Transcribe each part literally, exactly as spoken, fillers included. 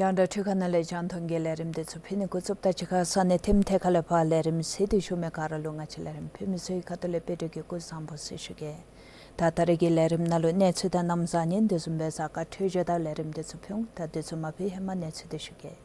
རྒྱང་བསྒྲགས་འཕྲུལ་ཁང་ནང་ལས་རྒྱང་མཐོང་གི་ལས་རིམ་འདི་ཚུ་ཕུལ་ནི་འགོ་བཙུགསཔ་ད་གཅིག་ཁར་ས་གནས་ཐིམ་ཐེ་ཁ་ལས་ཕར་ལས་རིམ་གཟིགས་ཏེ་བཞུགས་མི་ག་ར་ལུ་ང་བཅས་ལས་རིམ་ཕུལ་མི་ཚུ་གི་ཁ་ཐུག་ལས་དཔལ་སྒྲོན་གྱིས་སྐུ་གཟུགས་བཟང་པོ་ཟེར་ཞུ་གེ། ད་ད་རེས་ཀྱི་ལས་རིམ་ནང་ལུ་གནས་ཚུལ་དང་གནམ་བཟང་ངན་དེ་བཟུམ་སྦེ་གཟའ་སྐར་འཕྲོད་སྦྱོར་དང་ལས་རིམ་འདི་ཚུ་ཕུལ་འོང་། ད་འདི་ཚུ་མ་ཕུལ་ཧེ་མ་གནས་ཚུལ་འདི་ཞུ་གེ།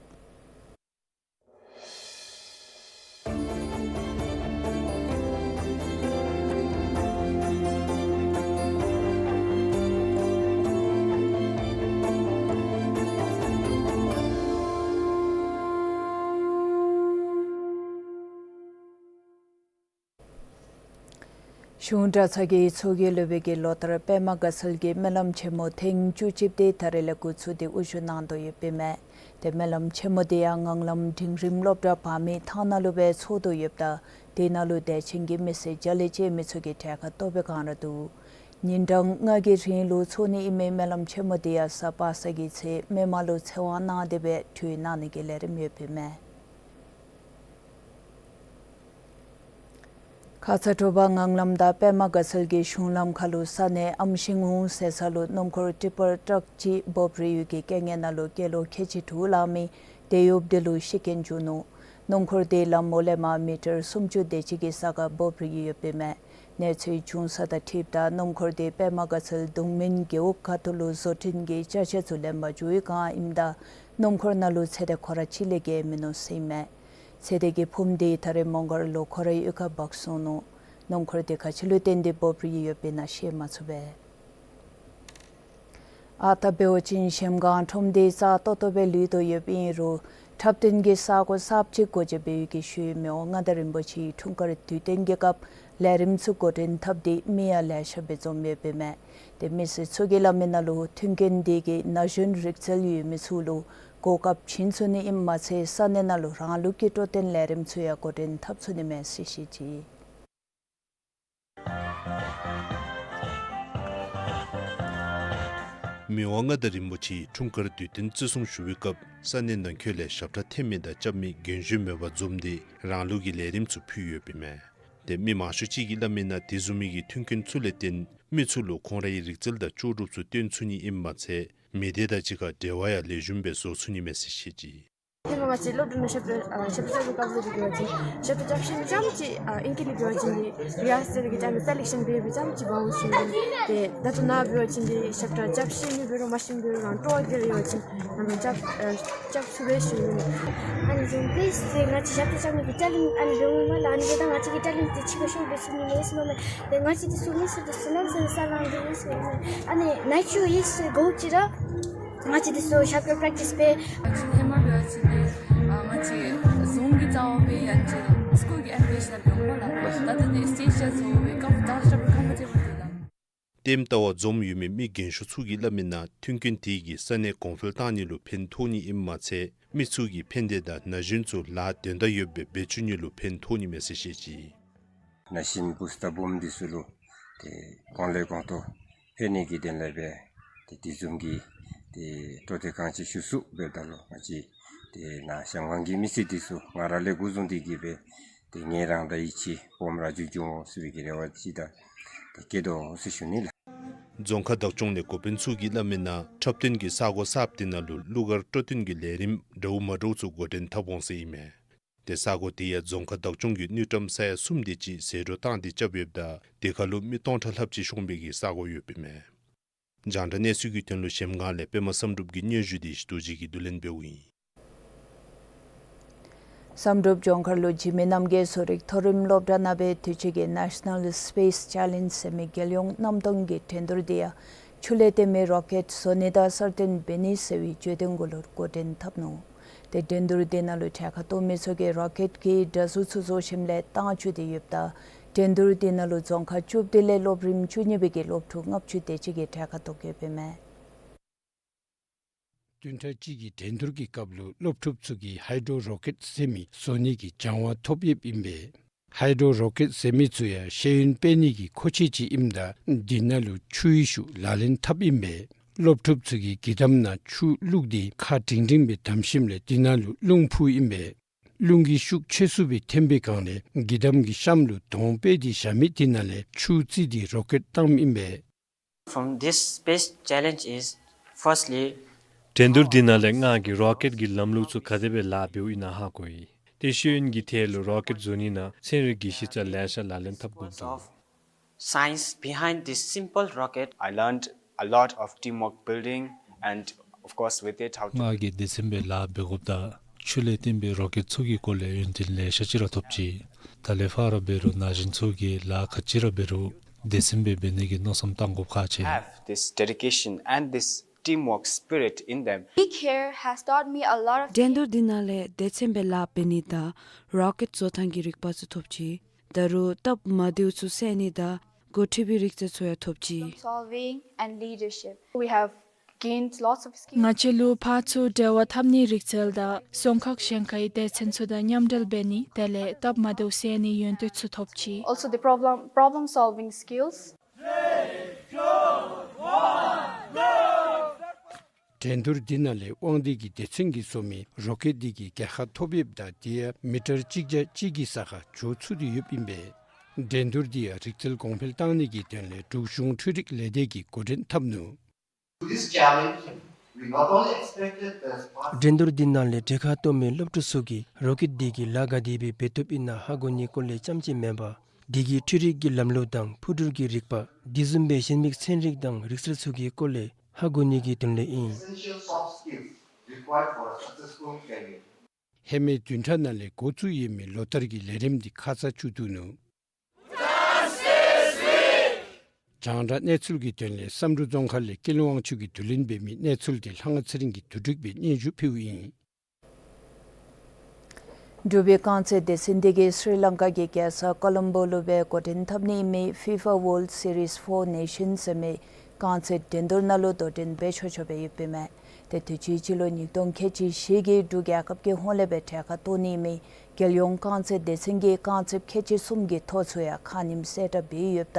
གཞུང་གྲྭ་ཚང་གི་ཚོགས་ཀྱི་སློབ་དཔོན་གྱིས་ལོ་ལྟར་པདྨ་དགའ་ཚལ་གྱི་སྨོན་ལམ་ཆེན་མོ་ཐེངས་བཅུ་གཅིག་པ་དེ་ད་རེས་ལས་འགོ་བཙུགས་ཏེ་དབུ་བཞུགས་གནང་དོ་ཡོདཔ་ཨིན་མས། ཏེ་སྨོན་ལམ་ཆེན་མོ་དེ་ཡང་ངང་ལམ་འབྲིང་རིམ་སློབ་གྲྭ་བར་མའི་ཐང་ནང་ལུ་སྦེ་ཚོགས་དོ་ཡོདཔ་ད་དེ་ནང་ལུ་དད་ཅན་གྱི་མི་སེར་རྒྱ་ལས་བཅར་མི་ཚུ་གི་གྲལ་ཁར་གཏོགས་པའི་སྒང་ར་འདུག། ཉིན་གྲངས་ལྔ་གི་རིང་ལུ་ཚོགས་ནི་ཨིན་མི་སྨོན་ལམ་ཆེན་མོ་དེ་ཡང་གཟའ་པ་སངས་ཀྱི་ཚེ་མི་མང་ལུ་ཚེ་དབང་གནང་སྟེ་སྦེ་གྲོལ་གནང་ནི་གི་ལས་རིམ་ཡོདཔ་ཨིན་མས། ཁ་ཙ་དྲོ་པ་ངང་ལམ་དང་པདྨ་དགའ་ཚལ་གྱི་གཞུང་ལམ་ཁ་ལུ་ས་གནས་ཨམ་ཤིང་ཧུང་ཟེར་ས་ལུ་སྣུམ་འཁོར་ཊི་པར་ཊཱག་ཅིག་འབོབ་རིལ་ཡོད་པའི་རྐྱེན་ངན་ནང་ལུ་སྐྱེས་ལོ་ཁལ་གཅིག་དྲུག་ལང་མི་དེད་གཡོགཔ་དེ་ལུ་ཤི་རྐྱེན་བྱུང་ནུག། སྣུམ་འཁོར་དེ་ལམ་འོག་ལས་མར་མི་ཊར་སུམ་ཅུ་དེ་ཅིག་གི་ས་ཁར་འབོབ་རིལ་ཡོདཔ་ཨིན་མས། གནས་ཚུལ་བྱུང་ས་དང་འཁྲིལཝ་ད་སྣུམ་འཁོར་དེ་པདྨ་དགའ་ཚལ་གདུང་སྨིན་རྒེད་འོག་ཁ་ཐུག་ལུ་བཟོ་སྐྲུན་གྱི་ཅ་ཆས་ཚུ་ལེན་པར་འགྱོ་བའི་སྒང་ཨིནམ་ད་སྣུམ་འཁོར་ནང་ལུ་ཚེ་འདས་ཁོ་ར་གཅིག་ལས་བརྒལ་མིན་ནུག་ཟེར་ཨིན་མས། ཚེ་འདས་ཀྱི་ཕུངམ་དེ་ད་རེས་མོང་སྒར་ལུ་ཁོ་རའི་གཡུས་ཁར་འབག་སོང་ནུག། སྣུམ་འཁོར་དེ་ག་ཅི་ལུ་བརྟེན་ཏེ་འབོབ་རིལ་ཡོདཔ་ཨིན་ན་ཤེས་མ་ཚུགས་པས། ཨ་རྟག་འབད་བ་ཅིན་གཞལམ་སྒང་ཁྲོམ་དེ་གཙང་ཏོག་ཏོ་སྦེ་ལུས་དོ་ཡོདཔ་ཨིན་རུང་འཁྲབ་སྟོན་གྱི་ས་གོ་གསརཔ་ཅིག་སྒོ་འབྱེད་འབད་བའི་ཤུལ་མི་དབང་མངའ་བདག་རིན་པོ་ཆེའི་འཁྲུངས་སྐར་དུས་སྟོན་གྱི་སྐབས་ལས་རིམ་ཚུ་འགོ་འདྲེན་འཐབ་སྟེ་མི་ཡང་ལེ་ཤ་སྦེ་འཛོམས་ཡོདཔ་ཨིན་མས། ཏེ་མི་སེར་ཚུ་གིས་སླབ་མི་ནང་ལུ་མཐུན་རྐྱེན་དེ་གིས་ན་གཞོན་རིག་རྩལ་ཡོད་མི་ཚུ་ལུ་གོ་སྐབས་བྱིན་ཚུགས་ནི་ཨིནམ་མ་ཚད་ས་གནས་ནང་ལུ་རང་ལུགས་ཀྱི་སྤྲོ་སྟོན་ལས་རིམ་ཚུ་ཡང་འགོ་འདྲེན་འཐབ་ཚུགས་ནི་མས་ཟེར་བཤད་ཅི། མི་དབང་མངའ་བདག་རིན་པོ་ཆེའི་འཁྲུངས་སྐར་དུས་སྟོན་བརྩི་སྲུང་ཞུ་བའི་སྐབས་ས་གནས་ནང་འཁོད་ལས་ཞབས་ཁྲ་འཐེན་མི་དང་རྐྱབ་མི་རྒན་གཞོན་མེད་པར་འཛོམས་ཏེ་རང་ལུགས་ཀྱི་ལས་རིམ་ཚུ་ཕུལ་ཡོདཔ་ཨིན་མས། ཏེ་མི་མང་ཤོས་ཅིག་གིས་སླབ་མི་ནང་དེ་བཟུམ་མའི་གི་མཐུན་རྐྱེན་ཚུ་ལས་བརྟེན་མི་ཚུ་ལུ་ཁོང་རའི་རིག་རྩལ་དང་ལྕོགས་གྲུབ་ཚུ་སྟོན་ཚུགས་ནི་ཨིནམ་མ་ཚད་མི་སྡེ་དང་གཅིག་ཁར་འབྲེལ་བ་ཡང་ལེགས་ཤོམ་སྦེ་བཟོ་ཚུགས་ནི་མས་ཟེར་བཤད་ཅི། ཧེ་མ་ང་བཅས་སློབ་གྲྭ་ནང་ཞབས་ཏོག་ཨ་ཞབས་ཏོག་རྐྱབ་སྐབས་ལུ་འབད་བ་ཅིན་ཞབས་ཏོག་རྐྱབ་ཤེས་མི་རྐྱངམ་ཅིག་ཨ་ཨིང་སྐད་ལས་འབད་བ་ཅིན་རི་ཧར་སེལ་གྱི་ཏེ་ཨ་ནི་སེ་ལེག་ཤཱན་འབད་བའི་རྐྱངམ་ཅིག་འབདཝ་ཅིན་ཏེ་ད་ལྟོ་ནཱ་འབད་བ་ཅིན་ཏེ་ཞབས་ཏོག་རྐྱབ་ཤེས་མི་འབད་རུང་མ་ཤེས་མི་འབད་རུང་རང་སྤྲོ་བ་རྒྱས་ཡོད་པ་ཅིན་ང་བཅས་རྐྱབ་ཨ་རྐྱབ་ཚུགས་པས་ཞུ་ནི། ཨ་ནི་བཟུམ་སྦེ་ཏེ་ང་བཅས་ཞབས་ཏོག་རྐྱབ་ནི་གི་ཊེ་ལེནཊ་ཨ་ནི་འབད་འོང་མས་ལགས། ཨ་ནི་འབདཝ་ད་ང་བཅས་ཀྱི་ཊེ་ལེནཊ་དེ་ཕྱི་ཁར་ཤོར་སྦེ་ཚུགས་ནི་མས་ཟེར་སླབ་མས། ཏེ་ང་བཅས་འདི་ཚུ་མི་སེར་འདི་ཚུ་ནམ་ཟེར་ས་ལང་འདི་མི་སེར་ཨ་ནི་ནཱའི་ཆུ་ཡིས་གོ་ཅི་ར། ང་བཅས་འདི་ཚུ་ཞབས་ཏོག་པེ་རེཀ་ཊིསི་འབད། ང་བཅས་ཧེ་མ་འབད་བ་ཅིན་ཏེ་ཨ་ང་བཅས་རྫོང་གི་རྩ་བ་སྦེ་ཡང་ཅིན་སི་ཀུལ་གྱི་ཨེ་ནི་མེ་ཤཱན་འབད་འོང་མས་ལགས། ད་ལྟོ་འདི་སི་ཊེཇ་བཟོ་སྦེ་ཀམ་ད་ཞབས་ཏོག་ཀམ་ཕོར་ཊེ་བཱལ་འདུག་ལགས། ལྟདམོ་ལྟ་བར་འཛོམས་ཡོད་མི་མི་རྒན་ཤོས་ཚུ་གིས་སླབ་མི་ནང་མཐུན་རྐྱེན་དེ་གིས་ས་གནས་གོང་འཕེལ་གཏང་ནི་ལུ་ཕན་ཐོགས་ནི་ཨིནམ་མ་ཚད་མི་ཚུ་གི་ཕན་བདེ་དང་ན་གཞོན་ཚུ་ལཱ་དོན་དག་ཡོདཔ་སྦེ་འབད་བཅུག་ནི་ལུ་ཕན་ཐོགས་ནི་མས་ཟེར་བཤད་ཅི། ན་གཞོན་བུཚ་དང་བུམོ་འདི་ཚུ་ལུ་ཏེ་གོང་ལས་གོང་དུ་འཕེལ་ནི་གི་དོན་ལས་སྦེ་ཏེ་དེ་བཟུམ་གྱི་ཏེ་སྤྲོ་སྟེ་གང་ཅི་ཞུ་ཚུགས་འབདཝ་ད་ལུ་ང་བཅས་ཏེ་ན་གཞལམ་སྒང་གི་མི་སེར་འདི་ཚུ་ང་ར་ལས་འགོ་བཟུང་སྟེ་གི་སྦེ་ཏེ་ངལ་རངས་དང་ཡིད་ཆེས་སྦོམ་ར་འབྱུང་འོང་ཟེར་བའི་གི་རེ་བ་ཅིག་དང་ཏེ་བསྐྱེད་དོ་ཟེར་ཞུ་ནི་ལགས། རྫོང་ཁག་བདག་སྐྱོང་ལས་འགོ་དཔོན་ཚུ་གིས་སླབ་མི་ནང་འཁྲབ་སྟོན་གྱི་ས་གོ་གསརཔ་འདི་ནང་ལུ་གླུ་གར་སྤྲོ་སྟོན་གྱི་ལས་རིམ་འདྲཝ་མ་འདྲཝ་ཚུ་འགོ་འདྲེན་འཐབ་འོང་ཟེར་ཨིན་མས། ཏེ་ས་གོ་དེ་ཡང་རྫོང་ཁག་བདག་སྐྱོང་གི་དངུལ་ཀྲམ་ས་ཡ་གསུམ་དེ་ཅིག་ཟད་འགྲོ་བཏང་སྟེ་རྐྱབ་ཡོདཔ་ད་དེ་ཁར་ལུ་མི་སྟོང་ཕྲག་ལྷགཔ་ཅིག་ཤོང་བའི་གི་ས་གོ་ཡོདཔ་ཨིན་མས། རྒྱང་བསྒྲགས་གནས་ཚུལ་གྱི་དོན་ལུ་གཞལམ་སྒང་ལས་པདྨ་བསམ་གྲུབ་ཀྱི་སྙན་ཞུ་དེ་ཞི་རྡོ་རྗེ་གིས་བསྡུ་ལེན་འབདཝ་ཨིན། བསམ་གྲུབ་ལྗོངས་མཁར་ལུ་འཇིགས་མེད་རྣམ་རྒྱལ་བཟོ་རིག་མཐོ་རིམ་སློབ་གྲྭ་ནང་སྦེ་དུས་ཅི་གི་National Space Challenge ཟེར་མི་རྒྱལ་ཡོངས་གནམ་སྟོང་གི་འགྲན་བསྡུར་དེ་ཡང་ཆུ་ལས་བཏོན་མི་རོ་ཀེཊ་བཟོ་ནི་དང་གསར་བཏོན་འབད་ནི་ཟེར་བའི་བརྗོད་དོན་གུ་ལུ་འགོ་འདྲེན་འཐབ་ནུག། ཏེ་འགྲན་བསྡུར་དེ་ནང་ལུ་གྲལ་ཁར་གཏོགས་མི་ཚུ་གིས་རོ་ཀེཊ་ཀྱི་འདྲ་གཟུགས་ཚུ་བཟོ་ཞིནམ་ལས་བཏང་བཅུག་སྟེ་ཡོདཔ་ད་འགྲན་བསྡུར་དེ་ནང་ལུ་རྫོང་ཁག་བཅུ་བདུན་ལས་སློབ་རིམ་བཅུ་གཉིས་པའི་གི་སློབ་ཕྲུག་ལྔ་བཅུ་དེ་ཅིག་གིས་གྲལ་ཁར་གཏོགས་ཡོདཔ་ཨིན་མས། བདུན་ཕྲག་གཅིག་གི་འགྲན་བསྡུར་གྱི་སྐབས་ལུ་སློབ་ཕྲུག་ཚུ་གིས་ཧའི་ཌོ་རོ་ཀེཊ་ཟེར་མི་བཟོ་ནི་གི་སྦྱང་བ་ཐོབ་ཡོདཔ་ཨིན་པས། ཧའི་ཌོ་རོ་ཀེཊ་ཟེར་མི་ཚུ་ཡང་ཤེས་ཡོན་སྤེལ་ནི་གི་མཁོ་ཆས་ཅིག་ཨིནམ་ད་འདི་ནང་ལུ་ཆུ་ཡི་ཤུགས་ལག་ལེན་འཐབ་ཨིན་པས། སློབ་ཕྲུག་ཚུ་གིས་འགྱིག་དམ་ནང་ཆུ་བླུགས་ཏེ་ཁ་འབྲིང་འབྲིང་སྦེ་བསྡམས་ཞིནམ་ལས་འདི་ནང་ལུ་རླུང་ཕུཝ་ཨིན་པས། རླུང་གི་ཤུགས་ཆེ་སུ་སྦེ་འཐེན་པའི་སྒང་ལས་འགྱིག་དམ་གྱི་གཤམ་ལུ་དོང་སྤེལ་ཏེ་བཞག་མི་འདི་ནང་ལས་ཆུ་བརྩིས་ཏེ་རོ་ཀེཊ་བཏངམ་ཨིན་པས། From this space challenge is firstly འགྲན་བསྡུར་འདི་ནང་ལས་ང་གིས་རོ་ཀེཊ་ཀྱི་ལམ་ལུགས་ཚུ་ག་དེ་སྦེ་ལཱ་འབདཝ་ཨིན་ན་ཧ་གོ་ཡི། ཏེ་ཤེས་ཡོན་གྱི་ཐད་ལུ་རོ་ཀེཊ་བཟོ་ནི་ནང་ཚན་རིག་གི་གཞི་རྩ་ལེ་ཤ་ལག་ལེན་འཐབ་དགོཔ་འདུག། Science behind this simple rocket. I learned a lot of teamwork building and of course with it how to ང་གིས་སྡེ་ཚན་སྦེ་ལཱ་འབད་དགོཔ་དང་ཆུ་ལས་བཏོན་པའི་རོ་ཀེཊ་ཚུ་གི་སྐོར་ལས་ཡོན་ཏན་ལེ་ཤ་ཅིག་ར་ཐོབ་ཅི། ད་ལས་ཕར་འབད་རུང་ན་གཞོན་ཚུ་གིས་ལཱ་ག་ཅི་ར་འབད་རུང་སྡེ་ཚན་སྦེ་འབད་ནི་གི་མནོ་བསམ་བཏང་དགོཔ་ཁག་ཆེ། Have this dedication and this teamwork spirit in them. Week here has taught me a lot of things. འགྲན་བསྡུར་འདི་ནང་ལས་སྡེ་ཚན་སྦེ་ལཱ་འབད་ནི་དང་རོ་ཀེཊ་བཟོ་ཐངས་ཀྱི་རིག་པ་ཚུ་ཐོབ་ཅི། ད་རུང་སྟབས་མ་བདེཝ་ཚུ་སེལ་ནི་དང་འགོ་ཁྲིད་པའི་རིག་རྩལ་ཚུ་ཡང་ཐོབ་ཅི། Problem solving and leadership. We have gained lots of skills. ང་བཅས་ལུ་ཕར་ཚུར་འབྲེལ་བ་འཐབ་ནིའི་རིག་རྩལ་དང་རྫོང་ཁག་གཞན་ཁའི་སྡེ་ཚན་ཚུ་དང་མཉམ་འབྲེལ་འབད་ནི་དེ་ལས་སྟབས་མ་བདེཝ་སེལ་ནིའི་ཡོན་ཏན་ཚུ་ཐོབ་ཅི། Also the problem, problem solving skills. འགྲན་བསྡུར་འདི་ནང་ལས་དབང་འདུས་ཀྱི་སྡེ་ཚན་གྱིས་བཟོ་མི་རོ་ཀེཊ་འདི་གིས་རྒྱལ་ཁ་ཐོབ་ཡོདཔ་ད་དེ་ཡང་མི་ཊར་གཅིག་བརྒྱ་གཅིག་གི་ས་ཁར་འགྱོ་ཚུགས་ཏེ་ཡོདཔ་ཨིན་པས། འགྲན་བསྡུར་འདི་ཡང་རིག་རྩལ་གོང་འཕེལ་བཏང་ནི་གི་དོན་ལས་འབྲུག་གཞུང་འཕྲུལ་རིག་ལས་སྡེ་གིས་འགོ་འདྲེན་འཐབ་ནུག། This challenge, we not only expected the འགྲན་བསྡུར་འདི་ནང་ལས་གྲལ་ཁར་གཏོགས་མི་སློབ་ཕྲུག་ཚུ་གིས་རོ་ཀེཊ་འདི་གི་ལཱ་ག་དེ་སྦེ་འབད་བཏུབ་ཨིན་ན་ཧ་གོ་ནིའི་སྐོར་ལས་རྐྱངམ་ཅིག་མེན་པར་འདི་གི་འཕྲུལ་རིག་གི་ལམ་ལུགས་དང་འཕུར་འགྲུལ་གྱི་རིག་པ་དེ་བཟུམ་སྦེ་གཞན་མི་ཚན་རིག་དང་རིག་རྩལ་ཚུ་གི་སྐོར་ལས་ཧ་གོ་ནི་གི་དོན་ལས་ཨིན། Essential soft skills required for a successful career. ཧེ་མའི་བདུན་ཕྲག་ནང་ལས་འགོ་བཙུགས་ཡོད་མི་ལོ་ལྟར་གྱི་ལས་རིམ་འདི་ཁ་ཙ་བཅུག་བཏུབ་ནུག། རྒྱང་བསྒྲགས་གནས་ཚུལ་གྱི་དོན་ལས་བསམ་གྲུབ་རྫོང་ཁག་ལས་ཀུན་ལེགས་དབང་ཕྱུག་གིས་བསྡུ་ལེན་འབད་མི་གནས་ཚུལ་འདི་ལྷ་དབང་ཚེ་རིང་གིས་བསྡུ་སྒྲིག་འབད་སྙན་ཞུ་ཕུལཝ་ཨིན། འབྲུག་པའི་རྐང་རྩེད་སྡེ་ཚན་འདི་གིས་ཤྲི་ལང་ཀ་གི་རྒྱལ་ས་ཀོ་ལོམ་བོ་ལུ་སྦེ་འགོ་འདྲེན་འཐབ་ནི་ཨིན་མི་ཕི་ཕ་ཝཱརལཌ་སི་རིསི་ཕོར་ནེ་ཤཱནསི་ཟེར་མི་རྐང་རྩེད་འགྲན་བསྡུར་ནང་ལུ་དོ་འགྲན་འབད་ཆོག་ཆོག་སྦེ་ཡོདཔ་ཨིན་མས། ཏེ་དུས་ཅི་སྤྱི་ལོ་ཉིས་སྟོང་ཁལ་གཅིག་བཞི་གི་འབྲུག་རྒྱལ་ཁབ་ཀྱི་ཧོངས་ལས་སྦེ་གྲལ་ཁར་གཏོགས་ནི་ཨིན་མི་རྒྱལ་ཡོངས་རྐང་རྩེད་སྡེ་ཚན་གྱི་རྐང་རྩེདཔ་ཁལ་གཅིག་གསུམ་གྱི་ཐོ་ཚུ་ཡང་ཁ་ཉིནམ་གསལ་བསྒྲགས་འབད་ཡོདཔ་ད་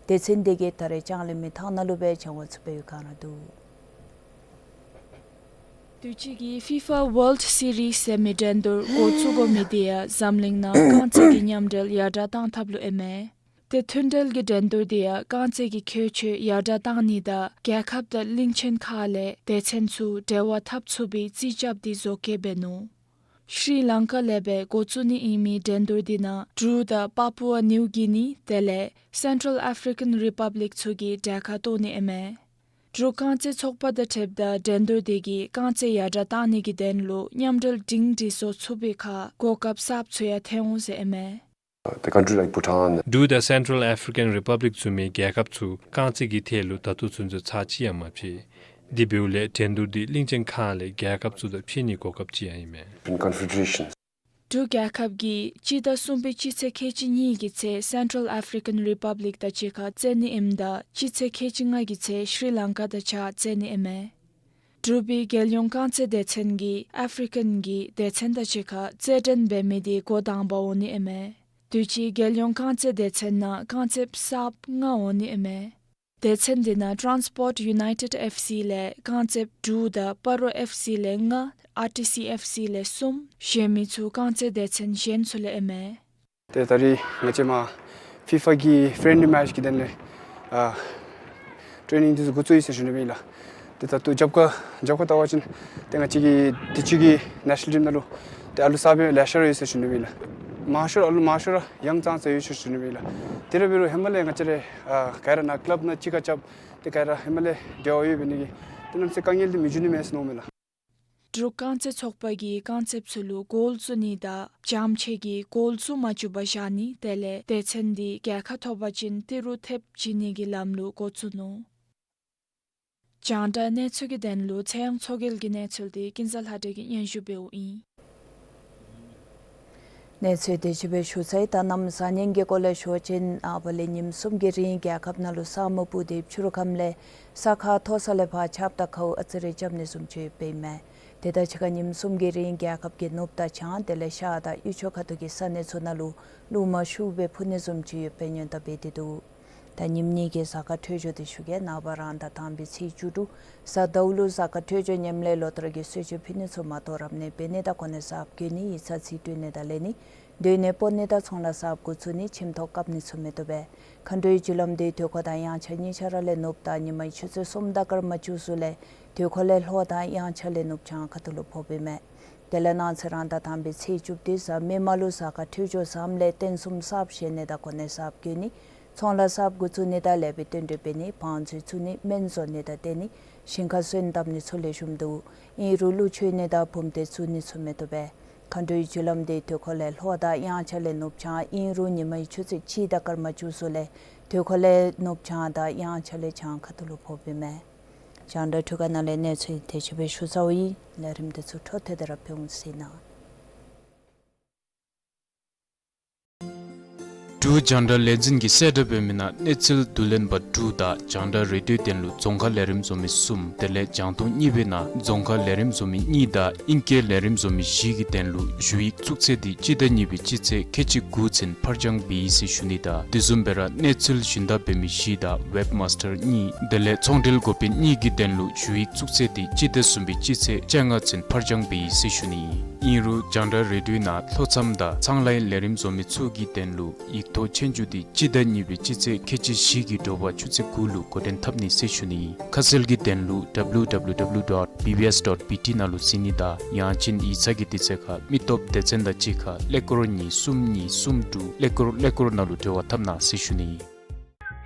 སྡེ་ཚན་འདི་གིས་ད་རེས་ལྕང་གླིང་མི་ཐང་ནང་ལུ་སྦེ་བྱོན་འགོ་བཙུགས་འབད་ཡོད་ག་ར་འདུག། དུས་ཅི་གི་ཕི་ཕ་ཝཱརལཌ་སི་རིསི་ཟེར་མི་འགྲན་བསྡུར་འགོ་བཙུགས་དགོ་མི་དེ་ཡང་འཛམ་གླིང་ནང་རྐང་རྩེད་ཀྱི་མཉམ་འབྲེལ་ཡར་དྲག་བཏང་ཐབས་ལུ་ཨིན་མས། ཏེ་མཐུན་འབྲེལ་གྱི་འགྲན་བསྡུར་དེ་ཡང་རྐང་རྩེད་ཀྱི་ཁྱད་ཆོས་ཡར་དྲག་བཏང་ནི་དང་རྒྱལ་ཁབ་དང་གླིང་ཆེན་ཁག་ལས་སྡེ་ཚན་ཚུ་འབྲེལ་བ་འཐབ་ཚུགས་པའི་རྩིས་རྐྱབ་སྟེ་བཟོ་བཀོད་འབད་ནུག། ཤྲི་ལང་ཀ་ལས་སྦེ་འགོ་བཙུགས་ནི་ཨིན་མི་འགྲན་བསྡུར་དེ་ནང་འབྲུག་དང་པ་པུ་ཨ་ནིའུ་གི་ནི་དེ་ལས་སེན་ཊྲལ་ཨཕ་རི་ཀན་རི་པབ་ལིཀ་ཚུ་གིས་གྲལ་ཁར་གཏོགས་ནི་ཨིན་མས། འབྲུག་རྐང་རྩེད་ཚོགས་པ་དང་འཁྲིལཝ་ད་འགྲན་བསྡུར་དེ་གིས་རྐང་རྩེད་ཡར་དྲག་བཏང་ནི་གི་དོན་ལུ་མཉམ་འབྲེལ་སྒྲིང་སྒྲི་བཟོ་ཚུགས་པའི་ཁར་གོ་སྐབས་གསརཔ་ཚུ་ཡང་ཐོན་འོང་ཟེར་ཨིན་མས། The country like Bhutan འབྲུག་དང་སེན་ཊྲལ་ཨཕ་རི་ཀན་རི་པབ་ལིཀ་བཟུམ་མའི་རྒྱལ་ཁབ་ཚུ་རྐང་རྩེད་ཀྱི་ཐད་ལུ་ད་ལྟོ་ཚུན་ཚོད་ཚར་གཅིག་ཡང་མ་ཕྱད། དེ་འབདཝ་ལས་འགྲན་བསྡུར་འདི་གླིང་ཆེན་ཁག་ལས་རྒྱལ་ཁབ་ཚུ་དང་ཕྱད་ནིའི་གོ་སྐབས་ཅིག་ཡང་ཨིན་མས། Confederation འབྲུག་རྒྱལ་ཁབ་ཀྱིས་སྤྱི་ཟླ་གསུམ་པའི་སྤྱི་ཚེས་ཁལ་གཅིག་གཉིས་ཀྱི་ཚེ་སེན་ཊྲལ་ཨཕ་རི་ཀན་རི་པབ་ལིཀ་དང་གཅིག་ཁར་རྩེད་ནི་ཨིནམ་ད་སྤྱི་ཚེས་ཁལ་གཅིག་ལྔ་གི་ཚེ་ཤྲི་ལང་ཀ་དང་གཅིག་ཁར་རྩེད་ནི་ཨིན་མས། འབྲུག་པའི་རྒྱལ་ཡོངས་རྐང་རྩེད་སྡེ་ཚན་གྱིས་ཨཕ་རི་ཀན་གྱི་སྡེ་ཚན་དང་གཅིག་ཁར་རྩེད་འགྲན་འབད་མི་དེ་འགོ་དང་པ་འོང་ནི་ཨིན་མས། དུས་ཅི་རྒྱལ་ཡོངས་རྐང་རྩེད་སྡེ་ཚན་ནང་རྐང་རྩེདཔ་གསརཔ་ལྔ་འོང་ནི་ཨིན་མས། སྡེ་ཚན་འདི་ནང་ཊཱནསི་པོརཊ་ཡུ་ནའི་ཊེཌ་ཨེཕ་སི་ལས་རྐང་རྩེདཔ་དྲུག་དང་སྤ་རོ་ཨེཕ་སི་ལས་ལྔ་ཨར་ཊི་སི་ཨེཕ་སི་ལས་གསུམ་གཞན་མི་ཚུ་རྐང་རྩེད་སྡེ་ཚན་གཞན་ཚུ་ལས་ཨིན་མས། ཏེ་ད་རིས་ང་བཅས་མར་ཕི་ཕ་གི་ཕེརེནཌ་ལི་མེཆ་གི་དོན་ལས་ཨ་ཊེ་ནིང་འདི་ཚུ་འགོ་བཙུགས་ཡི་ཟེར་ཞུ་ནི་ཨིན་ལགས། ཏེ་ད་ལྟོ་རྒྱབ་ཁར་རྒྱབ་ཁར་བལྟ་བ་ཅིན་ཏེ་ང་བཅས་ཀྱི་དུས་ཅི་གི་ནེ་ཤ་ནཱལ་ཊིམ་ནང་ལུ་ཏེ་ཨ་ལུ་གསརཔ་ལེ་ཤ་ར་ཡོད་ཟེར་ཞུ་ནི་ཨིན་ལགས། མང་ཤོས་ཨ་ལུ་མང་ཤོས་ར་ཡང་ཙང་ཙ་ཡོད་ཟེར་ཞུ་ནི་ཨིན་ལགས། དེ་ར་འབད་རུང་ཧེ་མ་ལས་ང་བཅས་ར་ཨ་ག་ར་ནཱ་ཀི་ལབ་ནང་གཅིག་ཁར་རྐྱབ་སྟེ་ག་ར་ཧེ་མ་ལས་འབྲེལ་བ་ཡོདཔ་འབད་ནི་གིས་ཏེ་གནམ་མེད་ས་མེད་དཀའ་ངལ་འདི་མི་འབྱུང་ནི་མས་ཟེར་མནོཝ་མས་ལགས། འབྲུག་རྐང་རྩེད་ཚོགས་པ་གིས་རྐང་རྩེདཔ་ཚུ་ལུ་གོལ་བཙུགས་ནི་དང་བྱམས་ཆེ་གི་གོལ་བཙུགས་མ་བཅུག་པར་བཞག་ནི་དེ་ལས་སྡེ་ཚན་འདི་རྒྱལ་ཁ་ཐོབ་པ་ཅིན་ཏི་རུ་ཐེབས་བྱིན་ནི་གི་ལམ་ལུགས་འགོ་བཙུགས་ནུག། རྒྱང་བསྒྲགས་གནས་ཚུལ་གྱི་དོན་ལུ་ཚེ་དབྱངས་མཚོ་རྒྱལ་གྱི་གནས་ཚུལ་འདི་ཀུན་བཟང་ལྷ་སྒྲོན་གྱིས་སྙན་ཞུ་འབདཝ་ཨིན། གནས་ཚུལ་དེ་ཅིག་སྦེ་ཞུ་ཚར་ཡི། ད་གནམ་གཤིས་ཉེན་ཁའི་སྐོར་ལས་ཞུ་བ་ཅིན་ཨ་བ་ལས་ཉིནམ་གསུམ་གྱི་རིང་རྒྱལ་ཁབ་ནང་ལུ་ས་སྨུག་སྤུབས་ཏེ་ཕྱི་རུ་ཁམས་ལས་ས་ཁ་མཐོ་ས་ལས་ཕར་ཆརཔ་དང་ཁཝ་ཨ་ཙི་རེ་རྐྱབ་ནི་བཟུམ་ཅིག་ཡོདཔ་ཨིན་མས། དེ་དང་གཅིག་ཁར་ཉིནམ་གསུམ་གྱི་རིང་རྒྱལ་ཁབ་ཀྱི་ནུབ་དང་བྱང་དེ་ལས་ཤར་དང་དབུས་ཕྱོགས་ཁ་ཐུག་གི་ས་གནས་ཚུ་ནང་ལུ་རླུང་མ་ཤུགས་སྦེ་འཕུ་ནི་བཟུམ་ཅིག་ཡོདཔ་སྦེ་སྔོན་བརྡ་འབད་དེ་འདུག། ད་ཉིནམ་གཉིས་ཀྱི་གཟའ་སྐར་འཕྲོད་སྦྱོར་འདི་ཞུ་གེ། ནངས་པ་རང་ཟླ་དང་པའི་ཚེས་བཅུ་དྲུག་གཟའ་ཟླཝ་ལུ་གཟའ་སྐར་འཕྲོད་སྦྱོར་ཉམས་ལེན་ལོ་ལྟར་གྱི་གསོལ་མཆོད་ཕུལ་ནི་ཚུ་མ་དོ་རབ་གནས་འབད་ནི་དང་གོ་གནས་གསརཔ་བསྐོ་ནི་ཡིག་ཚང་རྩིས་སྤྲོད་ནི་དང་ལེན་ནི་སྡོད་གནས་སྤོ་ནི་དང་ཚོང་ལཱ་གསརཔ་འགོ་བཙུགས་ནི་ཁྱིམ་ཐོག་བཀབ་ནི་ཚུ་མི་བཏུབ་པས། མཁའ་འགྲོའི་རྒྱུ་ལམ་འདི་དུས་འཁོར་དང་དབྱངས་འཆར་གཉིས་ཆ་ར་ལས་ནུབ་དང་ཉི་མའི་ཆུ་ཚོད་གསུམ་དང་སྐར་མ་བཅུ་གསུམ་ལས་དུས་འཁོར་ལས་ལྷོ་དང་དབྱངས་འཆར་ལས་ནུབ་བྱང་ཁ་ཐུག་ལུ་ཕོགཔ་ཨིན་མས། དེ་ལས་གནངས་ཚེ་རང་ཟླ་དང་པའི་ཚེས་བཅུ་བདུན་གཟའ་མིག་དམར་ལུ་གཟའ་སྐར་འཕྲོད་སྦྱོར་བཟངམ་ལས་རྟེན་གསུམ་གསརཔ་བཞེངས་ནི་དང་གོ་གནས་གསརཔ་བསྐོ་ནི་ཚོང་ལཱ་གསརཔ་འགོ་བཙུགས་ནི་དང་ལེགས་པའི་རྟེན་འབྲེལ་འབད་ནི་བང་མཛོད་བཙུགས་ནི་སྨན་བཟོ་ནི་དང་བསྟེན་ནི་ཞིང་ཁར་སོན་བཏབ་ནི་ཚུ་ལེགས་ཤོམ་འདུག། ཨིན་རུང་ཀླུ་མཆོད་ནི་དང་བུམ་སྡེ་བཙུགས་ནི་ཚུ་མི་བཏུབ་པས། མཁའ་འགྲོའི་རྒྱུ་ལམ་འདི་དུས་འཁོར་ལས་ལྷོ་དང་དབྱངས་འཆར་ལས་ནུབ་བྱང་ཨིན་རུང་ཉི་མའི་ཆུ་ཚོད་གཅིག་དང་སྐར་མ་བཅུ་གསུམ་ལས་དུས་འཁོར་ལས་ནུབ་བྱང་དང་དབྱངས་འཆར་ལས་བྱང་ཁ་ཐུག་ལུ་ཕོགཔ་ཨིན་མས། རྒྱང་བསྒྲགས་འཕྲུལ་ཁང་ནང་ལས་གནས་ཚུལ་དེ་ཅིག་སྦེ་ཞུ་ཚརཝ་ཨིན། ལས་རིམ་འདི་ཚུ་འཕྲོ་མཐུད་དེ་ར་ཕུལ་འོང་ཟེར་ཞུ་ནི། འབྲུག་རྒྱང་བསྒྲགས་ལས་འཛིན་གྱིས་གསལ་བསྒྲགས་འབད་མི་ནང་གནས་ཚུལ་བསྡུ་ལེན་པ་དྲུག་དང་རྒྱང་བསྒྲགས་རེ་ཌིའོའི་དོན་ལུ་རྫོང་ཁ་ལས་རིམ་བཟོ་མི་གསུམ་དེ་ལས་རྒྱང་མཐོང་གཉིས་པའི་ནང་རྫོང་ཁ་ལས་རིམ་བཟོ་མི་གཉིས་དང་ཨིང་སྐད་ལས་རིམ་བཟོ་མི་བཞི་གི་དོན་ལུ་ཞུ་ཡིག་བཙུགས་ཚེས་འདི་སྤྱི་ཟླ་གཉིས་པའི་སྤྱི་ཚེས་ཁལ་གཅིག་དགུ་ཚུན་ཕར་འགྱངས་འབད་ཡི་ཟེར་ཞུ་ནི་དང་དེ་བཟུམ་སྦེ་ར་གནས་ཚུལ་ཞུན་དག་འབད་མི་བཞི་དང་ཝེབ་མཱསི་ཊར་གཉིས་དེ་ལས་ཚོང་འབྲེལ་འགོ་དཔོན་གཉིས་ཀྱི་དོན་ལུ་ཞུ་ཡིག་བཙུགས་ཚེས་འདི་སྤྱི་ཟླ་གསུམ་པའི་སྤྱི་ཚེས་བཅོ་ལྔ་ཚུན་ཕར་འགྱངས་འབད་ཡི་ཟེར་ཞུ་ནི། ཨིན་རུང་རྒྱང་བསྒྲགས་རེ་ཌིའོའི་ནང་ལྷོ་མཚམས་དང་ཚངས་ལའི་ལས་རིམ་བཟོ་མི་ཚུ་གི་དོན་ལུ་ཡིག་ཐོག་ཆོས་རྒྱུགས་འདི་སྤྱི་ཟླ་གཉིས་པའི་སྤྱི་ཚེས་ཁལ་གཅིག་བཞི་གི་དྲོ་པ་ཆུ་ཚོད་དགུ་ལུ་འགོ་འདྲེན་འཐབ་ནི་ཟེར་ཞུ་ནི། ཁ་གསལ་གྱི་དོན་ལུ་W W W dot B B S dot B T ནང་ལུ་གཟིགས་ནི་དང་ཡང་ཅིན་ཡིག་ཚང་གི་དུས་ཚོད་ཁར་མི་སྟོབས་སྡེ་ཚན་དང་གཅིག་ཁར་ཀླད་ཀོར་གཉིས་གསུམ་གཉིས་གསུམ་དྲུག་ཀླད་ཀོར་ཀླད་ཀོར་ནང་ལུ་འབྲེལ་བ་འཐབ་གནང་ཟེར་ཞུ་ནི།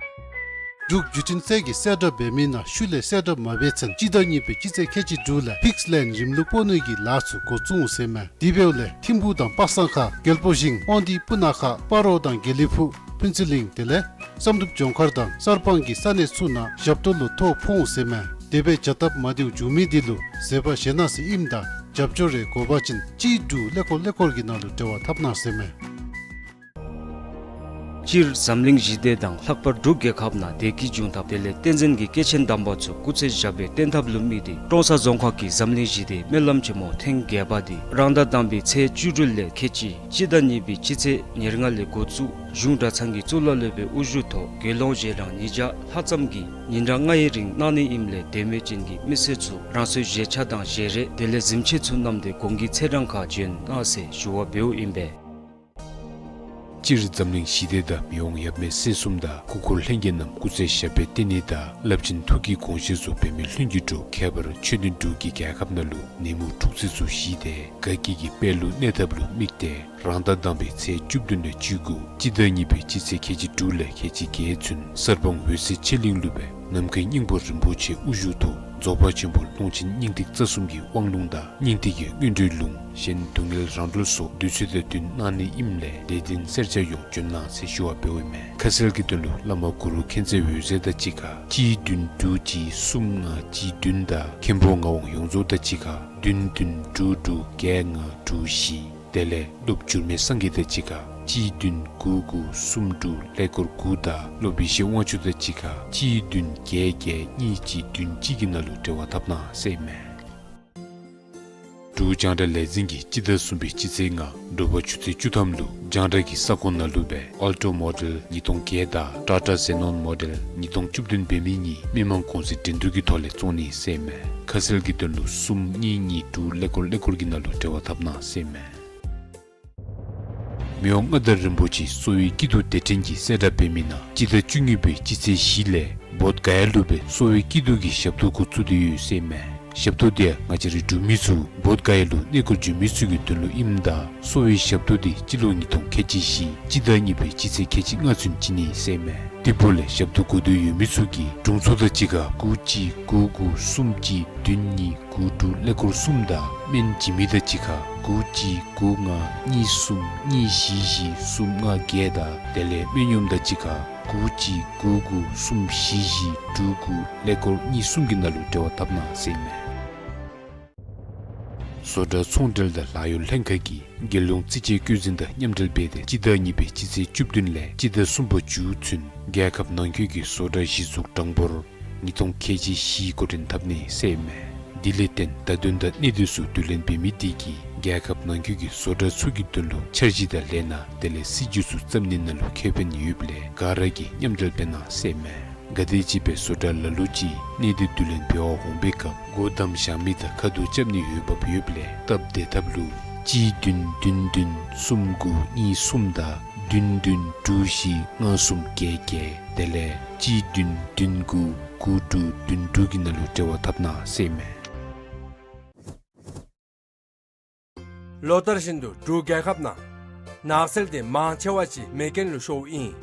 འབྲུག་བརྒྱུད་འཕྲིན་ཚད་ཀྱིས་གསལ་བསྒྲགས་འབད་མི་ནང་ཤུལ་ལས་གསལ་བསྒྲགས་མ་འབད་ཚུན་སྤྱི་ཟླ་གཉིས་པའི་སྤྱི་ཚེས་ཁལ་གཅིག་དྲུག་ལས་ཕིགསི་ལེན་རིམ་ལུགས་སྤོ་ནི་གི་ལཱ་ཚུ་འགོ་བཙུགས་འོང་ཟེར་མས། དེ་འབདཝ་ལས་ཐིམ་ཕུག་དང་པ་སངས་ཁ་རྒྱལ་པོ་ཞིང་དབང་འདུས་སྤུ་ན་ཁ་སྤ་རོ་དང་དགེ་ལེགས་ཕུག་ཕུན་ཚོགས་གླིང་དེ་ལས་བསམ་གྲུབ་ལྗོངས་མཁར་དང་གསར་སྤང་གི་ས་གནས་ཚུ་ནང་ཞབས་ཏོག་ལུ་ཐོ་ཕོག་འོང་ཟེར་མས། དེ་སྦེ་བྱ་སྟབས་མ་བདེཝ་བྱུང་མི་དེ་ལུ་བཟོད་པ་བཞེས་གནང་ཟེར་ཨིནམ་ད་རྒྱབ་སྐྱོར་རེ་དགོ་པ་ཅིན་གཅིག་དྲུག་ཀླད་ཀོར་ཀླད་ཀོར་གྱི་ནང་ལུ་འབྲེལ་བ་འཐབ་གནང་ཟེར་མས། སྤྱིར་འཛམ་གླིང་ཞི་བདེ་དང་ལྷག་པར་འབྲུག་རྒྱལ་ཁབ་ནང་བདེ་སྐྱིད་འབྱུང་ཐབས་དེ་ལས་བསྟན་འཛིན་གྱི་སྐྱེས་ཆེན་དམ་པ་ཚུ་སྐུ་ཚེ་ཞབས་པད་བརྟན་ཐབས་ལུ་དམིགས་ཏེ་ཀྲོང་གསར་རྫོང་ཁག་གིས་འཛམ་གླིང་ཞི་བདེའི་སྨོན་ལམ་ཆེན་མོ་ཐེངས་བརྒྱད་པ་འདི་རང་ཟླ་དང་པའི་ཚེས་བཅུ་དྲུག་ལས་ཁལ་གཅིག་སྤྱི་ཟླ་གཉིས་པའི་སྤྱི་ཚེས་ཉེར་ལྔ་ལས་འགོ་བཙུགས་གཞུང་གྲྭ་ཚང་གི་གཙུག་ལག་སློབ་དཔོན་དབུ་བཞུགས་ཐོག་དགེ་སློང་བཞེས་རང་ཉིས་བརྒྱ་ལྷག་ཙམ་གྱིས་ཉིན་གྲངས་ལྔའི་རིང་གནང་ནི་ཨིནམ་ལས་དད་མོས་ཅན་གྱི་མི་སེར་ཚུ་རང་སོའི་བཞེས་ཆས་དང་བཞེས་རས་དེ་ལས་གཟིམ་ཆས་ཚུ་བསྣམས་ཏེ་གོང་གི་ཚེས་གྲངས་ཁར་འབྱོན་གནང་ཟེར་ཞུ་བ་འབདཝ་ཨིན་པས། སྤྱིར་འཛམ་གླིང་ཞི་བདེ་དང་མི་དབང་ཡབ་མེས་སྲས་གསུམ་དང་སྐུ་འཁོར་ལྷན་རྒྱས་རྣམས་སྐུ་ཚེ་ཞབས་པད་བརྟན་ནི་དང་རླབས་ཆེན་ཐུགས་ཀྱི་དགོངས་བཞེད་ཚུ་འབད་མི་ལྷུན་གྱིས་གྲུབ། ཁྱད་པར་ཆོས་ལྡན་འབྲུག་གི་རྒྱལ་ཁབ་ནང་ལུ་ནད་མུག་འཁྲུག་རྩོད་ཚུ་ཞི་སྟེ་དགའ་སྐྱིད་ཀྱི་དཔལ་ལུ་གནས་ཐབས་ལུ་དམིགས་ཏེ་རང་ཟླ་དང་པའི་ཚེས་བཅུ་བདུན་ལས་བཅུ་དགུ་སྤྱི་ཟླ་གཉིས་པའི་སྤྱི་ཚེས་ཁལ་གཅིག་དྲུག་ལས་ཁལ་གཅིག་བརྒྱད་ཚུན་གསར་སྤང་འོད་གསལ་ཆོས་གླིང་ལུ་སྦེ་ནམ་མཁའི་སྙིང་པོ་རིན་པོ་ཆེ་དབུ་བཞུགས་ཐོག་རྫོགས་པ་ཆེན་པོ་ཀློང་ཆེན་སྙིང་ཐིག་རྩ་གསུམ་གྱི་དབང་ལུང་དང་སྙིང་ཐིག་གི་སྔོན་འགྲོའི་ལུང་གཞན་སྡུག་བསྔལ་རང་གྲོལ་སོགས་འདུས་ཚོད་དང་བསྟུན་གནང་ནི་ཨིནམ་ལས་ལེགས་ལྡན་སེར་སྐྱ་ཡོངས་འབྱོན་གནང་ཟེར་ཞུ་བ་འབདཝ་ཨིན་མས། ཁ་གསལ་གྱི་དོན་ལུ་བླ་མ་གུ་རུ་མཁྱེན་བརྩེ་འོད་ཟེར་དང་གཅིག་ཁར་གཅིག་བདུན་དྲུག་གཅིག་གསུམ་ལྔ་གཅིག་བདུན་དང་མཁན་པོ་ངག་དབང་ཡོངས་རྫོགས་དང་གཅིག་ཁར་བདུན་བདུན་དྲུག་དྲུག་བརྒྱད་ལྔ་དྲུག་བཞི། དེ་ལས་སློབ་འགྱུར་མེད་སངས་རྒྱས་དང་གཅིག་ཁར་གཅིག་བདུན་དགུ་དགུ་གསུམ་དྲུག་ཀླད་ཀོར་དགུ་དང་སློབ་ཡེ་ཤེས་དབང་ཕྱུག་དང་གཅིག་ཁར་གཅིག་བདུན་བརྒྱད་བརྒྱད་གཉིས་གཅིག་བདུན་གཅིག་གི་ནང་ལུ་འབྲེལ་བ་འཐབ་གནང་ཟེར་ཨིན་མས། འབྲུག་རྒྱང་བསྒྲགས་ལས་འཛིན་གྱིས་སྤྱི་ཟླ་གསུམ་པའི་སྤྱི་ཚེས་ལྔ་དྲོ་པ་ཆུ་ཚོད་བཅུ་ཐམ་ལུ་རྒྱང་བསྒྲགས་ཀྱི་ས་ཁོངས་ནང་ལུ་སྦེ་Alto Model ཉིས་སྟོང་བརྒྱད་དང་Tata Xenon Model ཉིས་སྟོང་བཅུ་བདུན་འབད་མི་གཉིས་མི་མང་གུང་སེང་འགྲན་བསྡུར་གྱི་ཐོག་ལས་བཙོང་ནི་ཟེར་མས། ཁ་གསལ་གྱི་དོན་ལུ་གསུམ་གཉིས་གཉིས་དྲུག་ཀླད་ཀོར་ཀླད་ཀོར་གྱི་ནང་ལུ་འབྲེལ་བ་འཐབ་གནང་ཟེར་མས། མི་དབང་མངའ་བདག་རིན་པོ་ཆེ་གསོ་བའི་སྐྱིད་སྡུག་དེ་འཕྲལ་གྱི་གསལ་བསྒྲགས་འབད་མི་ནང་སྤྱི་ཟླ་བཅུ་གཉིས་པའི་སྤྱི་ཚེས་བཞི་ལས་བོདྷ་ག་ཡ་ལུ་སྦེ་གསོ་བའི་སྐྱིད་སྡུག་གི་ཞབས་ཏོག་འགོ་བཙུགས་ཏེ་ཡོད་ཟེར་མས། ཞབས་ཏོག་དེ་ཡང་ང་བཅས་རའི་འབྲུག་མི་ཚུ་བོདྷ་ག་ཡ་ལུ་གནས་སྐོར་འབྱོན་མི་ཚུ་གི་དོན་ལུ་ཨིནམ་ད་གསོ་བའི་ཞབས་ཏོག་དེ་སྤྱི་ལོ་ཉིས་སྟོང་ཁལ་གཅིག་བཞི་སྤྱི་ཟླ་གཉིས་པའི་སྤྱི་ཚེས་ཁལ་གཅིག་ལྔ་ཚུན་བྱིན་ནི་ཟེར་མས། དེ་འབདཝ་ལས་ཞབས་ཏོག་དགོས་འདོད་ཡོད་མི་ཚུ་གིས་དྲུང་འཚོ་དང་གཅིག་ཁར་དགུ་གཅིག་དགུ་དགུ་གསུམ་གཅིག་བདུན་གཉིས་དགུ་དྲུག་ཀླད་ཀོར་གསུམ་དང་སྨན་བྱིན་མི་དང་གཅིག་ཁར་དགུ་གཅིག་དགུ་ལྔ་གཉིས་གསུམ་གཉིས་བཞི་བཞི་གསུམ་ལྔ་བརྒྱད་དང་དེ་ལས་སྨན་གཡོགམ་དང་གཅིག་ཁར་དགུ་གཅིག་དགུ་དགུ་གསུམ་བཞི་བཞི་དྲུག་དགུ་ཀླད་ཀོར་གཉིས་གསུམ་གྱི་ནང་ལུ་འབྲེལ་བ་འཐབ་གནང་ཟེར་མས། བཟོ་གྲྭ་ཚོང་འབྲེལ་དང་ལཱ་གཡོག་ལྷན་ཁག་གིས་རྒྱལ་ཡོངས་རྩིས་དཔྱད་བཀོད་འཛིན་དང་མཉམ་འབྲེལ་འབད་དེ་སྤྱི་ཟླ་གཉིས་པའི་སྤྱི་ཚེས་བཅུ་བདུན་ལས་སྤྱི་ཟླ་གསུམ་པ་མཇུག་ཚུན་རྒྱལ་ཁབ་ནང་འཁོད་ཀྱི་བཟོ་གྲྭ་གཞི་བཙུགས་གྲངས་འབོར་ཉིས་སྟོང་ཁལ་གཅིག་བཞི་འགོ་འདྲེན་འཐབ་ནི་ཟེར་མས། དེ་ལས་བརྟེན་བརྡ་དོན་དང་གནད་དོན་ཚུ་བསྡུ་ལེན་འབད་མི་དེ་གིས་རྒྱལ་ཁབ་ནང་འཁོད་ཀྱི་བཟོ་གྲྭ་ཚུ་གི་དོན་ལུ་འཆར་གཞི་དང་ལས་སྣ་དེ་ལས་སྲིད་བྱུས་ཚུ་བརྩམ་ནི་ནང་ལུ་ཁེ་ཕན་ཡོདཔ་ལས་ག་ར་གིས་མཉམ་འབྲེལ་འབད་གནང་ཟེར་མས། ག་དེམ་ཅིག་སྦེ་བཟོ་གྲྭ་ལ་ལུ་ཅིག་གནད་དོན་བསྡུ་ལེན་འབད་བར་འོང་པའི་སྐབས་སྒོ་བསྡམ་བཞག་མི་དང་ཁ་ཐུག་རྐྱབ་ནི་ཡོད་འབབ་ཡོདཔ་ལས་སྟབས་བདེ་ཐབས་ལུ་གཅིག་བདུན་བདུན་བདུན་གསུམ་དགུ་གཉིས་གསུམ་དང་བདུན་བདུན་དྲུག་བཞི་ལྔ་གསུམ་བརྒྱད་བརྒྱད་དེ་ལས་གཅིག་བདུན་བདུན་དགུ་དགུ་དྲུག་བདུན་དྲུག་གི་ནང་ལུ་འབྲེལ་བ་འཐབ་གནང་ཟེར་མས། ལོ་ལྟར་བཞིན་དུ་འབྲུག་རྒྱལ་ཁབ་ནང་ནགས་ཚལ་དེ་མང་ཆེ་བ་ཅིག་མེ་རྐྱེན་ལུ་ཤོརཝ་ཨིན།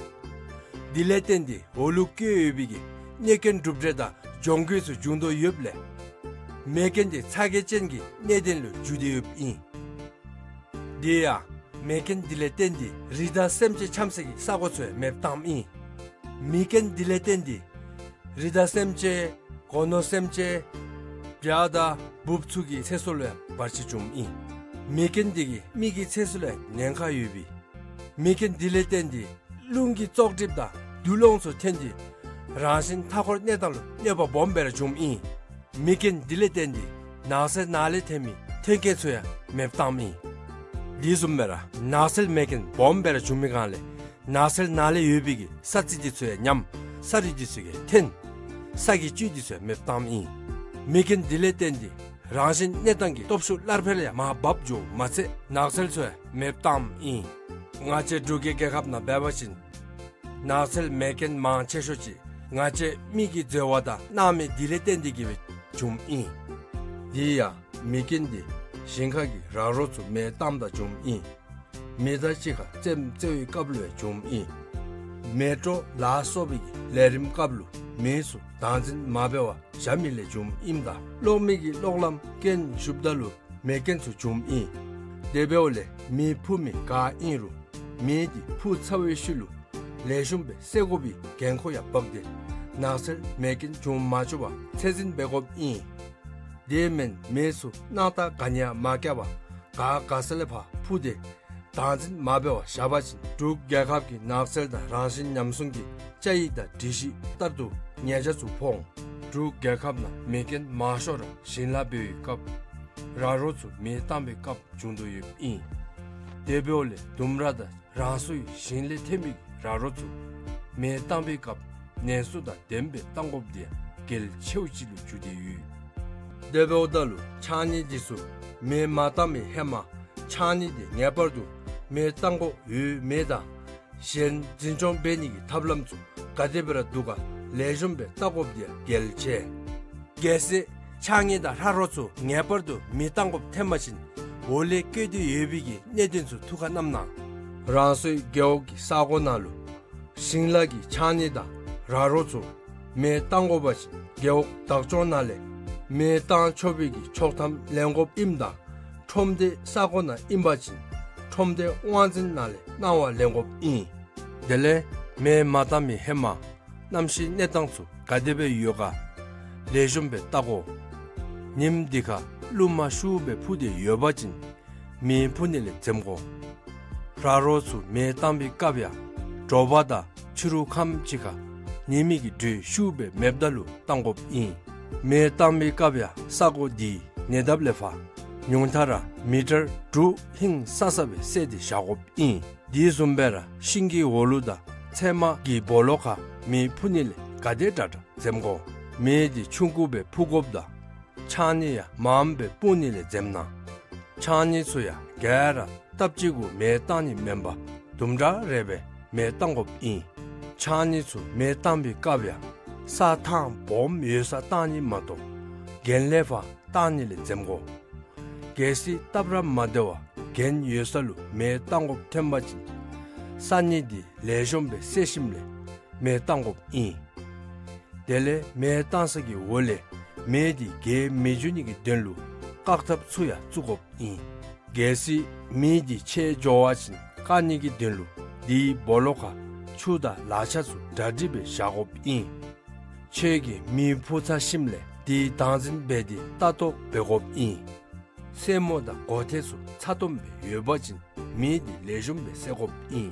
དེ་ལས་བརྟེན་ཏེ་འོག་ལུ་བཀོད་ཡོད་པའི་གི་གནོད་སྐྱོན་གྲུབ་འབྲས་དང་གྱོང་གུད་ཚུ་འབྱུང་དོ་ཡོདཔ་ལས་མེ་རྐྱེན་དེ་ཚ་གྱང་ཅན་གྱི་གནད་དོན་ལུ་འགྱུར་ཏེ་ཡོདཔ་ཨིན། དེ་ཡང་མེ་རྐྱེན་དེ་ལས་བརྟེན་ཏེ་རི་དྭགས་སེམས་ཅན་འཁྱམ་སའི་གི་ས་གོ་ཚུ་ཡང་མེདཔ་བཏངམ་ཨིན། མེ་རྐྱེན་དེ་ལས་བརྟེན་ཏེ་རི་དྭགས་སེམས་ཅན་སྒོ་ནོར་སེམས་ཅན་བྱ་དང་འབུཔ་ཚུ་གི་ཚེ་སྲོག་ལུ་ཡང་བར་ཆད་བྱུངམ་ཨིན། མེ་རྐྱེན་དེ་གིས་མི་གི་ཚེ་སྲོག་ལུ་ཡང་ཉེན་ཁ་ཡོད་པས། མེ་རྐྱེན་དེ་ལས་བརྟེན་ཏེ་རླུང་གི་བཙོག་གྲིབ་དང་དུག་རླངས་ཚུ་ཐོན་ཏེ་རང་བཞིན་མཐའ་འཁོར་གནས་སྟངས་ལུ་གནོད་པ་སྦོམ་སྦེ་ར་བྱུངམ་ཨིན། མེ་རྐྱེན་དེ་ལས་བརྟེན་ཏེ་ནགས་ཚལ་ནང་ལས་ཐོན་མི་ཐོན་སྐྱེད་ཚུ་ཡང་མེདཔ་བཏངམ་ཨིན། དེ་བཟུམ་སྦེ་ར་ནགས་ཚལ་མེ་རྐྱེན་སྦོམ་སྦེ་ར་བྱུང་མི་སྒང་ལས་ནགས་ཚལ་ནང་ལས་ཡོད་པའི་གི་ས་རྩི་དེ་ཚུ་ཡང་ཉམས། ས་རུད་དེ་ཚུ་ཡང་ཐོན། ས་གི་བཅུད་དེ་ཚུ་ཡང་མེདཔ་བཏངམ་ཨིན། མེ་རྐྱེན་དེ་ལས་བརྟེན་ཏེ་རང་བཞིན་གནས་སྟངས་ཀྱི་སྟོབས་ཤུགས་སླར་འཕེལ་ཡང་མར་བབས་འགྱོཝ་མ་ཚད་ནགས་ཚལ་ཚུ་ཡང་མེདཔ་བཏངམ་ཨིན། ང་བཅས་འབྲུག་གི་རྒྱལ་ཁབ་ནང་འབད་བ་ཅིན་ནགས་ཚལ་མེ་རྐྱེན་མང་ཆེ་ཤོས་ཅིག་ང་བཅས་མི་གིས་འཛོལ་བ་དང་གནང་མི་དེ་ལས་བརྟེན་ཏེ་གིས་སྦེ་བྱུངམ་ཨིན། དེ་ཡང་མེ་རྐྱེན་དེ་ཞིང་ཁ་གི་ར་རོ་ཚུ་མེ་བཏངམ་ད་བྱུངམ་ཨིན། མེ་དང་གཅིག་ཁར་རྩེདམོ་རྩེ་བའི་སྐབས་ལུ་ཡང་བྱུངམ་ཨིན། མེ་དྲོ་ལ་སོགས་པའི་གི་ལས་རིམ་སྐབས་ལུ་མེ་ཚུ་བདག་འཛིན་མ་འབད་བར་བཞག་མི་ལས་བྱུངམ་ཨིནམ་ད་གློག་མེ་གི་གློག་ལམ་རྐྱེན་ཞུགསཔ་ད་ལུ་མེ་རྐྱེན་ཚུ་བྱུངམ་ཨིན། དེ་འབདཝ་ལས་མེ་འཕུ་མི་ག་ཨིན་རུང་མེ་དེ་འཕུ་ཚར་བའི་ཤུལ་ལུ་ལེགས་ཤོམ་སྦེ་བསལ་དགོ་པའི་འགན་ཁུར་ཡང་བབས་ཏེ་ནགས་ཚལ་མེ་རྐྱེན་འབྱུང་མ་བཅུག་པར་ཚད་འཛིན་འབད་དགོཔ་ཨིན། དེ་མེན་མེ་ཚུ་སྣང་ཐག་ག་ནི་ཡང་མ་བཀལ་བར་ག་ག་ས་ལས་ཕར་འཕུ་སྟེ་བདག་འཛིན་མ་འབད་བར་བཞག་པ་ཅིན་འབྲུག་རྒྱལ་ཁབ་ཀྱི་ནགས་ཚལ་དང་རང་བཞིན་ཉམས་སྲུང་གི་བཅའ་ཡིག་དང་སྒྲིག་གཞི་ལྟར་དུ་ཉེས་ཆད་ཚུ་ཕོག་འོང་། འབྲུག་རྒྱལ་ཁབ་ནང་མེ་རྐྱེན་མང་ཤོས་ར་ཞིང་ལཱ་འབད་བའི་སྐབས་ར་རོ་ཚུ་མེ་བཏང་བའི་སྐབས་བྱུང་དོ་ཡོདཔ་ཨིན། དེ་འབདཝ་ལས་ལྡུམ་ར་དང་རང་སོའི་ཞིང་ལས་ཐོན་པའི་ར་རོ་ཚུ་མེ་བཏང་བའི་སྐབས་ནན་སོ་དང་ལྡནམ་སྦེ་བཏང་དགོཔ་དེ་ཡང་གལ་ཆེཝ་ཅིག་ལུ་གྱུར་ཏེ་ཡོད། དེ་འབདཝ་ད་ལུ་ཕྱགས་སྙིགས་དེ་ཚུ་མེ་མ་བཏང་བའི་ཧེ་མ་ཕྱགས་སྙིགས་དེ་ངེས་པར་དུ་མེ་བཏང་དགོཔ་ཡོད་མེད་དང་གཞན་འཛིན་སྐྱོང་འབད་ནི་གི་ཐབས་ལམ་ཚུ་ག་དེ་སྦེ་ར་འདུག་ག་ལེགས་ཤོམ་སྦེ་བལྟ་དགོཔ་དེ་ཡང་གལ་ཆེ། གལ་སྲིད་ཕྱགས་སྙིགས་དང་ར་རོ་ཚུ་ངེས་པར་དུ་མེ་བཏང་དགོཔ་ཐོན་པ་ཅིན་འོག་ལས་བཀོད་དེ་ཡོད་པའི་གི་གནད་དོན་ཚུ་ཐུགས་ཁར་བསྣམས་གནང་། རང་སོའི་རྒེད་འོག་གི་ས་གོ་ནང་ལུ་ཞིང་ལཱ་གི་ཕྱགས་སྙིགས་དང་ར་རོ་ཚུ་མེ་བཏང་དགོ་པ་ཅིན་རྒེད་འོག་བདག་སྐྱོང་ནང་ལས་མེ་བཏང་ཆོག་པའི་གི་ཆོག་ཐམ་ལེན་དགོཔ་ཨིནམ་ད་ཁྲོམ་སྡེ་ས་གོ་ནང་ཨིན་པ་ཅིན་ཁྲོམ་སྡེ་དབང་འཛིན་ནང་ལས་གནང་བ་ལེན་དགོཔ་ཨིན། དེ་ལས་མེ་མ་བཏང་མི་ཧེ་མ་གནམ་གཤིས་གནས་སྟངས་ཚུ་ག་དེ་སྦེ་ཡོད་ག་ལེགས་ཤོམ་སྦེ་བལྟ་དགོ། ཉིནམ་དེ་ཁར་རླུང་མ་ཤུགས་སྦེ་འཕུ་སྟེ་ཡོད་པ་ཅིན་མེ་འཕུ་ནི་ལས་འཛེམ་དགོ། ར་རོ་ཚུ་མེ་བཏང་བའི་སྐབས་ཡང་དྲོ་པ་དང་ཕྱི་རུ་ཁམས་ཅིག་ཁར་ཉི་མའི་གི་དྲོད་ཤུགས་སྦེ་མེདཔ་ད་ལུ་བཏང་དགོཔ་ཨིན། མེ་བཏང་བའི་སྐབས་ཡང་ས་གོ་དེའི་ཉེ་འདབས་ལས་ཕར་ ཉུང་མཐའ་ར་མི་ཊར་དྲུག་ཧིང་སང་ས་སྦེ་བསལ་ཏེ་བཞག་དགོཔ་ཨིན། དེ་བཟུམ་སྦེ་ར་ཤིང་གི་འོག་ལུ་དང་ཚལ་མ་གི་སྦོ་ལོགས་ཁར་མེ་ཕུ་ནི་ལས་ག་དེ་དྲག་དྲག་འཛེམ་དགོ། མེ་འདི་ཆུང་ཀུ་སྦེ་ཕུ་དགོཔ་དང་ཆང་ནི་ཡང་མངམ་སྦེ་སྤུང་ནི་ལས་འཛེམ་གནང་། ཆང་ནི་ཚུ་ཡང་ག་ར་སྟབས་གཅིག་གུ་མེ་བཏང་ནི་མེན་པར་དུམ་གྲ་རེ་སྦེ་མེ་བཏང་དགོཔ་ཨིན། ཆང་ནི་ཚུ་མེ་བཏང་བའི་སྐབས་ཡང་ས་ཐང་སྦོམ་ཡོད་སར་བཏང་ནི་མ་གཏོགས་གྱེན་ལས་ཕར་བཏང་ནི་ལས་འཛེམ་དགོ། གལ་སྲིད་སྟབས་ར་མ་བདེ་བར་གྱེན་ཡོད་ས་ལུ་མེ་བཏང་དགོཔ་ཐོན་པ་ཅིན་ས་ནི་འདི་ལེགས་ཤོམ་སྦེ་བསལ་ཞིནམ་ལས་མེ་བཏང་དགོཔ་ཨིན། དེ་ལས་མེ་བཏང་ས་གི་འོག་ལས་མེ་འདི་རྒྱས་མི་འགྱོ་ནི་གི་དོན་ལུ་བཀག་ཐབས་ཚུ་ཡང་བཙུགས་དགོཔ་ཨིན། གལ་སྲིད་མེ་འདི་ཆད་འགྱོ་བ་ཅིན་བཀག་ནི་གི་དོན་ལུ་དེའི་སྦོ་ལོགས་ཁར་ཆུ་དང་ལག་ཆ་ཚུ་གྲ་སྒྲིག་སྦེ་བཞག་དགོཔ་ཨིན། ཁྱོད་ཀྱིས་མེ་ཕུ་ཚར་ཞིནམ་ལས་དེའི་བདག་འཛིན་འབད་དེ་ལྟ་རྟོག་འབད་དགོཔ་ཨིན། སེན་མོ་དང་སྒོ་ཐེལ་ཚུ་ཚ་ཏོམ་སྦེ་ཡོད་པ་ཅིན་མེ་འདི་ལེགས་ཤོམ་སྦེ་བསད་དགོཔ་ཨིན།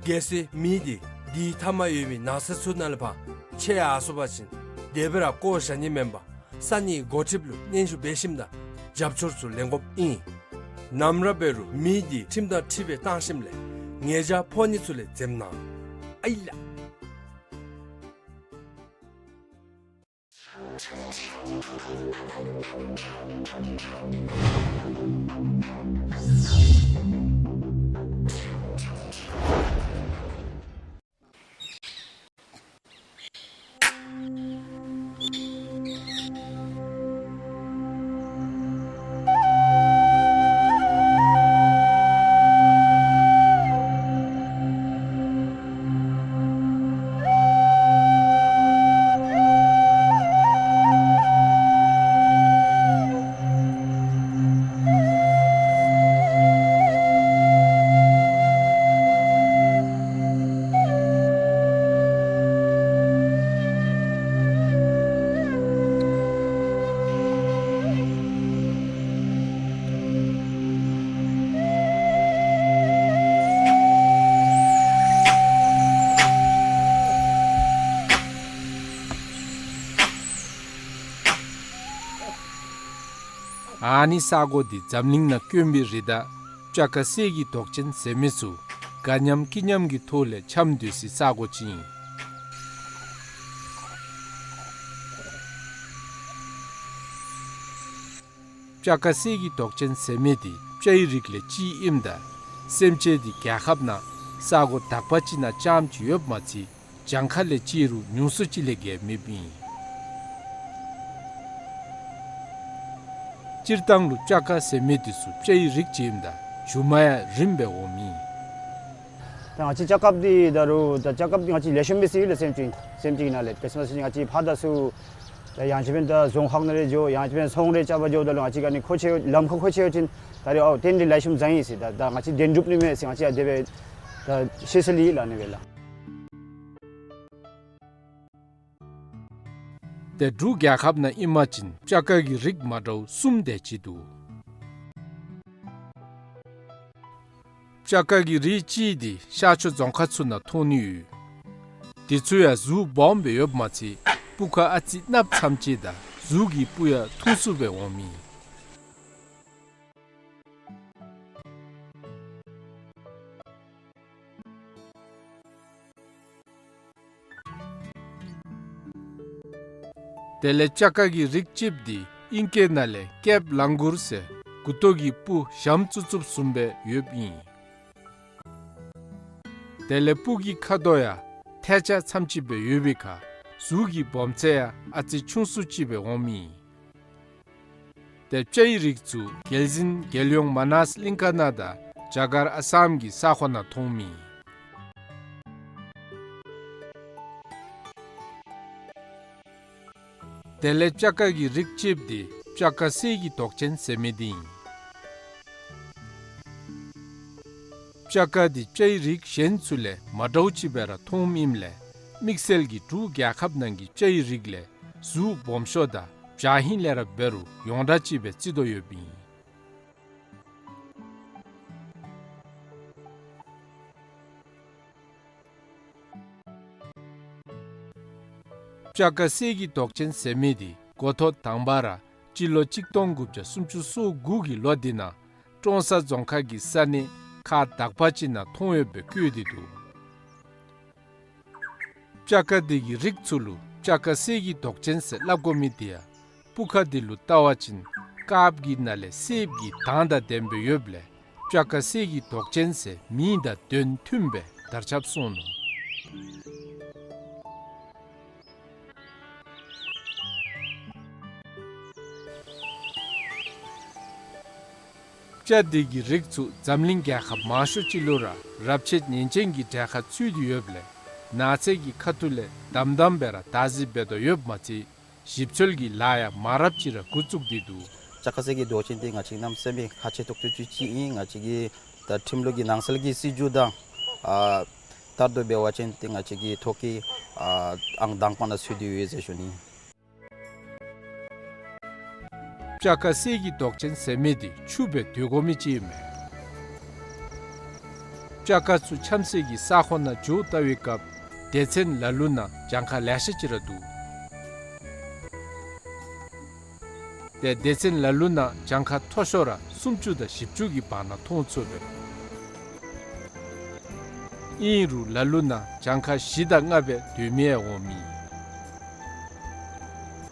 གལ་སྲིད་མེ་འདི་དེའི་མཐའ་མར་ཡོད་པའི་ནགས་ཚལ་ཚུ་ནང་ལས་ཕར་ཆད་ཡར་སོང་པ་ཅིན་དེ་སྦེ་ར་བཀོ་བཞག་ནི་མེན་པར་ས་ནིའི་འགོ་ཁྲིདཔ་ལུ་སྙན་ཞུ་འབད་ཞིནམ་དང་རྒྱབ་སྐྱོར་ཚུ་ལེན་དགོཔ་ཨིན། ནམ་ར་འབད་རུང་མེ་འདི་ཁྲིམས་དང་འཁྲིལ་སྦེ་བཏང་ཞིནམ་ལས་ཉེས་བྱ་ཕོག་ནི་ཚུ་ལས་འཛེམ་གནང་། ཨའི་ལགས། ཨ་ནི་ས་གོ་འདི་འཛམ་གླིང་ནང་དཀོན་པའི་རི་དྭགས་སྤྱ་ཀ་གསེར་གྱི་མདོག་ཅན་ཟེར་མི་ཚུ་དགའ་ཉམས་སྐྱིད་ཉམས་ཀྱི་ཐོག་ལས་འཁྱམས་སྡོད་སའི་ས་གོ་ཅིག་ཨིན། སྤྱ་ཀ་གསེར་གྱི་མདོག་ཅན་ཟེར་མི་འདི་སྤྱའི་རིགས་ལས་གཅིག་ཨིནམ་ད་སེམས་ཅན་འདི་རྒྱལ་ཁབ་ནང་ས་གོ་དག་པ་ཅིག་ནང་རྐྱངམ་ཅིག་ཡོདཔ་མ་ཚད་གྱངས་ཁ་ལས་བརྩིས་རུང་ཉུང་སུ་ཅིག་ལས་བརྒལ་མེདཔ་ཨིན། སྤྱིར་བཏང་ལུ་སྤྱ་ཀ་ཟེར་མི་འདི་ཚུ་སྤྱའི་རིགས་ཅིག་ཨིནམ་ད་རྒྱུ་མ་ཡང་རིངམ་སྦེ་འོངམ་ཨིན། ད་ང་བཅས་སྤྱ་ཀ་འདི་ད་རུང་ད་སྤྱ་ཀ་འདི་ང་བཅས་ལེགས་ཤོམ་སྦེ་ཟེར་ཡོད་ལགས། སེམས་ཅན་སེམས་ཅན་ནང་ལས་ཁྲིསི་མཱསི་ང་བཅས་ཕར་ད་ཚུ་ད་ཡང་ཅིན་འབདན་ད་རྫོང་ཁག་ནང་རེ་འགྱོ་ཡང་ཅིན་འབདན་ཚོང་རེ་རྐྱབ་པར་འགྱོཝ་ད་ལུ་ང་བཅས་ག་ནི་མཁོ་ཆེ་ལམ་ཁར་མཁོ་ཆེ་ཡོད་ཅིན་ད་རེས་ཨའོ་དེ་འདི་ལེགས་ཤོམ་བཟང་ཡི་ཟེར་ད་ད་ང་བཅས་དོན་འགྲུབ་ནི་མས་ཟེར་ང་བཅས་ཡང་དེ་སྦེ་ད་ཤེས་ས་ལས་ལགས་ཨ་ནི་སྦེ་ལགས། ཏེ་འབྲུག་རྒྱལ་ཁབ་ནང་ཨིན་པ་ཅིན་སྤྱ་ཀ་གི་རིགས་མ་འདྲཝ་གསུམ་དེ་ཅིག་འདུག། སྤྱ་ཀ་གི་རིགས་གཅིག་འདི་ཤར་ཕྱོགས་རྫོང་ཁག་ཚུ་ནང་མཐོང་ནི་ཡོད། དེ་ཚུ་ཡང་གཟུགས་སྦོམ་སྦེ་ཡོདཔ་མ་ཚད་སྤུ་ཁ་ཨ་ཙི་གནགཔོ་ཙམ་ཅིག་དང་གཟུགས་ཀྱི་སྤུ་ཡང་ཐུང་སུ་སྦེ་འོངམ་ཨིན། དེ་ལས་སྤྱ་ཀ་གི་རིགས་གཅིགཔོ་འདི་ཨིང་སྐད་ནང་ལས་ཀེབ་ལང་གུར་ཟེར་མགུ་ཏོ་གི་སྤུ་ཞྭམོ་བཙུགས་བཙུགསཔ་བཟུམ་སྦེ་ཡོདཔ་ཨིན། དེ་ལས་སྤུ་གི་ཁ་དོག་ཡང་ཐལ་ཆ་ཙམ་ཅིག་སྦེ་ཡོད་པའི་ཁར་གཟུགས་ཀྱི་སྦོམ་ཚད་ཡང་ཨ་ཙི་ཆུང་སུ་ཅིག་སྦེ་འོངམ་ཨིན། ཏེ་སྤྱའི་རིགས་ཚུ་རྒྱལ་འཛིན་རྒྱལ་ཡོངས་མ་ནཱས་གླིང་ཀ་ནང་དང་རྒྱ་གར་ཨ་སམ་གྱི་ས་ཁོངས་ནང་མཐོངམ་ཨིན། དེ་ལས་སྤྱ་ཀ་གི་རིགས་གཅིགཔོ་འདི་སྤྱ་ཀ་གསེར་གྱི་མདོག་ཅན་ཟེར་མི་འདི་ཨིན། སྤྱ་ཀ་འདི་སྤྱའི་རིགས་གཞན་ཚུ་ལས་མ་འདྲཝ་ཅིག་སྦེ་ར་མཐོངམ་ཨིནམ་ལས་དམིགས་བསལ་གྱིས་འབྲུག་རྒྱལ་ཁབ་ནང་གི་སྤྱའི་རིགས་ལས་གཟུགས་སྦོམ་ཤོས་དང་བྱ་ཧིང་ལས་ར་འབད་རུང་ཡོངས་གྲགས་ཅིག་སྦེ་བརྩི་དོ་ཡོདཔ་ཨིན། སྤྱ་དཀར་གསེར་གྱི་མདོག་ཅན་ཟེར་མི་འདི་འགོ་ཐོག་དང་པ་ར་སྤྱི་ལོ་གཅིག་སྟོང་དགུ་བརྒྱ་སུམ་ཅུ་སོ་དགུ་གི་ལོ་འདི་ནང་ཀྲོང་གསར་རྫོང་ཁག་གི་ས་གནས་ཁག་དག་པ་ཅིག་ནང་མཐོང་ཡོདཔ་སྦེ་བཀོད་དེ་འདུག། སྤྱ་དཀར་འདི་གི་རིགས་ཚུ་ལུ་སྤྱ་དཀར་གསེར་གྱི་མདོག་ཅན་ཟེར་སླབ་དགོ་མི་འདི་ཡང་སྤུ་ཁ་འདི་ལུ་བལྟ་བ་ཅིན་དཀརཔོ་གི་ནང་ལས་སེརཔོ་གི་མདངས་དང་ལྡནམ་སྦེ་ཡོདཔ་ལས་སྤྱ་དཀར་གསེར་གྱི་མདོག་ཅན་ཟེར་མིང་དང་དོན་མཐུནམ་སྦེ་དར་ཁྱབ་སོང་ནུག། སྤྱ་འདི་གི་རིགས་ཚུ་འཛམ་གླིང་རྒྱལ་ཁབ་མང་ཤོས་ཅིག་ལུ་ར་རབས་ཆད་ཉེན་ཅན་གྱི་གྲལ་ཁར་ཚུད་དེ་ཡོདཔ་ལས་ནགས་ཚལ་གྱི་ཁ་ཐུག་ལས་དམ་དམ་སྦེ་ར་བདག་འཛིན་འབད་དོ་ཡོདཔ་མ་ཚད་ཞིབ་འཚོལ་གྱི་ལཱ་ཡང་མང་རབས་ཅིག་ར་འགོ་བཙུགས་ཏེ་འདུག། སྤྱ་དཀར་གསེར་གྱི་མདོག་ཅན་འདི་ང་བཅས་གནམ་མེད་ས་མེད་ཁག་ཆེ་ཏོག་ཏོ་ཅིག་ཅིག་ཨིན། ང་བཅས་ཀྱི་ད་ཁྲིམས་ལུགས་ཀྱི་ནང་གསལ་གྱི་སྲིད་བྱུས་དང་ཨ་ལྟར་དུ་འབད་བ་ཅིན་ཏེ་ང་བཅས་ཀྱི་ཐོ་བཀོད་ཨ་ཨང་དང་པ་ནང་ཚུད་དེ་ཡོད་ཟེར་ཞུ་ནི། སྤྱ་དཀར་གསེར་གྱི་མདོག་ཅན་ཟེར་མི་འདི་ཆུ་སྦེ་སྡོད་དགོ་མི་ཅིག་ཨིན་མས། སྤྱ་དཀར་ཚུ་འཁྱམ་སའི་གི་ས་ཁོངས་ནང་འགྱོ་བལྟ་བའི་སྐབས་སྡེ་ཚན་ལ་ལུ་ནང་གྱངས་ཁ་ལེ་ཤ་ཅིག་ར་འདུག། ཏེ་སྡེ་ཚན་ལ་ལུ་ནང་གྱངས་ཁ་མཐོ་ཤོས་ར་སུམ་ཅུ་དང་བཞི་བཅུ་གི་བར་ན་མཐོང་ཚུགས་པས། ཨིན་རུང་ལ་ལུ་ནང་གྱངས་ཁ་བཞི་དང་ལྔ་སྦེ་སྡོད་མི་ཡང་འོང་མི།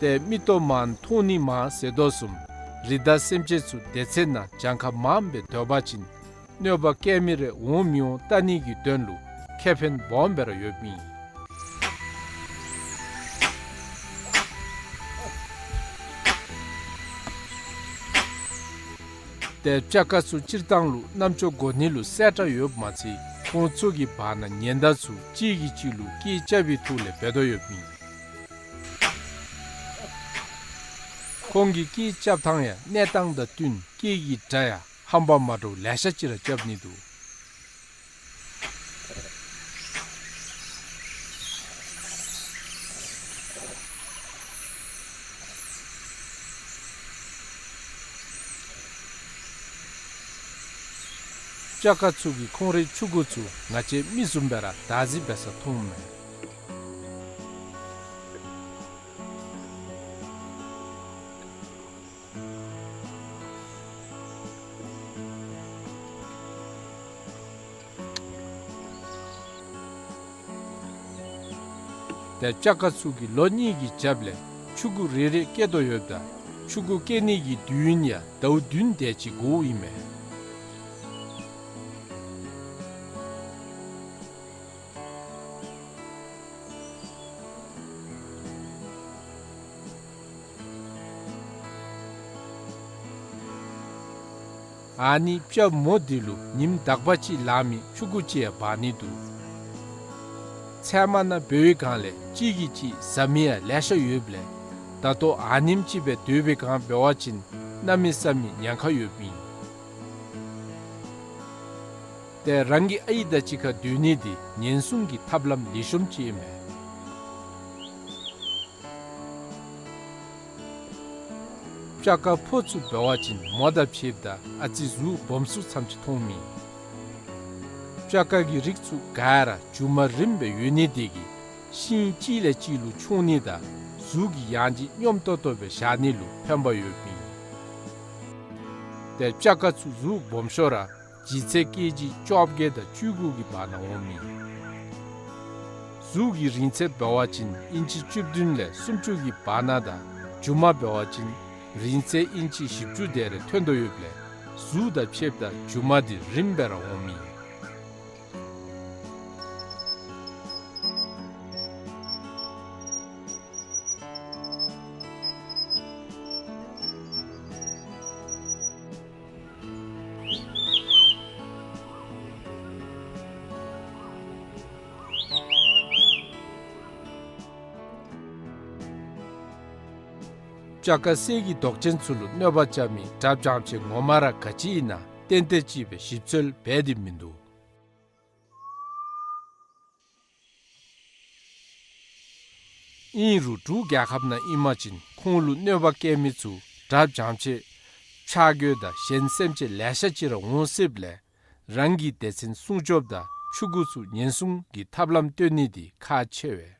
ཏེ་མིག་ཏོ་མང་མཐོང་ནི་མང་ཟེར་དོ་བཟུམ་རི་དྭགས་སེམས་ཅན་ཚུ་སྡེ་ཚན་ནང་གྱངས་ཁ་མངམ་སྦེ་སྡོད་པ་ཅིན་གནོད་པ་བཀལ་མི་རེ་འོང་མི་འོང་བལྟ་ནི་གི་དོན་ལུ་ཁེ་ཕན་སྦོམ་སྦེ་ར་ཡོདཔ་ཨིན། ཏེ་སྤྱ་དཀར་ཚུ་སྤྱིར་བཏང་ལུ་རྣམ་ཅོ་གོ་ནི་ལུ་གསལ་དྲགས་ཡོདཔ་མ་ཚད་ཁོང་ཚུ་གི་བར་ན་ཉེན་བརྡ་ཚུ་གཅིག་གིས་གཅིག་ལུ་སྐད་རྐྱབ་པའི་ཐོག་ལས་འབད་དོ་ཡོདཔ་ཨིན། ཁོང་གི་སྐད་རྐྱབ་ཐངས་ཡང་གནས་སྟངས་དང་བསྟུན་སྐད་ཀྱི་སྒྲ་ཡང་ཧམ་པ་མ་འདྲཝ་ལེ་ཤ་ཅིག་ར་རྐྱབ་ནི་འདུག། སྤྱ་དཀར་ཚུ་གིས་ཁོང་རའི་ཕྱུ་གུ་ཚུ་ང་བཅས་མི་བཟུམ་སྦེ་ར་བདག་འཛིན་འབད་ས་མཐོངམ་མས། ཏེ་སྤྱ་དཀར་ཚུ་གིས་ལོ་གཉིས་ཀྱི་རྒྱབ་ལས་ཕྱུ་གུ་རེ་རེ་སྐྱེ་དོ་ཡོདཔ་ད་ཕྱུ་གུ་སྐྱེ་ནི་གི་དུས་ཡུན་ཡང་ཟླཝ་བདུན་དེ་ཅིག་འགོརཝ་ཨིན་མས། ཨ་ནི་སྤྱ་མོ་འདི་ལུ་ཉིནམ་དག་པ་ཅིག་ལང་མི་ཕྱུ་གུ་ཅིག་ཡང་འབག་ནི་འདུག། ཚལ་མ་ནང་འབད་བའི་སྒང་ལས་གཅིག་གིས་གཅིག་ཟ་མི་ཡང་ལེ་ཤ་ཡོདཔ་ལས་ད་ལྟོ་ཨ་ནེམ་ཅིག་སྦེ་སྡོད་པའི་སྒང་འབད་བ་ཅིན་གནམ་མེད་ས་མེད་ཉེན་ཁ་ཡོདཔ་ཨིན། ཏེ་རང་གི་ཨའི་དང་གཅིག་ཁར་སྡོད་ནི་འདི་ཉེན་སྲུང་གི་ཐབས་ལམ་ལེགས་ཤོམ་ཅིག་ཨིན་མས། སྤྱ་དཀར་ཕོ་ཚུ་འབད་བ་ཅིན་མོ་དང་ཕྱདཔ་ད་ཨ་ཙི་གཟུགས་སྦོམ་སུ་ཙམ་ཅིག་མཐོངམ་ཨིན། སྤྱ་དཀར་གྱི་རིགས་ཚུ་ག་ར་མཇུག་མ་རིངམ་སྦེ་ཡོད་ནི་དེ་གིས་ཤིང་གཅིག་ལས་གཅིག་ལུ་མཆོང་ནི་དང་གཟུགས་ཀྱི་ཡང་ལྗིད་སྙོམས་ཏོག་ཏོ་སྦེ་བཞག་ནི་ལུ་ཕན་པ་ཡོདཔ་ཨིན། ཏེ་སྤྱ་དཀར་ཚུ་གཟུགས་སྦོམ་ཤོས་ར་ལྗིད་ཚད་ཀེ་ཇི་བཅོ་བརྒྱད་དང་བཅུ་དགུ་གི་བར་ན་འོངམ་ཨིན། གཟུགས་ཀྱི་རིང་ཚད་འབད་བ་ཅིན་ཨིན་ཅི་བཅུ་བདུན་ལས་སུམ་ཅུ་གི་བར་ན་དང་མཇུག་མ་འབད་བ་ཅིན་རིང་ཚད་ཨིན་ཅི་བཞི་བཅུ་དེ་རེ་ཐོན་དོ་ཡོདཔ་ལས་གཟུགས་དང་ཕྱདཔ་ད་མཇུག་མ་འདི་རིངམ་སྦེ་ར་འོངམ་ཨིན། སྤྱ་དཀར་གསེར་གྱི་མདོག་ཅན་ཚུ་ལུ་གནོད་པ་རྐྱབ་མི་དགྲ་བྱང་ཆེ་ངོ་མ་ར་ག་ཅི་ཨིན་ན་ཏན་ཏན་ཅིག་སྦེ་ཞིབ་འཚོལ་འབད་དེ་མིན་འདུག། ཨིན་རུང་འབྲུག་རྒྱལ་ཁབ་ནང་ཨིན་པ་ཅིན་ཁོང་ལུ་གནོད་པ་བཀལ་མི་ཚུ་དགྲ་བྱང་ཆེ་ཕྱག་རྒྱུ་དང་གཞན་སེམས་ཅན་ལེ་ཤ་ཅིག་ར་འོང་སྲིདཔ་ལས་རང་གི་སྡེ་ཚན་སྲུང་སྐྱོབ་དང་ཕྱུ་གུ་ཚུ་ཉེན་སྲུང་གི་ཐབས་ལམ་སྟོན་ནི་འདི་ཁག་ཆེ་བས།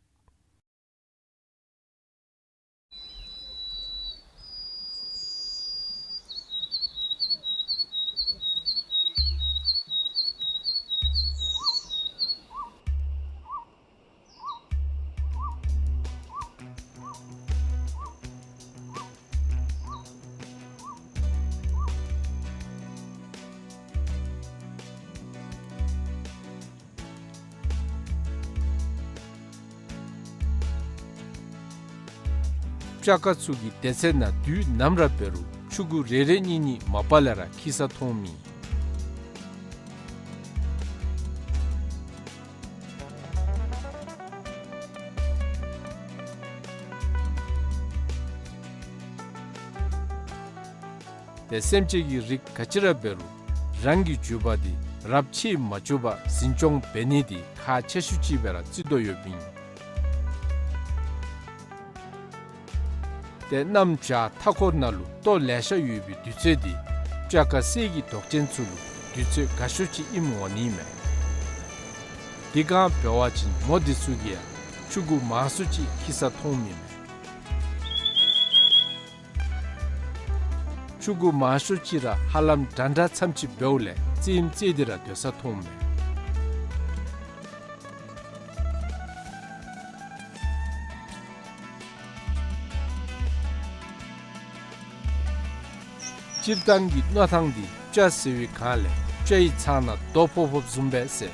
སྤྱ་ཀ་ཚུ་གི་སྡེ་ཚན་ནང་དུས་ནམ་ར་འབད་རུང་ཕྱུ་གུ་རེ་རེ་གཉིས་གཉིས་མ་པ་ལས་ར་འཁྱིད་ས་མཐོང་མི། ཏེ་སེམས་ཅན་གྱི་རིགས་ག་ཅི་ར་འབད་རུང་རང་གི་རྒྱུད་པ་འདི་རབས་ཕྱེད་མ་བཅུ་བར་འཛིན་སྐྱོང་འབད་ནི་འདི་ཁག་ཆེ་ཤོས་ཅིག་སྦེ་ར་བརྩི་དོ་ཡོདཔ་ཨིན། ཏེ་གནམ་བྱཱར་མཐའ་འཁོར་ནང་ལུ་ལྟོ་ལེ་ཤ་ཡོད་པའི་དུས་ཚོད་འདི་སྤྱ་ཀ་གསེར་གྱི་མདོག་ཅན་ཚུ་ལུ་དུས་ཚོད་དགའ་ཤོས་ཅིག་ཨིནམ་འོང་ནི་མས། དེ་སྒང་འབད་བ་ཅིན་མོ་འདི་ཚུ་གིས་ཡང་ཕྱུ་གུ་མང་སུ་ཅིག་འཁྱིད་ས་མཐོང་མི་མས། ཕྱུ་གུ་མང་ཤོས་ཅིག་ར་ཧ་ལམ་འདྲ་འདྲ་ཙམ་ཅིག་འབདཝ་ལས་རྩེདམོ་རྩེ་སྟེ་ར་སྡོད་ས་མཐོང་མས། སྤྱིར་བཏང་གི་མནོ་ཐངས་འདི་སྤྱ་ཟེར་བའི་སྒང་ལས་སྤྱའི་ཚང་ནང་རྡོ་ཕོག་ཕོགཔ་བཟུམ་སྦེ་ཟེར་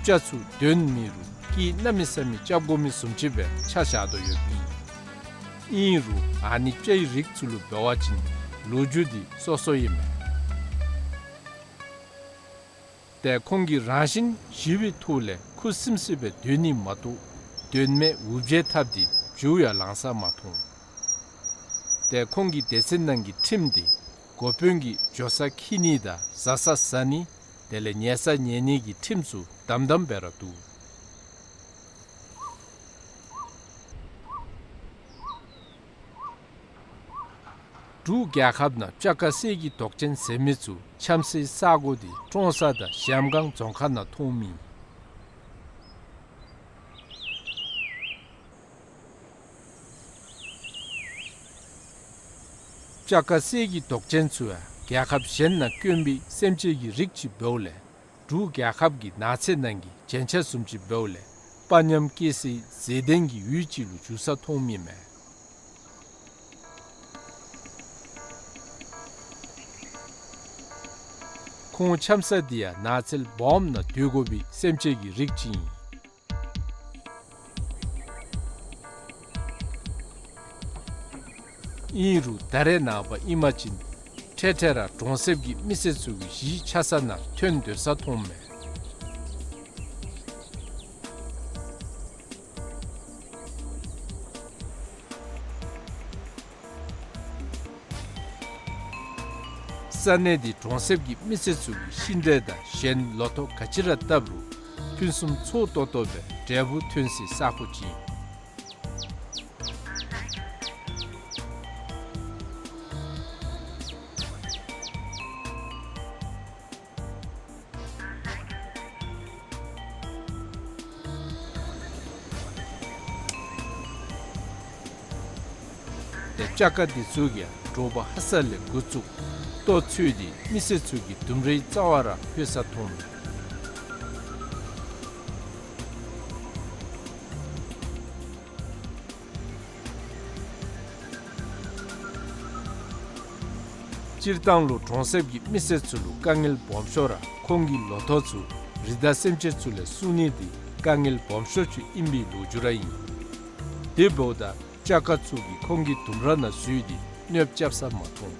སྤྱ་ཚུ་གདོན་མེད་རུང་སྐད་གནམ་མེད་ས་མེད་རྐྱབ་དགོ་མི་བཟུམ་ཅིག་སྦེ་ཆ་བཞག་དོ་ཡོདཔ་ཨིན། ཨིན་རུང་ཨ་ནི་སྤྱའི་རིགས་ཚུ་ལུ་འབད་བ་ཅིན་ལོ་རྒྱུས་འདི་སོ་སོ་ཨིན་མས། ཏེ་ཁོང་གི་རང་བཞིན་ཞི་བའི་ཐོག་ལས་ཁུ་སིམ་སིམ་སྦེ་སྡོད་ནི་མ་གཏོགས་དོན་མེད་འུར་བྱེལ་འཐབ་སྟེ་རྒྱུ་ཡང་ལང་ས་མ་མཐོང་། ཏེ་ཁོང་གི་སྡེ་ཚན་ནང་གི་ཁྲིམས་འདི་འགོ་དཔོན་གྱིས་འགྱོ་ས་འཁྱིད་ནི་དང་བཟའ་ས་བཟའ་ནི་དེ་ལས་ཉལ་ས་ཉལ་ནི་གི་ཁྲིམས་ཚུ་དམ་དམ་སྦེ་ར་འདུག། འབྲུག་རྒྱལ་ཁབ་ནང་སྤྱ་ཀ་གསེར་གྱི་མདོག་ཅན་ཟེར་མི་ཚུ་འཁྱམ་སའི་ས་གོ་འདི་ཀྲོང་གསར་དང་གཞལམ་སྒང་རྫོང་ཁག་ནང་མཐོང་མི། སྤྱ་ཀ་གསེར་གྱི་མདོག་ཅན་ཚུ་ཡང་རྒྱལ་ཁབ་གཞན་ནང་དཀོན་པའི་སེམས་ཅན་གྱི་རིགས་ཅིག་འབདཝ་ལས་འབྲུག་རྒྱལ་ཁབ་ཀྱི་ནགས་ཚལ་ནང་གི་རྒྱན་ཆ་བཟུམ་ཅིག་འབདཝ་ལས་དཔའ་ཉམས་སྐྱེ་སའི་མཛེས་ལྡན་གྱི་ཡུལ་ཅིག་ལུ་འགྱུར་ས་མཐོང་མི་མས། ཁོང་འཁྱམ་ས་འདི་ཡང་ནགས་ཚལ་སྦོམ་ནང་སྡོད་དགོ་པའི་སེམས་ཅན་གྱི་རིགས་ཅིག་ཨིན། ཨིན་རུང་ད་རེས་ནངས་པ་ཨིན་པ་ཅིན་འཕྲལ་འཕྲལ་ར་གྲོང་གསེབ་ཀྱི་མི་སེར་ཚུ་གི་གཞིས་ཆགས་ས་ནང་ཐོན་སྡོད་ས་མཐོང་མས། ས་གནས་འདི་གྲོང་གསེབ་ཀྱི་མི་སེར་ཚུ་གིས་ཤིང་འབྲས་དང་གཞན་ལོ་ཐོག་ག་ཅི་ར་བཏབ་རུང་ཕུན་སུམ་ཚོགས་ཏོག་ཏོ་སྦེ་འབྲས་བུ་ཐོན་སའི་ས་གོ་ཅིག་ཨིན། ཏེ་སྤྱ་ཀ་འདི་ཚུ་གིས་དྲོ་པ་ཧ་སག་ལས་འགོ་བཙུགས་ལྟོ་འཚོལ་ཏེ་མི་སེར་ཚུ་གི་ལྡུམ་རའི་རྩ་བར་ར་ལྷོད་ས་མཐོང་མས། སྤྱིར་བཏང་ལུ་གྲོང་གསེབ་ཀྱི་མི་སེར་ཚུ་ལུ་དཀའ་ངལ་སྦོམ་ཤོས་ར་ཁོང་གི་ལོ་ཐོག་ཚུ་རི་དྭགས་སེམས་ཅན་ཚུ་ལས་སྲུང་ནི་འདི་དཀའ་ངལ་སྦོམ་ཤོས་ཅིག་ཨིན་པའི་ལོ་རྒྱུས་ར་ཨིན། དེ་འབདཝ་ད་སྤྱ་ཀ་ཚུ་གིས་ཁོང་གི་ལྡུམ་ར་ནང་འཛུལ་ཏེ་གནོདཔ་རྐྱབ་ས་མ་མཐོང་།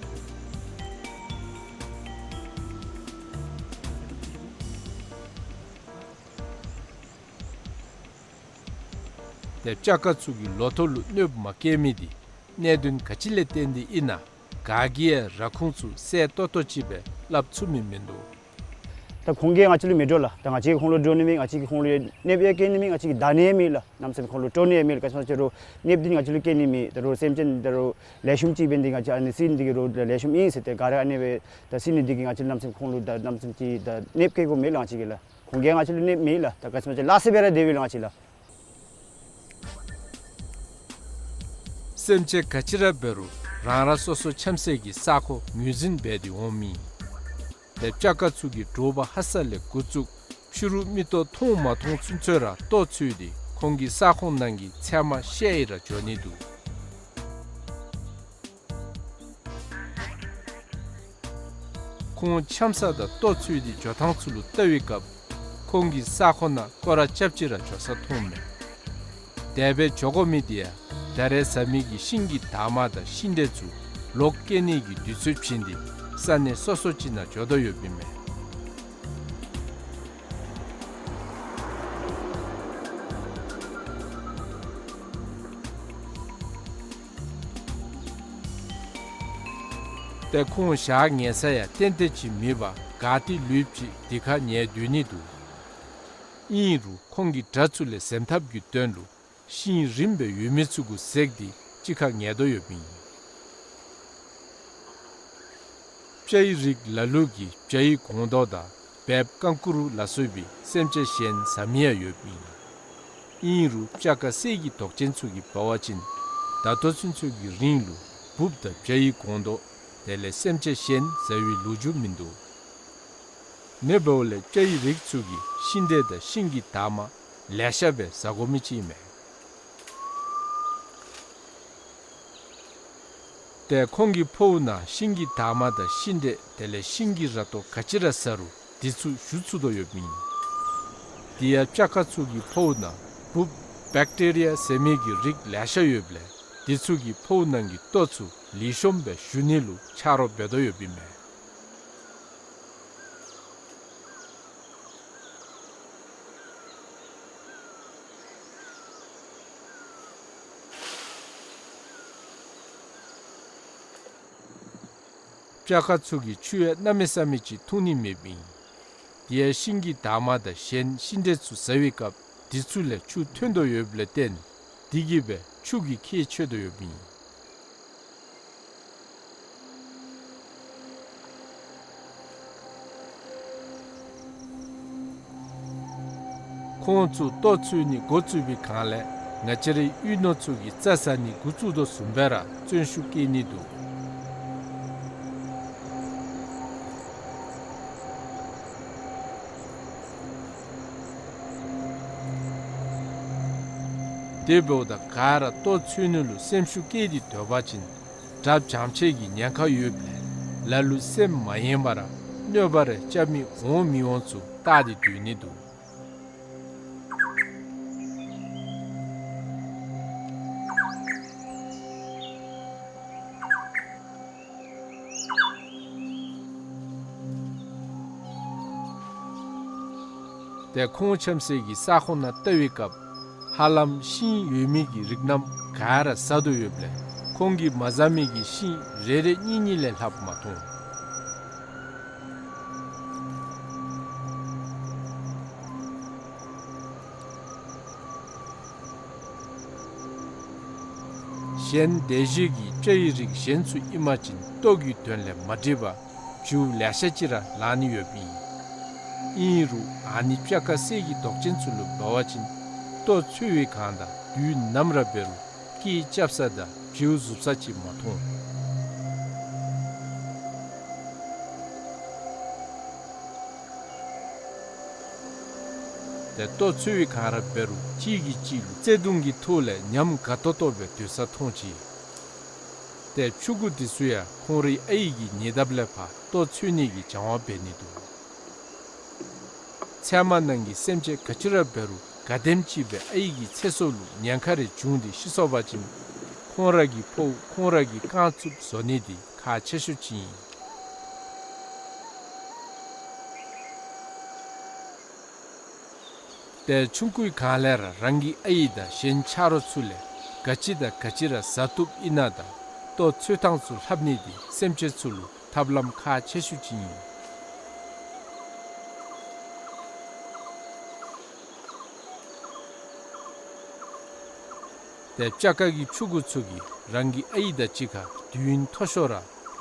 ཏེ་སྤྱ་ཀ་ཚུ་གིས་ལོ་ཐོག་ལུ་གནོདཔ་མ་བཀལ་མི་འདི་གནད་དོན་ག་ཅི་ལས་བརྟེན་ཏེ་ཨིན་ན་ག་གིས་ཡང་ར་ཁུངས་ཚུ་གསལ་ཏོག་ཏོ་ཅིག་སྦེ་སླབ་ཚུགས་མི་མིན་འདུག། ད་ཁོང་གིས་ང་བཅས་ལུ་མི་འདྲོག་ལགས། ད་ང་བཅས་ཀྱིས་ཁོང་ལུ་འདྲོག་ནི་མེད། ང་བཅས་ཀྱིས་ཁོང་ལུ་གནོདཔ་ཡང་བཀལ་ནི་མེད། ང་བཅས་ཀྱིས་བདའ་ནི་ཡང་མེད་ལགས། གནམ་མེད་ས་མེད་ཁོང་ལུ་དཀྲོག་ནི་ཡང་མེད་ལགས། ག་ཅི་སྨོ་ཟེར་རུང་གནོདཔ་འདི་ང་བཅས་ལུ་བཀལ་ནི་མེད། ད་རུང་སེམས་ཅན་ད་རུང་ལེགས་ཤོམ་ཅིག་འབད་ནི་འདི་ང་བཅས་ཨ་ནི་བསད་ནི་འདི་གིས་ར་ལེགས་ཤོམ་ཨིན་ཟེར་ཏེ་ག་ར་ཨ་ནི་སྦེ་ད་བསད་ནི་འདི་གིས་ང་བཅས་གནམ་མེད་ས་མེད་ཁོང་ལུ་ད་གནམ་མེད་ས་མེད་ཅིག་ད་གནོདཔ་བཀལ་དགོཔ་མེད་ལགས་ང་བཅས་ཀྱིས་ལགས། ཁོང་གིས་ང་བཅས་ལུ་གནོདཔ་མེད་ལགས། ད་ག་ཅི་སྨོ་ཟེར་ལཱ་ཟེར་སྦེ་ར་སྡོད་པས་ལགས་ང་བཅས་ལགས། སེམས་ཅན་ག་ཅི་ར་འབད་རུང་རང་རང་སོ་སོ་འཁྱམ་སའི་གི་ས་གོ་ངོས་འཛིན་འབད་དེ་འོང་མི། ཏེ་སྤྱ་ཀ་ཚུ་གིས་དྲོ་པ་ཧ་སག་ལས་འགོ་བཙུགས་ཕྱི་རུ་མིག་ཏོ་མཐོང་མ་མཐོང་ཚུན་ཚོད་ར་ལྟོ་འཚོལ་ཏེ་ཁོང་གི་ས་ཁོངས་ནང་གི་ཚལ་མ་བཤལ་ཏེ་ར་འགྱོ་ནི་འདུག། ཁོང་འཁྱམ་ས་དང་ལྟོ་འཚོལ་ཏེ་འགྱོ་ཐངས་ཚུ་ལུ་བལྟ་བའི་སྐབས་ཁོང་གི་ས་ཁོངས་ནང་སྐོར་ར་རྐྱབ་སྟེ་ར་འགྱོ་ས་མཐོང་མས། དེ་སྦེ་འགྱོ་དགོ་མི་འདི་ཡང་ ད་རེས་ཟ་མི་གི་ཤིང་གི་འདབ་མ་དང་ཤིང་འབྲས་ཚུ་ལོག་སྐྱེ་ནི་གི་དུས་ཚོད་བྱིན་ཏེ་ས་གནས་སོ་སོ་ཅིག་ནང་འགྱོ་དོ་ཡོདཔ་ཨིན་མས། ཏེ་ཁོང་ཞག་ཉལ་ས་ཡང་ཏན་ཏན་ཅིག་མེད་པར་ག་ཏེ་ལུསཔ་ཅིག་དེ་ཁར་ཉལ་སྡོད་ནི་འདུག། ཨིན་རུང་ཁོང་གིས་དགྲ་ཚུ་ལས་གཟེམ་ཐབས་ཀྱི་དོན་ལུ་ཤིང་རིངམ་སྦེ་ཡོད་མི་ཚུ་གུ་འཛེགས་ཏེ་གཅིག་ཁར་ཉལ་དོ་ཡོདཔ་ཨིན། སྤྱ་ཡི་རིགས་ལ་ལུ་གིས་བྱ་ཡི་སྒོང་རྡོག་དང་སྦལཔ་རྐང་ཀུ་རུ་ལ་སོགས་པའི་སེམས་ཅན་གཞན་ཟ་མི་ཡང་ཡོདཔ་ཨིན། ཨིན་རུང་སྤྱ་ཁ་གསེར་གྱི་མདོག་ཅན་ཚུ་གིས་འབད་བ་ཅིན་ད་ལྟོ་ཚུན་ཚོད་ཀྱི་རིང་ལུ་འབུཔ་དང་བྱ་ཡི་སྒོང་རྡོག་དེ་ལས་སེམས་ཅན་གཞན་ཟ་བའི་ལོ་རྒྱུས་མིན་འདུག། མེ་འབདཝ་ལས་སྤྱ་ཡི་རིགས་ཚུ་གིས་ཤིང་འབྲས་དང་ཤིང་གི་འདབ་མ་ལེ་ཤ་སྦེ་ཟ་དགོ་མི་ཅིག་ཨིན་མས། ཏེ་ཁོང་གི་ཕོཝ་ནང་ཤིང་གི་འདབ་མ་དང་ཤིང་འབྲས་དེ་ལས་ཤིང་གི་ར་ཏོ་ག་ཅི་ར་ཟ་རུང་དེ་ཚུ་ཞུ་ཚུགས་དོ་ཡོདཔ་ཨིན། དེ་ཡང་སྤྱ་ཁ་ཚུ་གི་ཕོཝ་ནང་འབུཔ་བེཀ་ཊི་རི་ཡ་ཟེར་མི་གི་རིགས་ལེ་ཤ་ཡོདཔ་ལས་དེ་ཚུ་གིས་ཕོཝ་ནང་གི་ལྟོ་ཚུ་ལེགས་ཤོམ་སྦེ་ཞུ་ནི་ལུ་ཆ་རོགས་འབད་དོ་ཡོདཔ་ཨིན་མས། སྤྱ་ཁ་ཚུ་གིས་ཆུ་ཡང་གནམ་མེད་ས་མེད་ཅིག་འཐུང་ནི་མེདཔ་ཨིན། དེ་ཡང་ཤིང་གི་འདབ་མ་དང་གཞན་ཤིང་འབྲས་ཚུ་ཟ་བའི་སྐབས་དེ་ཚུ་ལས་ཆུ་ཐོན་དོ་ཡོདཔ་ལས་བརྟེན་དེ་གིས་སྦེ་ཆུ་གིས་ཁྱད་ཆོད་དོ་ཡོདཔ་ཨིན། ཁོང་ཚུ་ལྟོ་འཚོལ་ནི་འགོ་བཙུགས་པའི་སྒང་ལས་ང་བཅས་རའི་གཡུས་ནོར་ཚུ་གིས་རྩྭ་ཟ་ནི་འགོ་བཙུགས་དོ་བཟུམ་སྦེ་ར་བརྩོན་ཤུགས་བསྐྱེད་ནི་འདུག། དེ་འབདཝ་ད་ག་ར་ལྟོ་འཚོལ་ནི་ལུ་སེམས་ཤུགས་བསྐྱེད་དེ་སྡོད་པ་ཅིན་དགྲ་བྱམས་ཆེ་གི་ཉེན་ཁ་ཡོདཔ་ལས་ལ་ལུ་སེམས་མ་ཡེངས་པར་གནོད་པ་རེ་རྐྱབ་མི་འོང་མི་འོང་ཚུ་བལྟ་སྟེ་སྡོད་ནི་འདུག། ཏེ་ཁོང་འཁྱམས་སའི་གི་ས་ཁོངས་ནང་བལྟ་བའི་སྐབས་ཧ་ལམ་ཤིང་ཡོད་མི་གི་རིགས་རྣམས་ག་ར་ཟ་དོ་ཡོདཔ་ལས་ཁོང་གིས་མ་ཟ་མི་གི་ཤིང་རེ་རེ་གཉིས་གཉིས་ལས་ལྷགཔ་མ་མཐོང་། གཞན་དེ་བཞིན་གྱི་སྤྱ་ཡི་རིགས་གཞན་ཚུ་ཨིན་པ་ཅིན་ལྟོ་གི་དོན་ལས་མ་འགྲིག་པར་བྱིའུ་ལེ་ཤ་ཅིག་ར་ལང་ནི་ཡོདཔ་ཨིན། ཨིན་རུང་ཨ་ནི་སྤྱ་ཁ་གསེར་གྱི་མདོག་ཅན་ཚུ་ལུ་འབད་བ་ཅིན་ལྟོ་འཚོལ་བའི་སྒང་དང་དུས་ནམ་ར་འབད་རུང་སྐད་རྐྱབ་ས་དང་བྱིའུ་ཟུག་ས་ཅིག་མ་མཐོང་། ཏེ་ལྟོ་འཚོལ་བའི་སྒང་ར་འབད་རུང་གཅིག་གིས་གཅིག་ལུ་བརྩེ་གདུང་གི་ཐོག་ལས་ཉམས་དགའ་ཏོག་ཏོ་སྦེ་སྡོད་ས་མཐོང་ཅི། ཏེ་ཕྱུ་གུ་འདི་ཚུ་ཡང་ཁོང་རའི་ཨའི་གི་ཉེ་འདབས་ལས་ཕར་ལྟོ་འཚོལ་ནི་གི་སྦྱང་བ་འབད་ནི་འདུག། ཚལ་མ་ནང་གི་སེམས་ཅན་ག་ཅི་ར་འབད་རུང་ག་དེམ་ཅིག་སྦེ་ཨའི་གི་ཚེ་སྲོག་ལུ་ཉེན་ཁ་རེ་བྱུང་སྟེ་ཤི་སོང་པ་ཅིན་ཁོང་ར་གི་ཕོཝ་ཁོང་ར་གིས་བཀང་ཚུགསཔ་བཟོ་ནི་འདི་ཁག་ཆེ་ཤོས་ཅིག་ཨིན། ཏེ་ཆུང་ཀུའི་སྒང་ལས་ར་རང་གི་ཨའི་དང་གཞན་ཆ་རོགས་ཚུ་ལས་ག་ཅི་དང་ག་ཅི་ར་ཟ་བཏུབ་ཨིན་ན་དང་ལྟོ་འཚོལ་ཐངས་ཚུ་ལྷབ་ནི་འདི་སེམས་ཅན་ཚུ་ལུ་ཐབས་ལམ་ཁག་ཆེ་ཤོས་ཅིག་ཨིན། ཏེ་སྤྱ་ཁ་གི་ཕྱུ་གུ་ཚུ་གིས་རང་གི་ཨའི་དང་གཅིག་ཁར་དུས་ཡུན་མཐོ་ཤོས་ར་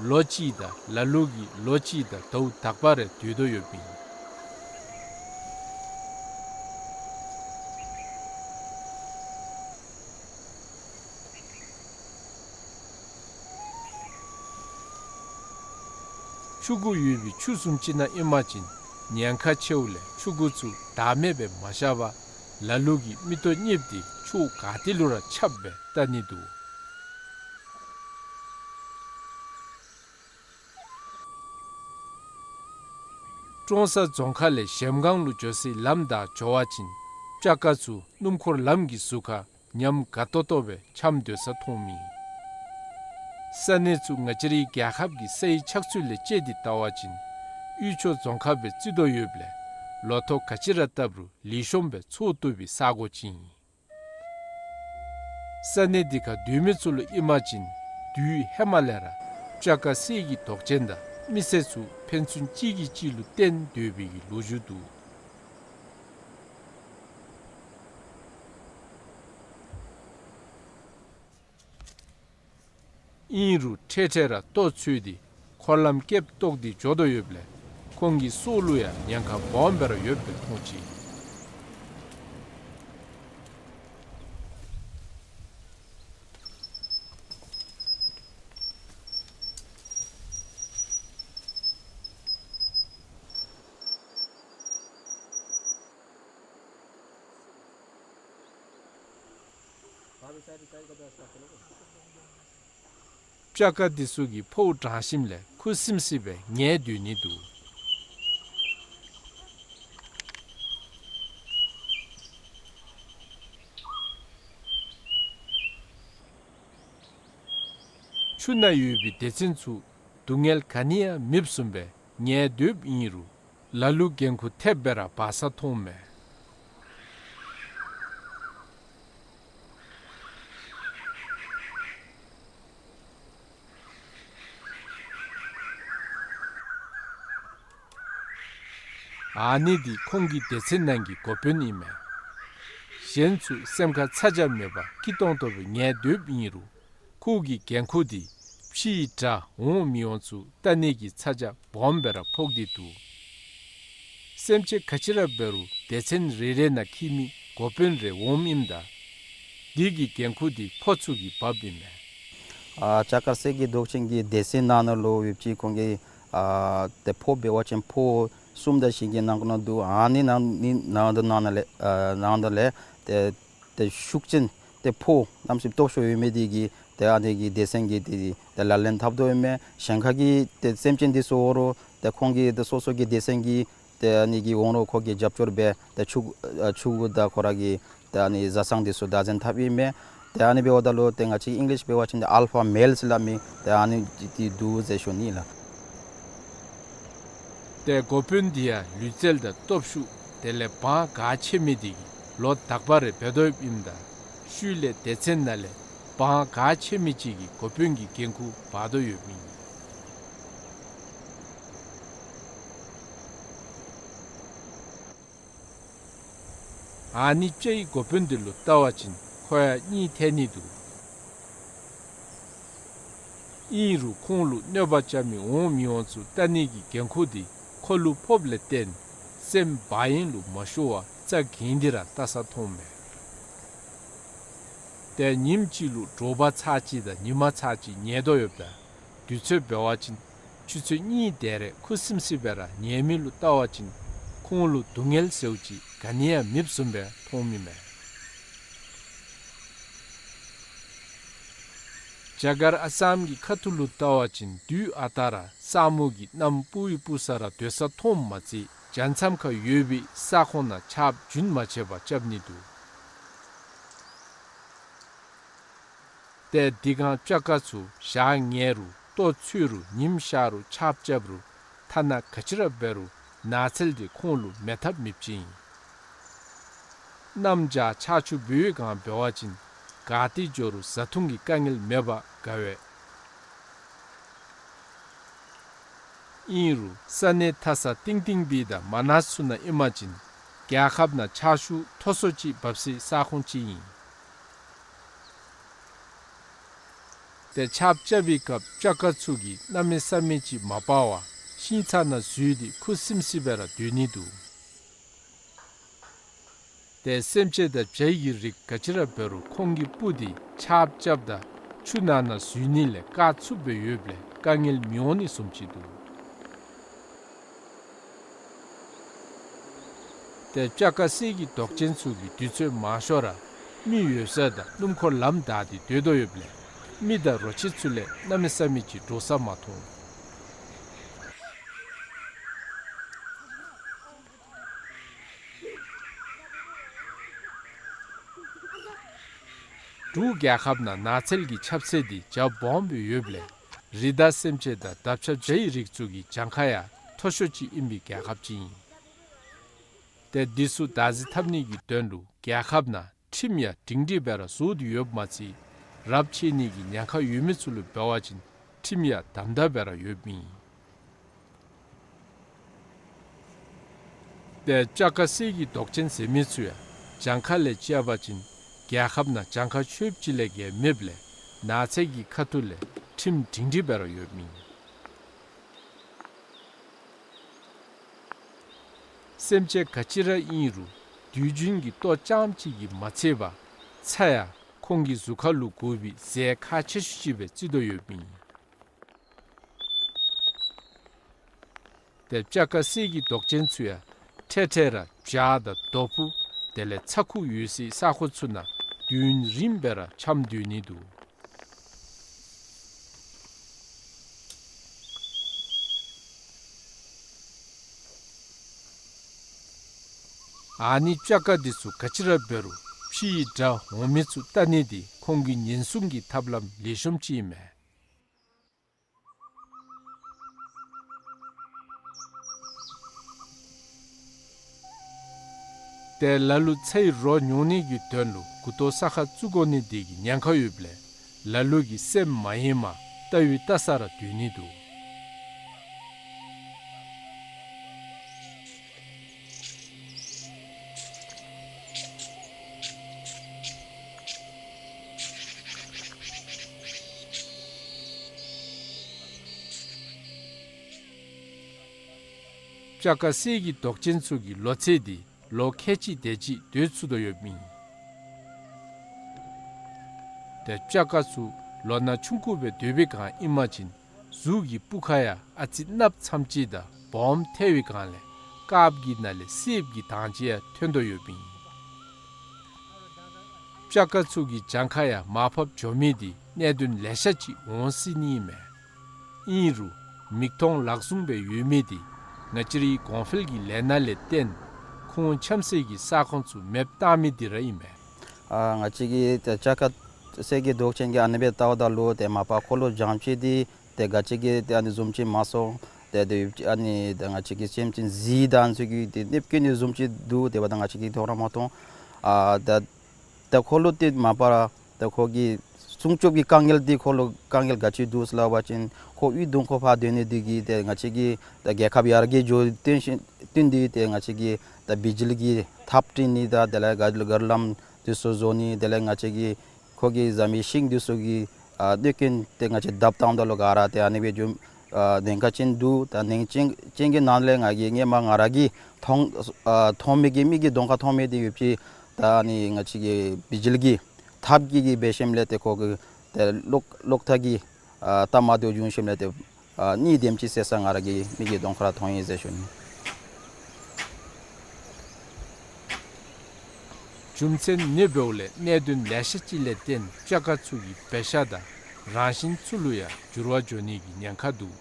ལོ་གཅིག་དང་ལ་ལུ་གིས་ལོ་གཅིག་དང་ཟླཝ་དག་པ་རེ་སྡོད་དོ་ཡོདཔ་ཨིན། ཕྱུ་གུ་ཡོད་པའི་ཆུ་བཟུམ་ཅིག་ནང་ཨིན་པ་ཅིན་ཉེན་ཁ་ཆེཝ་ལས་ཕྱུ་གུ་ཚུ་བདག་མེད་སྦེ་མ་བཞག་པར་ལ་ལུ་གིས་མིག་ཏོ་གཉིསཔ་དེ་ཕྱོགས་ག་ཏེ་ལུ་ར་ཁྱབ་སྦེ་བལྟ་ནི་འདུག། ཀྲོང་གསར་རྫོང་ཁག་ལས་གཞལམ་སྒང་ལུ་འགྱོ་སའི་ལམ་བདའ་འགྱོ་བ་ཅིན་སྤྱ་ཁ་ཚུ་སྣུམ་འཁོར་ལམ་གྱི་ཟུར་ཁར་ ཉམས་དགའ་ཏོག་ཏོ་སྦེ་འཁྱམས་སྡོད་ས་མཐོང་མི། ས་གནས་ཚུ་ང་བཅས་རའི་རྒྱལ་ཁབ་ཀྱི་སའི་ཆགས་ཚུལ་ལས་དཔྱད་དེ་བལྟ་བ་ཅིན་དབུས་ཕྱོགས་རྫོང་ཁག་སྦེ་བརྩི་དོ་ཡོདཔ་ལས་ལོ་ཐོག་ག་ཅི་ར་བཏབ་རུང་ལེགས་ཤོམ་སྦེ་འཚོ་བཏུབ་པའི་ས་གོ་ཅིག་ཨིན། ས་གནས་འདི་ཁར་སྡོད་མི་ཚུ་ལུ་ཨིན་པ་ཅིན་དུས་ཧེ་མ་ལས་ར་སྤྱ་དཀར་གསེར་གྱི་མདོག་ཅན་དང་མི་སེར་ཚུ་ཕན་ཚུན་གཅིག་གིས་གཅིག་ལུ་བརྟེན་སྡོད་པའི་གི་ལོ་རྒྱུས་འདུག། ཨིན་རུང་འཕྲལ་འཕྲལ་ར་ལྟོ་འཚོལ་ཏེ་འཁོར་ལམ་སྐེདཔ་བཏོག་སྟེ་འགྱོ་དོ་ཡོདཔ་ལས་ཁོང་གི་སྲོག་ལུ་ཡང་ཉེན་ཁ་སྦོམ་སྦེ་ར་ཡོདཔ་སྦེ་མཐོང་ཅི། སྤྱ་དཀར་འདི་ཚུ་གིས་ཕོཝ་འགྲང་ཞིནམ་ལས་ཁུ་སིམ་སི་སྦེ་ཉལ་སྡོད་ནི་འདུག། ཆུ་ནང་ཡོད་པའི་སྡེ་ཚན་ཚུ་སྡུག་བསྔལ་ག་ནི་ཡང་མེདཔ་བཟུམ་སྦེ་ཉལ་སྡོདཔ་ཨིན་རུང་ལ་ལུ་འགན་ཁུར་ཐེབས་སྦེ་ར་འབག་ས་མཐོངམ་མས། ཨ་ནི་འདི་ཁོང་གི་སྡེ་ཚན་ནང་གི་འགོ་དཔོན་ཨིན་མས། གཞན་ཚུ་སེམས་ཁར་ཚ་གྱང་མེད་པར་སྐྱིད་ཏོང་ཏོ་སྦེ་ཉལ་སྡོདཔ་ཨིན་རུང་ཁོ་གི་འགན་ཁུར་འདི་ཕྱིའི་དགྲ་འོང་མི་འོང་ཚུ་ལྟ་ནི་གི་ཚ་གྱང་སྦོམ་སྦེ་ར་ཕོག་སྟེ་འདུག། སེམས་ཅན་ག་ཅི་ར་འབད་རུང་སྡེ་ཚན་རེ་རེ་ནང་འཁྱིད་མི་འགོ་དཔོན་རེ་འོངམ་ཨིནམ་ད་འདི་གི་འགན་ཁུར་འདི་ཕོ་ཚུ་གིས་འབགཔ་ཨིན་མས། ཨ་སྤྱ་དཀར་གསེར་གྱི་མདོག་ཅན་གྱི་སྡེ་ཚན་ནང་ན་ལུ་ཡོདཔ་ཅིག་ཁོང་གི་ཨ་ཏེ་ཕོ་འབད་བ་ཅིན་ཕོ་གསུམ་དང་བཞི་གི་ནང་ན་འདུག། ཨ་ནི་ནང་ནི་ནང་དུ་ནང་ན་ལས་ཨ་ནང་དུ་ལས་ཏེ་ཏེ་ཤུགས་ཅན་ཏེ་ཕོ་གནམ་མེད་ས་མེད་སྟོབས་ཤུགས་ཡོད་མི་འདི་གིས་ཏེ་ཨ་ནི་གི་སྡེ་ཚན་གྱི་ཏེ་ཏེ་ལག་ལེན་འཐབ་དོ་ཡོད་མི། གཞན་ཁ་གི་ཏེ་སེམས་ཅན་འདི་ཚུ་འོང་རུང་ཏེ་ཁོང་གི་ཏེ་སོ་སོ་གི་སྡེ་ཚན་གྱི་ཏེ་ཨ་ནི་གི་འོང་རུང་ཁོ་གིས་རྒྱབ་སྐྱོར་འབད་ཏེ་ཕྱུག་ཨ་ཕྱུགཔ་དང་ཁོ་ར་གི་ཏེ་ཨ་ནི་བཟའ་ཚང་འདི་ཚུ་བདག་འཛིན་འཐབ་ཨིན་མས། ཏེ་ཨ་ནི་འབདཝ་ད་ལུ་ཏེ་ང་བཅས་ཨིང་ལིཤ་འབད་བ་ཅིན་ཏེ་ཨལ་ཕ་མེལ་ཟེར་སླབ་མི་ཏེ་ཨ་ནི་འདི་འདུག་ཟེར་ཞུ་ནི་ལགས། ཏེ་འགོ་དཔོན་འདི་ཡང་ལུས་རྩལ་དང་སྟོབས་ཤུགས་དེ་ལས་དབང་ག་ཆེ་མི་འདི་གིས་ལོ་དག་པ་རེ་འབད་དོ་ཡོདཔ་ཨིནམ་ད་ཤུལ་ལས་སྡེ་ཚན་ནང་ལས་དབང་ག་ཆེ་མི་ཅིག་གིས་འགོ་དཔོན་གྱི་འགན་ཁུར་འབག་དོ་ཡོདཔ་ཨིན། ཨ་ནི་སྤྱའི་འགོ་དཔོན་འདི་ལུ་བལྟ་བ་ཅིན་ཁོ་ཡང་གཉིད་ཐལ་ནི་འདུག། ཨིན་རུང་ཁོང་ལུ་གནོད་པ་རྐྱབ་མི་འོང་མི་འོང་ཚུ་བལྟ་ནི་གི་འགན་ཁུར་འདི་ཁོ་ལུ་ཕོགཔ་ལས་བརྟེན་སེམས་བག་ཡངས་ལུ་མ་ཤོར་བར་རྩ་འགེངས་ཏེ་ར་བལྟ་ས་མཐོངམ་མས། ཏེ་ཉིནམ་གཅིག་ལུ་དྲོ་པ་ཚར་གཅིག་དང་ཉི་མ་ཚར་གཅིག་ཉལ་དོ་ཡོདཔ་ད་དུས་ཚོད་འབད་བ་ཅིན་ཆུ་ཚོད་གཉིས་དེ་རེ་ཁུ་སིམ་སི་སྦེ་ར་ཉལ་མི་ལུ་བལྟ་བ་ཅིན་ཁོང་ལུ་སྡུག་བསྔལ་ཟེརཝ་ཅིག་ག་ནི་ཡང་མེདཔ་བཟུམ་སྦེ་མཐོངམ་ཨིན་མས། རྒྱ་གར་ཨ་སམ་གྱི་ཁ་ཐུག་ལུ་བལྟ་བ་ཅིན་དུས་ཨ་རྟག་ར་ས་སྨུག་གིས་གནམ་སྤུབ་ཡི་སྤུབ་ས་ར་སྡོད་ས་མཐོངམ་མ་ཚད་བྱང་མཚམས་ཁར་ཡོད་པའི་ས་ཁོངས་ནང་ཆརཔ་རྒྱུན་མ་ཆད་པར་རྐྱབ་ནི་འདུག། ཏེ་འདི་སྒང་སྤྱ་དཀར་ཚུ་ཞག་ཉལ་རུང་ལྟོ་འཚོལ་རུང་ཉིམ་ཤར་རུང་ཆརཔ་རྐྱབ་རུང་ཐ་ན་ག་ཅི་ར་འབད་རུང་ནགས་ཚལ་འདི་ཁོང་ལུ་མེད་ཐབས་མེདཔ་ཅིག་ཨིན། གནམ་བྱཱར་ཆར་ཆུ་འབུཝ་སྒང་འབད་བ་ཅིན་ག་ཏེ་འགྱོ་རུང་བཟའ་འཐུང་གི་དཀའ་ངལ་མེད་པར་དགའ་བས། ཨིན་རུང་ས་གནས་མཐའ་ས་གཏིང་གཏིང་སྦེ་དང་མ་ནཱ་ཚུ་ནང་ཨིན་པ་ཅིན་རྒྱལ་ཁབ་ནང་ཆར་ཆུ་མཐོ་སུ་ཅིག་འབབ་སའི་ས་ཁོངས་ཅིག་ཨིན། ཏེ་ཆརཔ་རྐྱབ་པའི་སྐབས་སྤྱ་དཀར་ཚུ་གིས་གནམ་མེད་ས་མེད་ཅིག་མ་སྤར་བར་ཤིང་ཚང་ནང་འཛུལ་ཏེ་ཁུ་སིམ་སི་སྦེ་ར་སྡོད་ནི་འདུག། ཏེ་སེམས་ཅན་དང་བྱ་ཡི་གི་རིགས་ག་ཅི་ར་འབད་རུང་ཁོང་གི་སྤུ་འདི་ཆརཔ་རྐྱབ་ད་ཆུ་ནང་ན་འཛུལ་ནི་ལས་བཀག་ཚུགསཔ་སྦེ་ཡོདཔ་ལས་དཀའ་ངལ་མི་འོང་ནི་བཟུམ་ཅིག་འདུག། ཏེ་སྤྱ་དཀར་གསེར་གྱི་མདོག་ཅན་ཚུ་གིས་དུས་ཚོད་མང་ཤོས་ར་མི་ཡོད་ས་དང་སྣུམ་འཁོར་ལམ་བདའ་སྟེ་སྡོད་དོ་ཡོདཔ་ལས་མི་དང་རོ་ཁྱི་ཚུ་ལས་གནམ་མེད་ས་མེད་ཅིག་འདྲོག་ས་མ་མཐོང་། འབྲུག་རྒྱལ་ཁབ་ནང་ནགས་ཚལ་གྱི་ཁྱབ་ཚད་འདི་རྒྱ་སྦོམ་སྦེ་ཡོདཔ་ལས་རི་དྭགས་སེམས་ཅན་དང་འདབ་ཆགས་བྱའི་རིགས་ཚུ་གི་གྱངས་ཁ་ཡང་མཐོ་ཤོས་ཅིག་ཨིན་པའི་རྒྱལ་ཁབ་ཅིག་ཨིན། ཏེ་འདི་ཚུ་བདག་འཛིན་འཐབ་ནི་གི་དོན་ལུ་རྒྱལ་ཁབ་ནང་ཁྲིམས་ཡང་སྒྲིང་སྒྲིང་སྦེ་ར་བཟོ་སྟེ་ཡོདཔ་མ་ཚད་རབས་ཆད་ནི་གི་ཉེན་ཁ་ཡོད་མི་ཚུ་ལུ་འབད་བ་ཅིན་ཁྲིམས་ཡང་དམ་དམ་སྦེ་ར་ཡོདཔ་ཨིན། ཏེ་སྤྱ་དཀར་གསེར་གྱི་མདོག་ཅན་ཟེར་མི་ཚུ་ཡང་གྱངས་ཁ་ལས་བཅད་པ་ཅིན་རྒྱལ་ཁབ་ནང་གྱངས་ཁ་ཆོདཔ་ཅིག་ལས་བརྒལ་མེདཔ་ལས་ནགས་ཚལ་གྱི་ཁ་ཐུག་ལས་ཁྲིམས་སྒྲིང་སྒྲིང་སྦེ་ར་ཡོདཔ་ཨིན། སེམས་ཅན་ག་ཅི་ར་ཨིན་རུང་དུས་རྒྱུན་གྱི་ལྟོ་རྐྱངམ་གཅིག་གིས་མ་ཚད་པར་ཚྭ་ཡང་ཁོང་གི་གཟུགས་ཁ་ལུ་དགོ་པའི་ཟས་ཁག་ཆེ་ཤོས་ཅིག་སྦེ་བརྩི་དོ་ཡོདཔ་ཨིན། ཏེ་སྤྱ་དཀར་གསེར་གྱི་མདོག་ཅན་ཚུ་ཡང་འཕྲལ་འཕྲལ་ར་བྱག་དང་རྡོ་ཕུང་དེ་ལས་ཚྭ་ཁུ་ཡོད་སའི་ས་ཁོངས་ཚུ་ནང་དུས་ཡུན་རིངམོ་སྦེ་ར་འཁྱམས་སྡོད་ནི་འདུག། ཨ་ནི་སྤྱ་དཀར་འདི་ཚུ་ག་ཅི་ར་འབད་རུང་ཕྱིའི་དགྲ་འོང་མི་ཚུ་བལྟ་ནི་འདི་ཁོང་གི་ཉེན་སྲུང་གི་ཐབས་ལམ་ལེགས་ཤོམ་ཅིག་ཨིན་མས། ཏེ་ལ་ལུ་ཚྭའི་རོ་ཉོ་ནི་གི་དོན་ལུ་མགུ་ཏོ་ས་ཁར་བཙུགས་དགོ་ནི་འདི་གི་ཉེན་ཁ་ཡོདཔ་ལས་ལ་ལུ་གིས་སེམས་མ་ཡེངས་པར་བལྟ་ཡུལ་བལྟ་སར་སྡོད་ནི་འདུག། སྤྱ་དཀར་གསེར་གྱི་མདོག་ཅན་ཚུ་གི་ལོ་ཚད་འདི་ལོ་ཁལ་གཅིག་དེ་ཅིག་སྡོད་ཚུགས་དོ་ཡོདཔ་ཨིན། ཏེ་སྤྱ་དཀར་ཚུ་ལོ་ན་ཆུང་ཀུ་སྦེ་སྡོད་པའི་སྒང་ཨིན་པ་ཅིན་གཟུགས་ཀྱི་སྤུ་ཁ་ཡང་ཨ་ཙི་གནགཔོ་ཙམ་ཅིག་དང་སྦོམ་ཐལ་བའི་སྒང་ལས་དཀརཔོ་གི་ནང་ལས་སེརཔོ་གི་དྭངས་ཅིག་ཡང་ཐོན་དོ་ཡོདཔ་ཨིན། སྤྱ་དཀར་ཚུ་གི་གྱངས་ཁ་ཡང་མར་ཕབ་འགྱོ་མི་འདི་གནད་དོན་ལེ་ཤ་ཅིག་འོང་སྲིད་ནི་ཨིན་མས། ཨིན་རུང་མིག་མཐོང་ལག་བཟུང་སྦེ་ཡོད་མི་འདི་ང་བཅས་རའི་གོང་འཕེལ་གྱི་ལས་སྣ་ལས་བརྟེན་ཁོང་འཁྱམས་སའི་གི་ས་ཁོངས་ཚུ་མེདཔ་བཏང་མི་འདི་ར་ཨིན་མས། ཨ་ང་བཅས་ཀྱི་ཏེ་སྤྱ་དཀར་གསེར་གྱི་མདོག་ཅན་གྱི་ཨ་ནི་སྦེ་བལྟཝ་ད་ལུ་ཏེ་མ་པ་ཁོ་ལུ་གྱངས་ཁ་འདི་ཏེ་ག་ཅི་གི་ཏེ་ཨ་ནི་བཟུམ་ཅིག་མ་སོང་། ཏེ་ཏེ་ཨ་ནི་ཏེ་ང་བཅས་ཀྱི་སེམས་ཅན་གཟིག་དང་ཚུ་གི་ཏེ་གནོདཔ་བཀལ་ནི་བཟུམ་ཅིག་འདུག། དེ་འབདཝ་ད་ང་བཅས་ཀྱིས་མཐོང་ར་མ་མཐོང་། ཨ་ད་ད་ཁོ་ལུ་ཏེ་མ་པ་ར་ད་ཁོ་གི་སྲུང་སྐྱོབ་ཀྱི་དཀའ་ངལ་འདི་ཁོ་ལུ་དཀའ་ངལ་ག་ཅི་འདུག་ཟེར་སླབ་པ་ཅིན་ཁོ་གཡུས་གདོང་ཁོ་ཕར་སྡོད་ནི་འདི་གིས་ཏེ་ང་བཅས་ཀྱི་ད་རྒྱལ་ཁབ་ཡར་རྒྱས་འགྱོ་བརྟེན་ཞིན་བརྟེན་ཏེ་ཏེ་ང་བཅས་ཀྱི་ད་བི་ཇི་ལི་གི་ཐགཔ་བཏིང་ནི་དང་དེ་ལས་ག་གར་ལམ་འདི་ཚུ་བཟོ་ནི་དེ་ལས་ང་བཅས་ཀྱི་ཁོ་གི་བཟའ་མི་ཤིང་འདི་ཚུ་གི་ཨ་གནོད་སྐྱོན་ཏེ་ང་བཅས་བརྡབ་བཏངམ་ད་ལུ་ག་ར་ཏེ་ཨ་ནི་སྦེ་འགྱོ་ཨ་ཉེན་ཁ་ཅིག་འདུག། ད་ཉེན་ཅན་ཅན་གྱི་ནང་ལས་ང་གིས་སྔོན་མ་ང་ར་གིས་མཐོང་ཨ་མཐོང་མི་གི་མིག་གི་གདོང་ཁར་མཐོང་མི་འདི་ཡོད་པའི་ད་ཨ་ནི་ང་བཅས་ཀྱི་བི་ཇི་ལི་གི་ཐགཔ་གི་གི་འབད་ཞིནམ་ལས་ཏེ་ཁོ་གི་ཏེ་གློག་གློག་ཐག་གི་ཨ་ལྟ་མ་བདེཝ་བྱུང་ཞིནམ་ལས་ཏེ་ཨ་གཉིས་དེམ་ཅིག་བསད་ས་ང་ར་གི་མིག་གི་གདོང་ཁར་མཐོང་ཡི་ཟེར་ཞུ་ནི། རྒྱུ་མཚན་ཨ་ནི་འབདཝ་ལས་གནད་དོན་ལེ་ཤ་ཅིག་ལས་བརྟེན་སྤྱ་དཀར་ཚུ་གི་འབད་བཞག་དང་རང་བཞིན་ཚུ་ལུ་ཡང་འགྱུར་བ་འགྱོ་ནི་གི་ཉེན་ཁ་འདུག།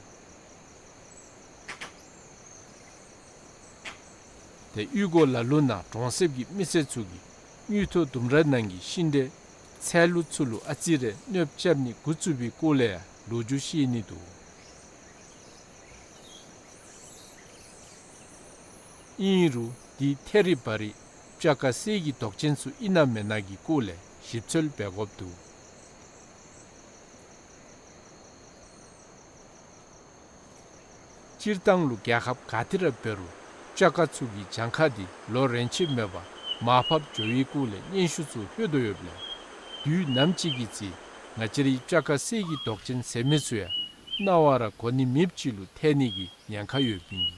ཏེ་གཡུས་སྒོ་ལ་ལུ་ནང་གྲོང་གསེབ་ཀྱི་མི་སེར་ཚུ་གིས་དངུལ་ཐོག་ལྡུམ་ར་ནང་གི་ཤིང་འབྲས་ཚལ་ལུ་ཚུ་ལུ་ཨ་ཙི་རེ་གནོདཔ་རྐྱབ་ནི་འགོ་བཙུགས་པའི་སྐོར་ལས་ཡང་ལོ་རྒྱུས་བཤད་ནི་འདུག། ཨིན་རུང་འདི་ཐད་རི་བ་རི་སྤྱ་དཀར་གསེར་གྱི་མདོག་ཅན་ཚུ་ཨིན་ན་མེན་ན་གི་སྐོར་ལས་ཞིབ་འཚོལ་འབད་དགོཔ་འདུག། སྤྱིར་བཏང་ལུ་རྒྱལ་ཁབ་ག་ཏེ་ར་འབད་རུང་སྤྱ་དཀར་ཚུ་གི་གྱངས་ཁ་འདི་ལོ་རེ་ཆད་མེད་པར་མར་ཕབ་འགྱོ་བའི་སྐོར་ལས་སྙན་ཞུ་ཚུ་ལྷོད་དོ་ཡོདཔ་ལས་དུས་ནམ་ཅིག་གི་ཚེ་ང་བཅས་རའི་སྤྱ་དཀར་གསེར་གྱི་མདོག་ཅན་ཟེར་མི་ཚུ་ཡང་རྣ་བར་གོ་ནི་མེདཔ་ཅིག་ལུ་ཐལ་ནི་གི་ཉེན་ཁ་ཡོདཔ་ཨིན།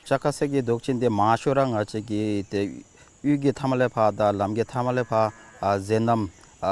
སྤྱ་དཀར་གསེར་གྱི་མདོག་ཅན་འདི་མང་ཤོས་ར་ང་བཅས་ཀྱི་ཏེ་གཡུས་ཀྱི་མཐའ་མ་ལས་ཕར་དང་ལམ་གྱི་མཐའ་མ་ལས་ཕར་ཨ་མཛེས་རྣམ་ཨ་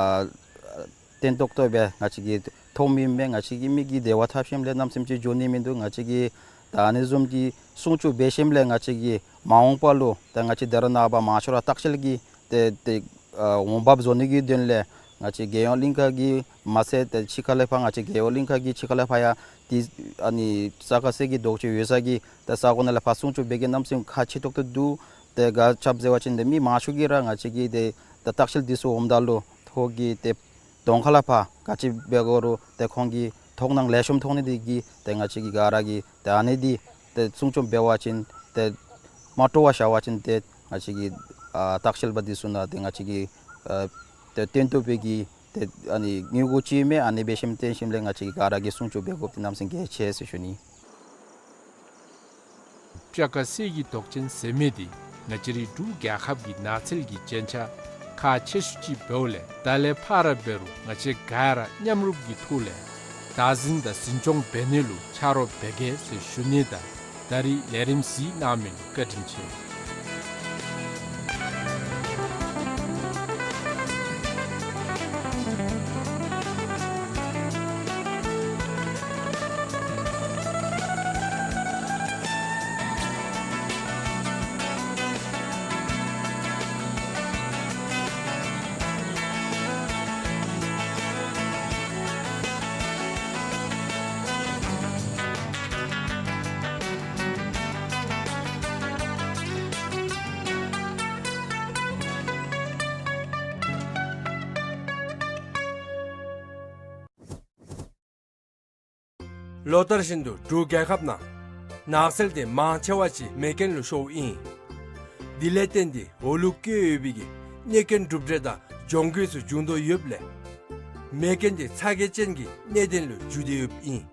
བརྟན་ཏོག་ཏོ་སྦེ་ང་བཅས་ཀྱིས་མཐོང་མི་མེད། ང་བཅས་ཀྱི་མིག་གིས་དེ་བ་འཐབ་ཞིནམ་ལས་གནམ་མེད་ས་མེད་ཅིག་འགྱོ་ནི་མིན་འདུག། ང་བཅས་ཀྱིས་ད་ཨ་ནི་བཟུམ་གྱི་སྲུང་སྐྱོབ་འབད་ཞིནམ་ལས་ང་བཅས་ཀྱིས་མ་འོངས་པ་ལུ་ད་ང་བཅས་ད་རེས་ནངས་པ་མང་ཤོས་ར་ལྟ་བཤལ་གྱི་ཏེ་ཏེ་ཨ་འོང་འབབ་བཟོ་ནི་གི་དོན་ལས་ང་བཅས་རྒྱལ་ཡོངས་གླིང་ཁ་གི་མ་ཚད་ཏེ་ཕྱི་ཁ་ལས་ཕར་ང་བཅས་རྒྱལ་ཡོངས་གླིང་ཁ་གི་ཕྱི་ཁ་ལས་ཕར་ཡང་ཏེ་ཨ་ནི་སྤྱ་དཀར་གསེར་གྱི་མདོག་ཅན་ཡོད་ས་གི་ཏེ་ས་གོ་ནང་ལས་ཕར་སྲུང་སྐྱོབ་འབད་གེ་གནམ་མེད་ས་མེད་ཁག་ཆེ་ཏོག་ཏོ་འདུག། ཏེ་ག་ཅི་འབད་ཟེར་བ་ཅིན་ཏེ་མི་མང་ཤོས་ཀྱིས་ར་ང་བཅས་ཀྱི་ཏེ་ད་ལྟ་བཤལ་འདི་ཚུ་འོངམ་ད་ལུ་ ཁོ་གིས་ཏེ་གདོང་ཁ་ལས་ཕར་ག་ཅི་འབད་དགོ་རུང་ཏེ་ཁོང་གིས་དོ་སྣང་ལེགས་ཤོམ་ཐོག་ནི་འདི་གིས་ཏེ་ང་བཅས་ཀྱིས་ག་ར་གིས་ཏེ་ཨ་ནི་འདི་ཏེ་སྲུང་སྐྱོབ་འབད་བ་ཅིན་ཏེ་མ་འདྲཝ་བཞག་པ་ཅིན་ཏེ་ང་བཅས་ཀྱི་ཨ་ལྟ་བཤལ་པ་འདི་ཚུ་ནང་ཏེ་ང་བཅས་ཀྱི་ཨ་ཏེ་བརྟན་ཏོག་སྦེ་གི་ཏེ་ཨ་ནི་དངུལ་སྒོར་ཅིག་མས། ཨ་ནི་འབད་ཞིནམ་བརྟེན་ཞིནམ་ལས་ང་བཅས་ཀྱིས་ག་ར་གིས་སྲུང་སྐྱོབ་འབད་དགོཔ་འདི་གནམ་མེད་ས་མེད་གལ་ཆེ་ཟེར་ཞུ་ནི། སྤྱ་ཀ་གསེར་གྱི་མདོག་ཅན་ཟེར་མི་འདི་ང་བཅས་རའི་འབྲུག་རྒྱལ་ཁབ་ཀྱི་ནགས་ཚལ་གྱི་རྒྱན་ཆ་ཁག་ཆེ་ཤོས་ཅིག་འབདཝ་ལས་ད་ལས་ཕར་འབད་རུང་ང་བཅས་ག་ར་མཉམ་རུབ་ཀྱི་ཐོག་ལས་བདག་འཛིན་དང་འཛིན་སྐྱོང་འབད་ནི་ལུ་ཆ་རོགས་འབད་གེ་ཟེར་ཞུ་ནི་དང་ད་རིས་ལས་རིམ་གཟིགས་གནང་མི་ལུ་བཀའ་དྲིན་ཆེ། ལོ་ལྟར་བཞིན་དུ་འབྲུག་རྒྱལ་ཁབ་ནང་ནགས་ཚལ་འདི་མང་ཆེ་བ་ཅིག་མེ་རྐྱེན་ལུ་ཤོརཝ་ཨིན། དེ་ལས་བརྟེན་ཏེ་འོག་ལུ་བཀོད་ཡོད་པའི་གི་གནོད་སྐྱོན་གྲུབ་འབྲས་དང་གྱོང་གུད་ཚུ་འབྱུང་དོ་ཡོདཔ་ལས་མེ་རྐྱེན་འདི་ཚ་གྱང་ཅན་གྱི་གནད་དོན་ལུ་འགྱུར་ཏེ་ཡོདཔ་ཨིན།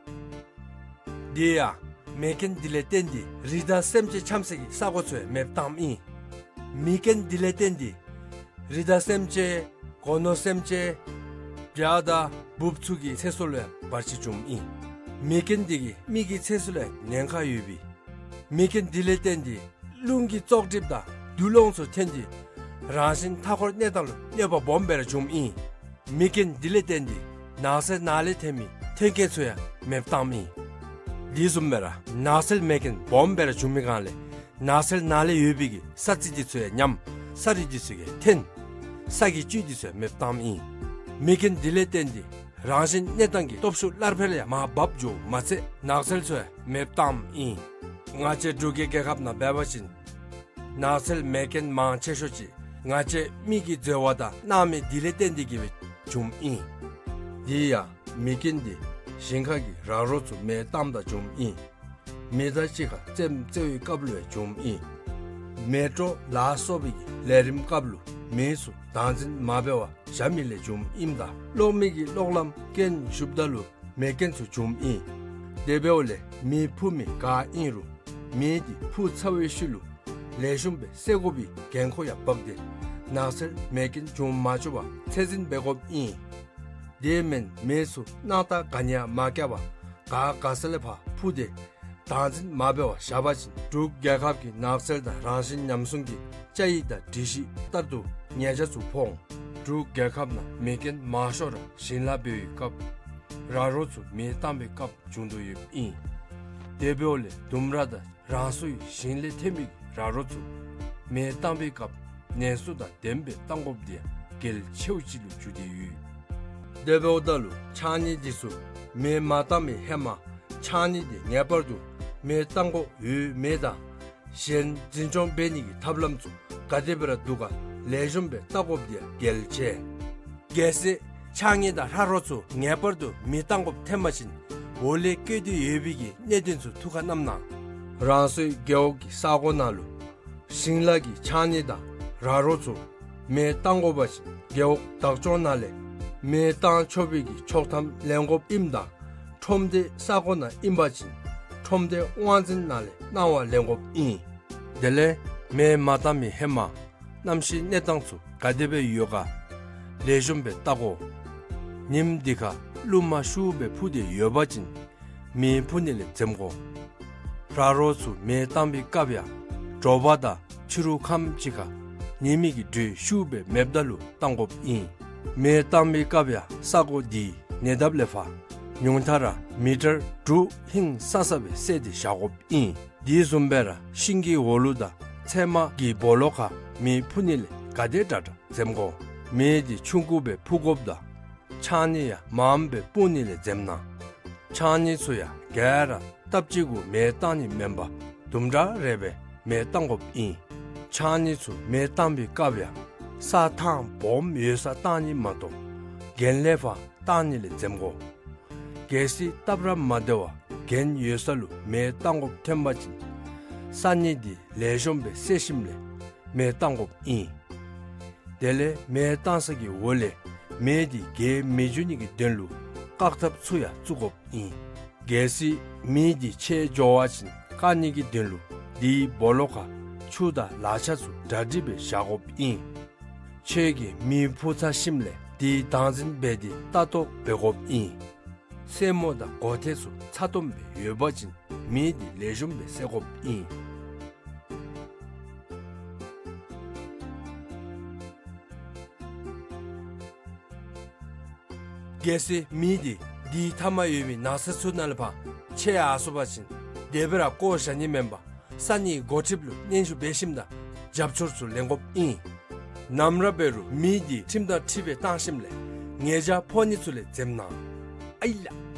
དེ་ཡང་མེ་རྐྱེན་འདི་ལས་བརྟེན་ཏེ་རི་དྭགས་སེམས་ཅན་འཁྱམས་སའི་གི་ས་གོ་ཚུ་ཡང་མེདཔ་བཏངམ་ཨིན། མེ་རྐྱེན་འདི་ལས་བརྟེན་ཏེ་རི་དྭགས་སེམས་ཅན་སྒོ་ནོར་སེམས་ཅན་བྱ་དང་འབུཔ་ཚུ་གི་ཚེ་སྲོག་ལུ་ཡང་བར་ཆད་བྱུངམ་ཨིན། མེ་རྐྱེན་འདི་གིས་མི་གི་ཚེ་སྲོག་ལུ་ཡང་ཉེན་ཁ་ཡོད་པས། མེ་རྐྱེན་འདི་ལས་བརྟེན་ཏེ་རླུང་གི་བཙོག་གྲིབ་དང་རྡུལ་སློང་ཚུ་ཐོན་ཏེ་རང་བཞིན་མཐའ་འཁོར་གནས་སྟངས་ལུ་གནོད་པ་སྦོམ་སྦེ་ར་བྱུངམ་ཨིན། མེ་རྐྱེན་འདི་ལས་བརྟེན་ཏེ་ནགས་ཚལ་ནང་ལས་ཐོན་མི་མཐུན་རྐྱེན་ཚུ་ཡང་མེདཔ་བཏངམ་ཨིན། དེ་བཟུམ་སྦེ་ར་ནགས་ཚལ་མེ་རྐྱེན་སྦོམ་སྦེ་ར་བྱུང་མི་སྒང་ལས་ནགས་ཚལ་ནང་ལས་ཡོད་པའི་གི་ས་རྩི་འདི་ཚུ་ཡང་ཉམས། ས་རིགས་འདི་ཚུ་ཡང་ཐོན། ས་གི་བཅུད་འདི་ཚུ་ཡང་མེདཔ་བཏངམ་ཨིན། མེ་རྐྱེན་འདི་ལས་བརྟེན་ཏེ་རང་བཞིན་གནས་སྟངས་ཀྱི་སྟོབས་ཤུགས་སླར་འཕེལ་ཡང་མར་བབས་འགྱོཝ་མ་ཚད་ནགས་ཚལ་ཚུ་ཡང་མེདཔ་བཏངམ་ཨིན། ང་བཅས་འབྲུག་གི་རྒྱལ་ཁབ་ནང་འབད་བ་ཅིན་ནགས་ཚལ་མེ་རྐྱེན་མང་ཆེ་ཤོས་ཅིག་ང་བཅས་མི་གིས་འཛོལ་བ་དང་སྣང་མེད་འདི་ལས་བརྟེན་ཏེ་གིས་སྦེ་བྱུངམ་ཨིན། དེ་ཡང་མེ་རྐྱེན་འདི་ཞིང་ཁ་གི་ར་རོ་ཚུ་མེ་བཏངམ་ད་བྱུངམ་ཨིན། མི་དང་གཅིག་ཁར་རྩེདམོ་རྩེ་བའི་སྐབས་ལུ་ཡང་བྱུངམ་ཨིན། མེ་སྤྲོ་ལ་སོགས་པའི་གི་ལས་རིམ་སྐབས་ལུ་མི་ཚུ་བདག་འཛིན་མ་འབད་བར་བཞག་མི་ལས་བྱུངམ་ཨིནམ་ད་གློག་མེ་གི་གློག་ལམ་རྐྱེན་ཞུགསཔ་ད་ལུ་མེ་རྐྱེན་ཚུ་བྱུངམ་ཨིན། དེ་འབདཝ་ལས་མེ་འཕུ་མི་ག་ཨིན་རུང་མེ་འདི་འཕུ་ཚར་བའི་ཤུལ་ལུ་ལེགས་ཤོམ་སྦེ་བསད་དགོ་པའི་འགན་ཁུར་ཡང་བབས་ཏེ་ནགས་ཚལ་མེ་རྐྱེན་འབྱུང་མ་བཅུག་པར་ཚད་འཛིན་འབད་དགོཔ་ཨིན། དེ་མེན་མེ་ཚུ་སྣང་ཐག་ག་ནི་ཡང་མ་བཀལ་བར་ག་དགའ་ས་ལས་ཕར་འཕུ་སྟེ་བདག་འཛིན་མ་འབད་བར་བཞག་པ་ཅིན་འབྲུག་རྒྱལ་ཁབ་ཀྱི་ནགས་ཚལ་དང་རང་བཞིན་ཉམས་སྲུང་གི་བཅའ་ཡིག་དང་སྒྲིག་གཞི་ལྟར་དུ་ཉེས་ཆད་ཚུ་ཕོག་འོང་། འབྲུག་རྒྱལ་ཁབ་ནང་མེ་རྐྱེན་མང་ཤོས་ར་ཞིང་ལཱ་འབད་བའི་སྐབས་ར་རོ་ཚུ་མེ་བཏང་བའི་སྐབས་བྱུང་དོ་ཡོདཔ་ཨིན། དེ་འབདཝ་ལས་ལྡུམ་ར་དང་རང་སོའི་ཞིང་ལས་ཐོན་མི་ར་རོ་ཚུ་མེ་བཏང་བའི་སྐབས་ནན་སོ་དང་ལྡནམ་སྦེ་བཏང་དགོཔ་འདི་ཡང་གལ་ཆེཝ་ཅིག་ལུ་གྱུར་ཏེ་ཡོད། དེ་འབདཝ་ད་ལུ་ཕྱགས་སྙིགས་འདི་ཚུ་མེ་མ་བཏང་བའི་ཧེ་མ་ཕྱགས་སྙིགས་འདི་ངེས་པར་དུ་མེ་བཏང་དགོཔ་ཡོད་མེད་དང་གཞན་འཛིན་སྐྱོང་འབད་ནི་གི་ཐབས་ལམ་ཚུ་ག་དེ་སྦེ་ར་འདུག་ག་ལེགས་ཤོམ་སྦེ་བལྟ་དགོཔ་འདི་ཡང་གལ་ཆེ། གལ་སྲིད་ཕྱགས་སྙིགས་དང་ར་རོ་ཚུ་ངེས་པར་དུ་མེ་བཏང་དགོཔ་ཐོན་པ་ཅིན་འོག་ལས་བཀོད་དེ་ཡོད་པའི་གི་གནད་དོན་ཚུ་ཐུགས་ཁར་བསྣམ་གནང་། རང་སོའི་རྒེད་འོག་གི་ས་གོ་ནང་ལུ་ཞིང་ལཱ་གི་ཕྱགས་སྙིགས་དང་ར་རོ་ཚུ་མེ་བཏང་དགོ་པ་ཅིན་རྒེད་འོག་བདག་སྐྱོང་ནང་ལས་མེ་བཏང་ཆོག་པའི་གི་ཆོག་ཐམ་ལེན་དགོཔ་ཨིནམ་ད་ཁྲོམ་སྡེ་ས་གོ་ནང་ཨིན་པ་ཅིན་ཁྲོམ་སྡེ་དབང་འཛིན་ནང་ལས་གནང་བ་ལེན་དགོཔ་ཨིན། དེ་ལས་མེ་མ་བཏང་མི་ཧེ་མ་གནམ་གཤིས་གནས་སྟངས་ཚུ་ག་དེ་སྦེ་ཡོད་ག་ལེགས་ཤོམ་སྦེ་བལྟ་དགོ། ཉིནམ་འདི་ཁར་རླུང་མ་ཤུགས་སྦེ་འཕུ་སྟེ་ཡོད་པ་ཅིན་མེ་འཕུ་ནི་ལས་འཛེམ་དགོ། ར་རོ་ཚུ་མེ་བཏང་བའི་སྐབས་ཡང་དྲོ་པ་དང་ཕྱི་རུ་ཁམས་ཅིག་ཁར་ཉི་མའི་གི་དྲོད་ཤུགས་སྦེ་མེདཔ་ད་ལུ་བཏང་དགོཔ་ཨིན། མེ་བཏང་བའི་སྐབས་ཡང་ས་གོ་འདི་ཉེ་འདབས་ལས་ཕར་ཉུང་མཐའ་ར་མི་ཊར་དྲུག་ཧིང་སང་ས་སྦེ་བསལ་ཏེ་བཞག་དགོཔ་ཨིན། དེ་བཟུམ་སྦེ་ར་ཤིང་གི་འོག་ལུ་དང་ཚལ་མ་གི་སྦོ་ལོགས་ཁར་མེ་འཕུ་ནི་ལས་ག་དེ་དྲག་དྲག་འཛེམ་དགོ། མེ་འདི་ཆུང་ཀུ་སྦེ་འཕུ་དགོཔ་དང་ཕྱགས་སྙིགས་ཡང་མངམ་སྦེ་སྤུངས་ནི་ལས་འཛེམ་གནང་། ཕྱགས་སྙིགས་ཚུ་ཡང་ག་ར་སྟབས་གཅིག་གུ་མེ་བཏང་ནི་མེན་པར་དུམ་གྲ་རེ་སྦེ་མེ་བཏང་དགོཔ་ཨིན། ཕྱགས་སྙིགས་ཚུ་མེ་བཏང་བའི་སྐབས་ཡང་ ས་ཐང་སྦོམ་ཡོད་སར་བཏང་ནི་མ་གཏོགས་གྱེན་ལས་ཕར་བཏང་ནི་ལས་འཛེམ་དགོ། གལ་སྲིད་སྟབས་ར་མ་བདེ་བར་གྱེན་ཡོད་ས་ལུ་མེ་བཏང་དགོཔ་ཐོན་པ་ཅིན་ས་གནས་འདི་ལེགས་ཤོམ་སྦེ་བསལ་ཞིནམ་ལས་མེ་བཏང་དགོཔ་ཨིན། དེ་ལས་མེ་བཏང་ས་གི་འོག་ལས་མེ་འདི་རྒྱས་མི་འགྱོ་ནི་གི་དོན་ལུ་བཀག་ཐབས་ཚུ་ཡང་བཙུགས་དགོཔ་ཨིན། གལ་སྲིད་མེ་འདི་ཆད་འགྱོ་བ་ཅིན་བཀག་ནི་གི་དོན་ལུ་དེའི་སྦོ་ལོགས་ཁར་ཆུ་དང་ལག་ཆ་ཚུ་གྲ་སྒྲིག་སྦེ་བཞག་དགོཔ་ཨིན། ཁྱོད་ཀྱིས་མེ་ཕུ་ཚར་ཞིནམ་ལས་དེའི་བདག་འཛིན་འབད་དེ་ལྟ་རྟོག་འབད་དགོཔ་ཨིན། སེན་མོ་དང་སྒོ་ཐེལ་ཚུ་ཚ་ཏོམ་སྦེ་ཡོད་པ་ཅིན་མེ་འདི་ལེགས་ཤོམ་སྦེ་བསལ་དགོཔ་ཨིན། གལ་སྲིད་མེ་འདི་དེའི་མཐའ་མར་ཡོད་མི་ནགས་ཚལ་ཚུ་ནང་ལས་ཕར་ཆད་ཡར་སོང་པ་ཅིན་དེ་སྦེ་ར་བཀོ་བཞག་ནི་མེན་པར་ས་གནས་འགོ་ཁྲིདཔ་ལུ་སྙན་ཞུ་འབད་ཞིནམ་ད་རྒྱབ་སྐྱོར་ཚུ་ལེན་དགོཔ་ཨིན། ནམ་ར་འབད་རུང་མེ་འདི་ཁྲིམས་དང་འཁྲིལ་སྦེ་བཏང་ཞིནམ་ལས་ཉེས་བྱ་ཕོག་ནི་ཚུ་ལས་འཛེམ་གནང་། ཨའི་ལགས།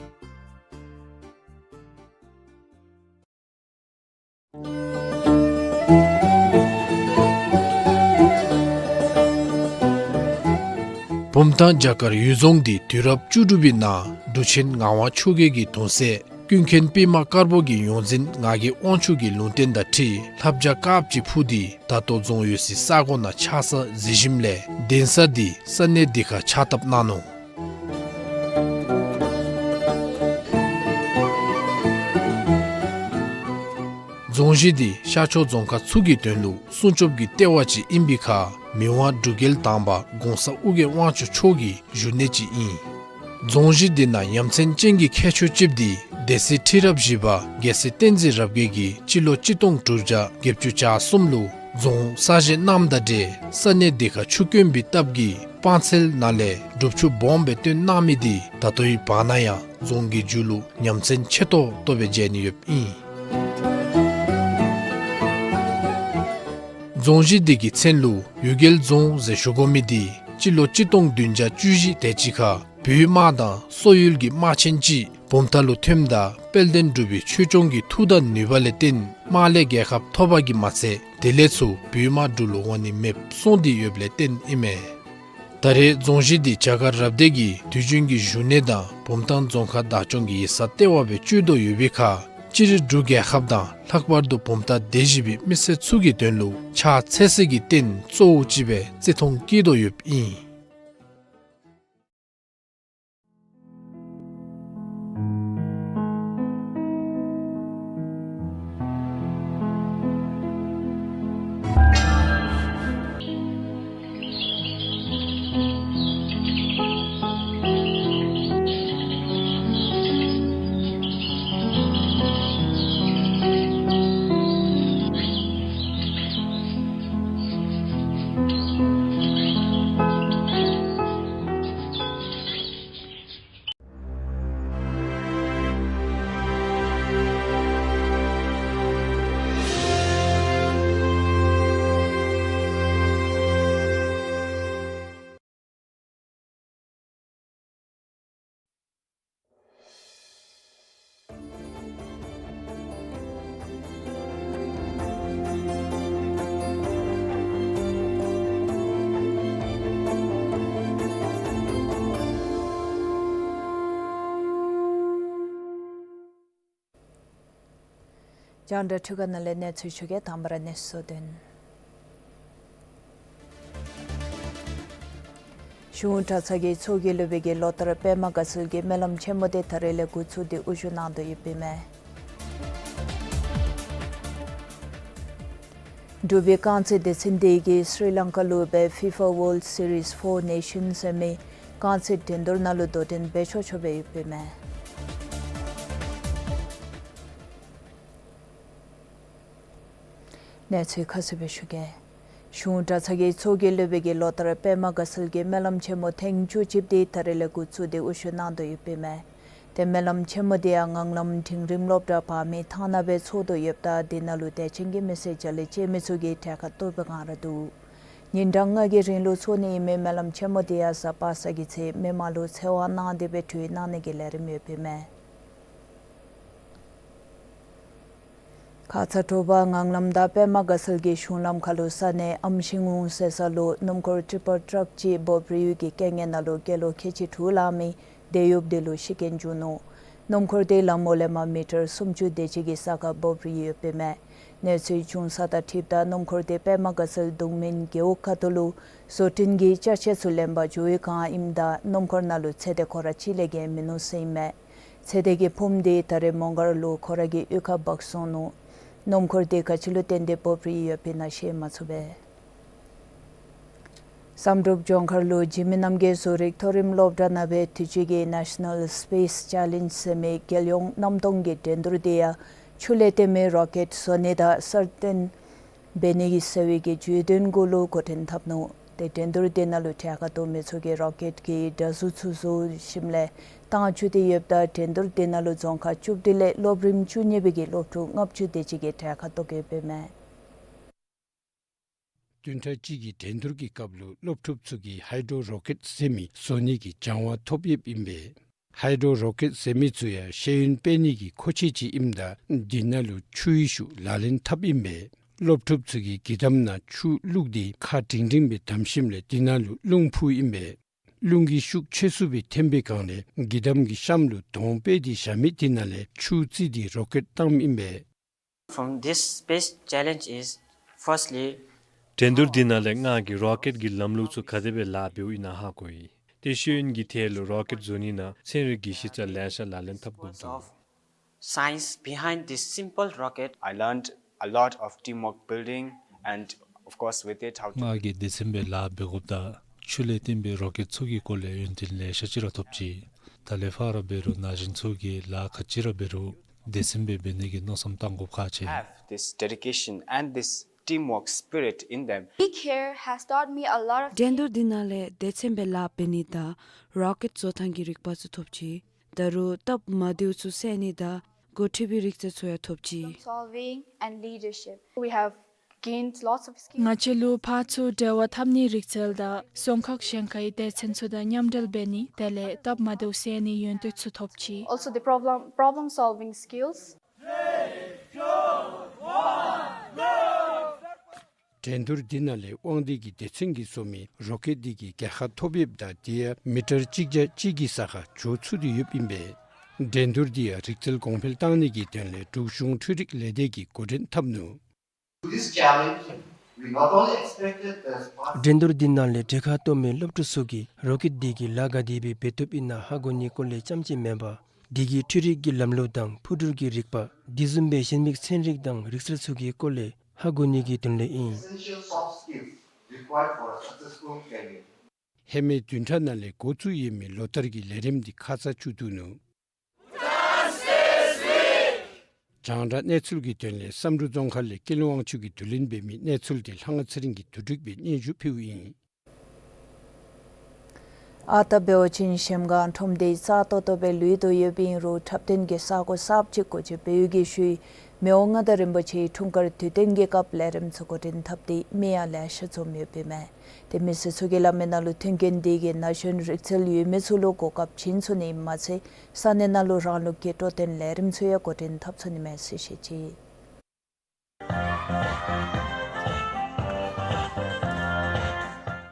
བུམ་ཐང་བྱ་དཀར་གཡུལ་རྫོང་འདི་དུས་རབས་བཅུ་དྲུག་པའི་ནང་འབྲུག་ཆེན་ངག་དབང་ཆོས་རྒྱལ་གྱི་གདུང་སྲས་ཀུན་མཁྱེན་པདྨ་དཀར་པོ་གི་ཡོངས་འཛིན་ངག་གི་དབང་ཕྱུག་གི་ལུང་བསྟན་དང་འཁྲིལ་ལྷ་བྱ་དཀརཔོ་ཅིག་འཕུར་ཏེ་ད་ལྟོ་རྫོང་ཡོད་སའི་ས་གོ་ནང་ཆགས་ས་གཟིགས་ཞིནམ་ལས་གདན་ས་འདི་ས་གནས་འདི་ཁར་ཕྱག་བཏབ་གནང་ནུག། རྫོང་གཞི་འདི་ཤར་ཕྱོགས་རྫོང་ཁག་ཚུ་གི་དོན་ལུ་སྲུང་སྐྱོབ་ཀྱི་ལྟེ་བ་ཅིག་ཨིན་པའི་ཁར་མི་དབང་འབྲུག་རྒྱལ་དང་པ་གོང་ས་ཨོ་རྒྱན་དབང་ཕྱུག་མཆོག་གི་བཞུགས་གནས་ཅིག་ཨིན། རྫོང་གཞི་འདི་ནང་ཡ་མཚན་ཅན་གྱི་ཁྱད་ཆོས་ཅིག་འདི་སྡེ་སྲིད་ཁྲི་རབས་བཞི་པ་རྒྱལ་སྲས་བསྟན་འཛིན་རབ་རྒྱས་ཀྱིས་སྤྱི་ལོ་གཅིག་སྟོང་དྲུག་བརྒྱ་བརྒྱད་ཅུ་གྱ་གསུམ་ལུ་རྫོང་གསར་བཞེངས་གནངམ་དང་འབྲེལ་ས་གནས་འདི་ཁར་ཆུ་དཀོན་པའི་སྟབས་ཀྱིས་སྤང་ཚལ་ནང་ལས་སྒྲུབ་ཆུ་སྦོམ་སྦེ་བཏོན་གནང་མི་འདི་ད་ལྟོའི་བར་ན་ཡང་རྫོང་གི་མཇུག་ལུ་ཡ་མཚན་ཆེ་ཏོག་ཏོ་སྦེ་མཇལ་ནི་ཡོདཔ་ཨིན། རྫོང་གཞི་འདི་གི་མཚན་ལུ་གཡུལ་རྒྱལ་རྫོང་ཟེར་ཞུ་དགོ་མི་འདི་སྤྱི་ལོ་གཅིག་སྟོང་བདུན་བརྒྱ་བཅུ་བཞི་དེ་ཅིག་ཁར་བོད་དམག་དང་སོག་ཡུལ་གྱི་དམག་ཆེན་ཅིག་བུམ་ཐང་ལུ་ཐོནམ་ད་དཔལ་ལྡན་འབྲུག་པའི་ཆོས་སྐྱོང་གི་མཐུ་དང་ནུས་པ་ལས་བརྟེན་དམག་ལས་རྒྱལ་ཁ་ཐོབ་པ་གིས་མ་ཚད་དེ་ལས་ཚུར་བོད་དམག་འབྲུག་ལུ་འོང་ནི་མེདཔ་སོང་སྟེ་ཡོདཔ་ལས་བརྟེན་ཨིན་མས། ད་རེས་རྫོང་གཞི་འདི་བྱ་དཀར་རབ་སྡེ་གི་དུས་རྒྱུན་གྱི་བཞུགས་གནས་དང་བུམ་ཐང་རྫོང་ཁག་བདག་སྐྱོང་གི་ཡིག་ཚང་ལྟེ་བ་སྦེ་སྤྱོད་དོ་ཡོད་པའི་ཁར་སྤྱིར་འབྲུག་རྒྱལ་ཁབ་དང་ལྷག་པར་དུ་བུམ་ཐང་སྡེ་བཞི་པའི་མི་སེར་ཚུ་གི་དོན་ལུ་ཕྱག་འཚལ་སའི་རྟེན་གཙོ་བོ་ཅིག་སྦེ་བརྩི་མཐོང་བསྐྱེད་དོ་ཡོདཔ་ཨིན། རྒྱང་བསྒྲགས་འཕྲུལ་ཁང་ནང་ལས་གནས་ཚུལ་ཞུ་གེ། དང་པ་ར་གནས་ཚུལ་གཙོ་དོན། གཞུང་གྲྭ་ཚང་གི་ཚོགས་ཀྱི་སློབ་དཔོན་གྱིས་ལོ་ལྟར་པདྨ་དགའ་ཚལ་གྱི་སྨོན་ལམ་ཆེན་མོ་དེ་ད་རེས་ལས་འགོ་བཙུགས་ཏེ་དབུ་བཞུགས་གནང་དོ་ཡོདཔ་ཨིན་མས། འབྲུག་པའི་རྐང་རྩེད་སྡེ་ཚན་དེ་གིས་སི་རི་ལང་ཀ་ལུ་སྦེ་ཕི་ཕ་ཝཱལཌ་སི་རིསི་ཕོར་ནེ་ཤཱནསི་ཟེར་མི་རྐང་རྩེད་འགྲན་བསྡུར་ནང་ལུ་དོ་འགྲན་འབད་ཆོག་ཆོགཔ་སྦེ་ཡོདཔ་ཨིན་མས། གནས་ཚུལ་ཁ་གསལ་སྦེ་ཞུ་གེ། གཞུང་གྲྭ་ཚང་གི་ཚོགས་ཀྱི་སློབ་དཔོན་གྱིས་ལོ་ལྟར་པདྨ་དགའ་ཚལ་གྱི་སྨོན་ལམ་ཆེན་མོ་ཐེངས་བཅུ་གཅིག་པ་དེ་ད་རེས་ལས་འགོ་བཙུགས་ཏེ་དབུ་བཞུགས་གནང་དོ་ཡོདཔ་ཨིན་མས། ཏེ་སྨོན་ལམ་ཆེན་མོ་དེ་ཡང་ངང་ལམ་འབྲིང་རིམ་སློབ་གྲྭ་བར་མི་ཐང་ནང་སྦེ་ཚོགས་དོ་ཡོདཔ་ད་དེ་ནང་ལུ་དད་ཅན་གྱི་མི་སེར་རྒྱ་གླིང་སྐྱེས་མི་ཚུ་གིས་གྲལ་ཁར་གཏོགས་པའི་སྒང་ར་འདུག། ཉིན་གྲངས་ལྔ་གི་རིང་ལུ་ཚོགས་ནི་ཨིན་མི་སྨོན་ལམ་ཆེན་མོ་དེ་ཡང་གཟའ་པ་སངས་ཀྱི་ཚེ་མི་མང་ལུ་འཚེར་བ་གནང་སྟེ་སྦེ་གྲོལ་གནང་ནི་གི་ལས་རིམ་ཡོདཔ་ཨིན་མས། ཁ་ཙ་དྲོ་པ་ངང་ལམ་དང་པདྨ་དགའ་ཚལ་གྱི་གཞུང་ལམ་ཁར་ལུ་ས་གནས་ཨམ་ཤིང་ཝུང་ཟེར་ས་ལུ་སྣུམ་འཁོར་ཊི་པར་ཊཱག་ཅིག་འབོ་རིལ་ཡུལ་གྱི་རྐྱེན་ངན་ནང་ལུ་སྐྱེས་ལོ་ཁལ་གཅིག་དྲུག་ལང་མི་དེད་ཡོདཔ་དེ་ལུ་ཤི་རྐྱེན་བྱུང་ནུག། སྣུམ་འཁོར་དེ་ལམ་འོག་ལས་མར་མི་ཊར་སུམ་ཅུ་དེ་ཅིག་གི་ས་ཁར་འབོ་རིལ་ཡོདཔ་ཨིན་མས། གནས་ཚུལ་བྱུང་ས་དང་འཁྲིལཝ་ད་སྣུམ་འཁོར་དེ་པདྨ་དགའ་ཚལ་གདུང་སྨན་རྒེད་འོག་ཁ་ཐུག་ལུ་བཟོ་སྐྲུན་གྱི་ཅ་ཆས་ཚུ་ལེན་པར་འགྱོ་བའི་བསྒང་ཨིནམ་ད་སྣུམ་འཁོར་ནང་ལུ་ཚེ་འདས་ཁོ་ར་གཅིག་ལས་བརྒལ་མིན་ནུག་ཟེར་ཨིན་མས། ཚེ་འདས་ཀྱི་ཕོམ་དེ་ད་རེས་མོང་སྒར་ལུ་ཁོ་ར་གི་གཡུས་ཁར་འབག་སོང་ནུག། སྣུམ་འཁོར་དེ་ག་ཅི་ལུ་བརྟེན་ཏེ་འབོ་རིལ་ཡོདཔ་ཨིན་ན་ཤེས་མ་ཚུགས་པས། བསམ་གྲུབ་ལྗོངས་མཁར་ལུ་འཇིགས་མེད་རྣམ་རྒྱལ་བཟོ་རིག་མཐོ་རིམ་སློབ་གྲྭ་ནང་སྦེ་དུས་ཅི་གི་ནེ་ཤ་ནཱལ་སི་པེསི་ཅེ་ལེནཇི་ཟེར་མི་རྒྱལ་ཡོངས་གནམ་སྟོང་གི་འགྲན་བསྡུར་དེ་ཡང་ཆུ་ལས་བཏོན་མི་རོ་ཀེཊ་བཟོ་ནི་དང་གསར་བཏོན་འབད་ནི་གི་ཟེར་བའི་གི་བརྗོད་དོན་གུ་ལུ་འགོ་འདྲེན་འཐབ་ནུག། ཏེ་འགྲན་བསྡུར་དེ་ནང་ལུ་གྲལ་ཁར་གཏོགས་མི་ཚུ་གིས་རོ་ཀེཊ་གི་འདྲ་གཟུགས་ཚུ་བཟོ་ཞིནམ་ལས་བཏང་བཅུག་སྟེ་ཡོདཔ་ད་འགྲན་བསྡུར་དེ་ནང་ལུ་རྫོང་ཁག་བཅུ་བདུན་ལས་སློབ་རིམ་བཅུ་གཉིས་པའི་གི་སློབ་ཕྲུག་ལྔ་བཅུ་དེ་ཅིག་གིས་གྲལ་ཁར་གཏོགས་ཡོདཔ་ཨིན་མས། བདུན་ཕྲག་གཅིག་གི་འགྲན་བསྡུར་གྱི་སྐབས་ལུ་སློབ་ཕྲུག་ཚུ་གིས་ཧའི་ཌོ་རོ་ཀེཊ་ཟེར་མི་བཟོ་ནི་གི་སྦྱང་བ་ཐོབ་ཡོདཔ་ཨིན་པས། ཧའི་ཌོ་རོ་ཀེཊ་ཟེར་མི་ཚུ་ཡང་ཤེས་ཡོན་སྤེལ་ནི་གི་མཁོ་ཆས་ཅིག་ཨིནམ་ད་འདི་ནང་ལུ་ཆུའི་ཤུགས་ལག་ལེན་འཐབ་ཨིན་པས། སློབ་ཕྲུག་ཚུ་གིས་འགྱིག་དམ་ནང་ཆུ་བླུགས་ཏེ་ཁ་འབྲིང་འབྲིང་སྦེ་བསྡམས་ཞིནམ་ལས་འདི་ནང་ལུ་རླུང་ཕུཝ་ཨིན་པས། རླུང་གི་ཤུགས་ཆེ་སུ་སྦེ་འཐེན་པའི་བསྒང་ལས་འགྱིག་དམ་གྱི་གཤམ་ལུ་དོང་སྤེལ་ཏེ་བཞག་མི་དེ་ནང་ལས་ཆུ་བརྩིས་ཏེ་རོ་ཀེཊ་བཏངམ་ཨིན་པས། From this space challenge is firstly འགྲན་བསྡུར་འདི་ནང་ལས་ང་གིས་རོ་ཀེཊ་ཀྱི་ལམ་ལུགས་ཚུ་ག་དེ་སྦེ་ལཱ་འབདཝ་ཨིན་ན་ཧ་གོ་ཡི། ཏེ་ཤེས་ཡོན་གྱི་ཐད་ལུ་རོ་ཀེཊ་བཟོ་ནི་ནང་ཚན་རིག་གི་གཞི་རྩ་ལེ་ཤ་ལག་ལེན་འཐབ་དགོཔ་འདུག། Science behind this simple rocket. I learned a lot of teamwork building and of course with it how to ང་གིས་སྡེ་ཚན་སྦེ་ལཱ་འབད་དགོཔ་དང་ཆུ་ལས་བཏོན་པའི་རོ་ཀེཊ་ཚུ་གི་སྐོར་ལས་ཡོན་ཏན་ལེ་ཤ་ཅིག་ར་ཐོབ་ཅི། ད་ལས་ཕར་འབད་རུང་ན་གཞོན་ཚུ་གིས་ལཱ་ག་ཅི་ར་འབད་རུང་སྡེ་ཚན་སྦེ་འབད་ནི་གི་མནོ་བསམ་བཏང་དགོཔ་ཁག་ཆེ། Have this dedication and this teamwork spirit in them. Being here has taught me a lot of འགྲན་བསྡུར་འདི་ནང་ལས་སྡེ་ཚན་སྦེ་ལཱ་འབད་ནི་དང་རོ་ཀེཊ་བཟོ་ཐངས་ཀྱི་རིག་པ་ཚུ་ཐོབ་ཅི། ད་རུང་སྟབས་མ་བདེཝ་ཚུ་སེལ་ནི་དང་འགོ་ཁྲིད་པའི་རིག་རྩལ་ཚུ་ཡང་ཐོབ་ཅི། Solving and leadership. We have gained lots of skills. ང་བཅས་ལུ་ཕར་ཚུར་འབྲེལ་བ་འཐབ་ནིའི་རིག་རྩལ་དང་རྫོང་ཁག་གཞན་ཁའི་སྡེ་ཚན་ཚུ་དང་མཉམ་འབྲེལ་འབད་ནི་དེ་ལས་སྟབས་མ་བདེཝ་སེལ་ནིའི་ཡོན་ཏན་ཚུ་ཐོབ་ཅི། Also the problem, problem solving skills. འགྲན་བསྡུར་འདི་ནང་ལས་དབང་འདུས་ཀྱི་སྡེ་ཚན་གྱིས་བཟོ་མི་རོ་ཀེཊ་འདི་གིས་རྒྱལ་ཁ་ཐོབ་ཡོདཔ་ད་དེ་ཡང་མི་ཊར་གཅིག་བརྒྱ་གཅིག་གི་ས་ཁར་འགྱོ་ཚུགས་ཏེ་ཡོདཔ་ཨིན་པས། འགྲན་བསྡུར་འདི་ཡང་རིག་རྩལ་གོང་འཕེལ་བཏང་ནི་གི་དོན་ལས་འབྲུག་གཞུང་འཕྲུལ་རིག་ལས་སྡེ་གིས་འགོ་འདྲེན་འཐབ་ནུག། This challenge, we not only expected as འགྲན་བསྡུར་འདི་ནང་ལས་གྲལ་ཁར་གཏོགས་མི་སློབ་ཕྲུག་ཚུ་གིས་རོ་ཀེཊ་འདི་གིས་ལཱ་ག་དེ་སྦེ་འབད་བཏུབ་ཨིན་ན་ཧ་གོ་ནིའི་སྐོར་ལས་རྐྱངམ་ཅིག་མེན་པར་འདི་གིས་འཕྲུལ་རིག་གི་ལམ་ལུགས་དང་འཕུར་འགྲུལ་གྱི་རིག་པ་དེ་བཟུམ་སྦེ་གཞན་མི་ཚན་རིག་དང་རིག་རྩལ་ཚུ་གི་སྐོར་ལས་ཧ་གོ་ནི་གི་དོན་ལས་ཨིན། Essential soft skills required for a successful career. ཧེ་མའི་བདུན་ཕྲག་ནང་ལས་འགོ་བཙུགས་ཡོད་མི་ལོ་ལྟར་གྱི་ལས་རིམ་འདི་ཁ་ཙ་མཇུག་བསྡུ་ནུག། རྒྱང་བསྒྲགས་གནས་ཚུལ་གྱི་དོན་ལས་བསམ་གྲུབ་རྫོང་ཁག་ལས་ཀུན་ལེགས་དབང་ཕྱུག་གིས་བསྡུ་ལེན་འབད་མི་གནས་ཚུལ་འདི་ལྷ་དབང་ཚེ་རིང་གིས་བསྡུ་སྒྲིག་འབད་སྙན་ཞུ་ཕུལཝ་ཨིན། ཨ་རྟག་འབད་བ་ཅིན་གཞལམ་སྒང་ཁྲོམ་སྡེ་གཙང་ཏོག་ཏོ་སྦེ་ལུས་དོ་ཡོདཔ་ཨིན་རུང་འཁྲབ་སྟོན་གྱི་ས་གོ་གསརཔ་ཅིག་སྒོ་འབྱེད་འབད་ཡོད་གི་ཤུལ་མི་དབང་མངའ་བདག་རིན་པོ་ཆེའི་འཁྲུངས་སྐར་དུས་སྟོན་གྱི་སྐབས་ལས་རིམ་ཚུ་འགོ་འདྲེན་འཐབ་སྟེ་མི་ཡང་ལེ་ཤ་འཛོམས་ཡོདཔ་ཨིན་མས། ཏེ་མི་སེར་ཚུ་གིས་སླབ་མི་ནང་ལུ་མཐུན་རྐྱེན་འདི་གིས་ན་གཞོན་རིག་རྩལ་ཡོད་མི་ཚུ་ལུ་གོ་སྐབས་བྱིན་ཚུགས་ནི་ཨིནམ་མ་ཚད་ས་གནས་ནང་ལུ་རང་ལུགས་ཀྱི་སྤྲོ་སྟོན་ལས་རིམ་ཚུ་ཡང་འགོ་འདྲེན་འཐབ་ཚུགས་ནི་མས་ཟེར་བཤད་ཅི།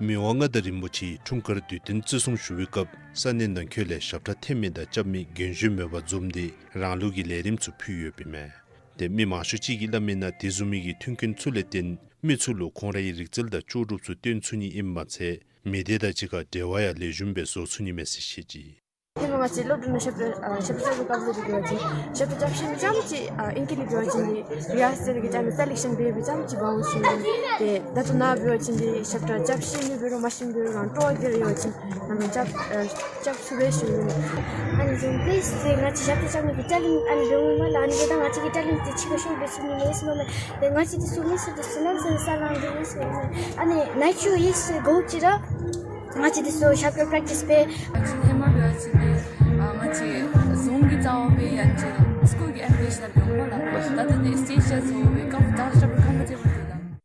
མི་དབང་མངའ་བདག་རིན་པོ་ཆེའི་འཁྲུངས་སྐར་དུས་སྟོན་བརྩི་སྲུང་ཞུ་བའི་སྐབས་ས་གནས་ནང་འཁོད་ལས་ཞབས་ཁྲ་འཐེན་མི་དང་རྐྱབ་མི་རྒན་གཞོན་མེད་པར་འཛོམས་ཏེ་རང་ལུགས་ཀྱི་ལས་རིམ་ཚུ་ཕུལ་ཡོདཔ་ཨིན་མས། ཏེ་མི་མང་ཤོས་ཅིག་གིས་སླབ་མི་ནང་དེ་བཟུམ་མའི་གི་མཐུན་རྐྱེན་ཚུ་ལས་བརྟེན་མི་ཚུ་ལུ་ཁོང་རའི་རིག་རྩལ་དང་ལྕོགས་གྲུབ་ཚུ་སྟོན་ཚུགས་ནི་ཨིནམ་མ་ཚད་མི་སྡེ་དང་གཅིག་ཁར་འབྲེལ་བ་ཡང་ལེགས་ཤོམ་སྦེ་བཟོ་ཚུགས་ནི་མས་ཟེར་བཤད་ཅི། ཧེ་མ་ང་བཅས་སློབ་གྲྭ་ནང་ཞབས་ཁྲ་ཨ་ཞབས་ཁྲ་རྐྱབ་པའི་སྐབས་ལུ་འབད་བ་ཅིན་ཞབས་ཁྲ་རྐྱབ་ཤེས་མི་རྐྱངམ་ཅིག་ཨ་ཨིང་སྐད་ལས་འབད་བ་ཅིན་རི་ཧར་སལ་གྱི་རྐྱབ་མི་སེ་ལེག་ཤཱན་འབད་བའི་རྐྱངམ་ཅིག་འབག་འོང་ཞིནམ་ཏེ་ད་ལྟོ་ནཱ་འབད་བ་ཅིན་རི་ཞབས་ཁྲ་རྐྱབ་ཤེས་མི་འབད་རུང་མ་ཤེས་མི་འབད་རུང་རང་སྤྲོ་བ་གིས་ར་འབད་བ་ཅིན་ནམ་ར་རྐྱབ་ཨ་རྐྱབ་ཚུགས་པས་ཞུ་ནི། ཨ་ནི་བཟུམ་སྦེ་ཏེ་ང་བཅས་ཞབས་ཁྲ་རྐྱབ་ནི་གི་ཊེ་ལེནཊ་ཨ་ནི་འབད་འོང་མས་ལགས། ཨ་ནི་འབདཝ་ད་ང་བཅས་ཀྱི་ཊེ་ལེནཊ་འདི་ཕྱི་ཁར་ཤོར་འབད་ཚུགས་ནི་མས་ཟེར་མས། ཏེ་ང་བཅས་འདི་ཚུ་མི་སེར་འདི་ཚུ་ནམ་ཟེར་ས་ལང་འདི་མི་སེར་ཨ་ནི་ནཱ་ཅིག་ཡོད་ཟེར་གོཝ་ཅིག་ར་ང་བཅས་འདི་ཚུ་ཞབས་ཁྲ་པེ་རེག་ཊིསི་འབད། ང་བཅས་ཧེ་མ་འབད་བ་ཅིན་ཨ་ང་བཅས་རྫོང་གི་རྩ་བ་སྦེ་ཡང་ཅིན་སི་ཀུལ་གྱི་ཨེ་ནི་མེ་ཤཱན་འབད་འོང་མས་ལགས། ད་ལྟོ་འདི་སི་ཊེཇ་ལུ་འཛུལ་སྦེ་ཀམ་ཕུ་ཊར་ཞབས་ཁྲ་ཀམ་ཕོར་ཊེ་བཱལ་འདུག་ལགས།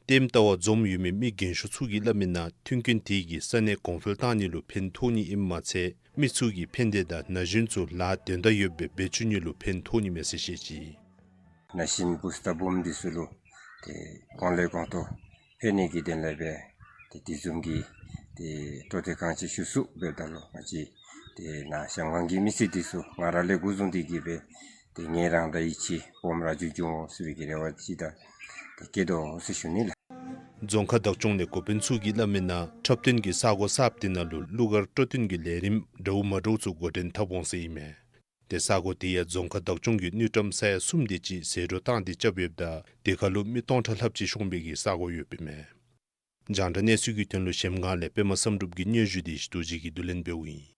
ལྟདམོ་ལྟ་བར་འཛོམས་ཡོད་མི་མི་རྒན་ཤོས་ཚུ་གིས་སླབ་མི་ནང་མཐུན་རྐྱེན་དེ་གིས་ས་གནས་གོང་འཕེལ་བཏང་ནི་ལུ་ཕན་ཐོགས་ནི་ཨིནམ་མ་ཚད་མི་ཚུ་གི་ཕན་བདེ་དང་ན་གཞོན་ཚུ་ལཱ་དོན་དག་ཡོདཔ་སྦེ་འབད་བཅུག་ནི་ལུ་ཕན་ཐོགས་ནི་མས་ཟེར་བཤད་ཅི། ན་གཞོན་བུཚ་དང་བུམོ་འདི་ཚུ་ལུ་ཏེ་གོང་ལས་གོང་དུ་འཕེལ་ནི་གི་དོན་ལས་སྦེ་ཏེ་དེ་བཟུམ་གྱི་ཏེ་སྤྲོ་སྟོན་གང་ཅི་ཞུ་ཚུགས་འབདཝ་ད་ལུ་ང་བཅས་ཏེ་ན་གཞན་ཕན་གྱི་མི་སེར་འདི་ཚུ་ང་ར་ལས་འགོ་བཟུང་སྟེ་གི་སྦེ་ཏེ་ངལ་རངས་དང་ཡིད་ཆེས་སྦོམ་ར་འགྱོ་འོང་ཟེར་བའི་གི་རེ་བ་ཅིག་དང་ཏེ་བསྐྱེད་དོ་ཟེར་ཞུ་ནི་ལགས། རྫོང་ཁག་བདག་སྐྱོང་ལས་འགོ་དཔོན་ཚུ་གིས་སླབ་མི་ནང་འཁྲབ་སྟོན་གྱི་ས་གོ་གསརཔ་དེ་ནང་ལུ་གླུ་གར་སྤྲོ་སྟོན་གྱི་ལས་རིམ་འདྲཝ་མ་འདྲཝ་ཚུ་འགོ་འདྲེན་འཐབ་འོང་ཟེར་ཨིན་མས། ཏེ་ས་གོ་དེ་ཡང་རྫོང་ཁག་བདག་སྐྱོང་གི་དངུལ་ཀྲམ་ས་ཡ་གསུམ་དེ་ཅིག་ཟད་འགྲོ་བཏང་སྟེ་རྐྱབ་ཡོདཔ་ད་དེ་ཁར་ལུ་མི་སྟོང་ཕྲག་ལྷགཔ་ཅིག་ཤོང་བའི་གི་ས་གོ་ཡོདཔ་ཨིན་མས། རྒྱང་བསྒྲགས་གནས་ཚུལ་གྱི་དོན་ལུ་གཞལམ་སྒང་ལས་པདྨ་བསམ་གྲུབ་ཀྱི་སྙན་ཞུ་དེ་ཞི་རྡོ་རྗེ་གིས་བསྡུ་ལེན་འབདཝ་ཨིན།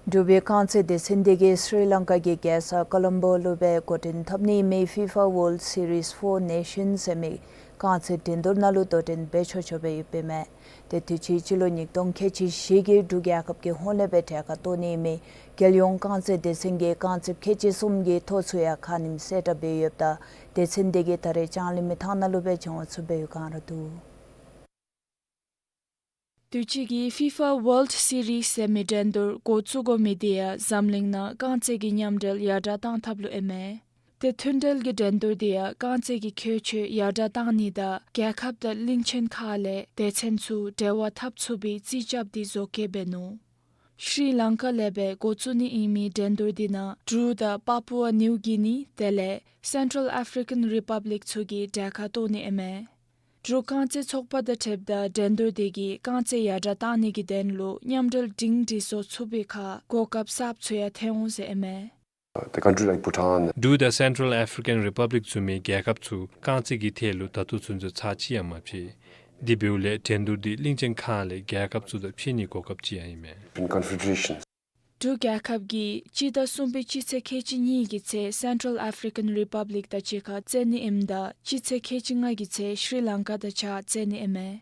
འབྲུག་པའི་རྐང་རྩེད་སྡེ་ཚན་དེ་གིས་སི་རི་ལང་ཀ་གི་རྒྱལ་ས་ཀོ་ལོམ་བོ་ལུ་སྦེ་འགོ་འདྲེན་འཐབ་ནི་མི་ཕི་ཕ་ཝཱརལཌ་སི་རིསི་ཕོར་ནེ་ཤཱནསི་ཟེར་མི་རྐང་རྩེད་འགྲན་བསྡུར་ནང་ལུ་དོ་འགྲན་འབད་ཆོག་ཆོགཔ་སྦེ་ཡོདཔ་ཨིན་མས། ཏེ་དུས་ཅི་སྤྱི་ལོ་ཉིས་སྟོང་ཁལ་གཅིག་བཞི་གི་འབྲུག་རྒྱལ་ཁབ་ཀྱི་ཧོངས་ལས་སྦེ་གྲལ་ཁར་གཏོགས་ནི་མི་རྒྱལ་ཡོངས་རྐང་རྩེད་སྡེ་ཚན་གྱི་རྐང་རྩེདཔ་ཁལ་གཅིག་གསུམ་གྱི་ཐོ་ཚུ་ཡང་ཁ་ཉིནམ་གསལ་བསྒྲགས་འབད་ཡོདཔ་ད་སྡེ་ཚན་དེ་གིས་ད་རེས་ལྕང་གླིང་མི་ཐང་ནང་ལུ་སྦེ་བྱོན་ཚུགསཔ་སྦེ་ཡོད་ག་ར་འདུག། དུས་ཅི་གི་ཕི་ཕ་ཝཱརལཌ་སི་རིསི་ཟེར་མི་འགྲན་བསྡུར་འགོ་བཙུགས་དགོ་མི་དེ་ཡང་འཛམ་གླིང་ནང་རྐང་རྩེད་ཀྱི་མཉམ་འབྲེལ་ཡར་དྲག་གཏང་ཐབས་ལུ་ཨིན་མས། ཏེ་མཐུན་འབྲེལ་གྱི་འགྲན་བསྡུར་དེ་ཡང་རྐང་རྩེད་ཀྱི་ཁྱད་ཆོས་ཡར་དྲག་གཏང་ནི་དང་རྒྱལ་ཁབ་དང་གླིང་ཆེན་ཁག་ལས་སྡེ་ཚན་ཚུ་འབྲེལ་བ་འཐབ་ཚུགས་པའི་རྩིས་རྐྱབ་སྟེ་བཟོ་བཀོད་འབད་ནུག། སི་རི་ལང་ཀ་ལས་སྦེ་འགོ་བཙུགས་ནི་ཨིན་མི་འགྲན་བསྡུར་དེ་ནང་འབྲུག་དང་པ་པུ་ཨ་ནིའུ་གི་ནི་དེ་ལས་སེན་ཊྲལ་ཨཕ་རི་ཀན་རི་པབ་ལིཀ་ཚུ་གིས་གྲལ་ཁར་གཏོགས་ནི་ཨིན་མས། འབྲུག་རྐང་རྩེད་ཚོགས་པ་དང་འཁྲིལཝ་ད་འགྲན་བསྡུར་དེ་གིས་རྐང་རྩེད་ཡར་དྲག་གཏང་ནི་གི་དོན་ལུ་མཉམ་འབྲེལ་སྒྲིང་སྒྲི་བཟོ་ཚུགས་པའི་ཁར་གོ་སྐབས་གསརཔ་ཚུ་ཡང་ཐོན་འོང་ཟེར་ཨིན་མས། The country like Bhutan. འབྲུག་དང་སེན་ཊྲལ་ཨཕ་རི་ཀན་རི་པབ་ལིཀ་བཟུམ་མའི་རྒྱལ་ཁབ་ཚུ་རྐང་རྩེད་ཀྱི་ཐད་ལུ་ད་ལྟོ་ཚུན་ཚོད་ཚར་གཅིག་ཡང་མ་ཕྱད། དེ་འབདཝ་ལས་འགྲན་བསྡུར་འདི་གླིང་ཆེན་ཁག་ལས་རྒྱལ་ཁབ་ཚུ་དང་ཕྱད་ནིའི་གོ་སྐབས་ཅིག་ཡང་ཨིན་མས། In confederation. འབྲུག་རྒྱལ་ཁབ་ཀྱིས་སྤྱི་ཟླ་གསུམ་པའི་སྤྱི་ཚེས་ཁལ་གཅིག་གཉིས་ཀྱི་ཚེ་སེན་ཊྲལ་ཨཕ་རི་ཀན་རི་པབ་ལིཀ་དང་གཅིག་ཁར་རྩེད་ནི་ཨིནམ་ད་སྤྱི་ཚེས་ཁལ་གཅིག་ལྔ་གི་ཚེ་སི་རི་ལང་ཀ་དང་གཅིག་ཁར་རྩེད་ནི་ཨིན་མས།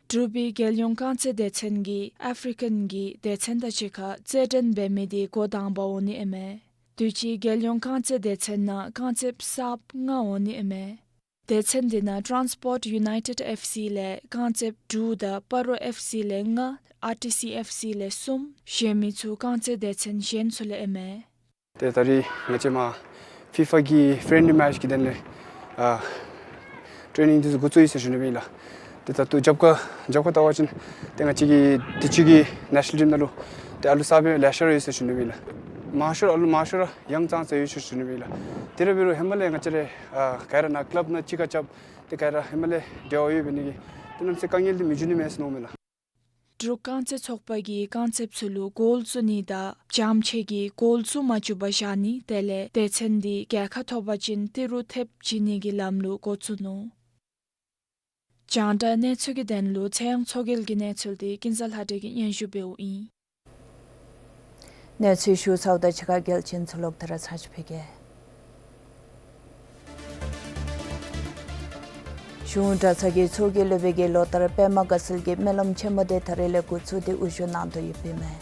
འབྲུག་པའི་རྒྱལ་ཡོངས་རྐང་རྩེད་སྡེ་ཚན་གྱིས་ཨཕ་རི་ཀན་གྱི་སྡེ་ཚན་དང་གཅིག་ཁར་རྩེད་འགྲན་འབད་མི་དེ་འགོ་དང་པ་འོང་ནི་ཨིན་མས། དུས་ཅི་རྒྱལ་ཡོངས་རྐང་རྩེད་སྡེ་ཚན་ནང་རྐང་རྩེདཔ་གསརཔ་ལྔ་འོང་ནི་ཨིན་མས། སྡེ་ཚན་དེ་ནང་ཊཱནསི་པོརཊ་ཡུ་ནའི་ཊེཌ་ཨེཕ་སི་ལས་རྐང་རྩེདཔ་དྲུག་དང་སྤ་རོ་ཨེཕ་སི་ལས་ལྔ་ཨར་ཊི་སི་ཨེཕ་སི་ལས་གསུམ་གཞན་མི་ཚུ་རྐང་རྩེད་སྡེ་ཚན་གཞན་ཚུ་ལས་ཨིན་མས། ཏེ་ད་རིས་ང་བཅས་མར་ཕི་ཕ་གི་ཕྲེནཌ་ལི་མེ་ཆ་གི་དོན་ལས་ཨ་ཊེ་ནིང་འདི་ཚུ་འགོ་བཙུགས་ཡི་ཟེར་ཞུ་ནི་ཨིན་ལགས། ཏེ་ད་ལྟོ་རྒྱབ་ཁར་རྒྱབ་ཁར་བལྟ་བ་ཅིན་ཏེ་ང་བཅས་ཀྱི་དུས་ཅི་གི་ནེ་ཤ་ནལ་ཊིམ་ནང་ལུ་ཏེ་ཨ་ལུ་གསརཔ་ཡང་ལེ་ཤ་ར་ཡོད་ཟེར་ཞུ་ནི་ཨིན་ལགས། མང་ཤོས་ཨ་ལུ་མང་ཤོས་ར་ཡང་ཙང་ཙ་ཡོད་ཟེར་ཞུ་ནི་ཨིན་ལགས། ཏེ་ར་འབད་རུང་ཧེ་མ་ལས་ང་བཅས་ར་ཨ་ག་ར་ནཱ་ཀ་ལབ་ནང་གཅིག་ཁར་རྐྱབ་ཏེ་ག་ར་ཧེ་མ་ལས་འབྲེལ་བ་ཡོད་འབད་ནི་གིས་ཏེ་གནམ་མེད་ས་མེད་དཀའ་ངལ་འདི་མི་འབྱུང་ནི་མས་ཟེར་མནོཝ་མས་ལགས། འབྲུག་རྐང་རྩེད་ཚོགས་པ་གིས་རྐང་རྩེདཔ་ཚུ་ལུ་གོལ་བཙུགས་ནི་དང་འཇམ་ཆེ་གི་གོལ་བཙུགས་མ་བཅུག་པར་བཞག་ནི་དེ་ལས་སྡེ་ཚན་འདི་རྒྱལ་ཁ་ཐོབ་པ་ཅིན་ཏི་རུ་ཐེབས་བྱིན་ནི་གི་ལམ་ལུགས་འགོ་བཙུགས་ནུག། རྒྱང་བསྒྲགས་གནས་ཚུལ་གྱི་དོན་ལུ་ཚེ་དབང་མཚོ་རྒྱལ་གྱི་གནས་ཚུལ་དེ་ཀུན་བཟང་ལྷ་སྒྲོན་གྱིས་སྙན་ཞུ་འབདཝ་ཨིན། གནས་ཚུལ་ཞུ་ཚརཝ་དང་གཅིག་ཁར་གལ་ཆེན་ཚུ་ལོག་སྟེ་ར་ཚར་ཅིག་ཕུལ་གེ། གཞུང་གྲྭ་ཚང་གི་ཚོགས་ཀྱི་སློབ་དཔོན་གྱིས་ལོ་ལྟར་པདྨ་དགའ་ཚལ་གྱི་སྨོན་ལམ་ཆེན་མོ་དེ་ད་རིས་ལས་འགོ་བཙུགས་ཏེ་དབུ་བཞུགས་གནང་དོ་ཡོདཔ་ཨིན་མས།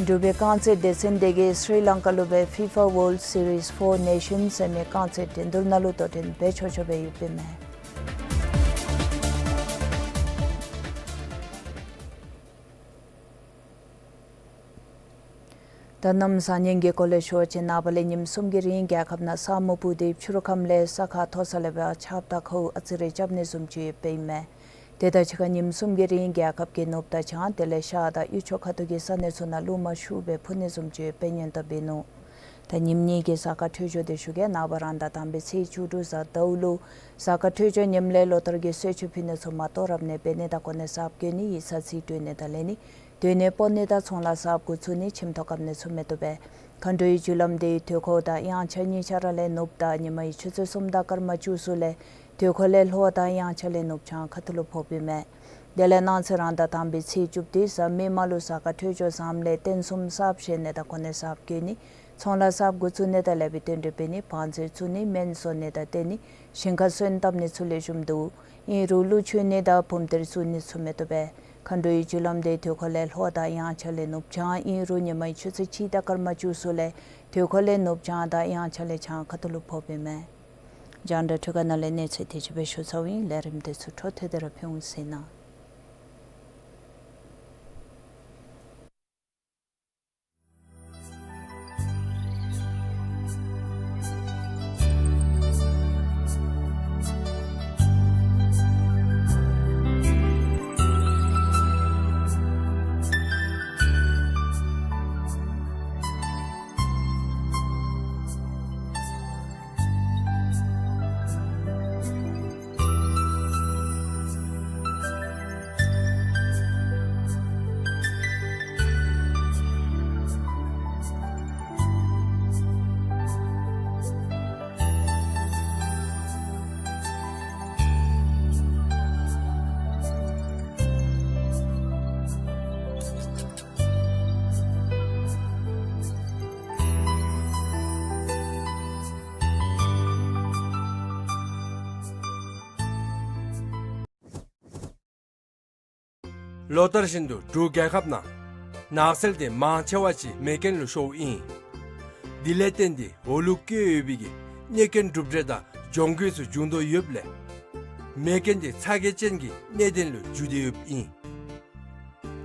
འབྲུག་པའི་རྐང་རྩེད་སྡེ་ཚན་དེ་གིས་སི་རི་ལང་ཀ་ལུ་སྦེ་ཕི་ཕ་ཝཱརལཌ་སི་རིསི་ཕོར་ནེ་ཤཱནསི་ཟེར་མི་རྐང་རྩེད་འགྲན་བསྡུར་ནང་ལུ་དོ་འགྲན་འབད་ཆོག་ཆོགཔ་སྦེ་ཡོདཔ་ཨིན་མས། ད་གནམ་བཟང་ངན་གྱི་སྐོར་ལས་ཞུ་བ་ཅིན་ནངས་པ་ལས་ཉིནམ་གསུམ་གྱི་རིང་རྒྱལ་ཁབ་ནང་ས་སྨུག་སྤུབས་ཏེ་ཕྱི་རུ་ཁམས་ལས་ས་ཁ་མཐོ་ས་ལས་སྦེ་ཆརཔ་དང་ཁཝ་ཨ་ཙི་རེ་རྐྱབ་ནི་བཟུམ་ཅིག་ཡོདཔ་ཨིན་མས། དེ་དང་གཅིག་ཁར་ཉིནམ་གསུམ་གྱི་རིང་རྒྱལ་ཁབ་ཀྱི་ནུབ་དང་བྱང་དེ་ལས་ཤར་དང་དབུས་ཕྱོགས་ཁ་ཐུག་གི་ས་གནས་ཚུ་ནང་རླུང་མ་ཤུགས་སྦེ་འཕུ་ནི་བཟུམ་ཅིག་ཡོདཔ་སྦེ་སྙན་ཐོ་འབད་ནུག། ད་ཉིནམ་གཉིས་ཀྱི་གཟའ་སྐར་འཕྲོད་སྦྱོར་དེ་ཞུ་གེ། ནངས་པ་རང་ཟླ་དང་པའི་ཚེས་བཅུ་དྲུག་གཟའ་ཟླཝ་ལུ་གཟའ་སྐར་འཕྲོད་སྦྱོར་ཉིནམ་ལས་ལོ་ལྟར་གྱི་གསོལ་མཆོད་ཕུལ་ནི་ཚུ་མ་གཏོགས་རབ་གནས་འབད་ནི་དང་གོ་གནས་གསརཔ་བསྐོ་ནི་ཡིག་ཚང་རྩིས་སྤྲོད་ནི་དང་ལེན་ནི་སྡོད་གནས་སྤོ་ནི་དང་ཚོང་ལཱ་གསརཔ་འགོ་བཙུགས་ནི་ཁྱིམ་ཐོག་བཀབ་ནི་ཚུ་མི་བཏུབ་པས། མཁའ་འགྲོའི་རྒྱུ་ལམ་དེ་དུས་འཁོར་དང་དབྱངས་འཆར་གཉིས་ཆ་ར་ལས་ནུབ་དང་ཉི་མའི་ཆུ་ཚོད་གསུམ་དང་སྐར་མ་བཅུ་གསུམ་ལས་དུས་འཁོར་ལས་ལྷོ་དང་དབྱངས་འཆར་ལས་ནུབ་བྱང་ཁ་ཐུག་ལུ་ཕོགཔ་ཨིན་མས། དེ་ལས་གནངས་ཚེ་རང་ཟླ་དང་པའི་ཚེས་བཅུ་བདུན་གཟའ་མིག་དམར་ལུ་གཟའ་སྐར་འཕྲོད་སྦྱོར་བཟངམ་ལས་རྟེན་གསུམ་གསརཔ་བཞེངས་ནི་དང་གོ་གནས་གསརཔ་བསྐོ་ནི། ཚོང་ལཱ་གསརཔ་འགོ་བཙུགས་ནི་དང་ལེགས་པའི་རྟེན་འབྲེལ་འབད་ནི། བང་མཛོད་བཙུགས་ནི། སྨན་བཟོ་ནི་དང་བསྟེན་ནི། ཞིང་ཁར་སོན་བཏབ་ནི་ཚུ་ལེགས་ཤོམ་འདུག། ཨིན་རུང་ཀླུ་མཆོད་ནི་དང་བུམ་གཏེར་བཙུགས་ནི་ཚུ་མི་བཏུབ་པས། མཁའ་འགྲོའི་རྒྱུ་ལམ་དེ་དུས་འཁོར་ལས་ལྷོ་དང་དབྱངས་འཆར་ལས་ནུབ་བྱང་ཨིན་རུང་ཉི་མའི་ཆུ་ཚོད་གཅིག་དང་སྐར་མ་བཅུ་གསུམ་ལས་དུས་འཁོར་ལས་ནུབ་བྱང་དང་དབྱངས་འཆར་ལས་བྱང་ཁ་ཐུག་ལུ་ཕོགཔ་ཨིན་མས། རྒྱང་བསྒྲགས་འཕྲུལ་ཁང་ནང་ལས་གནས་ཚུལ་དེ་ཅིག་སྦེ་ཞུ་ཚརཝ་ཨིན། ལས་རིམ་དེ་ཚུ་འཕྲོ་མཐུད་དེ་ར་ཕུལ་འོང་ཟེར་ཨིན། ལོ་ལྟར་བཞིན་དུ་འབྲུག་རྒྱལ་ཁབ་ནང་ནགས་ཚལ་དེ་མང་ཆེ་བ་ཅིག་མེ་རྐྱེན་ལུ་ཤོརཝ་ཨིན། དེ་ལས་བརྟེན་ཏེ་འོག་ལུ་བཀོད་ཡོད་པའི་གི་གནོད་སྐྱོན་གྲུབ་འབྲས་དང་གྱོང་གུད་ཚུ་འབྱུང་དོ་ཡོདཔ་ལས་མེ་རྐྱེན་དེ་ཚ་གྱང་ཅན་གྱི་གནད་དོན་ལུ་འགྱུར་ཏེ་ཡོདཔ་ཨིན།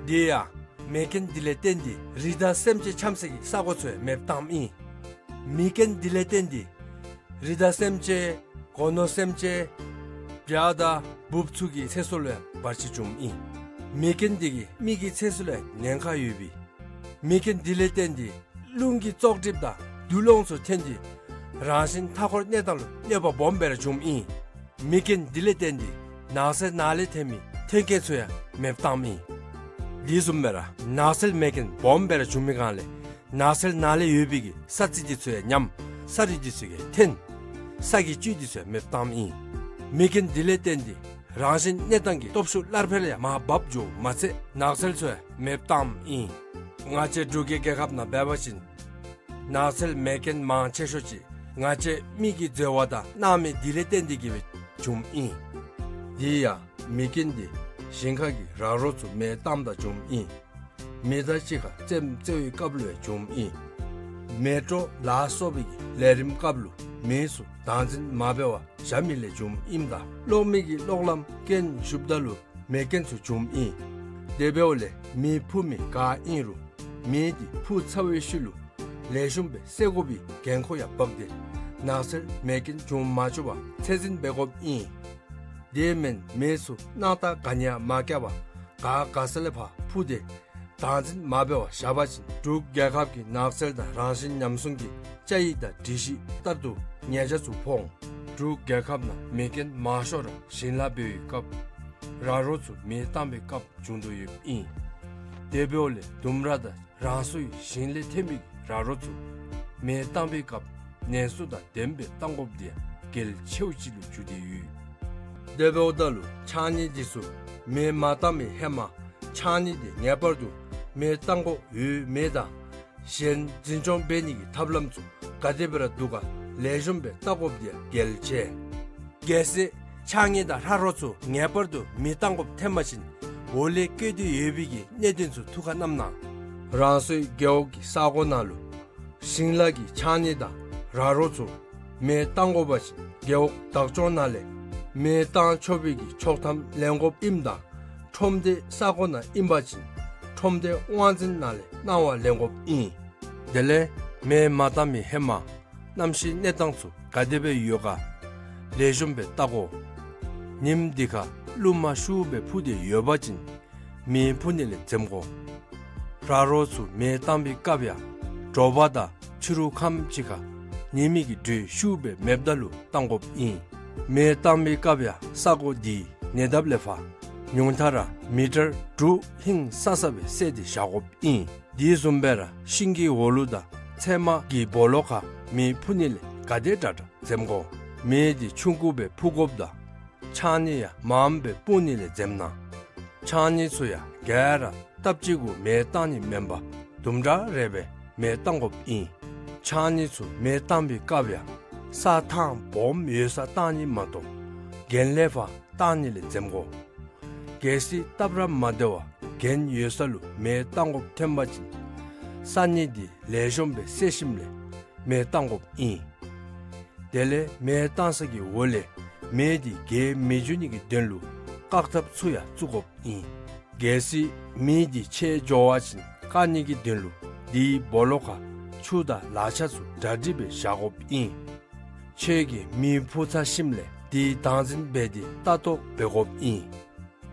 དེ་ཡང་མེ་རྐྱེན་དེ་ལས་བརྟེན་ཏེ་རི་དྭགས་སེམས་ཅན་འཁྱམས་སའི་གི་ས་གོ་ཚུ་ཡང་མེདཔ་བཏངམ་ཨིན། མེ་རྐྱེན་དེ་ལས་བརྟེན་ཏེ་རི་དྭགས་སེམས་ཅན་སྒོ་ནོར་སེམས་ཅན་བྱ་དང་འབུཔ་ཚུ་གི་ཚེ་སྲོག་ལུ་ཡང་བར་ཆད་བྱུངམ་ཨིན། མེ་རྐྱེན་དེ་གིས་མི་གི་ཚེ་སྲོག་ལུ་ཡང་ཉེན་ཁ་ཡོདཔ་ཨིན། མེ་རྐྱེན་དེ་ལས་བརྟེན་ཏེ་རླུང་གི་བཙོག་གྲིབ་དང་དུག་རླངས་ཚུ་ཐོན་ཏེ་རང་བཞིན་མཐའ་འཁོར་གནས་སྟངས་ལུ་གནོད་པ་སྦོམ་སྦེ་ར་བྱུངམ་ཨིན། མེ་རྐྱེན་དེ་ལས་བརྟེན་ཏེ་ནགས་ཚལ་ནང་ལས་ཐོན་མི་ཐོན་སྐྱེད་ཚུ་ཡང་མེདཔ་བཏངམ་ཨིན། དེ་བཟུམ་སྦེ་ར་ནགས་ཚལ་མེ་རྐྱེན་སྦོམ་སྦེ་ར་བྱུང་མི་སྒང་ལས་ནགས་ཚལ་ནང་ལས་ཡོད་པའི་གི་ས་རྩི་དེ་ཚུ་ཡང་ཉམས། ས་རུད་དེ་ཚུ་ཡང་ཐོན། ས་གི་བཅུད་དེ་ཚུ་ཡང་མེདཔ་བཏངམ་ཨིན། མེ་རྐྱེན་དེ་ལས་བརྟེན་ཏེ་རང་བཞིན་གནས་སྟངས་ཀྱི་སྟོབས་ཤུགས་སླར་འཕེལ་ཡང་མར་བབས་འགྱོཝ་མ་ཚད་ནགས་ཚལ་ཚུ་ཡང་མེདཔ་བཏངམ་ཨིན། ང་བཅས་འབྲུག་གི་རྒྱལ་ཁབ་ནང་འབད་བ་ཅིན་ནགས་ཚལ་མེ་རྐྱེན་མང་ཆེ་ཤོས་ཅིག་ང་བཅས་མི་གི་འཛོལ་བ་དང་སྣང་མེད་དེ་ལས་བརྟེན་ཏེ་གིས་སྦེ་བྱུངམ་ཨིན། དེ་ཡང་མེ་རྐྱེན་དེ་ཞིང་ཁ་གི་ར་རོ་ཚུ་མེ་བཏངམ་ད་བྱུངམ་ཨིན། མེ་མདའ་གཅིག་ཁར་རྩེདམོ་རྩེ་བའི་སྐབས་ལུ་ཡང་བྱུངམ་ཨིན། མེ་སྤྲོ་ལ་སོགས་པའི་གི་ལས་རིམ་སྐབས་ལུ་མེ་ཚུ་བདག་འཛིན་མ་འབད་བར་བཞག་མི་ལས་བྱུངམ་ཨིནམ་ད་གློག་མེ་གི་གློག་ལམ་རྐྱེན་ཞུགསཔ་ད་ལུ་མེ་རྐྱེན་ཚུ་བྱུངམ་ཨིན། དེ་འབདཝ་ལས་མེ་འཕུ་མི་ག་ཨིན་རུང་མེ་དེ་འཕུ་ཚར་བའི་ཤུལ་ལུ་ལེགས་ཤོམ་སྦེ་བསད་དགོ་པའི་འགན་ཁུར་ཡང་བབས་ཏེ་ནགས་ཚལ་མེ་རྐྱེན་འབྱུང་མ་བཅུག་པར་ཚད་འཛིན་འབད་དགོཔ་ཨིན། དེ་མེན་མེ་ཚུ་སྣང་ཐག་ག་ནི་ཡང་མ་བཀག་པར་ག་དགའ་ས་ལས་ཕར་འཕུ་སྟེ་བདག་འཛིན་མ་འབད་བར་བཞག་པ་ཅིན་འབྲུག་རྒྱལ་ཁབ་ཀྱི་ནགས་ཚལ་དང་རང་བཞིན་ཉམས་སྲུང་གི་བཅའ་ཡིག་དང་སྒྲིག་གཞི་ལྟར་དུ་ཉེས་ཆད་ཚུ་ཕོག་འོང་། འབྲུག་རྒྱལ་ཁབ་ནང་མེ་རྐྱེན་མང་ཤོས་ར་ཞིང་ལཱ་འབད་བའི་སྐབས་ར་རོ་ཚུ་མེ་བཏང་བའི་སྐབས་བྱུང་དོ་ཡོདཔ་ཨིན། དེ་འབདཝ་ལས་ལྡུམ་ར་དང་རང་སོའི་ཞིང་ལས་ཐོན་མི་ར་རོ་ཚུ་མེ་བཏང་བའི་སྐབས་ནན་སོ་དང་ལྡནམ་སྦེ་བཏང་དགོཔ་དེ་ཡང་གལ་ཆེཝ་ཅིག་ལུ་གྱུར་ཏེ་ཡོད། དེ་འབདཝ་ད་ལུ་ཕྱགས་སྙིགས་འདི་ཚུ་མེ་མ་བཏང་བའི་ཧེ་མ་ཕྱགས་སྙིགས་འདི་ངེས་པར་དུ་མེ་བཏང་དགོཔ་ཡོད་མེད་དང་གཞན་འཛིན་སྐྱོང་འབད་ནི་གི་ཐབས་ལམ་ཚུ་ག་དེ་སྦེ་ར་འདུག་ག་ལེགས་ཤོམ་སྦེ་བལྟ་དགོཔ་དེ་ཡང་གལ་ཆེ། གལ་སྲིད་ཕྱགས་སྙིགས་དང་ར་རོ་ཚུ་ངེས་པར་དུ་མེ་བཏང་དགོཔ་ཐོན་པ་ཅིན་འོག་ལས་བཀོད་དེ་ཡོད་པའི་གི་གནད་དོན་ཚུ་ཐུགས་ཁར་བསྣམ་གནང་། རང་སོའི་རྒེད་འོག་གི་ས་གོ་ནང་ལུ་ཞིང་ལཱ་གི་ཕྱགས་སྙིགས་དང་ར་རོ་ཚུ་མེ་བཏང་དགོ་པ་ཅིན་རྒེད་འོག་བདག་སྐྱོང་ནང་ལས་མེ་བཏང་ཆོག་པའི་གི་ཆོག་ཐམ་ལེན་དགོཔ་ཨིནམ་ད་ཁྲོམ་སྡེའི་ས་གོ་ནང་ཨིན་པ་ཅིན་ཁྲོམ་སྡེའི་དབང་འཛིན་ནང་ལས་གནང་བ་ལེན་དགོཔ་ཨིན། དེ་ལས་མེ་མ་བཏང་མི་ཧེ་མ་གནམ་གཤིས་གནས་སྟངས་ཚུ་ག་དེ་སྦེ་ཡོད་ག་ལེགས་ཤོམ་སྦེ་བལྟ་དགོ། ཉིནམ་འདི་ཁར་རླུང་མ་ཤུགས་སྦེ་འཕུ་སྟེ་ཡོད་པ་ཅིན་མེ་འཕུ་ནི་ལས་འཛེམ་དགོ། ར་རོ་ཚུ་མེ་བཏང་བའི་སྐབས་ཡང་དྲོ་པ་དང་ཕྱི་རུ་ཁམས་ཅིག་ཁར་ཉི་མའི་གི་དྲོད་ཤུགས་སྦེ་མེདཔ་ད་ལུ་བཏང་དགོཔ་ཨིན། མེ་བཏང་བའི་སྐབས་ཡང་ས་གོ་འདི་ཉེ་འདབས་ལས་ཕར་ཉུང་མཐའ་ར་མི་ཊར་དྲུག་ཧིང་སང་ས་སྦེ་བསལ་ཏེ་བཞག་དགོཔ་ཨིན། དེ་བཟུམ་སྦེ་ར་ཤིང་གི་འོག་ལུ་དང་ཚལ་མ་གི་སྦོ་ལོགས་ཁར་མེ་འཕུ་ནི་ལས་ག་དེ་དྲག་དྲག་འཛེམ་དགོ། མེ་འདི་ཆུང་ཀུ་སྦེ་འཕུ་དགོཔ་དང་ཕྱགས་སྙིགས་ཡང་མངམ་སྦེ་སྤུངས་ནི་ལས་འཛེམ་གནང་། ཕྱགས་སྙིགས་ཚུ་ཡང་ག་ར་སྟབས་གཅིག་གུ་མེ་བཏང་ནི་མེན་པར་དུམ་གྲ་རེ་སྦེ་མེ་བཏང་དགོཔ་ཨིན། ཕྱགས་སྙིགས་ཚུ་མེ་བཏང་བའི་སྐབས་ཡང་ས་ཐང་སྦོམ་ཡོད་སར་བཏང་ནི་མ་གཏོགས་གྱེན་ལས་ཕར་བཏང་ནི་ལས་འཛེམ་དགོ། གལ་སྲིད་སྟབས་ར་མ་བདེ་བར་གྱེན་ཡོད་ས་ལུ་མེ་བཏང་དགོཔ་ཐོན་པ་ཅིན་ས་སྙིགས་འདི་ལེགས་ཤོམ་སྦེ་བསལ་ཞིནམ་ལས་མེ་བཏང་དགོཔ་ཨིན། དེ་ལས་མེ་བཏང་ས་གི་འོག་ལས་མེ་འདི་རྒྱས་མི་འགྱོ་ནི་གི་དོན་ལུ་བཀག་ཐབས་ཚུ་ཡང་བཙུགས་དགོཔ་ཨིན། གལ་སྲིད་མེ་འདི་ཆད་འགྱོ་བ་ཅིན་བཀག་ནི་གི་དོན་ལུ་དེའི་སྦོ་ལོགས་ཁར་ཆུ་དང་ལག་ཆ་ཚུ་གྲ་སྒྲིག་སྦེ་བཞག་དགོཔ་ཨིན། ཁྱོད་ཀྱིས་མེ་འཕུ་ཚར་ཞིནམ་ལས་དེའི་བདག་འཛིན་འབད་དེ་ལྟ་རྟོག་འབད་དགོཔ་ཨིན།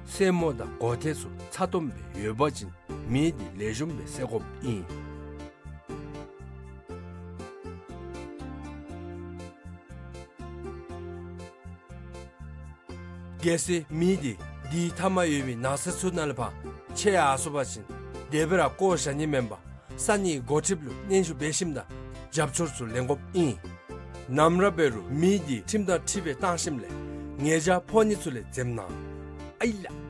སེན་མོ་དང་སྒོ་ཐེལ་ཚུ་ཚ་ཏོམ་སྦེ་ཡོད་པ་ཅིན་མེ་འདི་ལེགས་ཤོམ་སྦེ་བསད་དགོཔ་ཨིན། གལ་སྲིད་མེ་འདི་དེའི་མཐའ་མར་ཡོད་པའི་ནགས་ཚལ་ཚུ་ནང་ལས་ཕར་ཆད་ཡར་སོང་པ་ཅིན་དེ་སྦེ་ར་བཀོ་བཞག་ནི་མེན་པར་ས་གནས་འགོ་ཁྲིདཔ་ལུ་སྙན་ཞུ་འབད་ཞིནམ་ད་རྒྱབ་སྐྱོར་ཚུ་ལེན་དགོཔ་ཨིན། ནམ་ར་འབད་རུང་མེ་འདི་ཁྲིམས་དང་འཁྲིལ་སྦེ་བཏང་ཞིནམ་ལས་ཉེས་བྱ་ཕོག་ནི་ཚུ་ལས་འཛེམ་གནང་། ཨའི་ལགས།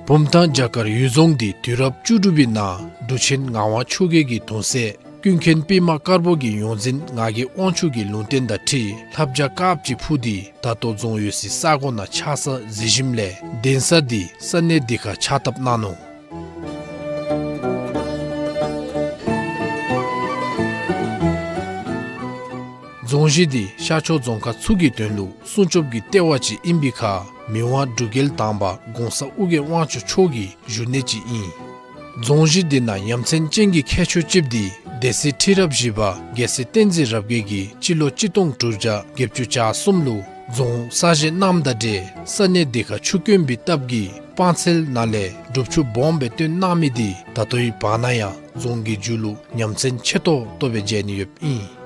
བུམ་ཐང་རྒྱ་གར་ཡུལ་རྫོང་འདི་དུས་རབས་བཅུ་དྲུག་པའི་ནང་འབྲུག་ཆེན་ངག་དབང་ཆོས་རྒྱལ་གྱི་གདུང་སྲས་ ཀུན་མཁྱེན་པདྨ་དཀར་པོ་གི་ཡོངས་འཛིན་ངག་གི་དབང་ཕྱུག་གི་ལུང་བསྟན་དང་འཁྲིལ་ལྷ་བརྒྱ་དཀརཔོ་ཅིག་ཕུར་ཏེ་ད་ལྟོ་རྫོང་ཡོད་སའི་ས་གོ་ནང་ཕྱག་འཚལ་མཛད་ཞིནམ་ལས་གདན་ས་འདི་ས་གནས་འདི་ཁར་ཕྱག་བཏབ་གནང་ནུག། རྫོང་གཞི་འདི་ཤར་ཕྱོགས་རྫོང་ཁག་ཚུ་གི་དོན་ལུ་སྲུང་སྐྱོབ་ཀྱི་ལྟེ་བ་ཅིག་ཨིན་པའི་ཁར་མི་དབང་འབྲུག་རྒྱལ་དང་པ་གོང་ས་ཨོ་རྒྱན་དབང་ཕྱུག་མཆོག་གི་བཞུགས་གནས་ཅིག་ཨིན། རྫོང་གཞི་འདི་ནང་ཡ་མཚན་ཅན་གྱི་ཁྱད་ཆོས་ཅིག་འདི་སྡེ་སྲིད་ཁྲི་རབས་བཞི་པ་རྒྱལ་སྲས་བསྟན་འཛིན་རབ་རྒྱས་ཀྱིས་སྤྱི་ལོ་གཅིག་སྟོང་དྲུག་བརྒྱ་བརྒྱད་ཅུ་གྱ་གསུམ་ལུ་རྫོང་གསར་བཞེངས་གནངམ་དང་འབྲེལ་ས་གནས་འདི་ཁར་ཆུ་དཀོན་པའི་སྟབས་ཀྱིས་སྤང་ཚལ་ནང་ལས་སྒྲུབ་ཆུ་སྦོམ་སྦེ་བཏོན་གནང་མི་འདི་ད་ལྟོའི་བར་ན་ཡང་རྫོང་གི་མཇུག་ལུ་ཡ་མཚན་ཆེ་ཏོག་ཏོ་སྦེ་མཇལ་ནི་ཡོདཔ་ཨིན།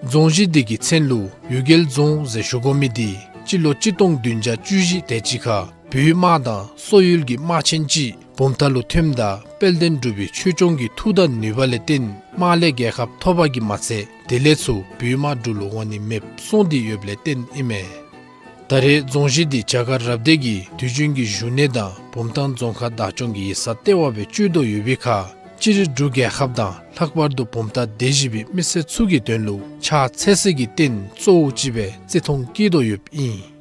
རྫོང་གཞི་འདི་གི་མཚན་ལུ་གཡུལ་རྒྱལ་རྫོང་ཟེར་ཞུ་དགོ་མི་འདི་སྤྱི་ལོ་གཅིག་སྟོང་བདུན་བརྒྱ་བཅུ་བཞི་དེ་ཅིག་ཁར་བོད་དམག་དང་སོག་ཡུལ་གྱི་དམག་ཆེན་ཅིག་བུམ་ཐང་ལུ་ཐོནམ་ད་དཔལ་ལྡན་འབྲུག་པའི་ཆོས་སྐྱོང་གི་མཐུ་དང་ནུས་པ་ལས་བརྟེན་དམག་ལས་རྒྱལ་ཁ་ཐོབ་པ་གིས་མ་ཚད་དེ་ལས་ཚུར་བོད་དམག་འབྲུག་ལུ་འོང་ནི་མེདཔ་སོང་སྟེ་ཡོདཔ་ལས་བརྟེན་ཨིན་མས། ད་རེས་རྫོང་གཞི་འདི་རྒྱ་གར་རབ་སྡེ་གི་དུས་རྒྱུན་གྱི་བཞུགས་གནས་དང་བུམ་ཐང་རྫོང་ཁག་བདག་སྐྱོང་གི་ཡིག་ཚང་ལྟེ་བ་སྦེ་སྤྱོད་དོ་ཡོད་པའི་ཁར་སྤྱིར་འབྲུག་རྒྱལ་ཁབ་དང་ལྷག་པར་དུ་བུམ་ཐང་སྡེ་བཞི་པའི་མི་སེར་ཚུ་གི་དོན་ལུ་ཕྱག་འཚལ་སའི་རྟེན་གཙོ་བོ་ཅིག་སྦེ་བརྩི་མཐོང་བསྐྱེད་དོ་ཡོདཔ་ཨིན།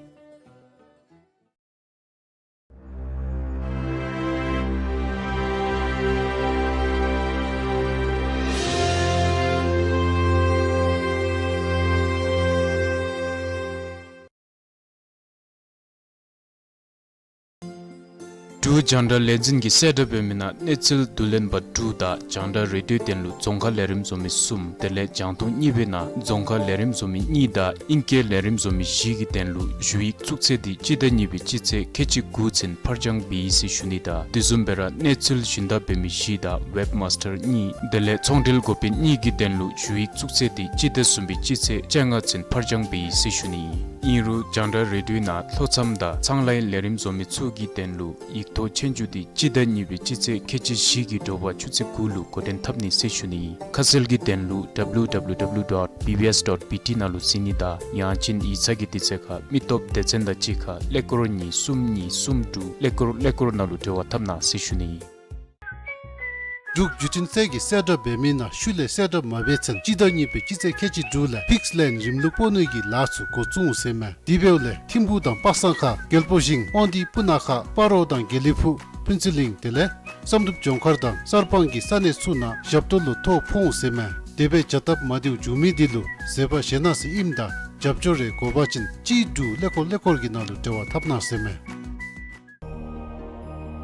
འབྲུག་རྒྱང་བསྒྲགས་ལས་འཛིན་གྱིས་གསལ་བསྒྲགས་འབད་མི་ནང་གནས་ཚུལ་བསྡུ་ལེན་པ་དྲུག་དང་རྒྱང་བསྒྲགས་རེ་ཌིའོའི་དོན་ལུ་རྫོང་ཁ་ལས་རིམ་བཟོ་མི་གསུམ་དེ་ལས་རྒྱང་མཐོང་གཉིས་པའི་ནང་རྫོང་ཁ་ལས་རིམ་བཟོ་མི་གཉིས་དང་ཨིང་སྐད་ལས་རིམ་བཟོ་མི་བཞི་གི་དོན་ལུ་ཞུ་ཡིག་བཙུགས་ཚད་འདི་སྤྱི་ཟླ་གཉིས་པའི་སྤྱི་ཚེས་ཁལ་གཅིག་དགུ་ཚུན་ཕར་འགྱངས་འབད་ཡི་ཟེར་ཞུ་ནི་དང་དེ་བཟུམ་སྦེ་ར་གནས་ཚུལ་སྦྱིན་བདག་འབད་མི་བཞི་དང་ཝེབ་མཱས་ཊར་གཉིས་དེ་ལས་ཚོང་འབྲེལ་འགོ་དཔོན་གཉིས་ཀྱི་དོན་ལུ་ཞུ་ཡིག་བཙུགས་ཚད་འདི་སྤྱི་ཟླ་གསུམ་པའི་སྤྱི་ཚེས་བཅོ་ལྔ་ཚུན་ཕར་འགྱངས་འབད་ཡི་ཟེར་ཞུ་ནི། ཨིན་རུང་རྒྱང་བསྒྲགས་རེ་ཌིའོའི་ནང་ལྷོ་མཚམས་དང་ཚངས་ལའི་ལས་རིམ་བཟོ་མི་ཚུ་གི་དོན་ལུ་ཡིག་ཐོག་ཆོས་རྒྱུགས་འདི་སྤྱི་ཟླ་གཉིས་པའི་སྤྱི་ཚེས་ཁལ་གཅིག་བཞི་གི་དྲོ་པ་ཆུ་ཚོད་དགུ་ལུ་འགོ་འདྲེན་འཐབ་ནི་ཟེར་ཞུ་ནི། ཁ་གསལ་གྱི་དོན་ལུ་ཌབ་ལུ་ཌབ་ལུ་ཌབ་ལུ་ཌོཊ་བི་བི་ཨེསི་ཌོཊ་བི་ཊི་ནང་ལུ་གཟིགས་ནི་དང་ཡང་ཅིན་ཡིག་ཚང་གི་དུས་ཚོད་ཁར་མི་སྟོབས་སྡེ་ཚན་དང་གཅིག་ཁར་ཀླད་ཀོར་གཉིས་གསུམ་གཉིས་གསུམ་དྲུག་ཀླད་ཀོར་ཀླད་ཀོར་ནང་ལུ་འབྲེལ་བ་འཐབ་གནང་ཟེར་ཞུ་ནི། འབྲུག་བརྒྱུད་འཕྲིན་ཚད་ཀྱིས་གསལ་བསྒྲགས་འབད་མི་ནང་ཤུལ་ལས་གསལ་བསྒྲགས་མ་འབད་ཚུན་སྤྱི་ཟླ་གཉིས་པའི་སྤྱི་ཚེས་ཁལ་གཅིག་དྲུག་ལས་ཕིགསི་ལེན་རིམ་ལུགས་སྤོ་ནི་གི་ལཱ་ཚུ་འགོ་བཙུགས་འོང་ཟེར་མས། དེ་འབདཝ་ལས་ཐིམ་ཕུག་དང་པ་སངས་ཁ་རྒྱལ་པོ་ཞིང་དབང་འདུས་སྤུ་ན་ཁ་སྤ་རོ་དང་དགེ་ལེགས་ཕུག་ཕུན་ཚོགས་གླིང་དེ་ལས་བསམ་གྲུབ་ལྗོངས་མཁར་དང་གསར་སྤང་གི་ས་གནས་ཚུ་ནང་ཞབས་ཏོག་ལུ་ཐོ་ཕོག་འོང་ཟེར་མས། དེ་སྦེ་བྱ་སྟབས་མ་བདེཝ་བྱུང་མི་འདི་ལུ་བཟོད་པ་བཞེས་གནང་ཟེར་ཨིནམ་ད་རྒྱབ་སྐྱོར་རེ་དགོ་པ་ཅིན་གཅིག་དྲུག་ཀླད་ཀོར་ཀླད་ཀོར་གྱི་ནང་ལུ་འབྲེལ་བ་འཐབ་གནང་ཟེར་མས།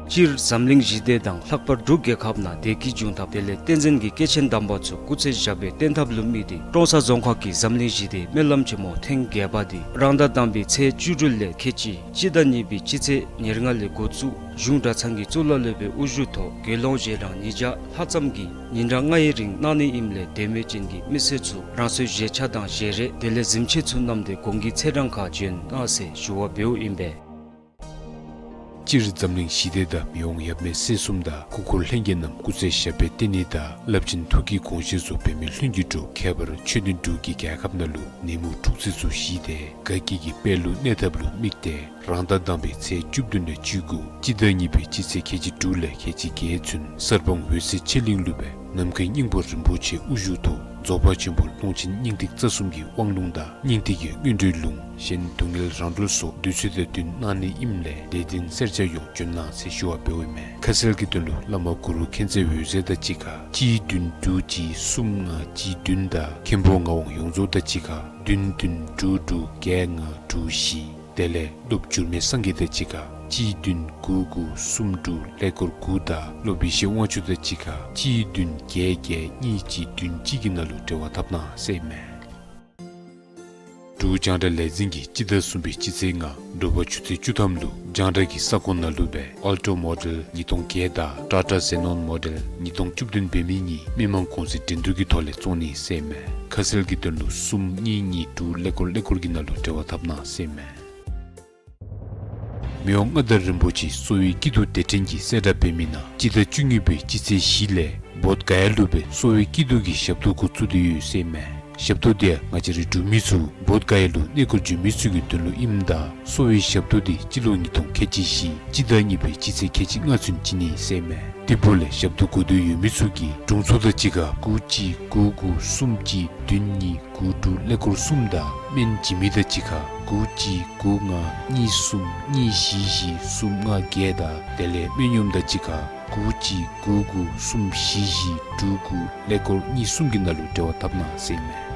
སྤྱིར་འཛམ་གླིང་ཞི་བདེ་དང་ལྷག་པར་འབྲུག་རྒྱལ་ཁབ་ནང་བདེ་སྐྱིད་འབྱུང་ཐབས་དེ་ལས་བསྟན་འཛིན་གྱི་སྐྱེས་ཆེན་དམ་པ་ཚུ་སྐུ་ཚེ་ཞབས་པད་བརྟན་ཐབས་ལུ་དམིགས་ཏེ་ཀྲོང་གསར་རྫོང་ཁག་གིས་འཛམ་གླིང་ཞི་བདེའི་སྨོན་ལམ་ཆེན་མོ་ཐེངས་བརྒྱད་པ་འདི་རང་ཟླ་དང་པའི་ཚེས་བཅུ་དྲུག་ལས་ཁལ་གཅིག་སྤྱི་ཟླ་གཉིས་པའི་སྤྱི་ཚེས་ཉེར་ལྔ་ལས་འགོ་བཙུགས་གཞུང་གྲྭ་ཚང་གི་གཙུག་ལག་སློབ་དཔོན་དབུ་བཞུགས་ཐོག་དགེ་སློང་གཞན་རྣམས་ཉིས་བརྒྱ་ལྷག་ཙམ་གྱིས་ཉིན་གྲངས་ལྔའི་རིང་གནང་ནི་ཨིནམ་ལས་དད་མོས་ཅན་གྱི་མི་སེར་ཚུ་རང་སོའི་བཞེས་ཆས་དང་བཞེས་རས་དེ་ལས་གཟིམ་ཆས་ཚུ་བསྣམས་ཏེ་གོང་གི་ཚེས་གྲངས་ཁར་འབྱོན་གནང་ཟེར་ཞུ་བ་འབདཝ་ཨིན་པས། སྤྱིར་འཛམ་གླིང་ཞི་བདེ་དང་མི་དབང་ཡབ་མེས་སྲས་གསུམ་དང་སྐུ་འཁོར་ལྷན་རྒྱས་རྣམས་སྐུ་ཚེ་ཞབས་པད་བརྟན་ནི་དང་རླབས་ཆེན་ཐུགས་ཀྱི་དགོངས་བཞེད་ཚུ་འབད་མི་ལྷུན་གྱིས་གྲུབ། ཁྱད་པར་ཆོས་ལྡན་འབྲུག་གི་རྒྱལ་ཁབ་ནང་ལུ་ནད་མུག་འཁྲུག་རྩོད་ཚུ་ཞི་སྟེ་དགའ་སྐྱིད་ཀྱི་དཔལ་ལུ་གནས་ཐབས་ལུ་དམིགས་ཏེ་རང་ཟླ་དང་པའི་ཚེས་བཅུ་བདུན་ལས་བཅུ་དགུ་སྤྱི་ཟླ་གཉིས་པའི་སྤྱི་ཚེས་ཁལ་གཅིག་དྲུག་ལས་ཁལ་གཅིག་བརྒྱད་ཚུན་གསར་སྤང་འོད་གསལ་ཆོས་གླིང་ལུ་སྦེ་ནམ་མཁའི་སྙིང་པོ་རིན་པོ་ཆེ་དབུ་བཞུགས་ཐོག་རྫོགས་པ་ཆེན་པོ་ཀློང་ཆེན་སྙིང་ཐིག་རྩ་གསུམ་གྱི་དབང་ལུང་དང་སྙིང་ཐིག་གི་སྔོན་འགྲོའི་ལུང་གཞན་སྡུག་བསྔལ་རང་གྲོལ་སོགས་འདུས་ཚོད་དང་བསྟུན་གནང་ནི་ཨིནམ་ལས་དད་ལྡན་སེར་སྐྱ་ཡོངས་འབྱོན་གནང་ཟེར་ཞུ་བ་འབདཝ་ཨིན་མས། ཁ་གསལ་གྱི་དོན་ལུ་བླ་མ་གུ་རུ་མཁྱེན་བརྩེ་འོད་ཟེར་དང་གཅིག་ཁར་གཅིག་བདུན་དྲུག་གཅིག་གསུམ་ལྔ་གཅིག་བདུན་དང་མཁན་པོ་ངག་དབང་ཡོངས་རྫོགས་དང་གཅིག་ཁར་བདུན་བདུན་དྲུག་དྲུག་བརྒྱད་ལྔ་དྲུག་བཞི། དེ་ལས་སློབ་འགྱུར་མེད་སངས་རྒྱས་དང་གཅིག་ཁར་གཅིག་བདུན་དགུ་དགུ་གསུམ་དྲུག་ཀླད་ཀོར་དགུ་དང་སློབ་ཡེ་ཤེས་དབང་ཕྱུག་དང་གཅིག་ཁར་གཅིག་བདུན་བརྒྱད་བརྒྱད་གཉིས་གཅིག་བདུན་གཅིག་གི་ནང་ལུ་འབྲེལ་བ་འཐབ་གནང་ཟེར་ཨིན་མས། འབྲུག་རྒྱང་བསྒྲགས་ལས་འཛིན་གྱིས་སྤྱི་ཟླ་གསུམ་པའི་སྤྱི་ཚེས་ལྔ་དྲོ་པ་ཆུ་ཚོད་བཅུ་ཐམ་ལུ་རྒྱང་བསྒྲགས་ཀྱི་ས་ཁོངས་ནང་ལུ་སྦེ་ཨལ་ཊོ་མོ་ཌེལ་ཉིས་སྟོང་བརྒྱད་དང་ཊ་ཊ་ཟེ་ནོན་མོ་ཌེལ་ཉིས་སྟོང་བཅུ་བདུན་འབད་མི་གཉིས་མི་མང་གུང་སེང་འགྲན་བསྡུར་གྱི་ཐོག་ལས་བཙོང་ནི་ཟེར་ཨིན་མས། ཁ་གསལ་གྱི་དོན་ལུ་གསུམ་གཉིས་གཉིས་དྲུག་ཀླད་ཀོར་ཀླད་ཀོར་གྱི་ནང་ལུ་འབྲེལ་བ་འཐབ་གནང་ཟེར་ཨིན་མས། མི་དབང་མངའ་བདག་རིན་པོ་ཆེ་གསོ་བའི་སྐྱིད་སྡུག་དེ་འཕྲིན་གྱིས་གསལ་བསྒྲགས་འབད་མི་ནང་སྤྱི་ཟླ་བཅུ་གཉིས་པའི་སྤྱི་ཚེས་བཞི་ལས་བོདྷ་ག་ཡ་ལུ་སྦེ་གསོ་བའི་སྐྱིད་སྡུག་གི་ཞབས་ཏོག་འགོ་བཙུགས་ཏེ་ཡོད་ཟེར་ཨིན་མས། ཞབས་ཏོག་འདི་ཡང་ང་བཅས་རའི་འབྲུག་མི་ཚུ་བོདྷ་ག་ཡ་ལུ་གནས་སྐོར་འགྱོ་མི་ཚུ་གི་དོན་ལུ་ཨིནམ་ད་གསོ་བའི་ཞབས་ཏོག་འདི་སྤྱི་ལོ་ཉིས་སྟོང་ཁལ་གཅིག་བཞི་སྤྱི་ཟླ་གཉིས་པའི་སྤྱི་ཚེས་ཁལ་གཅིག་ལྔ་ཚུན་བྱིན་ནི་ཟེར་མས། དེ་འབདཝ་ལས་ཞབས་ཏོག་དགོ་འདོད་ཡོད་མི་ཚུ་གིས་དྲུང་འཚོ་དང་གཅིག་ཁར་དགུ་གཅིག་དགུ་དགུ་གསུམ་གཅིག་བདུན་གཉིས་དགུ་དྲུག་ཀླད་ཀོར་གསུམ་དང་སྨན་བྱིན་མི་དང་གཅིག་ཁར་དགུ་གཅིག་དགུ་ལྔ་གཉིས་གསུམ་གཉིས་བཞི་བཞི་གསུམ་ལྔ་བརྒྱད་དང་དེ་ལས་སྨན་གཡོགམ་དང་གཅིག་ཁར་དགུ་གཅིག་དགུ་དགུ་གསུམ་བཞི་བཞི་དྲུག་དགུ་ཀླད་ཀོར་གཉིས་གསུམ་གྱི་ནང་ལུ་འབྲེལ་བ་འཐབ་གནང་ཟེར་མས།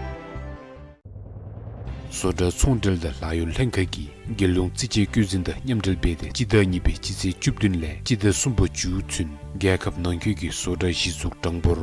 བཟོ་གྲྭ་ཚོང་འབྲེལ་དང་ལཱ་གཡོག་ལྷན་ཁག་གིས་རྒྱལ་ཡོངས་རྩིས་དཔྱད་བཀོད་འཛིན་དང་མཉམ་འབྲེལ་འབད་དེ་སྤྱི་ཟླ་གཉིས་པའི་སྤྱི་ཚེས་བཅུ་བདུན་ལས་སྤྱི་ཟླ་གསུམ་པ་མཇུག་ཚུན་རྒྱལ་ཁབ་ནང་འཁོད་ཀྱི་བཟོ་གྲྭ་གཞི་བཙུགས་གྲངས་འབོར་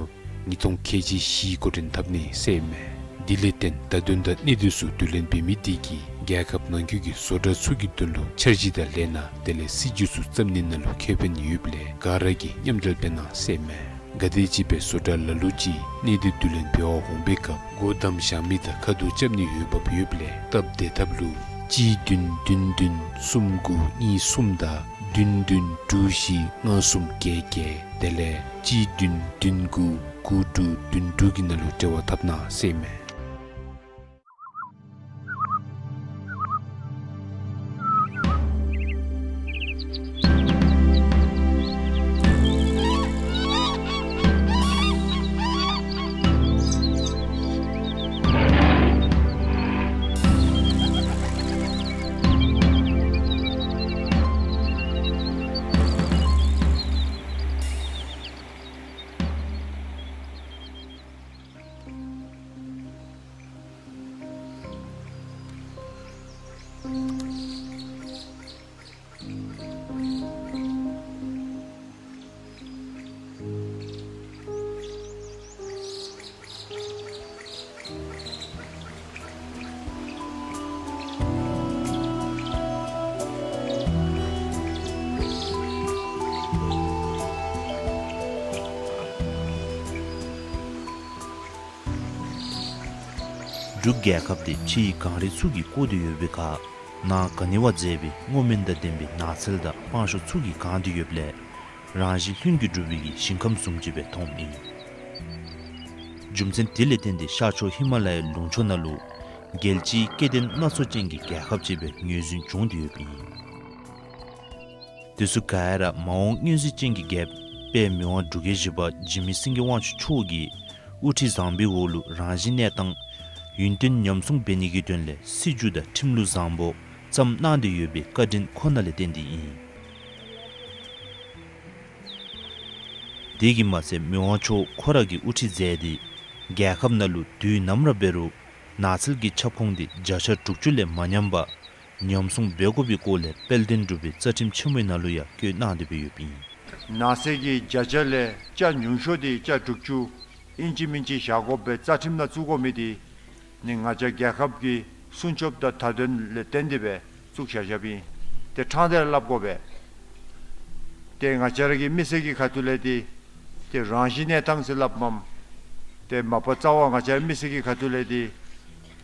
ཉིས་སྟོང་ཁལ་གཅིག་བཞི་འགོ་འདྲེན་འཐབ་ནི་ཟེར་མས། དེ་ལས་བརྟེན་བརྡ་དོན་དང་གནད་དོན་ཚུ་བསྡུ་ལེན་འབད་མི་དེ་གིས་རྒྱལ་ཁབ་ནང་འཁོད་ཀྱི་བཟོ་གྲྭ་ཚུ་གི་དོན་ལུ་འཆར་གཞི་དང་ལས་སྣ་དེ་ལས་སྲིད་བྱུས་ཚུ་བརྩམ་ནི་ནང་ལུ་ཁེ་ཕན་ཡོདཔ་ལས་ག་ར་གིས་མཉམ་འབྲེལ་འབད་གནང་ཟེར་མས། ག་དེམ་ཅིག་སྦེ་བཟོ་གྲྭ་ལ་ལུ་ཅིག་གནས་སྡུད་བསྡུ་ལེན་འབད་བར་འོང་པའི་སྐབས་སྒོ་བསྡམ་བཞག་མི་དང་ཁ་ཐུག་རྐྱབ་ནི་འོས་འབབ་ཡོདཔ་ལས་སྟབས་བདེ་ཐབས་ལུ་གཅིག་བདུན་བདུན་བདུན་གསུམ་དགུ་གཉིས་གསུམ་དང་བདུན་བདུན་དྲུག་བཞི་ལྔ་གསུམ་བརྒྱད་བརྒྱད་དེ་ལས་གཅིག་བདུན་བདུན་དགུ་དགུ་དྲུག་བདུན་དྲུག་གི་ནང་ལུ་འབྲེལ་བ་འཐབ་གནང་ཟེར་མས། འབྲུག་རྒྱལ་ཁབ་འདི་ཕྱིའི་གངས་རི་ཚུ་གིས་བསྐོར་ཏེ་ཡོད་པའི་ཁར་ནང་ག་ནི་བ་མཛེས་པའི་སྔོ་སྨན་དང་ལྡན་པའི་ནགས་ཚལ་དང་སྤང་ཤོག་ཚུ་གིས་གང་སྟེ་ཡོདཔ་ལས་རང་བཞིན་ལྷུན་གྱིས་གྲུབ་པའི་གི་ཞིང་ཁམས་བཟུམ་ཅིག་སྦེ་མཐོངམ་ཨིན། རྒྱུ་མཚན་དེ་ལས་བརྟེན་ཏེ་ཤར་ཕྱོགས་ཧི་མ་ལ་ཡའི་ལུང་ཕྱོགས་ནང་ལུ་རྒྱལ་སྤྱིའི་སྐྱེ་ལྡན་སྣ་ཚོགས་ཅན་གྱི་རྒྱལ་ཁབ་ཅིག་སྦེ་ངོས་འཛིན་བྱུང་སྟེ་ཡོདཔ་ཨིན། དེ་ཚུ་ག་ར་མ་འོངས་མངོན་གཟིགས་ཅན་གྱི་རྒྱལཔོ་དཔལ་མི་དབང་འབྲུག་རྒྱལ་བཞི་པ་འཇིགས་མེད་སེང་གེ་དབང་ཕྱུག་མཆོག་གི་དབུ་ཁྲིད་བཟང་པོའི་འོག་ལུ་རང་བཞིན་གནས་སྟངས་ཡུན་བརྟན་ཉམས་སྲུང་འབད་ནི་གི་དོན་ལས་སྲིད་བྱུས་དང་ཁྲིམས་ལུགས་བཟང་པོ་བརྩམས་གནང་སྟེ་ཡོད་པའི་བཀའ་དྲིན་ཁོ་ན་ལས་བརྟེན་ཏེ་ཨིན། དེ་གིས་མ་ཚད་མི་དབང་མཆོག་ཁོ་ར་གིས་དབུ་ཁྲིད་མཛད་དེ་རྒྱལ་ཁབ་ནང་ལུ་དུས་ནམ་ར་འབད་རུང་ནགས་ཚལ་གྱི་ཁྱབ་ཁོངས་འདི་བརྒྱ་ཆ་དྲུག་ཅུ་ལས་མ་ཉམས་པར་ཉམས་སྲུང་འབད་དགོ་པའི་སྐོར་ལས་དཔལ་ལྡན་འབྲུག་པའི་རྩ་ཁྲིམས་ཆེན་མོའི་ནང་ལུ་ཡང་བཀོད་གནང་སྟེ་སྦེ་ཡོདཔ་ཨིན། ནགས་ཚལ་གྱི་བརྒྱ་ཆ་ལས་ཆ་ཉུང་ཤོས་འདི་ཆ་དྲུག་ཅུ་ཨིན་ཅི་མིན་ཅི་བཞག་དགོ་པའི་རྩ་ཁྲིམས་ནང་བཙུགས་དགོ་མི་འདི་ནི་ང་བཅས་རྒྱལ་ཁབ་ཀྱི་སྲུང་སྐྱོབ་དང་བརྡ་དོན་ལས་བརྟེན་ཏེ་སྦེ་བཙུགས་བཞག་བཞགཔ་ཨིན། ཏེ་ཕྲང་སྟེ་ར་སླབ་དགོ་པས། ཏེ་ང་བཅས་ར་གི་མི་སེར་གྱི་ཁ་ཐུག་ལས་འདི་ཏེ་རང་བཞིན་གནས་སྟངས་ཟེར་སླབ་མས། ཏེ་མ་པ་རྩ་བ་ང་བཅས་ར་མི་སེར་གྱི་ཁ་ཐུག་ལས་འདི་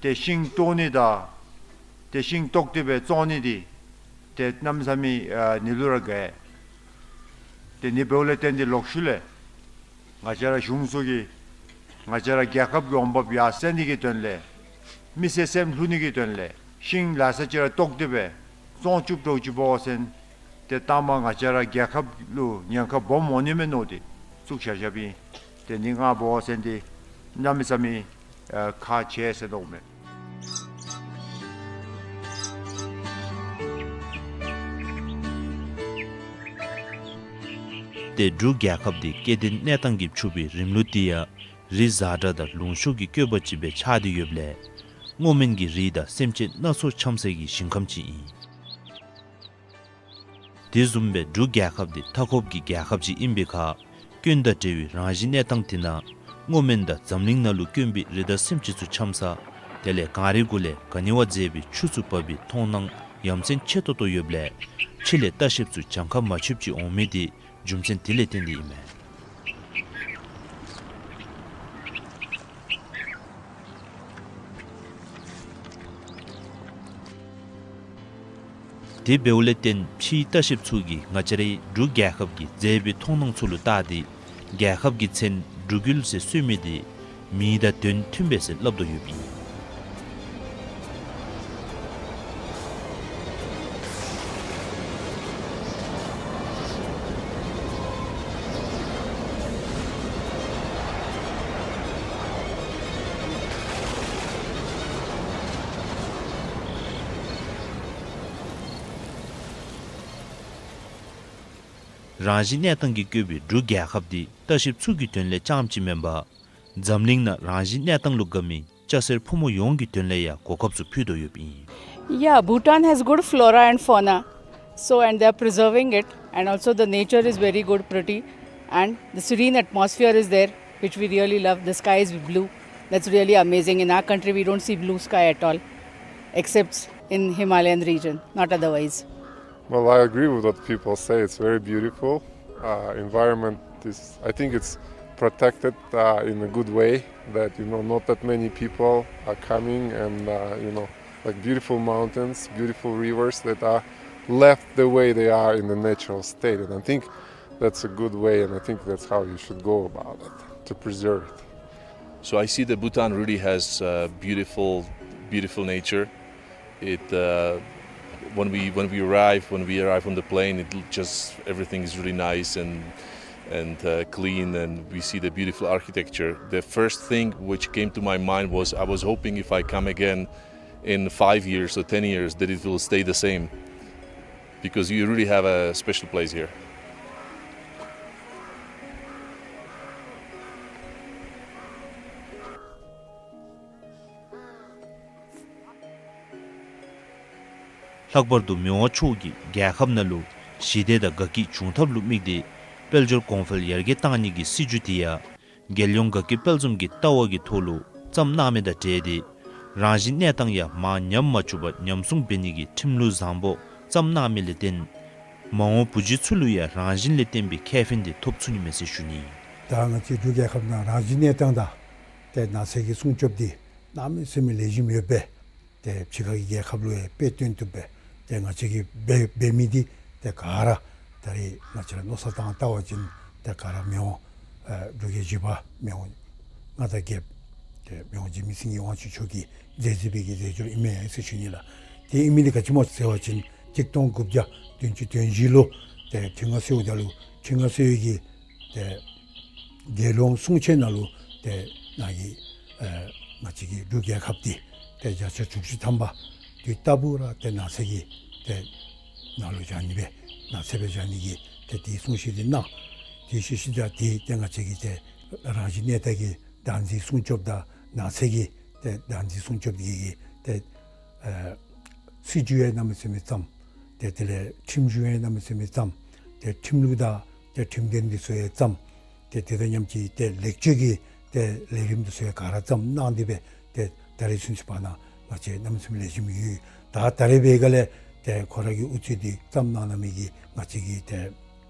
ཏེ་ཤིང་བཏོག་ནི་དང་ཏེ་ཤིང་བཏོག་སྟེ་སྦེ་བཙོང་ནི་འདི་ཏེ་གནམ་མེད་ས་མེད་ཨ་ནི་ལུ་ར་དགའ། ཏེ་ནི་འབདཝ་ལས་བརྟེན་ཏེ་ལོག་ཤུལ་ལས་ང་བཅས་ར་གཞུང་ཚུ་གིས་ང་བཅས་ར་རྒྱལ་ཁབ་ཀྱི་འོང་འབབ་ཡར་སེང་ནི་གི་དོན་ལས་མི་སེར་སེམས་ལྷོད་ནི་གི་དོན་ལས་ཤིང་ལ་ས་ཅིག་ར་བཏོག་སྟེ་སྦེ་བཙོང་བཅུག་འགྱོ་ཅི་འབད་བ་ཅིན་ཏེ་ལྟག་མ་ང་བཅས་ར་རྒྱལ་ཁབ་ལུ་ཉེན་ཁ་སྦོམ་འོང་ནི་མས་མནོ་སྟེ་བཙུགས་བཞག་བཞགཔ་ཨིན། ཏེ་ནི་ང་འབད་བ་ཅིན་འདི་གནམ་མེད་ས་མེད་ཨ་ཁག་ཆེ་ཟེར་མནོཝ་མས། ཏེ་འབྲུག་རྒྱལ་ཁབ་འདི་སྐྱེ་ལྡན་གནས་སྟངས་ཀྱིས་ཕྱུག་པའི་རིམ་ལུགས་འདི་ཡང་རི་བཟའ་བྲག་དང་ལུང་ཕྱོགས་ཀྱིས་བསྐོར་བ་ཅིག་སྦེ་ཆགས་ཏེ་ཡོདཔ་ལས་སྔོ་སྨན་གྱི་རིགས་དང་སེམས་ཅན་སྣ་ཚོགས་འཁྱམས་སའི་གི་ཞིང་ཁམས་ཅིག་ཨིན། དེ་བཟུམ་སྦེ་འབྲུག་རྒྱལ་ཁབ་འདི་མཐའ་འཁོབ་ཀྱི་རྒྱལ་ཁབ་ཅིག་ཨིན་པའི་ཁར་སྐྱོན་དང་བྲལ་བའི་རང་བཞིན་གནས་སྟངས་དེ་ནང་སྔོ་སྨན་དང་འཛམ་གླིང་ནང་ལུ་དཀོན་པའི་རི་དྭགས་སེམས་ཅན་ཚུ་འཁྱམས་ས་དེ་ལས་གངས་རི་གུ་ལས་ག་ནི་བ་མཛེས་པའི་ཆུ་ཚུ་འབབ་པའི་མཐོང་སྣང་ཡ་མཚན་ཆེ་ཏོག་ཏོ་ཡོདཔ་ལས་ཕྱི་ལས་ལྟ་བཤལཔ་ཚུ་གྱངས་ཁ་མ་ཆོདཔ་ཅིག་འོང་མི་འདི་རྒྱུ་མཚན་དེ་ལས་བརྟེན་ཏེ་ཨིན་མས། དེ་འབདཝ་ལས་བརྟེན་ཕྱིའི་ལྟ་བཤལཔ་ཚུ་གིས་ང་བཅས་རའི་འབྲུག་རྒྱལ་ཁབ་ཀྱི་མཛེས་པའི་མཐོང་སྣང་ཚུ་ལུ་བལྟ་སྟེ་རྒྱལ་ཁབ་ཀྱི་མཚན་འབྲུག་ཡུལ་ཟེར་གསོལ་མི་འདི་ མིང་དང་དོན་མཐུན་པས་ཟེར་སླབ་དོ་ཡོདཔ་ཨིན། རང་བཞིན་གནས་སྟངས་ཀྱིས་བཀོད་པའི་འབྲུག་རྒྱལ་ཁབ་འདི་ལྟ་བཤལཔ་ཚུ་གི་དོན་ལས་རྐྱངམ་གཅིག་མེན་པར་འཛམ་གླིང་ནང་རང་བཞིན་གནས་སྟངས་ལུ་དགའ་མི་སྐྱ་སེར་ཕོ་མོ་ཡོངས་ཀྱི་དོན་ལས་ཡང་གོ་སྐབས་ཚུ་ཕུལ་དོ་ཡོདཔ་ཨིན། Yeah, Bhutan has good flora and fauna. So, and they are preserving it, and also the nature is very good, pretty, and the serene atmosphere is there, which we really love. The sky is blue. That's really amazing. In our country, we don't see blue sky at all, except in Himalayan region, not otherwise. Well, I agree with what people say. It's very beautiful. Uh, environment is, I think it's protected, uh, in a good way, that, you know, not that many people are coming and, uh, you know, like, beautiful mountains, beautiful rivers that are left the way they are in the natural state. And I think that's a good way, and I think that's how you should go about it, to preserve it. So I see that Bhutan really has, uh, beautiful, beautiful nature. It, uh, when we, when we arrive, when we arrive on the plane, it l-, just, everything is really nice and, and, uh, clean, and we see the beautiful architecture. The first thing which came to my mind was, I was hoping if I come again in five years or ten years that it will stay the same, because you really have a special place here. ལྷག་པར་དུ་མི་དབང་མཆོག་གིས་རྒྱལ་ཁབ་ནང་ལུ་ཞི་བདེ་དང་དགའ་སྐྱིད་འབྱུང་ཐབས་ལུ་དམིགས་ཏེ་དཔལ་འབྱོར་གོང་འཕེལ་ཡར་རྒྱས་གཏང་ནི་གི་སྲིད་བྱུས་དེ་ཡང་རྒྱལ་ཡོངས་དགའ་སྐྱིད་དཔལ་འཛོམས་ཀྱི་ལྟ་བ་གི་ཐོག་ལུ་བརྩམས་གནང་མི་དང་འབྲེལ་ཏེ་རང་བཞིན་གནས་སྟངས་ཡང་མར་ཉམས་མ་བཅུག་པར་ཉམས་སྲུང་འབད་ནི་གི་ཁྲིམས་ལུགས་བཟང་པོ་བརྩམས་གནང་མི་ལས་བརྟེན་མ་འོངས་བུ་བརྒྱུད་ཚུ་ལུ་ཡང་རང་བཞིན་ལས་བརྟེན་པའི་ཁེ་ཕན་དེ་ཐོབ་ཚུགས་ནི་མས་ཟེར་ཞུ་ནི། ད་ང་བཅས་འབྲུག་རྒྱལ་ཁབ་ནང་རང་བཞིན་གནས་སྟངས་དང་ཏེ་ནགས་ཚལ་གྱི་སྲུང་སྐྱོབ་འདི་གནམ་མེད་ས་མེད་ལེགས་ཤོམ་ཡོད་པས། ཏེ་ཕྱི་ཁ་གི་རྒྱལ་ཁབ་ལུ་ཡང་དཔེ་སྟོན་བཏུབ་པས། ཏེ་ང་བཅས་ཀྱིས་འབད་འབད་མི་འདི་ཏེ་ག་ར་ད་རེས་ང་བཅས་ར་མནོ་བསམ་བཏང་བལྟ་བ་ཅིན་ཏེ་ག་ར་མི་དབང་ཨེ་འབྲུག་རྒྱལ་བཞི་པ་མི་དབང་མངའ་བདག་རྒྱལཔོ་ཏེ་མི་དབང་འཇིགས་མེད་སེང་གེ་དབང་ཕྱུག་མཆོག་གིས་མཛད་མཛད་པའི་གི་མཛད་སྒོ་ཨིན་མས་ཟེར་ཞུ་ནི་ལགས། ཏེ་ཨིན་མི་འདི་ག་ཅི་སྨོ་ཟེར་བ་ཅིན་གཅིག་སྟོང་དགུ་བརྒྱ་བདུན་ཅུ་དོན་བཞི་ལུ་ཏེ་ཁྲི་མངའ་གསོལཝ་ད་ལུ་ཁྲི་མངའ་གསོལ་བའི་གི་ཏེ་དགེ་སློང་གསུང་ཆོག་ནང་ལུ་ཏེ་ནཱ་གི་ཨེ་ང་བཅས་ཀྱི་འབྲུག་རྒྱལ་ཁབ་འདི་ཏེ་བརྒྱ་ཆ་དྲུག་ཅུ་ཐམ་པ་དུས་རྟག་བུ་ར་ཏེ་ནགས་ཚལ་གྱི་ཏེ་ནང་ལུ་བཞག་ནི་སྦེ་ནགས་ཚལ་སྦེ་བཞག་ནི་གི་ཏེ་དེའི་གསུང་བཤད་འདི་གནང་། དེ་ཤུལ་ཤུལ་ད་ཏེ་ཏེ་ང་བཅས་ཀྱི་ཏེ་རང་བཞིན་གནས་སྟངས་ཀྱི་བདག་འཛིན་སྲུང་སྐྱོབ་དང་ནགས་ཚལ་གྱི་ཏེ་བདག་འཛིན་སྲུང་སྐྱོབ་འདི་གི་ཏེ་ཨེ་སྲིད་བྱུས་ཡང་གནམ་མེད་ས་མེད་བརྩམས། ཏེ་དེ་ལས་ཁྲིམས་གཞུང་ཡང་གནམ་མེད་ས་མེད་བརྩམས། ཏེ་ཁྲིམས་ལུགས་དང་ཏེ་ཁྲིམས་དོན་འདི་ཚུ་ཡང་བརྩམས། ཏེ་དེ་དང་མཉམ་གཅིག་ཏེ་ལེགས་བཅོས་ཀྱི་ཏེ་ལས་རིམ་འདི་ཚུ་ཡང་ག་ར་བརྩམས་གནང་སྟེ་སྦེ་ཏེ་ད་རེས་ཚུན་ཚོད་བར་ན་ང་བཅས་གནམ་མེད་ས་མེད་ལེགས་ཤོམ་ཡོད། ད་ད་རེས་འབད་སྒང་ལས་ཏེ་ཁོ་ར་གི་ཨུ་ཚུགས་འདི་བརྩམས་གནང་གནང་མི་གི་ང་བཅས་ཀྱི་ཏེ་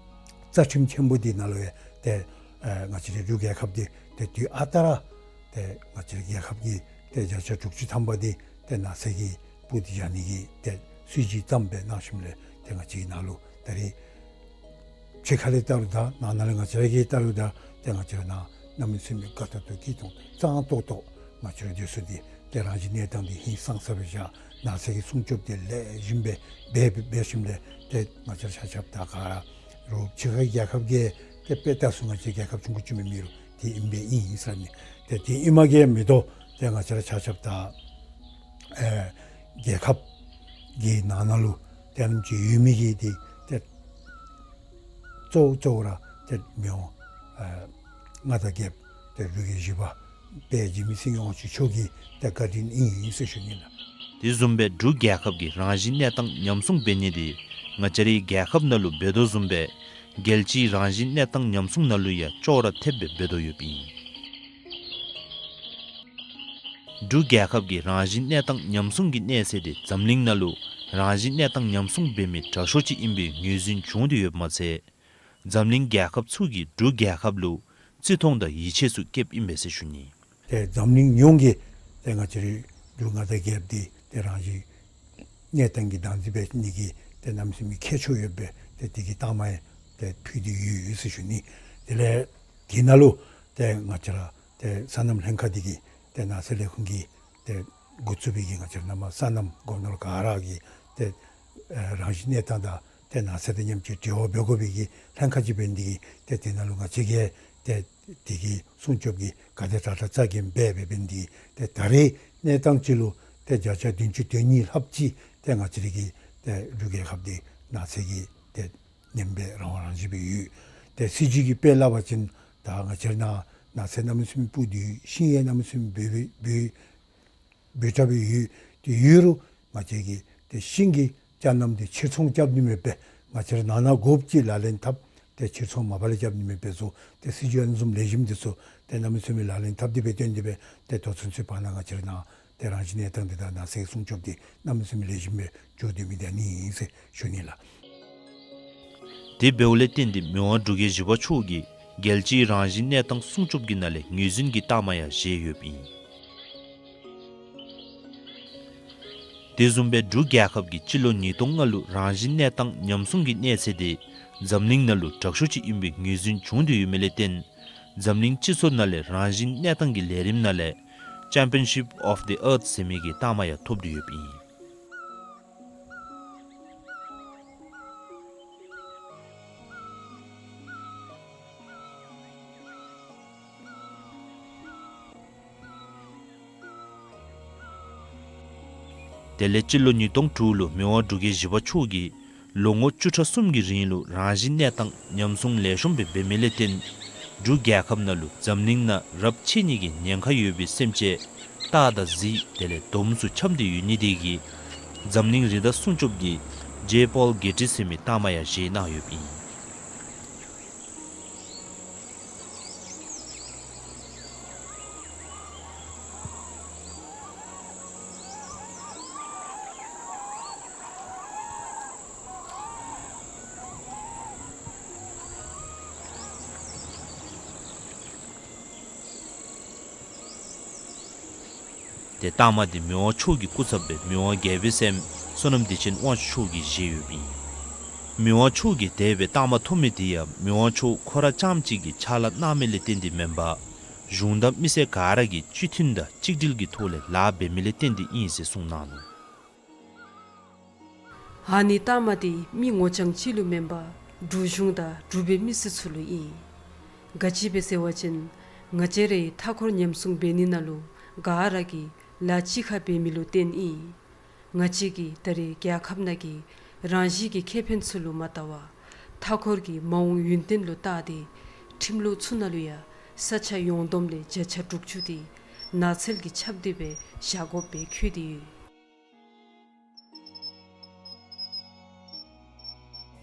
རྩ་ཁྲིམས་ཆེན་པོ་འདི་ནང་ལུ་ཡང་ཏེ་ཨེ་ང་བཅས་རའི་འབྲུག་རྒྱལ་ཁབ་འདི་ཏེ་དུས་ཨ་རྟག་ར་ཏེ་ང་བཅས་རའི་རྒྱལ་ཁབ་ཀྱི་ཏེ་བརྒྱ་ཆ་དྲུག་ཅུ་ཐམ་པ་འདི་ཏེ་ནགས་ཚལ་གྱི་སྤུ་འདི་བཞག་ནི་གི་ཏེ་སྲིད་བྱུས་བརྩམས་སྦེ་གནང་ཞིནམ་ལས་ཏེ་ང་བཅས་ཀྱི་ནང་ལུ་ད་རེས་ཕྱི་ཁ་ལས་བལྟ་རུང་ད་ནང་ན་ལས་ང་བཅས་ར་གིས་བལྟ་རུང་ད་ཏེ་ང་བཅས་ར་ནང་གནམ་མེད་ས་མེད་དགའ་ཏོག་ཏོ་སྐྱིད་ཏོང་ཏོ་གཙང་ཏོག་ཏོ་ང་བཅས་ར་སྡོད་ས་འདི་ཏེ་རང་བཞིན་གནས་སྟངས་འདི་ཧིང་སངས་ས་སྦེ་བཞག། ནགས་ཚལ་གྱི་སྲུང་སྐྱོབ་འདི་ལེགས་ཤོམ་སྦེ་འབད་འབད་ཞིནམ་ལས་ཏེ་ང་བཅས་ར་ཆ་ཁྱབ་ད་ག་ར་རུང་ཕྱི་ཁ་རྒྱལ་ཁབ་ཀྱི་ཏེ་དཔེ་བལྟ་ས་ང་བཅས་རྒྱལ་ཁབ་ཆུང་ཀུ་ཅིག་མེན་མི་རུང་དེ་ཨིན་པས་ཨིན་ཟེར་ནི། ཏེ་དེ་ཨིན་མ་གི་མེན་དོ། ཏེ་ང་བཅས་ར་ཆ་ཁྱབ་ད་ཨེ་རྒྱལ་ཁབ་ཀྱི་ནང་ན་ལུ་ཏེ་ཨ་ནེམ་ཅིག་ཡོད་མི་གི་འདི་ཏེ་གཙོ་བོ་གཙོ་བོ་ར་ཏེ་མི་དབང་ཨེ་མངའ་བདག་རྒྱལཔོ་ཏེ་འབྲུག་རྒྱལ་བཞི་པ་དཔལ་འཇིགས་མེད་སེང་གེ་དབང་ཕྱུག་མཆོག་གི་ཏེ་བཀའ་དྲིན་ཨིན་ཟེར་ཞུ་ནི་ལགས། དེ་བཟུམ་སྦེ་འབྲུག་རྒྱལ་ཁབ་ཀྱི་རང་བཞིན་གནས་སྟངས་ཉམས་སྲུང་འབད་ནི་འདི་ང་བཅས་རའི་རྒྱལ་ཁབ་ནང་ལུ་འབད་དོ་བཟུམ་སྦེ་རྒྱལ་སྤྱིའི་རང་བཞིན་གནས་སྟངས་ཉམས་སྲུང་ནང་ལུ་ཡང་ཅོག་ར་འཐདཔ་སྦེ་འབད་དོ་ཡོདཔ་ཨིན། འབྲུག་རྒྱལ་ཁབ་ཀྱི་རང་བཞིན་གནས་སྟངས་ཉམས་སྲུང་གི་གནས་ཚད་དེ་འཛམ་གླིང་ནང་ལུ་རང་བཞིན་གནས་སྟངས་ཉམས་སྲུང་འབད་མི་དྲག་ཤོས་ཅིག་ཨིན་པའི་ངོས་འཛིན་བྱུང་སྟེ་ཡོདཔ་མ་ཚད་འཛམ་གླིང་རྒྱལ་ཁབ་ཚུ་གིས་འབྲུག་རྒྱལ་ཁབ་ལུ་བརྩི་མཐོང་དང་ཡིད་ཆེས་ཚུ་བསྐྱེདཔ་ཨིན་པས་ཟེར་ཞུ་ནི། ཏེ་འཛམ་གླིང་ཡོངས་ཀྱིས་ཏེ་ང་བཅས་རའི་འབྲུག་མངའ་བདག་རྒྱལཔོ་འདི་ཏེ་རང་བཞིན་གནས་སྟངས་ཀྱི་བདག་འཛིན་འབད་ནི་གི་ཏེ་གནམ་མེད་ས་མེད་ཁྱད་ཆོས་ཡོད་པས། ཏེ་དེ་གི་རྟགས་མ་ཡང་ཏེ་ཕུལ་ཏེ་ཡོད་ཟེར་ཞུ་ནི། དེ་ལས་དེ་ནང་ལུ་ཏེ་ང་བཅས་ར་ ཏེ་སོ་ནམ་ལྷན་ཁག་འདི་གིས་ཏེ་ནགས་ཚལ་ལས་ཁུངས་ཀྱིས་ཏེ་འགོ་བཙུགས་པའི་གི་ང་བཅས་ར་ནང་པ་སོ་ནམ་སྒོ་ནོར་ག་ར་གིས་ཏེ་ཨེ་རང་བཞིན་གནས་སྟངས་དང་ཏེ་ནགས་ཚལ་དང་མཉམ་གཅིག་འབྲེལ་བ་འབད་དགོ་པའི་གི་ལྷན་ཁག་ཅིག་འབད་ནི་འདི་གིས་ཏེ་དེ་ནང་ལུ་ང་བཅས་ཀྱིས་ཏེ་དེ་གི་སྲུང་སྐྱོབ་ཀྱི་ག་དེ་དྲག་དྲག་རྩ་འགེངས་འབད་འབད་འབད་ནི་འདི་གིས་ཏེ་ད་རེས་གནས་སྟངས་ཅིག་ལུ་ཏེ་བརྒྱ་ཆ་བདུན་ཅུ་དོན་གཉིས་ལྷགཔ་ཅིག་ཏེ་ང་བཅས་རའི་གི་ཏེ་འབྲུག་རྒྱལ་ཁབ་འདི་ནགས་ཚལ་གྱིས་ཏེ་ཉམས་པའི་རང་དབང་རང་བཞིན་སྦེ་ཡོད། ཏེ་སྲིད་བྱུས་ཀྱི་དཔེ་སླབ་པ་ཅིན་ད་ང་བཅས་ར་ནང་ནགས་ཚལ་གནམ་མེད་ས་མེད་སྤུ་འདི་ཡོད། ཤིང་ཡང་གནམ་མེད་ས་མེད་འབུ་འབུ་འབུ་འབུ་དྲགས་སྦེ་ཡོད། ཏེ་ཡོད་རུང་ང་བཅས་ཀྱིས་ཏེ་ཤིང་གི་བཅའ་སྣམ་འདི་ཕྱིར་ཚོང་རྐྱབ་ནི་མེདཔ་སྦེ་ང་བཅས་ར་ནང་ན་དགོཔ་ཅིག་ལག་ལེན་འཐབ། ཏེ་ཕྱིར་ཚོང་མ་པ་ལས་རྐྱབ་ནི་མེདཔ་སྦེ་བཟོ། ཏེ་སྲིད་བྱུས་ཨ་ནི་བཟུམ་ལེགས་ཤོམ་འདི་ཚུ་ཏེ་གནམ་མེད་ས་མེད་ལག་ལེན་འཐབ་སྟེ་སྦེ་བཏོན་ཏེ་སྦེ་ཏེ་ད་ཚུན་ཚོད་བར་ན་ང་བཅས་ར་ནང་ཏེ་རང་བཞིན་གནས་སྟངས་འདི་དང་ནགས་ཚལ་སྲུང་སྐྱོབ་འདི་གནམ་མེད་ས་མེད་ལེགས་ཤོམ་སྦེ་འགྱོ་སྡོད་མི་འདི་ཨ་ནི་ཨིན་ཟེར་ཞུ་ནི་ལགས། དེ་འབདཝ་ལས་བརྟེན་ཏེ་མི་དབང་འབྲུག་རྒྱལ་བཞི་པ་མཆོག་གིས་རྒྱལ་སྤྱིའི་རང་བཞིན་གནས་སྟངས་སྲུང་སྐྱོབ་ཀྱི་ནང་ལས་ངོས་འཛིན་གྱི་རྟགས་མ་ཡང་བཞེས་ཡོདཔ་ཨིན། དེ་བཟུམ་སྦེ་འབྲུག་རྒྱལ་ཁབ་ཀྱིས་སྤྱི་ལོ་ཉིས་སྟོང་ལྔ་ལུ་རང་བཞིན་གནས་སྟངས་ཉམས་སྲུང་གི་གནས་ཚད་དེ་འཛམ་གླིང་ནང་ལུ་དྲག་ཤོས་ཅིག་ཨིན་པའི་ངོས་འཛིན་བྱུང་སྟེ་ཡོད་མི་ལས་བརྟེན་འཛམ་གླིང་སྤྱི་ཚོགས་ནང་ལས་རང་བཞིན་གནས་སྟངས་ཀྱི་ལས་རིམ་ནང་ལས་Championship of the Earth ཟེར་མི་གི་རྟགས་མ་ཡང་ཐོབ་སྟེ་ཡོདཔ་ཨིན། དེ་ལས་སྤྱི་ལོ་ཉིས་སྟོང་དྲུག་ལུ་མི་དབང་འབྲུག་རྒྱལ་བཞི་པ་མཆོག་གིས་ལོ་ངོ་བཅུ་ཕྲག་གསུམ་གྱི་རིང་ལུ་རང་བཞིན་གནས་སྟངས་ཉམས་སྲུང་ལེགས་ཤོམ་སྦེ་འབད་མི་ལས་བརྟེན་འབྲུག་རྒྱལ་ཁབ་ནང་ལུ་འཛམ་གླིང་ནང་རབས་ཆད་ནི་གི་ཉེན་ཁ་ཡོད་པའི་སེམས་ཅན་སྟག་དང་གཟིག་དེ་ལས་དོམ་ཚུ་འཁྱམས་ཏེ་ཡོད་ནི་དེ་གིས་འཛམ་གླིང་རི་དྭགས་སྲུང་སྐྱོབ་ཀྱི་ཇེ་པོལ་གེ་ཊི་ཟེར་མི་རྟགས་མ་ཡང་བཞེས་གནང་ཡོདཔ་ཨིན། ཏེ་རྟགས་མ་འདི་མི་དབང་མཆོག་གི་སྐུ་ཚབ་སྦེ་མི་དབང་རྒྱལ་པོའི་སྲསམོ་བསོད་ནམས་བདེ་ཆེན་དབང་ཕྱུག་མཆོག་གིས་བཞེས་ཡོདཔ་ཨིན། མི་དབང་མཆོག་གིས་དེ་སྦེ་རྟགས་མ་ཐོབ་མི་འདི་ཡང་མི་དབང་མཆོག་ཁོ་ར་རྐྱངམ་གཅིག་གིས་ཕྱག་ལཱ་གནང་མི་ལས་བརྟེན་ཏེ་མེན་པར་གཞུང་དང་མི་སེར་ག་ར་གིས་སྤྱི་མཐུན་དང་གཅིག་སྒྲིལ་གྱི་ཐོག་ལས་ལཱ་འབད་མི་ལས་བརྟེན་ཏེ་ཨིན་ཟེར་གསུངས་གནང་ནུག། ཨ་ནི་རྟགས་མ་འདི་མི་ངོ་རྐྱང་གཅིག་ལུ་མེན་པར་འབྲུག་གཞུང་དང་འབྲུག་པའི་མི་སེར་ཚུ་ལུ་ཨིན། ག་ཅི་སྦེ་ཟེར་བ་ཅིན་ང་བཅས་རའི་མཐའ་འཁོར་ཉམས་སྲུང་འབད་ནི་ནང་ལུ་ག་ར་གིས་ལཱ་གཅིག་ཁར་འབད་མི་ལུ་བརྟེན་ཨིན། ང་བཅས་ཀྱིས་ད་རེས་རྒྱལ་ཁབ་ནང་གི་རང་བཞིན་གྱི་ཁེ་ཕན་ཚུ་ལུ་མ་བལྟ་བར་མཐའ་འཁོར་གྱི་མ་འོངས་ཡུན་བརྟན་ལུ་བལྟ་སྟེ་ཁྲིམས་ལུགས་ཚུ་ནང་ལུ་ཡང་ས་ཆ་ཡོངས་བསྡོམས་ལས་བརྒྱ་ཆ་དྲུག་ཅུ་དེ་ནགས་ཚལ་གྱི་ཆབ་སྡེ་སྦེ་བཞག་དགོཔ་སྦེ་འཁོད་དེ་ཡོད།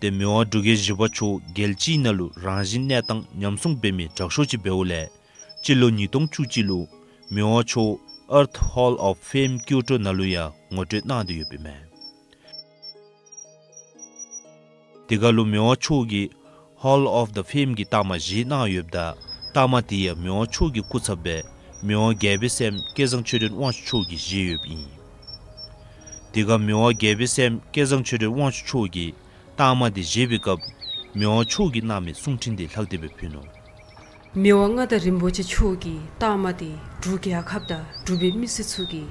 ཏེ་མི་དབང་འབྲུག་རྒྱལ་བཞི་པ་མཆོག་རྒྱལ་སྤྱིའི་ནང་ལུ་རང་བཞིན་གནས་སྟངས་ཉམས་སྲུང་འབད་མི་དྲག་ཤོས་ཅིག་འབདཝ་ལས་སྤྱི་ལོ་ཉིས་སྟོང་བཅུ་གཅིག་ལུ་མི་དབང་མཆོག་Earth Hall of Fame ཀིའོ་ཊོ་ནང་ལུ་ཡང་ངོ་སྤྲོད་གནང་སྟེ་ཡོདཔ་ཨིན་མས། དེ་ཁར་ལུ་མི་དབང་མཆོག་གིས་Hall of the Fame གྱི་རྟགས་མ་བཞེས་གནང་ཡོདཔ་ད་རྟགས་མ་དེ་ཡང་མི་དབང་མཆོག་གི་སྐུ་ཚབ་སྦེ་མི་དབང་རྒྱལ་པོའི་སྲསམོ་སྐལ་བཟང་ཆོས་སྒྲོན་དབང་ཕྱུག་མཆོག་གིས་བཞེས་ཡོདཔ་ཨིན། དེ་ཁར་མི་དབང་རྒྱལ་པོའི་སྲསམོ་སྐལ་བཟང་ཆོས་སྒྲོན་དབང་ཕྱུག་མཆོག་གིས་རྟགས་མ་དེ་བཞེས་པའི་སྐབས་མི་དབང་མཆོག་གིས་གནང་མི་གསུང་འཕྲིན་དེ་ལྷག་སྟེ་སྦེ་ཕུལ་ནུག། མི་དབང་མངའ་བདག་རིན་པོ་ཆེ་མཆོག་གིས་རྟགས་མ་དེ་འབྲུག་རྒྱལ་ཁབ་དང་འབྲུག་པའི་མི་སེར་ཚུ་གིས་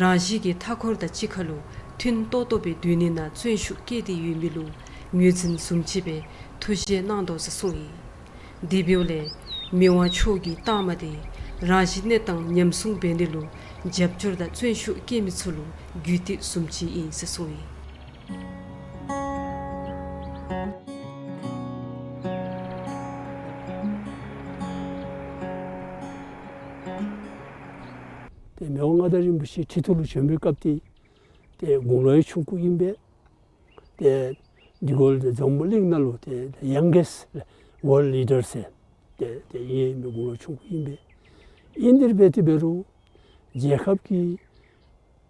རང་བཞིན་གྱི་མཐའ་འཁོར་དང་གཅིག་ཁར་ལུ་མཐུན་ཏོག་ཏོ་སྦེ་སྡོད་ནི་ནང་བརྩོན་ཤུགས་བསྐྱེད་དེ་ཡོད་མི་ལུ་ངོས་འཛིན་བཟུམ་ཅིག་སྦེ་ཐུགས་བཞེས་གནང་དོ་ཟེར་གསུངས་ཡི། དེ་འབདཝ་ལས་མི་དབང་མཆོག་གི་རྟགས་མ་དེ་རང་བཞིན་གནས་སྟངས་ཉམས་སྲུང་འབད་ནི་ལུ་རྒྱབ་སྐྱོར་དང་བརྩོན་ཤུགས་བསྐྱེད་མི་ཚུ་ལུ་རྒྱུད་སྟེགས་བཟུམ་ཅིག་ཨིན་ཟེར་གསུངས་ཡི། ཏེ་མི་དབང་མངའ་བདག་རིན་པོ་ཆེ་ཁྲི་ཐོག་ལུ་བྱོན་པའི་སྐབས་དེ་ཏེ་དགུང་ལོ་ཡང་ཆུང་ཀུ་ཨིན་པས། ཏེ་འདི་གུ་ལུ་འཛམ་བུ་གླིང་ནང་ལུ་ཏེ་youngest world leader ཟེར་ཏེ་ཏེ་ཨིན་མི་དགུང་ལོ་ཆུང་ཀུ་ཨིན་པས། ཨིན་དེ་འབད་དེ་འབད་རུང་རྒྱལ་ཁབ་ཀྱི་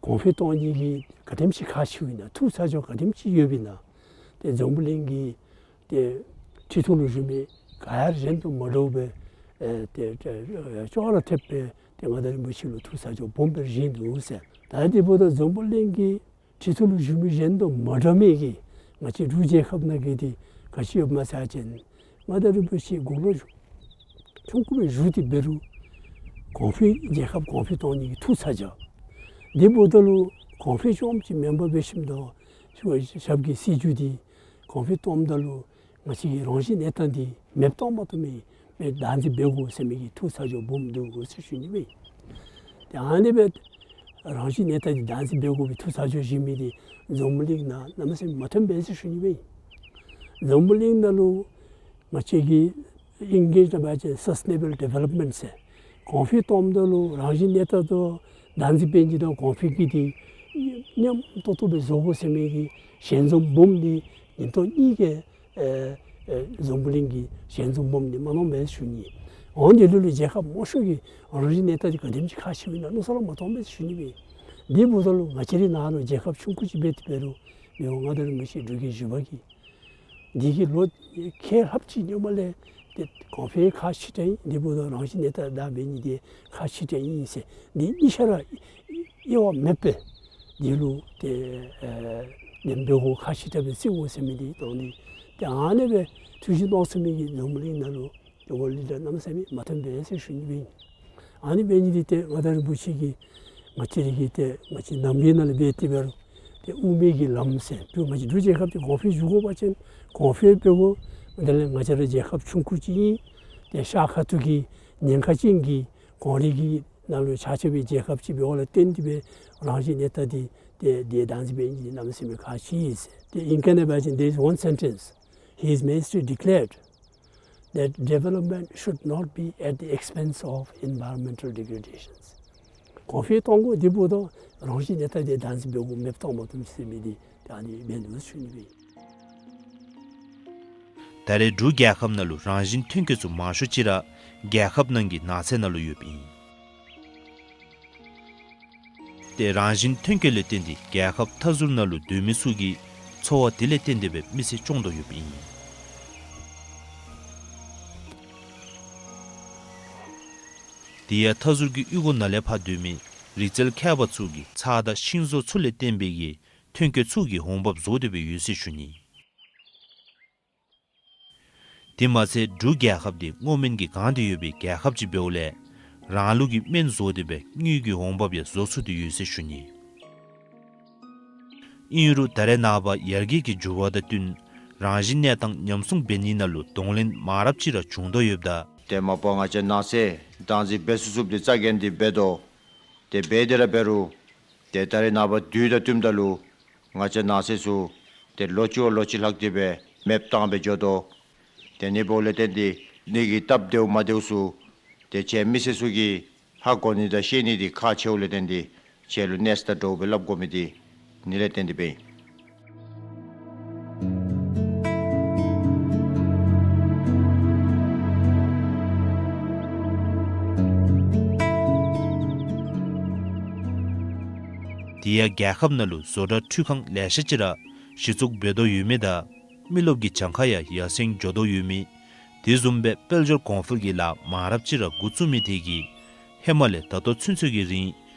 གོང་འཕེལ་གཏོང་ནི་གི་ག་དེམ་ཅིག་ཁག་ཆེཝ་ཨིན་ན་ཐུགས་ཚ་གྱང་ག་དེམ་ཅིག་ཡོདཔ་ཨིན་ན་ཏེ་འཛམ་བུ་གླིང་གི་ཏེ་ཁྲི་ཐོག་ལུ་བཞུགས་མི་ག་ཡང་གཞན་དང་མ་འདྲཝ་སྦེ་ཨེ་ཏེ་ཏེ་ཅོག་ར་འཐདཔ་སྦེ་ཏེ་མངའ་བདག་རིན་པོ་ཆེ་ལུ་ཐུགས་ཚ་གྱང་སྦོམ་སྦེ་བཞེས་ནུག་ཟེར། ད་དེ་འབདཝ་ད་འཛམ་བུ་གླིང་གི་ཁྲི་ཐོག་ལུ་བཞུགས་མི་གཞན་དང་མ་འདྲ་མི་གི་ང་བཅས་འབྲུག་རྒྱལ་ཁབ་ནང་གི་དེ་ག་ཅི་ཡོདཔ་སྨོ་ཟེར་བ་ཅིན་མངའ་བདག་རིན་པོ་ཆེ་དགུང་ལོ་ཆུང་ཀུ་སྦེ་བཞུགས་ཏེ་འབད་རུང་ གོང་འཕེལ་རྒྱལ་ཁབ་གོང་འཕེལ་གཏོང་ནི་གི་ཐུགས་ཚ་གྱང་། དེ་འབདཝ་ད་ལུ་གོང་འཕེལ་བཅོམ་ཅིག་མེན་པར་འབད་ཞིནམ་ད་ཞབས་ཀྱི་སྲིད་བྱུས་འདི་གོང་འཕེལ་གཏོངམ་ད་ལུ་ང་བཅས་ཀྱི་རང་བཞིན་གནས་སྟངས་འདི་མེདཔ་གཏང་མ་བཏུབ་མི་སྦེ་བདག་འཛིན་འབད་དགོ་ཟེར་མི་གི་ཐུགས་ཚ་གྱང་སྦོམ་འདུག་གོ་ཟེར་ཞུ་ནི་སྦེ། ཏེ་ཨ་ནི་སྦེ་རང་བཞིན་གནས་སྟངས་འདི་བདག་འཛིན་འབད་དགོ་པའི་ཐུགས་ཚ་གྱང་བཞེས་མི་འདི་འཛམ་བུ་གླིང་ནང་གནམ་མེད་ས་མེད་མ་ཐོན་པས་ཟེར་ཞུ་ནི་སྦེ། འཛམ་བུ་གླིང་ནང་ལུ་ང་བཅས་ཀྱི་ཨིང་ལིཤ་ནང་འབད་བ་ཅིན་སཱསི་ཊེ་ནེ་བཱལ་ཌི་ཝེ་ལོབ་མེནཊ་ཟེར་གོང་འཕེལ་གཏོངམ་ད་ལུ་རང་བཞིན་གནས་སྟངས་དང་བདག་འཛིན་འབད་ནི་དང་གོང་འཕེལ་གྱི་འདི་མཉམ་ཏོག་ཏོ་སྦེ་བཟོ་དགོ་ཟེར་མི་གི་ཞལ་འཛོམས་སྦོམ་འདི་ཉིན་ཐོ་གཉིས་ཀྱི་ཨེ་ཨེ་འཛམ་བུ་གླིང་གི་ཞལ་འཛོམས་སྦོམ་འདི་མ་གནང་པས་ཟེར་ཞུ་ནི། འོན་ཏེ་ལུ་ལུ་རྒྱལ་ཁབ་མང་ཤོས་ཀྱིས་རང་བཞིན་གནས་སྟངས་འདི་ག་དེམ་ཅིག་ཁག་ཆེཝ་ཨིན་ན་མནོ་བསམ་ར་མ་བཏང་པས་ཟེར་ཞུ་ནི་སྦེ། དེ་འབདཝ་ད་ལུ་ང་བཅས་རའི་ནང་ལུ་རྒྱལ་ཁབ་ཆུང་ཀུ་ཅིག་འབད་དེ་འབད་རུང་མི་དབང་མངའ་བདག་རིན་པོ་ཆེ་འབྲུག་རྒྱལ་བཞི་པ་གིས་འདི་གི་ལོ་ཁལ་ལྷགཔ་ཅིག་སྔོན་མ་ལས་ཏེ་གོང་འཕེལ་ཁག་ཆེ་དྲགས་ཨིན། དེ་འབདཝ་ད་རང་བཞིན་གནས་སྟངས་བདག་འབད་ནི་འདི་ཁག་ཆེ་དྲགས་ཨིན་ཟེར་འདི་གཉིས་ཆ་ར་དབྱེ་བ་མེད་པར་འདི་ལུ་ཏེ་ཨེ་འདི་འབད་དགོ་ཁག་ཆེ་དྲགས་སྦེ་བརྩི་དགོ་ཟེར་མི་འདི་དང་འདི་ཏེ་ཨ་ནི་སྦེ་ཐུགས་བཞེད་གནང་ཚུགས་མི་གི་འཛམ་བུ་གླིང་ནང་ལུ་ཏེ་ཝརལཌ་ལི་ཌར་གནམ་མེད་ས་མེད་མ་ཐོན་པས་ཟེར་ཞུ་ནི་སྦེ་ཨིན། ཨ་ནི་འབད་ནི་འདི་ཏེ་མངའ་བདག་རིན་པོ་ཆེ་གིས་ང་བཅས་ར་གི་ཏེ་ང་བཅས་ནང་པའི་ནང་ལུ་འབད་དེ་འབད་རུང་ཏེ་དབུ་མའི་གི་ལམ་ཟེར་འབྲུག་ང་བཅས་འབྲུག་རྒྱལ་ཁབ་འདི་གོང་འཕེལ་འགྱོ་དགོ་པ་ཅིན་གོང་འཕེལ་འབད་དགོ། དེ་ལས་ང་བཅས་ར་རྒྱལ་ཁབ་ཆུང་ཀུ་ཅིག་ཨིན། ཏེ་ཤར་ཁ་ཐུག་གི་ཉེན་ཁ་ཅན་གྱི་གངས་རི་གི་ནང་ལུ་ཆགས་ཆགས་པའི་རྒྱལ་ཁབ་ཅིག་འབདཝ་ལས་བརྟེན་ཏེ་སྦེ་རང་བཞིན་གནས་སྟངས་འདི་ཏེ་འདི་བདག་འཛིན་འབད་ནི་འདི་གནམ་མེད་ས་མེད་ཁག་ཆེ་ཟེར། ཏེ་ཨིང་སྐད་ནང་འབད་བ་ཅིན་there is one sentence, His Majesty declared that development should not be at the expense of environmental degradations. གོང་འཕེལ་གཏང་དགོ། དེ་འབདཝ་ད་རང་བཞིན་གནས་སྟངས་འདི་བདག་འཛིན་འབད་དགོ། མེདཔ་གཏང་མ་བཏུབ་ཟེར་མི་འདི་ད་ཨ་ནི་འབད་ནུག་ཟེར་ཞུ་ནི་སྦེ། ད་རེས་འབྲུག་རྒྱལ་ཁབ་ནང་ལུ་རང་བཞིན་ཐོན་སྐྱེད་ཚུ་མང་ཤོས་ཅིག་ར་རྒྱལ་ཁབ་ནང་གི་ནགས་ཚལ་ནང་ལུ་ཡོདཔ་ཨིན། ཏེ་རང་བཞིན་ཐོན་སྐྱེད་ལས་བརྟེན་ཏེ་རྒྱལ་ཁབ་མཐའ་ཟུར་ནང་ལུ་སྡོད་མི་ཚུ་གི་འཚོ་བ་དེ་ལས་བརྟེན་ཏེ་སྦེ་མེ་སྲེག་སྐྱོང་དོ་ཡོདཔ་ཨིན། དེ་ཡང་མཐའ་ཟུར་གྱི་གཡུས་སྒོ་ནང་ལས་ཕར་སྡོད་མི་རི་རྩལ་མཁས་པ་ཚུ་གིས་ཚྭ་དང་ཤིང་བཟོ་ཚུ་ལས་བརྟེན་པའི་གི་ཐོན་སྐྱེད་ཚུ་གི་འོང་འབབ་བཟོ་སྟེ་སྦེ་ཡོད་ཟེར་ཞུ་ནི། དེ་མ་ཚད་འབྲུག་རྒྱལ་ཁབ་འདི་སྔོ་སྨན་གྱིས་གང་སྟེ་ཡོད་པའི་རྒྱལ་ཁབ་ཅིག་འབདཝ་ལས་རང་ལུགས་ཀྱི་སྨན་བཟོ་སྟེ་སྦེ་དངུལ་གྱི་འོང་འབབ་ཡང་བཟོ་ཚུགས་ཏེ་ཡོད་ཟེར་ཞུ་ནི། ཨིན་རུང་ད་རེས་ནངས་པ་ཡར་རྒྱས་ཀྱི་འགྱུར་བ་དང་བསྟུན་རང་བཞིན་གནས་སྟངས་ཉམས་སྲུང་འབད་ནི་ནང་ལུ་གདོང་ལེན་མང་རབས་ཅིག་ར་བྱུང་དོ་ཡོདཔ་ད། ཏེ་མ་པ་ང་བཅས་ནགས་ཚལ་བདག་འཛིན་འབད་ཚུགས་ཚུགསཔ་འདི་རྩ་འགེངས་ཏེ་འབད་དོ། ཏེ་འབད་དེ་ར་འབད་རུང་ཏེ་ད་རེས་ནངས་པ་དུས་དང་བསྟུནམ་ད་ལུ་ང་བཅས་ནགས་ཚལ་ཚུ་ཏེ་ལོ་གཅིག་བ་ལོ་གཅིག་ལྷག་སྟེ་སྦེ་མེདཔ་བཏང་སྦེ་འགྱོ་དོ། ཏེ་ཨ་ནི་འབདཝ་ལས་བརྟེན་ཏེ་ཨ་ནི་གི་སྟབས་བདེཝ་མ་བདེཝ་ཚུ་ཏེ་ཁྱེད་མི་སེར་ཚུ་གིས་ཧ་གོ་ནི་དང་ཤེས་ནི་འདི་ཁག་ཆེཝ་ལས་བརྟེན་ཏེ་ཁྱེད་ལུ་གནས་ཚུལ་དང་འདྲཝ་སྦེ་སླབ་དགོ་མི་འདི་ཨ་ནི་ལས་བརྟེན་ཏེ་སྦེ་ཨིན། དེ་ཡང་རྒྱལ་ཁབ་ནང་ལུ་བཟོ་གྲྭ་འཕྲུལ་ཁང་ལེ་ཤ་ཅིག་ར་གཞི་བཙུགས་འབད་དོ་ཡོད་མི་དང་མི་རློབས་ཀྱི་གྱངས་ཁ་ཡང་ཡར་སེང་འགྱོ་དོ་ཡོད་མི། དེ་བཟུམ་སྦེ་དཔལ་འབྱོར་གོང་འཕེལ་གྱི་ལཱ་མང་རབས་ཅིག་ར་འགོ་བཙུགས་མི་དེ་གིས་ཧེ་མ་ལས་ད་ལྟོ་ཚུན་ཚོད་ཀྱི་རིང་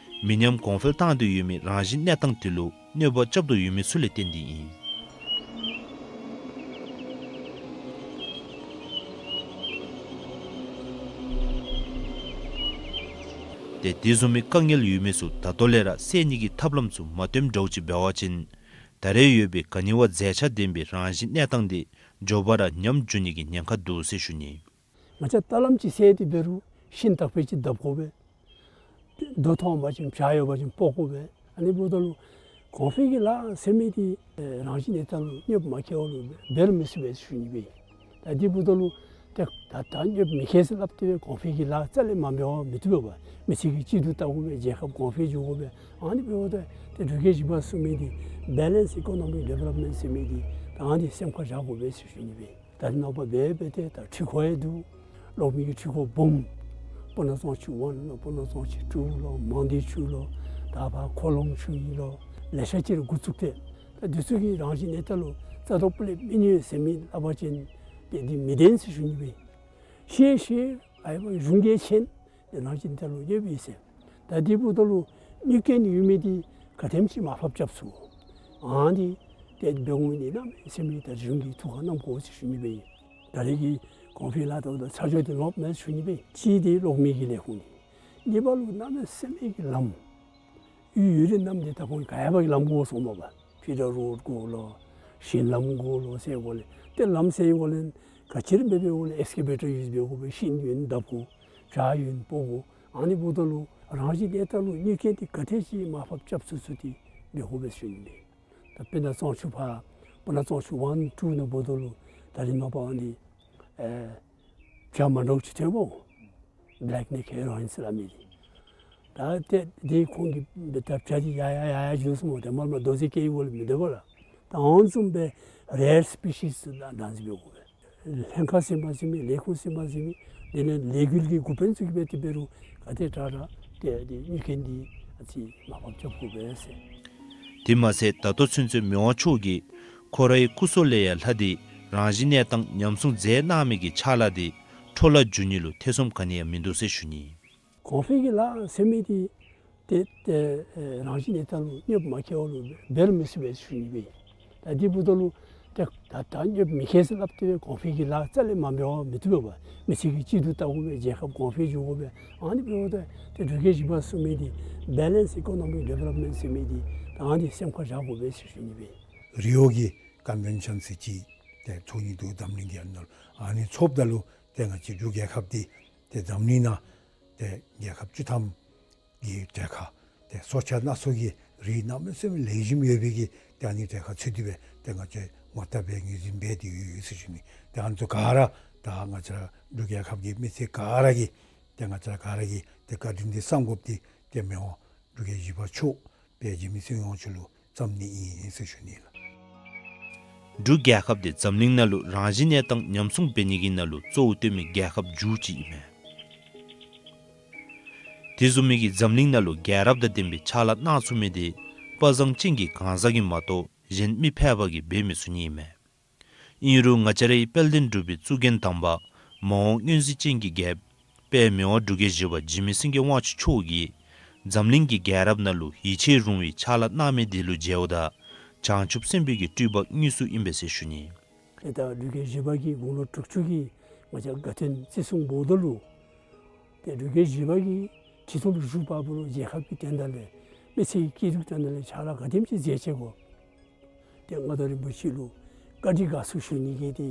མི་ཉམས་གོང་འཕེལ་བཏང་སྟེ་ཡོད་མི་རང་བཞིན་གནས་སྟངས་དེ་ལུ་གནོད་པ་རྐྱབ་དོ་ཡོད་མི་ཚུ་ལས་བརྟེན་ཏེ་ཨིན། ཏེ་དེ་བཟུམ་མའི་དཀའ་ངལ་ཡོད་མི་ཚུ་ད་ལྟོ་ལས་ར་སེལ་ནི་གི་ཐབས་ལམ་ཚུ་མ་བཏོནམ་འདྲཝ་ཅིག་འབད་བ་ཅིན་ད་རེས་ཡོད་པའི་ག་ནི་བ་མཛེས་ཆ་ལྡན་པའི་རང་བཞིན་གནས་སྟངས་དེ་མགྱོགས་པ་ར་ཉམས་འགྱོ་ནི་གི་ཉེན་ཁ་འདུག་ཟེར་ཞུ་ནི། ང་བཅས་ད་ལམ་ཅིག་སེལ་ཏེ་འབད་རུང་ཤིང་དག་པ་ཅིག་བརྡབ་དགོ་པས། རྡོ་མཐོང་པ་ཅིན་བྱག་ཡོད་པ་ཅིན་སྤོ་དགོ་པས། ཨ་ནི་འབདཝ་ད་ལུ་གོང་འཕེལ་གྱི་ལཱ་ཟེར་མི་འདི་རང་བཞིན་གནས་སྟངས་ལུ་གནོདཔ་མ་བཀལ་བ་ལུ་འབད་རུང་མི་ཚུགས་པས་ཟེར་ཞུ་ནི་སྦེ། ད་དེ་འབདཝ་ད་ལུ་ཏེ་ད་ད་གནོདཔ་མི་བཀལ་ཟེར་སླབ་སྟེ་སྦེ་གོང་འཕེལ་གྱི་ལཱ་རྩ་ལས་མ་འབད་བར་མི་བཏུབ་པས། མི་ཚུ་གིས་གཅིག་ཏུ་བལྟ་དགོ་པས། རྒྱལ་ཁབ་གོང་འཕེལ་འགྱོ་དགོ་པས། ཨ་ནི་འབདཝ་ད་ཏེ་འབྲུག་རྒྱལ་བཞི་པ་གསུང་མི་འདི་བེ་ལེནསི་ཨི་ཀོ་ནོ་མིཀ་ཌི་ཝེ་ལོབ་མེནཊ་ཟེར་མི་འདི་ད་ཨ་ནི་སེམས་ཁར་བཞག་དགོ་པས་ཟེར་ཞུ་ནི་སྦེ། ད་རེས་ནངས་པ་འབད་འབད་དེ་ད་འཕྲུལ་འཁོར་ཡང་འདུག། གློག་མེ་གི་འཕྲུལ་འཁོར་སྦོམ་སྤུ་ན་གཙང་ཆུ་ཝན་ལོ་སྤུ་ན་གཙང་ཆུ་ཊུ་ལོ་མང་སྡེ་ཆུ་ལོ་ད་ཕར་ཁོ་ལོང་ཆུ་ཨིན་ལོ་ལེ་ཤ་ཅིག་ར་འགོ་བཙུགས་ཏེ་ད་འདི་ཚུ་གིས་རང་བཞིན་གནས་སྟངས་ལུ་རྩ་དང་སྤུ་ལས་མི་གནོད་ཟེར་མི་སླབ་པ་ཅིན་ཏེ་འདི་མི་བདེན་ཟེར་ཞུ་ནི་སྦེ། ཤེས་ཤེས་ཨའི་བ་གཞུང་གིས་མཁྱེན། ཏེ་རང་བཞིན་གནས་སྟངས་ལུ་གནོདཔ་ཨིན་ཟེར། ད་དེ་འབདཝ་ད་ལུ་གནོད་བཀལ་ནི་ཡོད་མི་འདི་ག་དེམ་ཅིག་མར་ཕབ་རྐྱབ་ཚུགས། ཨ་ནི་ཏེ་འབད་འོང་མི་འདི་གནམ་མེད་ས་མེད་ད་གཞུང་གིས་ཐུགས་ཁར་བསྣམ་དགོ་ཟེར་ཞུ་ནི་སྦེ། ད་རེས་ཀྱི་གོང་འཕེལ་ལཱ་དང་ད་ཆ་འཇོག་འདི་ལོག་མེན་ཟེར་ཞུ་ནི་སྦེ། གཅིག་འདི་གློག་མེ་གི་ལས་ཁུངས་འདི། གཉིས་པ་ལུ་གནམ་མེད་ས་མེད་ཀྱི་ལམ་ཡུལ་ཡུལ་རིགས་རྣམས་འདི་ད་ཁོང་ག་ཡ་བ་གི་ལམ་དགོ་གསུངམ་མས་པ། ཕི་ཌར་རོཌ་དགོ་ལོ་ཞིང་ལམ་དགོ་ལོ་ཟེར་དགོ་ལས། ཏེ་ལམ་ཟེར་དགོ་ལས་ག་ཅི་ར་འབད་འབདཝ་ལས་ཨེགསི་ཀེ་བེ་ཊར་ཡུས་འབད་དགོ་པས། ཤིང་ཡོན་བརྡབ་དགོ། བྱག་ཡོན་སྤོ་དགོ། ཨ་ནི་འབདཝ་ད་ལུ་རང་བཞིན་གནས་སྟངས་ལུ་གནོད་སྐྱོན་འདི་ག་དེ་ཅིག་མར་ཕབ་རྐྱབ་ཚུགས་ཚུགས་འདི་འབད་དགོ་པས་ཟེར་ཞུ་ནི་མས། ད་དཔེར་ན་ཙོང་ཆུ་ཕར་སྤུ་ན་ཙོང་ཆུ་ཝན་ཊུ་ནང་འབདཝ་ད་ལུ་ད་རིས་མ་པ་ཨ་ནི་ཨེ་བྱ་མ་འདྲཝ་ཅིག་ཐོན་པོ། བེ་ལེཀ་ནེཀ་ཧེ་རོ་ཨིན་ཟེར་སླབ་མི་འདི། ད་ཏེ་འདི་ཁོང་གིས་འབད་ད་བྱ་འདི་ཡ་ཡ་ཡ་ཡ་འགྱོ་སོངམ་མས། ཏེ་མར་མར་རྡོ་རྗེ་སྐྱེལ་ཡི་གོ་ལས་མི་འདི་གོ་ལགས། ད་ཨ་ནི་བཟུམ་སྦེ་རེར་སི་པི་ཤིས་ད་བདག་འཛིན་འབད་དགོ་པས། ལྷན་ཁག་ཟིན་པ་ཟིན་མི་ལས་ཁུངས་ཟིན་པ་ཟིན་མི་དེ་ལས་ལས་འགུལ་གྱི་འགོ་དཔོན་ཚུ་གིས་འབད་དེ་འབད་རུང་ག་དེ་དྲག་དྲག་ཏེ་འདི་གནོད་སྐྱོན་འདི་ཨ་ཙི་མར་ཕབ་རྐྱབ་དགོ་པས་ཟེར། དེ་མ་ཚད་ད་ལྟོ་ཚུན་ཚོད་མི་དབང་མཆོག་གིས་ཁོ་རའི་སྐུ་སྲོག་ལས་ཡང་ལྷག་སྟེ་རང་བཞིན་གནས་སྟངས་ཉམས་སྲུང་མཛད་གནང་མི་གི་ཕྱག་ལཱ་འདི་འཕྲོ་བརླག་འགྱོ་ནི་ལུ་ཐེ་ཚོམ་ག་ནི་ཡང་མིན་འདུག་ཟེར་ཞུ་ནི། གོང་འཕེལ་གྱི་ལཱ་ཟེར་མི་འདི་ཏེ་ཏེ་ཨེ་རང་བཞིན་གནས་སྟངས་ལུ་གནོདཔ་མ་བཀལ་བ་ལུ་འབད་རུང་མི་ཚུགས་པས་ཟེར་ཞུ་ནི་སྦེ། ད་འདི་འབདཝ་ད་ལུ་ཏེ་ད་ད་གནོདཔ་མི་བཀལ་ཟེར་སླབ་སྟེ་གོང་འཕེལ་གྱི་ལཱ་རྩ་ལས་མ་འབད་བར་མི་བཏུབ་པས། མི་སེར་གྱི་སྐྱིད་སྡུག་བལྟ་དགོ་པས། རྒྱལ་ཁབ་གོང་འཕེལ་འགྱོ་དགོ་པས། ཨ་ནི་འབདཝ་ད་ཏེ་འབྲུག་རྒྱལ་བཞི་པ་གསུངས་མི་འདི་བེ་ལེནསི་ཨི་ཀོ་ནོ་མིཀ་ཌི་ཝེ་ལོབ་མེནཊ་ཟེར་མི་འདི་ད་ཨ་ནི་སེམས་ཁར་བཞག་དགོ་པས་ཟེར་ཞུ་ནི་སྦེ། རི་ཝོ་གི་ཀོན་ཝེན་ཤཱན་ཟེར་ཅིག་ཏེ་ཚོགས་ནི་འདུག། འཛམ་གླིང་གི་ཨ་ནཱ་ལུ་ཨ་ནི་ཚོགསཔ་ད་ལུ་ཏེ་ང་བཅས་འབྲུག་རྒྱལ་ཁབ་འདི་ཏེ་འཛམ་གླིང་ནང་ཏེ་རྒྱལ་ཁབ་བཅུ་ཐམ་གི་གྲལ་ཁར་ཏེ་སྲོག་ཆགས་སྣ་ཚོགས་ཀྱི་རིགས་གནམ་མེད་ས་མེད་ལེགས་ཤོམ་ཡོད་པའི་གི་ཏེ་ཨ་ནི་གྲལ་ཁར་ཚུད་དེ་སྦེ་ཏེ་ང་བཅས་ངོ་རྟགས་སྦེ་ངོས་འཛིན་འབད་དེ་ཡོད་ཡོད་ཟེར་ཞུ་ནི། ཏེ་ཨ་ནི་ཚུ་ག་ར་ད་ང་བཅས་ར་འབྲུག་རྒྱལ་ཁབ་ཀྱི་མི་སེར་ག་ར་གིས་ཏེ་ང་བཅས་ར་ག་ར་གིས་ཏེ་བཀའ་དྲིན་འདི་བསམ་དགོཔ་འདི་ཏེ་མི་དབང་འབྲུག་རྒྱལ་བཞི་པ་མཆོག་དཔལ་འཇིགས་མེད་ཚེ་དབང་མཆོག་ལུ་བསམ་ནི་ཨིན་ཟེར་ཞུ་ནི་ལགས། འབྲུག་རྒྱལ་ཁབ་འདི་འཛམ་གླིང་ནང་ལུ་རང་བཞིན་གནས་སྟངས་ཉམས་སྲུང་འབད་ནི་གི་ནང་ལུ་གཙོ་བོ་བཏོན་མི་རྒྱལ་ཁབ་མཇུག་ཅིག་ཨིན་མས། དེ་བཟུམ་མའི་གི་འཛམ་གླིང་ནང་ལུ་རྒྱལ་རབས་དང་ལྡན་པའི་ཕྱག་ལཱ་གནང་ཚུགས་མི་འདི་དཔའ་བཟང་ཅན་གྱི་གང་ཟག་གིས་མ་གཏོགས་གཞན་མི་ཕལ་པ་གིས་འབད་མི་ཚུགས་ནི་ཨིན་མས། ཨིན་རུང་ང་བཅས་རའི་དཔལ་ལྡན་འབྲུག་པའི་གཙུག་རྒྱན་དམ་པ་མ་འོངས་མངོན་གཟིགས་ཅན་གྱི་རྒྱལཔོ་དཔལ་མི་དབང་འབྲུག་རྒྱལ་བཞི་པ་འཇིགས་མེད་སེང་གེ་དབང་ཕྱུག་མཆོག་གིས་འཛམ་གླིང་གི་རྒྱལ་རབས་ནང་ལུ་ཡིད་ཆེས་རུང་བའི་ཕྱག་ལཱ་གནང་མི་དེ་ལུ་མཇལཝ་ད་བྱང་ཆུབ་སེམས་དཔའི་གི་སྤྲུལ་པ་དངོས་སུ་ཨིན་པས་ཟེར་ཞུ་ནི། ཏེ་ད་འབྲུག་རྒྱལ་བཞི་པ་གིས་དགུང་ལོ་དྲུག་ཅུ་གི་ང་བཅས་དགའ་སྟོན་བརྩི་སྲུང་འབདཝ་ད་ལུ་ཏེ་འབྲུག་རྒྱལ་བཞི་པ་གིས་ཁྲི་ཐོག་ལུ་བཞུགས་པ་ལུ་རྒྱལ་ཁབ་ཀྱི་དོན་དག་ལས་མི་སེར་གྱི་སྐྱིད་སྡུག་དོན་དག་ལས་ཕྱག་ལཱ་ག་དེམ་ཅིག་མཛད་ཅི་གོ། ཏེ་མངའ་བདག་རིན་པོ་ཆེ་ལུ་བཀའ་དྲིན་དགའ་ཚོར་ཞུ་ནི་གི་ཏེ་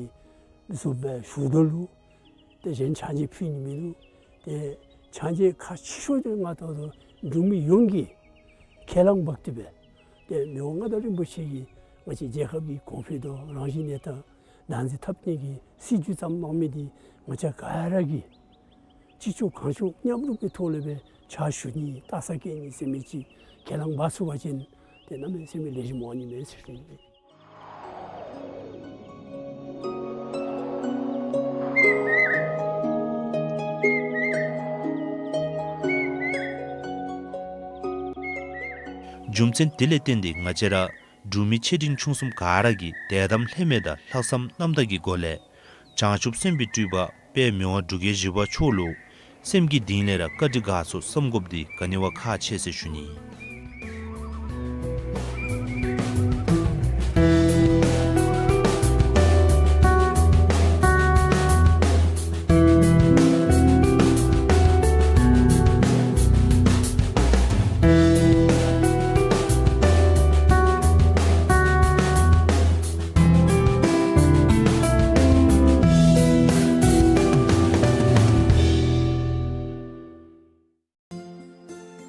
མི་སོ་སྦེ་ཞུཝ་ད་ལུ་ཏེ་གཞན་ཕྱག་རྗེས་ཕུལ་ནི་མིན་འདུག། ཏེ་ཕྱག་རྗེས་ཁག་ཆེ་ཤོས་འདི་ང་བལྟཝ་ད་འབྲུག་མི་ཡོངས་ཀྱིས་ཁས་བླངས་འབག་སྟེ་སྦེ་ཏེ་མི་དབང་མངའ་བདག་རིན་པོ་ཆེ་གིས་ང་བཅས་རྒྱལ་ཁབ་ཀྱི་གོང་འཕེལ་དང་རང་བཞིན་གནས་སྟངས་བདག་འཛིན་འཐབ་ནི་གི་སྲིད་བྱུས་བརྩམས་གནང་མི་འདི་ང་བཅས་ག་ར་གིས་ཅི་ལྕོགས་གང་ལྕོགས་མཉམ་རུབ་ཀྱི་ཐོག་ལས་སྦེ་ཕྱག་ཞུ་ནི་སྟག་ཚང་བཀལ་ནི་ཟེར་མི་ཅིག་ཁས་བླངས་འབག་ཚུགས་པ་ཅིན་ཏེ་གནམ་མེད་ས་མེད་ལེགས་ཤོམ་འོང་ནི་མས་ཟེར་ཞུ་ནི། རྒྱུ་མཚན་དེ་ལས་བརྟེན་ཏེ་ང་བཅས་ར་འབྲུག་མི་ཆེ་འབྲིང་ཆུང་གསུམ་ག་ར་གིས་དད་དམ་ལྷད་མེད་དང་ལྷག་བསམ་རྣམ་དག་གི་སྒོ་ལས་བྱང་ཆུབ་སེམས་དཔའི་སྤྲུལ་པ་དཔལ་མི་དབང་འབྲུག་རྒྱལ་བཞི་པ་མཆོག་ལུ་སེམས་ཀྱི་གཏིང་ལས་ར་བཀའ་དྲིན་དགའ་ཚོར་བསམ་དགོཔ་འདི་ག་ནི་བ་ཁག་ཆེ་ཟེར་ཞུ་ནི།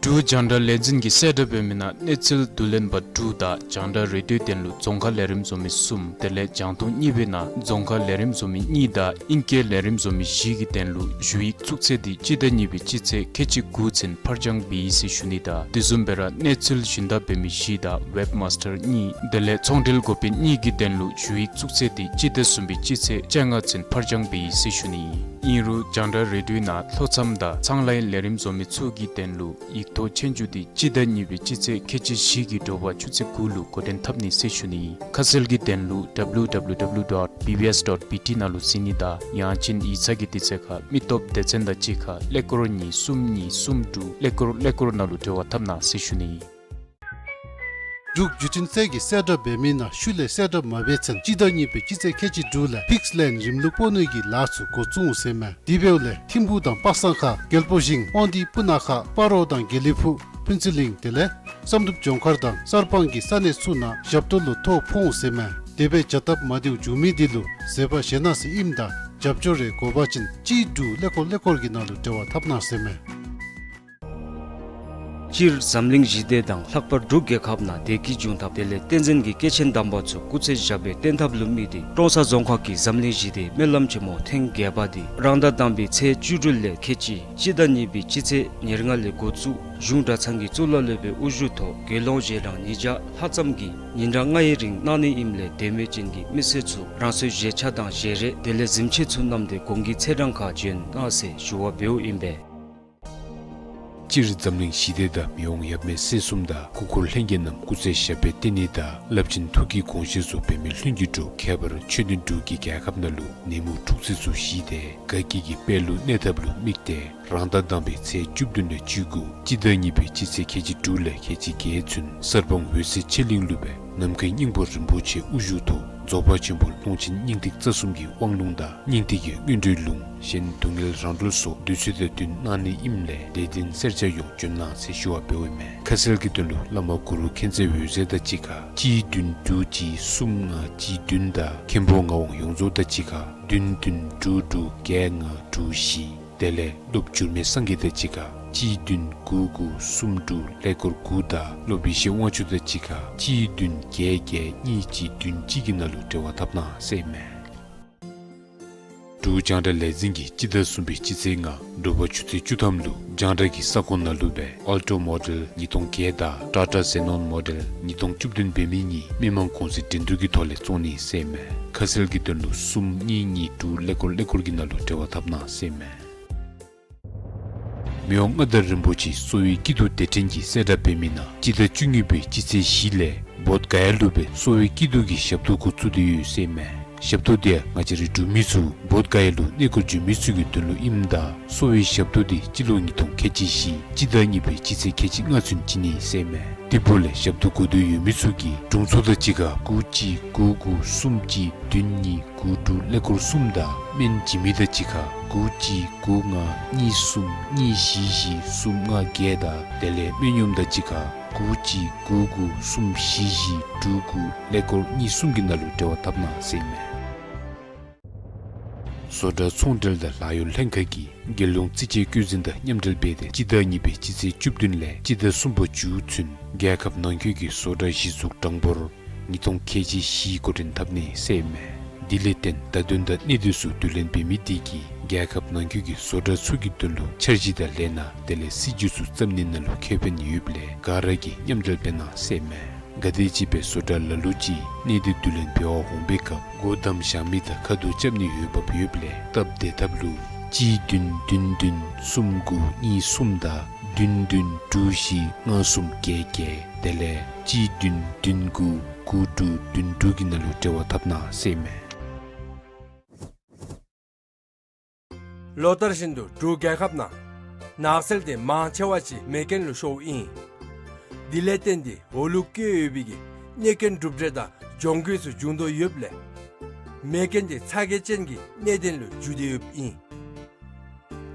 འབྲུག་རྒྱང་བསྒྲགས་ལས་འཛིན་གྱིས་གསལ་བསྒྲགས་འབད་མི་ནང་གནས་ཚུལ་བསྡུ་ལེན་པ་དྲུག་དང་རྒྱང་བསྒྲགས་རེ་ཌིའོ་དོན་ལུ་རྫོང་ཁ་ལས་རིམ་བཟོ་མི་གསུམ་དེ་ལས་རྒྱང་མཐོང་གཉིས་པའི་ནང་རྫོང་ཁ་ལས་རིམ་བཟོ་མི་གཉིས་དང་ཨིང་སྐད་ལས་རིམ་བཟོ་མི་བཞི་གི་དོན་ལུ་ཞུ་ཡིག་བཙུགས་ཚེས་འདི་སྤྱི་ཟླ་གཉིས་པའི་སྤྱི་ཚེས་ཁལ་གཅིག་དགུ་ཚུན་ཕར་འགྱངས་འབད་ཡི་ཟེར་ཞུ་ནི་དང་དེ་བཟུམ་སྦེ་ར་གནས་ཚུལ་ཞུན་དག་འབད་མི་བཞི་དང་ཝེབ་མཱསི་ཊར་གཉིས་དེ་ལས་ཚོང་འབྲེལ་འགོ་དཔོན་གཉིས་ཀྱི་དོན་ལུ་ཞུ་ཡིག་བཙུགས་ཚེས་འདི་སྤྱི་ཟླ་གསུམ་པའི་སྤྱི་ཚེས་བཅོ་ལྔ་ཚུན་ཕར་འགྱངས་འབད་ཡི་ཟེར་ཞུ་ནི་ཨིན། ཨིན་རུང་རྒྱང་བསྒྲགས་རེ་ཌིའོ་ནང་ལྷོ་མཚམས་དང་ཚངས་ལའི་ལས་རིམ་བཟོ་མི་ཚུ་གི་དོན་ལུ་ཡིག་ཐོག་ཆོས་རྒྱུགས་འདི་སྤྱི་ཟླ་གཉིས་པའི་སྤྱི་ཚེས་ཁལ་གཅིག་བཞི་གི་དྲོ་པ་ཆུ་ཚོད་དགུ་ལུ་འགོ་འདྲེན་འཐབ་ནི་ཟེར་ཞུ་ནི། ཁ་གསལ་གྱི་དོན་ལུ་ཌབ་ལུ་ཌབ་ལུ་ཌབ་ལུ་ཌོཊ་བི་བི་ཨེསི་ཌོཊ་བི་ཊི་ནང་ལུ་གཟིགས་ནི་དང་ཡང་ཅིན་ཡིག་ཚང་གི་དུས་ཚོད་ཁར་མི་སྟོབས་སྡེ་ཚན་དང་གཅིག་ཁར་ཀླད་ཀོར་གཉིས་གསུམ་གཉིས་གསུམ་དྲུག་ཀླད་ཀོར་ཀླད་ཀོར་ནང་ལུ་འབྲེལ་བ་འཐབ་གནང་ཟེར་ཞུ་ནི། འབྲུག་བརྒྱུད་འཕྲིན་ཚད་ཀྱིས་གསལ་བསྒྲགས་འབད་མི་ནང་ཤུལ་ལས་གསལ་བསྒྲགས་མ་འབད་ཚུན་སྤྱི་ཟླ་གཉིས་པའི་སྤྱི་ཚེས་ཁལ་གཅིག་དྲུག་ལས་ཕིགསི་ལེན་རིམ་ལུགས་སྤོ་ནི་གི་ལཱ་ཚུ་འགོ་བཙུགས་ཟེར་མས། དེ་འབདཝ་ལས་ཐིམ་ཕུག་དང་པ་སངས་ཁ་རྒྱལ་པོ་ཞིང་དབང་འདུས་སྤུ་ན་ཁ་སྤ་རོ་དང་དགེ་ལེགས་ཕུག་ཕུན་ཚོགས་གླིང་དེ་ལས་བསམ་གྲུབ་ལྗོངས་མཁར་དང་གསར་སྤང་གི་ས་གནས་ཚུ་ནང་ཞབས་ཏོག་ལུ་ཐོ་ཕོག་འོང་ཟེར་མས། དེ་སྦེ་བྱ་སྟབས་མ་བདེཝ་བྱུང་མི་དེ་ལུ་བཟོད་པ་བཞེས་གནང་ཟེར་ཨིནམ་ད་རྒྱབ་སྐྱོར་རེ་དགོ་པ་ཅིན་གཅིག་དྲུག་ཀླད་ཀོར་ཀླད་ཀོར་གྱི་ནང་ལུ་འབྲེལ་བ་འཐབ་གནང་ཟེར་མས། སྤྱིར་འཛམ་གླིང་ཞི་བདེ་དང་ལྷག་པར་འབྲུག་རྒྱལ་ཁབ་ནང་བདེ་སྐྱིད་འབྱུང་ཐབས་དེ་ལས་བསྟན་འཛིན་གྱི་སྐྱེས་ཆེན་དམ་པ་ཚུ་སྐུ་ཚེ་ཞབས་པད་བརྟན་ཐབས་ལུ་དམིགས་ཏེ་ཀྲོང་གསར་རྫོང་ཁག་གིས་འཛམ་གླིང་ཞི་བདེའི་སྨོན་ལམ་ཆེན་མོ་ཐེངས་བརྒྱད་པ་དེ་རང་ཟླ་དང་པའི་ཚེས་བཅུ་དྲུག་ལས་ཁལ་གཅིག་སྤྱི་ཟླ་གཉིས་པའི་སྤྱི་ཚེས་ཉེར་ལྔ་ལས་འགོ་བཙུགས་གཞུང་གྲྭ་ཚང་གི་གཙུག་ལག་སློབ་དཔོན་དབུ་བཞུགས་ཐོག་དགེ་སློང་གཞན་རྣམས་ཉིས་བརྒྱ་ལྷག་ཙམ་གྱིས་ཉིན་གྲངས་ལྔའི་རིང་གནང་ནི་ཨིནམ་ལས་དད་མོས་ཅན་གྱི་མི་སེར་ཚུ་རང་སོའི་བཞེས་ཆས་དང་བཞེས་རས་དེ་ལས་གཟིམ་ཆས་ཚུ་བསྣམས་ཏེ་གོང་གི་ཚེས་གྲངས་ཁར་འབྱོན་གནང་ཟེར་ཞུ་བ་འབདཝ་ཨིན་པས། སྤྱིར་འཛམ་གླིང་ཞི་བདེ་དང་མི་དབང་ཡབ་མེས་སྲས་གསུམ་དང་སྐུ་འཁོར་ལྷན་རྒྱས་རྣམས་སྐུ་ཚེ་ཞབས་པད་བརྟན་ནི་དང་རླབས་ཆེན་ཐུགས་ཀྱི་དགོངས་བཞེད་ཚུ་འབད་མི་ལྷུན་གྱིས་གྲུབ། ཁྱད་པར་ཆོས་ལྡན་འབྲུག་གི་རྒྱལ་ཁབ་ནང་ལུ་ནད་མུག་འཁྲུག་རྩོད་ཚུ་ཞི་སྟེ་དགའ་སྐྱིད་ཀྱི་དཔལ་ལུ་གནས་ཐབས་ལུ་དམིགས་ཏེ་རང་ཟླ་དང་པའི་ཚེས་བཅུ་བདུན་ལས་བཅུ་དགུ་སྤྱི་ཟླ་གཉིས་པའི་སྤྱི་ཚེས་ཁལ་གཅིག་དྲུག་ལས་ཁལ་གཅིག་བརྒྱད་ཚུན་གསར་སྤང་འོད་གསལ་ཆོས་གླིང་ལུ་སྦེ་ནམ་མཁའི་སྙིང་པོ་རིན་པོ་ཆེ་དབུ་བཞུགས་ཐོག་རྫོགས་པ་ཆེན་པོ་ཀློང་ཆེན་སྙིང་ཐིག་རྩ་གསུམ་གྱི་དབང་ལུང་དང་སྙིང་ཐིག་གི་སྔོན་འགྲོའི་ལུང་གཞན་སྡུག་བསྔལ་རང་གྲོལ་སོགས་བདུད་རྩི་དང་བསྟུན་གནང་ནི་ཨིནམ་ལས་ལས་དོན་སེར་སྐྱ་ཡོངས་འབྱོན་གནང་ཟེར་ཞུ་བ་འབདཝ་ཨིན་མས། ཁ་གསལ་གྱི་དོན་ལུ་བླ་མ་གུ་རུ་མཁྱེན་བརྩེ་འོད་ཟེར་དང་གཅིག་ཁར་གཅིག་བདུན་དྲུག་གཅིག་གསུམ་ལྔ་གཅིག་བདུན་དང་མཁན་པོ་ངག་དབང་ཡོངས་རྫོགས་དང་གཅིག་ཁར་བདུན་བདུན་དྲུག་དྲུག་བརྒྱད་ལྔ་དྲུག་བཞི། དེ་ལས་སློབ་འགྱུར་མེད་སངས་རྒྱས་དང་གཅིག་ཁར་གཅིག་བདུན་དགུ་དགུ་གསུམ་དྲུག་ཀླད་ཀོར་དགུ་དང་སློབ་ཡེ་ཤེས་དབང་ཕྱུག་དང་གཅིག་ཁར་གཅིག་བདུན་བརྒྱད་བརྒྱད་གཉིས་གཅིག་བདུན་གཅིག་གི་ནང་ལུ་འབྲེལ་བ་འཐབ་གནང་ཟེར་ཨིན་མས། འབྲུག་རྒྱང་བསྒྲགས་ལས་འཛིན་གྱིས་སྤྱི་ཟླ་གསུམ་པའི་སྤྱི་ཚེས་ལྔ་དྲོ་པ་ཆུ་ཚོད་བཅུ་ཐམ་ལུ་རྒྱང་བསྒྲགས་ཀྱི་ས་ཁོངས་ནང་ལུ་སྦེ་ཨལ་ཊོ་མོ་ཌེལ་ཉིས་སྟོང་བརྒྱད་དང་ཊ་ཊ་ཛེ་ནོན་མོ་ཌེལ་ཉིས་སྟོང་བཅུ་བདུན་འབད་མི་གཉིས་མི་མང་གུང་སེང་འགྲན་བསྡུར་གྱི་ཐོག་ལས་བཙོང་ནི་ཟེར་ཨིན་མས། ཁ་གསལ་གྱི་དོན་ལུ་གསུམ་གཉིས་གཉིས་དྲུག་ཀླད་ཀོར་ཀླད་ཀོར་གྱི་ནང་ལུ་འབྲེལ་བ་འཐབ་གནང་ཟེར་ཨིན་མས། མི་དབང་མངའ་བདག་རིན་པོ་ཆེ་གསོ་བའི་སྐྱིད་སྡུག་དེ་འཕྲིན་གྱིས་གསལ་བསྒྲགས་འབད་མི་ནང་སྤྱི་ཟླ་བཅུ་གཉིས་པའི་སྤྱི་ཚེས་བཞི་ལས་བོདྷ་ག་ཡ་ལུ་སྦེ་གསོ་བའི་སྐྱིད་སྡུག་གི་ཞབས་ཏོག་འགོ་བཙུགས་ཏེ་ཡོད་ཟེར་ཨིན་མས། ཞབས་ཏོག་དེ་ཡང་ང་བཅས་རའི་འབྲུག་མི་ཚུ་བོདྷ་ག་ཡ་ལུ་གནས་སྐོར་འབྱོན་མི་ཚུ་གི་དོན་ལུ་ཨིནམ་ད་གསོ་བའི་ཞབས་ཏོག་དེ་སྤྱི་ལོ་ཉིས་སྟོང་ཁལ་གཅིག་བཞི་སྤྱི་ཟླ་གཉིས་པའི་སྤྱི་ཚེས་ཁལ་གཅིག་ལྔ་ཚུན་བྱིན་ནི་ཟེར་ཨིན་མས། དེ་འབདཝ་ལས་ཞབས་ཏོག་དགོས་འདོད་ཡོད་མི་ཚུ་གིས་དྲུང་འཚོ་དང་གཅིག་ཁར་དགུ་གཅིག་དགུ་དགུ་གསུམ་གཅིག་བདུན་གཉིས་དགུ་དྲུག་ཀླད་ཀོར་གསུམ་དང་སྨན་བྱིན་མི་དང་གཅིག་ཁར་དགུ་གཅིག་དགུ་ལྔ་གཉིས་གསུམ་གཉིས་བཞི་བཞི་གསུམ་ལྔ་བརྒྱད་དང་དེ་ལས་སྨན་གཡོགམ་དང་གཅིག་ཁར་དགུ་གཅིག་དགུ་དགུ་གསུམ་བཞི་བཞི་དྲུག་དགུ་ཀླད་ཀོར་གཉིས་གསུམ་གྱི་ནང་ལུ་འབྲེལ་བ་འཐབ་གནང་ཟེར་ཨིན་མས། བཟོ་གྲྭ་ཚོང་འབྲེལ་དང་ལཱ་གཡོག་ལྷན་ཁག་གིས་རྒྱལ་ཡོངས་རྩིས་དཔྱད་བཀོད་འཛིན་དང་མཉམ་འབྲེལ་འབད་དེ་སྤྱི་ཟླ་གཉིས་པའི་སྤྱི་ཚེས་བཅུ་བདུན་ལས་སྤྱི་ཟླ་གསུམ་པ་མཇུག་ཚུན་རྒྱལ་ཁབ་ནང་འཁོད་ཀྱི་བཟོ་གྲྭ་གཞི་བཙུགས་གྲངས་འབོར་ཉིས་སྟོང་ཁལ་གཅིག་བཞི་འགོ་འདྲེན་འཐབ་ནི་ཟེར་ཨིན་མས། དེ་ལས་བརྟེན་བརྡ་དོན་དང་གནད་དོན་ཚུ་བསྡུ་ལེན་འབད་མི་དེ་གིས་རྒྱལ་ཁབ་ནང་འཁོད་ཀྱི་བཟོ་གྲྭ་ཚུ་གི་དོན་ལུ་འཆར་གཞི་དང་ལས་སྣ་དེ་ལས་སྲིད་ཇུས་ཚུ་བརྩམ་ནི་ནང་ལུ་ཁེ་ཕན་ཡོདཔ་ལས་ག་ར་གིས་མཉམ་འབྲེལ་འབད་གནང་ཟེར་ཨིན་མས། ག་དེམ་ཅིག་སྦེ་བཟོ་གྲྭ་ལ་ལུ་ཅིག་གནས་སྡུད་བསྡུ་ལེན་འབད་བར་འོང་པའི་སྐབས་སྒོ་བསྡམ་བཞག་མི་དང་ཁ་ཐུག་རྐྱབ་ནི་ཡོདཔ་ཡོདཔ་ལས་སྟབས་བདེ་ཐབས་ལུ་གཅིག་བདུན་བདུན་བདུན་གསུམ་དགུ་གཉིས་གསུམ་དང་བདུན་བདུན་དྲུག་བཞི་ལྔ་གསུམ་བརྒྱད་བརྒྱད་དེ་ལས་གཅིག་བདུན་བདུན་དགུ་དགུ་དྲུག་བདུན་དྲུག་གི་ནང་ལུ་འབྲེལ་བ་འཐབ་གནང་ཟེར་ཨིན་མས། ལོ་ལྟར་བཞིན་དུ་འབྲུག་རྒྱལ་ཁབ་ནང་ནགས་ཚལ་དེ་མང་ཆེ་བ་ཅིག་མེ་རྐྱེན་ལུ་ཤོརཝ་ཨིན། དེ་ལས་བརྟེན་ཏེ་འོག་ལུ་བཀོད་ཡོད་པའི་གི་གནོད་རྐྱེན་གྲུབ་འབྲས་དང་གྱོང་གུད་ཚུ་འབྱུང་དོ་ཡོདཔ་ལས་མེ་རྐྱེན་དེ་ཚ་གྱང་ཅན་གྱི་གནད་དོན་ལུ་འགྱུར་ཏེ་ཡོདཔ་ཨིན།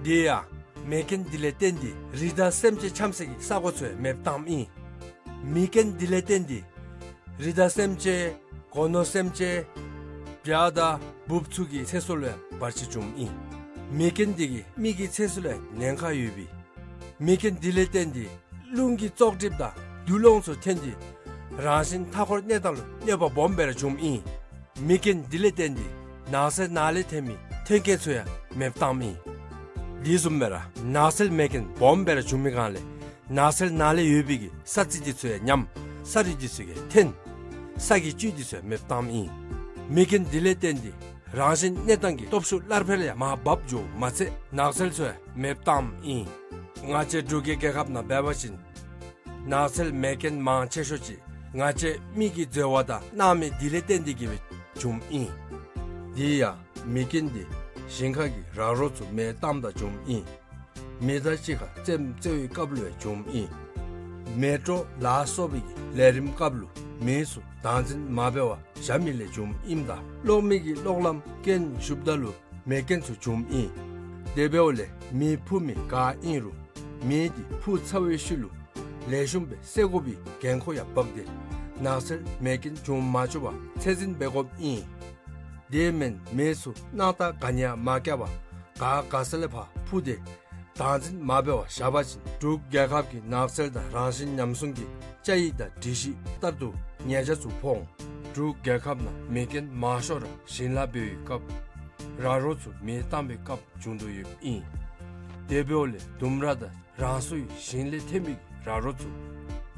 དེ་ཡང་མེ་རྐྱེན་དེ་ལས་བརྟེན་ཏེ་རི་དྭགས་སེམས་ཅན་འཁྱམས་སའི་གི་ས་གོ་ཚུ་ཡང་མེདཔ་བཏངམ་ཨིན། མེ་རྐྱེན་དེ་ལས་བརྟེན་ཏེ་རི་དྭགས་སེམས་ཅན་སྒོ་ནོར་སེམས་ཅན་བྱ་དང་འབུཔ་ཚུ་གི་ཚེ་སྲོག་ལུ་ཡང་བར་ཆད་བྱུངམ་ཨིན། མེ་རྐྱེན་དེ་གིས་མི་གི་ཚེ་སྲོག་ལུ་ཡང་ཉེན་ཁ་ཡོདཔ་ཨིན། མེ་རྐྱེན་དེ་ལས་བརྟེན་ཏེ་རླུང་གི་བཙོག་གྲིབ་དང་རྡུལ་སློང་ཚུ་ཐོན་ཏེ་རང་བཞིན་མཐའ་འཁོར་གནས་སྟངས་ལུ་གནོད་པ་སྦོམ་སྦེ་ར་བྱུངམ་ཨིན། མེ་རྐྱེན་དེ་ལས་བརྟེན་ཏེ་ནགས་ཚལ་ནང་ལས་ཐོན་མི་ཐོན་སྐྱེད་ཚུ་ཡང་མེདཔ་བཏངམ་ཨིན། དེ་བཟུམ་སྦེ་ར་ནགས་ཚལ་མེ་རྐྱེན་སྦོམ་སྦེ་ར་བྱུང་མི་སྒང་ལས་ནགས་ཚལ་ནང་ལས་ཡོད་པའི་གི་ས་རྩི་དེ་ཚུ་ཡང་ཉམས། ས་རུད་དེ་ཚུ་ཡང་ཐོན། ས་གི་བཅུད་དེ་ཚུ་ཡང་མེདཔ་བཏངམ་ཨིན། མེ་རྐྱེན་དེ་ལས་བརྟེན་ཏེ་རང་བཞིན་གནས་སྟངས་ཀྱི་སྟོབས་ཤུགས་སླར་འཕེལ་ཡང་མར་བབས་འགྱོཝ་མ་ཚད་ནགས་ཚལ་ཚུ་ཡང་མེདཔ་བཏངམ་ཨིན། ང་བཅས་འབྲུག་གི་རྒྱལ་ཁབ་ནང་འབད་བ་ཅིན་ནགས་ཚལ་མེ་རྐྱེན་མང་ཆེ་ཤོས་ཅིག་ང་བཅས་མི་གི་འཛོལ་བ་དང་སྣང་མེད་དེ་ལས་བརྟེན་ཏེ་གིས་སྦེ་བྱུངམ་ཨིན། དེ་ཡང་མེ་རྐྱེན་དེ་ཞིང་ཁ་གི་ར་རོ་ཚུ་མེ་བཏངམ་ད་བྱུངམ་ཨིན། མེ་མདའ་གཅིག་ཁར་རྩེདམོ་རྩེ་བའི་སྐབས་ལུ་ཡང་བྱུངམ་ཨིན། མེ་དྲོ་ལ་སོགས་པའི་ལས་རིམ་སྐབས་ལུ་མེ་ཚུ་བདག་འཛིན་མ་འབད་བར་བཞག་མི་ལས་བྱུངམ་ཨིནམ་ད་གློག་མེ་གི་གློག་ལམ་རྐྱེན་ཞུགསཔ་ད་ལུ་མེ་རྐྱེན་ཚུ་བྱུངམ་ཨིན། དེ་འབདཝ་ལས་མེ་ཕུ་མི་ག་ཨིན་རུང་མེ་འདི་ཕུ་ཚར་བའི་ཤུལ་ལུ་ལེགས་ཤོམ་སྦེ་བསད་དགོ་པའི་འགན་ཁུར་ཡང་འབག་སྟེ་ནགས་ཚལ་མེ་རྐྱེན་བྱུང་མ་བཅུག་པར་ཚད་འཛིན་འབད་དགོཔ་ཨིན། དེ་མེན་མེ་ཚུ་གནམ་ལྟར་ག་ནི་ཡང་མ་བཀལ་བར་ག་ག་ས་ལས་ཕར་ཕུ་སྟེ་བདག་འཛིན་མ་འབད་བར་བཞག་པ་ཅིན་འབྲུག་རྒྱལ་ཁབ་ཀྱི་ནགས་ཚལ་དང་རང་བཞིན་ཉམས་སྲུང་གི་བཅའ་ཡིག་དང་སྒྲིག་གཞི་ལྟར་དུ་ཉེས་ཆད་ཚུ་ཕོག་འོང་། འབྲུག་རྒྱལ་ཁབ་ནང་མེ་རྐྱེན་མང་ཤོས་ར་ཞིང་ལཱ་འབད་བའི་སྐབས་ར་རོ་ཚུ་མེ་བཏང་བའི་སྐབས་བྱུང་དོ་ཡོདཔ་ཨིན། དེ་འབདཝ་ལས་ལྡུམ་ར་དང་རང་སོའི་ཞིང་ལས་ཐོན་མི་ར་རོ་ཚུ་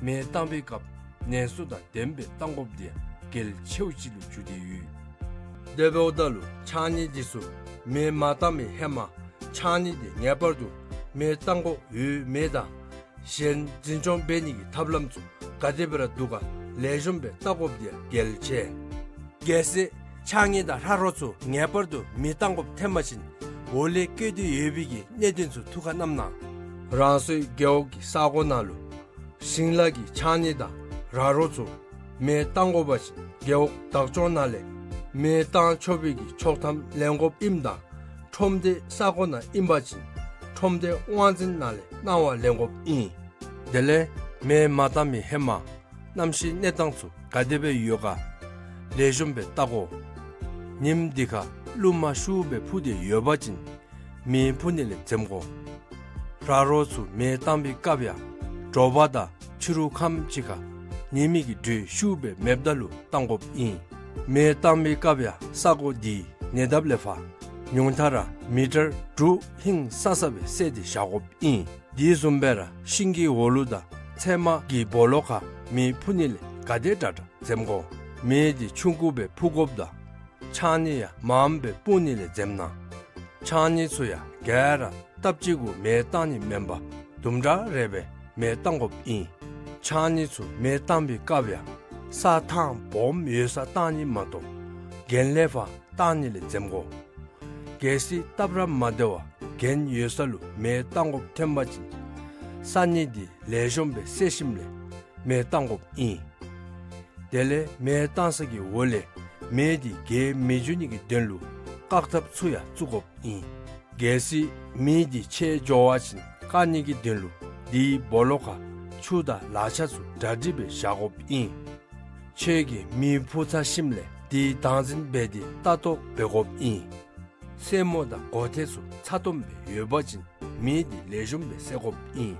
མེ་བཏང་བའི་སྐབས་ནན་སུ་དང་ལྡནམ་སྦེ་བཏང་དགོཔ་འདི་ཡང་གལ་ཆེཝ་ཅིག་ལུ་གྱུར་ཏེ་ཡོད། དེ་འབདཝ་ད་ལུ་ཕྱགས་སྙིགས་འདི་ཚུ་མེ་མ་བཏང་བའི་ཧེ་མ་ཕྱགས་སྙིགས་འདི་ངེས་པར་དུ་མེ་བཏང་དགོཔ་ཡོད་མེད་དང་གཞན་འཛིན་སྐྱོང་འབད་ནི་གི་ཐབས་ལམ་ཚུ་ག་དེ་སྦེ་ར་འདུག་ག་ལེགས་ཤོམ་སྦེ་བལྟ་དགོཔ་འདི་ཡང་གལ་ཆེ། གལ་སྲིད་ཕྱགས་སྙིགས་དང་ར་རོ་ཚུ་ངེས་པར་དུ་མེ་བཏང་དགོཔ་ཐོན་པ་ཅིན་འོག་ལས་བཀོད་དེ་ཡོད་པའི་གི་གནད་དོན་ཚུ་ཐུགས་ཁར་བསྣམས་གནང་། རང་སོའི་རྒེད་འོག་གི་ས་གོ་ནང་ལུ་ཞིང་ལཱ་གི་ཕྱགས་སྙིགས་དང་ར་རོ་ཚུ་མེ་བཏང་དགོ་པ་ཅིན་རྒེད་འོག་བདག་སྐྱོང་ནང་ལས་མེ་བཏང་ཆོག་པའི་གི་ཆོག་ཐམ་ལེན་དགོཔ་ཨིནམ་ད་ཁྲོམ་སྡེ་ས་གོ་ནང་ཨིན་པ་ཅིན་ཁྲོམ་སྡེ་དབང་འཛིན་ནང་ལས་གནང་བ་ལེན་དགོཔ་ཨིན། དེ་ལས་མེ་མ་བཏང་མི་ཧེ་མ་གནམ་གཤིས་གནས་སྟངས་ཚུ་ག་དེ་སྦེ་ཡོད་ག་ལེགས་ཤོམ་སྦེ་བལྟ་དགོ། ཉིནམ་འདི་ཁར་རླུང་མ་ཤུགས་སྦེ་ཕུ་སྟེ་ཡོད་པ་ཅིན་མེ་ཕུ་ནི་ལས་འཛེམ་དགོ། ར་རོ་ཚུ་མེ་བཏང་བའི་སྐབས་ཡང་དྲོ་པ་དང་ཕྱི་རུ་ཁམས་ཅིག་ཁར་ཉི་མའི་གི་དྲོད་ཤུགས་སྦེ་མེདཔ་ད་ལུ་བཏང་དགོཔ་ཨིན། མེ་བཏང་བའི་སྐབས་ཡང་ས་གོ་འདི་ཉེ་འདབས་ལས་ཕར་ཉུང་མཐའ་ར་མི་ཊར་དྲུག་ཧིང་སང་ས་སྦེ་བསལ་ཏེ་བཞག་དགོཔ་ཨིན། དེ་བཟུམ་སྦེ་ར་ཤིང་གི་འོག་ལུ་དང་ཚལ་མ་གི་སྦོ་ལོགས་ཁར་མེ་ཕུ་ནི་ལས་ག་དེ་དྲག་དྲག་འཛེམ་དགོ། མེ་འདི་ཆུང་ཀུ་སྦེ་ཕུ་དགོཔ་དང་ཕྱགས་སྙིགས་ཡང་མངམ་སྦེ་སྤུངས་ནི་ལས་འཛེམ་གནང་། ཕྱགས་སྙིགས་ཚུ་ཡང་ག་ར་སྟབས་གཅིག་གུ་མེ་བཏང་ནི་མེན་པར་དུམ་གྲ་རེ་སྦེ་མེ་བཏང་དགོཔ་ཨིན། ཕྱགས་སྙིགས་ཚུ་མེ་བཏང་བའི་སྐབས་ཡང་ས་ཐང་སྦོམ་ཡོད་སར་བཏང་ནི་མ་གཏོགས་གྱེན་ལས་ཕར་བཏང་ནི་ལས་འཛེམ་དགོ། གལ་སྲིད་སྟབས་ར་མ་བདེ་བར་གྱེན་ཡོད་ས་ལུ་མེ་བཏང་དགོཔ་ཐོན་པ་ཅིན་ས་སྙིགས་འདི་ལེགས་ཤོམ་སྦེ་བསལ་ཞིནམ་ལས་མེ་བཏང་དགོཔ་ཨིན། དེ་ལས་མེ་བཏང་ས་གི་འོག་ལས་མེ་འདི་རྒྱས་མི་འགྱོ་ནི་གི་དོན་ལུ་བཀག་ཐབས་ཚུ་ཡང་བཙུགས་དགོཔ་ཨིན། གལ་སྲིད་མེ་འདི་ཆད་འགྱོ་བ་ཅིན་བཀག་ནི་གི་དོན་ལུ་དེའི་སྦོ་ལོགས་ཁར་ཆུ་དང་ལག་ཆས་ཚུ་གྲ་སྒྲིག་སྦེ་བཞག་དགོཔ་ཨིན། ཁྱོད་ཀྱིས་མེ་ཕུ་ཚར་ཞིནམ་ལས་དེའི་བདག་འཛིན་འབད་དེ་ལྟ་རྟོག་འབད་དགོཔ་ཨིན། སེན་མོ་དང་སྒོ་ཐེལ་ཚུ་ཚ་ཏོམ་སྦེ་ཡོད་པ་ཅིན་མེ་འདི་ལེགས་ཤོམ་སྦེ་བསད་དགོཔ་ཨིན།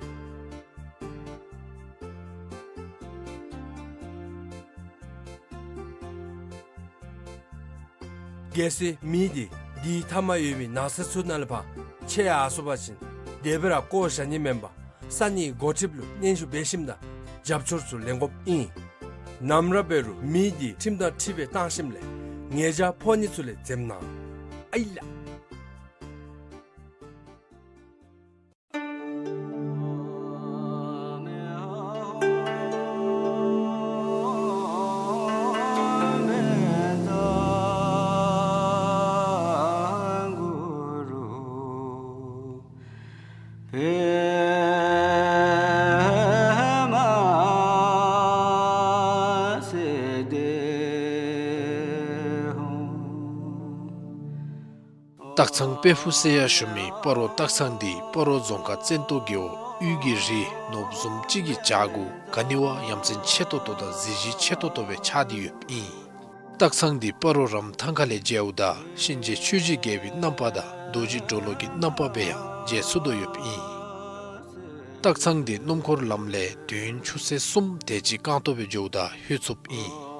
གལ་སྲིད་མེ་འདི་དེའི་མཐའ་མ་ཡོད་པའི་ནགས་ཚལ་ཚུ་ནང་ལས་ཕར་ཆད་ཡར་སོང་པ་ཅིན་དེ་སྦེ་ར་བཀོ་བཞག་ནི་མེན་པར་ས་གནས་འགོ་ཁྲིདཔ་ལུ་སྙན་ཞུ་འབད་ཞིནམ་ད་རྒྱབ་སྐྱོར་ཚུ་ལེན་དགོཔ་ཨིན། ནམ་ར་འབད་རུང་མེ་འདི་ཁྲིམས་དང་འཁྲིལ་སྦེ་བཏང་ཞིནམ་ལས་ཉེས་ཆད་ཕོག་ནི་ཚུ་ལས་འཛེམ་གནང་། ཨའི་ལགས། སྟག་ཚང་དཔལ་ཕུག་ཟེར་ཡང་ཞུ་མི་སྤ་རོ་སྟག་ཚང་འདི་སྤ་རོ་རྫོང་ཁག་བཙན་ཏོ་རྒེད་འོག་དབུས་ཀྱི་རི་ནོར་བུ་བཟུམ་ཅིག་གི་བྱག་གུ་ག་ནི་བ་ཡ་མཚན་ཆེ་ཏོག་ཏོ་དང་གཟི་བརྗིད་ཆེ་ཏོག་ཏོ་སྦེ་ཆགས་ཏེ་ཡོདཔ་ཨིན། སྟག་ཚང་འདི་སྤ་རོ་རམ་ཐང་ཁ་ལས་མཇལཝ་ད་གཤིན་རྗེ་ཆོས་ཀྱི་རྒྱལ་པོའི་རྣམ་པ་དང་རྡོ་རྗེ་གྲོ་ལོད་ཀྱི་རྣམ་པ་སྦེ་ཡང་མཇལ་ཚུགས་དོ་ཡོདཔ་ཨིན། སྟག་ཚང་འདི་སྣུམ་འཁོར་ལམ་ལས་དུས་ཡུན་ཆུ་ཚོད་གསུམ་དེ་ཅིག་རྐང་སྟོང་སྦེ་འགྱོཝ་ད་ལྷོད་ཚུགསཔ་ཨིན།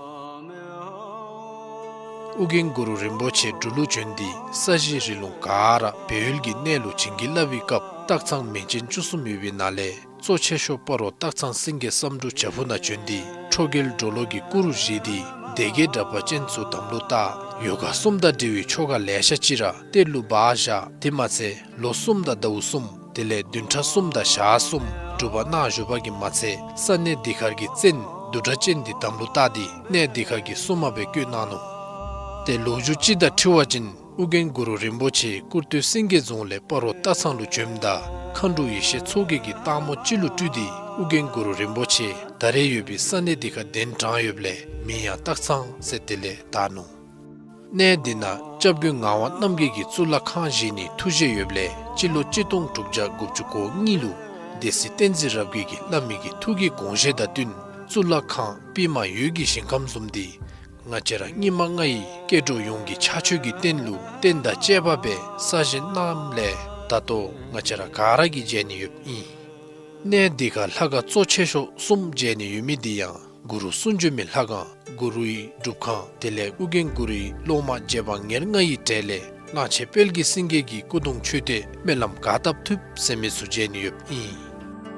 ཨོ་རྒྱན་གུ་རུ་རིན་པོ་ཆེ་འབྲུག་ལུ་བྱོན་ཏེ་ས་གཞི་རི་ལུང་ག་ར་སྦས་ཡུལ་གྱི་གནས་ལུ་བྱིན་གྱིས་བརླབས་པའི་སྐབས་སྟག་ཚང་མིང་ཅན་བཅུ་གསུམ་ཡོད་པའི་ནང་ལས་གཙོ་ཆེ་ཤོས་སྤ་རོ་སྟག་ཚང་སེང་གེ་བསམ་འགྲུབ་བྱག་ཕུག་ནང་བྱོན་ཏེ་ཁྲོ་རྒྱལ་གྲོ་ལོད་ཀྱི་སྐུ་རུ་བཞེངས་ཏེ་སྡེ་བརྒྱད་དྲེགས་པ་ཅན་ཚུ་དམ་ལུ་བཏགས། ཡོ་ག་གསུམ་དང་འབྲེལ་བའི་ཆོ་ག་ལེ་ཤ་ཅིག་ར་གཏེར་ལུ་སྦ་བཞག། དེ་མ་ཚད་ལོ་གསུམ་དང་ཟླཝ་གསུམ་དེ་ལས་བདུན་ཕྲག་གསུམ་དང་ཞག་གསུམ་སྒྲུབ་པ་གནང་བཞུགས་པ་གིས་མ་ཚད་ས་གནས་འདི་ཁར་གྱི་བཙན་བདུད་དྲེགས་ཅན་འདི་དམ་ལུ་བཏགས་ཏེ་གནས་འདི་ཁར་གྱི་སྲུང་མ་སྦེ་བསྐོས་གནང་ནུག། ཏེ་ལོ་རྒྱུས་ཅིག་དང་འཁྲིལ་བ་ཅིན་ཨོ་རྒྱན་གུ་རུ་རིན་པོ་ཆེ་སྐུར་སྟོད་སེང་གེ་རྫོང་ལས་སྤ་རོ་སྟག་ཚང་ལུ་བྱོནམ་ད་མཁའ་འགྲོ་ཡེ་ཤེས་མཚོ་རྒྱལ་གྱིས་སྟག་མོ་ཅིག་ལུ་སྤྲུལ་ཏེ་ ཨོ་རྒྱན་གུ་རུ་རིན་པོ་ཆེ་ད་རེས་ཡོད་པའི་ས་གནས་འདི་ཁར་གདན་དྲངས་ཡོདཔ་ལས་མིང་ཡང་སྟག་ཚང་ཟེར་དེ་ལས་བཏགས་ནུག། གནས་འདི་ནང་སྐྱབས་མགོན་ངག་དབང་རྣམ་རྒྱལ་གྱིས་གཙུག་ལག་ཁང་བཞེངས་ནིའི་ཐུགས་བཞེད་ཡོདཔ་ལས་སྤྱི་ལོ་གཅིག་སྟོང་དྲུག་བརྒྱ་དགུ་བཅུ་གོ་གཉིས་ལུ་སྡེ་སྲིད་བསྟན་འཛིན་རབ་རྒྱས་ཀྱིས་བླ་མའི་གི་ཐུགས་ཀྱི་དགོངས་བཞེད་དང་བསྟུན་གཙུག་ལག་ཁང་པདྨ་འོད་ཀྱི་ཞིང་ཁམས་བཟུམ་འདི་ང་བཅས་ར་སྙིགས་མ་ལྔའི་སྐྱེ་འགྲོ་ཡོངས་ཀྱི་ཕྱག་མཆོད་ཀྱི་རྟེན་ལུ་རྟེན་དང་བཅས་པ་སྦེ་གསར་བཞེངས་གནངམ་ལས་ད་ལྟོ་ང་བཅས་ར་ག་ར་གིས་མཇལ་ནི་ཡོདཔ་ཨིན། གནས་འདི་ཁར་ལྷ་ཁང་གཙོ་ཆེ་ཤོས་གསུམ་མཇལ་ནི་ཡོད་མི་འདི་ཡང་གུ་རུ་གསུང་བྱོན་མའི་ལྷ་ཁང་གུ་རུའི་སྒྲུབ་ཁང་དེ་ལས་ཨོ་རྒྱན་གུ་རུའི་སློབ་མ་རྗེ་འབངས་ཉེར་ལྔའི་གྲས་ལས་གླང་ཆེན་དཔལ་གྱི་སེང་གེ་གི་སྐུ་གདུང་མཆོད་རྟེན་སྨོན་ལམ་ག་བཏབ་ཐུབ་ཟེར་མི་ཚུ་མཇལ་ནི་ཡོདཔ་ཨིན།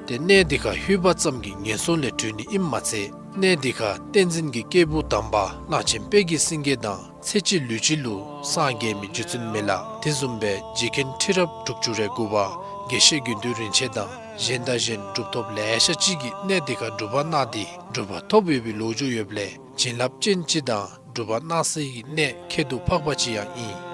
ཏེ་གནས་འདི་ཁར་ལྷོད་པ་ཙམ་གྱིས་ངན་སོང་ལས་གྲོལ་ནི་ཨིནམ་མ་ཚད་གནས་འདི་ཁར་བསྟན་འཛིན་གྱི་སྐྱེས་བུ་དམ་པ་གླང་ཆེན་དཔལ་གྱི་སེང་གེ་དང་ཚེ་གཅིག་ལུས་གཅིག་ལུ་སངས་རྒྱས་མི་རྗེ་བཙུན་མི་ལ་དེ་བཟུམ་སྦེ་རྗེ་མཁན་ཁྲི་རབས་དྲུག་ཅུ་རེ་དགུ་པ་དགེ་བཤེས་དགེ་འདུན་རིན་ཆེན་དང་གཞན་དང་གཞན་གྲུབ་ཐོབ་ལེ་ཤ་ཅིག་གིས་གནས་འདི་ཁར་སྒྲུབ་པ་གནང་སྟེ་གྲུབ་པ་ཐོབ་ཡོད་པའི་ལོ་རྒྱུས་ཡོདཔ་ལས་བྱིན་རླབས་ཅན་ཅིག་དང་སྒྲུབ་པ་གནང་སའི་གནས་ཁྱད་དུ་འཕགས་པ་ཅིག་ཡང་ཨིན།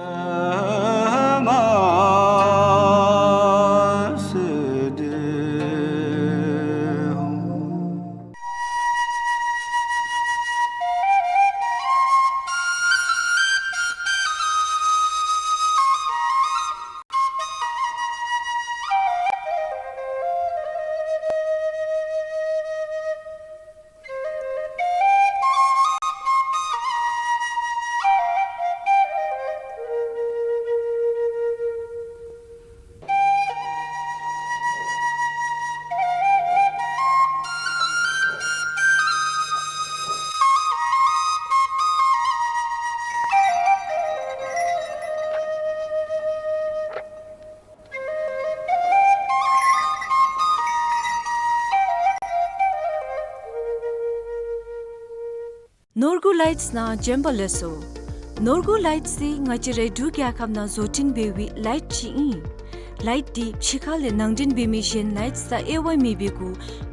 ནོར་བུ་ལའིཊསི་ནང་བྱོན་པ་ལེགས་སོ། ནོར་བུ་ལའིཊསི་འདི་ང་བཅས་རའི་འབྲུག་རྒྱལ་ཁབ་ནང་བཟོ་སྐྲུན་འབད་བའི་ལའིཊ་ཅིག་ཨིན། ལའིཊ་འདི་ཕྱི་ཁ་ལས་ནང་འདྲེན་འབད་མི་གཞན་ལའིཊསི་དང་དབྱེ་བ་མེད་པའི་གུ་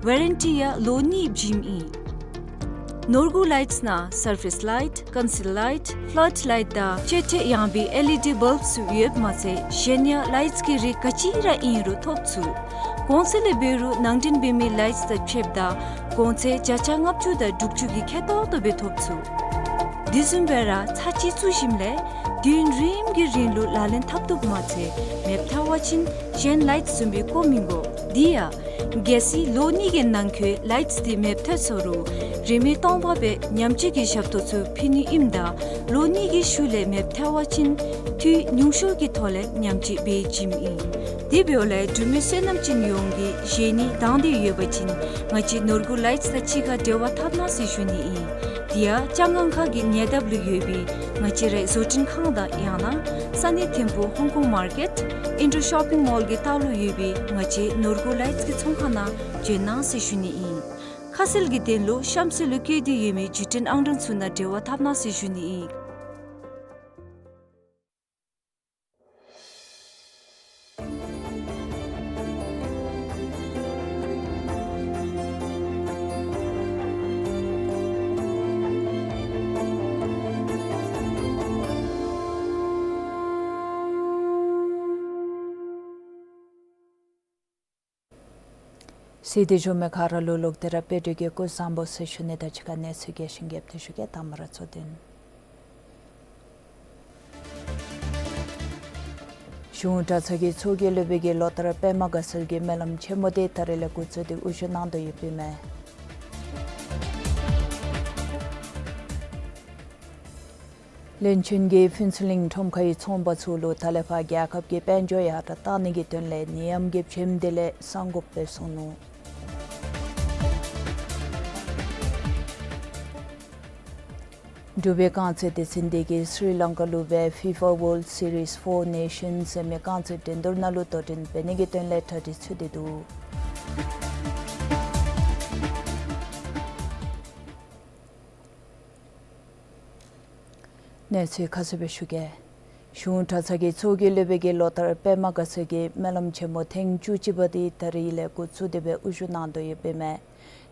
ཝ་རན་ཊི་ཡང་ལོ་གཉིས་བྱིནམ་ཨིན། ནོར་བུ་ལའིཊསི་ནང་སར་ཕེསི་ལའིཊ་ཀོན་སིལ་ལའིཊ་ཕླཌ་ལའིཊ་དང་ཅ་ཆས་ཡངས་པའི་ཨེལ་ཨི་ཌི་བཱལབ་ཚུ་ཡོདཔ་མ་ཚད་གཞན་ཡང་ལའིཊསི་གི་རིགས་ག་ཅི་ར་ཨིན་རུང་ཐོབ་ཚུགས། གོང་ཚད་ལས་འབད་རུང་ནང་འདྲེན་འབད་མི་ལའིཊསི་དང་ཕྱདཔ་ད་གོང་ཚད་བརྒྱ་ཆ་ལྔ་བཅུ་དང་དྲུག་ཅུ་གི་ཁེ་ཏོག་ཏོ་སྦེ་ཐོབ་ཚུགས། དེ་བཟུམ་སྦེ་ར་ཚར་གཅིག་བཙུགས་ཞིནམ་ལས་དུས་ཡུན་རིངམོ་གི་རིང་ལུ་ལག་ལེན་འཐབ་བཏུབ་མ་ཚད་མེདཔ་ཐལ་བ་ཅིན་གཞན་ལའིཊསི་བཟུམ་སྦེ་བཀོ་མི་དགོ། དེ་ཡང་གལ་སྲིད་ལོ་གཉིས་ཀྱི་ནང་འཁོད་ལའིཊསི་འདི་མེདཔ་ཐལ་སོ་རུང་རིན་མེད་སྟོང་པ་སྦེ་ཉམས་བཅོས་ཀྱི་ཞབས་ཏོག་ཚུ་ཕུལ་ནི་ཨིནམ་ད་ལོ་གཉིས་ཀྱི་ཤུལ་ལས་མེདཔ་ཐལ་བ་ཅིན་འཐུས་ཉུང་ཤོས་ཀྱི་ཐོག་ལས་ཉམས་བཅོས་འབད་བྱིནམ་ཨིན། དེ་འབདཝ་ལས་འབྲུག་མི་བསོད་ནམས་ཅན་ཡོངས་ཀྱིས་བཞེས་ནི་དང་འདོད་ཡོད་པ་ཅིན་ང་བཅས་ནོར་བུ་ལའིཊསི་དང་གཅིག་ཁར་འབྲེལ་བ་འཐབ་གནང་ཟེར་ཞུ་ནི་ཨིན། དེ་ཡང་ལྕང་སྒང་ཁ་གི་ཉེ་འདབས་ལུ་ཡོད་པའི་ང་བཅས་རའི་བཟོ་སྐྲུན་ཁང་དང་ཡང་ན་ས་གནས་ཐིམ་ཕུག་ཧོང་ཀོང་མར་ཀེཊ་ཨིན་ཌོ་ཤོ་པིང་མོལ་གྱི་ལྟག་ལུ་ཡོད་པའི་ང་བཅས་ནོར་བུ་ལའིཊསི་གི་ཚོང་ཁང་ནང་བྱོན་གནང་ཟེར་ཞུ་ནི་ཨིན། ཁ་གསལ་གྱི་དོན་ལུ་གཤམ་གསལ་ལུ་བཀོད་དེ་ཡོད་མི་བརྒྱུད་འཕྲིན་ཨང་གྲངས་ཚུ་ནང་འབྲེལ་བ་འཐབ་གནང་ཟེར་ཞུ་ནི་ཨིན། གསན་ཏེ་བཞུགས་མི་ག་ར་ལུ་ལོག་སྟེ་ར་དཔལ་འབྱོར་གྱི་སྐུ་གཟུགས་བཟང་པོ་ཟེར་ཞུ་ནི་དང་གཅིག་ཁར་གནས་ཚུལ་རྒྱས་ཤིང་རྒྱསཔ་སྦེ་ཞུ་གེ། དང་པ་ར་གཙོ་དོན། གཞུང་གྲྭ་ཚང་གི་ཚོགས་ཀྱི་སློབ་དཔོན་གྱིས་ལོ་ལྟར་པདྨ་དགའ་ཚལ་གྱི་སྨོན་ལམ་ཆེན་མོ་འདི་ད་རིས་ལས་འགོ་བཙུགས་ཏེ་དབུ་བཞུགས་གནང་དོ་ཡོདཔ་ཨིན་མས། བློན་ཆེན་གྱིས་ཕུན་ཚོགས་གླིང་ཁྲོམ་ཁའི་ཚོང་པ་ཚུ་ལུ་ད་ལས་ཕར་རྒྱལ་ཁབ་ཀྱི་དཔལ་འབྱོར་ཡར་དྲག་གཏང་ནི་གི་དོན་ལས་ནད་ཡམས་ཀྱི་བྱེམ་དེ་ལས་སྲང་དགོཔ་སྦེ་གསུངས་ནུག། འབྲུག་པའི་རྐང་རྩེད་སྡེ་ཚན་འདི་གིས་སི་རི་ལང་ཀ་ལུ་སྦེ་ཕི་ཕ་ཝཱལཌ་སི་རིསི་ཕོར་ནེ་ཤཱནསི་ཟེར་མི་རྐང་རྩེད་འགྲན་བསྡུར་ནང་ལུ་དོ་འགྲན་འབད་ནི་གི་དོན་ལས་གྲ་སྒྲིག་ཚུད་དེ་འདུག། གནས་ཚུལ་ཁ་གསལ་སྦེ་ཞུ་གེ། གཞུང་གྲྭ་ཚང་གི་ཚོགས་ཀྱི་སློབ་དཔོན་གྱིས་ལོ་ལྟར་པདྨ་དགའ་ཚལ་གྱི་སྨོན་ལམ་ཆེན་མོ་ཐེངས་བཅུ་གཅིག་པ་འདི་ད་རིས་ལས་འགོ་བཙུགས་ཏེ་སྦེ་དབུ་བཞུགས་གནང་དོ་ཡོདཔ་ཨིན་མས།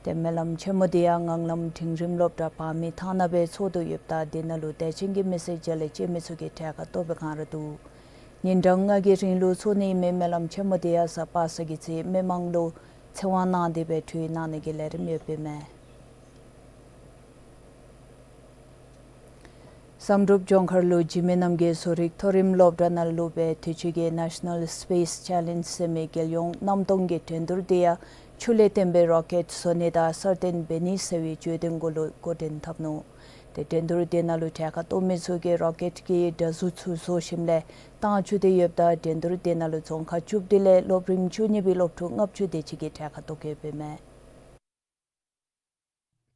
ཏེ་སྨོན་ལམ་ཆེན་མོ་འདི་ཡང་ངང་ལམ་འབྲིང་རིམ་སློབ་གྲྭ་བར་མི་ཐང་ནང་སྦེ་ཚོགས་དོ་ཡོདཔ་ད་འདི་ནང་ལུ་དད་ཅན་གྱི་མི་སེར་བརྒྱ་ལས་བཅད་མི་ཚུ་གིས་གྲལ་ཁར་གཏོགས་པའི་བསྒང་ར་འདུག། ཉིན་གྲངས་ལྔ་གི་རིང་ལུ་ཚོགས་ནི་ཨིན་མི་སྨོན་ལམ་ཆེན་མོ་འདི་ཡང་གཟའ་པ་སངས་ཀྱི་ཚེ་མི་མང་ལུ་ ཚེ་དབང་གནང་སྟེ་སྦེ་ཁྲུས་གནང་ནི་གི་ལས་རིམ་ཡོདཔ་ཨིན་མས། བསམ་གྲུབ་ལྗོངས་མཁར་ལུ་འཇིགས་མེད་རྣམ་རྒྱལ་བཟོ་རིག་མཐོ་རིམ་སློབ་གྲྭ་ནང་ལུ་སྦེ་དུས་ཅི་གི་National Space Challenge ཟེར་མི་རྒྱལ་ཡོངས་གནམ་སྟོང་གི་འགྲན་བསྡུར་དེ་ཡང་ཆུ་ལས་བཏོན་པའི་རོ་ཀེཊ་བཟོ་ནི་དང་གསར་བཏོན་འབད་ནི་ཟེར་བའི་བརྗོད་དོན་གུ་ལུ་འགོ་འདྲེན་འཐབ་ནུག། ཏེ་འགྲན་བསྡུར་དེ་ནང་ལུ་གྲལ་ཁར་གཏོགས་མི་ཚུ་གིས་རོ་ཀེཊ་གི་འདྲ་གཟུགས་ཚུ་བཟོ་ཞིནམ་ལས་བཏང་བཅུག་སྟེ་ཡོདཔ་ད་འགྲན་བསྡུར་དེ་ནང་ལུ་རྫོང་ཁག་བཅུ་བདུན་ལས་སློབ་རིམ་བཅུ་གཉིས་པའི་སློབ་ཕྲུག་ལྔ་བཅུ་དེ་ཅིག་གིས་གྲལ་ཁར་གཏོགས་ཡོདཔ་ཨིན་མས།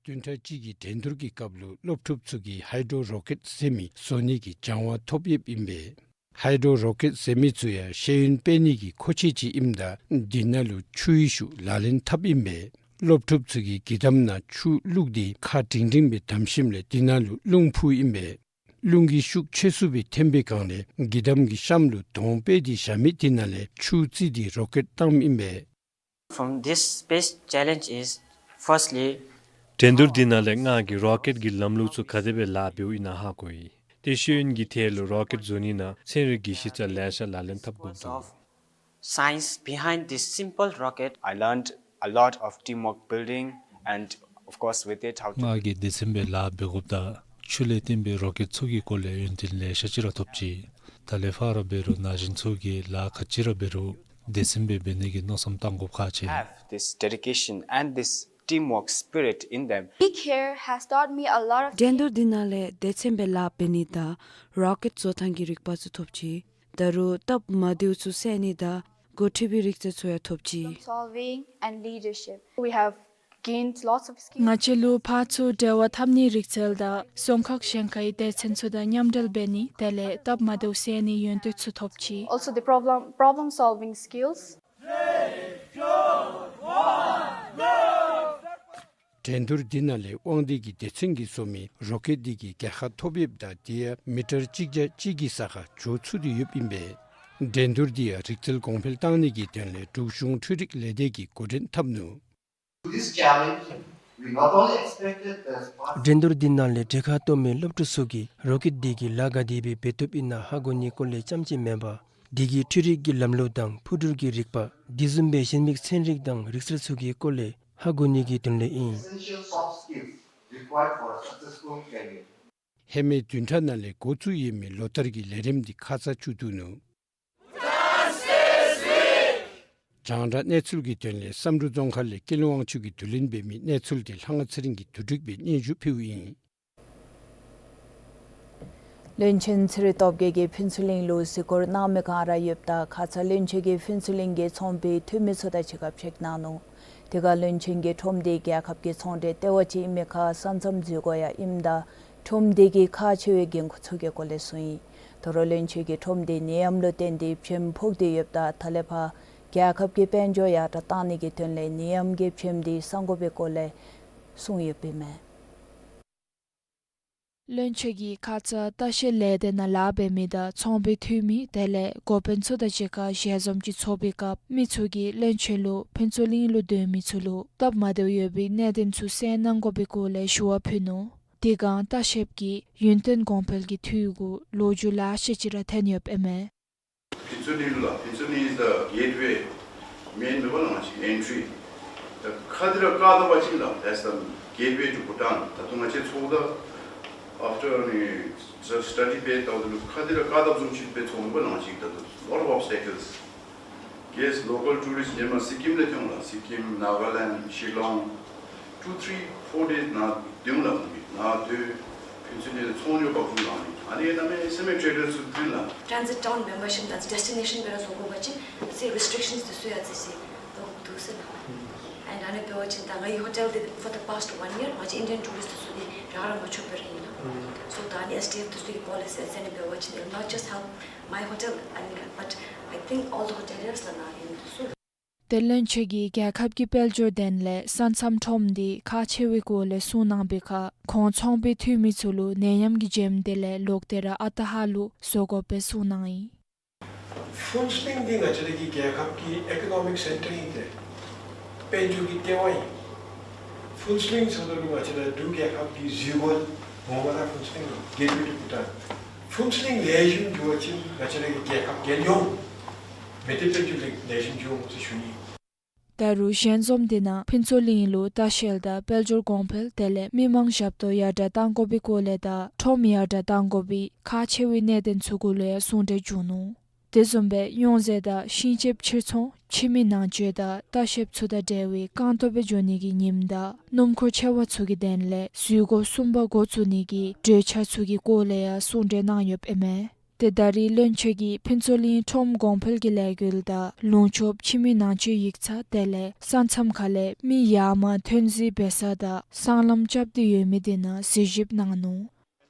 བདུན་ཕྲག་གཅིག་གི་འགྲན་བསྡུར་གྱི་སྐབས་ལུ་སློབ་ཕྲུག་ཚུ་གིས་ཧའི་ཌོ་རོ་ཀེཊ་ཟེར་མི་བཟོ་ནི་གི་སྦྱང་བ་ཐོབ་ཡོདཔ་ཨིན་པས། ཧའི་ཌོ་རོ་ཀེཊ་ཟེར་མི་ཚུ་ཡང་ཤེས་ཡོན་སྤེལ་ནི་གི་མཁོ་ཆས་ཅིག་ཨིནམ་ད་འདི་ནང་ལུ་ཆུ་ཡི་ཤུགས་ལག་ལེན་འཐབ་ཨིན་པས། སློབ་ཕྲུག་ཚུ་གིས་གྱི་དམ་ནང་ཆུ་བླུགས་ཏེ་ཁ་འབྲིང་འབྲིང་སྦེ་བསྡམས་ཞིནམ་ལས་འདི་ནང་ལུ་རླུང་ཕུཝ་ཨིན་པས། རླུང་གི་ཤུགས་ཆེ་སུ་སྦེ་འཐོན་པའི་སྒང་ལས་གྱི་དམ་གྱི་གཤམ་ལུ་དོང་སྤེལ་ཏེ་བཞག་མི་དེ་ནང་ལས་ཆུ་བརྩིས་ཏེ་རོ་ཀེཊ་བཏངམ་ཨིན་པས། From this space challenge is firstly འགྲན་བསྡུར་འདི་ནང་ལས་ང་གིས་རོ་ཀེཊ་གི་ལམ་ལུགས་ཚུ་ག་དེ་སྦེ་ལཱ་འབདཝ་ཨིན་ན་ཧ་གོ་ཡི། ཏེ་ཤེས་ཡོན་གྱི་ཐད་ལུ་རོ་ཀེཊ་བཟོ་ནི་ནང་ཚན་རིག་གི་གཞི་རྩ་ལེ་ཤ་ལག་ལེན་འཐབ་དགོཔ་འདུག། Science behind this simple rocket. I learned a lot of teamwork building and of course with it how to ང་གིས་དེ་ཚུན་སྦེ་ལཱ་འབད་དགོཔ་དང་ཆུ་ལས་བཏོན་པའི་རོ་ཀེཊ་ཚུ་གི་སྐོར་ལས་ཡོན་ཏན་ལེ་ཤ་ཅིག་ར་ཐོབ་ཅི། ད་ལས་ཕར་འབད་རུང་ན་གཞོན་ཚུ་གིས་ལཱ་ག་ཅི་ར་འབད་རུང་དེ་ཚུན་སྦེ་འབད་ནི་གི་མནོ་བསམ་བཏང་དགོཔ་ཁག་ཆེ། Have this dedication and this teamwork spirit in them. Being here has taught me a lot of འགྲན་བསྡུར་འདི་ནང་ལས་དེ་ཚུན་སྦེ་ལཱ་འབད་ནི་དང་རོ་ཀེཊ་བཟོ་ཐངས་ཀྱི་རིག་པ་ཚུ་ཐོབ་ཅི། ད་རུང་སྟབས་མ་བདེཝ་ཚུ་སེལ་ནི་དང་འགོ་ཁྲིད་པའི་རིག་རྩལ་ཚུ་ཡང་ཐོབ་ཅི། Problem solving and leadership. We have gained lots of skills. ང་བཅས་ལུ་ཕར་ཚུར་འབྲེལ་བ་འཐབ་ནིའི་རིག་རྩལ་དང་རྫོང་ཁག་གཞན་ཁའི་སྡེ་ཚན་ཚུ་དང་མཉམ་འབྲེལ་འབད་ནི་དེ་ལས་སྟབས་མ་བདེཝ་སེལ་ནིའི་ཡོན་ཏན་ཚུ་ཐོབ་ཅི། Also the problem, problem solving skills. འགྲན་བསྡུར་འདི་ནང་ལས་དབང་འདུས་ཀྱི་སྡེ་ཚན་གྱིས་བཟོ་མི་རོ་ཀེཊ་འདི་གིས་རྒྱལ་ཁ་ཐོབ་ཡོདཔ་ད་དེ་ཡང་མི་ཊར་གཅིག་བརྒྱ་གཅིག་གི་ས་ཁར་འགྱོ་ཚུགས་ཏེ་ཡོདཔ་ཨིན་པས། འགྲན་བསྡུར་འདི་ཡང་རིག་རྩལ་གོང་འཕེལ་བཏང་ནི་གི་དོན་ལས་འབྲུག་གཞུང་འཕྲུལ་རིག་ལས་སྡེ་གིས་འགོ་འདྲེན་འཐབ་ནུག། This challenge, we not only expected as part འགྲན་བསྡུར་འདི་ནང་ལས་གྲལ་ཁར་གཏོགས་མི་སློབ་ཕྲུག་ཚུ་གིས་རོ་ཀེཊ་འདི་གིས་ལཱ་ག་དེ་སྦེ་འབད་བཏུབ་ཨིན་ན་ཧ་གོ་ནིའི་སྐོར་ལས་རྐྱངམ་ཅིག་མེན་པར་འདི་གི་འཕྲུལ་རིག་གི་ལམ་ལུགས་དང་འཕུར་འགྲུལ་གྱི་རིག་པ་དེ་བཟུམ་སྦེ་གཞན་མི་ཚན་རིག་དང་རིག་རྩལ་ཚུ་གི་སྐོར་ལས་ཧ་གོ་ནི་གི་དོན་ལས་ཨིན། Essential soft skills required for a successful career. ཧེ་མའི་བདུན་ཕྲག་ནང་ལས་འགོ་བཙུགས་ཡོད་མི་ལོ་ལྟར་གྱི་ལས་རིམ་འདི་ཁ་ཙ་མཇུག་བསྡུ་ནུག། རྒྱང་བསྒྲགས་གནས་ཚུལ་གྱི་དོན་ལས་བསམ་གྲུབ་རྫོང་ཁག་ལས་ཀུན་ལེགས་དབང་ཕྱུག་གིས་བསྡུ་ལེན་འབད་མི་གནས་ཚུལ་འདི་ལྷ་དབང་ཚེ་རིང་གིས་བསྡུ་སྒྲིག་འབད་སྙན་ཞུ་ཕུལཝ་ཨིན། བློན་ཆེན་ཚེ་རིང་སྟོབས་རྒྱས་ཀྱིས་ཕུན་ཚོགས་གླིང་ལུ་གཟིགས་སྐོར་གནང་མི་ག་ར་ཡོདཔ་ད་ཁ་ཙ་བློན་ཆེན་གྱིས་ཕུན་ཚོགས་གླིང་གི་ཚོང་པའི་འཐུས་མི་ཚུ་དང་གཅིག་ཁར་མཇལ་གནང་ནུག། དེ་ཁར་བློན་ཆེན་གྱིས་ཁྲོམ་འདི་རྒྱལ་ཁབ་ཀྱི་ཚོང་འབྲེལ་ལྟེ་བ་ཅིག་ཨིན་མི་ཁར་ས་མཚམས་འཛུལ་དགོ་ཡང་ཨིནམ་ད་ཁྲོམ་འདི་གི་ཁག་ཆེ་བའི་འགན་ཁུར་ཚུ་གི་སྐོར་ལས་གསུངས་ཡི། དོ་རུང་བློན་ཆེན་གྱིས་ཁྲོམ་འདི་ནད་ཡམས་ལུ་བརྟེན་ཏེ་བྱེམ་ཕོག་སྟེ་ཡོདཔ་ད་ད་ལས་ཕར་རྒྱལ་ཁབ་ཀྱི་དཔལ་འབྱོར་ཡར་དྲག་གཏང་ནི་གི་དོན་ལས་ནད་ཡམས་ཀྱི་བྱེམ་འདི་སངས་དགོ་པའི་སྐོར་ལས་གསུངས་ཡོདཔ་ཨིན་མས། བློན་ཆེན་གྱིས་ཁ་ཙ་ལྟ་བཤལ་ལས་སྡེ་ནང་ལཱ་འབད་མི་དང་ཚོང་པའི་འཐུས་མི་དེ་ལས་འགོ་དཔོན་ཚུ་དང་གཅིག་ཁར་ཞལ་འཛོམས་ཅིག་ཚོགས་པའི་སྐབས་མི་ཚུ་གིས་བློན་ཆེན་ལུ་ཕུན་ཚོགས་གླིང་ལུ་སྡོད་མི་ཚུ་ལུ་སྟབས་མ་བདེཝ་ཡོད་པའི་གནད་དོན་ཚུ་སེལ་གནང་དགོ་པའི་སྐོར་ལས་ཞུ་བ་ཕུལ་ནུག། དེ་སྒང་ལྟ་བཤལཔ་གིས་ཡུན་བརྟན་གོང་འཕེལ་གྱི་འཐུས་སྒོ་ལོ་རྒྱུས་ལེ་ཤ་ཅིག་ར་འཐོན་ཡོདཔ་ཨིན་མས། ཕུན་ཚོགས་གླིང་ལུ་ལགས། ཕུན་ཚོགས་གླིང་is the gateway, main མེན་པ་ལགས། ང་བཅས་entry. ད་ག་དེ་ར་བཀག་ད་པ་ཅིན་ལགས། That's the gateway to Bhutan. ད་ལྟོ་ང་བཅས་ཚོགས་ད་after ནི་ས་study འབད་ད་ལུ་ག་དེ་ར་བཀག་ད་བཟུམ་ཅིག་སྦེ་ཚོགས་མེན་པ་ལགས། ང་བཅས་ད་ལྟོ་lot of obstacles. Yes, local tourist ནེམ་སི་ཀིམ་ལས་ཐོན་ལགས། སི་ཀིམ་ནཱ་ག་ལེནཌ་ཤི་ལོང་two, three, four days ནཱ་སྡོད་ལགས། ཁོང་གིས་ནཱ་སྡོད་ཕུན་ཚོགས་གླིང་ཚོང་ཉོ་འབག་འོང་ལགས། ཨ་ནི་གནམ་མེད་ས་མེད་ཊེ་ཌར་ཚུ་ཐོན་ལགས། Transit town membership དང་destination སྦེ་ར་བཟོ་དགོ་པ་ཅིན་ཅིག་restrictions དེ་ཚུ་ཡང་ཅིག་ཅིག་འདུག་འདུག་ཟེར་ལགས། ཨེནཌ་ཨ་ནི་འབད་བ་ཅིན་ད་ང་གི་ཧོ་ཊེལ་འདི་for the past one year ང་བཅས་Indian tourist དེ་ཚུ་འདི་ར་ར་མ་ཆོགཔ་སྦེ་ར་ཨིན་ལགས། So ད་ཨ་ནི་ཨེསི་ཌི་ཨེཕ་དེ་ཚུ་གི་པོ་ལི་སི་ཨེ་ནི་འབད་བ་ཅིན it will not just help my hotel, I mean, but I think all the hoteliers ལགས་ནཱ་ཨིན་དེ་ཚུ། ཏེ་བློན་ཆེན་གྱིས་རྒྱལ་ཁབ་ཀྱི་དཔལ་འབྱོར་དོན་ལས་ས་མཚམས་ཁྲོམ་འདི་ཁག་ཆེ་བའི་སྐོར་ལས་གསུངས་གནང་བའི་ཁར་ཁོང་ཚོང་པའི་འཐུས་མི་ཚུ་ལུ་ནད་ཡམས་ཀྱི་བྱེམ་དེ་ལས་ལོག་སྟེ་ར་ཨ་རྟག་ཧ་ལུགས་བཟོ་དགོཔ་སྦེ་གསུངས་གནང་ཡི། ཕུན་ཚོགས་གླིང་འདི་ང་བཅས་ར་གི་རྒྱལ་ཁབ་ཀྱི་ཨི་ཀོ་ནོ་མིག་སེན་ཊར་ཨིན། ཏེ་དཔལ་འབྱོར་གྱི་ལྟེ་བ་ཨིན། ཕུན་ཚོགས་གླིང་ཟེརཝ་ད་ལུ་ང་བཅས་ར་འབྲུག་རྒྱལ་ཁབ་ཀྱི་གཟིགས་སྒོ་ངོ་མ་ར་ཕུན་ཚོགས་གླིང་ཨིན། Gateway to Bhutan. ཕུན་ཚོགས་གླིང་ལེགས་ཤོམ་འགྱོ་བ་ཅིན་ང་བཅས་ར་གི་རྒྱལ་ཁབ་རྒྱལ་ཡོངས་མི་སྡེ་དཔལ་འབྱོར་ལེགས་ལེགས་ཤོམ་འགྱོ་འོང་ཟེར་ཞུ་ནི། ད་རུང་ཞལ་འཛོམས་དེ་ནང་ཕུན་ཚོགས་གླིང་ལུ་ལྟ་བཤལ་དང་དཔལ་འབྱོར་གོང་འཕེལ་དེ་ལས་མི་མང་ཞབས་ཏོག་ཡར་དྲག་གཏང་དགོ་པའི་སྐོར་ལས་དང་ཁྲོམ་ཡར་དྲག་གཏང་དགོ་པའི་ཁག་ཆེ་བའི་གནད་དོན་ཚུ་གུ་ལུ་ཡང་གསུང་གྲོས་བྱུང་ནུག། དེ་བཟུམ་སྦེ་ཡོངས་འཛིན་དང་ཤིང་ལྕེབ་ཕྱིར་ཚོང་ཕྱི་མི་ནང་འཛུལ་དང་ལྟ་བཤལཔ་ཚུ་དང་འབྲེལ་བའི་རྐང་སྟོང་སྦེ་འགྱོ་ནི་གི་ཉིནམ་དང་སྣུམ་འཁོར་ཆེ་བ་ཚུ་གི་དོན་ལས་འཛུལ་སྒོ་གསུམ་པ་འགོ་བཙུགས་ནི་གི་གྲོས་འཆར་ཚུ་གི་སྐོར་ལས་ཡང་གསུང་གྲོས་གནང་ཡོདཔ་ཨིན་མས། ཏེ་ད་རིས་བློན་ཆེན་གྱིས་ཕུན་ཚོགས་གླིང་ཁྲོམ་གོང་འཕེལ་གྱི་ལས་འགུལ་དང་ལུང་ཕྱོགས་ཕྱི་མི་ནང་འཛུལ་ཡིག་ཚང་དེ་ལས་ས་མཚམས་ཁ་ལས་མི་ཡར་མར་ཐོན་འཛུལ་འབད་ས་དང་སྲང་ལམ་རྐྱབ་སྟེ་ཡོད་མི་དེ་ནང་གཟིགས་ཞིབ་གནང་ནུག།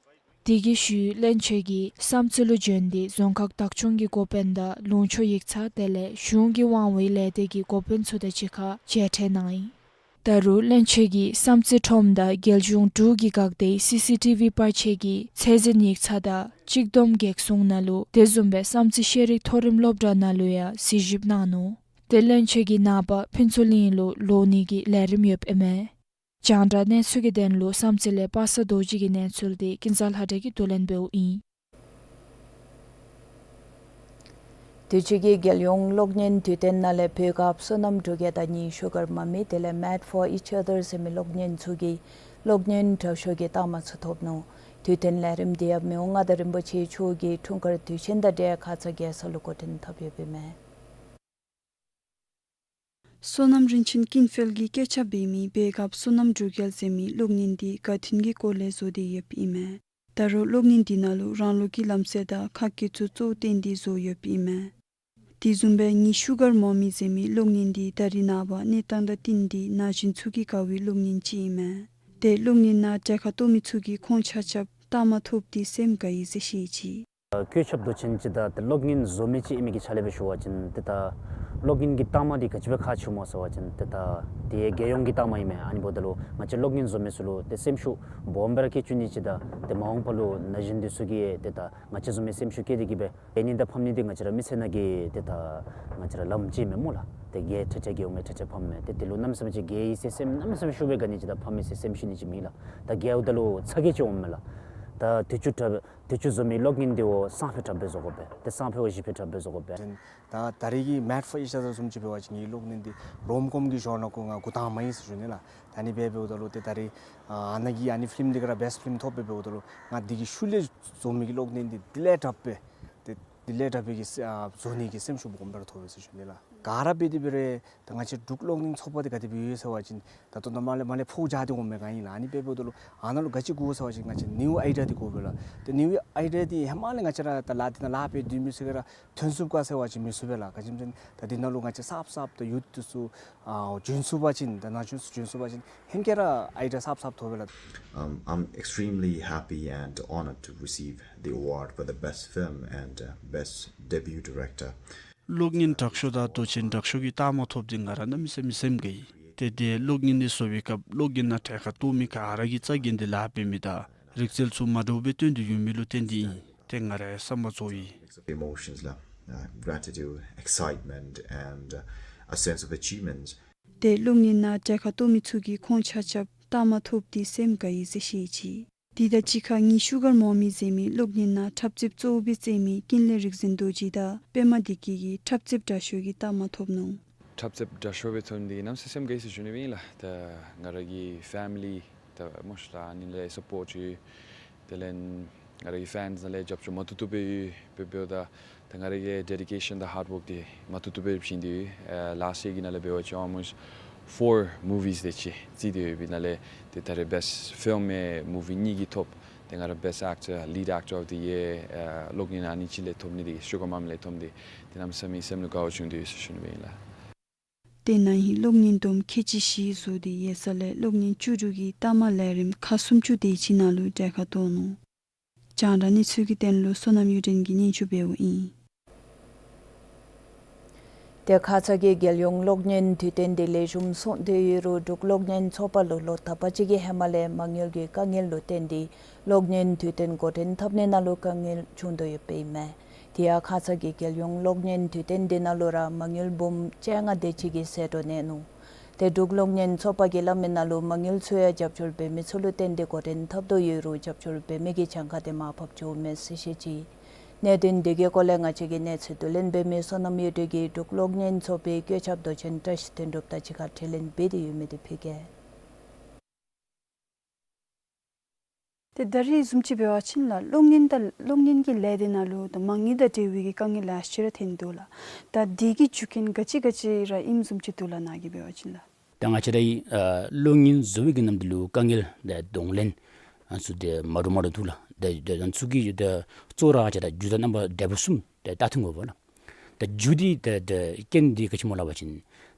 དེ་གི་ཤུལ་བློན་ཆེན་གྱིས་བསམ་རྩེ་ལུ་བྱོན་ཏེ་རྫོང་ཁག་བདག་སྐྱོང་གི་འགོ་དཔོན་དང་ལུང་ཕྱོགས་ཡིག་ཚང་དེ་ལས་གཞུང་གི་དབང་བའི་ལས་སྡེ་གི་འགོ་དཔོན་ཚུ་དང་གཅིག་ཁར་མཇལ་འཕྲད་གནང་ཡི། ད་རུང་བློན་ཆེན་གྱིས་བསམ་རྩེ་ཁྲོམ་དང་རྒྱལ་གཞུང་འབྲུག་གི་འགག་སྡེའི་སི་སི་ཊི་ཝི་པར་ཆས་ཀྱི་ཚད་འཛིན་ཡིག་ཚང་དང་གཅིག་བསྡོམས་གེགས་སྲུང་ནང་ལུ་དེ་བཟུམ་སྦེ་བསམ་རྩེ་ཤེས་རིག་མཐོ་རིམ་སློབ་གྲྭ་ནང་ལུ་ཡང་གཟིགས་ཞིབ་གནང་ནུག། ཏེ་བློན་ཆེན་གྱིས་ནངས་པ་ཕུན་ཚོགས་གླིང་ལུ་ལོག་ནི་གི་ལས་རིམ་ཡོདཔ་ཨིན་མས། རྒྱང་བསྒྲགས་གནས་ཚུལ་གྱི་དོན་ལུ་བསམ་རྩེ་ལས་པ་སངས་རྡོ་རྗེ་གི་གནས་ཚུལ་དེ་ཀུན་བཟང་ལྷ་སྒྲོན་གྱིས་བསྡུ་ལེན་འབདཝ་ཨིན། དུས་ཅི་གི་རྒྱལ་ཡོངས་གློག་བརྙན་དུས་སྟོན་ནང་ལས་བོད་ཁབ་བསོད་ནམས་འབྲུག་རྒྱལ་དང་ཉི་ཤུ་གར་མ་མི་དེ་ལས་Mad for Each Other ཟེར་མི་གློག་བརྙན་ཚུ་གི་གློག་བརྙན་དྲག་ཤོས་ཀྱི་རྟགས་མ་ཚུ་ཐོབ་ནུག། དུས་སྟོན་ལས་རིམ་དེ་ཡབ་མི་དབང་མངའ་བདག་རིན་པོ་ཆེ་མཆོག་གི་འཁྲུངས་སྐར་དུས་ཆེན་དང་འབྲེལ་ཁ་ཙ་རྒྱལ་ས་ལུ་འགོ་འདྲེན་འཐབ་ཡོདཔ་ཨིན་མས། བསོད་ནམས་རིན་ཆེན་ཀུན་འཕེལ་གྱིས་སྐད་ཆ་འབད་མི་བོད་ཁབ་བསོད་ནམས་འབྲུག་རྒྱལ་ཟེར་མི་གློག་བརྙན་འདི་དགའ་སྟོན་གྱི་སྐོར་ལས་བཟོ་སྟེ་ཡོདཔ་ཨིན་མས། ད་རུང་གློག་བརྙན་འདི་ནང་ལུ་རང་ལུགས་ཀྱི་ལམ་སྲོལ་དང་ཁ་སྐད་ཚུ་གཙོ་བོ་བཏོན་ཏེ་བཟོ་ཡོདཔ་ཨིན་མས། དེ་བཟུམ་སྦེ་ཉི་ཤུ་གར་མ་མི་ཟེར་མི་གློག་བརྙན་འདི་ད་རིས་ནངས་པ་གནས་སྟངས་དང་བསྟུན་ཏེ་ན་གཞོན་ཚུ་གིས་དགའ་བའི་གློག་བརྙན་ཅིག་ཨིན་མས། ཏེ་གློག་བརྙན་ནང་གྲལ་ཁར་གཏོགས་མི་ཚུ་གིས་ཁོང་ཆ་ཁྱབ་རྟགས་མ་ཐོབ་སྟེ་སེམས་དགའ་ཡི་ཟེར་བཤད་ཅི། གོ་ཁྱབ་མདོ་ཆེན་ཅིག་ད་ཏེ་གློག་བརྙན་བཟོ་མི་ཅིག་ཨིན་མི་གི་ཆ་ལས་སྦེ་ཞུ་བ་ཅིན་ཏེ་ད་གློག་བརྙན་གྱི་རྟགས་མ་འདི་ག་ཅི་སྦེ་ཁག་ཆེ་སྨོ་ཟེར་བ་ཅིན་ཏེ་ད་དེ་རྒྱལ་ཡོངས་ཀྱི་རྟགས་མ་ཨིན་མས། ཨ་ནི་འབདཝ་ད་ལུ་ང་བཅས་གློག་བརྙན་བཟོ་མི་ཚུ་ལུ་ཏེ་སེམས་ཤུགས་སྦོམ་སྦེ་ར་སྐྱེ་བཅུག་ནི་ཅིག་དང་ཏེ་མ་འོངས་པ་ལུ་ན་གཞོན་འདི་ཚུ་གིས་ཏེ་ད་ང་བཅས་བཟུམ་མའི་སེམས་ཤུགས་བསྐྱེད་དེ་གི་སྦེ་རྒྱལ་ནི་དང་ཕམ་ནི་འདི་ང་བཅས་ར་མི་ཚེ་ནང་གི་ཏེ་ད་ང་བཅས་ར་ལམ་ཅིག་ཨིན་མས་སྨོ་ལགས། ཏེ་རྒྱལ་ཐེངས་ཐེངས་རྒྱལ་འོང་མས་ཐེངས་ཐེངས་ཕམ་མས། ཏེ་དེ་ལུ་གནམ་མེད་ས་མེད་ཅིག་རྒྱལ་ཡི་ཟེར་སེམས་གནམ་མེད་ས་མེད་ཤུགས་སྦེ་དགའ་ནི་ཅིག་དང་ཕམ་ཡི་ཟེར་སེམས་ཤུགས་ནི་ཅིག་མེད་ལགས། ད་རྒྱལཝ་ད་ལུ་ཚ་གྱང་ཅིག་འོངམ་མས་ལགས། ད་དུས་ཅི་དྲག་དུས་ཅི་བཟོ་མི་གློག་བརྙན་འདི་འོ་སང་ཕོད་དྲག་སྦེ་བཟོ་དགོ་པས། ཏེ་སང་ཕོད་འོ་གཞེས་ཕོད་དྲག་སྦེ་བཟོ་དགོ་པས། ད་ད་རེས་ཀྱི་Mad for Each Other བཟུམ་ཅིག་འབད་བ་ཅིན་ངེའི་གློག་བརྙན་འདི་རོམ་ཀོམ་གྱི་ཞོར་ནང་ཁོ་ང་འགོ་དང་པ་ཨིན་ཟེར་ཞུ་ནི་ལགས། ད་ཨ་ནི་སྦེ་འབདཝ་ད་ལུ་ཏེ་ད་རེས་ཨ་ཨ་ནཱ་གི་ཨ་ནི་ཕིལམ་འདི་ག་ར་བེསཊ་ཕིལམ་ཐོབ་སྦེ་འབདཝ་ད་ལུ་ང་འདི་གི་ཤུལ་ལས་བཟོ་མི་གི་གློག་བརྙན་འདི་དེ་ལས་དྲག་སྦེ་ཏེ་དེ་ལས་དྲག་སྦེ་གི་ཨ་བཟོ་ནི་གི་སེམས་ཤུགས་སྦོམ་སྦེ་ར་ཐོབ་པས་ཟེར་ཞུ་ནི་ལགས། ག་ར་འབད་དེ་འབད་རུང་ད་ང་བཅས་འབྲུག་གློག་བརྙན་ཚོགས་པ་འདི་ག་དེ་སྦེ་ཡོད་ཟེར་བ་ཅིན་ད་ལྟོ་ནཱ་མར་ལས་མར་ལས་ཕོག་བཞག་སྟེ་འོང་མི་ག་ཨིན་ལགས། ཨ་ནི་སྦེ་འབདཝ་ད་ལུ་ཨ་ནཱ་ལུ་ག་ཅི་དགོ་ཟེར་བ་ཅིན་ང་བཅས་ནིའུ་ཨའི་ཌི་ཡ་འདི་དགོ་པས་ལགས། ཏེ་ནིའུ་ཨའི་ཌི་ཡ་འདི་ཧེ་མ་ལས་ང་བཅས་ར་ད་ལཱ་འདི་ནང་ལཱ་འབད་སྡོད་མི་ཚུ་ག་ར་ཐོན་ཚུགས་ག་ཟེར་བ་ཅིན་མི་ཚུགས་པས་ལགས། ག་ཅི་སྨོ་ཟེར་ན་ད་འདི་ནང་ལུ་ང་བཅས་གསརཔ་གསརཔ་ད་ཡུཐ་འདི་ཚུ་ཨ་བྱོན་ཚུགས་པ་ཅིན་ད་ན་གཞོན་ཚུ་བྱོན་ཚུགས་པ་ཅིན་ཧེང་སྐལ་ར་ཨའི་ཌི་ཡ་གསརཔ་གསརཔ་ཐོབ་པས་ལགས། Um, I'm extremely happy and honored to receive the award for the best film and, uh, best debut director. གློག་བརྙན་དྲག་ཤོས་དང་མདོ་ཆེན་དྲག་ཤོས་ཀྱི་རྟགས་མ་ཐོབ་སྟེ་ང་ར་གནམ་མེད་ས་མེད་སེམས་དགའ་ཡི། ཏེ་དེ་གློག་བརྙན་འདི་བཟོ་བའི་སྐབས་གློག་བརྙན་ནང་གྲལ་ཁར་གཏོགས་མི་ག་ར་གིས་རྩ་འགེངས་ཏེ་ལཱ་འབད་མི་དང་རིག་རྩལ་ཚུ་མ་འདྲཝ་སྦེ་སྟོན་ཏེ་ཡོད་མི་ལུ་བརྟེན་ཏེ་ཨིན། ཏེ་ང་རའི་བསམ་པ་རྫོགས་ཡི། Emotions ལགས། Uh, gratitude, excitement and, uh, a sense of achievement. ཏེ་གློག་བརྙན་ནང་གྲལ་ཁར་གཏོགས་མི་ཚུ་གིས་ཁོང་ཆ་ཁྱབ་རྟགས་མ་ཐོབ་སྟེ་སེམས་དགའ་ཡི་ཟེར་བཤད་ཅི། དེ་དང་གཅིག་ཁར་ཉི་ཤུ་གར་མ་མི་ཟེར་མི་གློག་བརྙན་ནང་འཁྲབ་རྩེདཔ་གཙོ་བོ་སྦེ་རྩེད་མི་ཀུན་ལེགས་རིག་འཛིན་རྡོ་རྗེ་དང་པདྨ་བདེ་སྐྱིད་ཀྱིས་འཁྲབ་རྩེདཔ་དྲག་ཤོས་ཀྱི་རྟགས་མ་ཐོབ་ནུག། འཁྲབ་རྩེདཔ་དྲག་ཤོས་སྦེ་ཐོབ་ནི་འདི་གནམ་མེད་ས་མེད་སེམས་དགའ་ཡི་ཟེར་ཞུ་ནི་སྦེ་ཨིན་ལགས། ད་ང་ར་གི་ཕེ་མི་ལི་ད་མོ་ཤ་ད་ཨ་ནི་ལས་སཔོརཊ་ཡོད། དེ་ལས་ང་ར་གི་ཕེནསི་ནང་ལས་རྒྱབ་སྐྱོར་མ་བཏུབ་བཏུབ་སྦེ་ཡོད། དཔེ་འབདཝ་ད་ད་ང་ར་གི་ཌེ་ཌི་ཀེ་ཤཱན་དང་ཧཱརཌ་ཝོརཀ་འདི་མ་བཏུབ་བཏུབ་སྦེ་བྱིན་ཏེ་ཡོད། ཨ་ལཱསཊ་ཡིར་གྱི་ནང་ལས་འབད་བ་ཅིན་ཨོལ་མོསཊ་ཕོར་མུ་ཝིས་དེ་ཅིག་རྩིས་ཏེ་ཡོད་པའི་ནང་ལས་ཏེ་ད་རེས་བེསཊ་ཕིལམ་མུ་ཝི་གཉིས་ཀྱིས་ཐོབ། ཏེ་ང་ར་བེསཊ་ཨེཀ་ཊར་ལིཌ་ཨེཀ་ཊར་ཨོཕ་དི་ཡིར་ཨ་གློག་བརྙན་ཨ་ནི་ཅིག་ལས་ཐོབ་ནི་འདི་ཉི་ཤུ་གར་མ་མི་ལས་ཐོབ་ནི་འདི་ཏེ་གནམ་མེད་ས་མེད་སེམས་ལུ་དགའ་བ་བྱུང་སྟེ་ཡོད་ཟེར་ཞུ་ནི་སྦེ་ཨིན་ལགས། ཏེ་ན་ཧིང་གློག་བརྙན་བསྡོམས་ཁལ་གཅིག་བཞི་བཟོ་སྟེ་ཡོད་ས་ལས་གློག་བརྙན་བཅུ་དྲུག་གི་རྟགས་མ་ལས་རིམ་ཁག་སུམ་ཅུ་དེ་ཅིག་ནང་ལུ་གྲལ་ཁར་གཏོགས་ནུག། རྒྱང་བསྒྲགས་གནས་ཚུལ་གྱི་དོན་ལུ་བསོད་ནམས་གཡུ་སྒྲོན་གྱིས་སྙན་ཞུ་འབདཝ་ཨིན། ཏེ་ཁ་ཙ་གི་རྒྱལ་ཡོངས་གློག་བརྙན་དུས་སྟོན་འདི་ལེགས་ཤོམ་སོང་སྟེ་ཡོད་རུང་འབྲུག་གློག་བརྙན་ཚོགས་པ་ལུ་ལོ་དག་པ་ཅིག་གི་ཧེ་མ་ལས་མ་དངུལ་གྱི་དཀའ་ངལ་ལུ་བརྟེན་ཏེ་གློག་བརྙན་དུས་སྟོན་འགོ་འདྲེན་འཐབ་ནི་ནང་ལུ་དཀའ་ངལ་བྱུང་དོ་ཡོདཔ་ཨིན་མས། དེ་ཡང་ཁ་ཙ་གི་རྒྱལ་ཡོངས་གློག་བརྙན་དུས་སྟོན་འདི་ནང་ལུ་ར་མ་དངུལ་འབུམ་བཅོ་ལྔ་དེ་ཅིག་གི་ཟད་འགྲོ་གནས་ནུག། ཏེ་འབྲུག་གློག་བརྙན་ཚོགས་པ་གིས་སླབ་མི་ནང་ལུ་མ་དངུལ་ཚུ་ཡང་རྒྱབ་སྐྱོར་འབད་མི་ཚུ་ལུ་བརྟེན་ཏེ་འགོ་འདྲེན་འཐབ་དོ་ཡོད་རུང་རྒྱབ་སྐྱོར་འབད་མི་གི་གྱངས་ཁ་དེ་མར་ཕབ་འགྱོཝ་མས་ཟེར་བཤད་ཅི། གནད་དོན་འདི་གི་སྐོར་ལས་ང་བཅས་ཀྱིས་གནས་ཚུལ་བསྡུ་ལེན་འབད་མི་བསོད་ནམས་གཡུ་སྒྲོན་གྱིས་འབྲུག་གློག་བརྙན་ཚོགས་པའི་བཀོད་ཁྱབ་མདོ་ཆེན་བཀྲ་ཤིས་དོན་གྲུབ་དང་གཅིག་ཁར་འཕྲད་ལེན་འབད་དེ་ཡོད་མི་འདི་ཕུལ་གེ། ཏེ་ད་རིས་བཟུམ་ཅིག་འབད་བ་ཅིན་ལགས་གློག་བརྙན་དང་གློག་བརྙན་གྱི་ལས་སྡེ་ནང་ལུ་ད་མ་དངུལ་དང་འབྲེལ་བའི་གི་དཀའ་ངལ་ལེ་ཤ་ར་ཐོན་འདུག་ལགས། ད་འདི་གི་རྒྱུ་རྐྱེན་ག་ཅི་ག་ཅི་ར་ཨིནམ་བཟུམ་ཅིག་འདུག་ལགས་ནཱ་གིས་འབད་བ་ཅིན་ལགས། ད་ང་བཅས་ར་ཨ་གློག་བརྙན་བཟོ་བའི་གི་ནམ་དུས་ལུ་དཀའ་ངལ་དང་གདོང་ལེན་ཨ་ནི་ཚུ་ཏེ་མ་འདྲཝ་མ་འདྲཝ་འདུག་ལགས། ད་ད་ཨ་ནི་ཚུ་གི་ད་གཙོ་བོ་ར་ང་བཅས་ར་རྒྱུ་དང་རྣམ་པ་འབྲས་བུ་གསུམ་ཏེ་ད་ཐུང་དགོ་པས་ལགས། ད་རྒྱུ་འདི་ད་ད་རྐྱེན་འདི་ག་ཅི་སྨོ་སླབ་པ་ཅིན་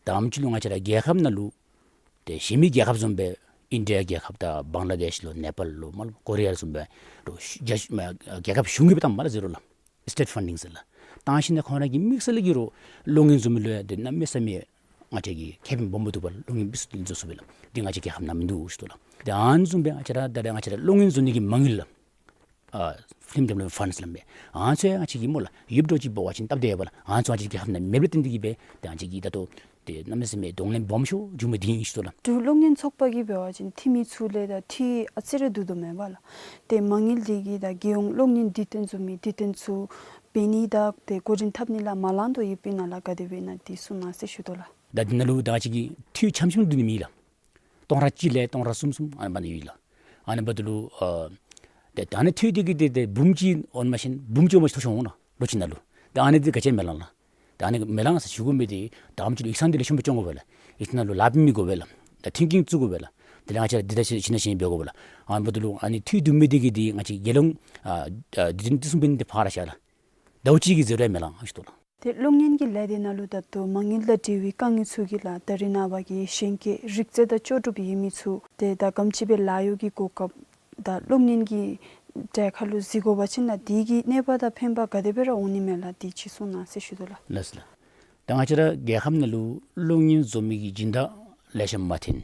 ད་ཨ་ནི་ཚུ་ལུ་ང་བཅས་ར་རྒྱལ་ཁབ་ནང་ལུ་ཏེ་གཞན་མི་རྒྱལ་ཁབ་བཟུམ་སྦེ་ཨིན་ཌི་ཡ་རྒྱལ་ཁབ་དང་བང་ལ་དེཤ་ལུ་ནེ་པཱལ་ལུ་མར་ལུ་ཀོ་རི་ཡ་ལུ་བཟུམ་སྦེ་རོགས་རྒྱལ་རྒྱལ་ཁབ་གཞུང་གིས་སྦེ་བཏངམ་མས་ལགས་ཟེར་རུང་ལགས། སི་ཊེཊ་ཕཱན་ཌིང་ཟེར་ལགས། བཏང་ཞིནམ་ལས་ཁོང་ར་གི་དམིགས་བསལ་གྱི་རོགས་གློག་བརྙན་བཟོ་མི་ལུ་ཡང་ཏེ་གནམ་མེད་ས་མེད་ང་བཅས་ཀྱི་ཁེ་ཕན་སྦོམ་སྦེ་འདུག་པས་ལགས། གློག་བརྙན་འབད་ཚུགས་ཏེ་བཟོ་ཚུགས་པས་ལགས། འདི་ང་བཅས་རྒྱལ་ཁབ་ནང་མིན་འདུག་ཟེར་དོ་ལགས། ཏེ་ཨ་ནི་བཟུམ་སྦེ་ང་བཅས་ར་ད་རེས་ང་བཅས་ར་གློག་བརྙན་བཟོ་ནི་གི་མ་དངུལ་ལགས། ཨ་ཕི་ལིམ་ཌི་བི་ལོབ་མེནཊ་ཕཱནཌསི་སླབ་མས། ཨ་ནི་ཚུ་ཡང་ང་བཅས་ཀྱིས་སྨོ་ལགས་ཡོདཔ་འདྲཝ་ཅིག་འབད་བ་ཅིན་སྟབས་བདེ་བས་ལགས། ཨ་ནི་ཚུ་ང་བཅས་རྒྱལ་ཁབ་ནང་མེདཔ་ལས་བརྟེན་ཏེ་གིས་སྦེ་ཏེ་ང་བཅས་ཀྱིས་ད་ལྟོ་ཏེ་གནམ་མེད་ས་མེད་གདོང་ལེན་སྦོམ་ཤོས་བྱུང་མི་འདི་ཨིན་ཟེར་དོ་ལགས། འབྲུག་གློག་བརྙན་ཚོགས་པ་གིས་འབད་བ་ཅིན་འཐུས་མི་ཚུ་ལས་ད་འཐུས་ཨ་ཙི་རེ་བསྡུ་དོ་མེན་པ་ལགས། ཏེ་མ་དངུལ་འདི་གིས་ད་རྒྱལ་ཡོངས་གློག་བརྙན་དུས་སྟོན་བཟོ་མི་དུས་སྟོན་ཚུ་འབད་ནི་དང་ཏེ་འགོ་འདྲེན་འཐབ་ནི་ལགས་མ་ལང་དོ་ཡོདཔ་ཨིན་ན་ལགས། ག་དེ་སྦེ་ཨིན་ན་འདི་གསུང་གནང་ཟེར་ཞུ་དོ་ལགས། ད་འདི་ནང་ལུ་ད་ང་བཅས་ཀྱིས་འཐུས་ཆམ་ཆམ་བསྡུ་ནི་མེད་ལགས། སྟོང་ཕྲག་གཅིག་ལས་སྟོང་ཕྲག་གསུམ་གསུམ་ཨ་ནི་འབད་ནི་ཡོད་ལགས། ཨ་ནི་འབདཝ་ད་ལུ་ཨ་ཏེ་ད་ཨ་ནི་འཐུས་འདི་གིས་ཏེ་ཏེ་འབུམ་གཅིག་འོང་མ་ཤེས་འབུམ་གཅིག་འོང་མ་ཤེས་འཐུས་འོང་ལགས་ལོ་གཅིག་ནང་ལུ། ད་ཨ་ནི་འདི་ག་ཅི་མི་ལང་ལགས། ད་ཨ་ནི་མི་ལང་ཟེར་ཞུ་དགོ་མི་འདི་ད་ཨ་ནི་ཚུ་ལུ་ཡིག་ཚང་འདི་ལེགས་ཤོམ་སྦེ་སྐྱོང་དགོ་པས་ལགས། ཡིག་ཚང་ནང་ལུ་ལཱ་འབད་མི་དགོ་པས་ལགས། ད་ཐིང་ཀིང་བཙུགས་དགོ་པས་ལགས། དེ་ལས་ང་བཅས་ར་འདི་ད་ཅི་ཅི་ནང་བཞིན་འབད་དགོ་ལགས། ཨ་ནི་འབདཝ་ད་ལུ་ཨ་ནི་འཐུས་བསྡུ་མི་འདི་གིས་འདི་ང་བཅས་རྒྱལ་ཡོངས་ཨ་ཨ་འདི་འདི་གསུམ་འབད་ནི་འདི་ཕར་བཞག་ལགས། ཟླཝ་གཅིག་གི་ཟེར་རུང་མི་ལང་ཟེར་ཞུ་དོ་ལགས། ཏེ་གློག་བརྙན་གྱི་ལས་སྡེ་ནང་ལུ་ད་ལྟོ་མ་དངུལ་དང་འབྲེལ་བའི་དཀའ་ངལ་ཚུ་གིས་ལགས་ད་རེས་ནངས་པ་གི་གཞོན་སྐྱེས་རིག་རྩལ་དང་ལྕོགས་གྲུབ་ཡོད་མི་ཚུ་ཏེ་ད་ག་དེམ་ཅིག་སྦེ་ལཱ་གཡོག་གི་གོ་སྐབས་ད་གློག་བརྙན་གྱི་གྲལ་ཁར་ལུ་འཛུལ་དགོ་པ་ཅིན་ལགས་དེ་གི་གནོད་པ་དང་ཕན་པ་ག་དེ་སྦེ་ར་འོང་ནི་མས་ལགས། དེ་ཅིག་གསུང་གནང་ཟེར་ཞུ་དོ་ལགས། ལགས་སོ་ལགས། ད་ང་བཅས་ར་རྒྱལ་ཁབ་ནང་ལུ་གློག་བརྙན་བཟོ་མི་གི་སྦྱིན་བདག་ལེ་ཤ་མ་ཐོན།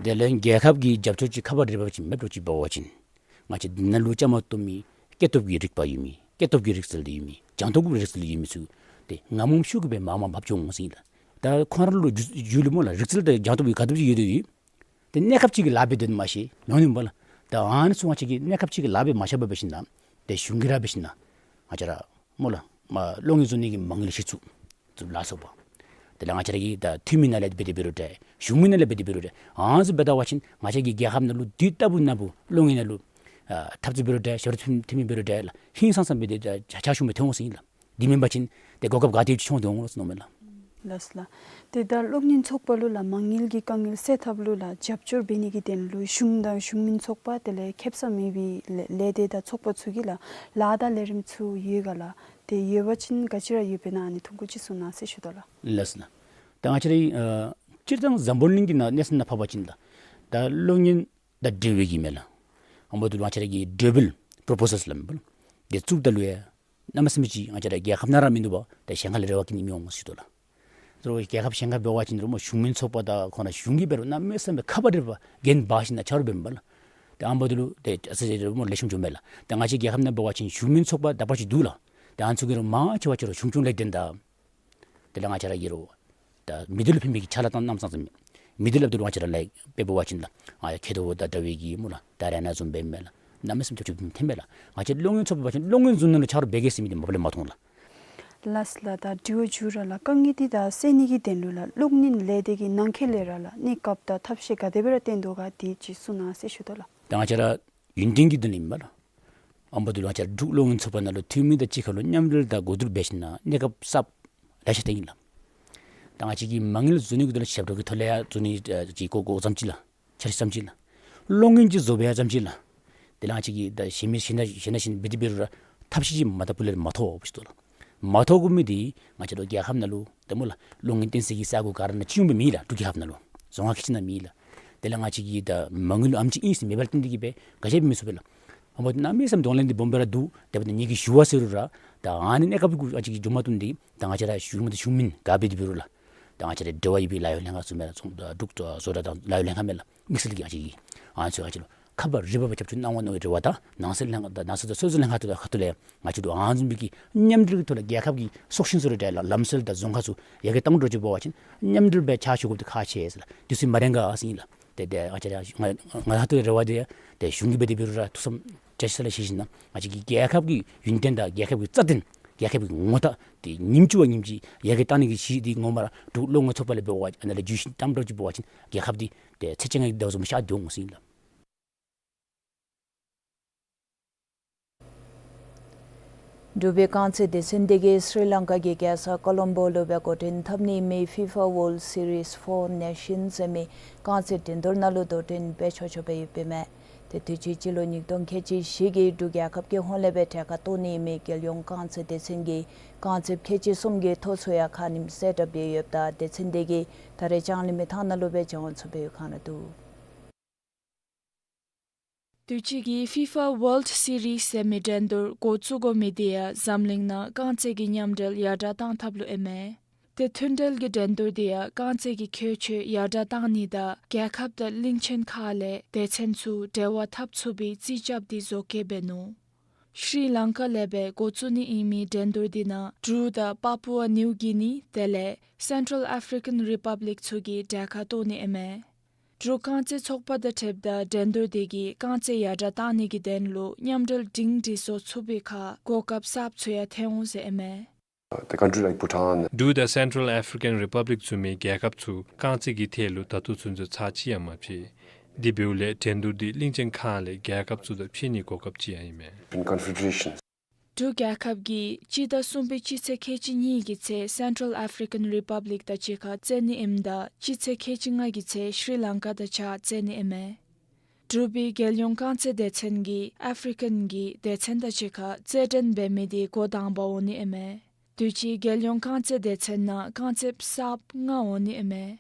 དེ་ལས་རྒྱལ་ཁབ་ཀྱི་རྒྱབ་སྐྱོར་ཅིག་ཁ་བ་རི་བ་ཅིག་མེདཔ་འདྲཝ་ཅིག་འབད་བ་ཅིན་ང་བཅས་འདི་ནང་ལུ་བཅའ་མར་གཏོགས་མི་སྐྱེས་སྟོབས་ཀྱི་རིག་པ་ཡོད་མི་སྐྱེས་སྟོབས་ཀྱི་རིག་རྩལ་འདི་ཡོད་མི་སྦྱང་སྟོབས་ཀྱི་རིག་རྩལ་འདི་ཡོད་མི་ཚུ་ཏེ་ངམ་ངམ་ཤུགས་ཀྱིས་སྦེ་མར་མར་འབབ་འགྱོ་འོང་ཟེར་ཨིན་ལགས། ད་ཁོང་ར་ལུ་རྒྱུ་རྒྱུ་ལུ་སྨོ་ལགས་རིག་རྩལ་དང་སྦྱང་སྟོབས་ཀྱི་ག་དེམ་ཅིག་ཡོད་དེ་ཡོད། ཏེ་གནས་སྐབས་ཅིག་གི་ལཱ་འབད་དེ་མ་ཤེས་ལོང་ནི་མས་ལགས། ད་ཨ་ནི་ཚུ་ང་བཅས་ཀྱིས་གནས་སྐབས་ཅིག་གི་ལཱ་འབད་མ་ཆགས་པར་འབད་ཞིན་ན་ཏེ་གཞུང་གིས་ར་འབད་ཞིན་ན་ང་བཅས་ར་སྨོ་ལགས་མ་གློག་བརྙན་བཟོ་ནི་གི་མ་དངུལ་ལེ་ཤ་ཚུད་ཚུད་ལ་སོགས་པ། དེ་ལས་ང་བཅས་ར་གི་ད་འཐུས་མི་ནང་ལས་འབད་དེ་འབད་རུང་འདྲ་གཞུང་མི་ནང་ལས་འབད་དེ་འབད་རུང་འདྲ་ཨ་ནི་ཚུ་འབད་ད་པ་ཅིན་ང་བཅས་ཀྱི་རྒྱལ་ཁབ་ནང་ལུ་དུས་རྟག་བུ་ནང་བུ་གློག་བརྙན་ནང་ལུ་ཨ་འཐབ་རྩོད་འབད་རུང་འདྲ་ཞབས་འཐུས་འཐུས་མི་འབད་རུང་འདྲ་ལགས་ཧིང་སངས་ས་སྦེ་ཏེ་ད་ཆ་ཆ་ཤུགས་མི་ཐོན་འོང་ཟེར་ཨིན་ལགས། དེ་མེན་པ་ཅིན་ཏེ་གོ་སྐབས་ག་དེ་ཅིག་འཁྱོངས་ཏེ་འོང་ཟེར་མནོཝ་མས་ལགས། ལགས་སོ་ལགས། ཏེ་ད་གློག་བརྙན་ཚོགས་པ་ལུ་ལགས་མ་དངུལ་གྱི་དཀའ་ངལ་སེལ་ཐབས་ལུ་ལགས་རྒྱབ་སྐྱོར་འབད་ནི་གི་དོན་ལུ་གཞུང་དང་གཞུང་མིན་ཚོགས་པ་དེ་ལས་ཁེ་སང་མེད་པའི་ལས་ལས་སྡེ་དང་ཚོགས་པ་ཚུ་གིས་ལགས་ལཱ་དང་ལས་རིམ་ཚུ་ཡོད་ག་ལགས། ཏེ་ཡོད་པ་ཅིན་ག་ཅི་ར་ཡོདཔ་ཨིན་ན་ཨ་ནི་ཐུང་ཀུ་ཅིག་གསུང་གནང་ཟེར་ཞུ་དོ་ལགས། ལགས་སོ་ལགས། ད་ང་བཅས་ར་ཨ་སྤྱིར་བཏང་འཛམ་བུ་གླིང་གི་ནང་གནས་ཚད་ནང་ཕབ་པ་ཅིན་ལགས་ད་གློག་བརྙན་དང་འབྲེལ་བའི་གི་མས་ལགས། ཨ་འབདཝ་ད་ལུ་ང་བཅས་ར་གི་འགྲེལ་པ་པོརོ་པོ་སལ་སླབ་མས་པ་ལགས། དེ་བཙུགསཔ་ད་ལུ་ཡང་གནམ་མེད་ས་མེད་ཅིག་ང་བཅས་ར་རྒྱལ་ཁབ་ནང་ར་མིན་འདུག་པ་ད་གཞན་ཁ་ལས་རེ་བ་བསྐྱེད་ནི་མི་འོང་ཟེར་ཞུ་དོ་ལགས། དེ་རུང་རྒྱལ་ཁབ་གཞན་ཁ་འབད་བ་ཅིན་རུང་སྨོ་གཞུང་མིན་ཚོགས་པ་དང་ཁོང་ར་གཞུང་གིས་འབད་རུང་གནམ་མེད་ས་མེད་ཁ་བ་རི་བ་འགན་འབག་ཞིན་ན་ཆ་རོགས་འབདཝ་མས་པ་ལགས། ཏེ་ཨ་འབདཝ་ད་ལུ་ཏེ་ཨ་ཙི་ཅིག་རུང་སྨོ་ལེགས་ཤོམ་འགྱོཝ་མས་ལགས། ཏེ་ང་བཅས་རྒྱལ་ཁབ་ནང་འབད་བ་ཅིན་གཞུང་མིན་ཚོགས་པ་དག་པ་ཅིག་འདུག་ལགས། ཏེ་ཨ་ནི་ཚུ་གིས་རུང་མང་ཆེ་བ་ཅིག་རུང་གཞུང་སྐྱོང་ལེགས་ལྡན་དང་དེ་ལས་ང་བཅས་ར་གི་རུང་ད་མི་སྡེ་ལུ་ཕན་པའི་གི་ཕྱག་ལཱ་གནངམ་ཙང་ཙང་མས། མི་སྡེ་སླབ་ད་ལུ་ང་བཅས་ར་ལཱ་འབད་འབད་བ་ཅིན་ལགས་ཨ་ཡ་མཁལ་རྡོག་དང་འདྲ་བའི་གི་སྨོ་ལགས་ད་རེས་ནངས་བཟུམ་འབདཝ་མས་ལགས། གནམ་མེད་ས་མེད་ཅིག་ཅིག་ཐོནམ་མས་ལགས། ང་བཅས་གློག་བརྙན་ཚོགས་པ་འབད་བ་ཅིན་གློག་བརྙན་བཟོ་ནི་ལུ་ཆ་རོགས་འབད་གེ་ཟེར་མི་འདི་མ་པ་ལས་མ་མཐོང་ལགས། ལགས་སོ་ལགས། ད་དྲི་བ་མཇུག་ར་ལགས་དཀའ་ངལ་འདི་ད་སེལ་ནི་གི་དོན་ལུ་ལགས་གློག་བརྙན་ལས་སྡེ་གི་ནང་འཁོད་ལས་ར་ལགས་གནས་སྐབས་དང་ཐབས་ཤེས་ག་དེ་སྦེ་ར་བཏོན་དོ་ག་དེ་ཅིག་གསུང་གནང་ཟེར་ཞུ་དོ་ལགས། ད་ང་བཅས་ར་ཡུན་བརྟན་གྱི་དོན་ལུ་ཨིན་པ་ལགས། ཨ་འབདཝ་ད་ལུ་ང་བཅས་ར་འབྲུག་གློག་བརྙན་ཚོགས་པ་ནང་ལུ་འཐུས་མི་དང་གཅིག་ཁར་ལུ་མཉམ་འབྲེལ་དང་གོ་བསྡུར་འབད་ཞིན་ན་གནས་སྐབས་གསརཔ་ལེ་ཤ་བཏོན་ཡི་ལགས། ད་ང་བཅས་ཀྱིས་མ་དངུལ་བཟོ་ནི་གི་དོན་ལུ་ཞབས་ཏོག་གི་ཐོག་ལས་ཡང་བཟོ་ནི་ཨ་ཅིག་གོ་གོཝ་ཙམ་ཅིག་ལགས། འཆར་གཞི་ཙམ་ཅིག་ལགས། གློག་བརྙན་ཅིག་བཟོ་འབད་ཡང་ཙམ་ཅིག་ལགས། དེ་ལས་ང་བཅས་ཀྱིས་ད་གཞན་མི་གཞན་ན་གཞན་ན་གཞན་འབད་དེ་འབད་རུང་ར་ཐབས་ཤེས་ཅིག་མ་ད་པུ་ལས་མ་ཐོབ་ཟེར་ཞུ་དོ་ལགས། མ་ཐོབ་དགོ་མི་འདི་ང་བཅས་ར་རྒྱལ་ཁབ་ནང་ལུ་ད་སྨོ་ལགས་གློག་བརྙན་བསྟན་སའི་གི་ས་གོ་ག་ར་ནང་ཅིག་ཡང་སྦེ་མེད་ལགས། འབྲུག་རྒྱལ་ཁབ་ནང་ལུ་རྫོང་ཁག་ཁག་ཅིག་ནང་མེད་ལགས། དེ་ལས་ང་བཅས་ཀྱིས་ད་མ་དངུལ་ལུ་ཨ་ནེམ་ཅིག་ཨིན་ཟེར་མེདཔ་ལས་བརྟེན་ཏེ་གིས་སྦེ་ག་ཅི་འབད་མི་ཚུགས་པས་ལགས། ཨ་འབདཝ་ད་གནམ་མེད་ས་མེད་གདོང་ལེན་འདི་སྦོམ་སྦེ་ར་འདུག། དེ་འབདཝ་ད་ངེ་གི་ཞུ་བ་ཟེར་རུང་ར་ད་ཨ་ནི་གནས་སྐབས་ཀྱི་ཨ་ཅིག་གི་འགྱོ་མ་བཏུབ་འདི་ད་ང་བཅས་ར་གཞུང་མ་གཞུང་མིན་ག་འབད་དེ་འབད་རུང་ལགས། ད་ང་བཅས་ར་འབྲེལ་བ་ཡོད་པའི་ལཱ་གཡོག་ལྷན་ཁག་ཚུ་མས་ལགས། ཚོང་འབྲུག་བཟོ་གྲྭ་དང་ལཱ་གཡོག་ལྷན་ཁག་མས་ལགས། དམིགས་བསལ་གྱི་ང་བཅས་ཀྱིས་ཨ་ནི་ཚུ་ང་བཅས་ལུ་ཁ་བ་རི་བ་སྦེ་རྒྱབ་སྐྱོར་གནང་བ་གནང་བའི་རེ་བ་དང་ནང་སྲིད་ལྷན་ཁག་དང་ནང་སྲིད་དང་སྲོལ་འཛིན་ལྷན་ཁག་དང་ཁ་ཐུག་ལས་ང་བཅས་ལུ་ཨ་ནི་བཟུམ་མའི་གི་མཉམ་འབྲེལ་གྱི་ཐོག་ལས་རྒྱལ་ཁབ་ཀྱི་སྲོག་ཤིང་ཚུ་རེ་འདྲ་ལགས་ལམ་སྲོལ་དང་རྫོང་ཁ་ཚུ་ཡ་གི་བཏང་འགྲོ་ཅིག་འབད་བ་ཅིན་མཉམ་འབྲེལ་སྦེ་ཕྱག་ཞུ་དགོཔ་འདི་ཁག་ཆེ་ཟེར་ལགས། དུས་ཚོད་མ་རན་ག་ཟེར་ཨིན་ལགས། ཏེ་ཏེ་ང་བཅས་ར་ང་ང་ལྷག་ཏུ་རེ་བ་འདི་ཏེ་གཞུང་གིས་འབད་དེ་འབད་རུང་ར་ཐུགས་བསམ་བཀྲ་ཤིས་ལ་བཞེས་ཞིནམ་ལས་ང་བཅས་ཀྱི་རྒྱལ་ཁབ་ཀྱི་ཡུན་བརྟན་དང་རྒྱལ་ཁབ་ཀྱི་རྩ་བརྟན་རྒྱལ་ཁབ་ཀྱི་ངོ་རྟགས་འདི་ཉིནམ་གཅིག་བ་ཉིནམ་གཅིག་ཡར་རྒྱས་གཏང་ནི་གི་གཞི་འདི་ངོ་མ་ར་འབྲུག་ལོ་ལྔའི་ཚོགས་པ་ལས་འབད་བ་ཅིན་ཨ་ནཱ་ལས་བརྒྱུད་ཞིནམ་ལས་དམ་དྲག་ཅིག་འབད་བ་ཅིན་རྒྱལ་ཁབ་འདི་ཏེ་ཚེས་བཅོ་ལྔ་གི་ཟླཝ་བཟུམ་ཤར་སྡོད་འོང་ཟེར་ཨིན་ལགས། འབྲུག་པའི་རྐང་རྩེད་སྡེ་ཚན་འདི་གིས་སི་རི་ལང་ཀ་གི་རྒྱལ་ས་ཀོ་ལོམ་བོ་ལུ་སྦེ་འགོ་འདྲེན་འཐབ་ནི་ཨིན་མི་ཕི་ཕ་ཝཱལཌ་སི་རིསི་ཕོར་ནེ་ཤཱནསི་ཟེར་མི་རྐང་རྩེད་འགྲན་བསྡུར་ནང་ལུ་དོ་འགྲན་འབད་ཆོག་ཆོག་སྦེ་ཡོདཔ་ཨིན་མས། ཏེ་དུས་ཅི་སྤྱི་ལོ་ཉིས་སྟོང་ཁལ་གཅིག་བཞི་གི་འབྲུག་རྒྱལ་ཁབ་ཀྱི་ཧོངས་ལས་སྦེ་གྲལ་ཁར་གཏོགས་ནི་ཨིན་མི་རྒྱལ་ཡོངས་རྐང་རྩེད་སྡེ་ཚན་གྱི་རྐང་རྩེདཔ་ཁལ་གཅིག་གསུམ་གྱིས་ཐོ་ཚུགས་ཡར་ཁ་ཉིནམ་གསལ་བསྒྲགས་འབད་ཡོདཔ་ད་སྡེ་ཚན་འདི་གིས་ད་རེས་ལྕང་གླིང་མི་ཐང་ནང་ལུ་སྦེ་བྱོན་ཚུགས་པའི་ཡོད་ག་ནི་འདུག། དུས་ཅི་གི་ཕི་ཕ་ཝཱལཌ་སི་རིསི་ཟེར་མི་འགྲན་བསྡུར་འགོ་བཙུགས་དགོ་མི་འདི་ཡང་འཛམ་གླིང་ནང་རྐང་རྩེད་ཀྱི་མཉམ་འབྲེལ་ཡར་དྲག་གཏང་ཐབས་ལུ་ཨིན་མས། ཏེ་མཐུན་འབྲེལ་གྱི་འགྲན་བསྡུར་འདི་ཡང་རྐང་རྩེད་ཀྱི་ཁྱད་ཆོས་ཡར་དྲག་གཏང་ནི་དང་རྒྱལ་ཁབ་དང་གླིང་ཆེན་ཁག་ལས་སྡེ་ཚན་ཚུ་འབྲེལ་བ་འཐབ་ཚུགས་པའི་རྩིས་རྐྱབ་སྟེ་བཟོ་བཀོད་འབད་ནུག། སི་རི་ལང་ཀ་ལས་སྦེ་འགོ་བཙུགས་ནི་ཨིན་མི་འགྲན་བསྡུར་འདི་ནང་འབྲུག་དང་པ་པུ་ཨ་ནིའུ་གི་ནི་དེ་ལས་སེན་ཊཱལ་ཨཕ་རི་ཀན་རི་པབ་ལིཀ་ཚུ་གིས་གྲལ་ཁར་གཏོགས་ནི་ཨིན་མས། འབྲུག་རྐང་རྩེད་ཚོགས་པ་དང་འཁྲིལཝ་ད་འགྲན་བསྡུར་འདི་གིས་རྐང་རྩེད་ཡར་དྲག་གཏང་ནི་གི་དོན་ལུ་མཉམ་འབྲེལ་སྒྲིང་སྒྲི་བཟོ་ཚུགས་པའི་ཁར་གོ་སྐབས་གསརཔ་ཚུ་ཡང་ཐོན་འོང་ཟེར་ཨིན་མས། The country like Bhutan. འབྲུག་དང་སེན་ཊཱལ་ཨཕ་རི་ཀན་རི་པབ་ལིཀ་བཟུམ་མའི་རྒྱལ་ཁབ་ཚུ་རྐང་རྩེད་ཀྱི་ཐད་ལུ་ད་ལྟོ་ཚུན་ཚོད་ཚར་གཅིག་ཡང་མ་ཕྱེ། དེ་འབདཝ་ལས་འགྲན་བསྡུར་འདི་གླིང་ཆེན་ཁག་ལས་རྒྱལ་ཁབ་ཚུ་དང་ཕྱད་ནིའི་གོ་སྐབས་ཅིག་ཡང་ཨིན་མས། In confederation. འབྲུག་རྒྱལ་ཁབ་ཀྱིས་སྤྱི་ཟླ་གསུམ་པའི་སྤྱི་ཚེས་ཁལ་གཅིག་གཉིས་ཀྱི་ཚེ་སེན་ཊཱལ་ཨཕ་རི་ཀན་རི་པབ་ལིཀ་དང་གཅིག་ཁར་རྩེད་ནི་ཨིནམ་ད་སྤྱི་ཚེས་ཁལ་གཅིག་ལྔ་གི་ཚེ་སི་རི་ལང་ཀ་དང་གཅིག་ཁར་རྩེད་ནི་ཨིན་མས། འབྲུག་པའི་རྒྱལ་ཡོངས་རྐང་རྩེད་སྡེ་ཚན་གྱིས་ཨཕ་རི་ཀན་གྱི་སྡེ་ཚན་དང་གཅིག་ཁར་རྩེད་འགྲན་འབད་མི་འདི་འགོ་དང་པ་འོང་ནི་ཨིན་མས། དུས་ཅི་རྒྱལ་ཡོངས་རྐང་རྩེད་སྡེ་ཚན་ནང་རྐང་རྩེདཔ་གསརཔ་ལྔ་འོང་ནི་ཨིན་མས།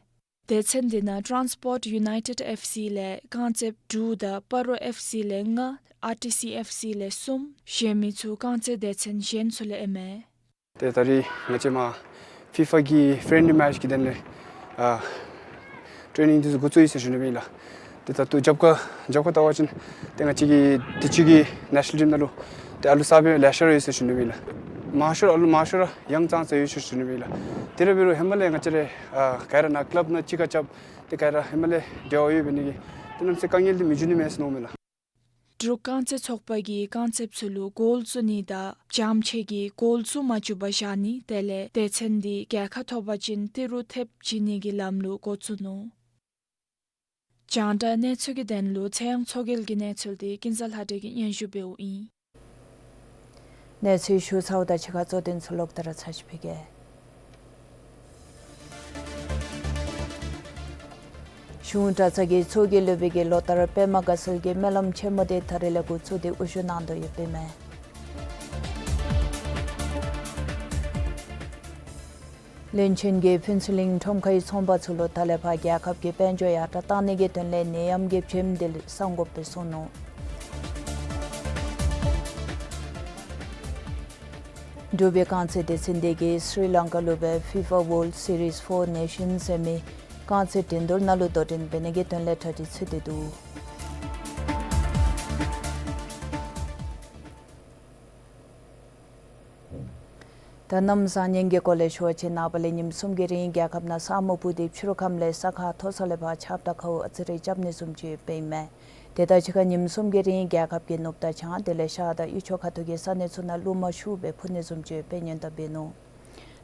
སྡེ་ཚན་འདི་ནང་ཊཱནསི་པོརཊ་ཡུ་ནའི་ཊེཌ་ཨེཕ་སི་ལས་རྐང་རྩེདཔ་དྲུག་དང་སྤ་རོ་ཨེཕ་སི་ལས་ལྔ་ཨར་ཊི་སི་ཨེཕ་སི་ལས་གསུམ་གཞན་མི་ཚུ་རྐང་རྩེད་སྡེ་ཚན་གཞན་ཚུ་ལས་ཨིན་མས། ཏེ་ད་རིས་ང་བཅས་མར་ཕི་ཕ་གི་ཕྲེནཌ་ལི་མེ་ཆ་གི་དོན་ལས་ཨ་ཊེ་ནིང་འདི་ཚུ་འགོ་བཙུགས་ཡི་ཟེར་ཞུ་ནི་ཨིན་ལགས། ཏེ་ད་ལྟོ་རྒྱབ་ཁར་རྒྱབ་ཁར་བལྟ་བ་ཅིན་ཏེ་ང་བཅས་ཀྱི་དུས་ཅི་གི་ནེ་ཤ་ནཱལ་ཊིམ་ནང་ལུ་ཏེ་ཨ་ལུ་གསརཔ་ལེ་ཤ་ར་ཡོད་ཟེར་ཞུ་ནི་ཨིན་ལགས། མང་ཤོས་ར་ཨ་ལུ་མང་ཤོས་ར་ཡང་ཙང་ཙང་ཡོད་ཟེར་ཞུ་ནི་ཨིན་ལགས། དེ་ར་འབད་རུང་ཧེ་མ་ལས་ང་བཅས་ར་ཨ་ག་ར་ནཱ་ཀི་ལབ་ནང་གཅིག་ཁར་རྐྱབ་ཏེ་ག་ར་ཧེ་མ་ལས་འབྲེལ་བ་ཡོད་པའི་ནི་གིས་ཏེ་གནམ་མེད་ས་མེད་དཀའ་ངལ་འདི་མི་འབྱུང་ནི་མས་ཟེར་མནོཝ་མས་ལགས། འབྲུག་རྐང་རྩེད་ཚོགས་པ་གིས་རྐང་རྩེདཔ་ཚུ་ལུ་གོལ་བཙུགས་ནི་དང་འཇམ་ཆེ་གི་གོལ་བཙུགས་མ་བཅུག་པར་བཞག་ནི་དེ་ལས་སྡེ་ཚན་འདི་རྒྱལ་ཁ་ཐོབ་པ་ཅིན་ཏི་རུ་ཐེབས་བྱིན་ནི་གི་ལམ་ལུགས་འགོ་བཙུགས་ནུག། རྒྱང་བསྒྲགས་གནས་ཚུལ་གྱི་དོན་ལུ་ཚེ་དབང་མཚོ་རྒྱལ་གྱི་གནས་ཚུལ་འདི་ཀུན་བཟང་ལྷ་སྒྲོན་གྱིས་སྙན་ཞུ་འབདཝ་ཨིན། གནས་ཚུལ་ཞུ་ཚརཝ་དང་གཅིག་ཁར་གཙོ་དོན་ཚུ་ལོག་སྟེ་ར་ཚར་ཅིག་ཕུལ་གེ། གཞུང་གྲྭ་ཚང་གི་ཚོགས་ཀྱི་སློབ་དཔོན་གྱིས་ལོ་ལྟར་པདྨ་དགའ་ཚལ་གྱི་སྨོན་ལམ་ཆེན་མོ་འདི་ད་རིས་ལས་འགོ་བཙུགས་ཏེ་དབུ་བཞུགས་གནང་དོ་ཡོདཔ་ཨིན་མས། བློན་ཆེན་གྱིས་ཕུན་ཚོགས་གླིང་ཁྲོམ་ཁའི་ཚོང་པ་ཚུ་ལུ་ད་ལས་ཕར་རྒྱལ་ཁབ་ཀྱི་དཔལ་འབྱོར་ཡར་དྲག་གཏང་ནི་གི་དོན་ལས་ནད་ཡམས་ཀྱི་བྱེམ་འདི་ལས་སྲུང་དགོཔ་སྦེ་གསུངས་ནུག། འབྲུག་པའི་རྐང་རྩེད་སྡེ་ཚན་འདི་གིས་སི་རི་ལང་ཀ་ལུ་སྦེ་ཕི་ཕ་ཝཱལཌ་སི་རིསི་ཕོར་ནེ་ཤཱནསི་ཟེར་མི་རྐང་རྩེད་འགྲན་བསྡུར་ནང་ལུ་དོ་འགྲན་འབད་ནི་གི་དོན་ལས་གྲ་སྒྲིག་ཚུད་དེ་འདུག། ད་གནམ་བཟང་ངན་གྱི་སྐོར་ལས་ཞུ་བ་ཅིན་ནངས་པ་ལས་ཉིནམ་གསུམ་གྱི་རིང་རྒྱལ་ཁབ་ནང་ས་སྨུག་སྤུབས་ཏེ་ཕྱི་རུ་ཁམས་ལས་ས་ཁ་མཐོ་ས་ལས་ཕར་ཆརཔ་དང་ཁཝ་ཨ་ཙི་རེ་རྐྱབ་ནི་བཟུམ་ཅིག་ཡོདཔ་ཨིན་མས། དེ་དང་གཅིག་ཁར་ཉིནམ་གསུམ་གྱི་རིང་རྒྱལ་ཁབ་ཀྱི་ནུབ་དང་བྱང་དེ་ལས་ཤར་དང་དབུས་ཕྱོགས་ཁ་ཐུག་གི་ས་གནས་ཚུ་ནང་རླུང་མ་ཤུགས་སྦེ་འཕུ་ནི་བཟུམ་ཅིག་ཡོདཔ་སྦེ་སྔོན་བརྡ་འབད་ནུག།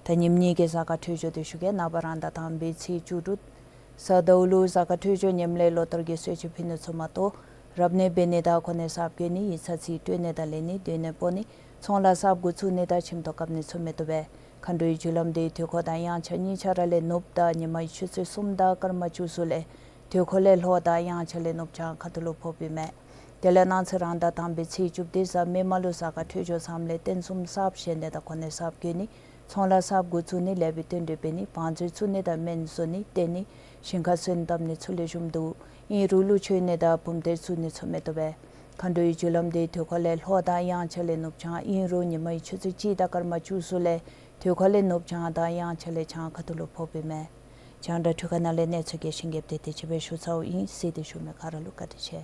ད་ཉིནམ་གཉིས་ཀྱི་གཟའ་སྐར་འཕྲོད་སྦྱོར་འདི་ཞུ་གེ། ནངས་པ་རང་ཟླ་དང་པའི་ཚེས་བཅུ་དྲུག་གཟའ་ཟླཝ་ལུ་གཟའ་སྐར་འཕྲོད་སྦྱོར་ཉེམ་ལས་ལོ་ལྟར་གྱི་གསོལ་མཆོད་ཕུལ་ནི་ཚུ་མ་གཏོགས་རབ་གནས་འབད་ནི་དང་གོ་གནས་གསརཔ་བསྐོ་ནི་ཡིག་ཚང་རྩིས་སྤྲོད་ནི་དང་ལེན་ནི་སྡོད་གནས་སྤོ་ནི་ཚོང་ལཱ་གསརཔ་འགོ་བཙུགས་ནི་དང་ཁྱིམ་ཐོག་བཀབ་ནི་ཚུ་མི་བཏུབ་པས། མཁའ་འགྲོའི་རྒྱུ་ལམ་འདི་དུས་འཁོར་དང་དབྱངས་འཆར་གཉིས་ཆ་ར་ལས་ནུབ་དང་ཉི་མའི་ཆུ་ཚོད་གསུམ་དང་སྐར་མ་བཅུ་གསུམ་ལས་དུས་འཁོར་ལས་ལྷོ་དང་དབྱངས་འཆར་ལས་ནུབ་བྱང་ཁ་ཐུག་ལུ་ཕོགཔ་ཨིན་མས། དེ་ལས་གནངས་ཚེ་རང་ཟླ་དང་པའི་ཚེས་བཅུ་བདུན་གཟའ་མིག་དམར་ལུ་གཟའ་སྐར་འཕྲོད་སྦྱོར་ཚངམ་ལས་རྟེན་གསུམ་གསརཔ་བཞེངས་ནི་དང་གོ་གནས་གསརཔ་བསྐོ་ནི་ཚོང་ལཱ་གསརཔ་འགོ་བཙུགས་ནི་ལེགས་པའི་རྟེན་འབྲེལ་འབད་ནི་བང་མཛོད་བཙུགས་ནི་དང་སྨན་བཟོ་ནི་བརྟེན་ནི་ཞིང་ཁར་སོན་བཏབ་ནི་ཚུ་ལེགས་ཤོམ་འདུག། ཨིན་རུང་ལུག་མཆོད་ནི་དང་བུམ་གཏེར་བཙུགས་ནི་ཚུ་མི་བཏུབ་པས། མཁའ་འགྲོའི་རྒྱུ་ལམ་འདི་དུས་འཁོར་ལས་ལྷོ་དང་དབྱངས་འཆར་ལས་ནུབ་བྱང་ཨིན་རུང་ཉི་མའི་ཆུ་ཚོད་གཅིག་དང་སྐར་མ་བཅུ་གསུམ་ལས་དུས་འཁོར་ལས་ནུབ་བྱང་དང་དབྱངས་འཆར་ལས་བྱང་ཁ་ཐུག་ལུ་ཕོགཔ་ཨིན་མས། རྒྱང་བསྒྲགས་འཕྲུལ་ཁང་ནང་ལས་གནས་ཚུལ་རྒྱས་ཤིང་རྒྱསཔ་འདི་དེ་ཅིག་སྦེ་ཞུ་ཚརཝ་ཨིན། གཟིགས་ཏེ་བཞུགས་མི་ག་ར་ལུ་བཀའ་དྲིན་ཆེ།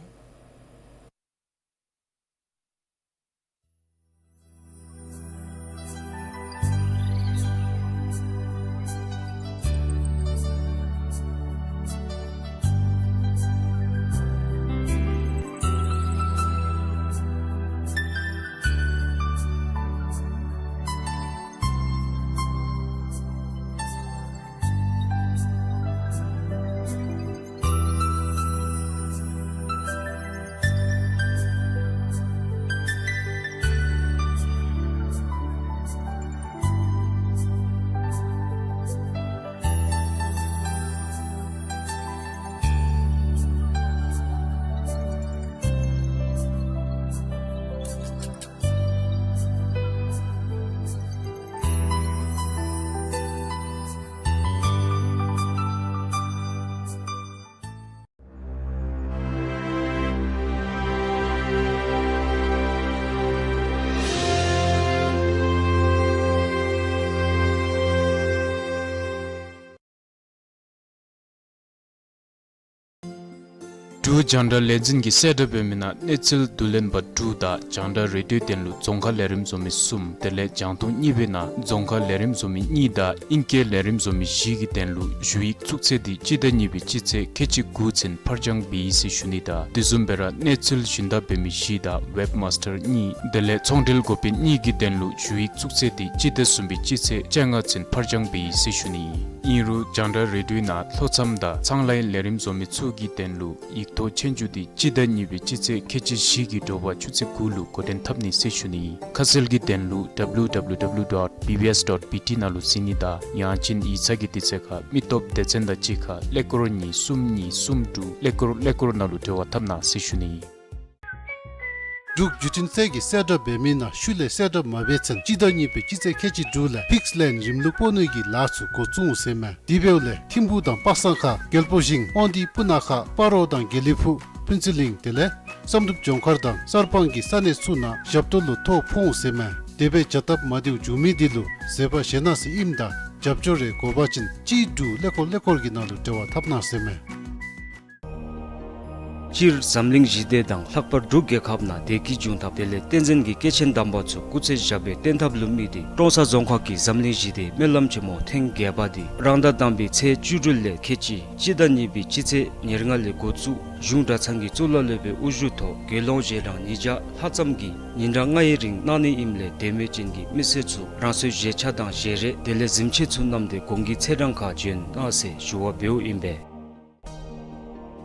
འབྲུག་རྒྱང་བསྒྲགས་ལས་འཛིན་གྱིས་གསལ་བསྒྲགས་འབད་མི་ནང་གནས་ཚུལ་བསྡུ་ལེན་པ་དྲུག་དང་རྒྱང་བསྒྲགས་རེ་ཌིའོ་དོན་ལུ་རྫོང་ཁ་ལས་རིམ་བཟོ་མི་གསུམ། དེ་ལས་རྒྱང་མཐོང་གཉིས་པའི་ནང་རྫོང་ཁ་ལས་རིམ་བཟོ་མི་གཉིས་དང་ཨིང་སྐད་ལས་རིམ་བཟོ་མི་བཞི་གི་དོན་ལུ་ཞུ་ཡིག་བཙུགས་ཚེས་འདི་སྤྱི་ཟླ་གཉིས་པའི་སྤྱི་ཚེས་ཁལ་གཅིག་དགུ་ཚུན་ཕར་འགྱངས་འབད་ཡི་ཟེར་ཞུ་ནི་དང་དེ་བཟུམ་སྦེ་ར་གནས་ཚུལ་ཞུན་དག་འབད་མི་བཞི་དང་ཝེབ་མཱས་ཊར་གཉིས། དེ་ལས་ཚོང་འབྲེལ་འགོ་དཔོན་གཉིས་ཀྱི་དོན་ལུ་ཞུ་ཡིག་བཙུགས་ཚེས་འདི་སྤྱི་ཟླ་གསུམ་པའི་སྤྱི་ཚེས་བཅོ་ལྔ་ཚུན་ཕར་འགྱངས་འབད་ཡི་ཟེར་ཞུ་ནི། ཨིན་རུང་རྒྱང་བསྒྲགས་རེ་ཌིའོ་ནང་ལྷོ་མཚམས་དང་ཚང་ལའི་ལས་རིམ་བཟོ་མི་ཚུ་གི་དོན་ལུ་ཡིག་ཐོག་ཆོས་རྒྱུགས་འདི་སྤྱི་ཟླ་གཉིས་པའི་སྤྱི་ཚེས་ཁལ་གཅིག་བཞི་གི་དྲོ་པ་ཆུ་ཚོད་དགུ་ལུ་འགོ་འདྲེན་འཐབ་ནི་ཟེར་ཞུ་ནི། ཁ་གསལ་གྱི་དོན་ལུ་W W W dot B B S dot B T ནང་ལུ་གཟིགས་ནི་དང་ཡང་ཅིན་ཡིག་ཚང་གི་དུས་ཚོད་ཁར་མི་སྟོབས་སྡེ་ཚན་དང་གཅིག་ཁར་ཀླད་ཀོར་གཉིས་གསུམ་གཉིས་གསུམ་དྲུག་ཀླད་ཀོར་ཀླད་ཀོར་ནང་ལུ་འབྲེལ་བ་འཐབ་གནང་ཟེར་ཞུ་ནི། འབྲུག་བརྒྱུད་འཕྲིན་ཚད་ཀྱིས་གསལ་བསྒྲགས་འབད་མི་ནང་ཤུལ་ལས་གསལ་བསྒྲགས་མ་འབད་ཚུན་སྤྱི་ཟླ་གཉིས་པའི་སྤྱི་ཚེས་ཁལ་གཅིག་དྲུག་ལས་ཕིགསི་ལཱའིན་རིམ་ལུགས་སྤོ་ནི་གི་ལཱ་ཚུ་འགོ་བཙུགས་འོང་ཟེར་མས། དེ་འབདཝ་ལས་ཐིམ་ཕུག་དང་པ་སངས་ཁ་རྒྱལ་པོ་ཞིང་དབང་འདུས་སྤུ་ན་ཁ་སྤ་རོ་དང་དགེ་ལེགས་ཕུག་ཕུན་ཚོགས་གླིང་དེ་ལས་བསམ་གྲུབ་ལྗོངས་མཁར་དང་གསར་སྤང་གི་ས་གནས་ཚུ་ནང་ཞབས་ཏོག་ལུ་ཐོ་ཕོག་འོང་ཟེར་མས། དེ་སྦེ་བྱ་སྟབས་མ་བདེཝ་བྱུང་མི་དེ་ལུ་བཟོད་པ་བཞེས་གནང་ཟེར་ཨིནམ་ད་རྒྱབ་སྐྱོར་རེ་དགོ་པ་ཅིན་གཅིག་དྲུག་ཀླད་ཀོར་ཀླད་ཀོར་གྱི་ནང་ལུ་འབྲེལ་བ་འཐབ་གནང་ཟེར་མས། སྤྱིར་འཛམ་གླིང་ཞི་བདེ་དང་ལྷག་པར་འབྲུག་རྒྱལ་ཁབ་ནང་བདེ་སྐྱིད་འབྱུང་ཐབས་དེ་ལས་བསྟན་འཛིན་གྱི་སྐྱེས་ཆེན་དམ་པ་ཚུ་སྐུ་ཚེ་ཞབས་པད་བརྟན་ཐབས་ལུ་དམིགས་ཏེ་ཀྲོང་གསར་རྫོང་ཁག་གིས་འཛམ་གླིང་ཞི་བདེའི་སྨོན་ལམ་ཆེན་མོ་ཐེངས་བརྒྱད་པ་འདི་རང་ཟླ་དང་པའི་ཚེས་བཅུ་དྲུག་ལས་ཁལ་གཅིག་སྤྱི་ཟླ་གཉིས་པའི་སྤྱི་ཚེས་ཉེར་ལྔ་ལས་འགོ་བཙུགས་གཞུང་གྲྭ་ཚང་གི་གཙུག་ལག་སློབ་དཔོན་དབུ་བཞུགས་ཐོག་དགེ་སློང་རྗེས་འབྲང་ཉིས་བརྒྱ་ལྷག་ཙམ་གྱིས་ཉིན་གྲངས་ལྔའི་རིང་གནང་ནི་ཨིནམ་ལས་དད་མོས་ཅན་གྱི་མི་སེར་ཚུ་རང་སོའི་བཞེས་ཆ་དང་བཞེས་རས་དེ་ལས་གཟིམ་ཆས་ཚུ་བསྣམས་ཏེ་གོང་གི་ཚེས་གྲངས་ཁར་བྱོན་གནང་ཟེར་ཞུ་བ་འབདཝ་ཨིན་པས།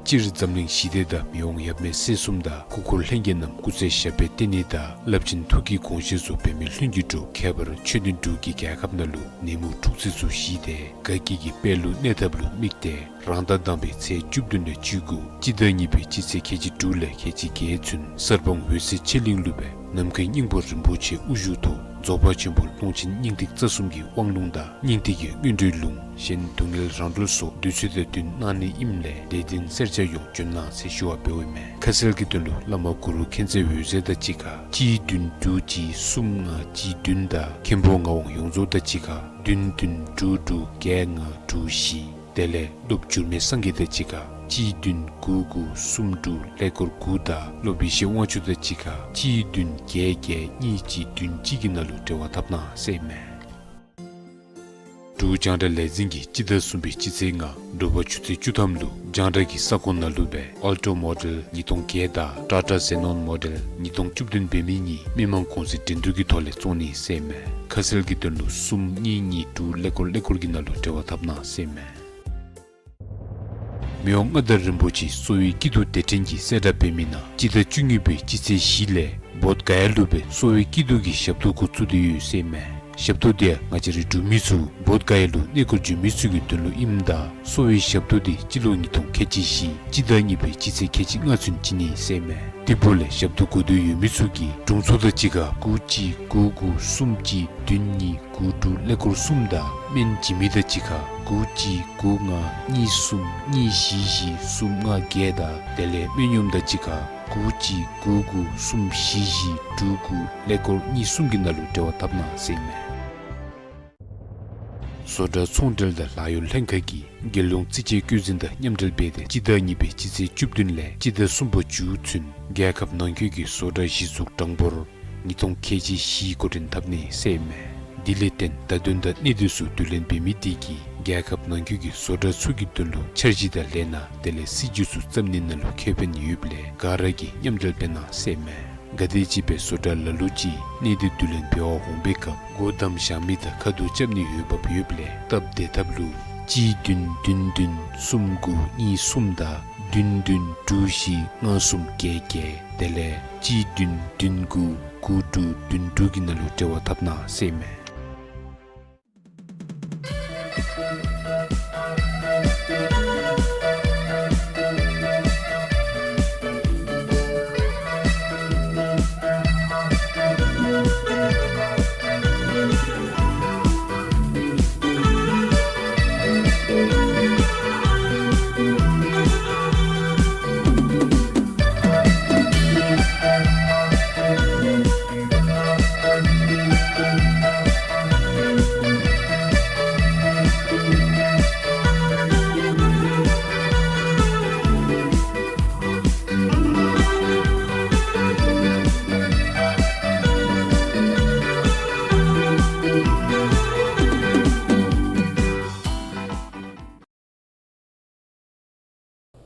སྤྱིར་འཛམ་གླིང་ཞི་བདེ་དང་མི་དབང་ཡབ་མེས་སྲས་གསུམ་དང་སྐུ་འཁོར་ལྷན་རྒྱས་རྣམས་སྐུ་ཚེ་ཞབས་པད་བརྟན་ནི་དང་རླབས་ཆེན་ཐུགས་ཀྱི་དགོངས་བཞེད་ཚུ་འབད་མི་ལྷུན་གྱིས་གྲུབ་ཁྱད་པར་ཆོས་ལྡན་འབྲུག་གི་རྒྱལ་ཁབ་ནང་ལུ་ནད་མུག་འཁྲུགས་རྩོད་ཚུ་ཞི་སྟེ་དགའ་སྐྱིད་ཀྱི་དཔལ་ལུ་གནས་ཐབས་ལུ་དམིགས་ཏེ་རང་ཟླ་དང་པའི་ཚེས་བཅུ་བདུན་ལས་བཅུ་དགུ་སྤྱི་ཟླ་གཉིས་པའི་སྤྱི་ཚེས་ཁལ་གཅིག་དྲུག་ལས་ཁལ་གཅིག་བརྒྱད་ཚུན་གསར་སྤང་འོད་གསལ་ཆོས་གླིང་ལུ་སྦེ་ནམ་མཁའི་སྙིང་པོ་རིན་པོ་ཆེ་དབུ་བཞུགས་ཐོག་རྫོགས་པ་ཆེན་པོ་ཀློང་ཆེན་སྙིང་ཐིག་རྩ་གསུམ་གྱི་དབང་ལུང་དང་སྙིང་ཐིག་གི་སྔོན་འགྲོའི་ལུང་གཞན་སྡུག་བསྔལ་རང་གྲོལ་སོགས་འདོད་ཚུལ་དང་བསྟུན་གནང་ནི་ཨིནམ་ལས་དད་ལྡན་སེར་སྐྱ་ཡོངས་བྱོན་གནང་ཟེར་ཞུ་བ་འབདཝ་ཨིན་མས། ཁ་གསལ་གྱི་དོན་ལུ་བླ་མ་གུ་རུ་མཁྱེན་བརྩེ་འོད་ཟེར་དང་གཅིག་ཁར་གཅིག་བདུན་དྲུག་གཅིག་གསུམ་ལྔ་གཅིག་བདུན་དང་མཁན་པོ་ངག་དབང་ཡོངས་རྫོགས་དང་གཅིག་ཁར་བདུན་བདུན་དྲུག་དྲུག་བརྒྱད་ལྔ་དྲུག་བཞི། དེ་ལས་སློབ་འཇུར་མེད་སངས་རྒྱས་དང་གཅིག་ཁར་གཅིག་བདུན་དགུ་དགུ་གསུམ་དྲུག་ཀླད་ཀོར་དགུ་དང་སློབ་ཡེ་ཤེས་དབང་ཕྱུག་དང་གཅིག་ཁར་གཅིག་བདུན་བརྒྱད་བརྒྱད་གཉིས་གཅིག་བདུན་གཅིག་གི་ནང་ལུ་འབྲེལ་བ་འཐབ་གནང་ཟེར་ཨིན་མས། འབྲུག་རྒྱང་བསྒྲགས་ལས་འཛིན་གྱིས་སྤྱི་ཟླ་གསུམ་པའི་སྤྱི་ཚེས་ལྔ་དྲོ་པ་ཆུ་ཚོད་བཅུ་ཐམ་ལུ་རྒྱང་བསྒྲགས་ཀྱི་ས་ཁོངས་ནང་ལུ་སྦེ་ཨལ་ཊོ་མོ་ཌེལ་ཉིས་སྟོང་བརྒྱད་དང་ཊ་ཊ་ཛེ་ནོན་མོ་ཌེལ་ཉིས་སྟོང་བཅུ་བདུན་འབད་མི་གཉིས་མི་མང་གུང་སེང་འགྲན་བསྡུར་གྱི་ཐོག་ལས་བཙོང་ནི་ཟེར་ཨིན་མས། ཁ་གསལ་གྱི་དོན་ལུ་གསུམ་གཉིས་གཉིས་དྲུག་ཀླད་ཀོར་ཀླད་ཀོར་གྱི་ནང་ལུ་འབྲེལ་བ་འཐབ་གནང་ཟེར་ཨིན་མས། མི་དབང་མངའ་བདག་རིན་པོ་ཆེ་གསོ་བའི་སྐྱིད་སྡུག་དེ་ཕྲན་གྱིས་གསལ་བསྒྲགས་འབད་མི་ནང་སྤྱི་ཟླ་བཅུ་གཉིས་པའི་སྤྱི་ཚེས་བཞི་ལས་བོདྷ་ག་ཡ་ལུ་སྦེ་གསོ་བའི་སྐྱིད་སྡུག་གི་ཞབས་ཏོག་འགོ་བཙུགས་ཏེ་ཡོད་ཟེར་ཨིན་མས། ཞབས་ཏོག་དེ་ཡང་ང་བཅས་རའི་འབྲུག་མི་ཚུ་བོདྷ་ག་ཡ་ལུ་གནས་སྐོར་འབྱོན་མི་ཚུ་གི་དོན་ལུ་ཨིནམ་ད་གསོ་བའི་ཞབས་ཏོག་དེ་སྤྱི་ལོ་ཉིས་སྟོང་ཁལ་གཅིག་བཞི་སྤྱི་ཟླ་གཉིས་པའི་སྤྱི་ཚེས་ཁལ་གཅིག་ལྔ་ཚུན་བྱིན་ནི་ཟེར་ཨིན་མས། དེ་འབདཝ་ལས་ཞབས་ཏོག་དགོས་འདོད་ཡོད་མི་ཚུ་གིས་དྲུང་འཚོ་དང་གཅིག་ཁར་དགུ་གཅིག་དགུ་དགུ་གསུམ་གཅིག་བདུན་གཉིས་དགུ་དྲུག་ཀླད་ཀོར་གསུམ་དང་སྨན་བྱིན་མི་དང་གཅིག་ཁར་དགུ་གཅིག་དགུ་ལྔ་གཉིས་གསུམ་གཉིས་བཞི་བཞི་གསུམ་ལྔ་བརྒྱད་དང་དེ་ལས་སྨན་གཡོགམ་དང་གཅིག་ཁར་དགུ་གཅིག་དགུ་དགུ་གསུམ་བཞི་བཞི་དྲུག་དགུ་ཀླད་ཀོར་གཉིས་གསུམ་གྱི་ནང་ལུ་འབྲེལ་བ་འཐབ་གནང་ཟེར་ཨིན་མས། བཟོ་གྲྭ་ཚོང་འབྲེལ་དང་ལཱ་གཡོག་ལྷན་ཁག་གིས་རྒྱལ་ཡོངས་རྩིས་དཔྱད་བཀོད་འཛིན་དང་མཉམ་འབྲེལ་འབད་དེ་སྤྱི་ཟླ་གཉིས་པའི་སྤྱི་ཚེས་བཅུ་བདུན་ལས་སྤྱི་ཟླ་གསུམ་པ་མཇུག་ཚུན་རྒྱལ་ཁབ་ནང་འཁོད་ཀྱི་བཟོ་གྲྭ་གཞི་བཙུགས་གྲངས་འབོར་ཉིས་སྟོང་ཁལ་གཅིག་བཞི་འགོ་འདྲེན་འཐབ་ནི་ཟེར་ཨིན་མས། དེ་ལས་བརྟེན་བརྡ་དོན་དང་གནད་དོན་ཚུ་བསྡུ་ལེན་འབད་མི་དེ་གིས་རྒྱལ་ཁབ་ནང་འཁོད་ཀྱི་བཟོ་གྲྭ་ཚུ་གི་དོན་ལུ་འཆར་གཞི་དང་ལས་སྣ་དེ་ལས་སྲིད་ཇུས་ཚུ་བརྩམ་ནི་ནང་ལུ་ཁེ་ཕན་ཡོདཔ་ལས་ག་ར་གིས་མཉམ་འབྲེལ་འབད་གནང་ཟེར་ཨིན་མས། ག་དེམ་ཅིག་སྦེ་བཟོ་གྲྭ་ལ་ལུ་ཅིག་གནད་དོན་བསྡུ་ལེན་འབད་བར་འོང་པའི་སྐབས་སྒོ་བསྡམ་བཞག་མི་དང་ཁ་ཐུག་རྐྱབ་ནི་ཡོད་བབ་ཡོདཔ་ལས་སྟབས་བདེ་ཐབས་ལུ་གཅིག་བདུན་བདུན་བདུན་གསུམ་དགུ་གཉིས་གསུམ་དང་བདུན་བདུན་དྲུག་བཞི་ལྔ་གསུམ་བརྒྱད་བརྒྱད་དེ་ལས་གཅིག་བདུན་བདུན་དགུ་དགུ་དྲུག་བདུན་དྲུག་གི་ནང་ལུ་འབྲེལ་བ་འཐབ་གནང་ཟེར་ཨིན་མས།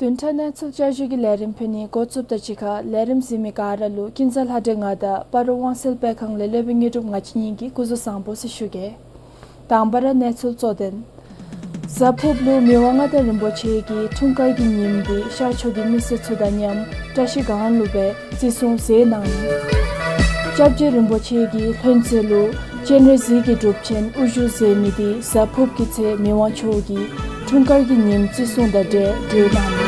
བདུན་ཕྲག་གནས་ཚུལ་བསྐྱར་ཞུ་གི་ལས་རིམ་ཕུལ་ནི་འགོ་བཙུགས་དོ། ཅིག་ཁར་ལས་རིམ་གཟིགས་མི་ག་ར་ལུ་ཀུན་བཟང་ལྷ་སྒྲོན་ང་དང་སྤ་རོ་དབང་གསལ་དཔེ་ཁང་ལས་སློབ་དཔོན་དངོས་གྲུབ་ང་བཅས་གཉིས་ཀྱིས་སྐུ་གཟུགས་བཟང་པོ་ཟེར་ཞུ་གེ། དང་པ་ར་གནས་ཚུལ་གཙོ་དོན། གཟའ་ཕུརཔ་ལུ་མི་དབང་མངའ་བདག་རིན་པོ་ཆེ་གི་འཁྲུངས་སྐར་གྱི་ཉིནམ་འདི་ཤར་ཕྱོགས་ཀྱི་མི་སེར་ཚུ་དང་མཉམ་བཀྲ་ཤིས་སྒང་ལུ་སྦེ་བརྩི་སྲུང་མཛད་གནང་ཡི། སྐྱབས་རྗེ་རིན་པོ་ཆེ་གི་ལྷུན་རྩེ་ལུ་སྤྱན་རས་གཟིགས་ཀྱི་སྒྲུབ་ཆེན་དབུ་བཞུགས་མཛད་མི་འདི་གཟའ་ཕུརཔ་གི་ཚེ་མི་དབང་མཆོག་གི་འཁྲུངས་སྐར་གྱི་ཉིནམ་བརྩི་སྲུང་དང་འབྲེལ་གྲོལ་གནང་ནུག།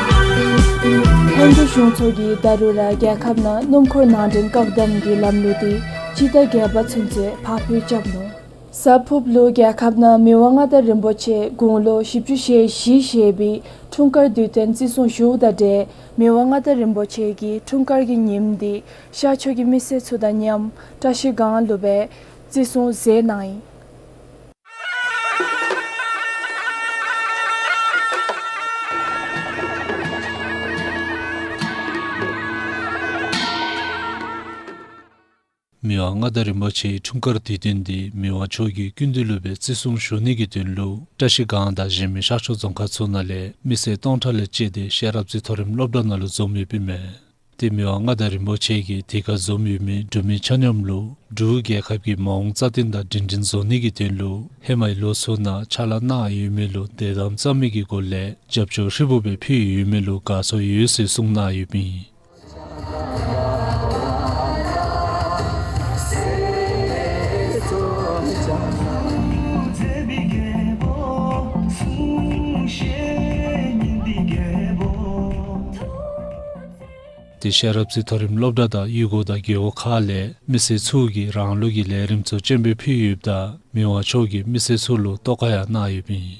ལྷུན་པོ་གཞུང་ཚོགས་ཀྱིས་ད་རུང་ར་རྒྱལ་ཁབ་ནང་སྣུམ་འཁོར་ནང་འདྲེན་བཀག་དམ་གྱི་ལམ་ལུགས་འདི་སྤྱི་ཟླ་བརྒྱད་པ་ཚུན་ཚོད་ཕར་འགྱངས་རྐྱབ་ནུག། གཟའ་ཕུརཔ་ལུ་རྒྱལ་ཁབ་ནང་མི་དབང་མངའ་བདག་རིན་པོ་ཆེ་དགུང་ལོ་བཞི་བཅུ་ཞེ་བཞི་བཞེས་པའི་འཁྲུངས་སྐར་དུས་སྟོན་བརྩི་སྲུང་ཞུཝ་དང་འབྲེལ་མི་དབང་མངའ་བདག་རིན་པོ་ཆེ་གི་འཁྲུངས་སྐར་གྱི་ཉིནམ་འདི་ཤར་ཕྱོགས་ཀྱི་མི་སེར་ཚུ་དང་མཉམ་བཀྲ་ཤིས་སྒང་ལུ་སྦེ་བརྩི་སྲུང་མཛད་གནང་ཡི། མི་དབང་མངའ་བདག་རིན་པོ་ཆེའི་འཁྲུངས་སྐར་དུས་སྟོན་འདི་མི་དབང་མཆོག་གི་སྐུ་མདུན་ལུ་སྦེ་བརྩི་སྲུང་ཞུ་ནི་གི་དོན་ལུ་བཀྲ་ཤིས་སྒང་དང་གཞན་མི་ཤར་ཕྱོགས་རྫོང་ཁག་ཚུ་ནང་ལས་མི་སེར་སྟོང་ཕྲག་ལས་བཅད་དེ་ཤེས་རབ་རྩེ་མཐོ་རིམ་སློབ་གྲྭ་ནང་ལུ་འཛོམས་ཡོདཔ་ཨིན་མས། ཏེ་མི་དབང་མངའ་བདག་རིན་པོ་ཆེ་གིས་དེ་ཁར་འཛོམས་ཡོད་མི་འབྲུག་མི་ཆ་མཉམ་ལུ་འབྲུག་རྒྱལ་ཁབ་ཀྱི་མ་འོངས་རྩ་བརྟན་དང་སྒྲིང་སྒྲིང་བཟོ་ནི་གི་དོན་ལུ་ཧེ་མའི་ལོ་ཚུ་ནང་ཕྱག་ལཱ་གནང་ཡོད་མི་ལུ་དད་དམ་རྩ་མེད་ཀྱི་སྒོ་ལས་རྒྱབ་སྐྱོར་ཧྲིལ་བུ་སྦེ་ཕུལ་ཡོད་མི་ལུ་དགའ་ཚོར་ཡོད་ཟེར་གསུངས་གནང་ཡོདཔ་ཨིན། ཏེ་ཤེས་རབ་རྩེ་མཐོ་རིམ་སློབ་གྲྭ་དང་གཡུས་སྒོ་དང་རྒེད་འོག་ཁག་ལས་མི་སེར་ཚུ་གིས་རང་ལུགས་ཀྱི་ལས་རིམ་ཚུ་སྤྱན་འབུལ་ཕུལ་ཡོདཔ་ད་མི་དབང་མཆོག་གིས་མི་སེར་ཚུ་ལུ་ཐུགས་ཁར་ཡང་གནང་ཡོདཔ་ཨིན།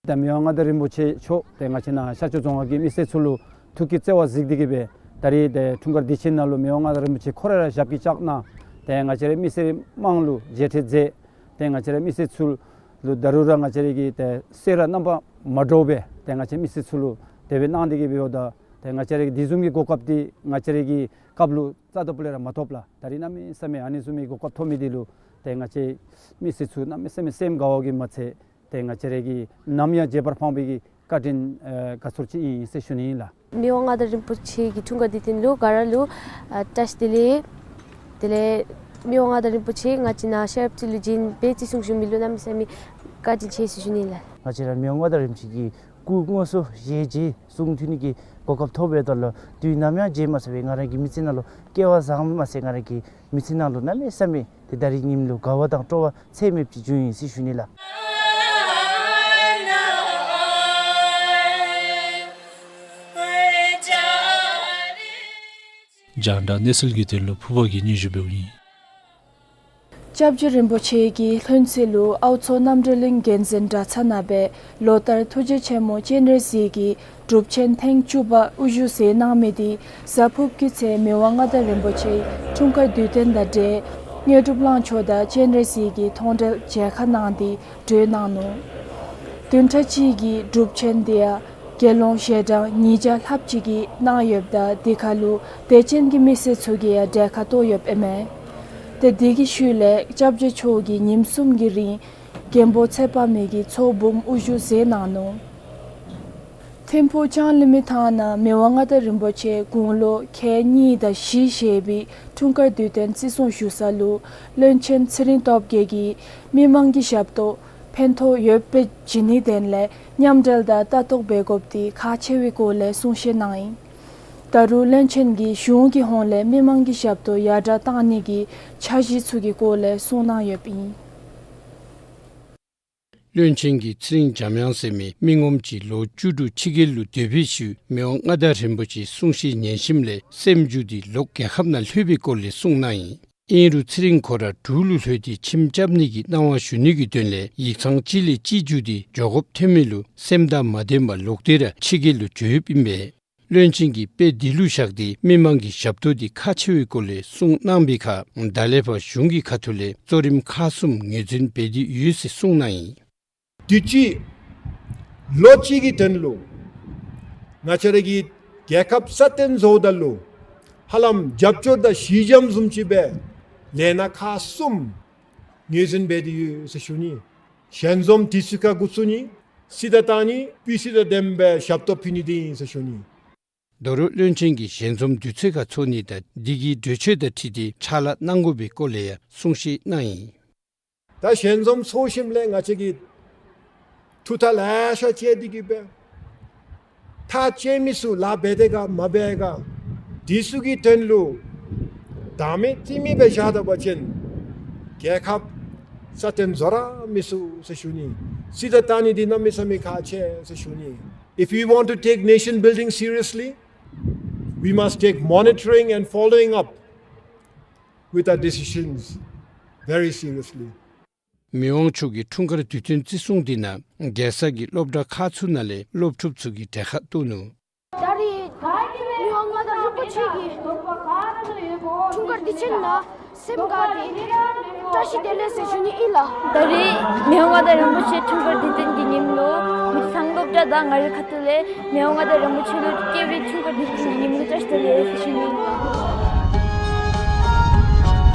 ད་མི་དབང་མངའ་བདག་རིན་པོ་ཆེ་མཆོག་ཏེ་ང་བཅས་ནཱ་ཤར་ཕྱོགས་རྫོང་ཁག་གི་མི་སེར་ཚུ་ལུ་ཐུགས་ཀྱི་བརྩེ་བ་གཟིགས་ཏེ་གིས་སྦེ་ད་རིས་ཏེ་འཁྲུངས་སྐར་དུས་ཆེན་ནང་ལུ་མི་དབང་མངའ་བདག་རིན་པོ་ཆེ་ཁོ་ར་ར་ཞབས་ཀྱིས་བཅགས་གནང་ཏེ་ང་བཅས་རའི་མི་སེར་དམངས་ལུ་མཇལ་འཕྲད་མཛད། ཏེ་ང་བཅས་རའི་མི་སེར་ཚུ་ལུ་ད་རུང་ར་ང་བཅས་རའི་གི་ཏེ་སེམས་ར་རྣམ་པ་མ་འདྲཝ་སྦེ་ཏེ་ང་བཅས་མི་སེར་ཚུ་ལུ་དེ་སྦེ་གནང་སྟེ་གིས་སྦེ་ཡོདཔ་ད་ཏེ་ང་བཅས་རའི་གི་དེ་བཟུམ་གྱི་གོ་སྐབས་འདི་ང་བཅས་རའི་གི་སྐབས་ལུ་རྩ་དང་པོ་ལས་ར་མ་ཐོབ་ལགས། ད་རིས་གནམ་མེད་ས་མེད་ཨ་ནི་བཟུམ་མའི་གོ་སྐབས་ཐོབ་མི་འདི་ལུ་ཏེ་ང་བཅས་མི་སེར་ཚུ་གནམ་མེད་ས་མེད་སེམས་དགའ་བ་གིས་མ་ཚད་ཏེ་ང་བཅས་རའི་གི་ནམ་ཡང་བརྗེད་པར་ཕངས་པའི་གི་བཀའ་དྲིན་ཨེ་དགའ་ཚོར་ཅིག་ཨིན་ཟེར་ཞུ་ནི་ཨིན་ལགས། མི་དབང་མངའ་བདག་རིན་པོ་ཆེ་གི་འཁྲུངས་སྐར་དུས་སྟོན་ལུ་ག་ར་ལུ་ཨ་བཀྲ་ཤིས་བདེ་ལེགས། དེ་ལས་མི་དབང་མངའ་བདག་རིན་པོ་ཆེ་ང་བཅས་ནཱ་ཤེས་རབ་རྩེ་ལུ་བྱོན་སྦེ་བརྩི་སྲུང་ཞུ་མི་ལུ་གནམ་མེད་ས་མེད་བཀའ་དྲིན་ཆེ་ཟེར་ཞུ་ནི་ལགས། ང་བཅས་ར་མི་དབང་མངའ་བདག་རིན་པོ་ཆེ་གི་སྐུ་དངོས་སུ་ཞལ་མཇལ་གསུང་ཐོས་ནི་གི་གོ་སྐབས་ཐོབ་པའི་ཐོག་ལུ་དུས་ནམ་ཡང་བརྗེད་མ་ཚུགས་པའི་ང་ར་གི་མི་ཚེ་ནང་ལུ་སྐལ་བ་བཟང་མ་ཚད་ང་ར་གི་མི་ཚེ་ནང་ལུ་གནམ་མེད་ས་མེད་ཏེ་ད་རིས་ཉིནམ་ལུ་དགའ་བ་དང་སྤྲོ་བ་ཚད་མེདཔ་ཅིག་བྱུང་ཡི་ཟེར་ཞུ་ནི་ལགས། རྒྱང་བསྒྲགས་གནས་ཚུལ་གྱི་དོན་ལུ་ཕུར་པ་གིས་སྙན་ཞུ་འབདཝ་ཨིན། སྐྱབས་རྗེ་རིན་པོ་ཆེ་གིས་ལྷུན་རྩེ་ལུ་ཨའུ་མཚོ་རྣམ་གྲོལ་གླིང་མགོན་འཛིན་གྲྭ་ཚང་ནང་སྦེ་ལོ་ལྟར་ཐུགས་རྗེ་ཆེན་མོ་སྤྱན་རས་གཟིགས་ཀྱི་སྒྲུབ་ཆེན་ཐེངས་བཅུ་པ་དབུ་བཞུགས་མཛད་གནང་མི་འདི་གཟའ་ཕུརཔ་གི་ཚེ་མི་དབང་མངའ་བདག་རིན་པོ་ཆེའི་འཁྲུངས་སྐར་དུས་སྟོན་དང་འབྲེལ་དངོས་གྲུབ་གླང་མཆོག་དང་སྤྱན་རས་གཟིགས་ཀྱི་མཐོང་གྲོལ་མཇལ་ཁ་གནང་སྟེ་གྲོལ་གནང་ནུག། བདུན་ཕྲག་གཅིག་གི་སྒྲུབ་ཆེན་འདི་ཡང་དགེ་སློང་ཞལ་གྲངས་ཉིས་བརྒྱ་ལྷགཔ་ཅིག་གིས་གནང་ཡོདཔ་ད་དེ་ཁར་ལུ་དད་ཅན་གྱི་མི་སེར་ཚུ་གིས་ཡང་གྲལ་ཁར་གཏོགས་ཡོདཔ་ཨིན་མས། ཏེ་དེ་གི་ཤུལ་ལས་སྐྱབས་རྗེ་མཆོག་གིས་ཉིནམ་གསུམ་གྱི་རིང་མགོན་པོ་ཚེ་དཔག་མེད་ཀྱི་ཚོགས་འབུམ་དབུ་བཞུགས་མཛད་གནང་ནུག། ཐིམ་ཕུག་ལྕང་གླིང་མི་ཐང་ནང་མི་དབང་མངའ་བདག་རིན་པོ་ཆེ་དགུང་ལོ་ཁལ་གཉིས་དང་བཞི་བཞེས་པའི་འཁྲུངས་སྐར་དུས་སྟོན་བརྩི་སྲུང་ཞུ་ས་ལུ་བློན་ཆེན་ཚེ་རིང་སྟོབས་རྒྱས་ཀྱིས་མི་མང་གི་ཞབས་ཏོག་ཕན་ཐོགས་ཡོདཔ་སྦེ་བྱིན་ནིའི་དོན་ལས་མཉམ་འབྲེལ་དང་ལྟ་རྟོག་འབད་དགོཔ་འདི་ཁག་ཆེ་བའི་སྐོར་ལས་གསུང་བཤད་གནང་ཡི། ད་རུང་བློན་ཆེན་གྱིས་གཞུང་གི་ཧོངས་ལས་མི་མང་གི་ཞབས་ཏོག་ཡར་དྲག་གཏང་ནི་གི་འཆར་གཞི་ཚུ་གི་སྐོར་ལས་གསུངས་གནང་ཡོདཔ་ཨིན། བློན་ཆེན་གྱིས་ཚེ་རིང་འཇམ་དབྱངས་ཟེར་མི་མི་ངོམ་ཅིག་ལོ་བཅུ་དྲུག་ཕྱི་རྒྱལ་ལུ་སྡོད་པའི་ཤུལ་མི་དབང་མངའ་བདག་རིན་པོ་ཆེའི་གསུང་བཤད་ཉན་ཞིནམ་ལས་སེམས་འགྱུར་ཏེ་ལོག་རྒྱལ་ཁབ་ནང་ལྷོད་པའི་སྐོར་ལས་གསུངས་གནང་ཡི། ཨིན་རུང་ཚེ་རིང་ཁོ་ར་འབྲུག་ལུ་ལྷོད་དེ་ཁྱིམ་རྐྱབ་ནི་གི་གནང་བ་ཞུ་ནི་གི་དོན་ལས་ཡིག་ཚང་གཅིག་ལས་གཅིག་བརྒྱུད་དེ་འགྱོ་དགོཔ་ཐོན་མི་ལུ་སེམས་དང་མ་ལྡནམ་ལོག་སྟེ་ར་ཕྱི་རྒྱལ་ལུ་འགྱོ་ཡོདཔ་ཨིན་པས། བློན་ཆེན་གྱིས་དཔེ་འདི་ལུ་བཞག་སྟེ་མི་མང་གི་ཞབས་ཏོག་འདི་ཁག་ཆེ་བའི་སྐོར་ལས་གསུངས་གནང་བའི་ཁར་ད་ལས་ཕར་གཞུང་གི་ཁ་ཐུག་ལས་གཙོ་རིམ་ཁག་གསུམ་ངོས་འཛིན་འབད་དེ་ཡོད་ཟེར་གསུངས་གནང་ཡི། དུས་ཅི་ལོ་གཅིག་གི་དོན་ལུ་ང་བཅས་ར་གི་རྒྱལ་ཁབ་སྲ་བརྟན་བཟོཝ་ད་ལུ་ཧ་ལམ་རྒྱབ་སྐྱོར་དང་ཞི་འཇམ་བཟུམ་ཅིག་སྦེ་ལས་སྣ་ཁག་གསུམ་ངོས་འཛིན་འབད་དེ་ཡོད་ཟེར་ཞུ་ནི། ཞལ་འཛོམས་དུས་ཚོད་ཁར་འགོ་བཙུགས་ནི། སྲིད་དང་བཏང་ནི། སྤུས་ཚད་དང་ལྡནམ་སྦེ་ཞབས་ཏོག་ཕུལ་ནི་འདི་ཨིན་ཟེར་ཞུ་ནི། ད་རུང་བློན་ཆེན་གྱིས་ཞལ་འཛོམས་དུས་ཚོད་ཁར་ཚོགས་ནི་དང་འདི་གི་གྲོས་ཆོད་དང་འཁྲིལ་ཏེ་ཕྱག་ལཱ་གནང་དགོ་པའི་སྐོར་ལས་ཡང་གསུང་བཤད་གནང་ཡི། ད་ཞལ་འཛོམས་ཚོགས་ཞིནམ་ལས་ང་བཅས་ཀྱིས་ཐུགས་ཐག་ལེ་ཤ་བཅད་དེ་གི་སྦེ་ཐག་བཅད་མི་ཚུ་ལཱ་འབད་དེ་ག་མ་འབད་ག་དེ་ཚུ་གི་དོན་ལུ་བདག་མེད་རྩིས་མེད་སྦེ་བཞག་ད་པ་ཅིན་རྒྱལ་ཁབ་སྲ་བརྟན་བཟོ་ར་མི་ཚུགས་ཟེར་ཞུ་ནི། རྩིས་དང་བལྟ་ནི་འདི་གནམ་མེད་ས་མེད་ཁག་ཆེ་ཟེར་ཞུ་ནི། If we want to take nation building seriously, we must take monitoring and following up with our decisions very seriously. མི་དབང་མཆོག་གི་འཁྲུངས་སྐར་དུས་སྟོན་བརྩི་སྲུང་འདི་ནང་རྒྱལ་ས་གི་སློབ་གྲྭ་ཁག་ཚུ་ནང་ལས་སློབ་ཕྲུག་ཚུ་གིས་གྲལ་ཁར་གཏོགས་ནུག། ད་རེས་མི་དབང་མངའ་བདག་རིན་པོ་ཆེ་གི་འཁྲུངས་སྐར་དུས་ཆེན་ནང་སེམས་དགའ་སྟེ་བཀྲ་ཤིས་བདེ་ལེགས་ཟེར་ཞུ་ནི་ཨིན་ལགས། ད་རེས་མི་དབང་མངའ་བདག་རིན་པོ་ཆེ་འཁྲུངས་སྐར་དུས་སྟོན་གྱི་ཉིནམ་ལུ་མི་ཚང་སློབ་གྲྭ་དང་ང་རའི་ཁ་ཐུག་ལས་མི་དབང་མངའ་བདག་རིན་པོ་ཆེ་ལུ་སྐྱེས་པའི་འཁྲུངས་སྐར་དུས་སྟོན་གྱི་ཉིནམ་ལུ་བཀྲ་ཤིས་བདེ་ལེགས་ཟེར་ཞུ་ནི་ཨིན་ལགས།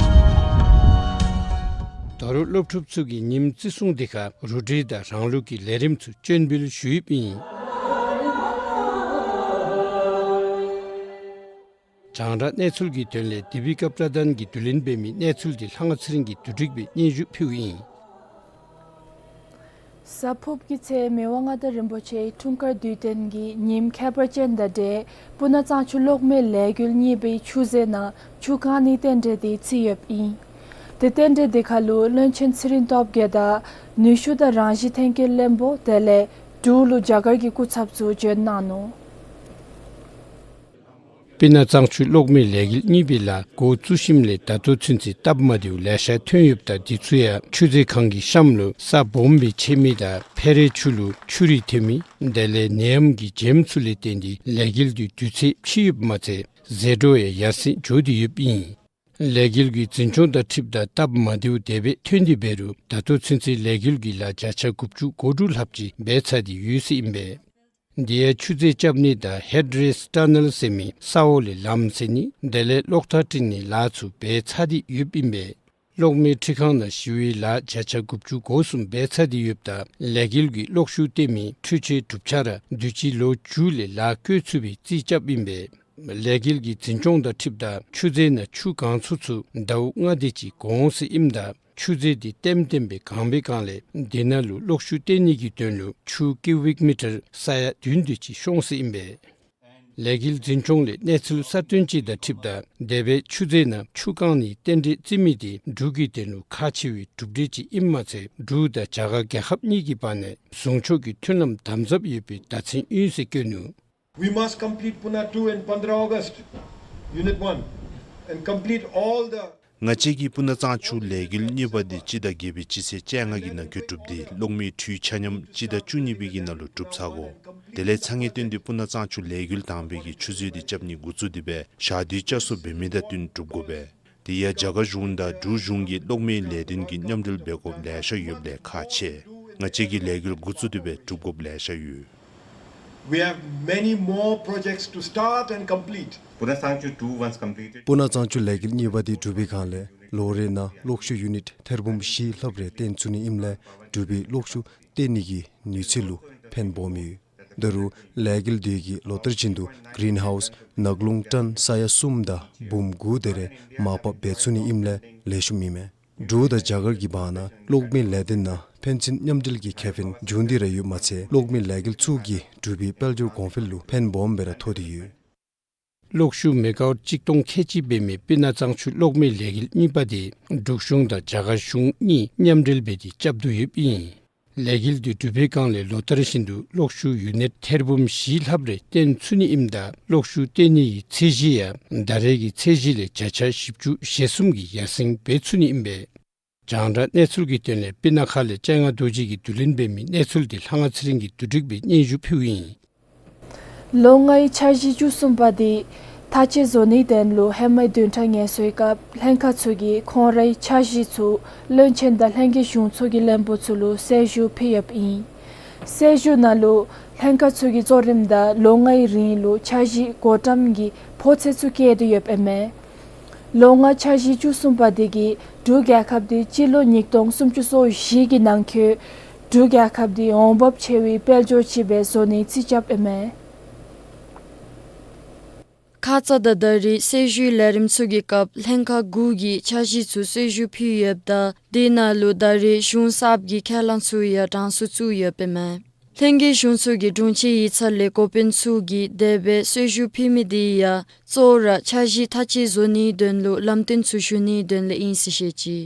ད་རུང་སློབ་ཕྲུག་ཚུ་གིས་ཉིནམ་བརྩི་སྲུང་འདི་ཁར་རུ་སྒྲིག་དང་རང་ལུགས་ཀྱི་ལས་རིམ་ཚུ་སྤྱན་འབུལ་ཞུ་ཡོདཔ་ཨིན། རྒྱང་བསྒྲགས་གནས་ཚུལ་གྱི་དོན་ལས་དི་པི་ཀ་པྲ་དཱན་གྱིས་བསྡུ་ལེན་འབད་མི་གནས་ཚུལ་འདི་ལྷ་དབང་ཚེ་རིང་གིས་བསྡུ་སྒྲིག་འབད་སྙན་ཞུ་ཕུལཝ་ཨིན། གཟའ་ཕུརཔ་གི་ཚེ་མི་དབང་མངའ་བདག་རིན་པོ་ཆེའི་འཁྲུངས་སྐར་དུས་སྟོན་གྱི་ཉིནམ་ཁྱད་པར་ཅན་དང་འབྲེལ་སྤུ་ན་གཙང་ཆུ་གློག་མེ་ལས་འགུལ་གཉིས་པའི་ཆུ་མཛོད་ནང་ཆུ་བཀང་ནིའི་རྟེན་འབྲེལ་འདི་བརྩིས་ཡོདཔ་ཨིན། དེ་རྟེན་འབྲེལ་འདི་ཁར་ལུ་བློན་ཆེན་ཚེ་རིང་སྟོབས་རྒྱས་དང་ནུས་ཤུགས་དང་རང་བཞིན་ཐོན་སྐྱེད་བློན་པོ་དེ་ལས་འབྲུག་ལུ་རྒྱ་གར་གྱི་སྐུ་ཚབ་ཚུ་བྱོན་གནང་ནུག། སྤུ་ན་གཙང་ཆུ་གློག་མེ་ལས་འགུལ་གཉིས་པའི་ལཱ་འགོ་བཙུགས་ཞིནམ་ལས་ད་ལྟོ་ཚུན་ཚོད་སྟབས་མ་བདེཝ་ལེ་ཤ་ཐོན་ཡོདཔ་ད་འདི་ཚུ་ཡང་ཆུ་མཛོད་ཁང་གི་གཤམ་ལུ་ས་སྦོམ་སྦེ་ཆད་མི་དང་ཕར་རེ་ཆུ་ལུ་ཆུ་རུད་ཐོན་མི་དེ་ལས་ནད་ཡམས་ཀྱི་རྒྱུ་ཚུ་ལས་བརྟེན་ཏེ་ལས་འགུལ་འདི་དུས་ཚོད་ཕྱིས་ཡོདཔ་མ་ཚད་ཟད་འགྲོ་ཡང་ཡར་སེང་འགྱོ་སྟེ་ཡོདཔ་ཨིན། ལས་འགུལ་གྱི་འཛིན་སྐྱོང་དང་འཁྲིལཝ་ད་སྟབས་མ་བདེཝ་དེ་སྦེ་ཐོན་ཏེ་འབད་རུང་ད་ལྟོ་ཚུན་ཚོད་ལས་འགུལ་གྱི་ལཱ་བརྒྱ་ཆ་དགུ་བཅུ་གོ་དྲུག་ལྷགཔ་ཅིག་འབད་ཚར་ཏེ་ཡོད་ཟེར་ཨིན་པས། དེ་ཡང་ཆུ་མཛོད་རྐྱབ་ནི་དང་ཧེཌ་རེསི་ཊ་ནཱལ་ཟེར་མི་ས་འོག་ལས་ལམ་བཙུགས་ནི་དེ་ལས་གློག་ཐག་བསྲིང་ནི་ལཱ་ཚུ་འབད་ཚར་ཏེ་ཡོདཔ་ཨིན་པས། གློག་མེ་འཕྲུལ་ཁང་ནང་ཞི་བའི་ལཱ་བརྒྱ་ཆ་དགུ་བཅུ་གོ་གསུམ་འབད་ཚར་ཏེ་ཡོདཔ་ད་ལས་འགུལ་གྱི་གློག་ཤུགས་བཏོན་མི་འཕྲུལ་ཆས་དྲུག་ཆ་ར་དུས་ཅི་ལོ་མཇུག་ལས་ལཱ་བཀོལ་ཚུགས་པའི་རྩིས་རྐྱབ་ཨིན་པས། ལས་འགུལ་གྱི་འཛིན་སྐྱོང་དང་འཁྲིལཝ་ད་ཆུ་མཛོད་ནང་ཆུ་གང་ཚུགས་ཚུགས་ཟླཝ་ལྔ་དེ་ཅིག་འགོར་འོང་ཟེར་ཨིནམ་ད་ཆུ་མཛོད་འདི་ལྟེམ་ལྟེམ་སྦེ་གང་བའི་སྒང་ལས་དེ་ནང་ལུ་གློག་ཤུགས་བཏོན་ནི་གི་དོན་ལུ་ཆུ་ཀིའུ་བིཀ་མི་ཊར་ས་ཡ་བདུན་དེ་ཅིག་ཤོང་ཟེར་ཨིན་པས། ལས་འགུལ་འཛིན་སྐྱོང་ལས་གནས་ཚུལ་གསར་བཏོན་ཅིག་དང་འཁྲིལཝ་ད་དེ་སྦེ་ཆུ་མཛོད་ནང་ཆུ་བཀང་ནིའི་རྟེན་འབྲེལ་བརྩི་མི་འདི་འབྲུག་གི་དོན་ལུ་ཁག་ཆེ་བའི་གྲུབ་འབྲས་ཅིག་ཨིནམ་མ་ཚད་འབྲུག་དང་རྒྱ་གར་རྒྱལ་ཁབ་གཉིས་ཀྱི་བར་ན་ཟུང་ཕྱོགས་ཀྱི་མཐུན་ལམ་དམ་ཟབ་ཡོད་པའི་བརྡ་མཚོན་ཨིན་ཟེར་བཀོད་ནུག། We must complete Puna two in fifteen August, Unit one, and complete all the ང་བཅས་ཀྱིས་སྤུ་ན་གཙང་ཆུ་ལས་འགུལ་གཉིས་པ་འདི་སྤྱི་ཟླ་བརྒྱད་པའི་སྤྱི་ཚེས་བཅོ་ལྔ་གི་ནང་འཁོད་གྲུབ་སྟེ་གློག་མེའི་འཕྲུལ་ཆས་མཉམ་སྤྱི་ཟླ་བཅུ་གཉིས་པའི་གི་ནང་ལུ་གྲུབ་ཚར་དགོ། དེ་ལས་ཚ་ངེས་བཏོན་ཏེ་སྤུ་ན་གཙང་ཆུ་ལས་འགུལ་དང་པའི་གི་ཆུ་མཛོད་འདི་རྐྱབ་ནི་འགོ་བཙུགས་ཏེ་སྦེ་ཞག་དུས་བཅའ་སོ་འབད་མི་དང་བསྟུན་གྲུབ་དགོ་པས། དེ་ཡང་རྒྱ་གར་གཞུང་དང་འབྲུག་གཞུང་གིས་གློག་མེའི་ལས་དོན་གྱི་མཉམ་འབྲེལ་འབད་དགོཔ་ལེ་ཤ་ཡོདཔ་ལས་ཁག་ཆེ། ང་བཅས་ཀྱིས་ལས་འགུལ་འགོ་བཙུགས་ཏེ་སྦེ་གྲུབ་དགོཔ་ལེ་ཤ་ཡོད། We have many more projects to start and complete. Puna Changchu two, once completed, སྤུ་ན་གཙང་ཆུ་ལས་འགུལ་གཉིས་པ་འདི་གྲུབ་པའི་སྒང་ལས་ལོ་རེ་ནང་གློག་ཤུགས་ཡུ་ནིཊ་ཐེར་འབུམ་བཞི་ལྷགཔ་རེ་བཏོན་ཚུགས་ནི་ཨིནམ་ལས་འབྲུག་པའི་གློག་ཤུགས་བཏོན་ནི་གི་ནུས་ཚད་ལུ་ཕན་སྦོམ་ཡོད། ད་རུང་ལས་འགུལ་འདི་གིས་ལོ་ལྟར་བཞིན་དུ་གིརིན་ཧའུསི་ནགས་རླུང་ཊོན་ས་ཡ་གསུམ་དང་འབུམ་དགུ་དེ་རེ་མར་ཕབ་འབད་ཚུགས་ནི་ཨིནམ་ལས་ལེགས་ཤོམ་ཨིན་མས། འབྲུག་དང་རྒྱ་གར་གྱི་བར་ན་གློག་མེའི་ལས་དོན་ནང་ཕན་ཚུན་མཉམ་འབྲེལ་གྱི་ཁེ་ཕན་འབྱུང་སྟེ་ར་ཡོདཔ་མ་ཚད་གློག་མེའི་ལས་འགུལ་ཚུ་གིས་འབྲུག་པའི་དཔལ་འབྱོར་གོང་འཕེལ་ལུ་ཕན་སྦོམ་སྦེ་ར་ཐོགས་ཏེ་ཡོད། གློག་ཤུགས་མེ་ག་ཝཊ་གཅིག་སྟོང་ཁལ་གཅིག་འབད་མི་སྤུ་ན་གཙང་ཆུ་གློག་མེའི་ལས་འགུལ་གཉིས་པ་འདི་འབྲུག་གཞུང་དང་རྒྱ་གར་གཞུང་གཉིས་མཉམ་འབྲེལ་འབད་དེ་རྐྱབ་དོ་ཡོདཔ་ཨིན། ལས་འགུལ་འདི་གྲུབ་པའི་སྒང་ལས་ལོ་ལྟར་བཞིན་དུ་གློག་ཤུགས་ཡུ་ནིཊ་ཐེར་འབུམ་བཞི་ལྷགཔ་རེ་བཏོན་ཚུགས་ནི་ཨིནམ་ད་གློག་ཤུགས་བཏོན་ནི་གི་ཚད་གཞི་ཡང་ད་རེས་ཀྱི་ཚད་གཞི་ལས་བརྒྱ་ཆ་བཞི་བཅུ་ཞེ་གསུམ་གྱིས་ཡར་སེང་འབད་ཚུགས་ནི་ཨིན་པས། རྒྱང་བསྒྲགས་གནས་ཚུལ་གྱི་དོན་ལས་སྤུ་ན་ཁ་ལས་སྤྱན་སྔ་རྡོ་རྗེ་གིས་བསྡུ་ལེན་འབད་མི་གནས་ཚུལ་འདི་ལྷ་དབང་ཚེ་རིང་གིས་བསྡུ་སྒྲིག་འབད་སྙན་ཞུ་ཕུལཝ་ཨིན། ལོ་ལྔའི་འཆར་གཞི་བཅུ་གསུམ་པ་འདི་ཐག་བཅད་བཟོ་ནིའི་དོན་ལུ་ཧེ་མའི་བདུན་ཕྲག་ངལ་གསོའི་སྐབས་ལྷན་ཁག་ཚུ་གིས་ཁོང་རའི་འཆར་གཞི་ཚུ་བློན་ཆེན་དང་ལྷན་རྒྱས་གཞུང་ཚོགས་ཀྱི་བློན་པོ་ཚུ་ལུ་གསལ་ཞུ་ཕུལ་ཡོདཔ་ཨིན། གསལ་ཞུ་ནང་ལུ་ལྷན་ཁག་ཚུ་གིས་གཙོ་རིམ་དང་ལོ་ལྔའི་རིང་ལུ་འཆར་གཞི་འགོ་འདྲེན་གྱི་ཕོ་ཚོད་ཚུ་བཀལ་ཏེ་ཡོདཔ་ཨིན་མས། ལོ་ལྔ་འཆར་གཞི་བཅུ་གསུམ་པ་འདི་གིས་འབྲུག་རྒྱལ་ཁབ་འདི་སྤྱི་ལོ་ཉིས་སྟོང་སུམ་ཅུ་སོ་བཞི་གི་ནང་འཁོད་འབྲུག་རྒྱལ་ཁབ་འདི་འོང་འབབ་ཆེ་བའི་དཔལ་འབྱོར་ཅིག་སྦེ་བཟོ་ནིའི་རྩིས་རྐྱབ་ཨིན་མས། ཁ་ཙ་དང་ད་རེས་གསོལ་ཞུའི་ལས་རིམ་ཚུ་གི་སྐབས་ལྷན་ཁག་དགུ་གིས་འཆར་གཞི་ཚུ་གསོལ་ཞུ་ཕུལ་ཡོདཔ་ད་དེ་ནང་ལུ་ད་རེས་གཞུང་གསརཔ་གི་ཁས་བླངས་ཚུ་ཡང་གྲངས་སུ་བཙུགས་ཡོདཔ་ཨིན་མས། ལྷན་རྒྱས་གཞུང་ཚོགས་ཀྱི་དྲུང་ཆེན་ཡིག་ཚང་ལས་འགོ་དཔོན་ཚུ་གིས་དེ་སྦེ་གསོལ་ཞུ་ཕུལ་མི་དེ་ཡང་གཙོ་བོ་ར་འཆར་གཞི་མཐའ་དཔྱད་བཟོ་ནིའི་དོན་ལུ་ལམ་སྟོན་ཚུ་ཞུ་ནིའི་དོན་ལས་ཨིན་ཟེར་བཤད་ཅི།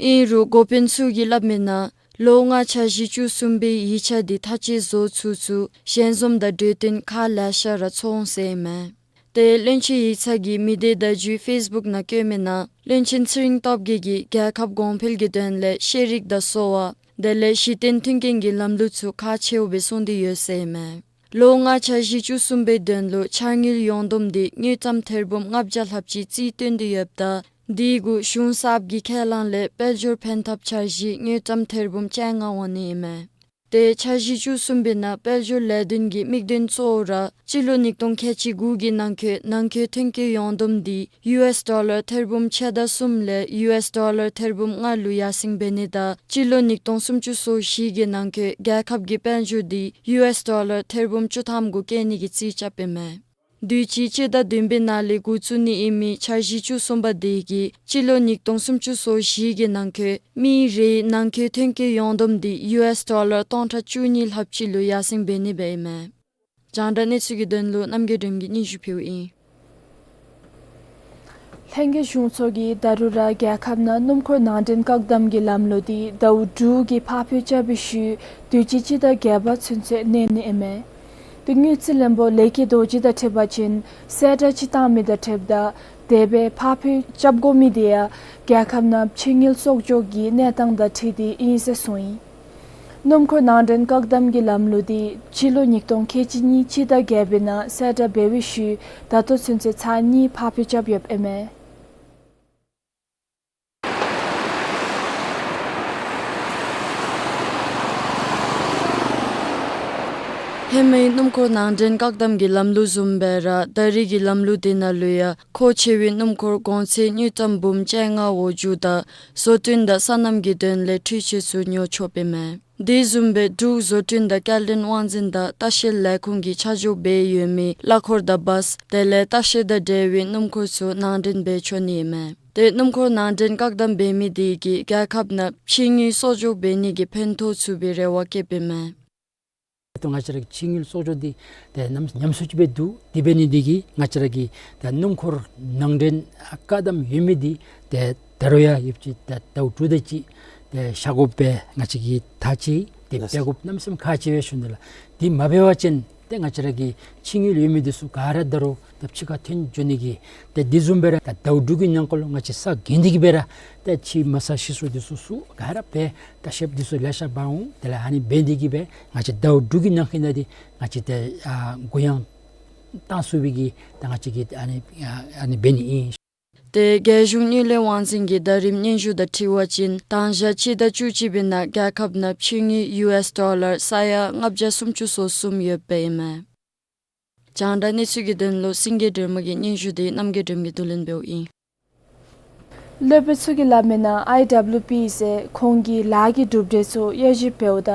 ཨིན་རུང་འགོ་དཔོན་ཚུ་གིས་སླབ་མིའི་ནང་ལོ་ལྔའི་འཆར་གཞི་བཅུ་གསུམ་པའི་ཡིག་ཆ་དེ་མཐའ་དཔྱད་བཟོ་ཚུགས་ཚུགས་ཞལ་འཛོམས་དང་གྲོས་བསྟུན་ཁག་ལེ་ཤ་ར་ཚོགས་འོང་ཟེར་ཨིན་མས། ཏེ་བློན་ཆེན་ཡིག་ཚང་གིས་མི་སྡེ་བརྡ་བརྒྱུད་ཕེསི་བུཀ་ནང་བཀོད་མིའི་ནང་བློན་ཆེན་ཚེ་རིང་སྟོབས་རྒྱས་ཀྱིས་རྒྱལ་ཁབ་གོང་འཕེལ་གྱི་དོན་ལས་ཤེས་རིག་དང་གསོ་བ་དེ་ལས་གཞི་རྟེན་མཐུན་རྐྱེན་གྱི་ལམ་ལུགས་ཚུ་ཁག་ཆེཝ་སྦེ་གསུངས་ཏེ་ཡོད་ཟེར་ཨིན་མས། ལོ་ལྔའི་འཆར་གཞི་བཅུ་གསུམ་པའི་དོན་ལུ་འཆར་དངུལ་ཡོངས་བསྡོམས་དེ་དངུལ་ཀྲམ་ཐེར་འབུམ་ལྔ་བརྒྱ་ལྷགཔ་ཅིག་རྩིས་བཏོན་ཏེ་ཡོདཔ་ད་དེ་གུ་གཞུང་གསརཔ་གི་ཁས་བླངས་ལས་དཔལ་འབྱོར་ཕན་ཐབས་འཆར་གཞི་དངུལ་ཀྲམ་ཐེར་འབུམ་བཅོ་ལྔ་འོང་ནི་ཨིན་མས། ཏེ་འཆར་གཞི་བཅུ་གསུམ་པའི་ནང་དཔལ་འབྱོར་ལས་དོན་གྱི་དམིགས་དོན་གཙོ་བོ་ར་སྤྱི་ལོ་ཉིས་སྟོང་ཁལ་གཅིག་དགུ་གི་ནང་འཁོད་ནང་འཁོད་ཐོན་སྐྱེད་ཡོངས་བསྡོམས་དེ་ཡུ་ཨེསི་ཌོ་ལར་ཐེར་འབུམ་ཕྱེད་དང་གསུམ་ལས་ཡུ་ཨེསི་ཌོ་ལར་ཐེར་འབུམ་ལྔ་ལུ་ཡར་སེང་འབད་ནི་དང་སྤྱི་ལོ་ཉིས་སྟོང་སུམ་ཅུ་སོ་བཞི་གི་ནང་འཁོད་རྒྱལ་ཁབ་ཀྱི་དཔལ་འབྱོར་དེ་ཡུ་ཨེསི་ཌོ་ལར་ཐེར་འབུམ་བཅུ་ཐམ་གུ་བཀལ་ནི་གི་རྩིས་རྐྱབ་ཨིན་མས། དུས་ཅི་སྤྱི་ཟླ་བདུན་པའི་ནང་ལས་འགོ་བཙུགས་ནི་ཨིན་མི་འཆར་གཞི་བཅུ་གསུམ་པ་དེ་གིས་སྤྱི་ལོ་ཉིས་སྟོང་སུམ་ཅུ་སོ་བཞི་གི་ནང་འཁོད་མི་རེའི་ནང་འཁོད་ཐོན་སྐྱེད་ཡོངས་བསྡོམས་དེ་ཡུ་ཨེསི་ཌོ་ལར་སྟོང་ཕྲག་བཅུ་གཉིས་ལྷགཔ་ཅིག་ལུ་ཡར་སེང་འབད་ནི་སྦེ་ཨིན་མས། རྒྱང་བསྒྲགས་གནས་ཚུལ་གྱི་དོན་ལུ་རྣམ་རྒྱལ་སྒྲོལ་མ་གིས་སྙན་ཞུ་ཕུལཝ་ཨིན། ལྷན་རྒྱས་གཞུང་ཚོགས་ཀྱིས་ད་རུང་ར་རྒྱལ་ཁབ་ནང་སྣུམ་འཁོར་ནང་འདྲེན་བཀག་དམ་གྱི་ལམ་ལུགས་དེ་ཟླཝ་དྲུག་གི་ཕར་འགྱངས་རྐྱབ་པའི་ཤུལ་དུས་ཅི་སྤྱི་ཟླ་བརྒྱད་པ་ཚུན་ཚོད་གནས་ནི་ཨིན་མས། དེ་དངུལ་རྩིས་བློན་པོ་ལས་ཀྱི་རྡོ་རྗེ་དང་འཁྲིལ་བ་ཅིན་གསལ་བསྒྲགས་ཅིག་བཏང་མི་དང་འཁྲིལཝ་ད་དེ་སྦེ་ཕར་འགྱངས་རྐྱབ་དགོ་མི་དེ་ཡང་རྒྱལ་ཁབ་ནང་ཕྱི་དངུལ་གསོག་འཇོག་གི་གནས་སྟངས་དང་འཁྲིལ་ཏེ་ཨིན་ཟེར་གསུངས་ཡི། སྣུམ་འཁོར་ནང་འདྲེན་བཀག་དམ་གྱི་ལམ་ལུགས་དེ་སྤྱི་ལོ་ཉིས་སྟོང་ཁལ་གཅིག་གཉིས་སྤྱི་ཟླ་བརྒྱད་པའི་ནང་གསལ་བསྒྲགས་འབད་བའི་ཤུལ་ད་ལྟོ་ཚུན་ཚོད་ཚར་གཉིས་ཕར་འགྱངས་རྐྱབ་ཡོདཔ་ཨིན་མས། ཧེ་མའི་སྣུམ་འཁོར་ནང་འདྲེན་བཀག་དམ་གྱི་ལམ་ལུགས་བཟུམ་སྦེ་ར་ད་རེས་ཀྱི་ལམ་ལུགས་དེ་ནང་ལུ་ཡང་མཁོ་ཆེ་བའི་སྣུམ་འཁོར་གོང་ཚད་དངུལ་ཀྲམ་འབུམ་བཅོ་ལྔ་འོག་འགྱོཝ་ད་བཟོ་སྐྲུན་དང་སོ་ནམ་གྱི་དོན་ལས་འཕྲུལ་ཆས་ཚུ་ཉོ་ཆོགཔ་ཨིན་མས། དེ་བཟུམ་སྦེ་འབྲུག་བཟོ་སྐྲུན་དང་སྐྱེལ་འདྲེན་དབང་འཛིན་དང་ལྟ་བཤལ་ལས་ཁུངས་ཀྱིས་ཆ་འཇོག་འབད་ཡོད་མི་གླ་འཁོར་དང་བཱས་དེ་ལས་ལྟ་བཤལ་དང་འབྲེལ་བའི་སྣུམ་འཁོར་ཚུ་ནང་འདྲེན་འབད་ཆོག་ནི་ཨིན་མས། ཏེ་སྣུམ་འཁོར་ནང་འདྲེན་བཀག་དམ་འབད་མི་དེ་གིས་རྒྱལ་ཁབ་ནང་ཕྱི་དངུལ་གསོག་འཇོག་འབད་ནི་གི་ཕན་ཐོགས་ཚུགས་པའི་རེ་བ་བསྐྱེདཔ་ཨིན་མས། ད་ང་བཅས་ར་གི་ཕྱི་དངུལ་གསོག་འཇོག་འདི་ཏེ་ཉམས་ཉམས་སུ་ཅིག་སྦེ་འདུག། དེ་འབད་ནི་དེ་གིས་ང་བཅས་ར་གི་ད་སྣུམ་འཁོར་ནང་འདྲེན་བཀག་དམ་ཡོད་མི་འདི་ཏེ་ད་རུང་ཡང་ཡོདཔ་ཅིག་ད་ཟླཝ་དྲུག་དེ་ཅིག་ཏེ་བཞག་དགོཔ་སྦེ་ང་བཅས་ཀྱིས་ད་ཅི་ཏེ་ལགས། འབད་དགོཔ་གནམ་མེད་ས་མེད་ཁག་ཆེ་བས་ཞུ་ནི་ལགས། དེ་མ་འབད་བ་ཅིན་ཏེ་ང་བཅས་ར་གི་ཕྱི་དངུལ་ཡོད་མི་འདི་ཚུ་ག་ར་ད་རུང་ད་ཕྱི་ཁར་ཐོན་འགྱོ་ནི་གི་ཏེ་དེ་བཟུམ་སྦེ་ར་ད་ཟླཝ་དྲུག་གི་ནང་འཁོད་ལུ་ང་བཅས་ས་གན་དེ་གིས་སྦེ་ར་ཏེ་ཕྱི་མ་ས་ཤི་སོ་འདི་ཚུ་ཚུ་ག་ར་སྦེ་ལྟ་བཤལཔ་འདི་ཚུ་ལེ་ཤ་འབག་འོང་། དེ་ལས་ཨ་ནི་འབད་ནི་དེ་གིས་སྦེ་ང་བཅས་ཟླཝ་དྲུག་གི་ནང་འཁོད་ནང་འདི་ང་བཅས་ཏེ་ཨ་གུ་ཡངས་བཏང་ཚུགས་པའི་གི་ད་ང་བཅས་ཀྱིས་ཨ་ནི་ཨ་ཨ་ནི་འབད་ནི་ཨིན། ཏེ་རྒྱལ་གཞུང་དངུལ་ལས་དབང་འཛིན་གྱི་ཟླ་རིམ་སྙན་ཞུ་དང་འཁྲིལ་བ་ཅིན་དང་ཞག་སྤྱི་ཟླ་བཅུ་གཅིག་པའི་ནང་རྒྱལ་ཁབ་ནང་ཕྱི་དངུལ་ཡུ་ཨེསི་ཌོ་ལར་ས་ཡ་ལྔ་བརྒྱ་སུམ་ཅུ་སོ་གསུམ་ཡོདཔ་ཨིན་མས། རྒྱང་བསྒྲགས་གནས་ཚུལ་གྱི་དོན་ལུ་སེང་གེ་སྒྲོལ་མ་གི་སྙན་ཞུ་དེ་རྣམ་རྒྱལ་སྒྲོལ་མ་གིས་བསྡུ་ལེན་འབདཝ་ཨིན། སློབ་དཔོན་ཚུ་གིས་སླབ་མིའི་ནང་ཨའི་ཌབ་ལུ་པི་ཟེར་ཁོང་གི་ལཱ་གི་གྲུབ་འབྲས་ཚུ་དབྱེ་ཞིབ་འབདཝ་ད་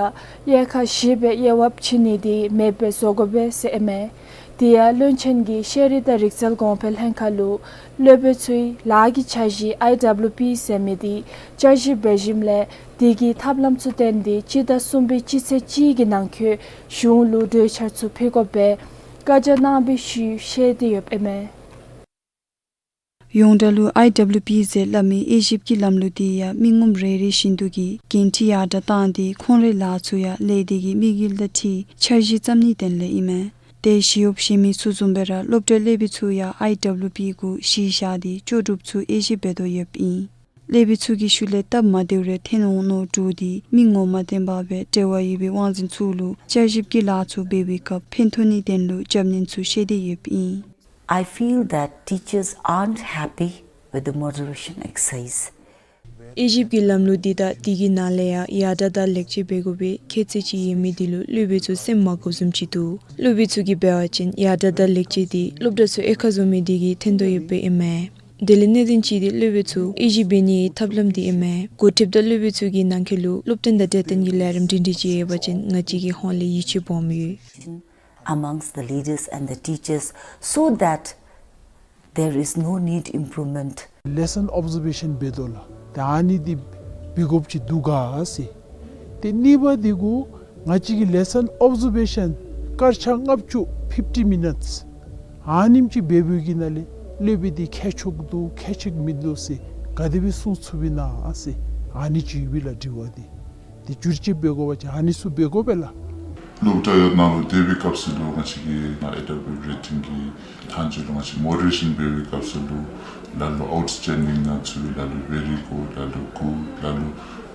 དབྱེ་ཁག་བཞི་སྦེ་དབྱེ་བ་ཕྱེ་ནི་དེ་མེདཔ་སྦེ་བཟོ་དགོ་པས་ཟེར་ཨིན་མས། དེ་ཡང་བློན་ཆེན་གྱིས་ཤེས་རིག་དང་རིག་རྩལ་གོང་འཕེལ་ལྷན་ཁག་ལུ་སློབ་དཔོན་ཚུའི་ལཱ་གི་འཆར་གཞི་ཨའི་ཌབ་ལུ་པི་ཟེར་མི་དེ་བསྐྱར་ཞིབ་འབད་ཞིནམ་ལས་དེ་གི་ཐབས་ལམ་ཚུ་བཏོན་ཏེ་སྤྱི་ཟླ་གསུམ་པའི་སྤྱི་ཚེས་གཅིག་གི་ནང་འཁོད་གཞུང་ལུ་གྲོས་འཆར་ཚུ་ཕུལ་དགོ་པའི་བཀའ་རྒྱ་གནང་བའི་ཤུལ་བཤད་དེ་ཡོདཔ་ཨིན་མས། ཡོངས་གྲགས་ལུ་ཨའི་ཌབ་ལུ་པི་ཟེར་སླབ་མི་དབྱེ་ཞིབ་ཀྱི་ལམ་ལུགས་དེ་ཡང་མི་ངོམ་རེ་རེ་བཞིན་དུ་གིས་འགན་འཁྲི་ཡར་དྲགས་བཏང་སྟེ་ཁོང་རའི་ལཱ་ཚུ་ཡང་ལས་སྡེ་གི་དམིགས་ཡུལ་དང་འཁྲིལ་འཆར་གཞི་བརྩམ་ནིའི་དོན་ལས་ཨིན་མས། ཏེ་ཞི་གཡོགཔ་གཞན་མི་ཚུ་བཟུམ་སྦེ་ར་སློབ་གྲྭའི་སློབ་དཔོན་ཚུ་ཡང་ཨའི་ཌབ་ལུ་པི་གུ་གཞི་བཞག་སྟེ་ལྕོགས་གྲུབ་ཚུ་དབྱེ་ཞིབ་འབད་དོ་ཡོདཔ་ཨིན། སློབ་དཔོན་ཚུ་གི་ཤུལ་ལས་སྟབས་མ་བདེཝ་རེ་ཐོན་འོང་མནོ་འདྲོག་སྟེ་མི་ངོ་མ་བསྟེན་པར་སྦེ་འབྲེལ་བ་ཡོད་པའི་དབང་འཛིན་ཚུ་ལུ་བསྐྱར་ཞིབ་ཀྱི་ལཱ་ཚུ་འབད་བའི་སྐབས་ཕན་ཐོགས་ནིའི་དོན་ལུ་རྒྱབ་སྣོན་ཚུ་བཤད་དེ་ཡོདཔ་ཨིན། I feel that teachers aren't happy with the moderation exercise. དབྱེ་ཞིབ་ཀྱི་ལམ་ལུགས་འདི་དང་དེ་གི་ནང་ལས་ཡང་ཡར་དྲགས་དང་ལེགས་བཅོས་འབད་དགོ་པའི་ཁྱད་ཚད་ཅིག་ཡོད་མི་འདི་ལུ་སློབ་དཔོན་ཚུ་སེམས་མ་དགའཝ་བཟུམ་ཅིག་འདུག། སློབ་དཔོན་ཚུ་གིས་འབད་བ་ཅིན་ཡར་དྲགས་དང་ལེགས་བཅོས་འདི་སློབ་གྲྭ་ཚུ་དབྱེ་ཁག་བཟོ་མི་འདི་གིས་ཐོན་དོ་ཡོདཔ་ཨིན་མས། དེ་ལས་གནད་དོན་ཅིག་འདི་སློབ་དཔོན་ཚུ་དབྱེ་ཞིབ་འབད་ནིའི་ཐབས་ལམ་འདི་ཨིན་མས། འགོ་ཁྲིདཔ་དང་སློབ་དཔོན་ཚུ་གི་ནང་འཁོད་ལུ་སློབ་སྟོན་དང་འབྲེལ་ཏེ་གི་ལས་རིམ་སྒྲིང་སྒྲི་ཅིག་ཡོད་པ་ཅིན་ང་བཅས་ཀྱི་ཧོངས་ལས་ཡིད་ཆེས་སྦོམ་ཡོད། Amongst the leaders and the teachers so that There is no need improvement. Lesson observation འབད་དོ་ལགས། ད་ཨ་ནི་འདི་འབད་དགོཔ་ཅིག་འདུག་ག་ཟེར། ཏེ་གཉིས་པ་འདི་གུ་ང་བཅས་ཀྱིས་lesson observation སྐར་ཆ་ལྔ་བཅུ fifty minutes ཨ་ནེམ་ཅིག་འབད་བའི་གི་ནང་ལས་སློབ་དཔོན་འདི་ཁྱད་ཆོས་འདུག་ཁྱད་ཆོས་མིན་འདུག་ཟེར་ག་དེ་སྦེ་གསུང་ཚུགས་པས་ན་ཟེར། ཨ་ནི་ཅིག་ཡོད་པས་ལགས་དྲི་བ་འདི། ཏེ་བསྒྱུར་བཅོས་འབད་དགོ་པ་ཅིན་ཨ་ནི་ཚུ་འབད་དགོ་པས་ལགས། སློབ་གྲྭ་ཡོད་ནང་ལུ་སྡོད་པའི་སྐབས་སུ་ལུ་ང་བཅས་ཀྱིས་ཨེ་ཌབ་ལུ་རེ་ཊིང་གི་མཐའ་མཇུག་ལུ་ང་བཅས་མོ་ཌི་རེ་ཤཱན་འབད་བའི་སྐབས་སུ་ལུ་ལ་ལུ་ཨའུཊ་སི་ཊེན་ཌིང་ནང་ཚུད། ལ་ལུ་ཝེ་རི་གུཌ། ལ་ལུ་གུཌ། ལ་ལུ་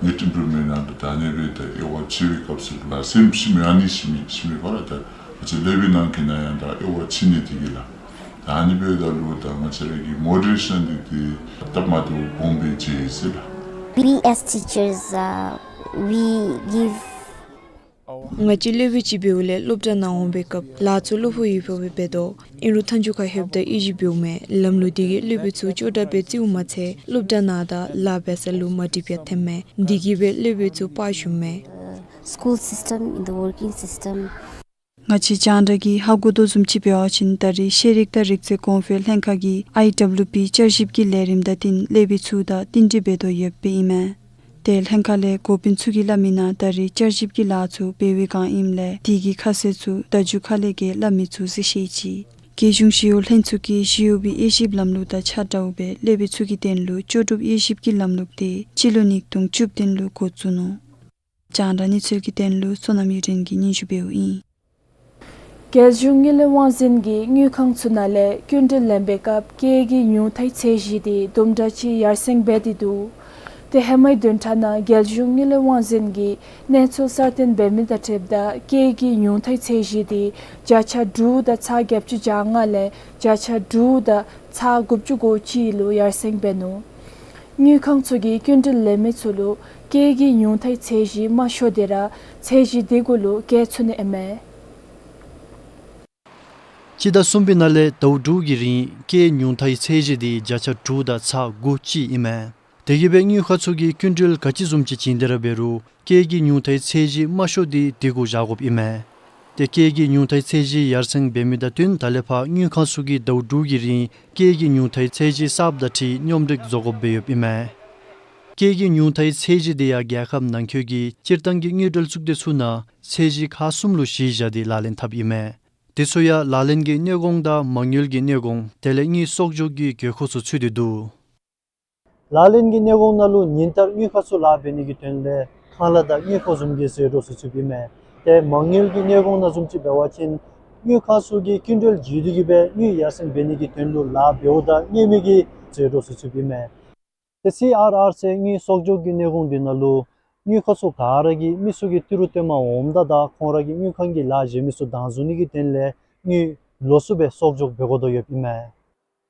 ནིཌ་ཨིམ་པུརུབ་མེནཊ། ལ་ལུ་ད་ཨ་ནི་སྦེ་ད་དབྱེ་བ་ཕྱེ་བའི་སྐབས་སུ་ལུ་ལགས་སེམས་ཤི་མི་ཨ་ནི་ཤི་མི་ཤི་མི་ག་ར་ད་ང་བཅས་སློབ་དཔོན་ནང་གི་ནང་ཡང་ད་དབྱེ་བ་ཕྱེ་ནི་འདི་གིས་ལགས། ད་ཨ་ནི་འབདཝ་ད་ལུ་ད་ང་བཅས་ར་གི་མོ་ཌི་རེ་ཤཱན་འདི་ཏེ་སྟབས་མ་བདེཝ་སྦོམ་སྦེ་མཇལ་ཡི་ཟེར་ལགས། We as teachers, uh, we give ང་བཅས་སློབ་དཔོན་ཅིག་འབདཝ་ལས་སློབ་གྲྭ་ནང་འོང་པའི་སྐབས་ལཱ་ཚུ་གློ་བུར་ཡོད་པ་སྦེ་འབད་དོ། ཨིན་རུང་མཐའ་མཇུག་ཁར་ལྷོདཔ་ད་ཨེ་ཞིབ་འབདཝ་མས། ལམ་ལུགས་འདི་གིས་སློབ་དཔོན་ཚུ་ཅོག་འཐདཔ་སྦེ་བརྩིཝ་མ་ཚད་སློབ་གྲྭ་ནང་དང་ལཱ་འབད་ས་ལུ་མ་འགྲིག་པ་ཐོནམ་མས། འདི་གིས་སྦེ་སློབ་དཔོན་ཚུ་དཔའ་ཞུམ་མས། School system, in the working system. ང་བཅས་རྒྱང་བསྒྲགས་ཀྱིས་ཧ་གོ་དོ་བཟུམ་ཅིག་འབད་བ་ཅིན་ད་རེས་ཤེས་རིག་དང་རིག་རྩལ་གོང་འཕེལ་ལྷན་ཁག་གིས་ཨའི་ཌབ་ལུ་པི་བསྐྱར་ཞིབ་ཀྱི་ལས་རིམ་དང་བསྟུན་སློབ་དཔོན་ཚུ་དང་བསྟུན་གྲོས་འབད་དོ་ཡོདཔ་ཨིན་མས། ཏེ་ལྷན་ཁག་ལས་འགོ་དཔོན་ཚུ་གིས་སླབ་མི་ནང་ད་རེས་བསྐྱར་ཞིབ་ཀྱི་ལཱ་ཚུ་འབད་བའི་བསྒང་ཨིནམ་ལས་དེ་གི་ཁ་གསལ་ཚུ་ད་མཇུག་ཁ་ལས་ཀྱིས་སླབ་མི་ཚུགས་ཟེར་བཤད་ཅི། རྒྱལ་གཞུང་ཞི་གཡོག་ལྷན་ཚོགས་ཀྱིས་ཞི་གཡོག་པའི་དབྱེ་ཞིབ་ལམ་ལུགས་དང་ཆ་འདྲཝ་སྦེ་སློབ་དཔོན་ཚུ་གི་དོན་ལུ་ལྕོགས་གྲུབ་དབྱེ་ཞིབ་ཀྱི་ལམ་ལུགས་དེ་སྤྱི་ལོ་ཉིས་སྟོང་བཅུ་བདུན་ལུ་འགོ་བཙུགས་ནུག། རྒྱང་བསྒྲགས་གནས་ཚུལ་གྱི་དོན་ལུ་བསོད་ནམས་གཡུ་སྒྲོན་གྱིས་སྙན་ཞུ་འབདཝ་ཨིན། རྒྱལ་གཞུང་དངུལ་ལས་དབང་འཛིན་གྱིས་དངུལ་ཁང་ཚུ་ནང་ལས་སྐྱིན་འགྲུལ་ལེན་པའི་སྐབས་སྐྱེད་ཀྱི་ཉུང་མཐའི་ཚད་གཞི་དེ་དུམ་གྲ་ཅིག་ཡར་སེང་འབད་དེ་འདུག། ཏེ་ཧེ་མའི་བདུན་ཕྲག་ནང་རྒྱལ་གཞུང་དངུལ་ལས་དབང་འཛིན་གྱིས་གནས་ཚུལ་གསར་བཏོན་འབད་མི་དང་འཁྲིལཝ་ད་སྐྱེད་ཀྱི་ཉུང་མཐའི་ཚད་གཞི་དེ་བརྒྱ་ཆ་དྲུག་དང་ཚག་བརྒྱད་ཅུ་གྱ་ལྔ་ལས་བརྒྱ་ཆ་དྲུག་དང་ཚག་དགུ་བཅུ་གོ་གཅིག་ལུ་ཡར་སེང་འབད་ནུག། དངུལ་ཁང་ཚུ་གིས་སྐྱིན་འགྲུལ་ལེན་མི་ཚུ་ལུ་སྐྱེད་ཀྱི་ཉུང་མཐའི་ཚད་གཞི་དམའ་ཤོས་དེ་ར་ཚད་གཞི་དེ་གུ་ལུ་སྐྱེད་ཚུགས་ནི་ཨིན་མས། སྤྱི་ཟླ་གསུམ་པའི་ནང་ལས་ཟླཝ་དྲུག་གི་རིང་སྐྱེད་ཉུང་མཐའི་ཚད་གཞི་དེ་བརྒྱ་ཆ་དྲུག་དང་ཚག་དགུ་ཅིག་ཨིན་མས། དེ་གིས་སྦེ་དངུལ་ཁང་ཚུ་གིས་སྐྱིན་འགྲུལ་ག་ཅི་བཟུམ་ཅིག་བྱིན་ཏེ་ར་འབད་རུང་སྐྱེད་ཀྱི་ཉུང་མཐའི་ཚད་གཞི་དམའ་ཤོས་དེ་དེ་གུ་བཞག་དགོཔ་ཨིན་མས། ཏེ་སྐྱེད་ཀྱི་ཉུང་མཐའི་ཚད་གཞི་ཡར་སེང་འབད་མི་དང་བསྟུན་ད་ལས་ཕར་དངུལ་ཁང་ཚུ་གིས་ཟླཝ་དྲུག་གི་རིང་སྐྱེད་ཀྱི་ཉུང་མཐའི་ཚད་གཞི་གསརཔ་དང་འཁྲིལ་སྙོམས་སྒྲིག་བཟོ་དགོཔ་སྦེ་ཡོདཔ་ཨིན་མས། སྐྱེད་ཀྱི་ཉུང་མཐའི་ཚད་གཞི་དེ་ཡང་རྒྱལ་ཁབ་ནང་འཁོད་ཀྱི་སྤྱིར་བཏང་གི་དངུལ་འབྲེལ་གཙུག་སྡེ་ཚུ་ནང་ཚད་གཞི་ཁག་གསུམ་ལུ་གཞི་བཞག་སྟེ་ལག་ལེན་འཐབ་ཨིན་མས། དེ་ཚུ་ཡང་ལག་ལེན་གྱི་གནས་གོང་དང་མ་དངུལ་གྱི་གནས་གོང་དེ་ལས་དངུལ་གསོག་འཇོག་གི་དགོས་མཁོ་ཚུ་ཚུད་དེ་འདུག། ལག་ལེན་གྱི་གནས་གོང་ནང་ལུ་ཉིན་ལྟར་དངུལ་ཁང་ཚུ་ལཱ་འབད་ནི་གི་དོན་ལས་ཁང་གླ་དང་དངུལ་ཕོགས་བཟུམ་གྱི་ཟད་འགྲོ་ཚུ་ཚུདཔ་ཨིན་མས། ཏེ་མ་དངུལ་གྱི་གནས་གོང་ནང་བཟུམ་ཅིག་འབད་བ་ཅིན་དངུལ་ཁང་ཚུ་གིས་སྐྱིན་འགྲུལ་བརྒྱུད་དེ་གིས་སྦེ་དངུལ་ཡར་སེང་འབད་ནི་གི་དོན་ལུ་ལཱ་འབདཝ་ད་གནས་མི་གི་ཟད་འགྲོ་ཚུ་ཚུདཔ་ཨིན་མས། ཏེ་སི་ཨར་ཨར་ཟེར་དངུལ་གསོག་འཇོག་གི་གནས་གོང་འདི་ནང་ལུ་དངུལ་ཁང་ཚུ་ག་ར་གིས་མི་ཚུ་གིས་ཏི་རུ་སྟོནམ་འོངམ་ད་དང་ཁོང་ར་གིས་དངུལ་ཁང་གི་ལཱ་གཞན་མི་ཚུ་དང་འཛུལ་ནི་གི་དོན་ལས་དངུལ་ལོགས་སུ་སྦེ་གསོག་འཇོག་འབད་དགོ་དོ་ཡོདཔ་ཨིན་མས།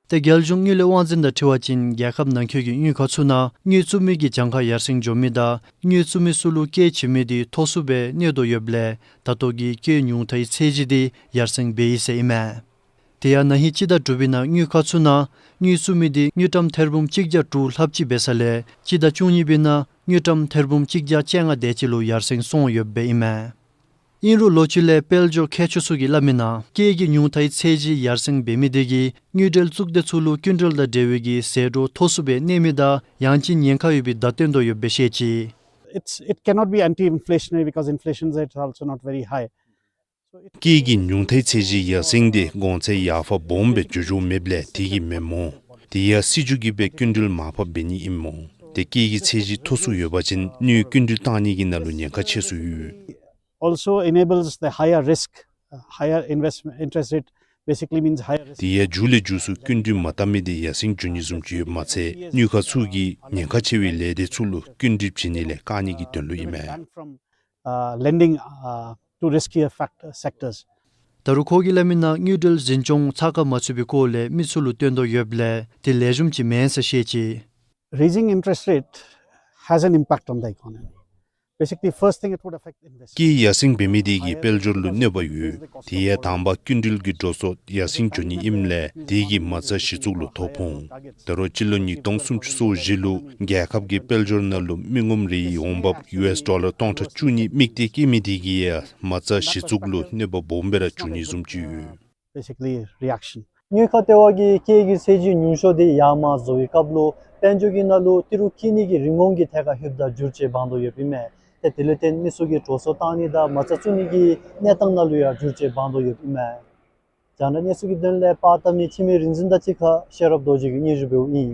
ཏེ་རྒྱལ་གཞུང་དངུལ་ལས་དབང་འཛིན་དང་འཁྲིལ་བ་ཅིན་རྒྱལ་ཁབ་ནང་འཁོད་ཀྱི་དངུལ་ཁང་ཚུ་ནང་དངུལ་བཙུགས་མི་གི་གྱངས་ཁ་ཡར་སེང་འགྱོ་མི་དང་དངུལ་བཙུགས་མི་ཚུ་ལུ་སྐྱེད་བྱིན་མི་དེ་མཐོ་སུ་སྦེ་གནས་དོ་ཡོདཔ་ལས་ད་ལྟོ་གི་སྐྱེད་ཉུང་མཐའི་ཚད་གཞི་དེ་ཡར་སེང་འབད་ཡི་ཟེར་ཨིན་མས། དེ་ཡང་ན་ཧིང་སྤྱི་ཟླ་དྲུག་པའི་ནང་དངུལ་ཁང་ཚུ་ནང་དངུལ་བཙུགས་མི་དེ་དངུལ་ཀྲམ་ཐེར་འབུམ་གཅིག་བརྒྱ་དྲུག་ལྷགཔ་ཅིག་འབད་ས་ལས་སྤྱི་ཟླ་བཅུ་གཉིས་པའི་ནང་དངུལ་ཀྲམ་ཐེར་འབུམ་གཅིག་བརྒྱ་བཅོ་ལྔ་དེ་ཅིག་ལུ་ཡར་སེང་སོང་ཡོདཔ་ཨིན་མས། ཨིན་རུང་ལོ་རྒྱུས་ལས་དཔལ་འབྱོར་མཁས་མཆོག་ཚུ་གིས་སླབ་མི་ནང་སྐྱེད་ཀྱི་ཉུང་མཐའི་ཚད་གཞི་ཡར་སེང་འབད་མི་དེ་གིས་དངུལ་འབྲེལ་གཙུག་སྡེ་ཚུ་ལུ་སྐྱིན་འགྲུལ་དང་འབྲེལ་བའི་གི་ཟད་འགྲོ་མཐོ་སུ་སྦེ་གནས་མི་དང་ཡང་ཅིན་ཉེན་ཁ་ཡོད་པའི་བརྡ་སྟོན་དོ་ཡོདཔ་སྦེ་བཤད་ཅི། It's, it cannot be anti-inflationary because inflation rate is also not very high. སྐྱེད་ཀྱི་ཉུང་མཐའི་ཚད་གཞི་ཡར་སེང་དེ་གོང་ཚད་ཡར་འཕར་སྦོམ་སྦེ་འགྱོ་འགྱོཝ་མེདཔ་ལས་དེ་གིས་མེན་སྨོ། དེ་ཡང་སྲིད་བྱུས་ཀྱིས་སྦེ་སྐྱིན་འགྲུལ་མར་ཕབ་འབད་ནི་ཨིན་སྨོ། ཏེ་སྐྱེད་ཀྱི་ཚད་གཞི་མཐོ་སུ་ཡོད་པ་ཅིན་དངུལ་སྐྱིན་འགྲུལ་བཏང་ནི་གི་ནང་ལུ་ཉེན་ཁ་ཆེ་སུ་ཡོད། Also enables the higher risk, uh, higher investment interest rate basically means higher risk. དེ་ཡང་མཇུག་ལས་མཇུག་སུ་སྐྱིན་འགྲུལ་མ་བཏང་མི་དེ་ཡར་སེང་འགྱོ་ནི་བཟུམ་ཅིག་ཡོདཔ་མ་ཚད་དངུལ་ཁང་ཚུ་གིས་ཉེན་ཁ་ཆེ་བའི་ལས་སྡེ་ཚུ་ལུ་སྐྱིན་འགྲུལ་བྱིན་ནི་ལས་བཀག་ནི་གི་དོན་ལུ་ཨིན་མས། Ban from, uh, lending, uh, to riskier factor sectors. ད་རུང་ཁོ་གིས་སླབ་མི་ནང་དངུལ་འབྲེལ་འཛིན་སྐྱོང་ཚགས་ཁར་མ་ཚུད་པའི་སྐོར་ལས་མི་ཚུ་ལུ་སྟོན་དོ་ཡོདཔ་ལས་དེ་ལེགས་ཤོམ་ཅིག་མེན་ཟེར་བཤད་ཅི། Raising interest rate has an impact on the economy. Basically, first thing it would affect investment. སྐྱེད་ཡར་སེང་འབད་མི་དེ་གིས་དཔལ་འབྱོར་ལུ་གནོད་པ་ཡོད། དེ་ཡང་དང་པ་སྐྱིན་འགྲུལ་གྱི་འགྲོ་སོང་ཡར་སེང་འགྱོ་ནི་ཨིནམ་ལས་དེ་གིས་མ་རྩ་གཞི་བཙུགས་ལུ་ཐོ་ཕོག་འོང་། ད་རུང་སྤྱི་ལོ་ཉིས་སྟོང་སུམ་ཅུ་སོ་བཞི་ལུ་རྒྱལ་ཁབ་ཀྱི་དཔལ་འབྱོར་ནང་ལུ་མི་ངོམ་རེའི་འོང་འབབ་ཡུ་ཨེསི་ཌོ་ལར་སྟོང་ཕྲག་བཅུ་གཉིས་དམིགས་གཏད་བསྐྱེད་མི་དེ་གིས་ཡང་མ་རྩ་གཞི་བཙུགས་ལུ་གནོད་པ་སྦོམ་སྦེ་ར་འབྱུང་ནི་བཟུམ་ཅིག་ཡོད། Basically reaction. དངུལ་ཁང་ལྟེ་བ་གིས་སྐྱེད་ཀྱི་ཚད་གཞི་ཉུང་ཤོས་དེ་ཡར་མར་བཟོ་བའི་སྐབས་ལུ་དཔལ་འབྱོར་གྱི་ནང་ལུ་ཏི་རུ་འཁྱིད་ནི་གི་རིན་གོང་གི་ཐད་ཁར་ཧུབ་དང་འགྱུར་བཅོས་འབག་དོ་ཡོདཔ་ཨིན་མས། ཏེ་དེ་ལུ་བརྟེན་མི་ཚུ་གིས་འགྲོ་སོང་བཏང་ནི་དང་མ་རྩ་བཙུགས་ནི་གི་གནས་སྟངས་ནང་ལུ་ཡང་འགྱུར་བཅོས་འབག་དོ་ཡོདཔ་ཨིན་མས། རྒྱང་བསྒྲགས་གནས་ཚུལ་གྱི་དོན་ལས་པར་བཏབ་མི་འཆི་མེད་རིག་འཛིན་དང་གཅིག་ཁར་ཤེས་རབ་རྡོ་རྗེ་གིས་སྙན་ཞུ་འབདཝ་ཨིན།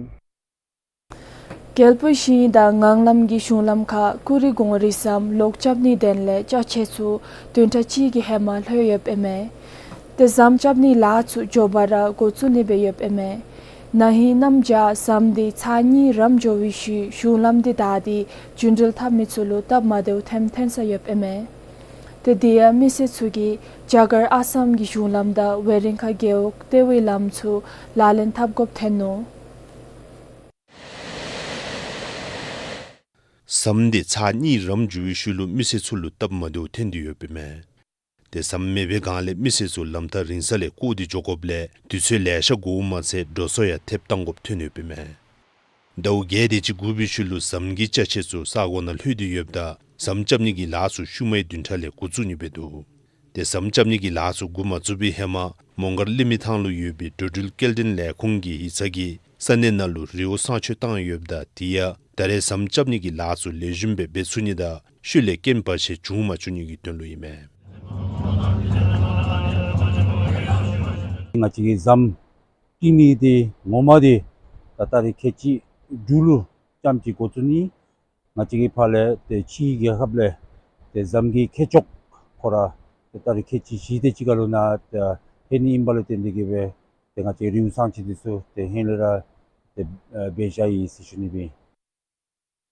རྒྱལ་པོ་ཞིང་དང་ངང་ལམ་གྱི་གཞུང་ལམ་ཁར་ཀུ་རི་གོང་རི་ཟམ་ལོག་རྐྱབ་ནིའི་དོན་ལས་ཅ་ཆས་ཚུ་བདུན་ཕྲག་གཅིག་གི་ཧེ་མ་ལྷོད་ཡོདཔ་ཨིན་མས། ཏེ་ཟམ་རྐྱབ་ནིའི་ལཱ་ཚུ་མགྱོགས་པ་ར་འགོ་བཙུགས་ནི་སྦེ་ཡོདཔ་ཨིན་མས། ན་ཧིང་གནམ་བྱཱར་ཟམ་དེ་ཚར་གཉིས་རམ་འགྱོ་བའི་ཤུལ་གཞུང་ལམ་དེ་བདའ་སྟེ་རྒྱུན་འགྲུལ་འཐབ་མི་ཚུ་ལུ་སྟབས་མ་བདེཝ་ཐོན་ཐོན་ས་ཡོདཔ་ཨིན་མས། ཏེ་དེ་ཡང་མི་སེར་ཚུ་གིས་རྒྱ་གར་ཨ་སམ་གྱི་གཞུང་ལམ་དང་ཝེ་རིང་ཁ་རྒེད་འོག་ལྟེ་བའི་ལམ་ཚུ་ལག་ལེན་འཐབ་དགོཔ་ཐོན་ནུག། ཟམ་དེ་ཚར་གཉིས་རམ་འགྱོ་བའི་ཤུལ་ལུ་མི་སེར་ཚུ་ལུ་སྟབས་མ་བདེཝ་ཐོན་ཏེ་ཡོདཔ་ཨིན་མས། ཏེ་ཟམ་མེད་པའི་སྒང་ལས་མི་སེར་ཚུ་ལམ་ཐག་རིང་ས་ལས་བསྐོར་ཏེ་འགྱོ་དགོཔ་ལས་དུས་ཚོད་ལེ་ཤ་འགོརཝ་མ་ཚད་འགྲོ་སོང་ཡང་ཐེབས་བཏང་དགོཔ་ཐོན་ཡོདཔ་ཨིན་མས། ཟླཝ་བརྒྱད་དེ་ཅིག་འགོར་བའི་ཤུལ་ལུ་ཟམ་གྱི་ཅ་ཆས་ཚུ་ས་གོ་ནང་ལྷོད་དེ་ཡོདཔ་ད་ཟམ་རྐྱབ་ནི་གི་ལཱ་ཚུ་ཤུལ་མའི་བདུན་ཕྲག་ལས་འགོ་བཙུགས་ནི་འབད་དོ། ཏེ་ཟམ་རྐྱབ་ནི་གི་ལཱ་ཚུ་འགོ་མ་བཙུགས་པའི་ཧེ་མ་མོང་སྒར་གླིང་མི་ཐང་ལུ་ཡོད་པའི་འགྲོ་འགྲུལ་སྐྱེལ་འདྲེན་ལས་ཁུངས་ཀྱི་ཡིག་ཚང་གིས་ས་གནས་ནང་ལུ་རི་བོ་བསང་མཆོད་བཏང་ཡོདཔ་ད་དེ་ཡང་ད་རེས་ཟམ་རྐྱབ་ནི་གི་ལཱ་ཚུ་ལེགས་ཤོམ་སྦེ་འབད་ཚུགས་ནི་དང་ཤུལ་ལས་རྐྱེན་བར་ཆད་འབྱུང་མ་བཅུག་ནི་གི་དོན་ལུ་ཨིན་མས། ང་བཅས་ཀྱི་ཟམ་བཏིང་ནི་དེ་ངོ་མ་དེ་ད་ཏ་རིག་ཁལ་གཅིག་དྲུག་ལུ་རྐྱངམ་ཅིག་འགོ་བཙུགས་ནི། ང་བཅས་ཀྱིས་ཕར་ལས་ཏེ་ཕྱིའི་རྒྱལ་ཁབ་ལས་ཏེ་ཟམ་གྱི་ཁྱད་ཆོས་ཁོ་ར་ཏེ་ཏ་རིག་ཁལ་གཅིག་བཞི་དེ་ཅིག་ཁར་ལུ་ནཱ་ཏེ་ལྷོད་ནི་ཨིན་པ་ལུ་བརྟེན་ཏེ་གིས་སྦེ་ཏེ་ང་བཅས་རི་བོ་བསང་མཆོད་དེ་ཚུ་ཏེ་ཧེ་ལས་ར་ཏེ་འབད་བཞག་ཡི་ཟེར་ཞུ་ནི་སྦེ།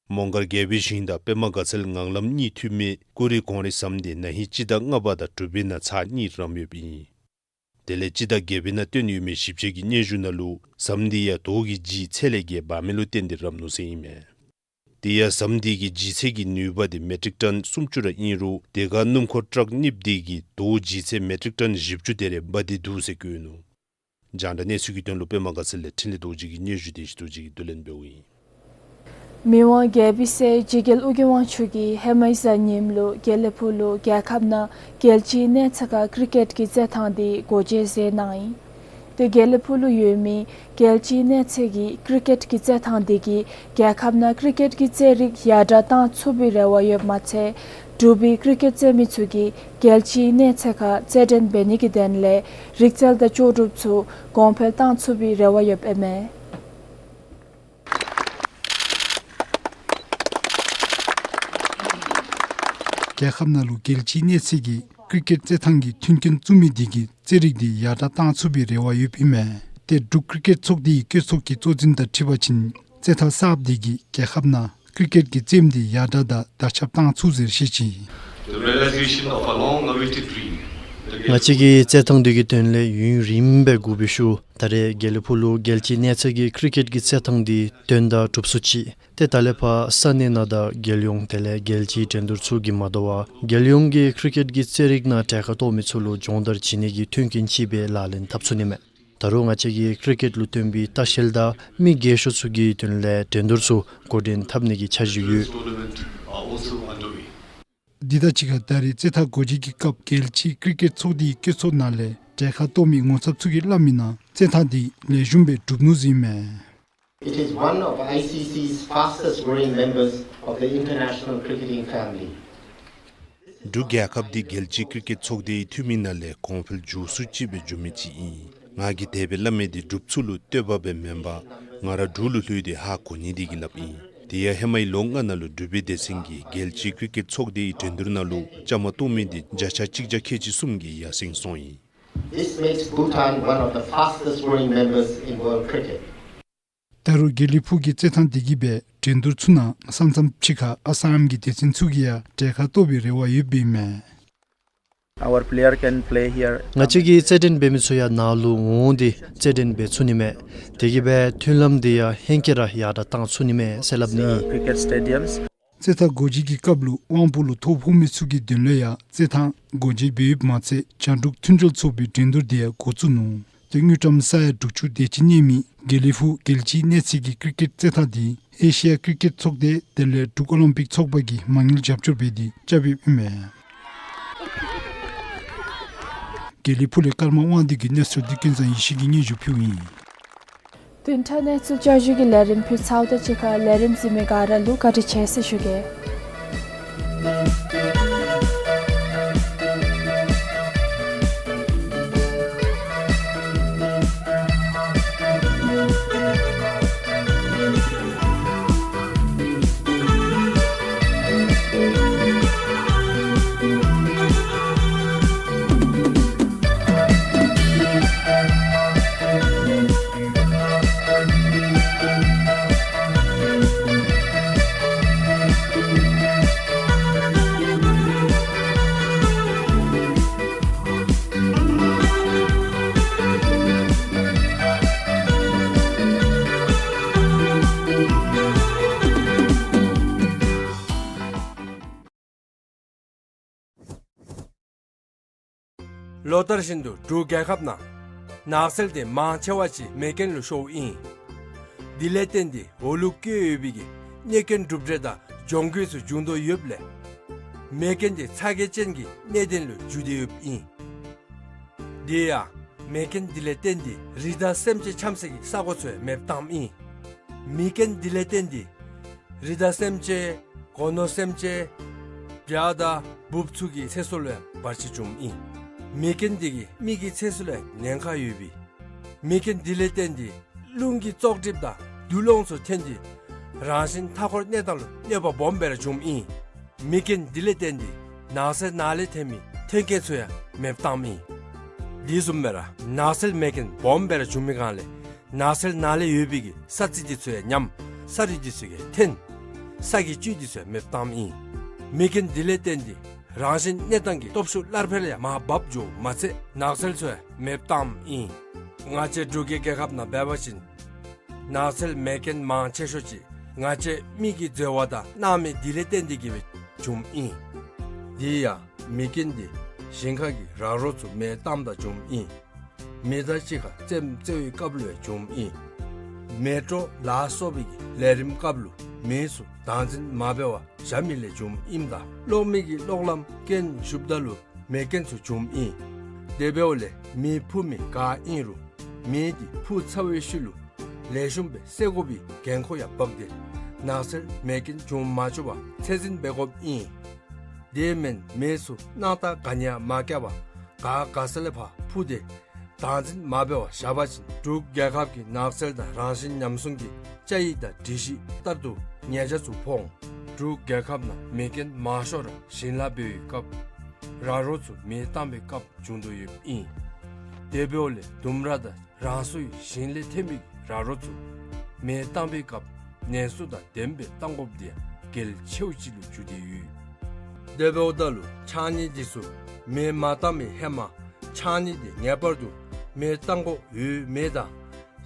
མོང་སྒར་རྒྱལ་པོའི་ཞིང་དང་པདྨ་དགའ་ཚལ་ངང་ལམ་གཉིས་མཐུད་མི་ཀུ་རི་གོང་རི་ཟམ་དེ་ན་ཧིང་སྤྱི་ཟླ་ལྔ་པ་དང་དྲུག་པའི་ནང་ཚར་གཉིས་རམ་ཡོདཔ་ཨིན། དེ་ལས་སྤྱི་ཟླ་བརྒྱད་པའི་ནང་བཏོན་ཡོད་མི་ཞིབ་དཔྱད་ཀྱི་སྙན་ཞུ་ནང་ལུ་ཟམ་དེ་ཡང་དོས་ཀྱི་ལྗིད་ཚད་ལས་བརྒལ་འབག་མི་ལུ་བརྟེན་ཏེ་རམ་ནུག་ཟེར་ཨིན་མས། དེ་ཡང་ཟམ་དེ་གི་ལྗིད་ཚད་ཀྱི་ནུས་པ་དེ་མེ་ཊིག་ཊོན་སུམ་ཅུ་ར་ཨིན་རུང་དེ་ཁར་སྣུམ་འཁོར་ཊཱག་གཉིསཔོ་དེ་གིས་དོས་ལྗིད་ཚད་མེ་ཊིག་ཊོན་བཞི་བཅུ་དེ་རེ་འབག་སྟེ་འདུག་ཟེར་བཀོད་ནུག། རྒྱང་བསྒྲགས་གནས་ཚུལ་གྱི་དོན་ལུ་པདྨ་དགའ་ཚལ་ལས་འཕྲིན་ལས་རྡོ་རྗེ་གི་སྙན་ཞུ་བདེ་ཆེན་རྡོ་རྗེ་གིས་བསྡུ་ལེན་འབདཝ་ཨིན། མི་དབང་རྒྱལ་པོའི་སྲས་འཇིགས་རྒྱལ་ཨོ་རྒྱན་དབང་ཕྱུག་གིས་ཧེ་མའི་གཟའ་ཉིམ་ལུ་དགེ་ལེགས་ཕུག་ལུ་རྒྱལ་ཁབ་ནང་རྒྱལ་སྤྱིའི་གནས་ཚད་ཁར་ཀི་རི་ཀེཊ་གི་རྩེད་ཐང་དེ་སྒོ་འབྱེད་མཛད་གནང་ཡི། ཏེ་དགེ་ལེགས་ཕུག་ལུ་ཡོད་མི་རྒྱལ་སྤྱིའི་གནས་ཚད་ཀྱི་ཀི་རི་ཀེཊ་གི་རྩེད་ཐང་དེ་གིས་རྒྱལ་ཁབ་ནང་ཀི་རི་ཀེཊ་གི་རྩེད་རིགས་ཡར་དྲག་བཏང་ཚུགས་པའི་རེ་བ་ཡོདཔ་མ་ཚད་འབྲུག་པའི་ཀི་རི་ཀེཊ་རྩེད་མི་ཚུ་གིས་རྒྱལ་སྤྱིའི་གནས་ཚད་ཁར་རྩེད་འགྲན་འབད་ནི་གི་དོན་ལས་རིག་རྩལ་དང་ལྕོགས་གྲུབ་ཚུ་གོང་འཕེལ་བཏང་ཚུགས་པའི་རེ་བ་ཡོདཔ་ཨིན་མས། རྒྱལ་ཁབ་ནང་ལུ་རྒྱལ་སྤྱིའི་གནས་ཚད་ཀྱི་ཀི་རི་ཀེཊ་རྩེད་ཐང་གི་མཐུན་རྐྱེན་བཙུགས་མི་དེ་གིས་རྩེད་རིགས་དེ་ཡར་དྲག་བཏང་ཚུགས་པའི་རེ་བ་ཡོདཔ་ཨིན་མས། ཏེ་འབྲུག་ཀི་རི་ཀེཊ་ཚོགས་སྡེའི་བཀོད་ཚོགས་ཀྱི་གཙོ་འཛིན་དང་འཁྲིལ་བ་ཅིན་རྩེད་ཐང་གསརཔ་དེ་གིས་རྒྱལ་ཁབ་ནང་ཀི་རི་ཀེཊ་གི་རྩེདམོ་དེ་ཡར་དྲག་དང་དར་ཁྱབ་བཏང་ཚུགས་ཟེར་བཤད་ཅི། The realization of a long-awaited dream. ང་བཅས་ཀྱིས་རྩེད་ཐང་དེ་གི་དོན་ལས་ཡུན་རིངམོ་སྦེ་སྒུག་པའི་ཤུལ་ད་རེས་དགེ་ལེགས་ཕུག་ལུ་རྒྱལ་སྤྱིའི་གནས་ཚད་ཀྱི་ཀི་རི་ཀེཊ་གི་རྩེད་ཐང་དེ་དོན་དག་གྲུབ་ཚུགས་ཅི། ཏེ་ད་ལས་ཕར་ས་གནས་ནང་དང་རྒྱལ་ཡོངས་དེ་ལས་རྒྱལ་སྤྱིའི་འགྲན་བསྡུར་ཚུ་གིས་མ་དོ་བར་རྒྱལ་ཡོངས་ཀྱི་ཀི་རི་ཀེཊ་གི་རྩེད་རིགས་ནང་གྲལ་ཁར་གཏོགས་མི་ཚུ་ལུ་སྦྱོང་བརྡར་བྱིན་ནི་གི་མཐུན་རྐྱེན་ཅིག་སྦེ་ལག་ལེན་འཐབ་ཚུགས་ནི་མས། ད་རུང་ང་བཅས་ཀྱིས་ཀི་རི་ཀེཊ་ལུ་བརྟེན་པའི་ལྟ་བཤལ་དང་མི་རྒས་ཤོས་ཚུ་གི་དོན་ལས་འགྲན་བསྡུར་ཚུ་འགོ་འདྲེན་འཐབ་ནི་གི་འཆར་གཞི་ཡོད། འདི་དང་གཅིག་ཁར་ད་རེས་རྩེད་ཐང་སྒོ་འབྱེད་ཀྱི་སྐབས་རྒྱལ་སྤྱིའི་ཀི་རི་ཀེཊ་ཚོགས་སྡེའི་བཀོད་ཚོགས་ནང་ལས་གྲལ་ཁར་གཏོགས་མི་ངོ་ཚབ་ཚུ་གིས་སླབ་མི་ནང་རྩེད་ཐང་དེ་ལེགས་ཤོམ་སྦེ་གྲུབ་ནུག་ཟེར་ཨིན་མས། It is one of I C C's fastest growing members of the international cricketing family. འབྲུག་རྒྱལ་ཁབ་འདི་རྒྱལ་སྤྱིའི་ཀི་རི་ཀེཊ་ཚོགས་སྡེའི་འཐུས་མི་ནང་ལས་གོང་འཕེལ་མགྱོགས་སུ་ཅིག་སྦེ་འགྱོ་མི་ཅིག་ཨིན། ང་གིས་དེ་སྦེ་སླབ་མི་འདི་འབྲུགཔ་ཚུ་ལུ་བསྟོད་པ་སྦེ་མེན་པར་ང་ར་འབྲུག་ལུ་ལྷོད་དེ་ཧ་གོ་ནི་དེ་གིས་སླབ་ཨིན། དེ་ཡང་ཧེ་མའི་ལོ་ལྔ་ནང་ལུ་འབྲུག་པའི་སྡེ་ཚན་གྱིས་རྒྱལ་སྤྱིའི་ཀི་རི་ཀེཊ་ཚོགས་སྡེའི་འགྲན་བསྡུར་ནང་ལུ་བཅའ་མར་གཏོགས་མི་འདི་བརྒྱ་ཆ་གཅིག་བརྒྱ་ཁལ་གཅིག་གསུམ་གྱིས་ཡར་སེང་སོང་ཡི། This makes Bhutan one of the fastest growing members in world cricket. ད་རུང་དགེ་ལེགས་ཕུག་གི་རྩེད་ཐང་དེ་གིས་སྦེ་འགྲན་བསྡུར་ཚུ་ནང་ས་མཚམས་ཕྱི་ཁར་ཨ་སམ་གྱི་སྡེ་ཚན་ཚུ་གིས་ཡང་གྲལ་ཁར་གཏོགས་པའི་རེ་བ་ཡོདཔ་ཨིན་མས། Our player can play here. ང་བཅས་ཀྱི་རྩེད་འགྲན་འབད་མི་ཚུ་ཡང་ནཱ་ལུ་འོང་སྟེ་རྩེད་འགྲན་འབད་ཚུགས་ནི་མས། དེ་གིས་སྦེ་མཐུན་ལམ་དེ་ཡང་ཧེང་སྐལ་ར་ཡར་དྲག་བཏང་ཚུགས་ནི་མས་ཟེར་སླབ་ནི་ཨིན། Cricket stadiums. རྩེད་ཐང་སྒོ་འབྱེད་ཀྱི་སྐབས་ལུ་དབང་པོ་ལུ་ཐོ་ཕོག་མི་ཚུ་གི་དོན་ལས་ཡང་རྩེད་ཐང་སྒོ་འབྱེད་འབད་ཡོདཔ་མ་ཚད་རྒྱང་དྲུག་མཐུན་སྦྱོར་ཚོགས་པའི་འགྲན་བསྡུར་དེ་ཡང་འགོ་བཙུགས་ནུག། ཏེ་དངུལ་ཀྲམ་ས་ཡ་དྲུག་ཅུ་དེ་ཅིག་གནས་མི་དགེ་ལེགས་ཕུག་རྒྱལ་སྤྱིའི་གནས་ཚད་ཀྱི་ཀི་རི་ཀེཊ་རྩེད་ཐང་དེ་ཨེ་ཤི་ཡ་ཀི་རི་ཀེཊ་ཚོགས་སྡེ་དེ་ལས་འབྲུག་ཨོ་ལིམ་པིག་ཚོགས་པ་གིས་མ་དངུལ་རྒྱབ་སྐྱོར་འབད་དེ་རྐྱབ་ཡོདཔ་ཨིན་མས། དགེ་ལེགས་ཕུག་ལས་ཀརྨ་དབང་འདུས་ཀྱི་གནས་ཚུལ་འདི་ཀུན་བཟང་ཡེ་ཤེས་ཀྱིས་སྙན་ཞུ་ཕུལཝ་ཨིན། བདུན་ཕྲག་གནས་ཚུལ་བསྐྱར་ཞུ་གི་ལས་རིམ་ཕུལ་ཚརཝ་དང་གཅིག་ཁར་ལས་རིམ་གཟིགས་མི་ག་ར་ལུ་བཀའ་དྲིན་ཆེ་ཟེར་ཞུ་གེ། ལོ་ལྟར་བཞིན་དུ་འབྲུག་རྒྱལ་ཁབ་ནང་ནགས་ཚལ་དེ་མང་ཆེ་བ་ཅིག་མེ་རྐྱེན་ལུ་ཤོརཝ་ཨིན། དེ་ལས་བརྟེན་ཏེ་འོག་ལུ་བཀོད་ཡོད་པའི་གི་གནོད་སྐྱོན་གྲུབ་འབྲས་དང་གྱོང་གུད་ཚུ་བྱུང་དོ་ཡོདཔ་ལས་མེ་རྐྱེན་དེ་ཚ་གྱང་ཅན་གྱི་གནད་དོན་ལུ་འགྱུར་ཏེ་ཡོདཔ་ཨིན། དེ་ཡང་མེ་རྐྱེན་དེ་ལས་བརྟེན་ཏེ་རི་དྭགས་སེམས་ཅན་འཁྱམས་སའི་གི་ས་གོ་ཚུ་ཡང་མེདཔ་བཏངམ་ཨིན། མེ་རྐྱེན་དེ་ལས་བརྟེན་ཏེ་རི་དྭགས་སེམས་ཅན་སྒོ་ནོར་སེམས་ཅན་བྱ་དང་འབུཔ་ཚུ་གི་ཚེ་སྲོག་ལུ་ཡང་བར་ཆད་བྱུངམ་ཨིན། མེ་རྐྱེན་དེ་གིས་མི་གི་ཚེ་སྲོག་ལུ་ཡང་ཉེན་ཁ་ཡོད་པས། མེ་རྐྱེན་དེ་ལས་བརྟེན་ཏེ་རླུང་གི་བཙོག་གྲིབ་དང་རྡུལ་སློང་ཚུ་ཐོན་ཏེ་རང་བཞིན་མཐའ་འཁོར་གནས་སྟངས་ལུ་གནོད་པ་སྦོམ་སྦེ་ར་བྱུངམ་ཨིན། མེ་རྐྱེན་དེ་ལས་བརྟེན་ཏེ་ནགས་ཚལ་ནང་ལས་ཐོན་མི་མཐུན་རྐྱེན་ཚུ་ཡང་མེདཔ་བཏངམ་ཨིན། དེ་བཟུམ་སྦེ་ར་ནགས་ཚལ་མེ་རྐྱེན་སྦོམ་སྦེ་ར་བྱུང་མི་སྒང་ལས་ནགས་ཚལ་ནང་ལས་ཡོད་པའི་གི་ས་རྩི་དེ་ཚུ་ཡང་ཉམས། ས་རུད་དེ་ཚུ་ཡང་ཐོན། ས་གི་བཅུད་དེ་ཚུ་ཡང་མེདཔ་བཏངམ་ཨིན། མེ་རྐྱེན་དེ་ལས་བརྟེན་ཏེ་རང་བཞིན་གནས་སྟངས་ཀྱི་སྟོབས་ཤུགས་སླར་འཕེལ་ཡང་མར་བབས་འགྱོཝ་མ་ཚད་ནགས་ཚལ་ཚུ་ཡང་མེདཔ་བཏངམ་ཨིན། ང་བཅས་འབྲུག་གི་རྒྱལ་ཁབ་ནང་འབད་བ་ཅིན་ནགས་ཚལ་མེ་རྐྱེན་མང་ཆེ་ཤོས་ཅིག་ང་བཅས་མི་གི་འཛོལ་བ་དང་སྣང་མེད་དེ་ལས་བརྟེན་ཏེ་གིས་སྦེ་བྱུངམ་ཨིན། དེ་ཡང་མེ་རྐྱེན་དེ་ཞིང་ཁ་གི་ར་རོ་ཚུ་མེ་བཏངམ་ད་བྱུངམ་ཨིན། མེ་དང་གཅིག་ཁར་རྩེདམོ་རྩེ་བའི་སྐབས་ལུ་ཡང་བྱུངམ་ཨིན། མེ་སྤྲོ་ལ་སོགས་པའི་གི་ལས་རིམ་སྐབས་ལུ་མེ་ཚུ་བདག་འཛིན་མ་འབད་བར་བཞག་མི་ལས་བྱུངམ་ཨིནམ་ད་གློག་མེ་གི་གློག་ལམ་རྐྱེན་ཞུགསཔ་ད་ལུ་མེ་རྐྱེན་ཚུ་བྱུངམ་ཨིན། དེ་འབདཝ་ལས་མེ་འཕུ་མི་ག་ཨིན་རུང་མེ་དེ་འཕུ་ཚར་བའི་ཤུལ་ལུ་ལེགས་ཤོམ་སྦེ་བསད་དགོ་པའི་འགན་ཁུར་ཡང་བབས་ཏེ་ནགས་ཚལ་མེ་རྐྱེན་འབྱུང་མ་བཅུག་པར་ཚད་འཛིན་འབད་དགོཔ་ཨིན། དེ་མེན་མེ་ཚུ་སྣང་ཐག་ག་ནི་ཡང་མ་བཀལ་བར་ག་ག་ས་ལས་ཕར་འཕུ་སྟེ་བདག་འཛིན་མ་འབད་བར་བཞག་པ་ཅིན་འབྲུག་རྒྱལ་ཁབ་ཀྱི་ནགས་ཚལ་དང་རང་བཞིན་ཉམས་སྲུང་གི་བཅའ་ཡིག་དང་སྒྲིག་གཞི་ལྟར་དུ་ཉེས་ཆད་ཚུ་ཕོག་འོང་། འབྲུག་རྒྱལ་ཁབ་ནང་མེ་རྐྱེན་མང་ཤོས་ར་ཞིང་ལཱ་འབད་བའི་སྐབས་ར་རོ་ཚུ་མེ་བཏང་བའི་སྐབས་བྱུང་དོ་ཡོདཔ་ཨིན། དེ་འབདཝ་ལས་ལྡུམ་ར་དང་རང་སོའི་ཞིང་ལས་ཐོན་པའི་ར་རོ་ཚུ་མེ་བཏང་བའི་སྐབས་ཉེན་སྲུང་དང་ལྡནམ་སྦེ་བཏང་དགོཔ་དེ་ཡང་གལ་ཆེཝ་ཅིག་ལུ་གྱུར་ཏེ་ཡོད། དེ་འབདཝ་ད་ལུ་ཕྱགས་སྙིགས་འདི་ཚུ་མེ་མ་བཏང་བའི་ཧེ་མ་ཕྱགས་སྙིགས་དེ་ངེས་པར་དུ་མེ་བཏང་དགོཔ་ཡོད་མེད་དང་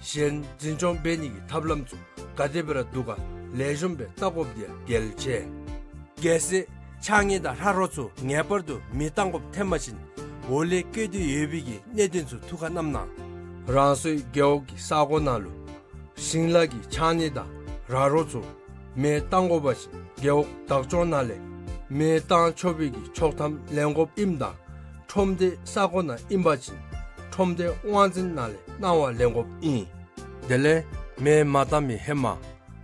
གཞན་འཛིན་སྐྱོང་འབད་ནི་གི་ཐབས་ལམ་ཚུ་ག་དེ་སྦེ་ར་འདུག་ག་ལེགས་ཤོམ་སྦེ་བལྟ་དགོཔ་དེ་ཡང་གལ་ཆེ། གལ་སྲིད་ཕྱགས་སྙིགས་དང་ར་རོ་ཚུ་ངེས་པར་དུ་མེ་བཏང་དགོཔ་ཐོན་པ་ཅིན་འོག་ལས་བཀོད་དེ་ཡོད་པའི་གི་གནད་དོན་ཚུ་ཐུགས་ཁར་བསྣམ་གནང་། རང་སོའི་རྒེད་འོག་གི་ས་གོ་ནང་ལུ་ཞིང་ལཱ་གི་ཕྱགས་སྙིགས་དང་ར་རོ་ཚུ་མེ་བཏང་དགོ་པ་ཅིན་རྒེད་འོག་བདག་སྐྱོང་ནང་ལས་མེ་བཏང་ཆོག་པའི་གི་ཆོག་ཐམ་ལེན་དགོཔ་ཨིནམ་ད་ཁྲོམ་སྡེ་ས་གོ་ནང་ཨིན་པ་ཅིན་ཁྲོམ་སྡེ་དབང་འཛིན་ནང་ལས་གནང་བ་ལེན་དགོཔ་ཨིན། དེ་ལས་མེ་མ་བཏང་བའི་ཧེ་མ་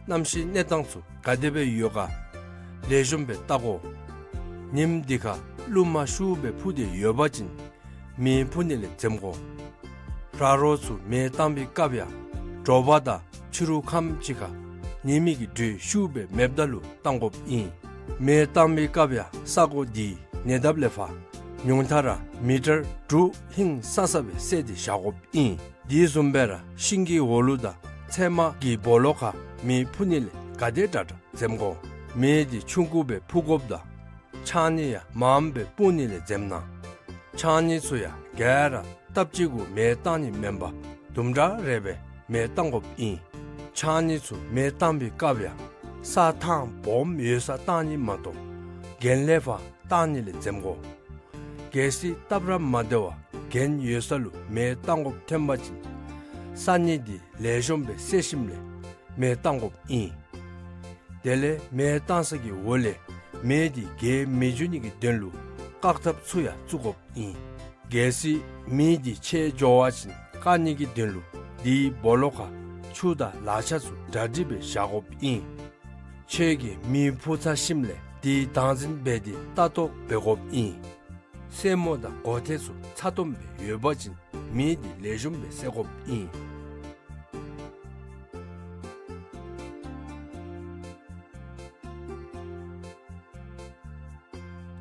གནམ་གཤིས་གནས་སྟངས་ཚུ་ག་དེ་སྦེ་ཡོད་ག་ལེགས་ཤོམ་སྦེ་བལྟ་དགོ། ཉིནམ་འདི་ཁར་རླུང་མ་ཤུགས་སྦེ་འཕུ་སྟེ་ཡོད་པ་ཅིན་མེ་འཕུ་ནི་ལས་འཛེམ་དགོ། ར་རོ་ཚུ་མེ་བཏང་བའི་སྐབས་ཡང་དྲོ་པ་དང་ཕྱི་རུ་ཁམས་ཅིག་ཁར་ཉི་མའི་གི་འགྲོས་ཤུགས་སྦེ་མེདཔ་ད་ལུ་བཏང་དགོཔ་ཨིན། མེ་བཏང་བའི་སྐབས་ཡང་ས་གོ་དེའི་ཉེ་འདབས་ལས་ཕར་ཉུང་མཐའ་ར་མི་ཊར་དྲུག་ཧིང་སང་ས་སྦེ་བསལ་ཏེ་བཞག་དགོཔ་ཨིན། དེ་བཟུམ་སྦེ་ར་ཤིང་གི་འོག་ལུ་དང་ཚལ་མ་གི་སྦོ་ལོགས་ཁར་མེ་འཕུ་ནི་ལས་ག་དེ་དྲག་དྲག་འཛེམ་དགོ། མེ་དེ་ཆུང་ཀུ་སྦེ་འཕུ་དགོཔ་དང་ཕྱགས་སྙིགས་ཡང་མངམ་སྦེ་སྤུང་ནི་ལས་འཛེམ་གནང་། ཕྱགས་སྙིགས་ཚུ་ཡང་ག་ར་སྟབས་གཅིག་གུ་མེ་བཏང་ནི་མེན་པར་དུམ་གྲ་རེ་སྦེ་མེ་བཏང་དགོཔ་ཨིན། ཕྱགས་སྙིགས་ཚུ་མེ་བཏང་བའི་སྐབས་ཡང་ས་ཐང་སྦོམ་ཡོད་སར་བཏང་ནི་མ་གཏོགས་གྱེན་ལས་ཕར་བཏང་ནི་ལས་འཛེམ་དགོ། གལ་སྲིད་སྟབས་ར་མ་བདེ་བར་གྱེན་ཡོད་ས་ལུ་མེ་བཏང་དགོཔ་ཐོན་པ་ཅིན་ས་སྙིགས་དེ་ལེགས་ཤོམ་སྦེ་བསལ་ཞིནམ་ལས་མེ་བཏང་དགོཔ་ཨིན། དེ་ལས་མེ་བཏང་ས་གི་འོག་ལས་མེ་དེ་རྒྱས་མི་འགྱོ་ནི་གི་དོན་ལུ་བཀག་ཐབས་ཚུ་ཡང་བཙུགས་དགོཔ་ཨིན། གལ་སྲིད་མེ་འདི་ཆད་འགྱོ་བ་ཅིན་བཀག་ནི་གི་དོན་ལུ་དེའི་སྦོ་ལོགས་ཁར་ཆུ་དང་ལག་ཆ་ཚུ་གྲ་སྒྲིག་སྦེ་བཞག་དགོཔ་ཨིན། ཁྱོད་ཀྱིས་མེ་ཕུ་ཚར་ཞིནམ་ལས་དེའི་བདག་འཛིན་འབད་དེ་ལྟ་རྟོག་འབད་དགོཔ་ཨིན། སེན་མོ་དང་མགོ་ཐོད་ཚུ་ཚ་ཏོམ་སྦེ་ཡོད་པ་ཅིན་མེ་འདི་ལེགས་ཤོམ་སྦེ་བསད་དགོཔ་ཨིན།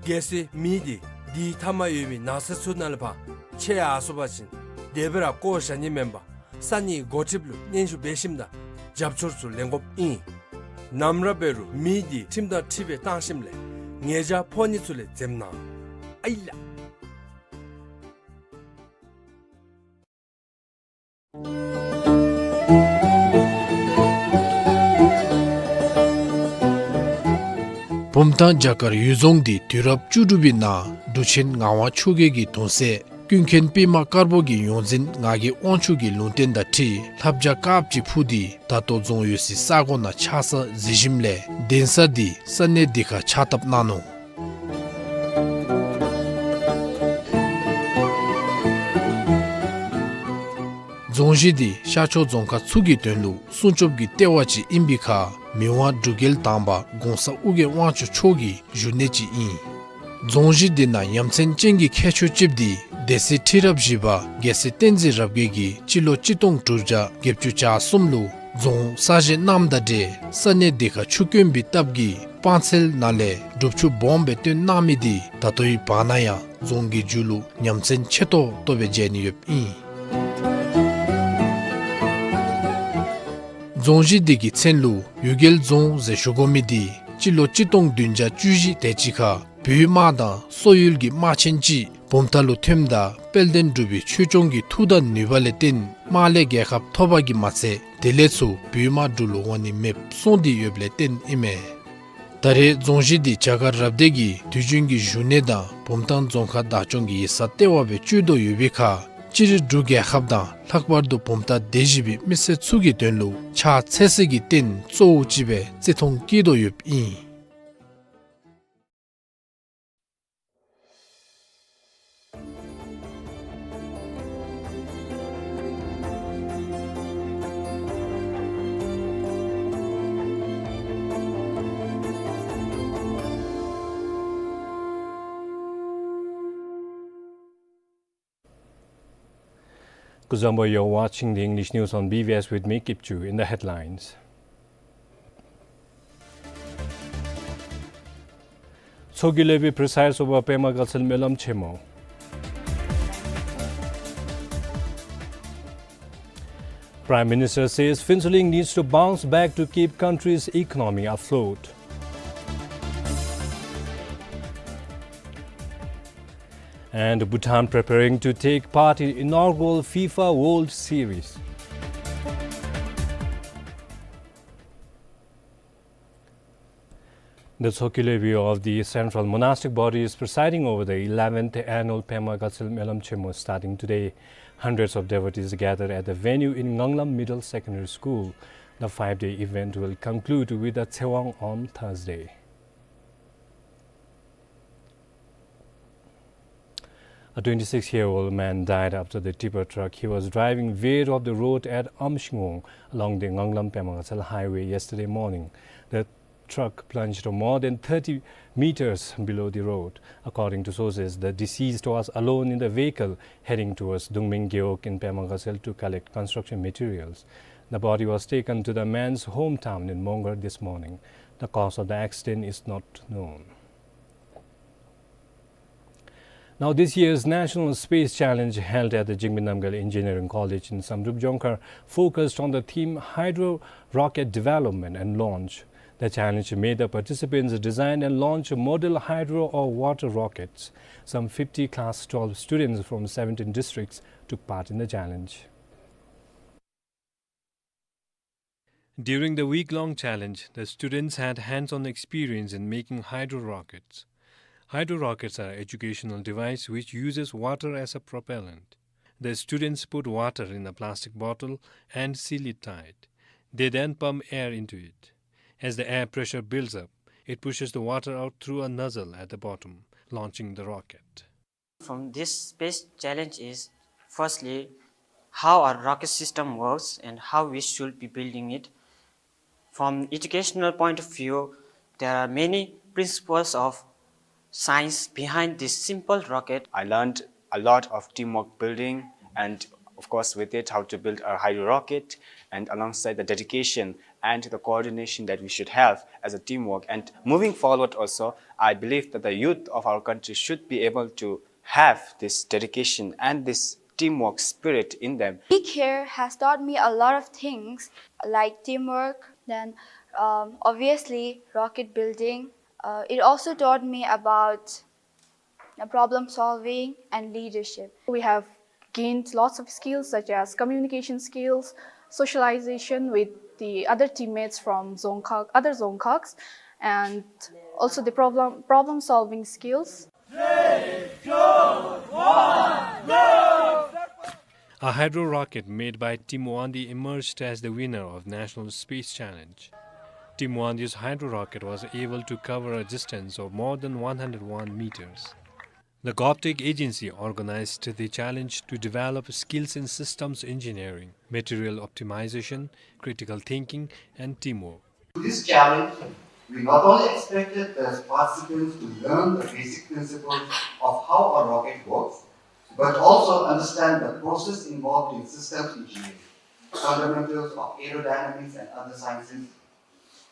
གལ་སྲིད་མེ་འདི་དེའི་མཐའ་མར་ཡོད་པའི་ནགས་ཚལ་ཚུ་ནང་ལས་ཕར་ཆད་ཡར་སོང་པ་ཅིན་དེ་སྦེ་ར་བཀོ་བཞག་ནི་མེན་པར་ས་གནས་འགོ་ཁྲིདཔ་ལུ་སྙན་ཞུ་འབད་ཞིནམ་ད་རྒྱབ་སྐྱོར་ཚུ་ལེན་དགོཔ་ཨིན། ནམ་ར་འབད་རུང་མེ་འདི་ཁྲིམས་དང་འཁྲིལ་སྦེ་བཏང་ཞིནམ་ལས་ཉེས་བྱ་ཕོག་ནི་ཚུ་ལས་འཛེམ་གནང་། ཨའི་ལགས། བུམ་ཐང་བྱ་དཀར་གཡུལ་རྫོང་འདི་དུས་རབས་བཅུ་དྲུག་པའི་ནང་འབྲུག་ཆེན་ངག་དབང་ཆོས་རྒྱལ་གྱི་གདུང་སྲས་ཀུན་མཁྱེན་པདྨ་དཀར་པོ་གི་ཡོངས་འཛིན་ངག་གི་དབང་ཕྱུག་གི་ལུང་བསྟན་དང་འཁྲིལ་ལྷ་བྱ་དཀརཔོ་ཅིག་འཕུར་ཏེ་ད་ལྟོ་རྫོང་ཡོད་སའི་ས་གོ་ནང་ཆགས་ས་གཟིགས་ཞིནམ་ལས་གདན་ས་འདི་ས་གནས་འདི་ཁར་ཕྱག་བཏབ་གནང་ནུག། རྫོང་གཞི་འདི་ཤར་ཕྱོགས་རྫོང་ཁག་ཚུ་གི་དོན་ལུ་སྲུང་སྐྱོབ་ཀྱི་ལྟེ་བ་ཅིག་ཨིན་པའི་ཁར་མི་དབང་འབྲུག་རྒྱལ་དང་པ་གོང་ས་ཨོ་རྒྱན་དབང་ཕྱུག་མཆོག་གི་བཞུགས་གནས་ཅིག་ཨིན། རྫོང་གཞི་འདི་ནང་ཡ་མཚན་ཅན་གྱི་ཁྱད་ཆོས་ཅིག་འདི་སྡེ་སྲིད་ཁྲི་རབས་བཞི་པ་རྒྱལ་སྲས་བསྟན་འཛིན་རབ་རྒྱས་ཀྱིས་སྤྱི་ལོ་གཅིག་སྟོང་དྲུག་བརྒྱ་བརྒྱད་ཅུ་གྱ་གསུམ་ལུ་རྫོང་གསར་བཞེངས་གནངམ་དང་འབྲེལ་ས་གནས་འདི་ཁར་ཆུ་དཀོན་པའི་སྟབས་ཀྱིས་སྤང་ཚལ་ནང་ལས་སྒྲུབ་ཆུ་སྦོམ་སྦེ་བཏོན་གནང་མི་འདི་ད་ལྟོའི་བར་ན་ཡང་རྫོང་གི་མཇུག་ལུ་ཉམས་མཚར་ཆེ་ཏོག་ཏོ་སྦེ་མཇལ་ནི་ཡོདཔ་ཨིན། རྫོང་གཞི་འདི་གི་མཚན་ལུ་གཡུལ་རྒྱལ་རྫོང་ཟེར་ཞུ་དགོ་མི་འདི་སྤྱི་ལོ་གཅིག་སྟོང་བདུན་བརྒྱ་བཅུ་བཞི་དེ་ཅིག་ཁར་བོད་དམག་དང་སོག་ཡུལ་གྱི་དམག་ཆེན་ཅིག་བུམ་ཐང་ལུ་ཐོནམ་ད་དཔལ་ལྡན་འབྲུག་པའི་ཆོས་སྐྱོང་གི་མཐུ་དང་ནུས་པ་ལས་བརྟེན་དམག་ལས་རྒྱལ་ཁ་ཐོབ་པ་གིས་མ་ཚད་དེ་ལས་ཚུར་བོད་དམག་འབྲུག་ལུ་འོང་ནི་མེདཔ་སོང་སྟེ་ཡོདཔ་ལས་བརྟེན་ཨིན་མས། ད་རེས་རྫོང་གཞི་འདི་བྱ་དཀར་རབ་སྡེ་གི་དུས་རྒྱུན་གྱི་བཞུགས་གནས་དང་བུམ་ཐང་རྫོང་ཁག་བདག་སྐྱོང་གི་ཡིག་ཚང་ལྟེ་བ་སྦེ་སྤྱོད་དོ་ཡོད་པའི་ཁར་སྤྱིར་འབྲུག་རྒྱལ་ཁབ་དང་ལྷག་པར་དུ་བུམ་ཐང་སྡེ་བཞི་པའི་མི་སེར་ཚུ་གི་དོན་ལུ་ཕྱག་འཚལ་སའི་རྟེན་གཙོ་བོ་ཅིག་སྦེ་བརྩི་མཐོང་བསྐྱེད་དོ་ཡོདཔ་ཨིན། Kuzuzangpo, you're watching the English news on B B S with me, Kipchu. In the headlines. Tshogkyu Leephu presides over Pema Gatshel Myollam Chemo. Prime Minister says Phuentsholing needs to bounce back to keep country's economy afloat. And Bhutan preparing to take part in inaugural FIFA World Series. The Tshogkyu Leephu of the Central Monastic Body is presiding over the eleventh annual Pema Gatshel Myollam Chemo starting today. Hundreds of devotees gathered at the venue in Nganglam Middle Secondary School. The five-day event will conclude with a Tshewang on Thursday. A twenty-six-year-old man died after the tipper truck he was driving veered off the road at Amshingwong along the Nganglam Pema Gatshel highway yesterday morning. The truck plunged more than thirty meters below the road. According to sources, the deceased was alone in the vehicle heading towards Dungming Gewog in Pema Gatshel to collect construction materials. The body was taken to the man's hometown in Mongar this morning. The cause of the accident is not known. Now, this year's National Space Challenge held at the Jigme Namgyal Engineering College in Samdrup Jongkhar focused on the theme Hydro Rocket Development and Launch. The challenge made the participants design and launch model hydro or water rockets. Some fifty Class twelve students from seventeen districts took part in the challenge. During the week-long challenge, the students had hands-on experience in making hydro rockets. Hydro rockets are an educational device which uses water as a propellant. The students put water in a plastic bottle and seal it tight. They then pump air into it. As the air pressure builds up, it pushes the water out through a nozzle at the bottom, launching the rocket. From this space challenge is firstly how our rocket system works and how we should be building it. From educational point of view, there are many principles of science behind this simple rocket. I learned a lot of teamwork building and, of course, with it, how to build a hydro rocket, and alongside the dedication and the coordination that we should have as a teamwork. And moving forward also, I believe that the youth of our country should be able to have this dedication and this teamwork spirit in them. Being here has taught me a lot of things like teamwork, then, um, obviously rocket building. Uh, it also taught me about, uh, problem solving and leadership. We have gained lots of skills such as communication skills, socialization with the other teammates from Dzongkhag, other Dzongkhags, and also the problem, problem solving skills. A hydro rocket made by Team Wandi emerged as the winner of National Space Challenge. Team Wandi's hydro rocket was able to cover a distance of more than one hundred one meters. The GovTech agency organized the challenge to develop skills in systems engineering, material optimization, critical thinking, and teamwork. This challenge, we not only expected the participants to learn the basic principles of how a rocket works, but also understand the process involved in systems engineering, fundamentals of aerodynamics and other sciences,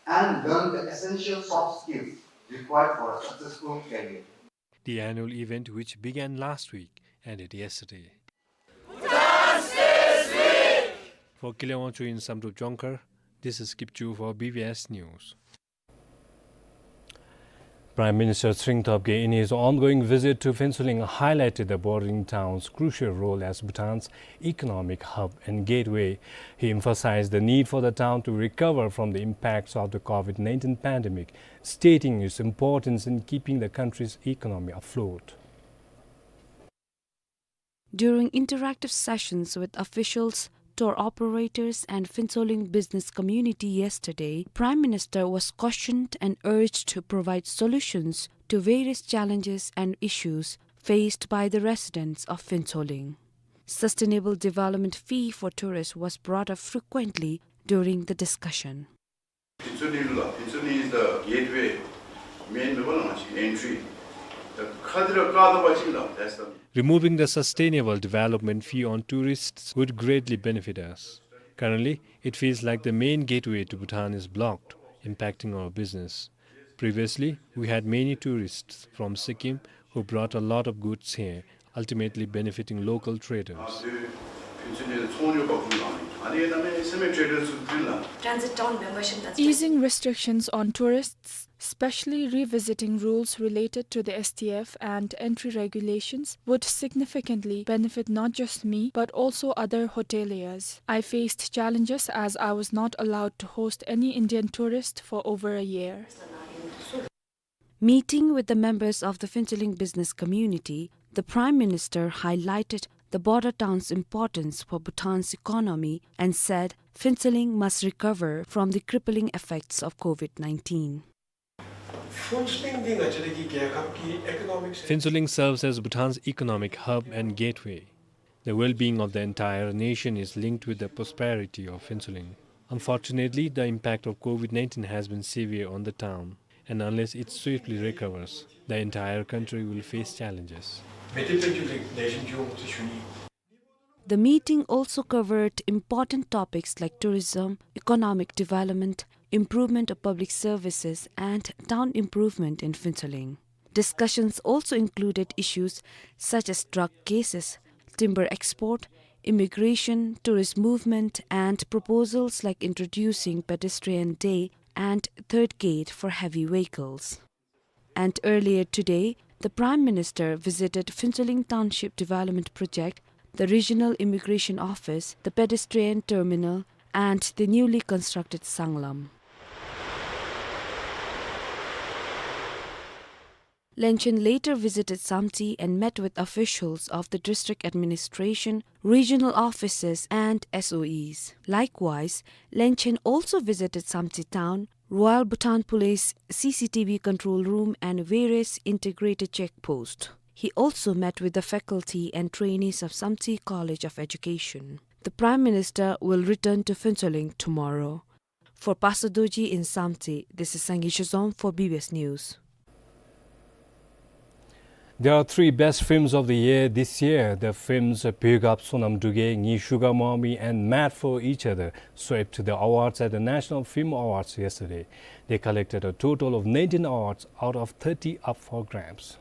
and learn the essential soft skills required for a successful career. The annual event, which began last week, ended yesterday. For Kile Wangchuk in Samdrup Jongkhar, this is Kipchu for B B S News. Prime Minister Tshering Tobgay, in his ongoing visit to Phuentsholing, highlighted the bordering town's crucial role as Bhutan's economic hub and gateway. He emphasized the need for the town to recover from the impacts of the COVID nineteen pandemic, stating its importance in keeping the country's economy afloat. During interactive sessions with officials, tour operators, and Phuentsholing business community yesterday, Prime Minister was cautioned and urged to provide solutions to various challenges and issues faced by the residents of Phuentsholing. Sustainable development fee for tourists was brought up frequently during the discussion. Phuentsholing la, Phuentsholing is the gateway, main entry. The khadra kada bachila, that's the Removing the sustainable development fee on tourists would greatly benefit us. Currently, it feels like the main gateway to Bhutan is blocked, impacting our business. Previously, we had many tourists from Sikkim who brought a lot of goods here, ultimately benefiting local traders. Transit town membership. Easing restrictions on tourists, especially revisiting rules related to the S T F and entry regulations, would significantly benefit not just me, but also other hoteliers. I faced challenges as I was not allowed to host any Indian tourist for over a year. Meeting with the members of the Phuentsholing business community, the Prime Minister highlighted the border town's importance for Bhutan's economy and said Phuentsholing must recover from the crippling effects of COVID nineteen. Phuentsholing འདི་ང་བཅས་རའི་རྒྱལ་ཁབ་ཀྱི་economic Phuentsholing serves as Bhutan's economic hub and gateway. The well-being of the entire nation is linked with the prosperity of Phuentsholing. Unfortunately, the impact of COVID nineteen has been severe on the town, and unless it swiftly recovers, the entire country will face challenges. The meeting also covered important topics like tourism, economic development, improvement of public services, and town improvement in Phuentsholing. Discussions also included issues such as drug cases, timber export, immigration, tourist movement, and proposals like introducing pedestrian day and third gate for heavy vehicles. And earlier today, the Prime Minister visited Phuentsholing Township Development Project, the Regional Immigration Office, the pedestrian terminal, and the newly constructed Sanglam. Lenchen later visited Samtse and met with officials of the district administration, regional offices, and S O Es. Likewise, Lenchen also visited Samtse town, Royal Bhutan Police C C T V control room, and various integrated check posts. He also met with the faculty and trainees of Samtse College of Education. The Prime Minister will return to Phuentsholing tomorrow. For Pastor Dorji in Samtse, this is Sangay Shazom for B B S News. There are three best films of the year this year. The films Boegap Sonam Drugel, Ngi Sugar Mommy, and Mad for Each Other swept the awards at the National Film Awards yesterday. They collected a total of nineteen awards out of thirty up for grabs.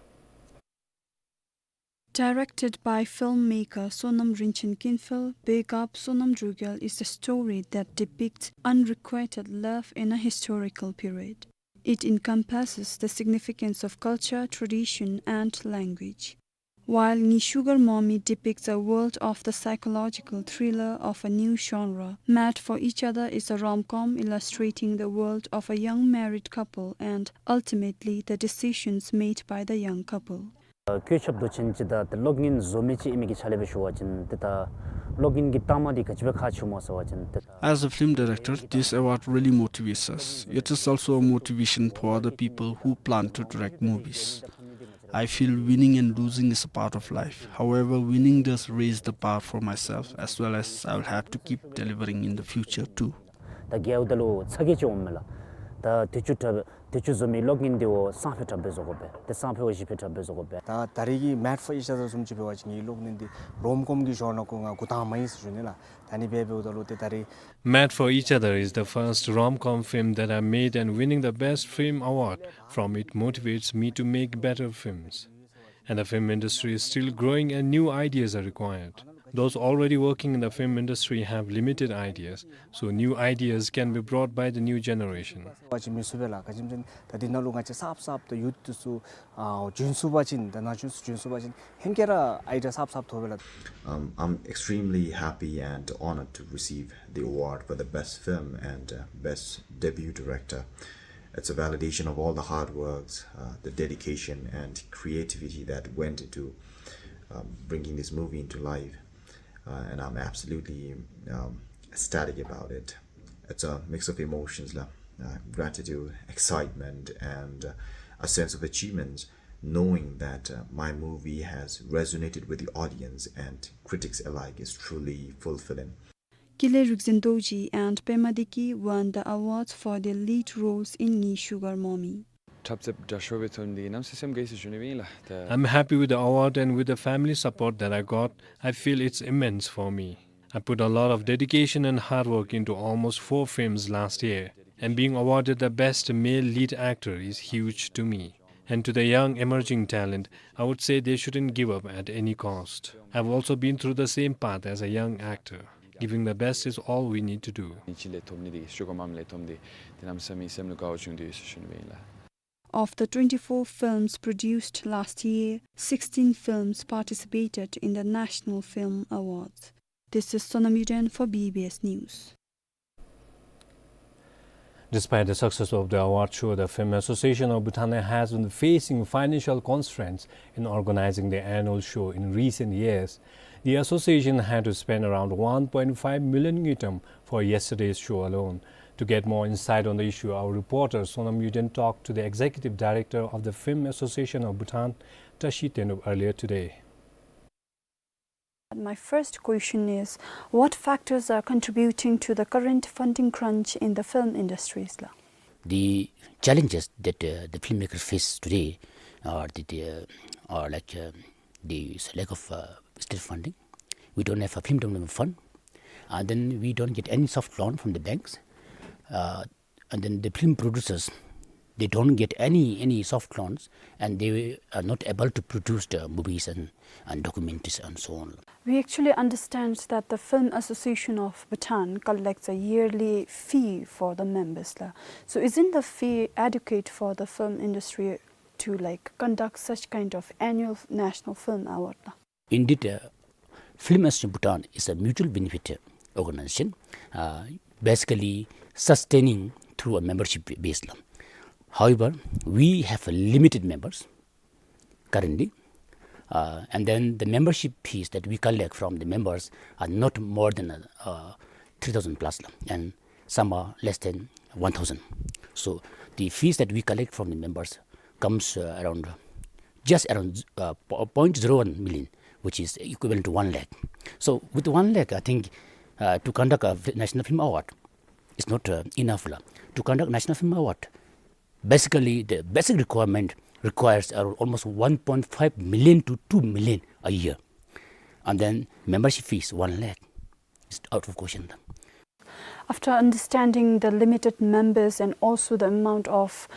Directed by filmmaker Sonam Rinchen Kinphel, Boegap Sonam Drugel is a story that depicts unrequited love in a historical period. It encompasses the significance of culture, tradition, and language. While Ngi Sugar Mommy depicts a world of the psychological thriller of a new genre, Mad for Each Other is a rom-com illustrating the world of a young married couple and ultimately the decisions made by the young couple. ཨ་བཀོད་ཁྱབ་མདོ་ཆེན་ཅིག་དང་ཏེ་གློག་བརྙན་བཟོ་མི་ཅིག་ཨིན་མི་གི་ཆ་ལས་སྦེ་ཞུ་བ་ཅིན་ཏེ་ད་གློག་བརྙན་གྱི་རྟགས་མ་འདི་ག་ཅི་སྦེ་ཁག་ཆེཝ་སྨོ་ཟེར་བ་ཅིན་ཏེ་ད། As a film director, this award really motivates us. It is also a motivation for other people who plan to direct movies. I feel winning and losing is a part of life. However, winning does raise the bar for myself, as well as I will have to keep delivering in the future too. ད་རྒྱལཝ་ད་ལུ་ཚ་གྱང་ཅིག་འོངམ་མས་ལགས། ད་དུས་ཅི་དྲག་དུས་ཅི་བཟོ་མི་གློག་བརྙན་འདི་བ་སང་ཕོད་དྲག་སྦེ་བཟོ་དགོ་པས། ཏེ་སང་ཕོད་བ་གཞེས་ཕོད་དྲག་སྦེ་བཟོ་དགོ་པས། ད་ད་རེས་ཀྱི་Mad for Each Other བཟུམ་ཅིག་འབད་བ་ཅིན་ངེའི་གློག་བརྙན་འདི་རོམ་ཀོམ་གྱི་ཞོར་ནང་ཁོ་ང་འགོ་དང་མ་ཨིན་ཟེར་ཞུ་ནི་ལགས། ད་ནི་འབད་འབདཝ་ད་ལུ་ཏེ་ད་རེས། Mad for Each Other is the first rom-com film that I made, and winning the Best Film Award from it motivates me to make better films. And the film industry is still growing and new ideas are required. Those already working in the film industry have limited ideas, so new ideas can be brought by the new generation. བ་ཅིན་མི་ཚུགས་པས་ལགས། ག་ཅི་སྨོ་ཟེར་བ་ཅིན་ད་འདི་ནང་ལུ་ང་བཅས་གསརཔ་གསརཔ་ད་ཡུཐ་འདི་ཚུ་ཨ་བྱོན་ཚུགས་པ་ཅིན་ད་ནང་བྱོན་ཚུགས་བྱོན་ཚུགས་པ་ཅིན་ཧེང་སྐལ་ར་ཨའི་ཌི་ཡ་གསརཔ་གསརཔ་ཐོབ་པས་ལགས། Um, I'm extremely happy and honored to receive the award for the best film and, uh, best debut director. It's a validation of all the hard works, uh, the dedication and creativity that went into, um, bringing this movie into life. Uh, and I'm absolutely, um, ecstatic about it. It's a mix of emotions, la. Uh, gratitude, excitement, and, uh, a sense of achievement, knowing that, uh, my movie has resonated with the audience and critics alike is truly fulfilling. Kile Rikzen Dorji and Pema Deki won the awards for their lead roles in Ngi Sugar Mommy. འཁྲབ་རྩེདཔ་དྲག་ཤོས་སྦེ་ཐོན་ཏེ་གནམ་མེད་ས་མེད་སེམས་དགའ་ཡི་ཟེར་ཞུ་ནི་སྦེ་ཨིན་ལགས། ད། I'm happy with the award and with the family support that I got. I feel it's immense for me. I put a lot of dedication and hard work into almost four films last year, and being awarded the best male lead actor is huge to me. And to the young emerging talent, I would say they shouldn't give up at any cost. I've also been through the same path as a young actor. Giving the best is all we need to do. ཨིན་ཅི་ལས་ཐོབ་ནི་འདི་Sugar Mommy ལས་ཐོབ་ནི་འདི་གནམ་མེད་ས་མེད་སེམས་ལུ་དགའ་བ་བྱུང་སྟེ་ཡོད་ཟེར་ཞུ་ནི་སྦེ་ཨིན་ལགས། Of the twenty-four films produced last year, sixteen films participated in the National Film Awards. This is Sonam Yuden for B B S News. Despite the success of the award show, the Film Association of Bhutan has been facing financial constraints in organizing the annual show in recent years. The association had to spend around one point five million ngultrum for yesterday's show alone. To get more insight on the issue, our reporter Sonam Yuden talked to the executive director of the Film Association of Bhutan, Tashi Tendrup, earlier today. My first question is, what factors are contributing to the current funding crunch in the film industries, la? The challenges that, uh, the filmmakers face today are the, the, uh, are like, uh, the lack of, uh, state funding. We don't have a film development fund, and then we don't get any soft loan from the banks. Uh, and then the film producers, they don't get any, any soft loans, and they are not able to produce the movies and, and documentaries and so on. We actually understand that the Film Association of Bhutan collects a yearly fee for the members, la. So isn't the fee adequate for the film industry to, like, conduct such kind of annual National Film Award, la? Indeed, uh, Film Association Bhutan is a mutual benefit, uh, organization, uh, basically sustaining through a membership ba-, base, la. However, we have a limited members currently, uh, and then the membership fees that we collect from the members are not more than, uh, uh, three thousand plus, la, and some are less than one thousand. So the fees that we collect from the members comes, uh, around just around, uh, po-, point zero one million, which is equivalent to one lakh. So with one lakh, I think, uh, to conduct a fi-, national film award is not, uh, enough la. To conduct national film award, basically the basic requirement requires around almost one point five million to two million a year. And then membership fees one lakh. It's out of question. After understanding the limited members and also the amount of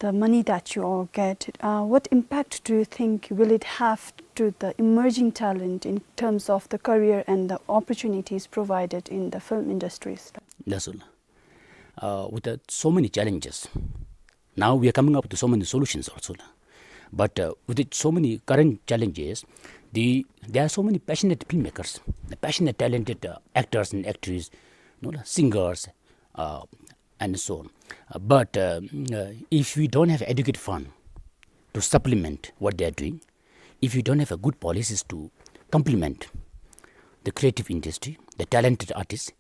the money that you all get, uh, what impact do you think will it have to the emerging talent in terms of the career and the opportunities provided in the film industries? That's all. Uh, with, uh, so many challenges, now we are coming up with so many solutions also. But, uh, with it, so many current challenges, the, there are so many passionate filmmakers, the passionate, talented, uh, actors and actresses, you know, singers, uh, and so on. Uh, but, uh, uh, if we don't have adequate fund to supplement what they are doing, if we don't have a good policies to complement the creative industry, the talented artists,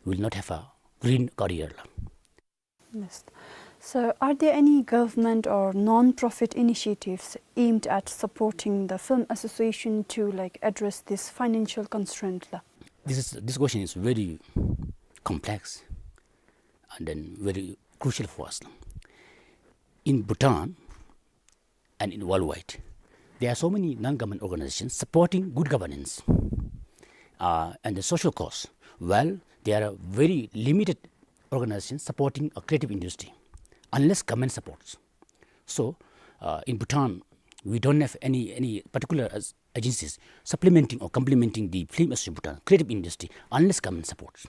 we will not have a green career la. Yes. So, are there any government or non-profit initiatives aimed at supporting the film association to, like, address this financial constraint la? This is, this question is very complex and then very crucial for us. In Bhutan, and in worldwide, there are so many non-government organizations supporting good governance, uh, and the social cause. Well, there are very limited organizations supporting a creative industry, unless government supports. So, uh, in Bhutan, we don't have any, any particular as-, agencies supplementing or complementing the Film Association Bhutan creative industry, unless government supports.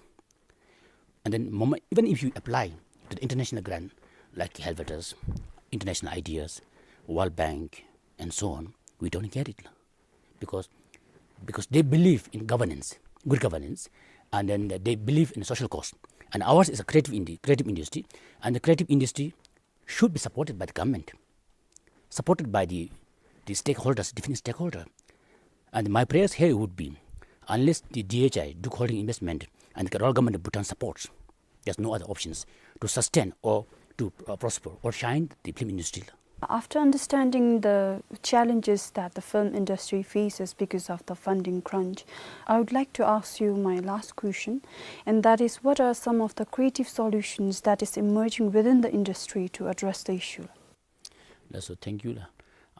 And then mom-, even if you apply to the international grant like Helvetas, International Ideas, World Bank, and so on, we don't get it la. Because, because they believe in governance, good governance, and then they believe in social cause. And ours is a creative indi-, creative industry, and the creative industry should be supported by the government, supported by the, the stakeholders, different stakeholder. And my prayers here would be, unless the D H I, Druk Holding Investment, and the federal government of Bhutan supports, there's no other options to sustain or to, uh, prosper or shine the film industry. After understanding the challenges that the film industry faces because of the funding crunch, I would like to ask you my last question, and that is, what are some of the creative solutions that is emerging within the industry to address the issue? That's all. Thank you la.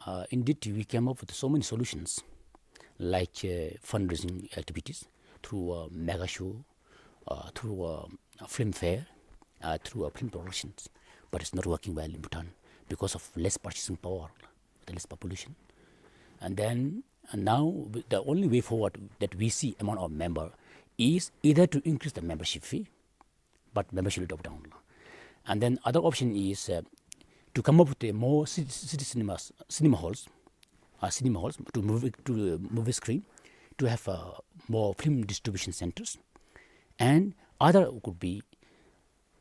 Uh, indeed, we came up with so many solutions, like, uh, fundraising activities through a mega show, uh, through a, a film fair, uh, through a film productions. But it's not working well in Bhutan because of less purchasing power, the less population. And then, and now, the only way forward that we see among our member is either to increase the membership fee, but membership will drop down. And then other option is, uh, to come up with a more city, city cinemas, cinema halls, uh, cinema halls to movie, to, uh, movie screen, to have, uh, more film distribution centers, and other could be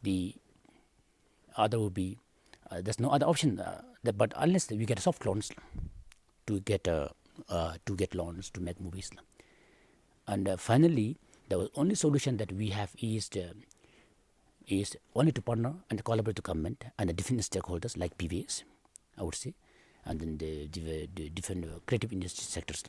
the, other would be, uh, there's no other option, uh, the, but unless we get soft loans to get, uh, uh, to get loans to make movies. And, uh, finally, the only solution that we have is, uh, is only to partner and collaborate with government and the different stakeholders like P V S, I would say, and then the, the, the different, uh, creative industry sectors.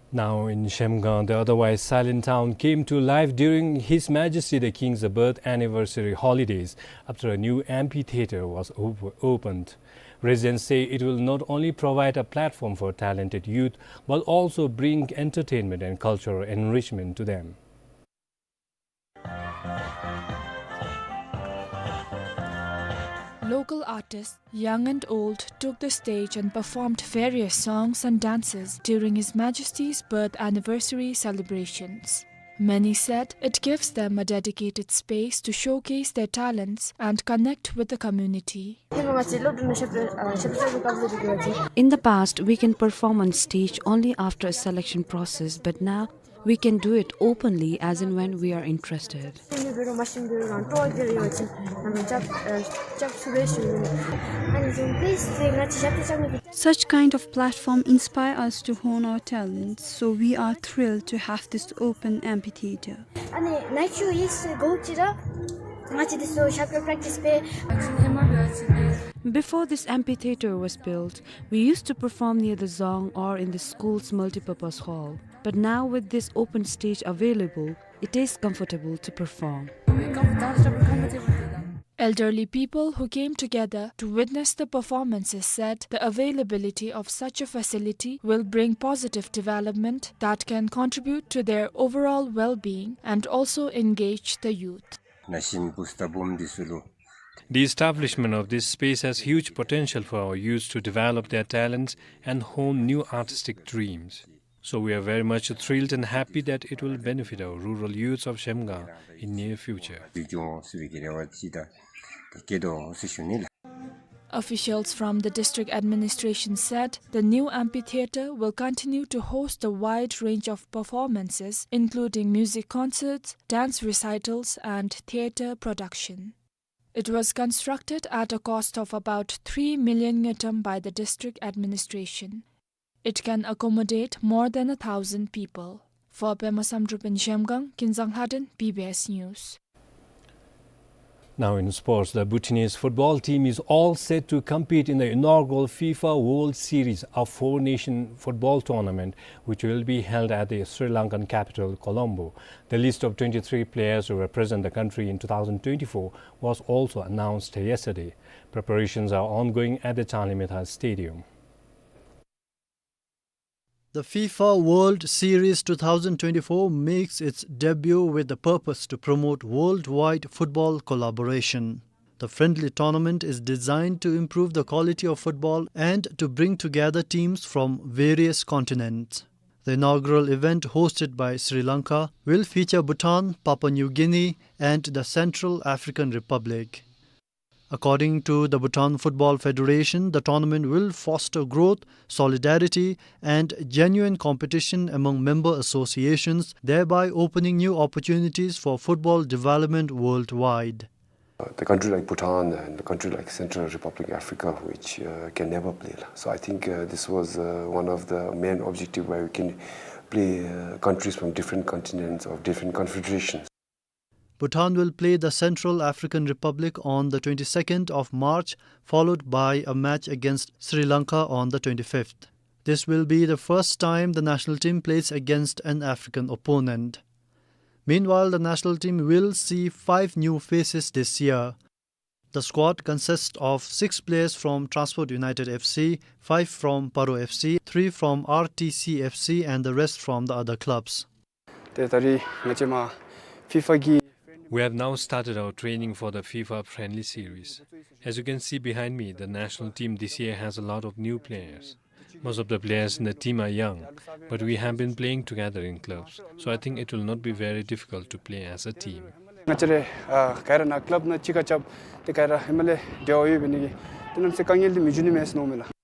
Now in Zhemgang, the otherwise silent town came to life during His Majesty the King's birth anniversary holidays after a new amphitheater was op-, opened. Residents say it will not only provide a platform for talented youth, but also bring entertainment and cultural enrichment to them. Local artists, young and old, took the stage and performed various songs and dances during His Majesty's birth anniversary celebrations. Many said it gives them a dedicated space to showcase their talents and connect with the community. In the past, we can perform on stage only after a selection process, but now we can do it openly as and when we are interested. Such kind of platform inspire us to hone our talents, so we are thrilled to have this open amphitheater. ཨ་ནི་ནཱ་ཁྱོད་ཡིག་ཚད་གོ་ཅི་ར། ང་བཅས་འདི་ཚུ་ཞབས་བྲོ་པེ་རེཀ་ཊིསི་འབད། Before this amphitheater was built, we used to perform near the Dzong or in the school's multipurpose hall. But now, with this open stage available, it is comfortable to perform. Elderly people who came together to witness the performances said the availability of such a facility will bring positive development that can contribute to their overall well-being and also engage the youth. ནང་བཞིན་བུཚ་དང་བུམོ་འདི་ཚུ་ལུ། The establishment of this space has huge potential for our youths to develop their talents and hone new artistic dreams. So we are very much thrilled and happy that it will benefit our rural youths of Zhemgang in near future. Officials from the district administration said the new amphitheater will continue to host a wide range of performances, including music concerts, dance recitals, and theater production. It was constructed at a cost of about three million ngultrum by the district administration. It can accommodate more than a thousand people. For Pema Samdrup in Zhemgang, Kinzang Lhaden, B B S News. Now in sports, the Bhutanese football team is all set to compete in the inaugural FIFA World Series, a four-nation football tournament which will be held at the Sri Lankan capital, Colombo. The list of twenty-three players to represent the country in two thousand twenty-four was also announced yesterday. Preparations are ongoing at the Changlimethar Stadium. The FIFA World Series two thousand twenty-four makes its debut with the purpose to promote worldwide football collaboration. The friendly tournament is designed to improve the quality of football and to bring together teams from various continents. The inaugural event, hosted by Sri Lanka, will feature Bhutan, Papua New Guinea, and the Central African Republic. According to the Bhutan Football Federation, the tournament will foster growth, solidarity, and genuine competition among member associations, thereby opening new opportunities for football development worldwide. Uh, the country like Bhutan and the country like Central Republic Africa, which, uh, can never play. So I think, uh, this was, uh, one of the main objective why we can play, uh, countries from different continents or different confederations. Bhutan will play the Central African Republic on the twenty-second of March, followed by a match against Sri Lanka on the twenty-fifth. This will be the first time the national team plays against an African opponent. Meanwhile, the national team will see five new faces this year. The squad consists of six players from Transport United F C, five from Paro F C, three from R T C F C, and the rest from the other clubs. ཏེ་ད་རིས་ང་བཅས་མ་ཕི་ཕ་གི We have now started our training for the FIFA friendly series. As you can see behind me, the national team this year has a lot of new players. Most of the players in the team are young, but we have been playing together in clubs, so I think it will not be very difficult to play as a team. ང་བཅས་ར་ཨ་ག་ར་ནཱ་ཀ་ལབ་ནང་གཅིག་ཁར་རྐྱབ་སྟེ་ག་ར་ཧེ་མ་ལས་འབྲེལ་བ་ཡོད་པའི་ནི་གི་ཏེ་གནམ་མེད་ས་མེད་དཀའ་ངལ་འདི་མི་འབྱུང་ནི་མས་མནོཝ་མས་ལགས།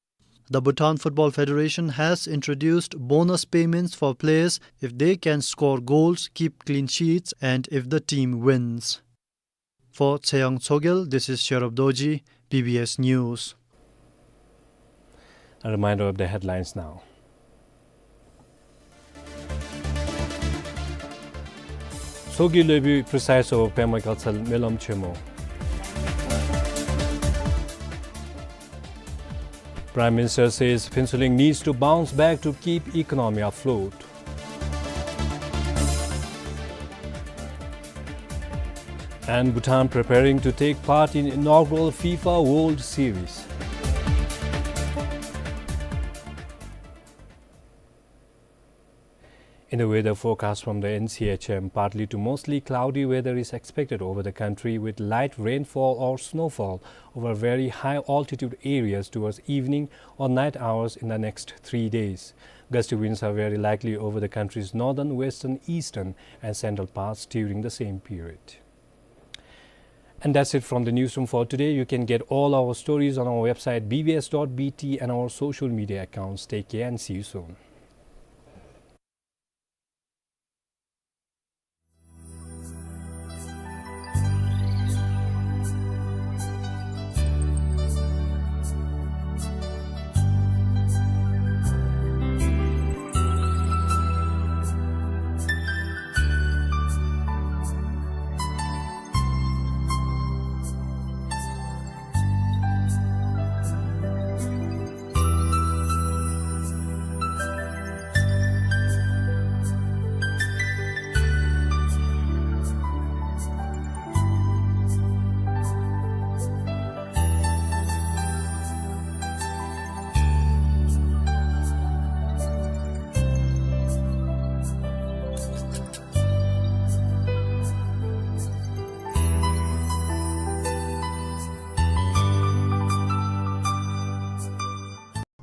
The Bhutan Football Federation has introduced bonus payments for players if they can score goals, keep clean sheets, and if the team wins. For Tseyang Tshogel, this is Sherab Dorji, B B S News. A reminder of the headlines now. ཚོགས་ཀྱི་སློབ་བུའི་presiding officer པདྨ་དགའ་ཚལ་སྨོན་ལམ་ཆེན་མོ། Prime Minister says Phuentsholing needs to bounce back to keep economy afloat. And Bhutan preparing to take part in inaugural FIFA World Series. In the weather forecast from the N C H M, partly to mostly cloudy weather is expected over the country with light rainfall or snowfall over very high altitude areas towards evening or night hours in the next three days. Gusty winds are very likely over the country's northern, western, eastern and central parts during the same period. And that's it from the newsroom for today. You can get all our stories on our website B B S dot B T and our social media accounts. Take care and see you soon.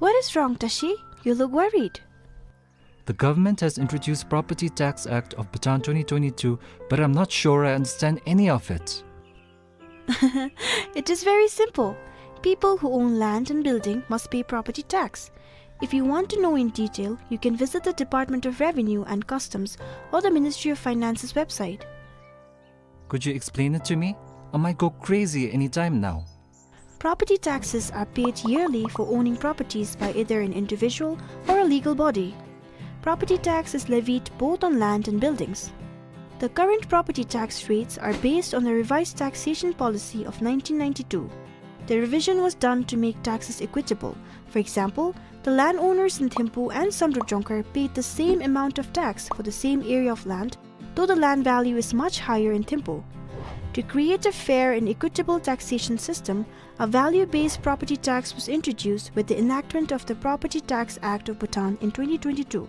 What is wrong, Tashi? You look worried. The government has introduced Property Tax Act of Bhutan twenty twenty-two, but I'm not sure I understand any of it. It is very simple. People who own land and building must pay property tax. If you want to know in detail, you can visit the Department of Revenue and Customs or the Ministry of Finance's website. Could you explain it to me? I might go crazy any time now. Property taxes are paid yearly for owning properties by either an individual or a legal body. Property tax is levied both on land and buildings. The current property tax rates are based on the Revised Taxation Policy of nineteen ninety-two. The revision was done to make taxes equitable. For example, the landowners in Thimphu and Samdrup Jongkhar paid the same amount of tax for the same area of land, though the land value is much higher in Thimphu. To create a fair and equitable taxation system, a value-based property tax was introduced with the enactment of the Property Tax Act of Bhutan in twenty twenty-two.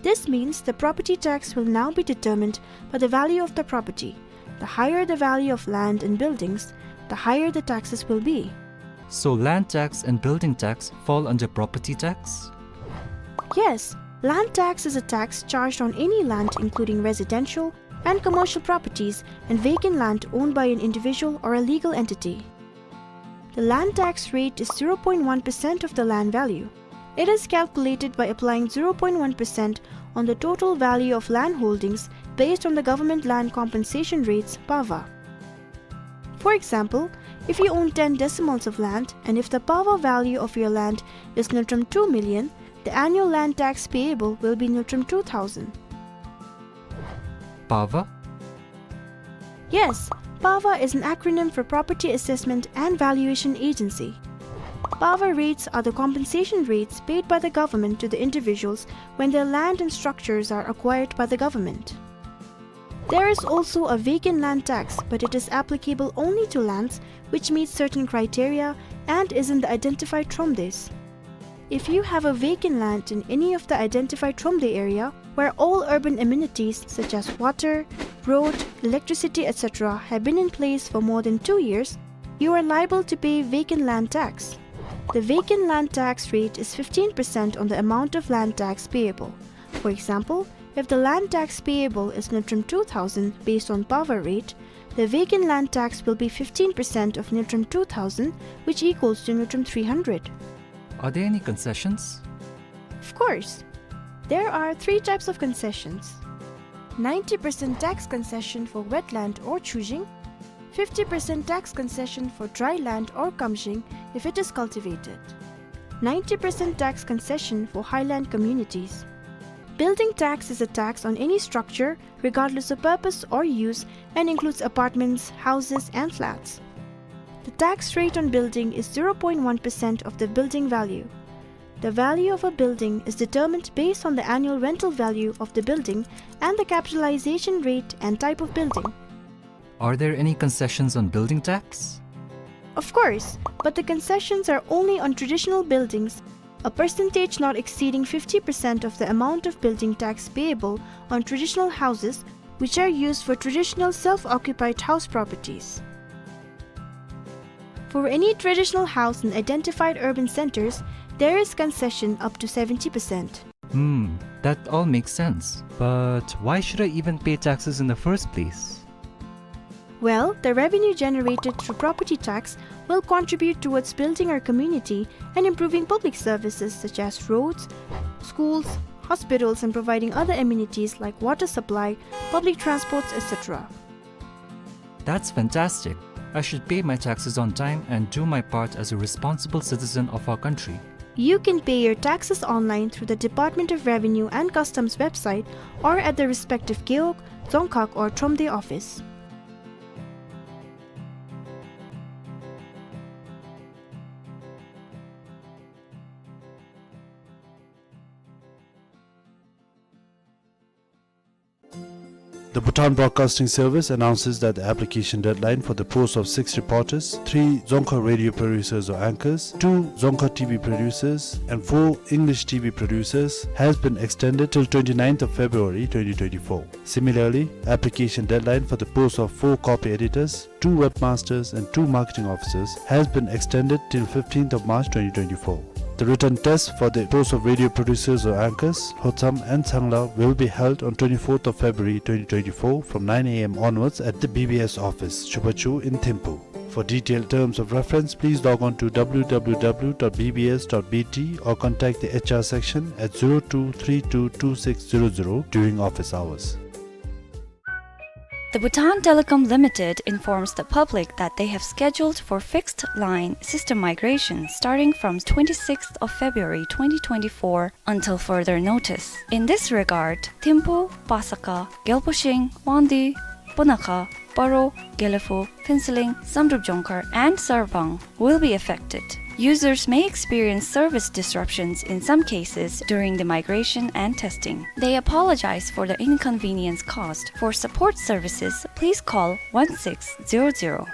This means the property tax will now be determined by the value of the property. The higher the value of land and buildings, the higher the taxes will be. So land tax and building tax fall under property tax? Yes, land tax is a tax charged on any land, including residential and commercial properties and vacant land owned by an individual or a legal entity. The land tax rate is zero point one percent of the land value. It is calculated by applying zero point one percent on the total value of land holdings based on the government land compensation rates, PAVA. For example, if you own ten decimals of land and if the PAVA value of your land is Ngultrum two million, the annual land tax payable will be Ngultrum two thousand. PAVA? Yes, PAVA is an acronym for Property Assessment and Valuation Agency. PAVA rates are the compensation rates paid by the government to the individuals when their land and structures are acquired by the government. There is also a vacant land tax, but it is applicable only to lands which meet certain criteria and is in the identified thromdes. If you have a vacant land in any of the identified thromde area where all urban amenities such as water, road, electricity, et cetera have been in place for more than two years, you are liable to pay vacant land tax. The vacant land tax rate is fifteen percent on the amount of land tax payable. For example, if the land tax payable is Ngultrum two thousand based on PAVA rate, the vacant land tax will be fifteen percent of Ngultrum two thousand, which equals to Ngultrum three hundred. Are there any concessions? Of course. There are three types of concessions. Ninety percent tax concession for wetland or chujing, fifty percent tax concession for dry land or kamjing if it is cultivated, ninety percent tax concession for highland communities. Building tax is a tax on any structure, regardless of purpose or use, and includes apartments, houses, and flats. The tax rate on building is zero point one percent of the building value. The value of a building is determined based on the annual rental value of the building and the capitalization rate and type of building. Are there any concessions on building tax? Of course, but the concessions are only on traditional buildings, a percentage not exceeding fifty percent of the amount of building tax payable on traditional houses which are used for traditional self-occupied house properties. For any traditional house in identified urban centers, there is concession up to seventy percent. Hmm, that all makes sense. But why should I even pay taxes in the first place? Well, the revenue generated through property tax will contribute towards building our community and improving public services such as roads, schools, hospitals, and providing other amenities like water supply, public transports, et cetera. That's fantastic. I should pay my taxes on time and do my part as a responsible citizen of our country. You can pay your taxes online through the Department of Revenue and Customs website or at the respective gewog, dzongkhag or thromde office. The Bhutan Broadcasting Service announces that the application deadline for the post of six reporters, three Dzongkha radio producers or anchors, two Dzongkha T V producers, and four English T V producers has been extended till twenty-ninth of February twenty twenty-four. Similarly, application deadline for the post of four copy editors, two webmasters, and two marketing officers has been extended till fifteenth of March twenty twenty-four. The written test for the post of radio producers or anchors, Lhotsam and Tsangla, will be held on twenty-fourth of February twenty twenty-four from nine A M onwards at the B B S office, Chubachu in Thimphu. For detailed terms of reference, please log on to W W W dot B B S dot B T or contact the H R section at zero two three two two six zero zero during office hours. The Bhutan Telecom Limited informs the public that they have scheduled for fixed line system migration starting from twenty-sixth of February twenty twenty-four until further notice. In this regard, Thimphu, Pasakha, Gyalposhing, Wangdue, Punakha, Paro, Gelephu, Phuentsholing, Samdrup Jongkhar, and Sarpang will be affected. Users may experience service disruptions in some cases during the migration and testing. They apologize for the inconvenience caused. For support services, please call one six zero zero.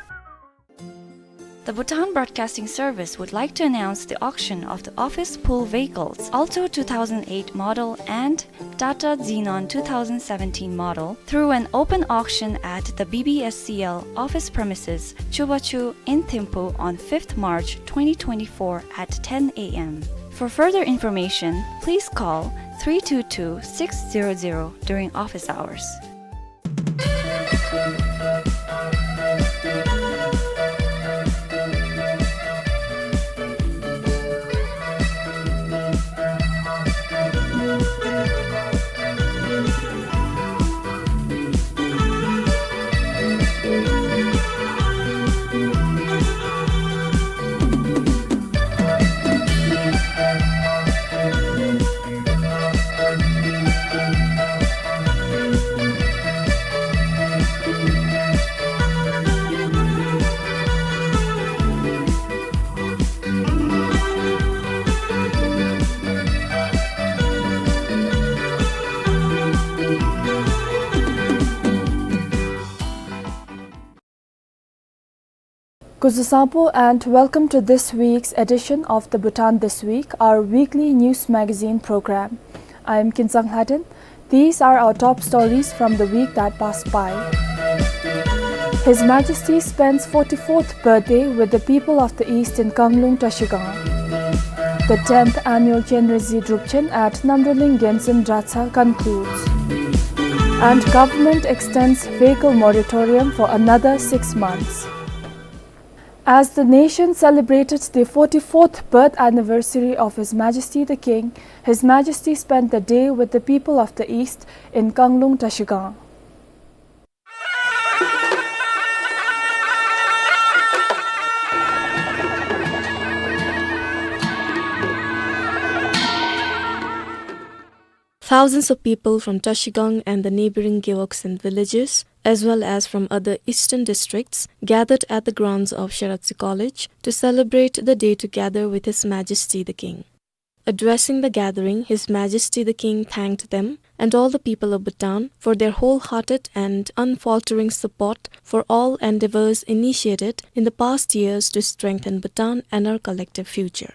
The Bhutan Broadcasting Service would like to announce the auction of the office pool vehicles, Alto two thousand eight model and Tata Xenon two thousand seventeen model, through an open auction at the B B S C L office premises, Chubachu in Thimphu, on fifth March twenty twenty-four at ten A M. For further information, please call three two two six zero zero during office hours. Kuzuzangpo and welcome to this week's edition of the Bhutan This Week, our weekly news magazine program. I am Kinsang Lhaden. These are our top stories from the week that passed by. His Majesty spends forty-fourth birthday with the people of the East in Kanglung Trashigang. The tenth annual Chenrezig Drupchen at Namdruling Genzin Dratshang concludes. And government extends vehicle moratorium for another six months. As the nation celebrated the forty-fourth birth anniversary of His Majesty the King, His Majesty spent the day with the people of the East in Kanglung Trashigang. Thousands of people from Trashigang and the neighboring gewogs and villages, as well as from other eastern districts, gathered at the grounds of Sherab Tsi College to celebrate the day together with His Majesty the King. Addressing the gathering, His Majesty the King thanked them and all the people of Bhutan for their wholehearted and unfaltering support for all endeavors initiated in the past years to strengthen Bhutan and our collective future.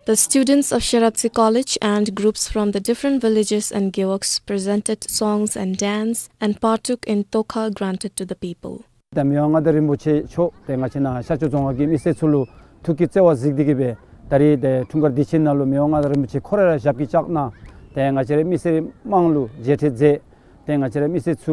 The students of Sherab Tsi College and groups from the different villages and gewogs presented songs and dance and partook in tokha granted to the people. ད་མི་དབང་མངའ་བདག་རིན་པོ་ཆེ་མཆོག་ཏེ་ང་བཅས་ནཱ་ཤར་ཕྱོགས་རྫོང་ཁག་གི་མི་སེར་ཚུ་ལུ་ཐུགས་ཀྱི་བརྩེ་བ་གཟིགས་ཏེ་གིས་སྦེ་ད་རིས་ཏེ་འཁྲུངས་སྐར་དུས་ཆེན་ནང་ལུ་མི་དབང་མངའ་བདག་རིན་པོ་ཆེ་ཁོ་ར་ར་ཞབས་ཀྱིས་བཅགས་གནང་ཏེ་ང་བཅས་རའི་མི་སེར་དམངས་ལུ་མཇལ་ཕྲད་མཛད་ཏེ་ང་བཅས་རའི་མི་སེར་ཚུ་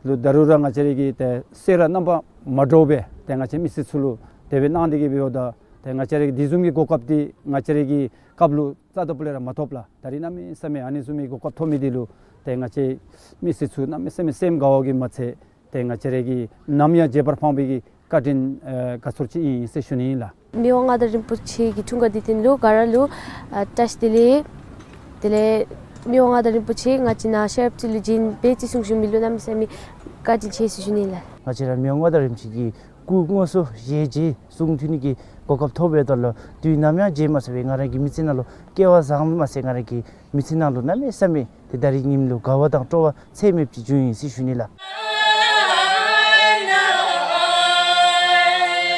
ལུ་ད་རུང་ར་ང་བཅས་རའི་གི་ཏེ་སེམས་ར་རྣམ་པ་མ་འདྲཝ་སྦེ་ཏེ་ང་བཅས་མི་སེར་ཚུ་ལུ་དེ་སྦེ་གནང་སྟེ་གིས་སྦེ་ཡོདཔ་ད་ཏེ་ང་བཅས་རའི་གི་དེ་བཟུམ་གྱི་གོ་སྐབས་འདི་ང་བཅས་རའི་གི་སྐབས་ལུ་རྩ་དང་པོ་ལས་ར་མ་ཐོབ་ལགས། ད་རིས་གནམ་མེད་ས་མེད་ཨ་ནི་བཟུམ་མའི་གོ་སྐབས་ཐོབ་མི་འདི་ལུ་ཏེ་ང་བཅས་མི་སེར་ཚུ་གནམ་མེད་ས་མེད་སེམས་དགའ་བ་གིས་མ་ཚད་ཏེ་ང་བཅས་རའི་གི་ནམ་ཡང་བརྗེད་པར་འཕངས་པའི་གི་བཀའ་དྲིན་ཨེ་དགའ་ཚོར་ཅིག་ཨིན་ཟེར་ཞུ་ནི་ཨིན་ལགས། མི་དབང་མངའ་བདག་རིན་པོ་ཆེ་གི་འཁྲུངས་སྐར་དུས་ཆེན་ལུ་ག་ར་ལུ་ཨ་བཀྲ་ཤིས་བདེ་ལེགས། དེ་ལས་མི་དབང་མངའ་བདག་རིན་པོ་ཆེ་ང་བཅས་ནཱ་ཤར་ཕྱོགས་ལུ་བྱོན་སྦེ་བརྩི་སྲུང་ཞུ་མི་ལུ་གནམ་མེད་ས་མེད་བཀའ་དྲིན་ཆེ་ཟེར་ཞུ་ནི་ཨིན་ལགས། ང་བཅས་ར་མི་དབང་མངའ་བདག་རིན་པོ་ཆེ་གི་སྐུ་དངོས་སུ་ཞལ་མཇལ་གསུང་ཐོས་ནི་གི་གོ་སྐབས་ཐོབ་པའི་དོན་ལུ་དུས་ནམ་ཡང་བརྗེད་མ་ཚུགས་པའི་ང་ར་གི་མི་ཚེ་ནང་ལུ་སྐལ་བ་བཟང་མ་ཚད་ང་ར་གི་མི་ཚེ་ནང་ལུ་གནམ་མེད་ས་མེད་ཏེ་ད་རིས་ཉིནམ་ལུ་དགའ་བ་དང་སྤྲོ་བ་ཚད་མེདཔ་ཅིག་བྱུང་ཡི་ཟེར་ཞུ་ནི་ལགས། The students of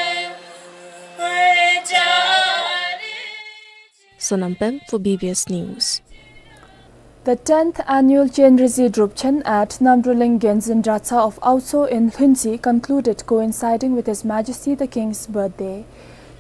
Sherab Tsi College and groups from the different villages and gewogs presented songs and dance and partook in tokha granted to the people. Sonam Pem for B B S News. The tenth annual Chenrezig Drupchen at Namdruling Genzin Dratshang of Aotso in Lhuentse concluded, coinciding with His Majesty the King's birthday.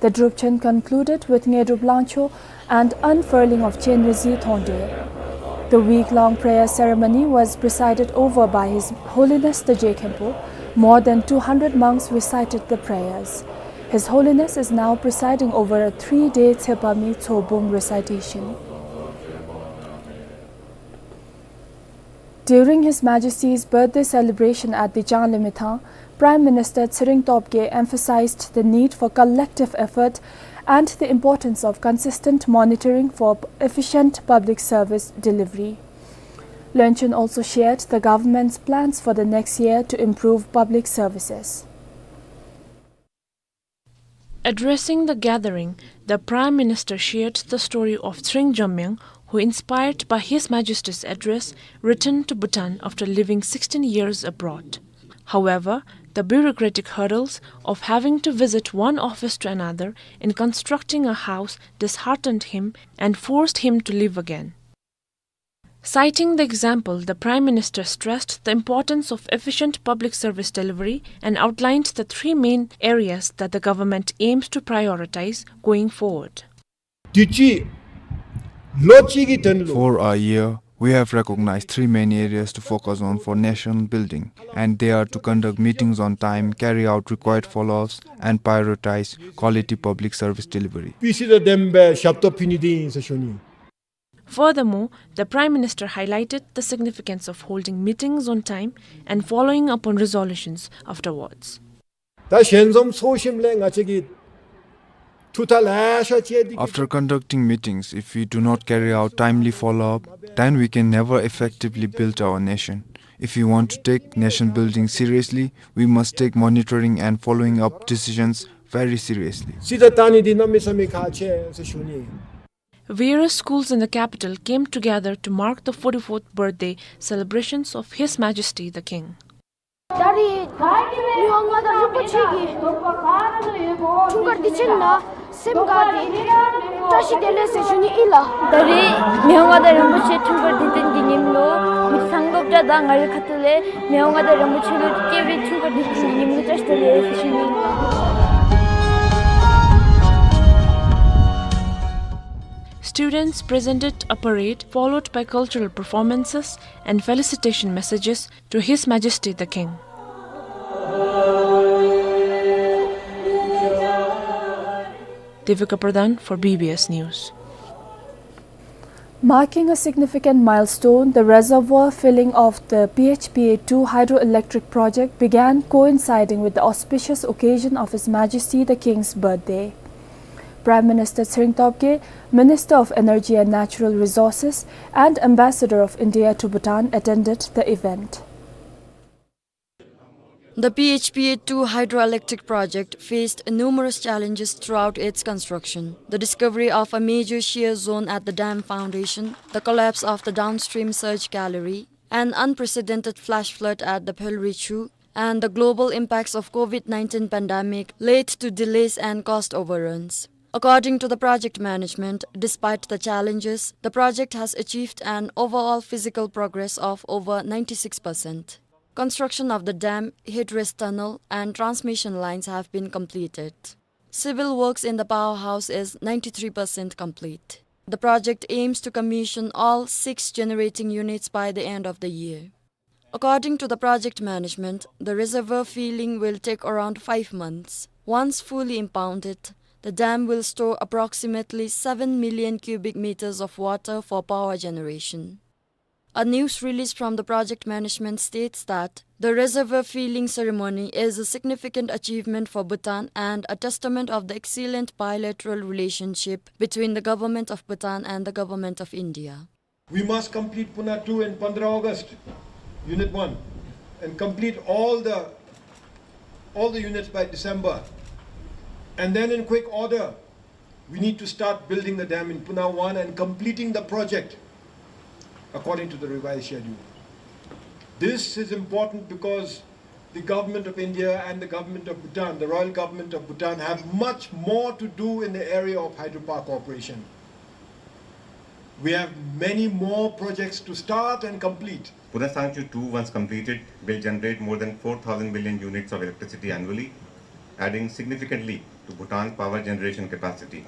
The Drupchen concluded with Ngedrup Langcho and unfurling of Chenrezig Thongdre. The week-long prayer ceremony was presided over by His Holiness the Je Khenpo. More than two hundred monks recited the prayers. His Holiness is now presiding over a three-day Tsepami Tsobung recitation. During His Majesty's birthday celebration at the Changlimithang, Prime Minister Tshering Tobgay emphasized the need for collective effort and the importance of consistent monitoring for efficient public service delivery. Lönchen also shared the government's plans for the next year to improve public services. Addressing the gathering, the Prime Minister shared the story of Tshering Jamyang, who, inspired by His Majesty's address, returned to Bhutan after living sixteen years abroad. However, the bureaucratic hurdles of having to visit one office to another in constructing a house disheartened him and forced him to leave again. Citing the example, the Prime Minister stressed the importance of efficient public service delivery and outlined the three main areas that the government aims to prioritize going forward. དུས་ཅི་ལོ་གཅིག་གི་དོན་ལུ། For a year, we have recognized three main areas to focus on for nation building, and they are to conduct meetings on time, carry out required follow-ups, and prioritize quality public service delivery. པི་སི་དང་ལྡན་པའི་ཞབས་ཏོག་ཕུལ་ནི་འདི་ཨིན་ཟེར་ཞུ་ནི། Furthermore, the Prime Minister highlighted the significance of holding meetings on time and following up on resolutions afterwards. ད་ཞལ་འཛོམས་ཚོགས་ཞིནམ་ལས་ང་བཅས་ཀྱིས་ཐུགས་ཐག་ལེ་ཤ་བཅད་དེ། After conducting meetings, if we do not carry out timely follow-up, then we can never effectively build our nation. If we want to take nation building seriously, we must take monitoring and following up decisions very seriously. སྲིད་ད་ད་ནི་འདི་གནམ་མེད་ས་མེད་ཁག་ཆེ་ཟེར་ཞུ་ནི། Various schools in the capital came together to mark the forty-fourth birthday celebrations of His Majesty the King. ད་རེས་མི་དབང་མངའ་བདག་རིན་པོ་ཆེ་གི་འཁྲུངས་སྐར་དུས་ཆེན་ལུ་སེམས་དགའ་སྟེ་བཀྲ་ཤིས་བདེ་ལེགས་ཟེར་ཞུ་ནི་ཨིན་ལགས། ད་རེས་མི་དབང་མངའ་བདག་རིན་པོ་ཆེ་འཁྲུངས་སྐར་དུས་སྟོན་གྱི་ཉིནམ་ལུ་མི་ཚང་སློབ་གྲྭ་དང་ངེ་ར་ཁ་ཐུག་ལས་མི་དབང་མངའ་བདག་རིན་པོ་ཆེ་ལུ་སྐྱེས་བུའི་འཁྲུངས་སྐར་དུས་སྟོན་གྱི་ཉིནམ་ལུ་བཀྲ་ཤིས་བདེ་ལེགས་ཟེར་ཞུ་ནི་ཨིན་ལགས། Students presented a parade followed by cultural performances and felicitation messages to His Majesty the King. Devika Pradhan for B B S News. Marking a significant milestone, the reservoir filling of the P H P A two hydroelectric project began, coinciding with the auspicious occasion of His Majesty the King's birthday. Prime Minister Tshering Tobgay, Minister of Energy and Natural Resources, and Ambassador of India to Bhutan attended the event. The P H P A two hydroelectric project faced numerous challenges throughout its construction. The discovery of a major shear zone at the dam foundation, the collapse of the downstream surge gallery, an unprecedented flash flood at the Pheolrichu, and the global impacts of COVID nineteen pandemic led to delays and cost overruns. According to the project management, despite the challenges, the project has achieved an overall physical progress of over ninety-six percent. Construction of the dam, headrace tunnel, and transmission lines have been completed. Civil works in the powerhouse is ninety-three percent complete. The project aims to commission all six generating units by the end of the year. According to the project management, the reservoir filling will take around five months. Once fully impounded, the dam will store approximately seven million cubic meters of water for power generation. A news release from the project management states that the reservoir filling ceremony is a significant achievement for Bhutan and a testament of the excellent bilateral relationship between the Government of Bhutan and the Government of India. We must complete Puna two in fifteen August, Unit one, and complete all the, all the units by December. And then in quick order, we need to start building the dam in Puna one and completing the project according to the revised schedule. This is important because the Government of India and the Government of Bhutan, the Royal Government of Bhutan, have much more to do in the area of hydropower cooperation. We have many more projects to start and complete. Bhutan Sangchu two, once completed, will generate more than four thousand million units of electricity annually, adding significantly to Bhutan's power generation capacity.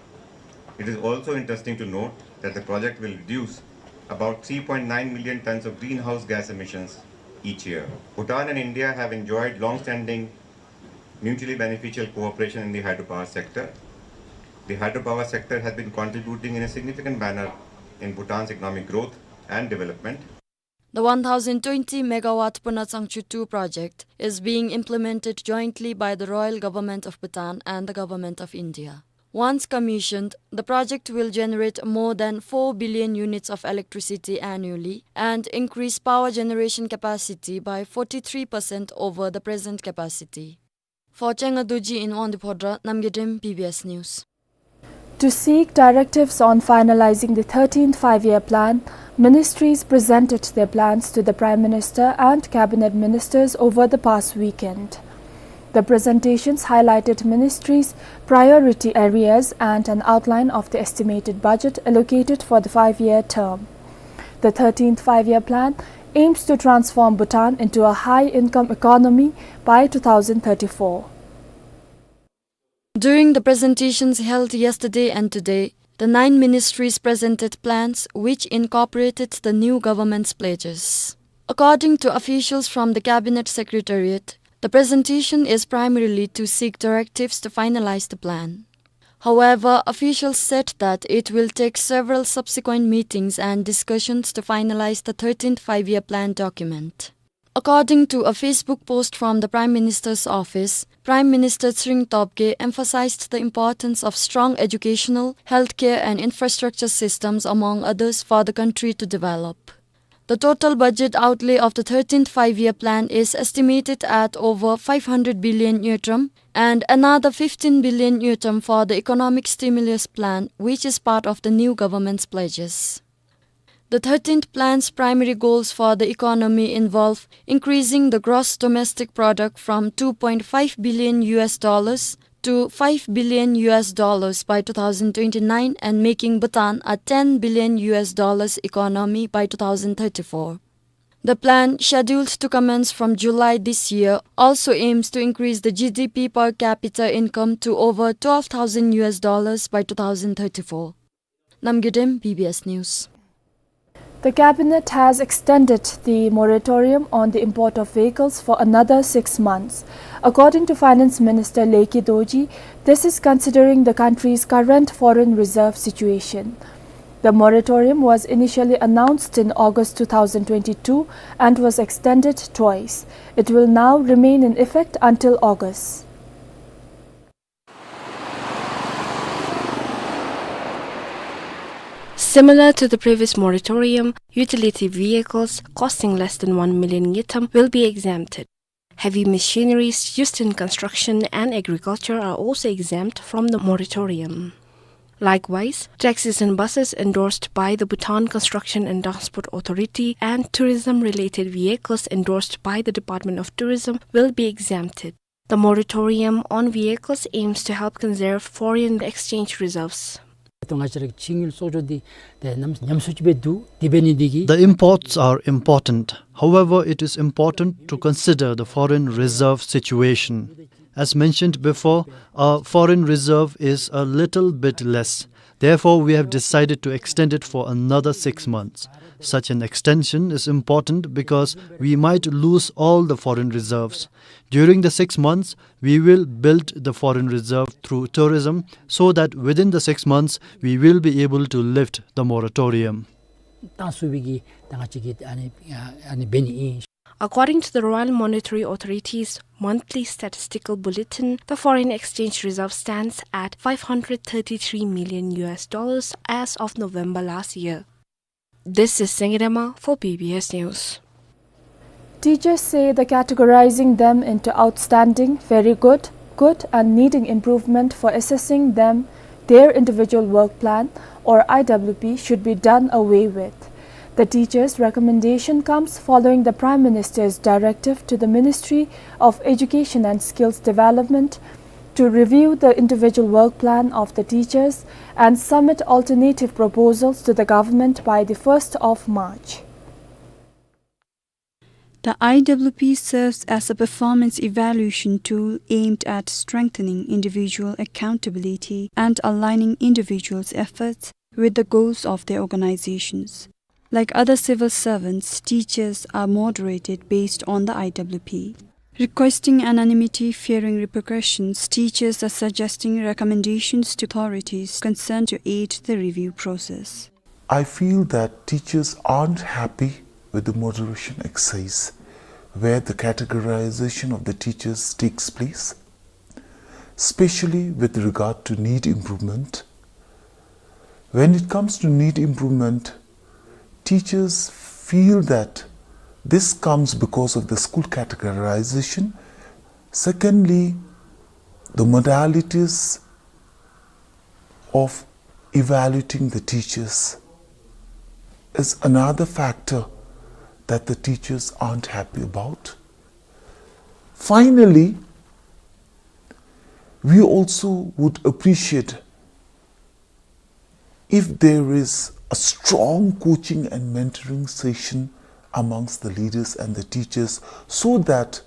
It is also interesting to note that the project will reduce about three point nine million tons of greenhouse gas emissions each year. Bhutan and India have enjoyed long-standing mutually beneficial cooperation in the hydropower sector. The hydropower sector has been contributing in a significant manner in Bhutan's economic growth and development. The one thousand twenty megawatt Bhutan Sangchu two project is being implemented jointly by the Royal Government of Bhutan and the Government of India. Once commissioned, the project will generate more than four billion units of electricity annually and increase power generation capacity by forty-three percent over the present capacity. For Chenga Dorji in Wangdue Phodrang, Namgay Dem, B B S News. To seek directives on finalizing the thirteenth Five-Year Plan, ministries presented their plans to the Prime Minister and Cabinet Ministers over the past weekend. The presentations highlighted ministries' priority areas and an outline of the estimated budget allocated for the five-year term. The thirteenth Five-Year Plan aims to transform Bhutan into a high-income economy by two thousand thirty-four. During the presentations held yesterday and today, the nine ministries presented plans which incorporated the new government's pledges. According to officials from the Cabinet Secretariat, the presentation is primarily to seek directives to finalize the plan. However, officials said that it will take several subsequent meetings and discussions to finalize the thirteenth Five-Year Plan document. According to a Facebook post from the Prime Minister's office, Prime Minister Tshering Tobgay emphasized the importance of strong educational, healthcare and infrastructure systems, among others, for the country to develop. The total budget outlay of the thirteenth Five-Year Plan is estimated at over five hundred billion ngultrum, and another fifteen billion ngultrum for the economic stimulus plan, which is part of the new government's pledges. The thirteenth plan's primary goals for the economy involve increasing the gross domestic product from two point five billion U S dollars to five billion U S dollars by two thousand twenty-nine and making Bhutan a ten billion U S dollars economy by two thousand thirty-four. The plan, scheduled to commence from July this year, also aims to increase the G D P per capita income to over twelve thousand U S dollars by two thousand thirty-four. Namgay Dem, B B S News. The Cabinet has extended the moratorium on the import of vehicles for another six months. According to Finance Minister Lekhi Dorji, this is considering the country's current foreign reserve situation. The moratorium was initially announced in August two thousand twenty-two and was extended twice. It will now remain in effect until August. Similar to the previous moratorium, utility vehicles costing less than one million ngultrum will be exempted. Heavy machineries used in construction and agriculture are also exempt from the moratorium. Likewise, taxis and buses endorsed by the Bhutan Construction and Transport Authority and tourism-related vehicles endorsed by the Department of Tourism will be exempted. The moratorium on vehicles aims to help conserve foreign exchange reserves. ཏེ་ང་བཅས་ར་ཕྱི་དངུལ་གསོག་འཇོག་འདི་ཏེ་ཉམས་ཉམས་སུ་ཅིག་སྦེ་འདུག། དེ་འབད་ནི་འདི་གིས། The imports are important. However, it is important to consider the foreign reserve situation. As mentioned before, our foreign reserve is a little bit less. Therefore, we have decided to extend it for another six months. Such an extension is important because we might lose all the foreign reserves. During the six months, we will build the foreign reserve through tourism so that within the six months, we will be able to lift the moratorium. ཏང་སུ་བི་གི་ཏང་ཅིག་གི་ཨ་ནི་ཨ་ནི་འབད་ནི་ཨིན། According to the Royal Monetary Authority's monthly statistical bulletin, the foreign exchange reserve stands at five hundred thirty-three million U S dollars as of November last year. This is Sengirema for B B S News. Teachers say the categorizing them into outstanding, very good, good and needing improvement for assessing them, their individual work plan or I W P should be done away with. The teachers' recommendation comes following the Prime Minister's directive to the Ministry of Education and Skills Development to review the individual work plan of the teachers and submit alternative proposals to the government by the first of March. The I W P serves as a performance evaluation tool aimed at strengthening individual accountability and aligning individuals' efforts with the goals of their organizations. Like other civil servants, teachers are moderated based on the I W P. Requesting anonymity, fearing repercussions, teachers are suggesting recommendations to authorities concerned to aid the review process. I feel that teachers aren't happy with the moderation exercise where the categorization of the teachers takes place, especially with regard to need improvement. When it comes to need improvement, teachers feel that this comes because of the school categorization. Secondly, the modalities of evaluating the teachers is another factor that the teachers aren't happy about. Finally, we also would appreciate if there is a strong coaching and mentoring session amongst the leaders and the teachers, so that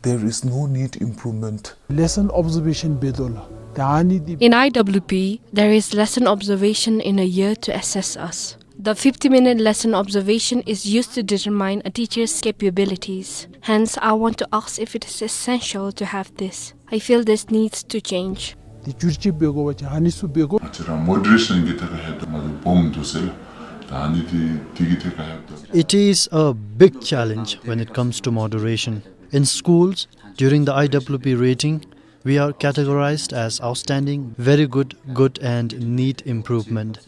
there is no need improvement. Lesson observation འབད་དོ་ལགས། ད་ཨ་ནི་འདི In I W P, there is lesson observation in a year to assess us. The fifty-minute lesson observation is used to determine a teacher's capabilities. Hence, I want to ask if it is essential to have this. I feel this needs to change. འདི་བསྒྱུར་བཅོས་འབད་དགོ་པ་ཅིན་ཨ་ནི་ཚུ་འབད་དགོ། ང་བཅས་ར་moderation གི་ཐད་ཁར་ཧེ་མ་ལས་སྦོམ་འདུག་ཟེར་ལགས། ད་ཨ་ནི་འདི་འདི་གི་ཐད་ཁར་ཧེ་མ་It is a big challenge when it comes to moderation. In schools, during the I W P rating, we are categorized as outstanding, very good, good, and need improvement.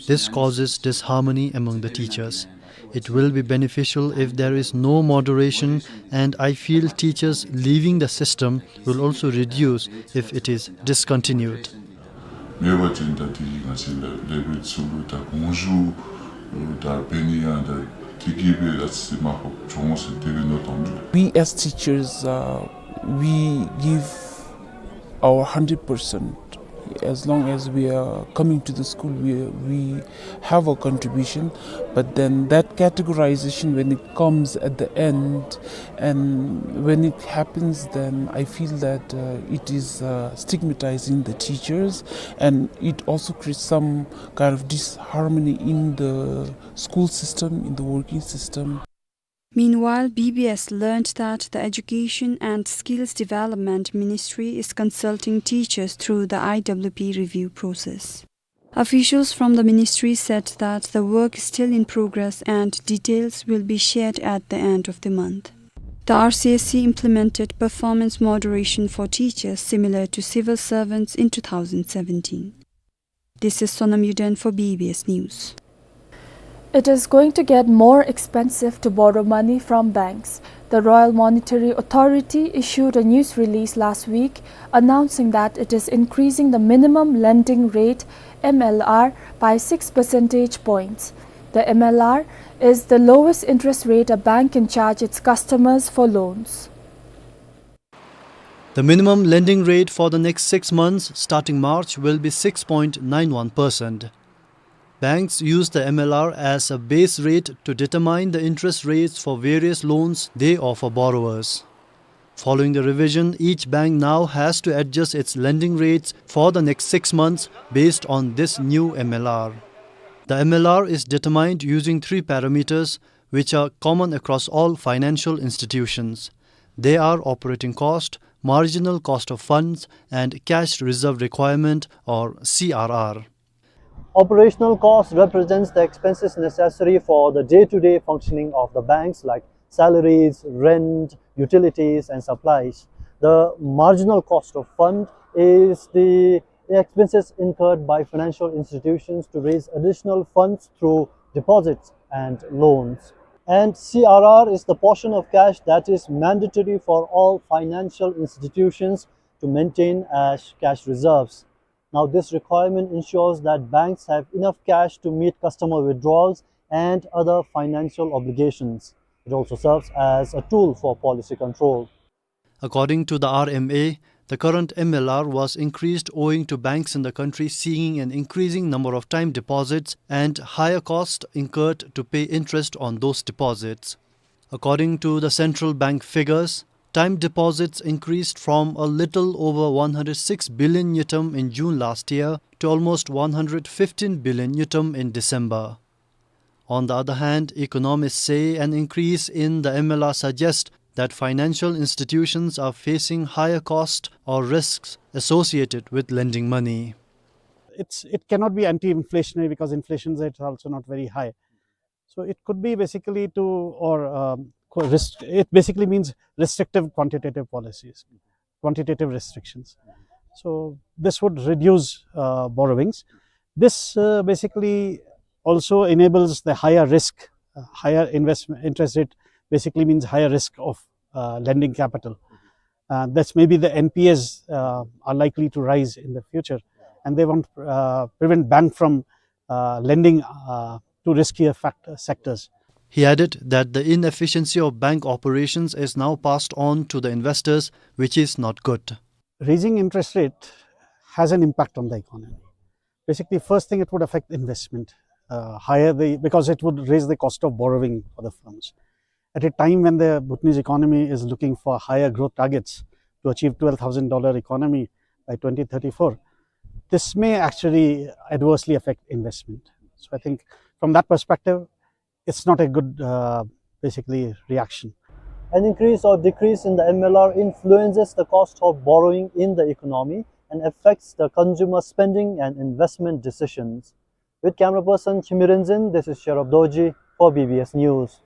This causes disharmony among the teachers. It will be beneficial if there is no moderation, and I feel teachers leaving the system will also reduce if it is discontinued. མེད་པ་ཅིན་ད་འདི་གིས་ང་བཅས་ལ་level ཚུ་ལུ་ད་གོང་ཞུ་ད་འབད་ནི་ཡང་ད་འདི་གིས་སྦེ་ད་ཅིག་མར་ཕབ་འགྱོ་འོང་ཟེར་དེ་སྦེ་མནོ་དོ་ལགས། We as teachers, uh, we give our hundred percent. As long as we are coming to the school, we, we have a contribution. But then that categorization, when it comes at the end and when it happens, then I feel that, uh, it is, uh, stigmatizing the teachers, and it also creates some kind of disharmony in the school system, in the working system. Meanwhile, B B S learned that the Education and Skills Development Ministry is consulting teachers through the I W P review process. Officials from the ministry said that the work is still in progress and details will be shared at the end of the month. The R C S C implemented performance moderation for teachers similar to civil servants in two thousand seventeen. This is Sonam Yuden for B B S News. It is going to get more expensive to borrow money from banks. The Royal Monetary Authority issued a news release last week announcing that it is increasing the minimum lending rate, M L R, by six percentage points. The M L R is the lowest interest rate a bank can charge its customers for loans. The minimum lending rate for the next six months, starting March, will be six point nine one percent. Banks use the M L R as a base rate to determine the interest rates for various loans they offer borrowers. Following the revision, each bank now has to adjust its lending rates for the next six months based on this new M L R. The M L R is determined using three parameters, which are common across all financial institutions. They are operating cost, marginal cost of funds, and cash reserve requirement, or C R R. Operational cost represents the expenses necessary for the day-to-day functioning of the banks, like salaries, rent, utilities, and supplies. The marginal cost of fund is the expenses incurred by financial institutions to raise additional funds through deposits and loans. And C R R is the portion of cash that is mandatory for all financial institutions to maintain as cash reserves. Now, this requirement ensures that banks have enough cash to meet customer withdrawals and other financial obligations. It also serves as a tool for policy control. According to the R M A, The current M L R was increased owing to banks in the country seeing an increasing number of time deposits and higher cost incurred to pay interest on those deposits. According to the central bank figures, time deposits increased from a little over one hundred six billion ngultrum in June last year to almost one hundred fifteen billion ngultrum in December. On the other hand, economists say an increase in the M L R suggests that financial institutions are facing higher costs or risks associated with lending money. It's, it cannot be anti-inflationary because inflation rate is also not very high. So it could be basically to, or, um, co-, rest-, it basically means restrictive quantitative policies, quantitative restrictions. So this would reduce, uh, borrowings. This, uh, basically also enables the higher risk, uh, higher investment interest rate basically means higher risk of, uh, lending capital. Uh, that's maybe the N P As, uh, are likely to rise in the future, and they want, uh, prevent bank from, uh, lending, uh, to riskier fact-, sectors. He added that the inefficiency of bank operations is now passed on to the investors, which is not good. Raising interest rate has an impact on the economy. Basically, first thing, it would affect investment, uh, higher the, because it would raise the cost of borrowing for the firms. At a time when the Bhutanese economy is looking for higher growth targets to achieve twelve thousand dollar economy by twenty thirty-four, this may actually adversely affect investment. So I think from that perspective, it's not a good, uh, basically, reaction. An increase or decrease in the M L R influences the cost of borrowing in the economy and affects the consumer spending and investment decisions. With camera person Chimir Rinzin, this is Sherab Dorji for B B S News.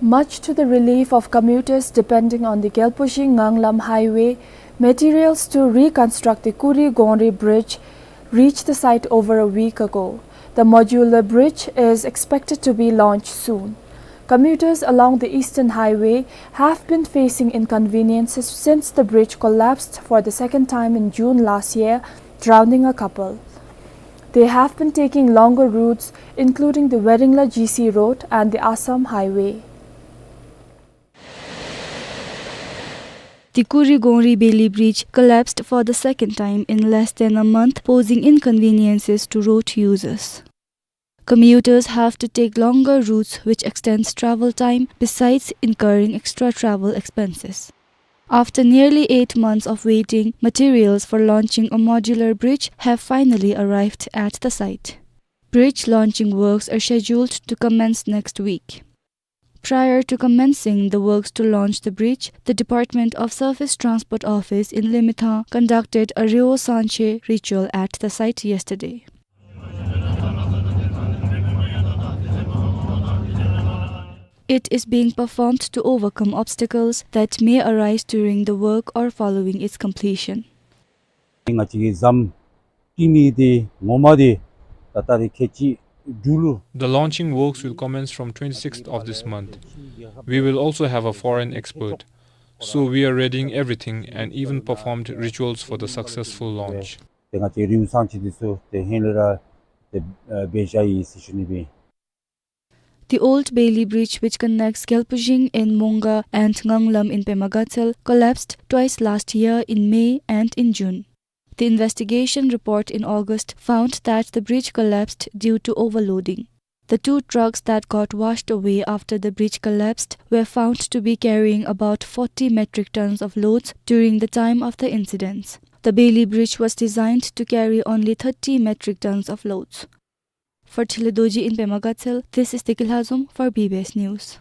Much to the relief of commuters depending on the Gyalpo-Shing-Nganglum highway, materials to reconstruct the Kuri-Gongri bridge reached the site over a week ago. The modular bridge is expected to be launched soon. Commuters along the Eastern Highway have been facing inconveniences since the bridge collapsed for the second time in June last year, drowning a couple. They have been taking longer routes, including the Weringla G C Road and the Assam Highway. The Kuri-Gongri Beli Bridge collapsed for the second time in less than a month, posing inconveniences to road users. Commuters have to take longer routes, which extends travel time, besides incurring extra travel expenses. After nearly eight months of waiting, materials for launching a modular bridge have finally arrived at the site. Bridge launching works are scheduled to commence next week. Prior to commencing the works to launch the bridge, the Department of Surface Transport Office in Limethang conducted a Ryo Sanche ritual at the site yesterday. It is being performed to overcome obstacles that may arise during the work or following its completion. ང་བཅས་ཀྱི་ཟམ་བཏིང་ནི་འདི་ངོ་མ་འདི་ད་ལྟ་རེ་ཁལ་གཅིག་འབྲུག་ལུ། The launching works will commence from twenty-sixth of this month. We will also have a foreign expert. So we are readying everything and even performed rituals for the successful launch. ཏེ་ང་བཅས་རིའུ་སང་ཅི་འདི་ཚུ་ཏེ་ཧེང་ལས་ར་ཏེ་ཨ་འབད་བཞག་ཡི་ཟེར་ཞུ་ནི་སྦེ། The old Beli Bridge, which connects Gyalpo-Shing in Monga and Nganglum in Pema Gatshel, collapsed twice last year in May and in June. The investigation report in August found that the bridge collapsed due to overloading. The two trucks that got washed away after the bridge collapsed were found to be carrying about forty metric tons of loads during the time of the incidents. The Beli Bridge was designed to carry only thirty metric tons of loads. For Thilo Dorji in Pema Gatshel, this is Teki Lhazom for B B S News.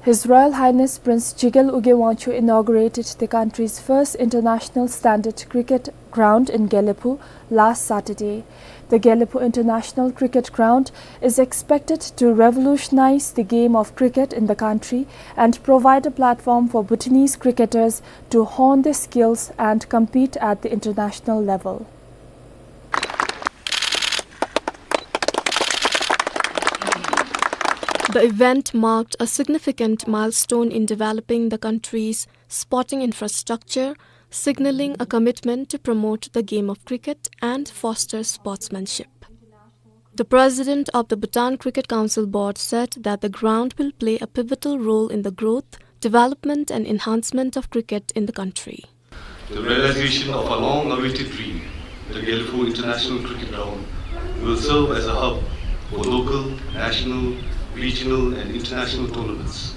His Royal Highness Prince Jigel Ugye Wangchuck inaugurated the country's first international standard cricket ground in Gelephu last Saturday. The Gelephu International Cricket Ground is expected to revolutionize the game of cricket in the country and provide a platform for Bhutanese cricketers to hone their skills and compete at the international level. The event marked a significant milestone in developing the country's sporting infrastructure, signaling a commitment to promote the game of cricket and foster sportsmanship. The president of the Bhutan Cricket Council Board said that the ground will play a pivotal role in the growth, development and enhancement of cricket in the country. The realization of our long-awaited dream, the Gelephu International Cricket Ground, will serve as a hub for local, national, regional and international tournaments,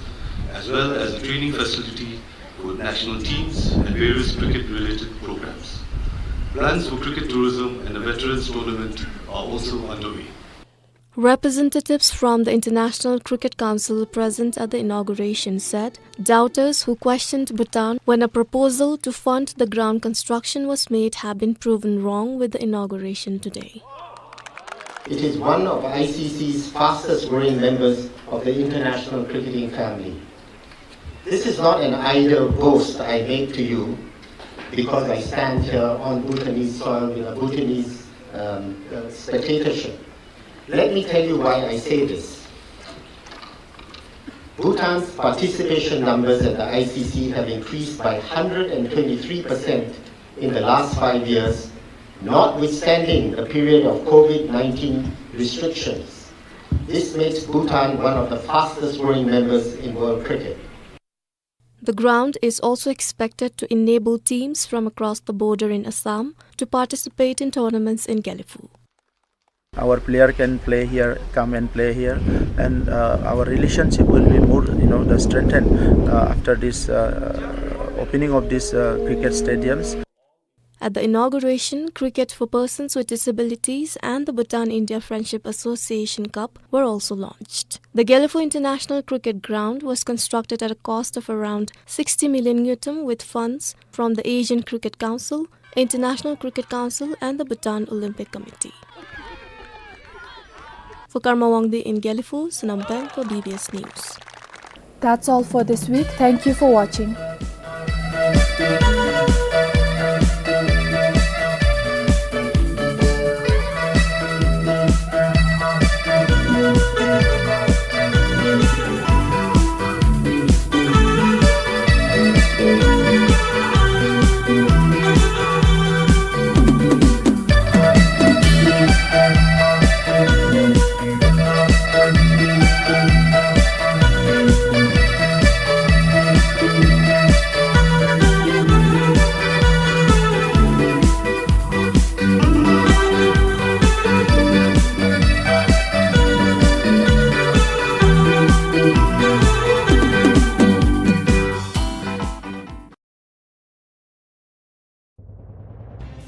as well as a training facility for national teams and various cricket-related programs. Plans for cricket tourism and a veterans tournament are also underway. Representatives from the International Cricket Council present at the inauguration said doubters who questioned Bhutan when a proposal to fund the ground construction was made have been proven wrong with the inauguration today. It is one of I C C's fastest growing members of the international cricketing family. This is not an idle boast I make to you because I stand here on Bhutanese soil with a Bhutanese, um, uh, spectatorship. Let me tell you why I say this. Bhutan's participation numbers at the I C C have increased by hundred and twenty-three percent in the last five years, notwithstanding the period of COVID nineteen restrictions. This makes Bhutan one of the fastest growing members in world cricket. The ground is also expected to enable teams from across the border in Assam to participate in tournaments in Gelephu. Our player can play here, come and play here, and, uh, our relationship will be more, you know, the strengthened, uh, after this, uh, opening of this, uh, cricket stadiums. At the inauguration, cricket for persons with disabilities and the Bhutan India Friendship Association Cup were also launched. The Gelephu International Cricket Ground was constructed at a cost of around sixty million ngultrum with funds from the Asian Cricket Council, International Cricket Council and the Bhutan Olympic Committee. For Karma Wangdi in Gelephu, Sonam Deng for B B S News. That's all for this week. Thank you for watching.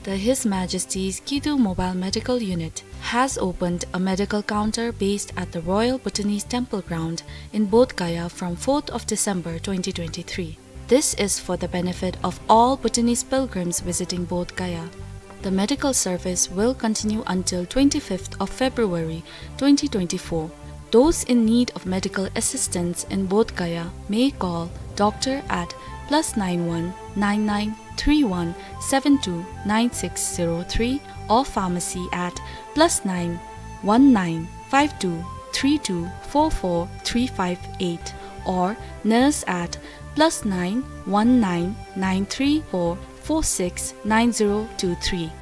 The His Majesty's Kidu Mobile Medical Unit has opened a medical counter based at the Royal Bhutanese Temple Ground in Bodh Gaya from fourth of December twenty twenty-three. This is for the benefit of all Bhutanese pilgrims visiting Bodh Gaya. The medical service will continue until twenty-fifth of February twenty twenty-four. Those in need of medical assistance in Bodh Gaya may call doctor at plus nine one nine nine three one seven two nine six zero three or pharmacy at plus nine one nine five two three two four four three five eight or nurse at plus nine one nine nine three four four six nine zero two three.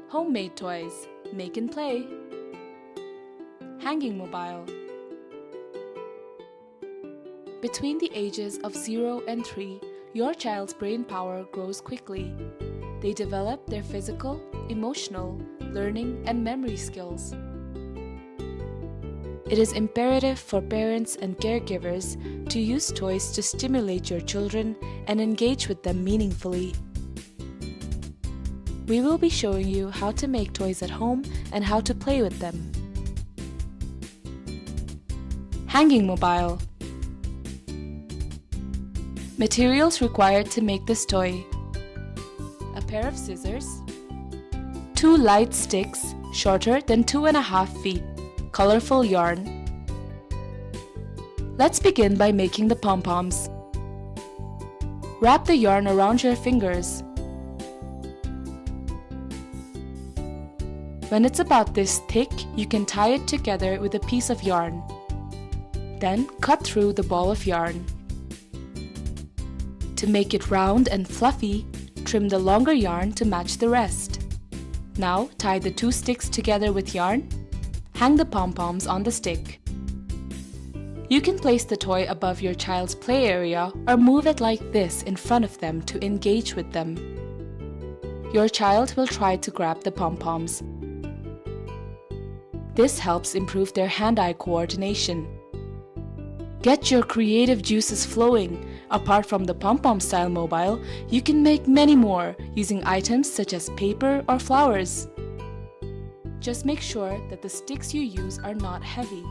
Homemade toys. Make and play. Hanging mobile. Between the ages of zero and three, your child's brain power grows quickly. They develop their physical, emotional, learning, and memory skills. It is imperative for parents and caregivers to use toys to stimulate your children and engage with them meaningfully. We will be showing you how to make toys at home and how to play with them. Hanging mobile. Materials required to make this toy: a pair of scissors, two light sticks shorter than two and a half feet, colorful yarn. Let's begin by making the pom-poms. Wrap the yarn around your fingers. When it's about this thick, you can tie it together with a piece of yarn. Then cut through the ball of yarn. To make it round and fluffy, trim the longer yarn to match the rest. Now tie the two sticks together with yarn. Hang the pom-poms on the stick. You can place the toy above your child's play area or move it like this in front of them to engage with them. Your child will try to grab the pom-poms. This helps improve their hand-eye coordination. Get your creative juices flowing. Apart from the pom-pom style mobile, you can make many more using items such as paper or flowers. Just make sure that the sticks you use are not heavy.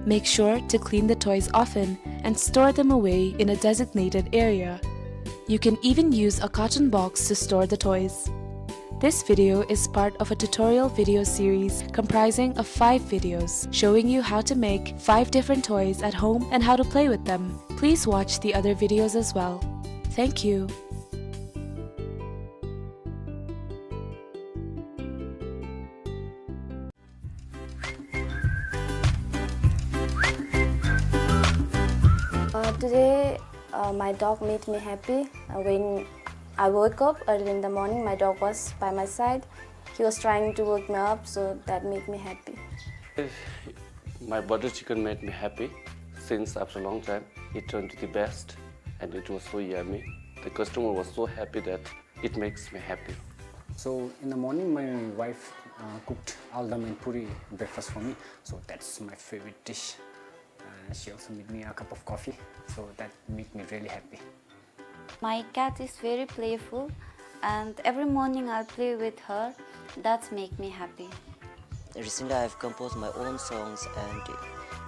Make sure to clean the toys often and store them away in a designated area. You can even use a carton box to store the toys. This video is part of a tutorial video series comprising of five videos showing you how to make five different toys at home and how to play with them. Please watch the other videos as well. Thank you. Uh, today, uh, my dog made me happy. Uh, when I woke up early in the morning, my dog was by my side. He was trying to wake me up, so that made me happy. My butter chicken made me happy since after a long time. It turned to the best, and it was so yummy. The customer was so happy that it makes me happy. So in the morning, my wife, uh, cooked aldam and puri breakfast for me. So that's my favorite dish. Uh, she also made me a cup of coffee. So that made me really happy. My cat is very playful, and every morning I play with her. That's make me happy. Recently, I've composed my own songs, and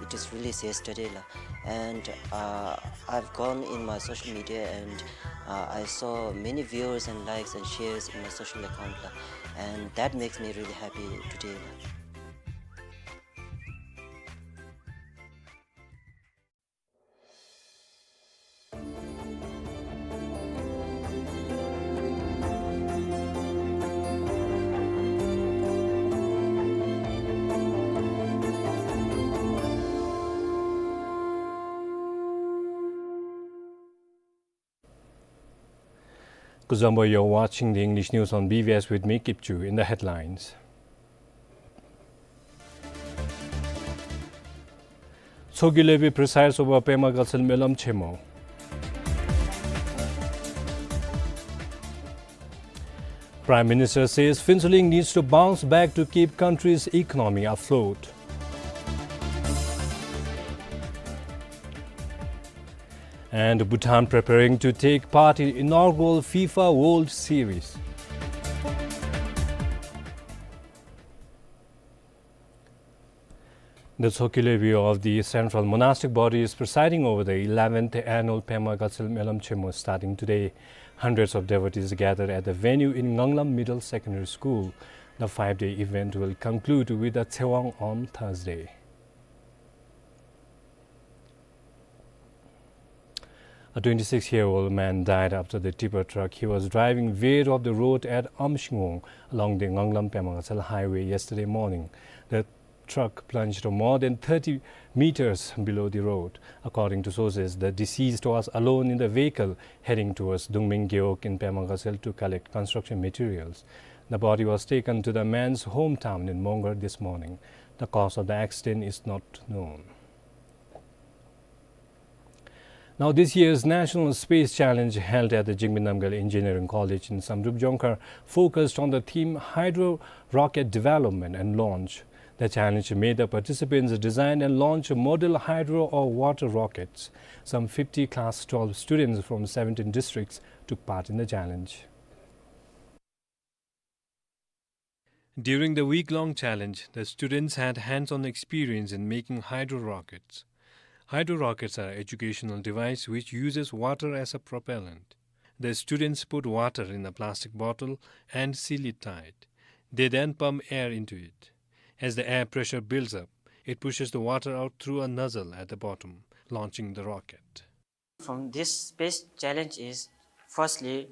it is released yesterday, la. And, uh, I've gone in my social media, and, uh, I saw many viewers and likes and shares in my social account, la. And that makes me really happy today, la. Kuzuzangpo, you're watching the English news on B B S with me, Kipchu. In the headlines. Tshogkyu Leepy presides over Pema Gatshel Melam Chemo. Prime Minister says Phuentsholing needs to bounce back to keep country's economy afloat. And Bhutan preparing to take part in inaugural FIFA World Series. The Tshogkyu Leepy of the Central Monastic Body is presiding over the eleventh annual Pema Gatshel Melam Chemo starting today. Hundreds of devotees gathered at the venue in Nganglam Middle Secondary School. The five-day event will conclude with a Tshewang on Thursday. A twenty-six-year-old man died after the tipper truck he was driving veered off the road at Amshingwong along the Nganglam Pema Gatshel highway yesterday morning. The truck plunged more than thirty meters below the road. According to sources, the deceased was alone in the vehicle heading towards Dungmeng Gewog in Pema Gatshel to collect construction materials. The body was taken to the man's hometown in Mongar this morning. The cause of the accident is not known. Now, this year's National Space Challenge held at the Jigme Namgyel Engineering College in Samdrup Jongkhar focused on the theme Hydro Rocket Development and Launch. The challenge made the participants design and launch model hydro or water rockets. Some fifty class twelve students from seventeen districts took part in the challenge. During the week-long challenge, the students had hands-on experience in making hydro rockets. Hydro rockets are educational device which uses water as a propellant. The students put water in a plastic bottle and seal it tight. They then pump air into it. As the air pressure builds up, it pushes the water out through a nozzle at the bottom, launching the rocket. From this space challenge is firstly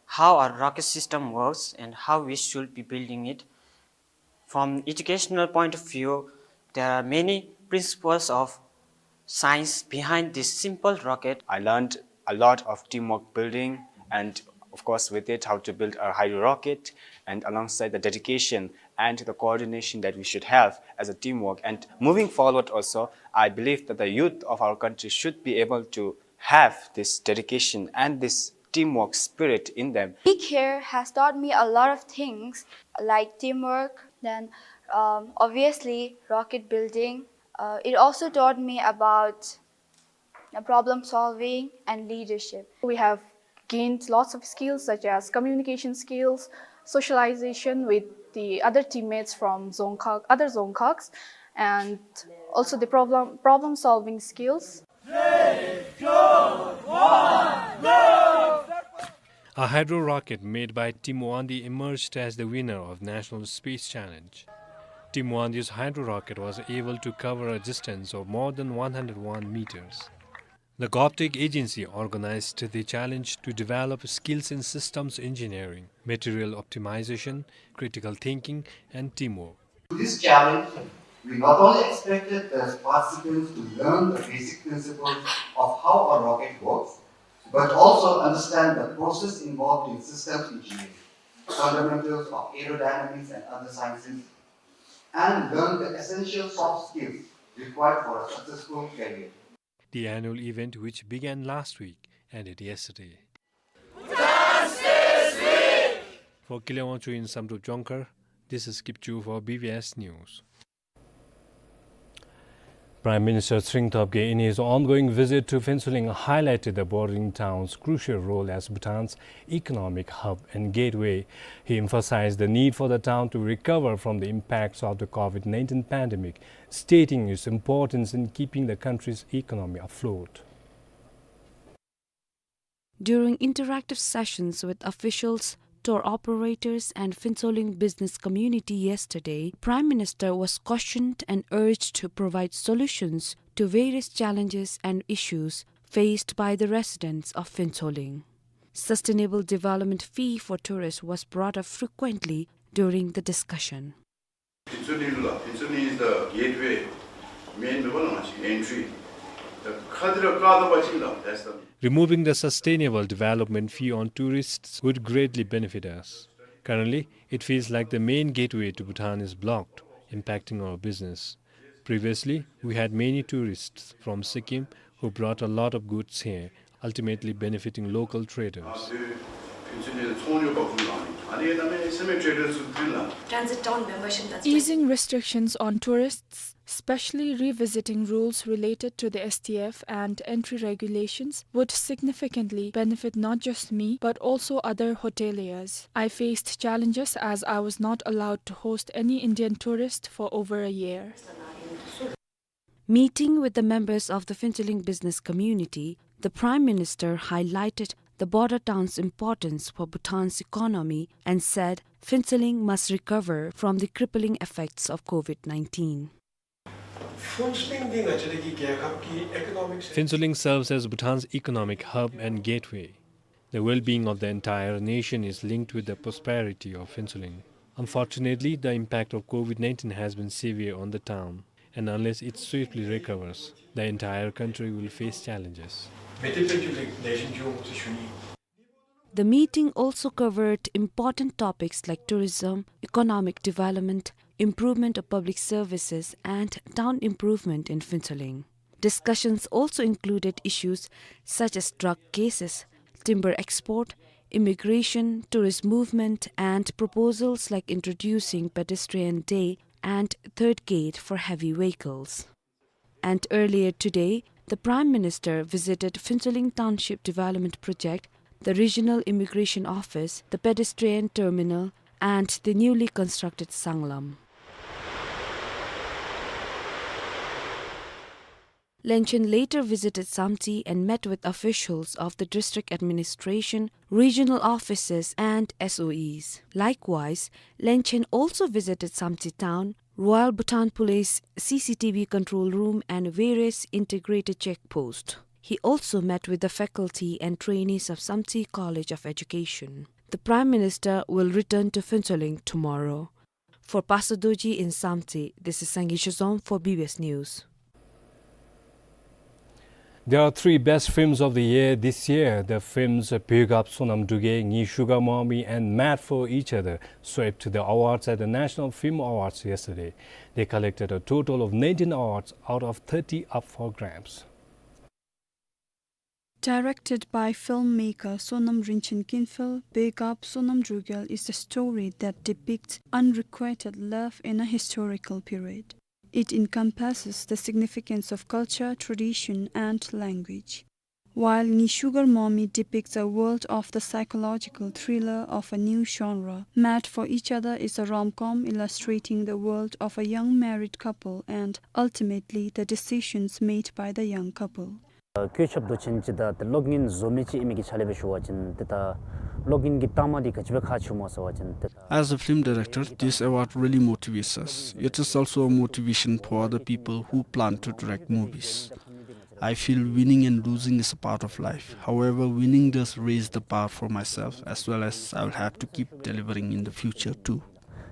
how our rocket system works and how we should be building it. From educational point of view, there are many principles of science behind this simple rocket. I learned a lot of teamwork building and, of course, with it, how to build a hydro rocket, and alongside the dedication and the coordination that we should have as a teamwork. And moving forward also, I believe that the youth of our country should be able to have this dedication and this teamwork spirit in them. Week here has taught me a lot of things like teamwork, then, um, obviously rocket building. Uh, it also taught me about uh, problem solving and leadership. We have gained lots of skills such as communication skills, socialization with the other teammates from Dzongkhag, other Dzongkhags, and also the problem, problem solving skills. A hydro rocket made by Team Wandi emerged as the winner of National Space Challenge. Team Wandi's hydro rocket was able to cover a distance of more than one hundred one meters. The GovTech agency organized the challenge to develop skills in systems engineering, material optimization, critical thinking, and teamwork. This challenge, we not only expected the participants to learn the basic principles of how a rocket works, but also understand the process involved in systems engineering, fundamentals of aerodynamics and other sciences, and learn the essential soft skills required for a successful career. The annual event, which began last week, ended yesterday. For Kile Wangchuck in Samdrup Jongkhar, this is Kipchu for B B S News. Prime Minister Tshering Tobgay, in his ongoing visit to Phuentsholing, highlighted the bordering town's crucial role as Bhutan's economic hub and gateway. He emphasized the need for the town to recover from the impacts of the COVID nineteen pandemic, stating its importance in keeping the country's economy afloat. During interactive sessions with officials, tour operators, and Phuentsholing business community yesterday, Prime Minister was cautioned and urged to provide solutions to various challenges and issues faced by the residents of Phuentsholing. Sustainable development fee for tourists was brought up frequently during the discussion. Phuentsholing, Phuentsholing is the gateway, main, entry. Removing the sustainable development fee on tourists would greatly benefit us. Currently, it feels like the main gateway to Bhutan is blocked, impacting our business. Previously, we had many tourists from Sikkim who brought a lot of goods here, ultimately benefiting local traders. Easing restrictions on tourists, especially revisiting rules related to the S T F and entry regulations, would significantly benefit not just me, but also other hoteliers. I faced challenges as I was not allowed to host any Indian tourist for over a year. Meeting with the members of the Phuentsholing business community, the Prime Minister highlighted the border town's importance for Bhutan's economy and said Phuentsholing must recover from the crippling effects of COVID nineteen. Phuentsholing serves as Bhutan's economic hub and gateway. The well-being of the entire nation is linked with the prosperity of Phuentsholing. Unfortunately, the impact of COVID nineteen has been severe on the town, and unless it swiftly recovers, the entire country will face challenges. The meeting also covered important topics like tourism, economic development, improvement of public services, and town improvement in Phuentsholing. Discussions also included issues such as drug cases, timber export, immigration, tourist movement, and proposals like introducing pedestrian day and third gate for heavy vehicles. And earlier today, the Prime Minister visited Phuentsholing Township Development Project, the Regional Immigration Office, the pedestrian terminal, and the newly constructed Sanglam. Lenchen later visited Samtse and met with officials of the district administration, regional offices, and S O Es. Likewise, Lenchen also visited Samtse town, Royal Bhutan Police C C T V control room, and various integrated check posts. He also met with the faculty and trainees of Samtse College of Education. The Prime Minister will return to Phuentsholing tomorrow. For Pastor Dorji in Samtse, this is Sangay Shazom for B B S News. There are three best films of the year this year. The films Poigap Sonam Druge, Ngi Sugar Mommy, and Mad for Each Other swept the awards at the National Film Awards yesterday. They collected a total of nineteen awards out of thirty up for grabs. Directed by filmmaker Sonam Rinchen Kinphel, Poigap Sonam Drugel is a story that depicts unrequited love in a historical period. It encompasses the significance of culture, tradition, and language. While Ngi Sugar Mommy depicts a world of the psychological thriller of a new genre, Mad for Each Other is a rom-com illustrating the world of a young married couple and ultimately the decisions made by the young couple. ཨ་བཀོད་ཁྱབ་མདོ་ཆེན་ཅིག་དང་ཏེ་གློག་བརྙན་བཟོ་མི་ཅིག་ཨིན་མི་གི་ཆ་ལས་སྦེ་ཞུ་བ་ཅིན་ཏེ་ད་གློག་བརྙན་གྱི་རྟགས་མ་འདི་ག་ཅི་སྦེ་ཁག་ཆེཝ་སྨོ་ཟེར་བ་ཅིན་ཏེ། As a film director, this award really motivates us. It is also a motivation for other people who plan to direct movies. I feel winning and losing is a part of life. However, winning does raise the bar for myself as well as I will have to keep delivering in the future too.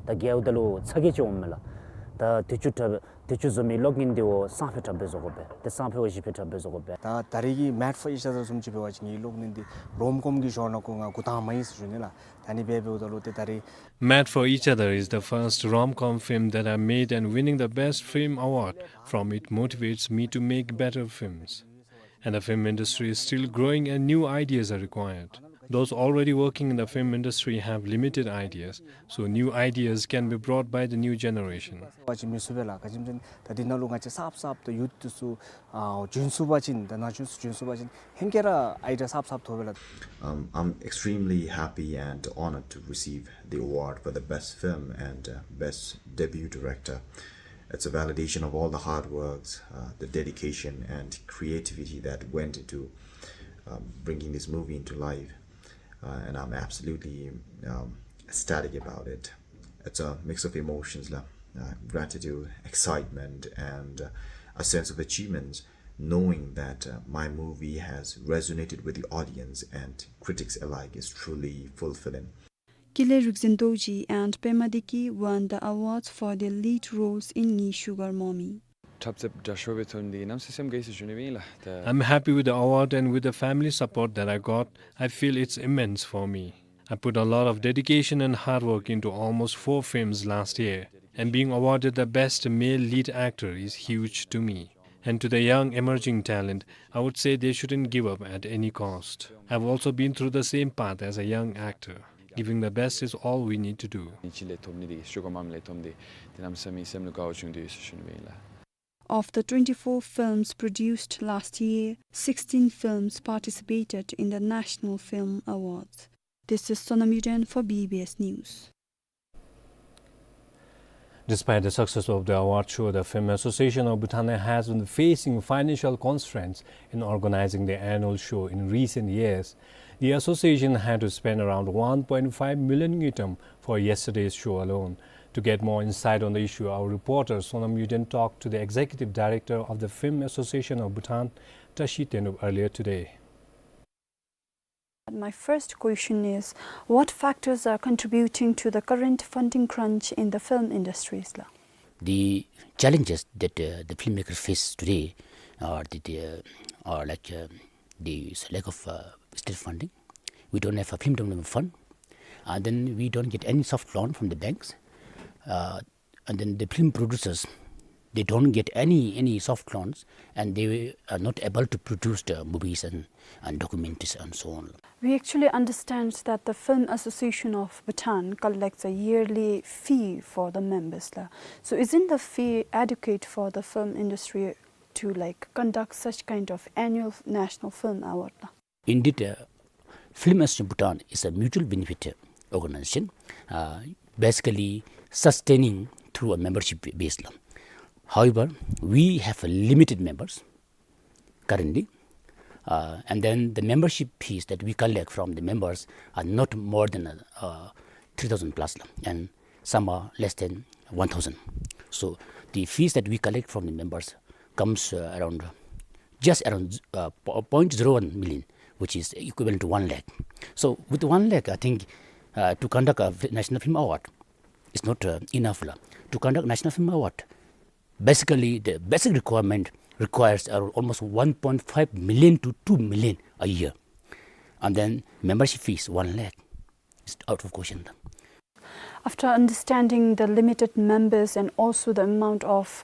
ད་རྒྱལཝ་ད་ལུ་ཚ་གྱང་ཅིག་འོངམ་མས་ལགས། ད་དུས་ཅི་དྲག་དུས་ཅི་བཟོ་མི་གློག་བརྙན་འདི་བ་སང་ཕོད་དྲག་སྦེ་བཟོ་དགོ་པས། ཏེ་སང་ཕོད་བ་གཞེས་ཕོད་དྲག་སྦེ་བཟོ་དགོ་པས། ད་ད་རེས་ཀྱི་Mad for Each Other བཟུམ་ཅིག་འབད་བ་ཅིན་ངེའི་གློག་བརྙན་འདི་རོམ་ཀོམ་གྱི་ཞོར་ནང་འགོ་ང་འགོ་དང་པ་ཨིན་ཟེར་ཞུ་ནི་ལགས། ད་ཨ་ནི་སྦེ་འབདཝ་ད་ལུ་ཏེ་ད་རེས། Mad for Each Other is the first rom-com film that I made, and winning the best film award from it motivates me to make better films. And the film industry is still growing and new ideas are required. Those already working in the film industry have limited ideas, so new ideas can be brought by the new generation. བ་ཅིན་མི་ཚུགས་པས་ལགས། ག་ཅི་སྨོ་ཟེར་ན་ད་འདི་ནང་ལུ་ང་བཅས་གསརཔ་གསརཔ་ད་ཡུཐ་འདི་ཚུ་ཨ་བྱོན་ཚུགས་པ་ཅིན་ད་ནང་བྱོན་ཚུགས་བྱོན་ཚུགས་པ་ཅིན་ཧེང་སྐལ་ར་ཨའི་ཌི་ཡ་གསརཔ་གསརཔ་ཐོབ་པས་ལགས། Um, I'm extremely happy and honored to receive the award for the best film and, uh, best debut director. It's a validation of all the hard works, uh, the dedication and creativity that went into, um, bringing this movie into life. Uh, and I'm absolutely, um, ecstatic about it. It's a mix of emotions, la, uh, gratitude, excitement, and, uh, a sense of achievement, knowing that, uh, my movie has resonated with the audience and critics alike is truly fulfilling. Kile Rikzen Dorji and Pema Deki won the awards for their lead roles in Ngi Sugar Mommy. འཁྲབ་རྩེདཔ་དྲག་ཤོས་སྦེ་ཐོན་ཏེ་གནམ་མེད་ས་མེད་སེམས་དགའ་ཡི་ཟེར་ཞུ་ནི་སྦེ་ཨིན་ལགས། ད་I'm happy with the award, and with the family support that I got, I feel it's immense for me. I put a lot of dedication and hard work into almost four films last year, and being awarded the best male lead actor is huge to me. And to the young emerging talent, I would say they shouldn't give up at any cost. I've also been through the same path as a young actor. Giving the best is all we need to do. ཨིན་ཅི་ལས་ཐོབ་ནི་འདི་Sugar Mommy ལས་ཐོབ་ནི་འདི་ཏེ་གནམ་མེད་ས་མེད་སེམས་ལུ་དགའ་བ་བྱུང་སྟེ་ཡོད་ཟེར་ཞུ་ནི་སྦེ་ཨིན་ལགས། Of the twenty-four films produced last year, sixteen films participated in the National Film Awards. This is Sonam Yuden for B B S News. Despite the success of the award show, the Film Association of Bhutan has been facing financial constraints in organizing the annual show in recent years. The association had to spend around one point five million ngultrum for yesterday's show alone. To get more insight on the issue, our reporter Sonam Yuden talked to the executive director of the Film Association of Bhutan, Tashi Tendup, earlier today. My first question is, what factors are contributing to the current funding crunch in the film industries, la? The challenges that, uh, the filmmakers face today are the, the, uh, are like, uh, the lack of, uh, state funding. We don't have a film development fund. And then we don't get any soft loan from the banks. Uh, and then the film producers, they don't get any, any soft loans, and they are not able to produce the movies and, and documentaries and so on. We actually understand that the Film Association of Bhutan collects a yearly fee for the members, la. So isn't the fee adequate for the film industry to, like, conduct such kind of annual national film award, la? Indeed, uh, Film Association Bhutan is a mutual benefit organization, uh, basically sustaining through a membership base, la. However, we have a limited members currently, uh, and then the membership fees that we collect from the members are not more than, uh, three thousand plus, la, and some are less than one thousand. So the fees that we collect from the members comes, uh, around, just around, uh, po-, point zero one million, which is equivalent to one lakh. So with one lakh, I think, uh, to conduct a fi-, National Film Award is not, uh, enough, la. To conduct National Film Award, basically the basic requirement requires around almost one point five million to two million a year. And then membership fee is one lakh. It's out of question. After understanding the limited members and also the amount of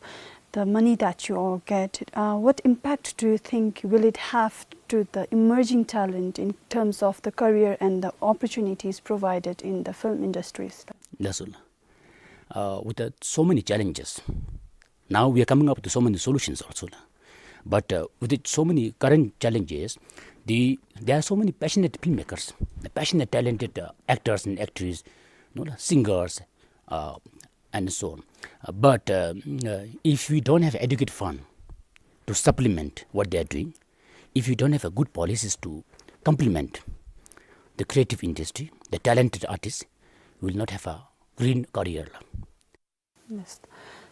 the money that you all get, uh, what impact do you think will it have to the emerging talent in terms of the career and the opportunities provided in the film industries? That's all. Uh, with the, so many challenges, now we are coming up with so many solutions also. But, uh, with it, so many current challenges, the, there are so many passionate filmmakers, the passionate, talented, uh, actors and actresses, you know, singers, uh, and so on. Uh, but, uh, uh, if we don't have adequate fund to supplement what they are doing, if we don't have a good policies to complement the creative industry, the talented artists, we will not have a green career. Yes.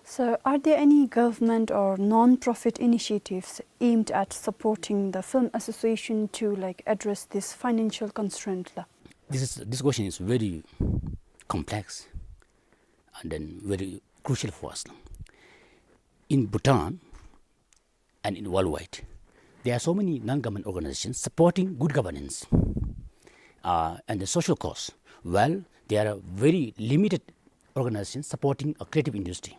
So, are there any government or non-profit initiatives aimed at supporting the film association to, like, address this financial constraint la? This is, this question is very complex and then very crucial for us. In Bhutan, and in worldwide, there are so many non-government organizations supporting good governance, uh, and the social cause. Well, there are very limited organizations supporting a creative industry,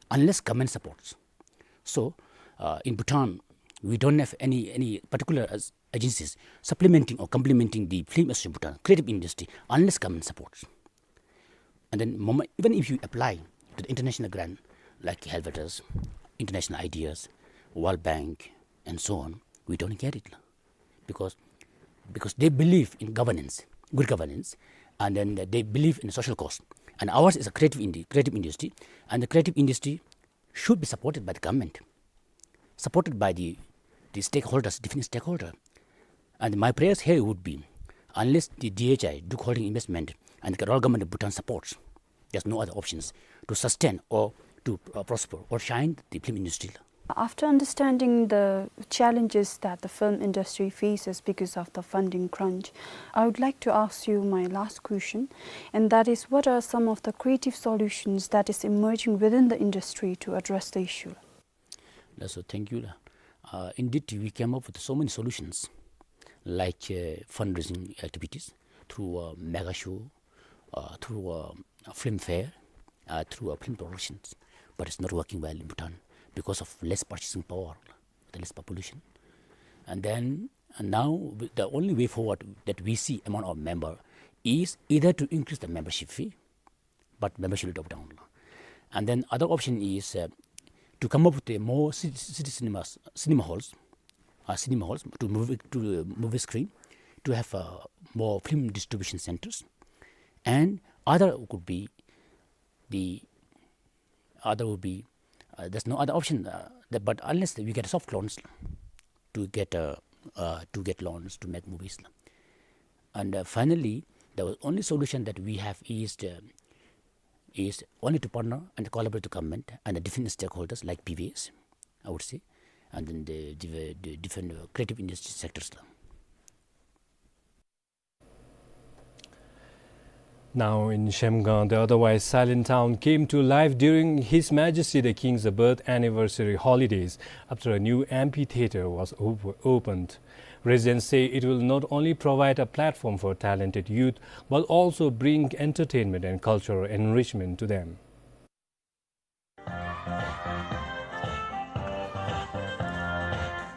unless government supports. So, uh, in Bhutan, we don't have any, any particular as-, agencies supplementing or complementing the film industry in Bhutan, creative industry, unless government supports. And then momo-, even if you apply to the international grant, like Helvetas, International Ideas, World Bank, and so on, we don't get it. Because, because they believe in governance, good governance, and then they believe in social cause. And ours is a creative indi-, creative industry, and the creative industry should be supported by the government, supported by the, the stakeholders, different stakeholder. And my prayers here would be, unless the D H I, Druk Holding Investment, and the Keralar Government of Bhutan supports, there's no other options to sustain or to, uh, prosper or shine the film industry. After understanding the challenges that the film industry faces because of the funding crunch, I would like to ask you my last question, and that is, what are some of the creative solutions that is emerging within the industry to address the issue? That's all. Thank you. Uh, indeed, we came up with so many solutions, like, uh, fundraising activities through a mega show, uh, through a, a film fair, uh, through a film productions, but it's not working well in Bhutan because of less purchasing power, the less population. And then, uh, now, w-, the only way forward that we see among our member is either to increase the membership fee, but membership will drop down. And then other option is, uh, to come up with a more ci-, city cinemas, cinema halls, uh, cinema halls to movie, to, uh, movie screen, to have, uh, more film distribution centers, and other could be the, other would be, uh, there's no other option, uh, that, but unless we get soft loans to get, uh, uh, to get loans to make movies. And, uh, finally, the only solution that we have is the, is only to partner and collaborate with government and the different stakeholders like P V S, I would say, and then the, the, the different, uh, creative industry sectors la. Now in Zhemgang, the otherwise silent town came to life during His Majesty the King's birth anniversary holidays after a new amphitheater was op-, opened. Residents say it will not only provide a platform for talented youth, but also bring entertainment and cultural enrichment to them.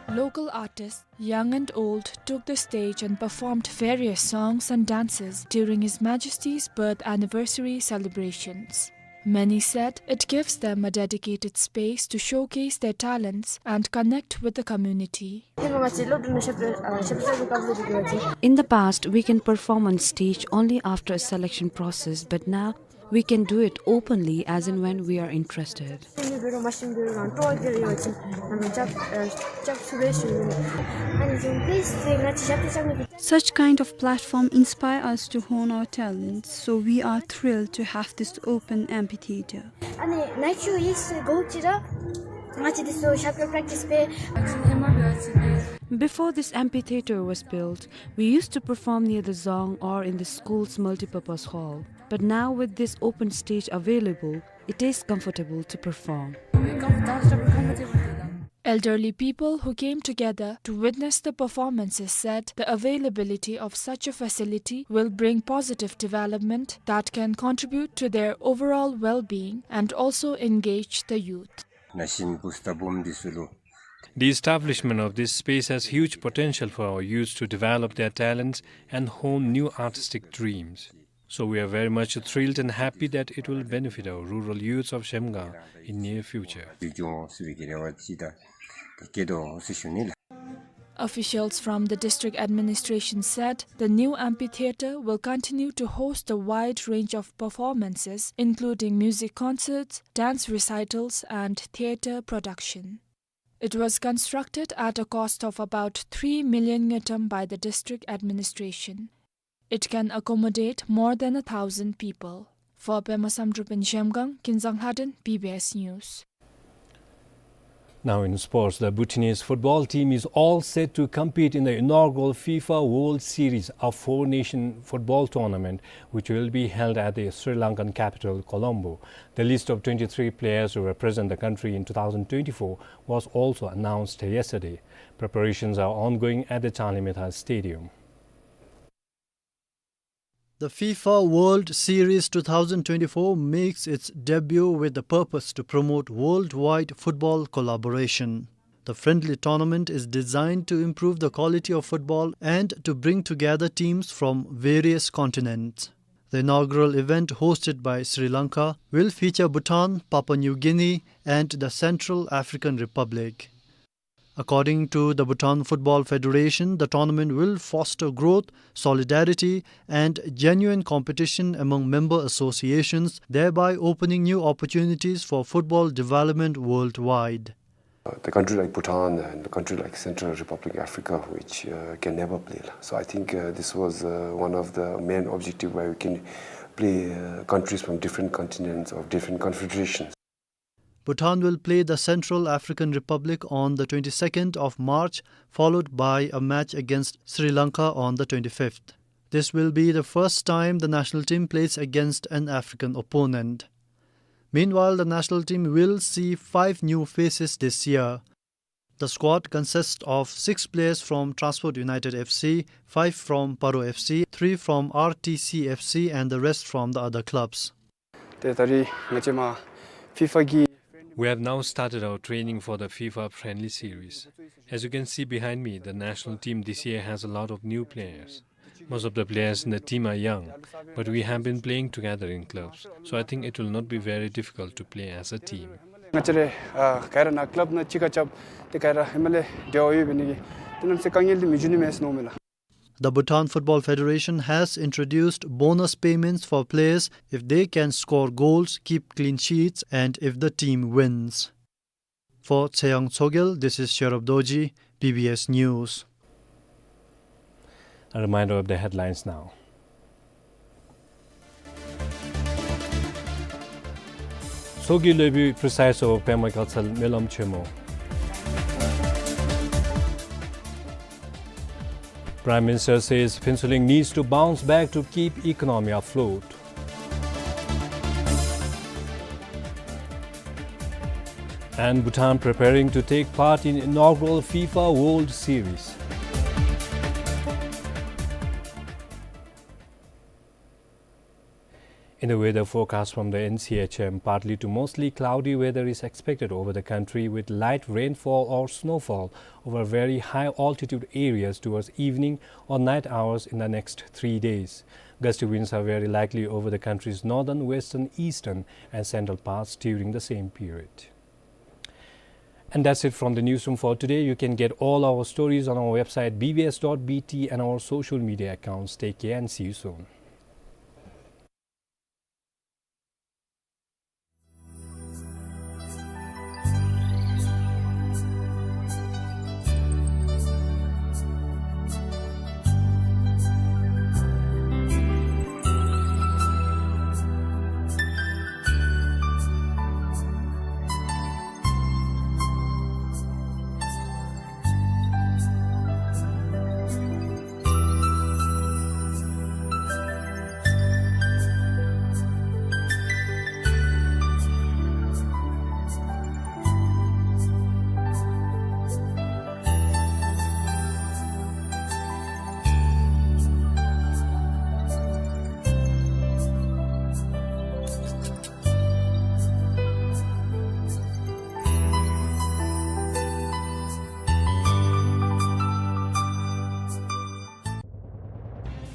Local artists, young and old, took the stage and performed various songs and dances during His Majesty's birth anniversary celebrations. Many said it gives them a dedicated space to showcase their talents and connect with the community. In the past, we can perform on stage only after a selection process, but now we can do it openly as and when we are interested. Such kind of platform inspire us to hone our talents, so we are thrilled to have this open amphitheater. Before this amphitheater was built, we used to perform near the Dzong or in the school's multipurpose hall. But now with this open stage available, it is comfortable to perform. Elderly people who came together to witness the performances said the availability of such a facility will bring positive development that can contribute to their overall well-being and also engage the youth. ནང་བཞིན་བུ་སྟ་བུམ་འདི་ཚུ་ལུ། The establishment of this space has huge potential for our youths to develop their talents and hone new artistic dreams. So we are very much thrilled and happy that it will benefit our rural youths of Zhemgang in near future. Officials from the district administration said the new amphitheater will continue to host a wide range of performances, including music concerts, dance recitals, and theater production. It was constructed at a cost of about three million ngultrum by the district administration. It can accommodate more than a thousand people. For Pema Samdrup in Zhemgang, Kinzang Lhaden, B B S News. Now in sports, the Bhutanese football team is all set to compete in the inaugural FIFA World Series, a four-nation football tournament which will be held at the Sri Lankan capital, Colombo. The list of twenty-three players to represent the country in two thousand twenty-four was also announced yesterday. Preparations are ongoing at the Charlie Mithai Stadium. The FIFA World Series two thousand twenty-four makes its debut with the purpose to promote worldwide football collaboration. The friendly tournament is designed to improve the quality of football and to bring together teams from various continents. The inaugural event, hosted by Sri Lanka, will feature Bhutan, Papua New Guinea, and the Central African Republic. According to the Bhutan Football Federation, the tournament will foster growth, solidarity, and genuine competition among member associations, thereby opening new opportunities for football development worldwide. Uh, the country like Bhutan and the country like Central Republic Africa, which, uh, can never play. So I think, uh, this was, uh, one of the main objective why we can play, uh, countries from different continents or different confederations. Bhutan will play the Central African Republic on the twenty-second of March, followed by a match against Sri Lanka on the twenty-fifth. This will be the first time the national team plays against an African opponent. Meanwhile, the national team will see five new faces this year. The squad consists of six players from Transport United F C, five from Paro F C, three from R T C F C, and the rest from the other clubs. ཏེ་ད་རིས་ང་བཅས་མར་ཕི་ཕ་གི We have now started our training for the FIFA friendly series. As you can see behind me, the national team this year has a lot of new players. Most of the players in the team are young, but we have been playing together in clubs, so I think it will not be very difficult to play as a team. ང་བཅས་ར་ཨ་ག་ར་ནཱ་ཀི་ལབ་ནང་གཅིག་ཁར་རྐྱབ་སྟེ་ག་ར་ཧེ་མ་ལས་འབྲེལ་བ་ཡོད་པའི་ནི་གི་ཏེ་གནམ་མེད་ས་མེད་དཀའ་ངལ་འདི་མི་འབྱུང་ནི་མས་ཟེར་མནོཝ་མས་ལགས། The Bhutan Football Federation has introduced bonus payments for players if they can score goals, keep clean sheets, and if the team wins. For Tseyang Tsogyal, this is Sherab Dorji, B B S News. A reminder of the headlines now. ཚོགས་ཀྱི་ལས་བུ་presided over Pema Galtsel སྨོན་ལམ་ཆེན་མོ། Prime Minister says Phuentsholing needs to bounce back to keep economy afloat. And Bhutan preparing to take part in inaugural FIFA World Series. In the weather forecast from the N C H M, partly to mostly cloudy weather is expected over the country with light rainfall or snowfall over very high altitude areas towards evening or night hours in the next three days. Gusty winds are very likely over the country's northern, western, eastern, and central parts during the same period. And that's it from the newsroom for today. You can get all our stories on our website B B S dot B T and our social media accounts. Take care and see you soon.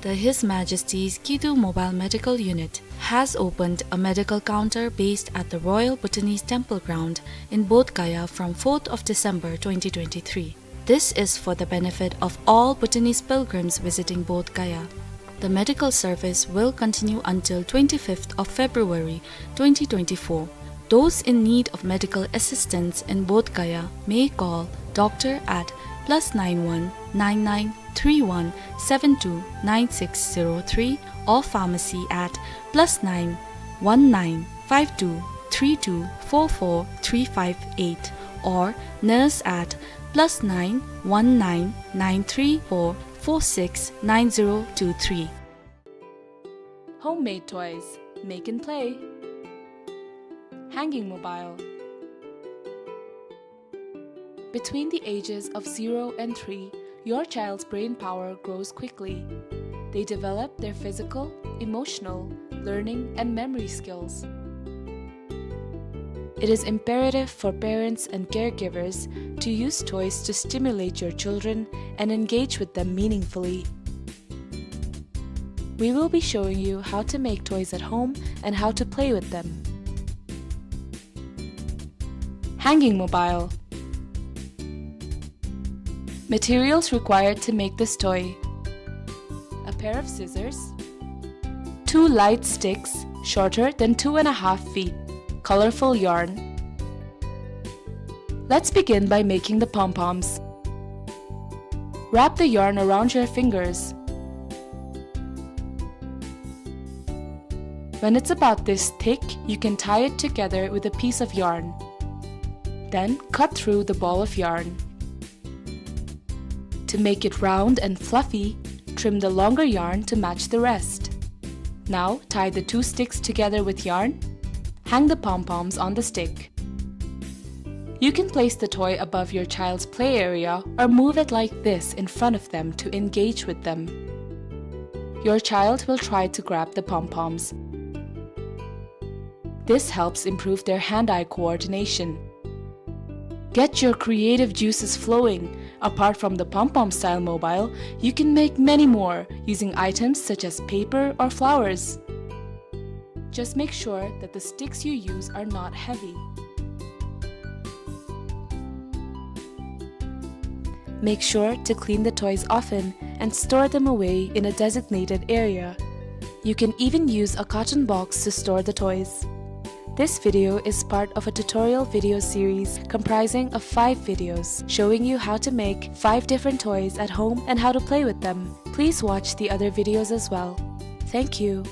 The His Majesty's Kidu Mobile Medical Unit has opened a medical counter based at the Royal Bhutanese Temple Ground in Bodh Gaya from fourth of December twenty twenty-three. This is for the benefit of all Bhutanese pilgrims visiting Bodh Gaya. The medical service will continue until twenty-fifth of February twenty twenty-four. Those in need of medical assistance in Bodh Gaya may call doctor at plus nine one nine nine three one seven two nine six zero three or pharmacy at plus nine one nine five two three two four four three five eight or nurse at plus nine one nine nine three four four six nine zero two three. Homemade toys. Make and play. Hanging mobile. Between the ages of zero and three, your child's brain power grows quickly. They develop their physical, emotional, learning, and memory skills. It is imperative for parents and caregivers to use toys to stimulate your children and engage with them meaningfully. We will be showing you how to make toys at home and how to play with them. Hanging mobile. Materials required to make this toy: a pair of scissors, two light sticks shorter than two and a half feet, colorful yarn. Let's begin by making the pom-poms. Wrap the yarn around your fingers. When it's about this thick, you can tie it together with a piece of yarn. Then cut through the ball of yarn. To make it round and fluffy, trim the longer yarn to match the rest. Now tie the two sticks together with yarn. Hang the pom-poms on the stick. You can place the toy above your child's play area or move it like this in front of them to engage with them. Your child will try to grab the pom-poms. This helps improve their hand-eye coordination. Get your creative juices flowing. Apart from the pom-pom style mobile, you can make many more using items such as paper or flowers. Just make sure that the sticks you use are not heavy. Make sure to clean the toys often and store them away in a designated area. You can even use a carton box to store the toys. This video is part of a tutorial video series comprising of five videos showing you how to make five different toys at home and how to play with them. Please watch the other videos as well. Thank you.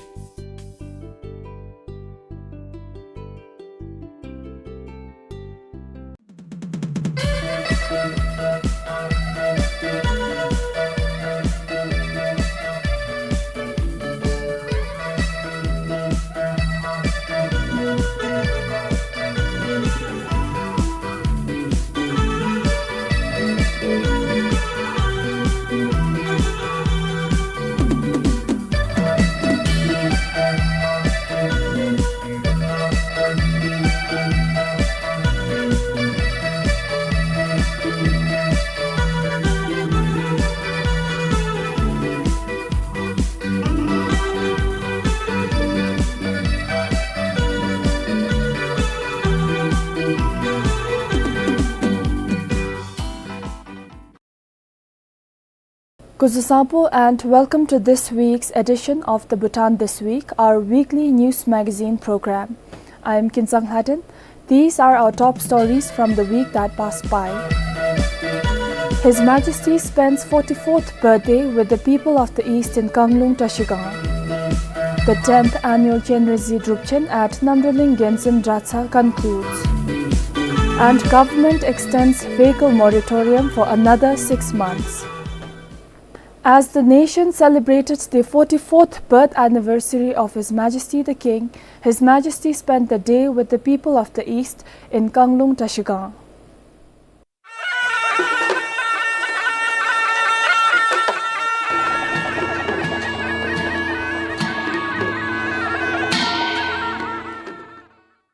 Kuzuzangpo and welcome to this week's edition of the Bhutan This Week, our weekly news magazine program. I am Kinsang Lhaden. These are our top stories from the week that passed by. His Majesty spends forty-fourth birthday with the people of the East in Kanglung Trashigang. The tenth annual Chenrezig Drupchen at Namdruling Genzin Dratshang concludes. And government extends vehicle moratorium for another six months. As the nation celebrated the forty-fourth birth anniversary of His Majesty the King, His Majesty spent the day with the people of the East in Kanglung Trashigang.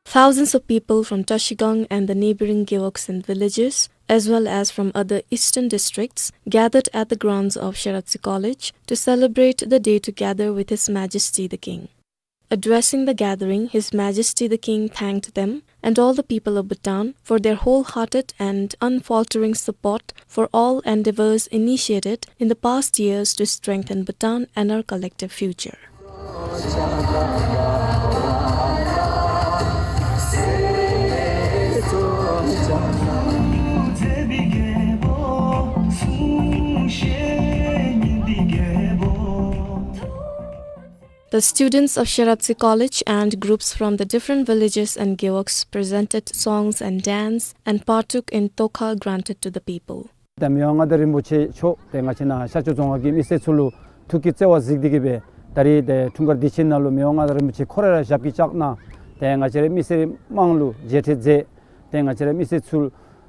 Thousands of people from Trashigang and the neighboring Gewogsen villages as well as from other eastern districts, gathered at the grounds of Shiratse College to celebrate the day together with His Majesty the King. Addressing the gathering, His Majesty the King thanked them and all the people of Bhutan for their wholehearted and unfaltering support for all endeavors initiated in the past years to strengthen Bhutan and our collective future. The students of Shiratse College and groups from the different villages and gewogs presented songs and dance and partook in tokha granted to the people. ད་མི་དབང་མངའ་བདག་རིན་པོ་ཆེ་མཆོག་ཏེ་ང་བཅས་ནཱ་ཤར་ཕྱོགས་རྫོང་ཁག་གི་མི་སེར་ཚུ་ལུ་ཐུགས་ཀྱི་བརྩེ་བ་གཟིགས་ཏེ་གི་སྦེ་ད་རིས་ཏེ་འཁྲུངས་སྐར་དུས་ཆེན་ནང་ལུ་མི་དབང་མངའ་བདག་རིན་པོ་ཆེ་ཁོ་ར་ར་ཞབས་ཀྱིས་བཅགས་གནང་ཏེ་ང་བཅས་རའི་མི་སེར་དམངས་ལུ་མཇལ་འཕྲད་མཛད། ཏེ་ང་བཅས་རའི་མི་སེར་ཚུ་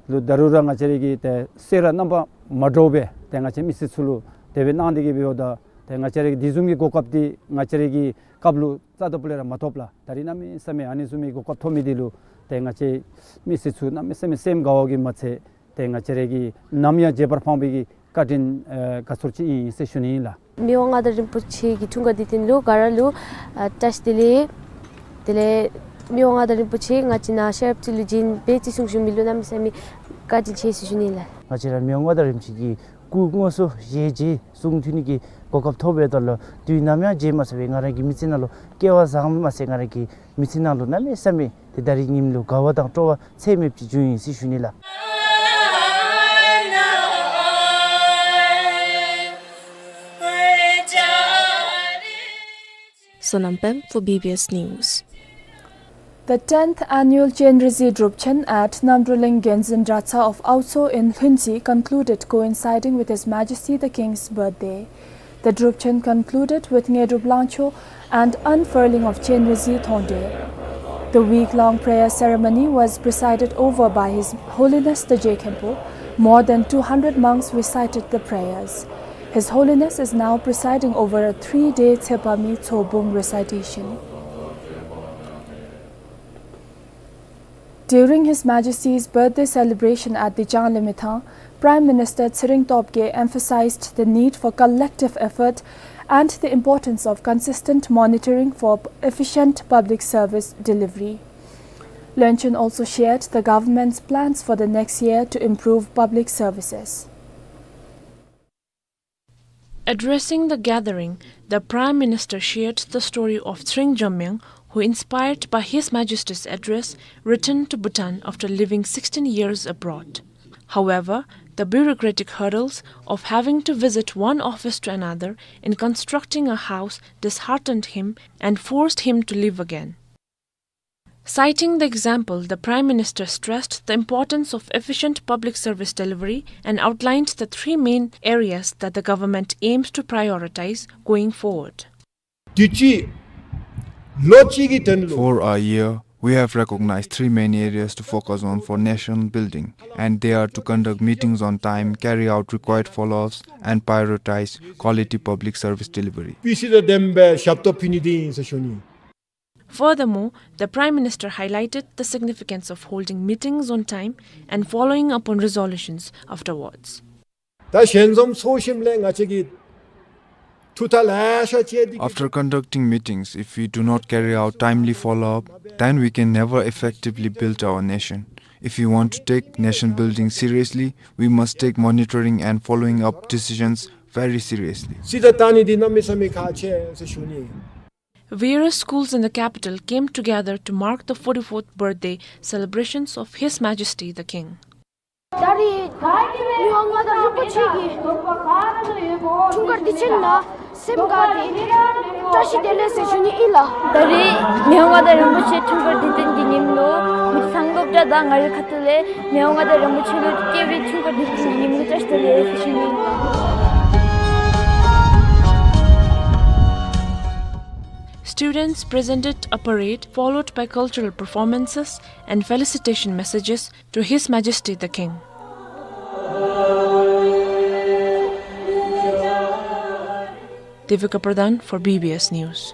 ལུ་ད་རུང་ར་ང་བཅས་རའི་གི་ཏེ་སེམས་ར་རྣམ་པ་མ་འདྲཝ་སྦེ་ཏེ་ང་བཅས་མི་སེར་ཚུ་ལུ་དེ་སྦེ་གནང་སྟེ་གི་སྦེ་ཡོདཔ་ད་ཏེ་ང་བཅས་རའི་གི་དེ་བཟུམ་གྱི་གོ་སྐབས་འདི་ང་བཅས་རའི་གི་སྐབས་ལུ་རྩ་དང་པོ་ལས་ར་མ་ཐོབ་ལགས། ད་རིས་གནམ་མེད་ས་མེད་ཨ་ནི་བཟུམ་མའི་གོ་སྐབས་ཐོབ་མི་འདི་ལུ་ཏེ་ང་བཅས་མི་སེར་ཚུ་གནམ་མེད་ས་མེད་སེམས་དགའ་བ་གིས་མ་ཚད་ཏེ་ང་བཅས་རའི་གི་ནམ་ཡང་བརྗེད་པར་ཕངས་པའི་གི་བཀའ་དྲིན་ཨེ་དགའ་ཚོར་ཅིག་ཨིན་ཟེར་ཞུ་ནི་ཨིན་ལགས། མི་དབང་མངའ་བདག་རིན་པོ་ཆེ་གི་འཁྲུངས་སྐར་དུས་སྟོན་ལུ་ག་ར་ལུ་ཨ་བཀྲ་ཤིས་བདེ་ལེགས། དེ་ལས་མི་དབང་མངའ་བདག་རིན་པོ་ཆེ་ང་བཅས་ནཱ་ཤེས་རབ་རྩེ་ལུ་བྱོན་སྦེ་ཅིག་གསུང་བྱོན་མི་ལུ་གནམ་མེད་ས་མེད་བཀའ་དྲིན་ཆེ་ཟེར་ཞུ་ནི་ཨིན་ལགས། ང་བཅས་ར་མི་དབང་མངའ་བདག་རིན་པོ་ཆེ་གི་སྐུ་དངོས་སུ་ཞལ་མཇལ་གསུང་ཐོས་ནི་གི་གོ་སྐབས་ཐོབ་པའི་ཐོག་ལུ་དུས་ནམ་ཡང་བརྗེད་མ་ཚུགས་པའི་ང་ར་གི་མི་ཚེ་ནང་ལུ་སྐལ་བ་བཟང་མ་ཚད་ང་ར་གི་མི་ཚེ་ནང་ལུ་གནམ་མེད་ས་མེད་ཏེ་ད་རིས་ཉིནམ་ལུ་དགའ་བ་དང་སྤྲོ་བ་ཚད་མེདཔ་ཅིག་བྱུང་ཡི་ཟེར་ཞུ་ནི་ལགས། Sonam Pem for B B S News. The tenth annual Chenrezig Drupchen at Namdruling Genzin Dratsa of Aotso in Lhuentse concluded, coinciding with His Majesty the King's birthday. The Drupchen concluded with Ngedrup Langcho and unfurling of Chenrezig Thongde. The week-long prayer ceremony was presided over by His Holiness the Je Khenpo. More than two hundred monks recited the prayers. His Holiness is now presiding over a three-day Tsepami Tsobung recitation. During His Majesty's birthday celebration at the Changlimithang, Prime Minister Tshering Tobgay emphasized the need for collective effort and the importance of consistent monitoring for p-, efficient public service delivery. Lhoenchen also shared the government's plans for the next year to improve public services. Addressing the gathering, the Prime Minister shared the story of Tshering Jamyang, who, inspired by His Majesty's address, returned to Bhutan after living sixteen years abroad. However, the bureaucratic hurdles of having to visit one office to another in constructing a house disheartened him and forced him to leave again. Citing the example, the Prime Minister stressed the importance of efficient public service delivery and outlined the three main areas that the government aims to prioritize going forward. དུས་ཅི་ལོ་གཅིག་གི་དོན་ལུ། For a year, we have recognized three main areas to focus on for nation building, and they are to conduct meetings on time, carry out required follow-ups, and prioritize quality public service delivery. སྤུས་ཚད་དང་ལྡནམ་སྦེ་ཞབས་ཏོག་ཕུལ་ནི་འདི་ཨིན་ཟེར་ཞུ་ནི། Furthermore, the Prime Minister highlighted the significance of holding meetings on time and following up on resolutions afterwards. ད་ཞལ་འཛོམས་ཚོགས་ཞིནམ་ལས་ང་བཅས་ཀྱིས་ཐུགས་ཐག་ལེ་ཤ་བཅད་དེ། After conducting meetings, if we do not carry out timely follow-up, then we can never effectively build our nation. If we want to take nation building seriously, we must take monitoring and following up decisions very seriously. རྩིས་དང་བལྟ་ནི་འདི་གནམ་མེད་ས་མེད་ཁག་ཆེ་ཟེར་ཞུ་ནི། Various schools in the capital came together to mark the forty-fourth birthday celebrations of His Majesty the King. ད་རིས་མི་དབང་མངའ་བདག་རིན་པོ་ཆེ་གི་འཁྲུངས་སྐར་དུས་ཆེན་ནང་སེམས་དགའ་སྟེ་བཀྲ་ཤིས་བདེ་ལེགས་ཟེར་ཞུ་ནི་ཨིན་ལགས། ད་རིས་མི་དབང་མངའ་བདག་རིན་པོ་ཆེ་འཁྲུངས་སྐར་དུས་ཆེན་གྱི་ཉིནམ་ལུ་མི་ཚང་སློབ་གྲྭ་དང་ང་རའི་ཁ་ཐུག་ལས་མི་དབང་མངའ་བདག་རིན་པོ་ཆེ་ལུ་སྐྱེས་པའི་འཁྲུངས་སྐར་དུས་ཆེན་གྱི་ཉིནམ་ལུ་བཀྲ་ཤིས་བདེ་ལེགས་ཟེར་ཞུ་ནི་ཨིན་ལགས། Students presented a parade followed by cultural performances and felicitation messages to His Majesty the King. Devika Pradhan for B B S News.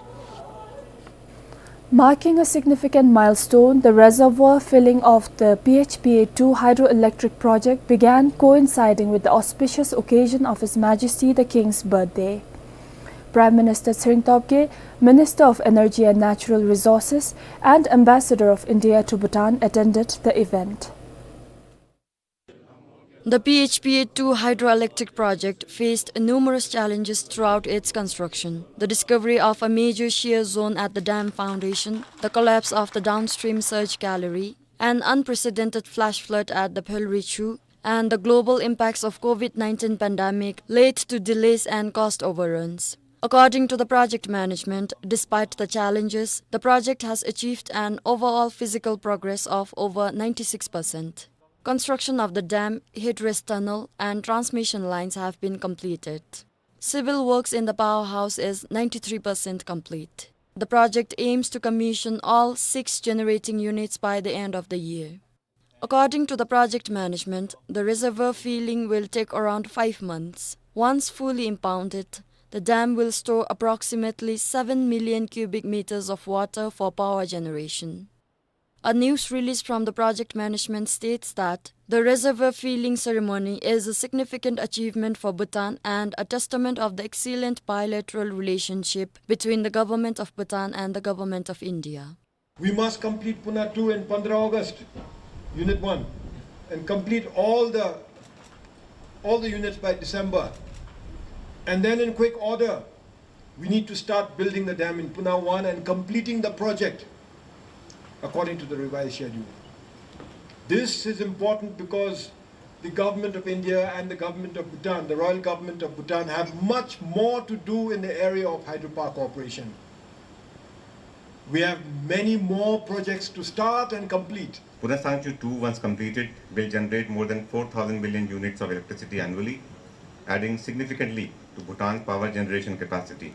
Marking a significant milestone, the reservoir filling of the P H P A two hydroelectric project began, coinciding with the auspicious occasion of His Majesty the King's birthday. Prime Minister Tshering Tobgay, Minister of Energy and Natural Resources, and Ambassador of India to Bhutan attended the event. The P H P A two hydroelectric project faced numerous challenges throughout its construction. The discovery of a major shear zone at the dam foundation, the collapse of the downstream surge gallery, an unprecedented flash flood at the Pheolriechhoo, and the global impacts of COVID nineteen pandemic led to delays and cost overruns. According to the project management, despite the challenges, the project has achieved an overall physical progress of over ninety-six percent. Construction of the dam, headrace tunnel, and transmission lines have been completed. Civil works in the powerhouse is ninety-three percent complete. The project aims to commission all six generating units by the end of the year. According to the project management, the reservoir filling will take around five months. Once fully impounded, the dam will store approximately seven million cubic meters of water for power generation. A news release from the project management states that the reservoir filling ceremony is a significant achievement for Bhutan and a testament of the excellent bilateral relationship between the government of Bhutan and the government of India. We must complete Puna two in fifteen August, Unit one, and complete all the, all the units by December. And then in quick order, we need to start building the dam in Puna one and completing the project according to the revised schedule. This is important because the government of India and the government of Bhutan, the royal government of Bhutan, have much more to do in the area of hydropower cooperation. We have many more projects to start and complete. Puna Sangchu two, once completed, will generate more than four thousand million units of electricity annually, adding significantly to Bhutan's power generation capacity.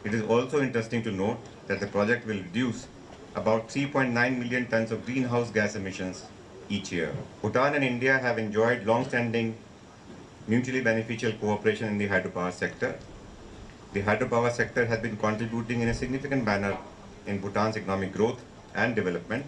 It is also interesting to note that the project will reduce about three point nine million tons of greenhouse gas emissions each year. Bhutan and India have enjoyed long-standing mutually beneficial cooperation in the hydropower sector. The hydropower sector has been contributing in a significant manner in Bhutan's economic growth and development.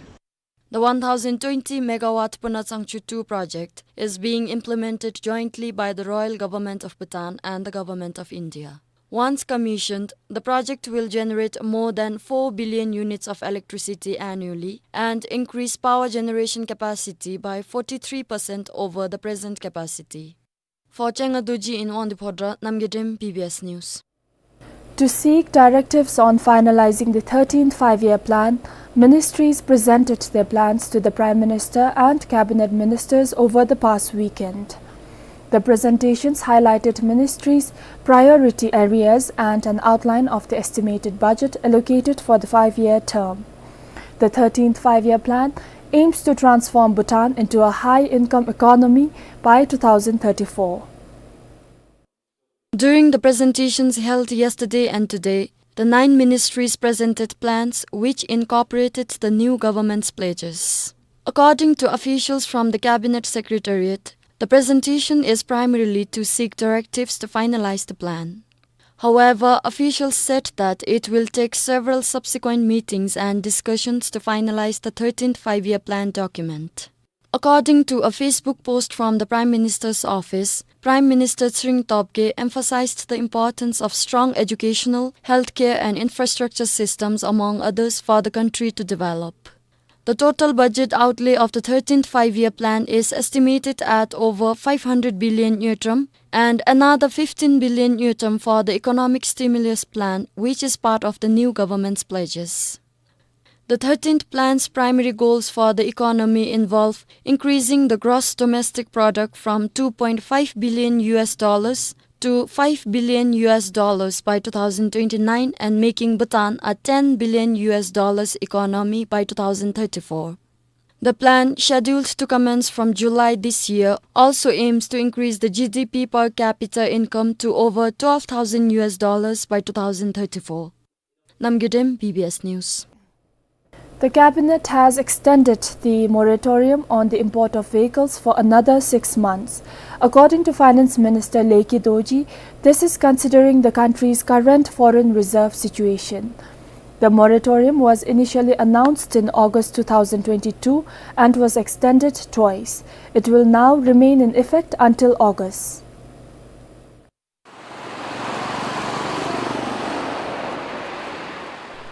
The one thousand twenty megawatt Puna Sangchu two project is being implemented jointly by the Royal Government of Bhutan and the Government of India. Once commissioned, the project will generate more than four billion units of electricity annually and increase power generation capacity by forty-three percent over the present capacity. For Chenga Dorji in Wangdue Phodrang, Namgay Dem, B B S News. To seek directives on finalizing the thirteenth Five-Year Plan, ministries presented their plans to the Prime Minister and Cabinet Ministers over the past weekend. The presentations highlighted ministries' priority areas and an outline of the estimated budget allocated for the five-year term. The thirteenth Five-Year Plan aims to transform Bhutan into a high-income economy by two thousand thirty-four. During the presentations held yesterday and today, the nine ministries presented plans which incorporated the new government's pledges. According to officials from the Cabinet Secretariat, the presentation is primarily to seek directives to finalize the plan. However, officials said that it will take several subsequent meetings and discussions to finalize the thirteenth Five-Year Plan document. According to a Facebook post from the Prime Minister's office, Prime Minister Tshering Tobgay emphasized the importance of strong educational, healthcare and infrastructure systems, among others, for the country to develop. The total budget outlay of the thirteenth Five-Year Plan is estimated at over five hundred billion ngultrum, and another fifteen billion ngultrum for the economic stimulus plan, which is part of the new government's pledges. The thirteenth plan's primary goals for the economy involve increasing the gross domestic product from two point five billion U S dollars to five billion U S dollars by two thousand twenty-nine and making Bhutan a ten billion U S dollars economy by two thousand thirty-four. The plan, scheduled to commence from July this year, also aims to increase the G D P per capita income to over twelve thousand U S dollars by two thousand thirty-four. Namgay Dem, B B S News. The Cabinet has extended the moratorium on the import of vehicles for another six months. According to Finance Minister Lekhi Dorji, this is considering the country's current foreign reserve situation. The moratorium was initially announced in August two thousand twenty-two and was extended twice. It will now remain in effect until August.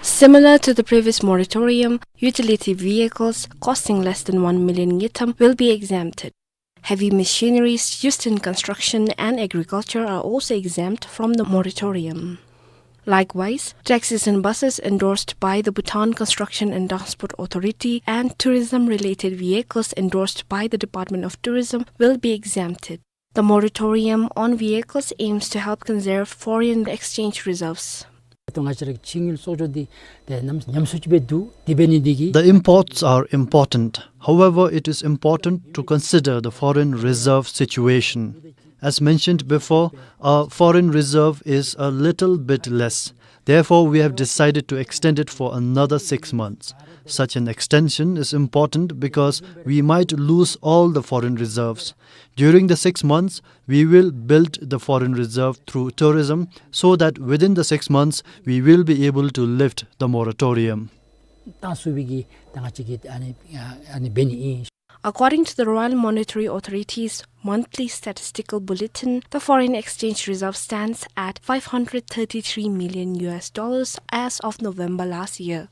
Similar to the previous moratorium, utility vehicles costing less than one million ngultrum will be exempted. Heavy machineries used in construction and agriculture are also exempt from the moratorium. Likewise, taxis and buses endorsed by the Bhutan Construction and Transport Authority and tourism-related vehicles endorsed by the Department of Tourism will be exempted. The moratorium on vehicles aims to help conserve foreign exchange reserves. ཏེ་ང་བཅས་ར་གི་ཕྱི་དངུལ་གསོག་འཇོག་འདི་ཏེ་ཉམས་ཉམས་སུ་ཅིག་སྦེ་འདུག། དེ་འབད་ནི་འདི་གིས། The imports are important. However, it is important to consider the foreign reserve situation. As mentioned before, our foreign reserve is a little bit less. Therefore, we have decided to extend it for another six months. Such an extension is important because we might lose all the foreign reserves. During the six months, we will build the foreign reserve through tourism so that within the six months, we will be able to lift the moratorium. ཏང་སུ་བི་གི་ཏང་ཅིག་གི་ཨ་ནི་ཨ་ནི་འབད་ནི་ཨིན། According to the Royal Monetary Authority's monthly statistical bulletin, the foreign exchange reserve stands at five hundred thirty-three million U S dollars as of November last year.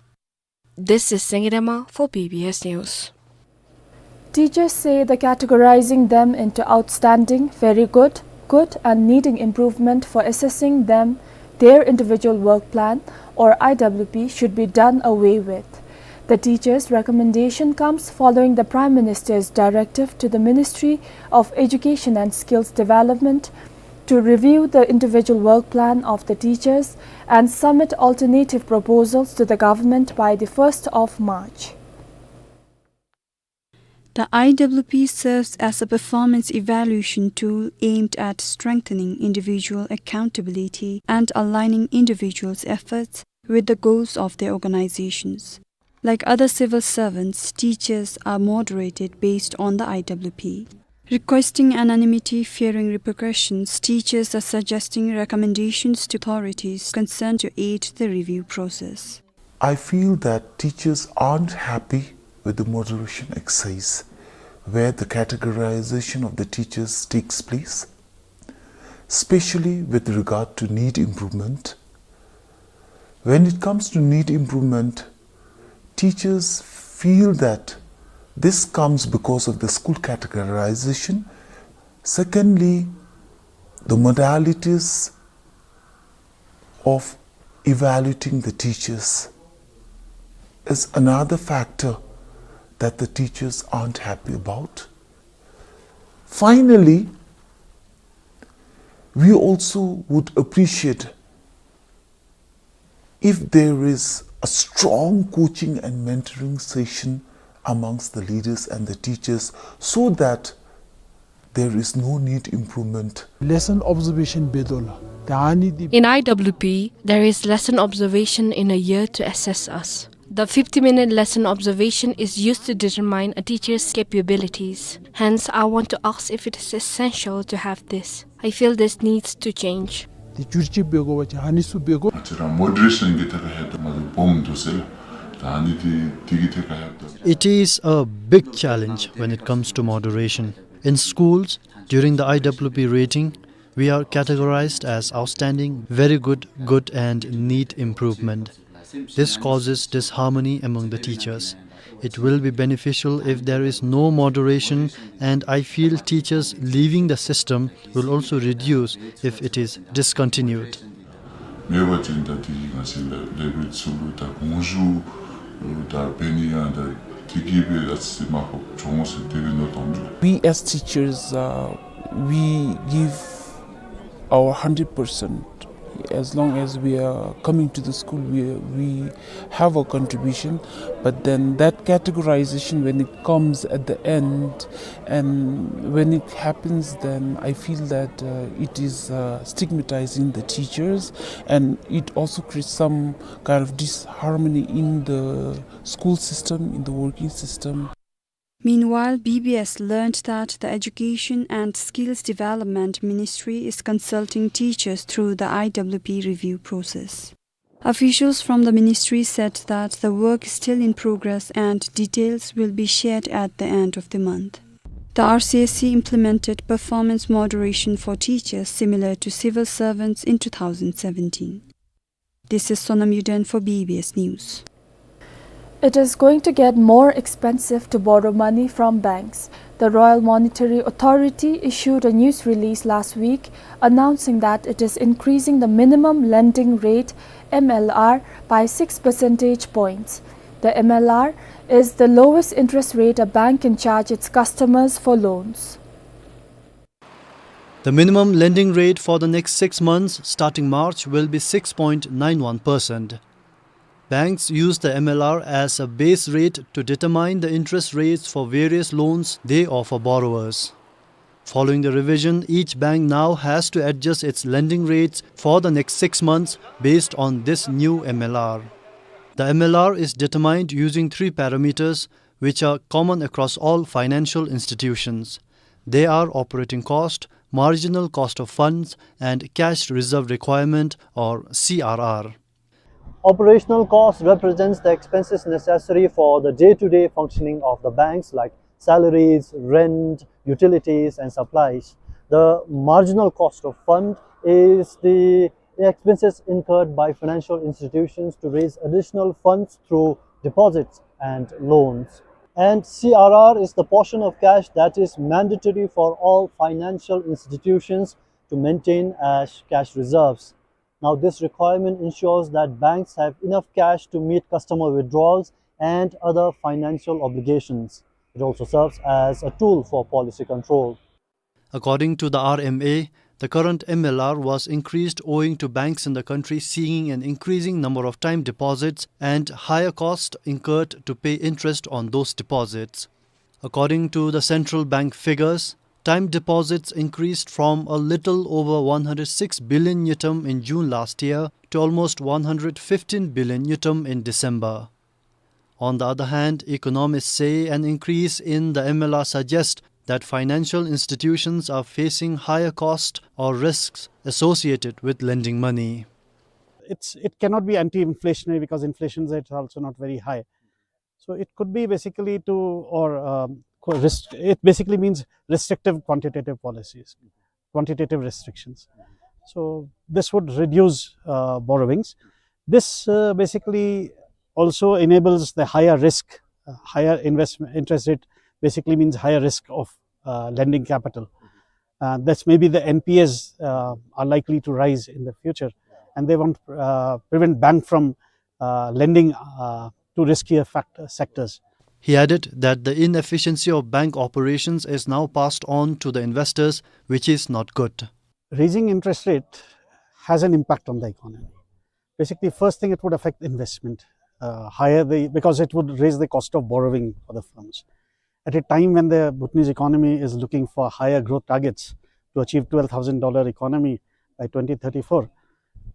This is Sengirema for B B S News. Teachers say the categorizing them into outstanding, very good, good, and needing improvement for assessing them, their individual work plan, or I W P, should be done away with. The teachers' recommendation comes following the Prime Minister's directive to the Ministry of Education and Skills Development to review the individual work plan of the teachers and submit alternative proposals to the government by the first of March. The I W P serves as a performance evaluation tool aimed at strengthening individual accountability and aligning individuals' efforts with the goals of their organizations. Like other civil servants, teachers are moderated based on the I W P. Requesting anonymity, fearing repercussions, teachers are suggesting recommendations to authorities concerned to aid the review process. I feel that teachers aren't happy with the moderation exercise where the categorization of the teachers takes place, especially with regard to need improvement. When it comes to need improvement, teachers feel that this comes because of the school categorization. Secondly, the modalities of evaluating the teachers is another factor that the teachers aren't happy about. Finally, we also would appreciate if there is a strong coaching and mentoring session amongst the leaders and the teachers so that there is no need improvement. Lesson observation འབད་དོ་ལགས། ད་ཨ་ནི་འདི། In I W P, there is lesson observation in a year to assess us. The fifty-minute lesson observation is used to determine a teacher's capabilities. Hence, I want to ask if it is essential to have this. I feel this needs to change. འདི་བསྒྱུར་བཅོས་འབད་དགོ་པ་ཅིན་ཨ་ནི་ཚུ་འབད་དགོ། ང་བཅས་ར་moderation གི་ཐད་ཁར་ཧེ་མ་ལས་སྦོམ་འདུག་ཟེར་ལགས། ད་ཨ་ནི་འདི་འདི་གི་ཐད་ཁར་ཧེ་མ། It is a big challenge when it comes to moderation. In schools, during the I W P rating, we are categorized as outstanding, very good, good, and need improvement. This causes disharmony among the teachers. It will be beneficial if there is no moderation, and I feel teachers leaving the system will also reduce if it is discontinued. མེད་པ་ཅིན་ད་འདི་གིས་ང་བཅས་ལ་ལེགས་པའི་ཚུལ་ལུ་ད་དགོངས་ཞུ་ད་འབད་ནི་ཡང་ད་འདི་གིས་སྦེ་ད་ཅིག་མ་ཁོབ་འགྱོ་འོང་ཟེར་དེ་སྦེ་མནོ་དོ་ལགས། We as teachers, uh, we give our hundred percent. As long as we are coming to the school, we, we have a contribution. But then that categorization, when it comes at the end, and when it happens, then I feel that, uh, it is, uh, stigmatizing the teachers, and it also creates some kind of disharmony in the school system, in the working system. Meanwhile, B B S learned that the Education and Skills Development Ministry is consulting teachers through the I W P review process. Officials from the ministry said that the work is still in progress and details will be shared at the end of the month. The R C S C implemented performance moderation for teachers similar to civil servants in two thousand seventeen. This is Sonam Yuden for B B S News. It is going to get more expensive to borrow money from banks. The Royal Monetary Authority issued a news release last week announcing that it is increasing the minimum lending rate, M L R, by six percentage points. The M L R is the lowest interest rate a bank can charge its customers for loans. The minimum lending rate for the next six months, starting March, will be six point nine one percent. Banks use the M L R as a base rate to determine the interest rates for various loans they offer borrowers. Following the revision, each bank now has to adjust its lending rates for the next six months based on this new M L R. The M L R is determined using three parameters, which are common across all financial institutions. They are operating cost, marginal cost of funds, and cash reserve requirement, or C R R. Operational cost represents the expenses necessary for the day-to-day functioning of the banks, like salaries, rent, utilities, and supplies. The marginal cost of fund is the expenses incurred by financial institutions to raise additional funds through deposits and loans. And C R R is the portion of cash that is mandatory for all financial institutions to maintain as cash reserves. Now, this requirement ensures that banks have enough cash to meet customer withdrawals and other financial obligations. It also serves as a tool for policy control. According to the R M A, the current M L R was increased owing to banks in the country seeing an increasing number of time deposits and higher cost incurred to pay interest on those deposits. According to the central bank figures, time deposits increased from a little over one hundred six billion ngultrum in June last year to almost one hundred fifteen billion ngultrum in December. On the other hand, economists say an increase in the M L R suggests that financial institutions are facing higher costs or risks associated with lending money. It's, it cannot be anti-inflationary because inflation rate is also not very high. So it could be basically to, or, um, co-, rest-, it basically means restrictive quantitative policies, quantitative restrictions. So this would reduce, uh, borrowings. This, uh, basically also enables the higher risk, uh, higher investment interest rate basically means higher risk of, uh, lending capital. Uh, that's maybe the N P As, uh, are likely to rise in the future, and they want, uh, prevent bank from, uh, lending, uh, to riskier fact-, sectors. He added that the inefficiency of bank operations is now passed on to the investors, which is not good. Raising interest rate has an impact on the economy. Basically, first thing, it would affect investment, uh, higher the, because it would raise the cost of borrowing for the firms. At a time when the Bhutanese economy is looking for higher growth targets to achieve twelve thousand dollar economy by twenty thirty-four,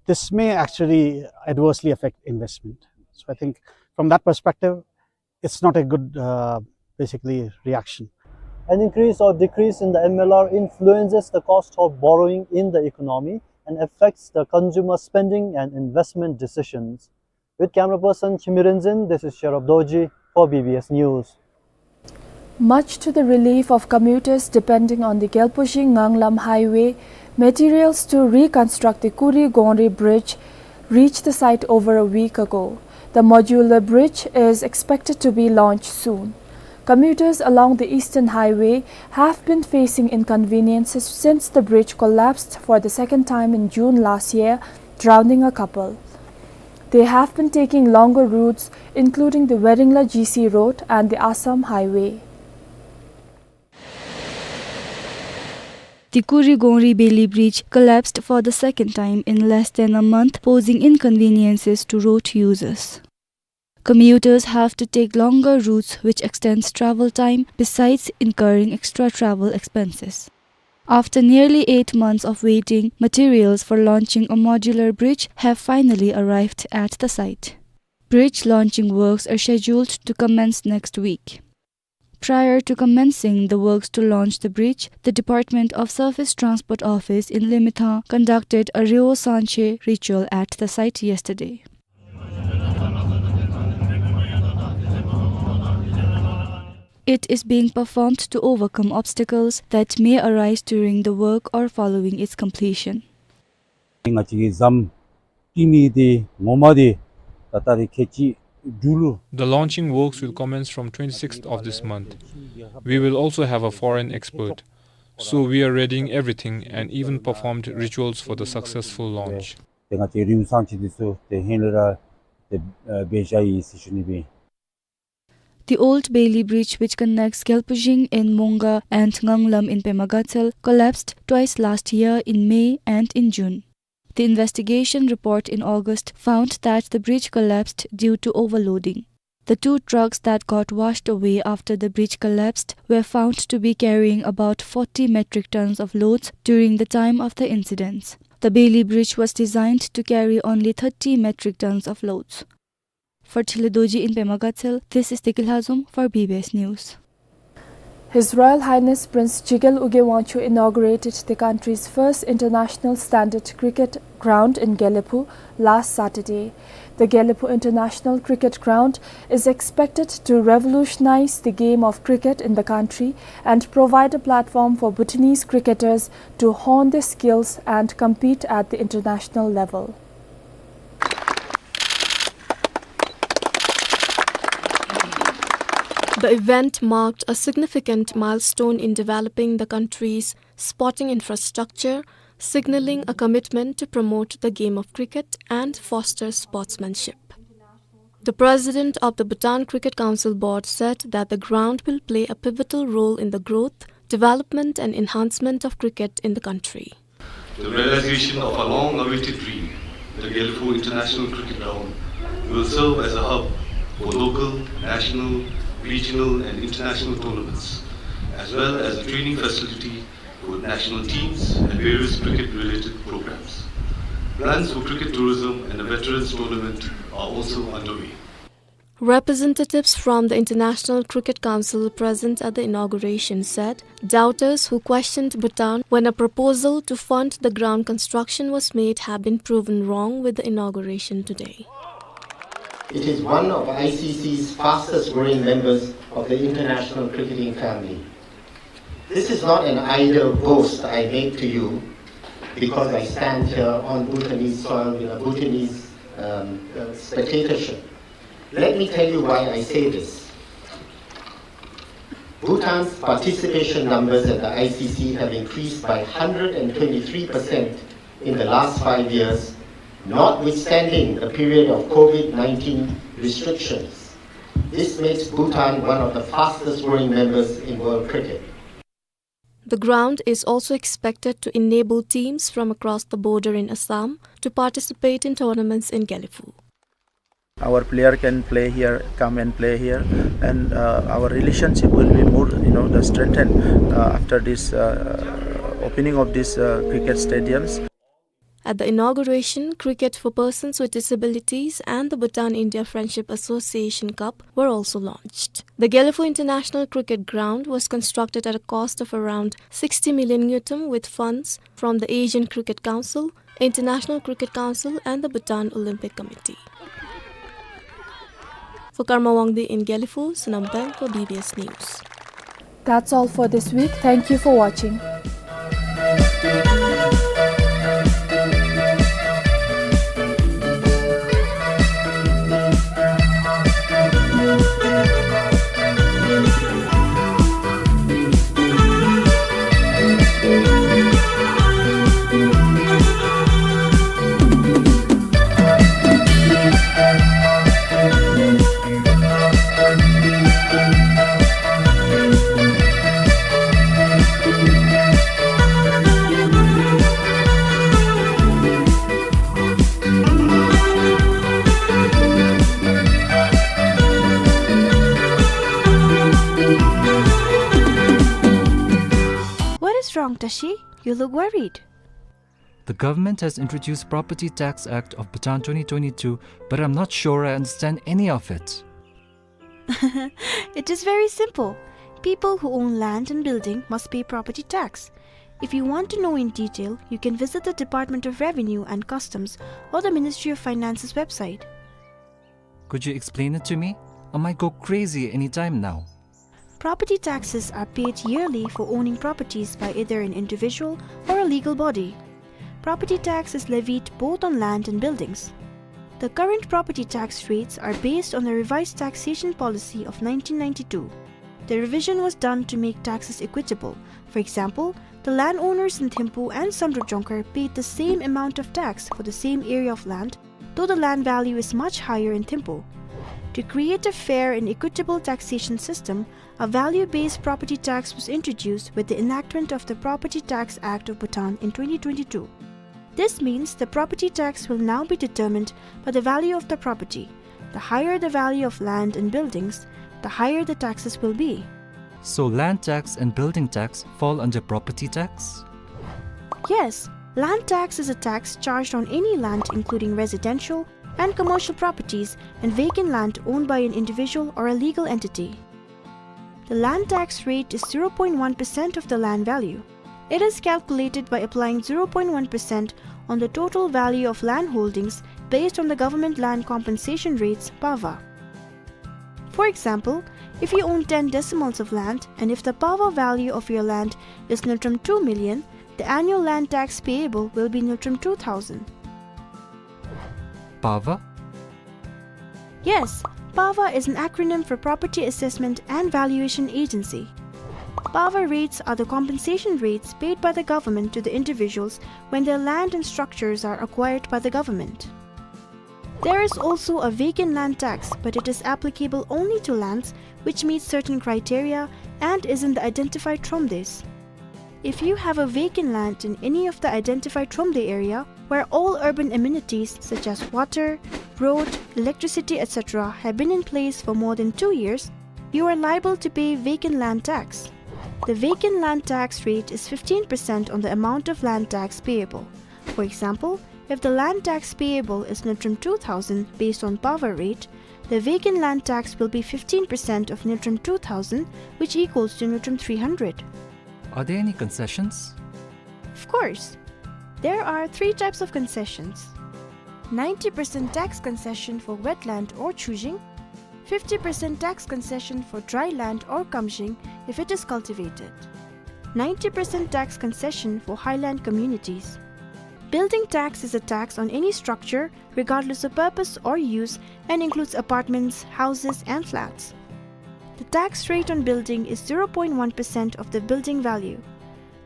this may actually adversely affect investment. So I think from that perspective, it's not a good, uh, basically, reaction. An increase or decrease in the M L R influences the cost of borrowing in the economy and affects the consumer spending and investment decisions. With camera person Chimirinzin, this is Sherab Dorji for B B S News. Much to the relief of commuters depending on the Gyalpo-Shing-Nganglam Highway, materials to reconstruct the Kuri-Gongri Bridge reached the site over a week ago. The modular bridge is expected to be launched soon. Commuters along the Eastern Highway have been facing inconveniences since the bridge collapsed for the second time in June last year, drowning a couple. They have been taking longer routes, including the Weringla G C Road and the Assam Highway. The Kuri-Gongri Beli Bridge collapsed for the second time in less than a month, posing inconveniences to road users. Commuters have to take longer routes, which extends travel time, besides incurring extra travel expenses. After nearly eight months of waiting, materials for launching a modular bridge have finally arrived at the site. Bridge launching works are scheduled to commence next week. Prior to commencing the works to launch the bridge, the Department of Surface Transport Office in Limethang conducted a Reo Sanche ritual at the site yesterday. It is being performed to overcome obstacles that may arise during the work or following its completion. ང་བཅས་ཀྱི་ཟམ་བཏིང་ནི་འདི་ངོ་མ་འདི་ད་ལྟ་རེ་ཁལ་གཅིག་དྲུག་ལུ། The launching works will commence from twenty-sixth of this month. We will also have a foreign expert. So we are readying everything and even performed rituals for the successful launch. ཏེ་ང་བཅས་རིན་སང་ཅིག་འདི་ཚུ་ཏེ་ཧེ་ལས་ར་ཏེ་ཨ་འབད་བཞག་ཡི་ཟེར་ཞུ་ནི་སྦེ། The old Bailey Bridge, which connects Gyalpo Jing in Monga and Nganglam in Pema Gatshel, collapsed twice last year in May and in June. The investigation report in August found that the bridge collapsed due to overloading. The two trucks that got washed away after the bridge collapsed were found to be carrying about forty metric tons of loads during the time of the incidents. The Bailey Bridge was designed to carry only thirty metric tons of loads. For Thilo Dorji in Pema Gatshel, this is Teki Lhazom for B B S News. His Royal Highness Prince Jigel Ugye Wangchuck inaugurated the country's first international standard cricket ground in Gelephu last Saturday. The Gelephu International Cricket Ground is expected to revolutionize the game of cricket in the country and provide a platform for Bhutanese cricketers to hone their skills and compete at the international level. The event marked a significant milestone in developing the country's sporting infrastructure, signaling a commitment to promote the game of cricket and foster sportsmanship. The president of the Bhutan Cricket Council Board said that the ground will play a pivotal role in the growth, development and enhancement of cricket in the country. The realization of a long-awaited dream, the Gelephu International Cricket Ground, will serve as a hub for local, national, regional and international tournaments, as well as a training facility for national teams and various cricket-related programs. Plans for cricket tourism and a veterans tournament are also underway. Representatives from the International Cricket Council present at the inauguration said doubters who questioned Bhutan when a proposal to fund the ground construction was made have been proven wrong with the inauguration today. It is one of I C C's fastest growing members of the international cricketing family. This is not an idle boast I make to you because I stand here on Bhutanese soil with a Bhutanese, um, uh, spectatorship. Let me tell you why I say this. Bhutan's participation numbers at the I C C have increased by hundred and twenty-three percent in the last five years, notwithstanding the period of COVID nineteen restrictions. This makes Bhutan one of the fastest growing members in world cricket. The ground is also expected to enable teams from across the border in Assam to participate in tournaments in Gelephu. Our player can play here, come and play here, and, uh, our relationship will be more, you know, the strengthened, uh, after this, uh, opening of this, uh, cricket stadiums. At the inauguration, cricket for persons with disabilities and the Bhutan India Friendship Association Cup were also launched. The Gelephu International Cricket Ground was constructed at a cost of around sixty million ngultrum with funds from the Asian Cricket Council, International Cricket Council and the Bhutan Olympic Committee. For Karma Wangdi in Gelephu, Sonam Deng for B B S News. That's all for this week. Thank you for watching. What is wrong, Tashi? You look worried. The government has introduced Property Tax Act of Bhutan twenty twenty-two, but I'm not sure I understand any of it. It is very simple. People who own land and building must pay property tax. If you want to know in detail, you can visit the Department of Revenue and Customs or the Ministry of Finance's website. Could you explain it to me? I might go crazy any time now. Property taxes are paid yearly for owning properties by either an individual or a legal body. Property tax is levied both on land and buildings. The current property tax rates are based on the revised taxation policy of nineteen ninety-two. The revision was done to make taxes equitable. For example, the landowners in Thimphu and Samdrup Jongkhar paid the same amount of tax for the same area of land, though the land value is much higher in Thimphu. To create a fair and equitable taxation system, a value-based property tax was introduced with the enactment of the Property Tax Act of Bhutan in twenty twenty-two. This means the property tax will now be determined by the value of the property. The higher the value of land and buildings, the higher the taxes will be. So land tax and building tax fall under property tax? Yes, land tax is a tax charged on any land, including residential and commercial properties and vacant land owned by an individual or a legal entity. The land tax rate is zero point one percent of the land value. It is calculated by applying zero point one percent on the total value of land holdings based on the government land compensation rates, PAVA. For example, if you own ten decimals of land and if the PAVA value of your land is Ngultrum two million, the annual land tax payable will be Ngultrum two thousand. PAVA? Yes, PAVA is an acronym for Property Assessment and Valuation Agency. PAVA rates are the compensation rates paid by the government to the individuals when their land and structures are acquired by the government. There is also a vacant land tax, but it is applicable only to lands which meet certain criteria and is in the identified thromdes. If you have a vacant land in any of the identified thromde area where all urban amenities such as water, road, electricity, et cetera have been in place for more than two years, you are liable to pay vacant land tax. The vacant land tax rate is fifteen percent on the amount of land tax payable. For example, if the land tax payable is Ngultrum two thousand based on PAVA rate, the vacant land tax will be fifteen percent of Ngultrum two thousand, which equals to Ngultrum three hundred. Are there any concessions? Of course. There are three types of concessions. Ninety percent tax concession for wetland or chujing, fifty percent tax concession for dry land or kamjing if it is cultivated, ninety percent tax concession for highland communities. Building tax is a tax on any structure, regardless of purpose or use, and includes apartments, houses, and flats. The tax rate on building is zero point one percent of the building value.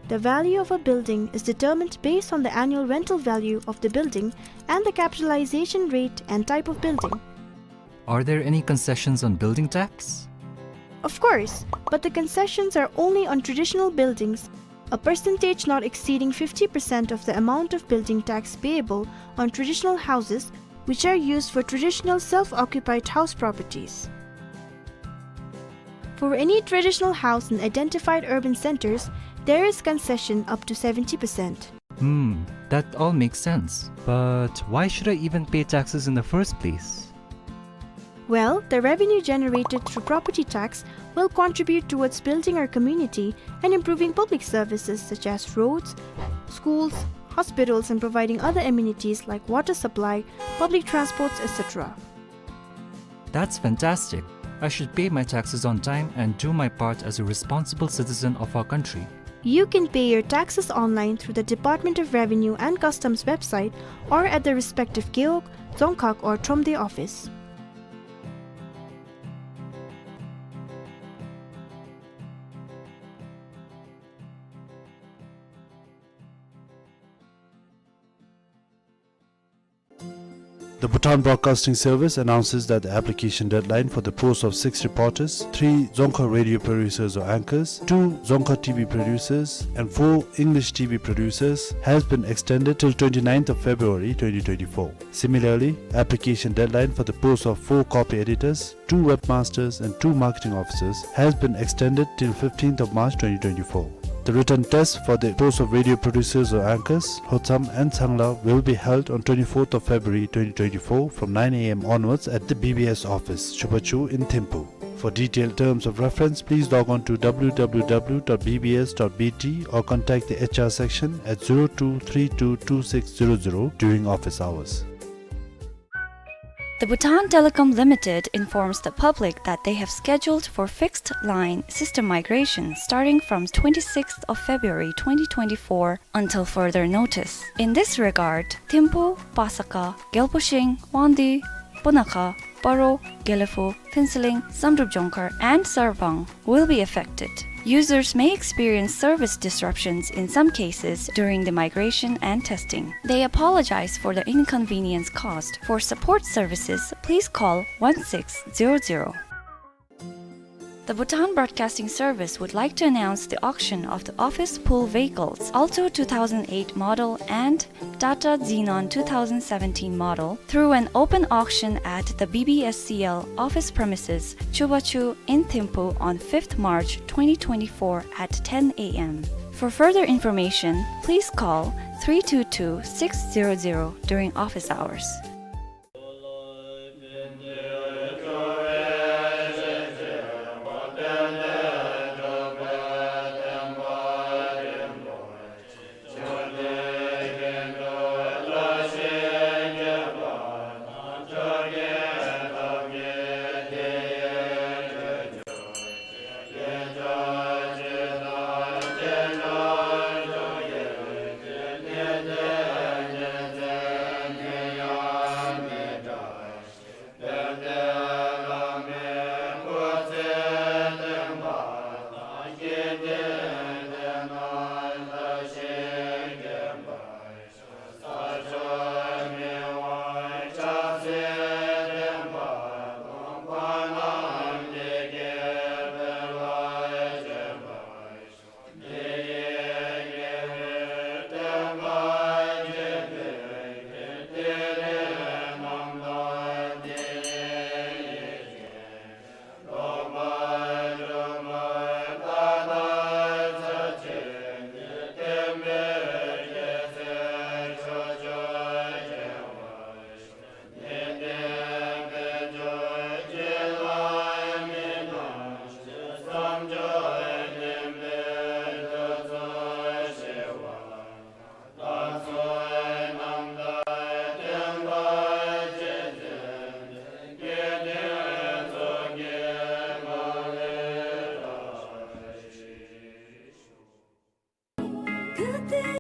The value of a building is determined based on the annual rental value of the building and the capitalization rate and type of building. Are there any concessions on building tax? Of course, but the concessions are only on traditional buildings, a percentage not exceeding fifty percent of the amount of building tax payable on traditional houses, which are used for traditional self-occupied house properties. For any traditional house in identified urban centers, there is concession up to seventy percent. Hmm, that all makes sense. But why should I even pay taxes in the first place? Well, the revenue generated through property tax will contribute towards building our community and improving public services such as roads, schools, hospitals, and providing other amenities like water supply, public transports, et cetera. That's fantastic. I should pay my taxes on time and do my part as a responsible citizen of our country. You can pay your taxes online through the Department of Revenue and Customs website or at the respective gewog, dzongkhag or thromde office. The Bhutan Broadcasting Service announces that the application deadline for the post of six reporters, three Dzongkha radio producers or anchors, two Dzongkha T V producers, and four English T V producers has been extended till twenty-ninth of February twenty twenty-four. Similarly, application deadline for the post of four copy editors, two webmasters and two marketing officers has been extended till fifteenth of March twenty twenty-four. The written test for the post of radio producers or anchors, Hotsam and Changla, will be held on twenty-fourth of February twenty twenty-four from nine A M onwards at the B B S office, Chubachu in Thimphu. For detailed terms of reference, please log on to W W W dot B B S dot B T or contact the H R section at zero two three two two six zero zero during office hours. The Bhutan Telecom Limited informs the public that they have scheduled for fixed line system migration starting from twenty-sixth of February twenty twenty-four until further notice. In this regard, Thimphu, Pasakha, Gyalpushing, Wangdue, Punakha, Paro, Gelephu, Phuentsholing, Samdrup Jongkhar, and Sarpang will be affected. Users may experience service disruptions in some cases during the migration and testing. They apologize for the inconvenience caused. For support services, please call one six zero zero. The Bhutan Broadcasting Service would like to announce the auction of the office pool vehicles, Alto two thousand eight model and Tata Xenon two thousand seventeen model, through an open auction at the B B S C L office premises, Chubachu in Thimphu on fifth March twenty twenty-four at ten A M. For further information, please call three two two six zero zero during office hours.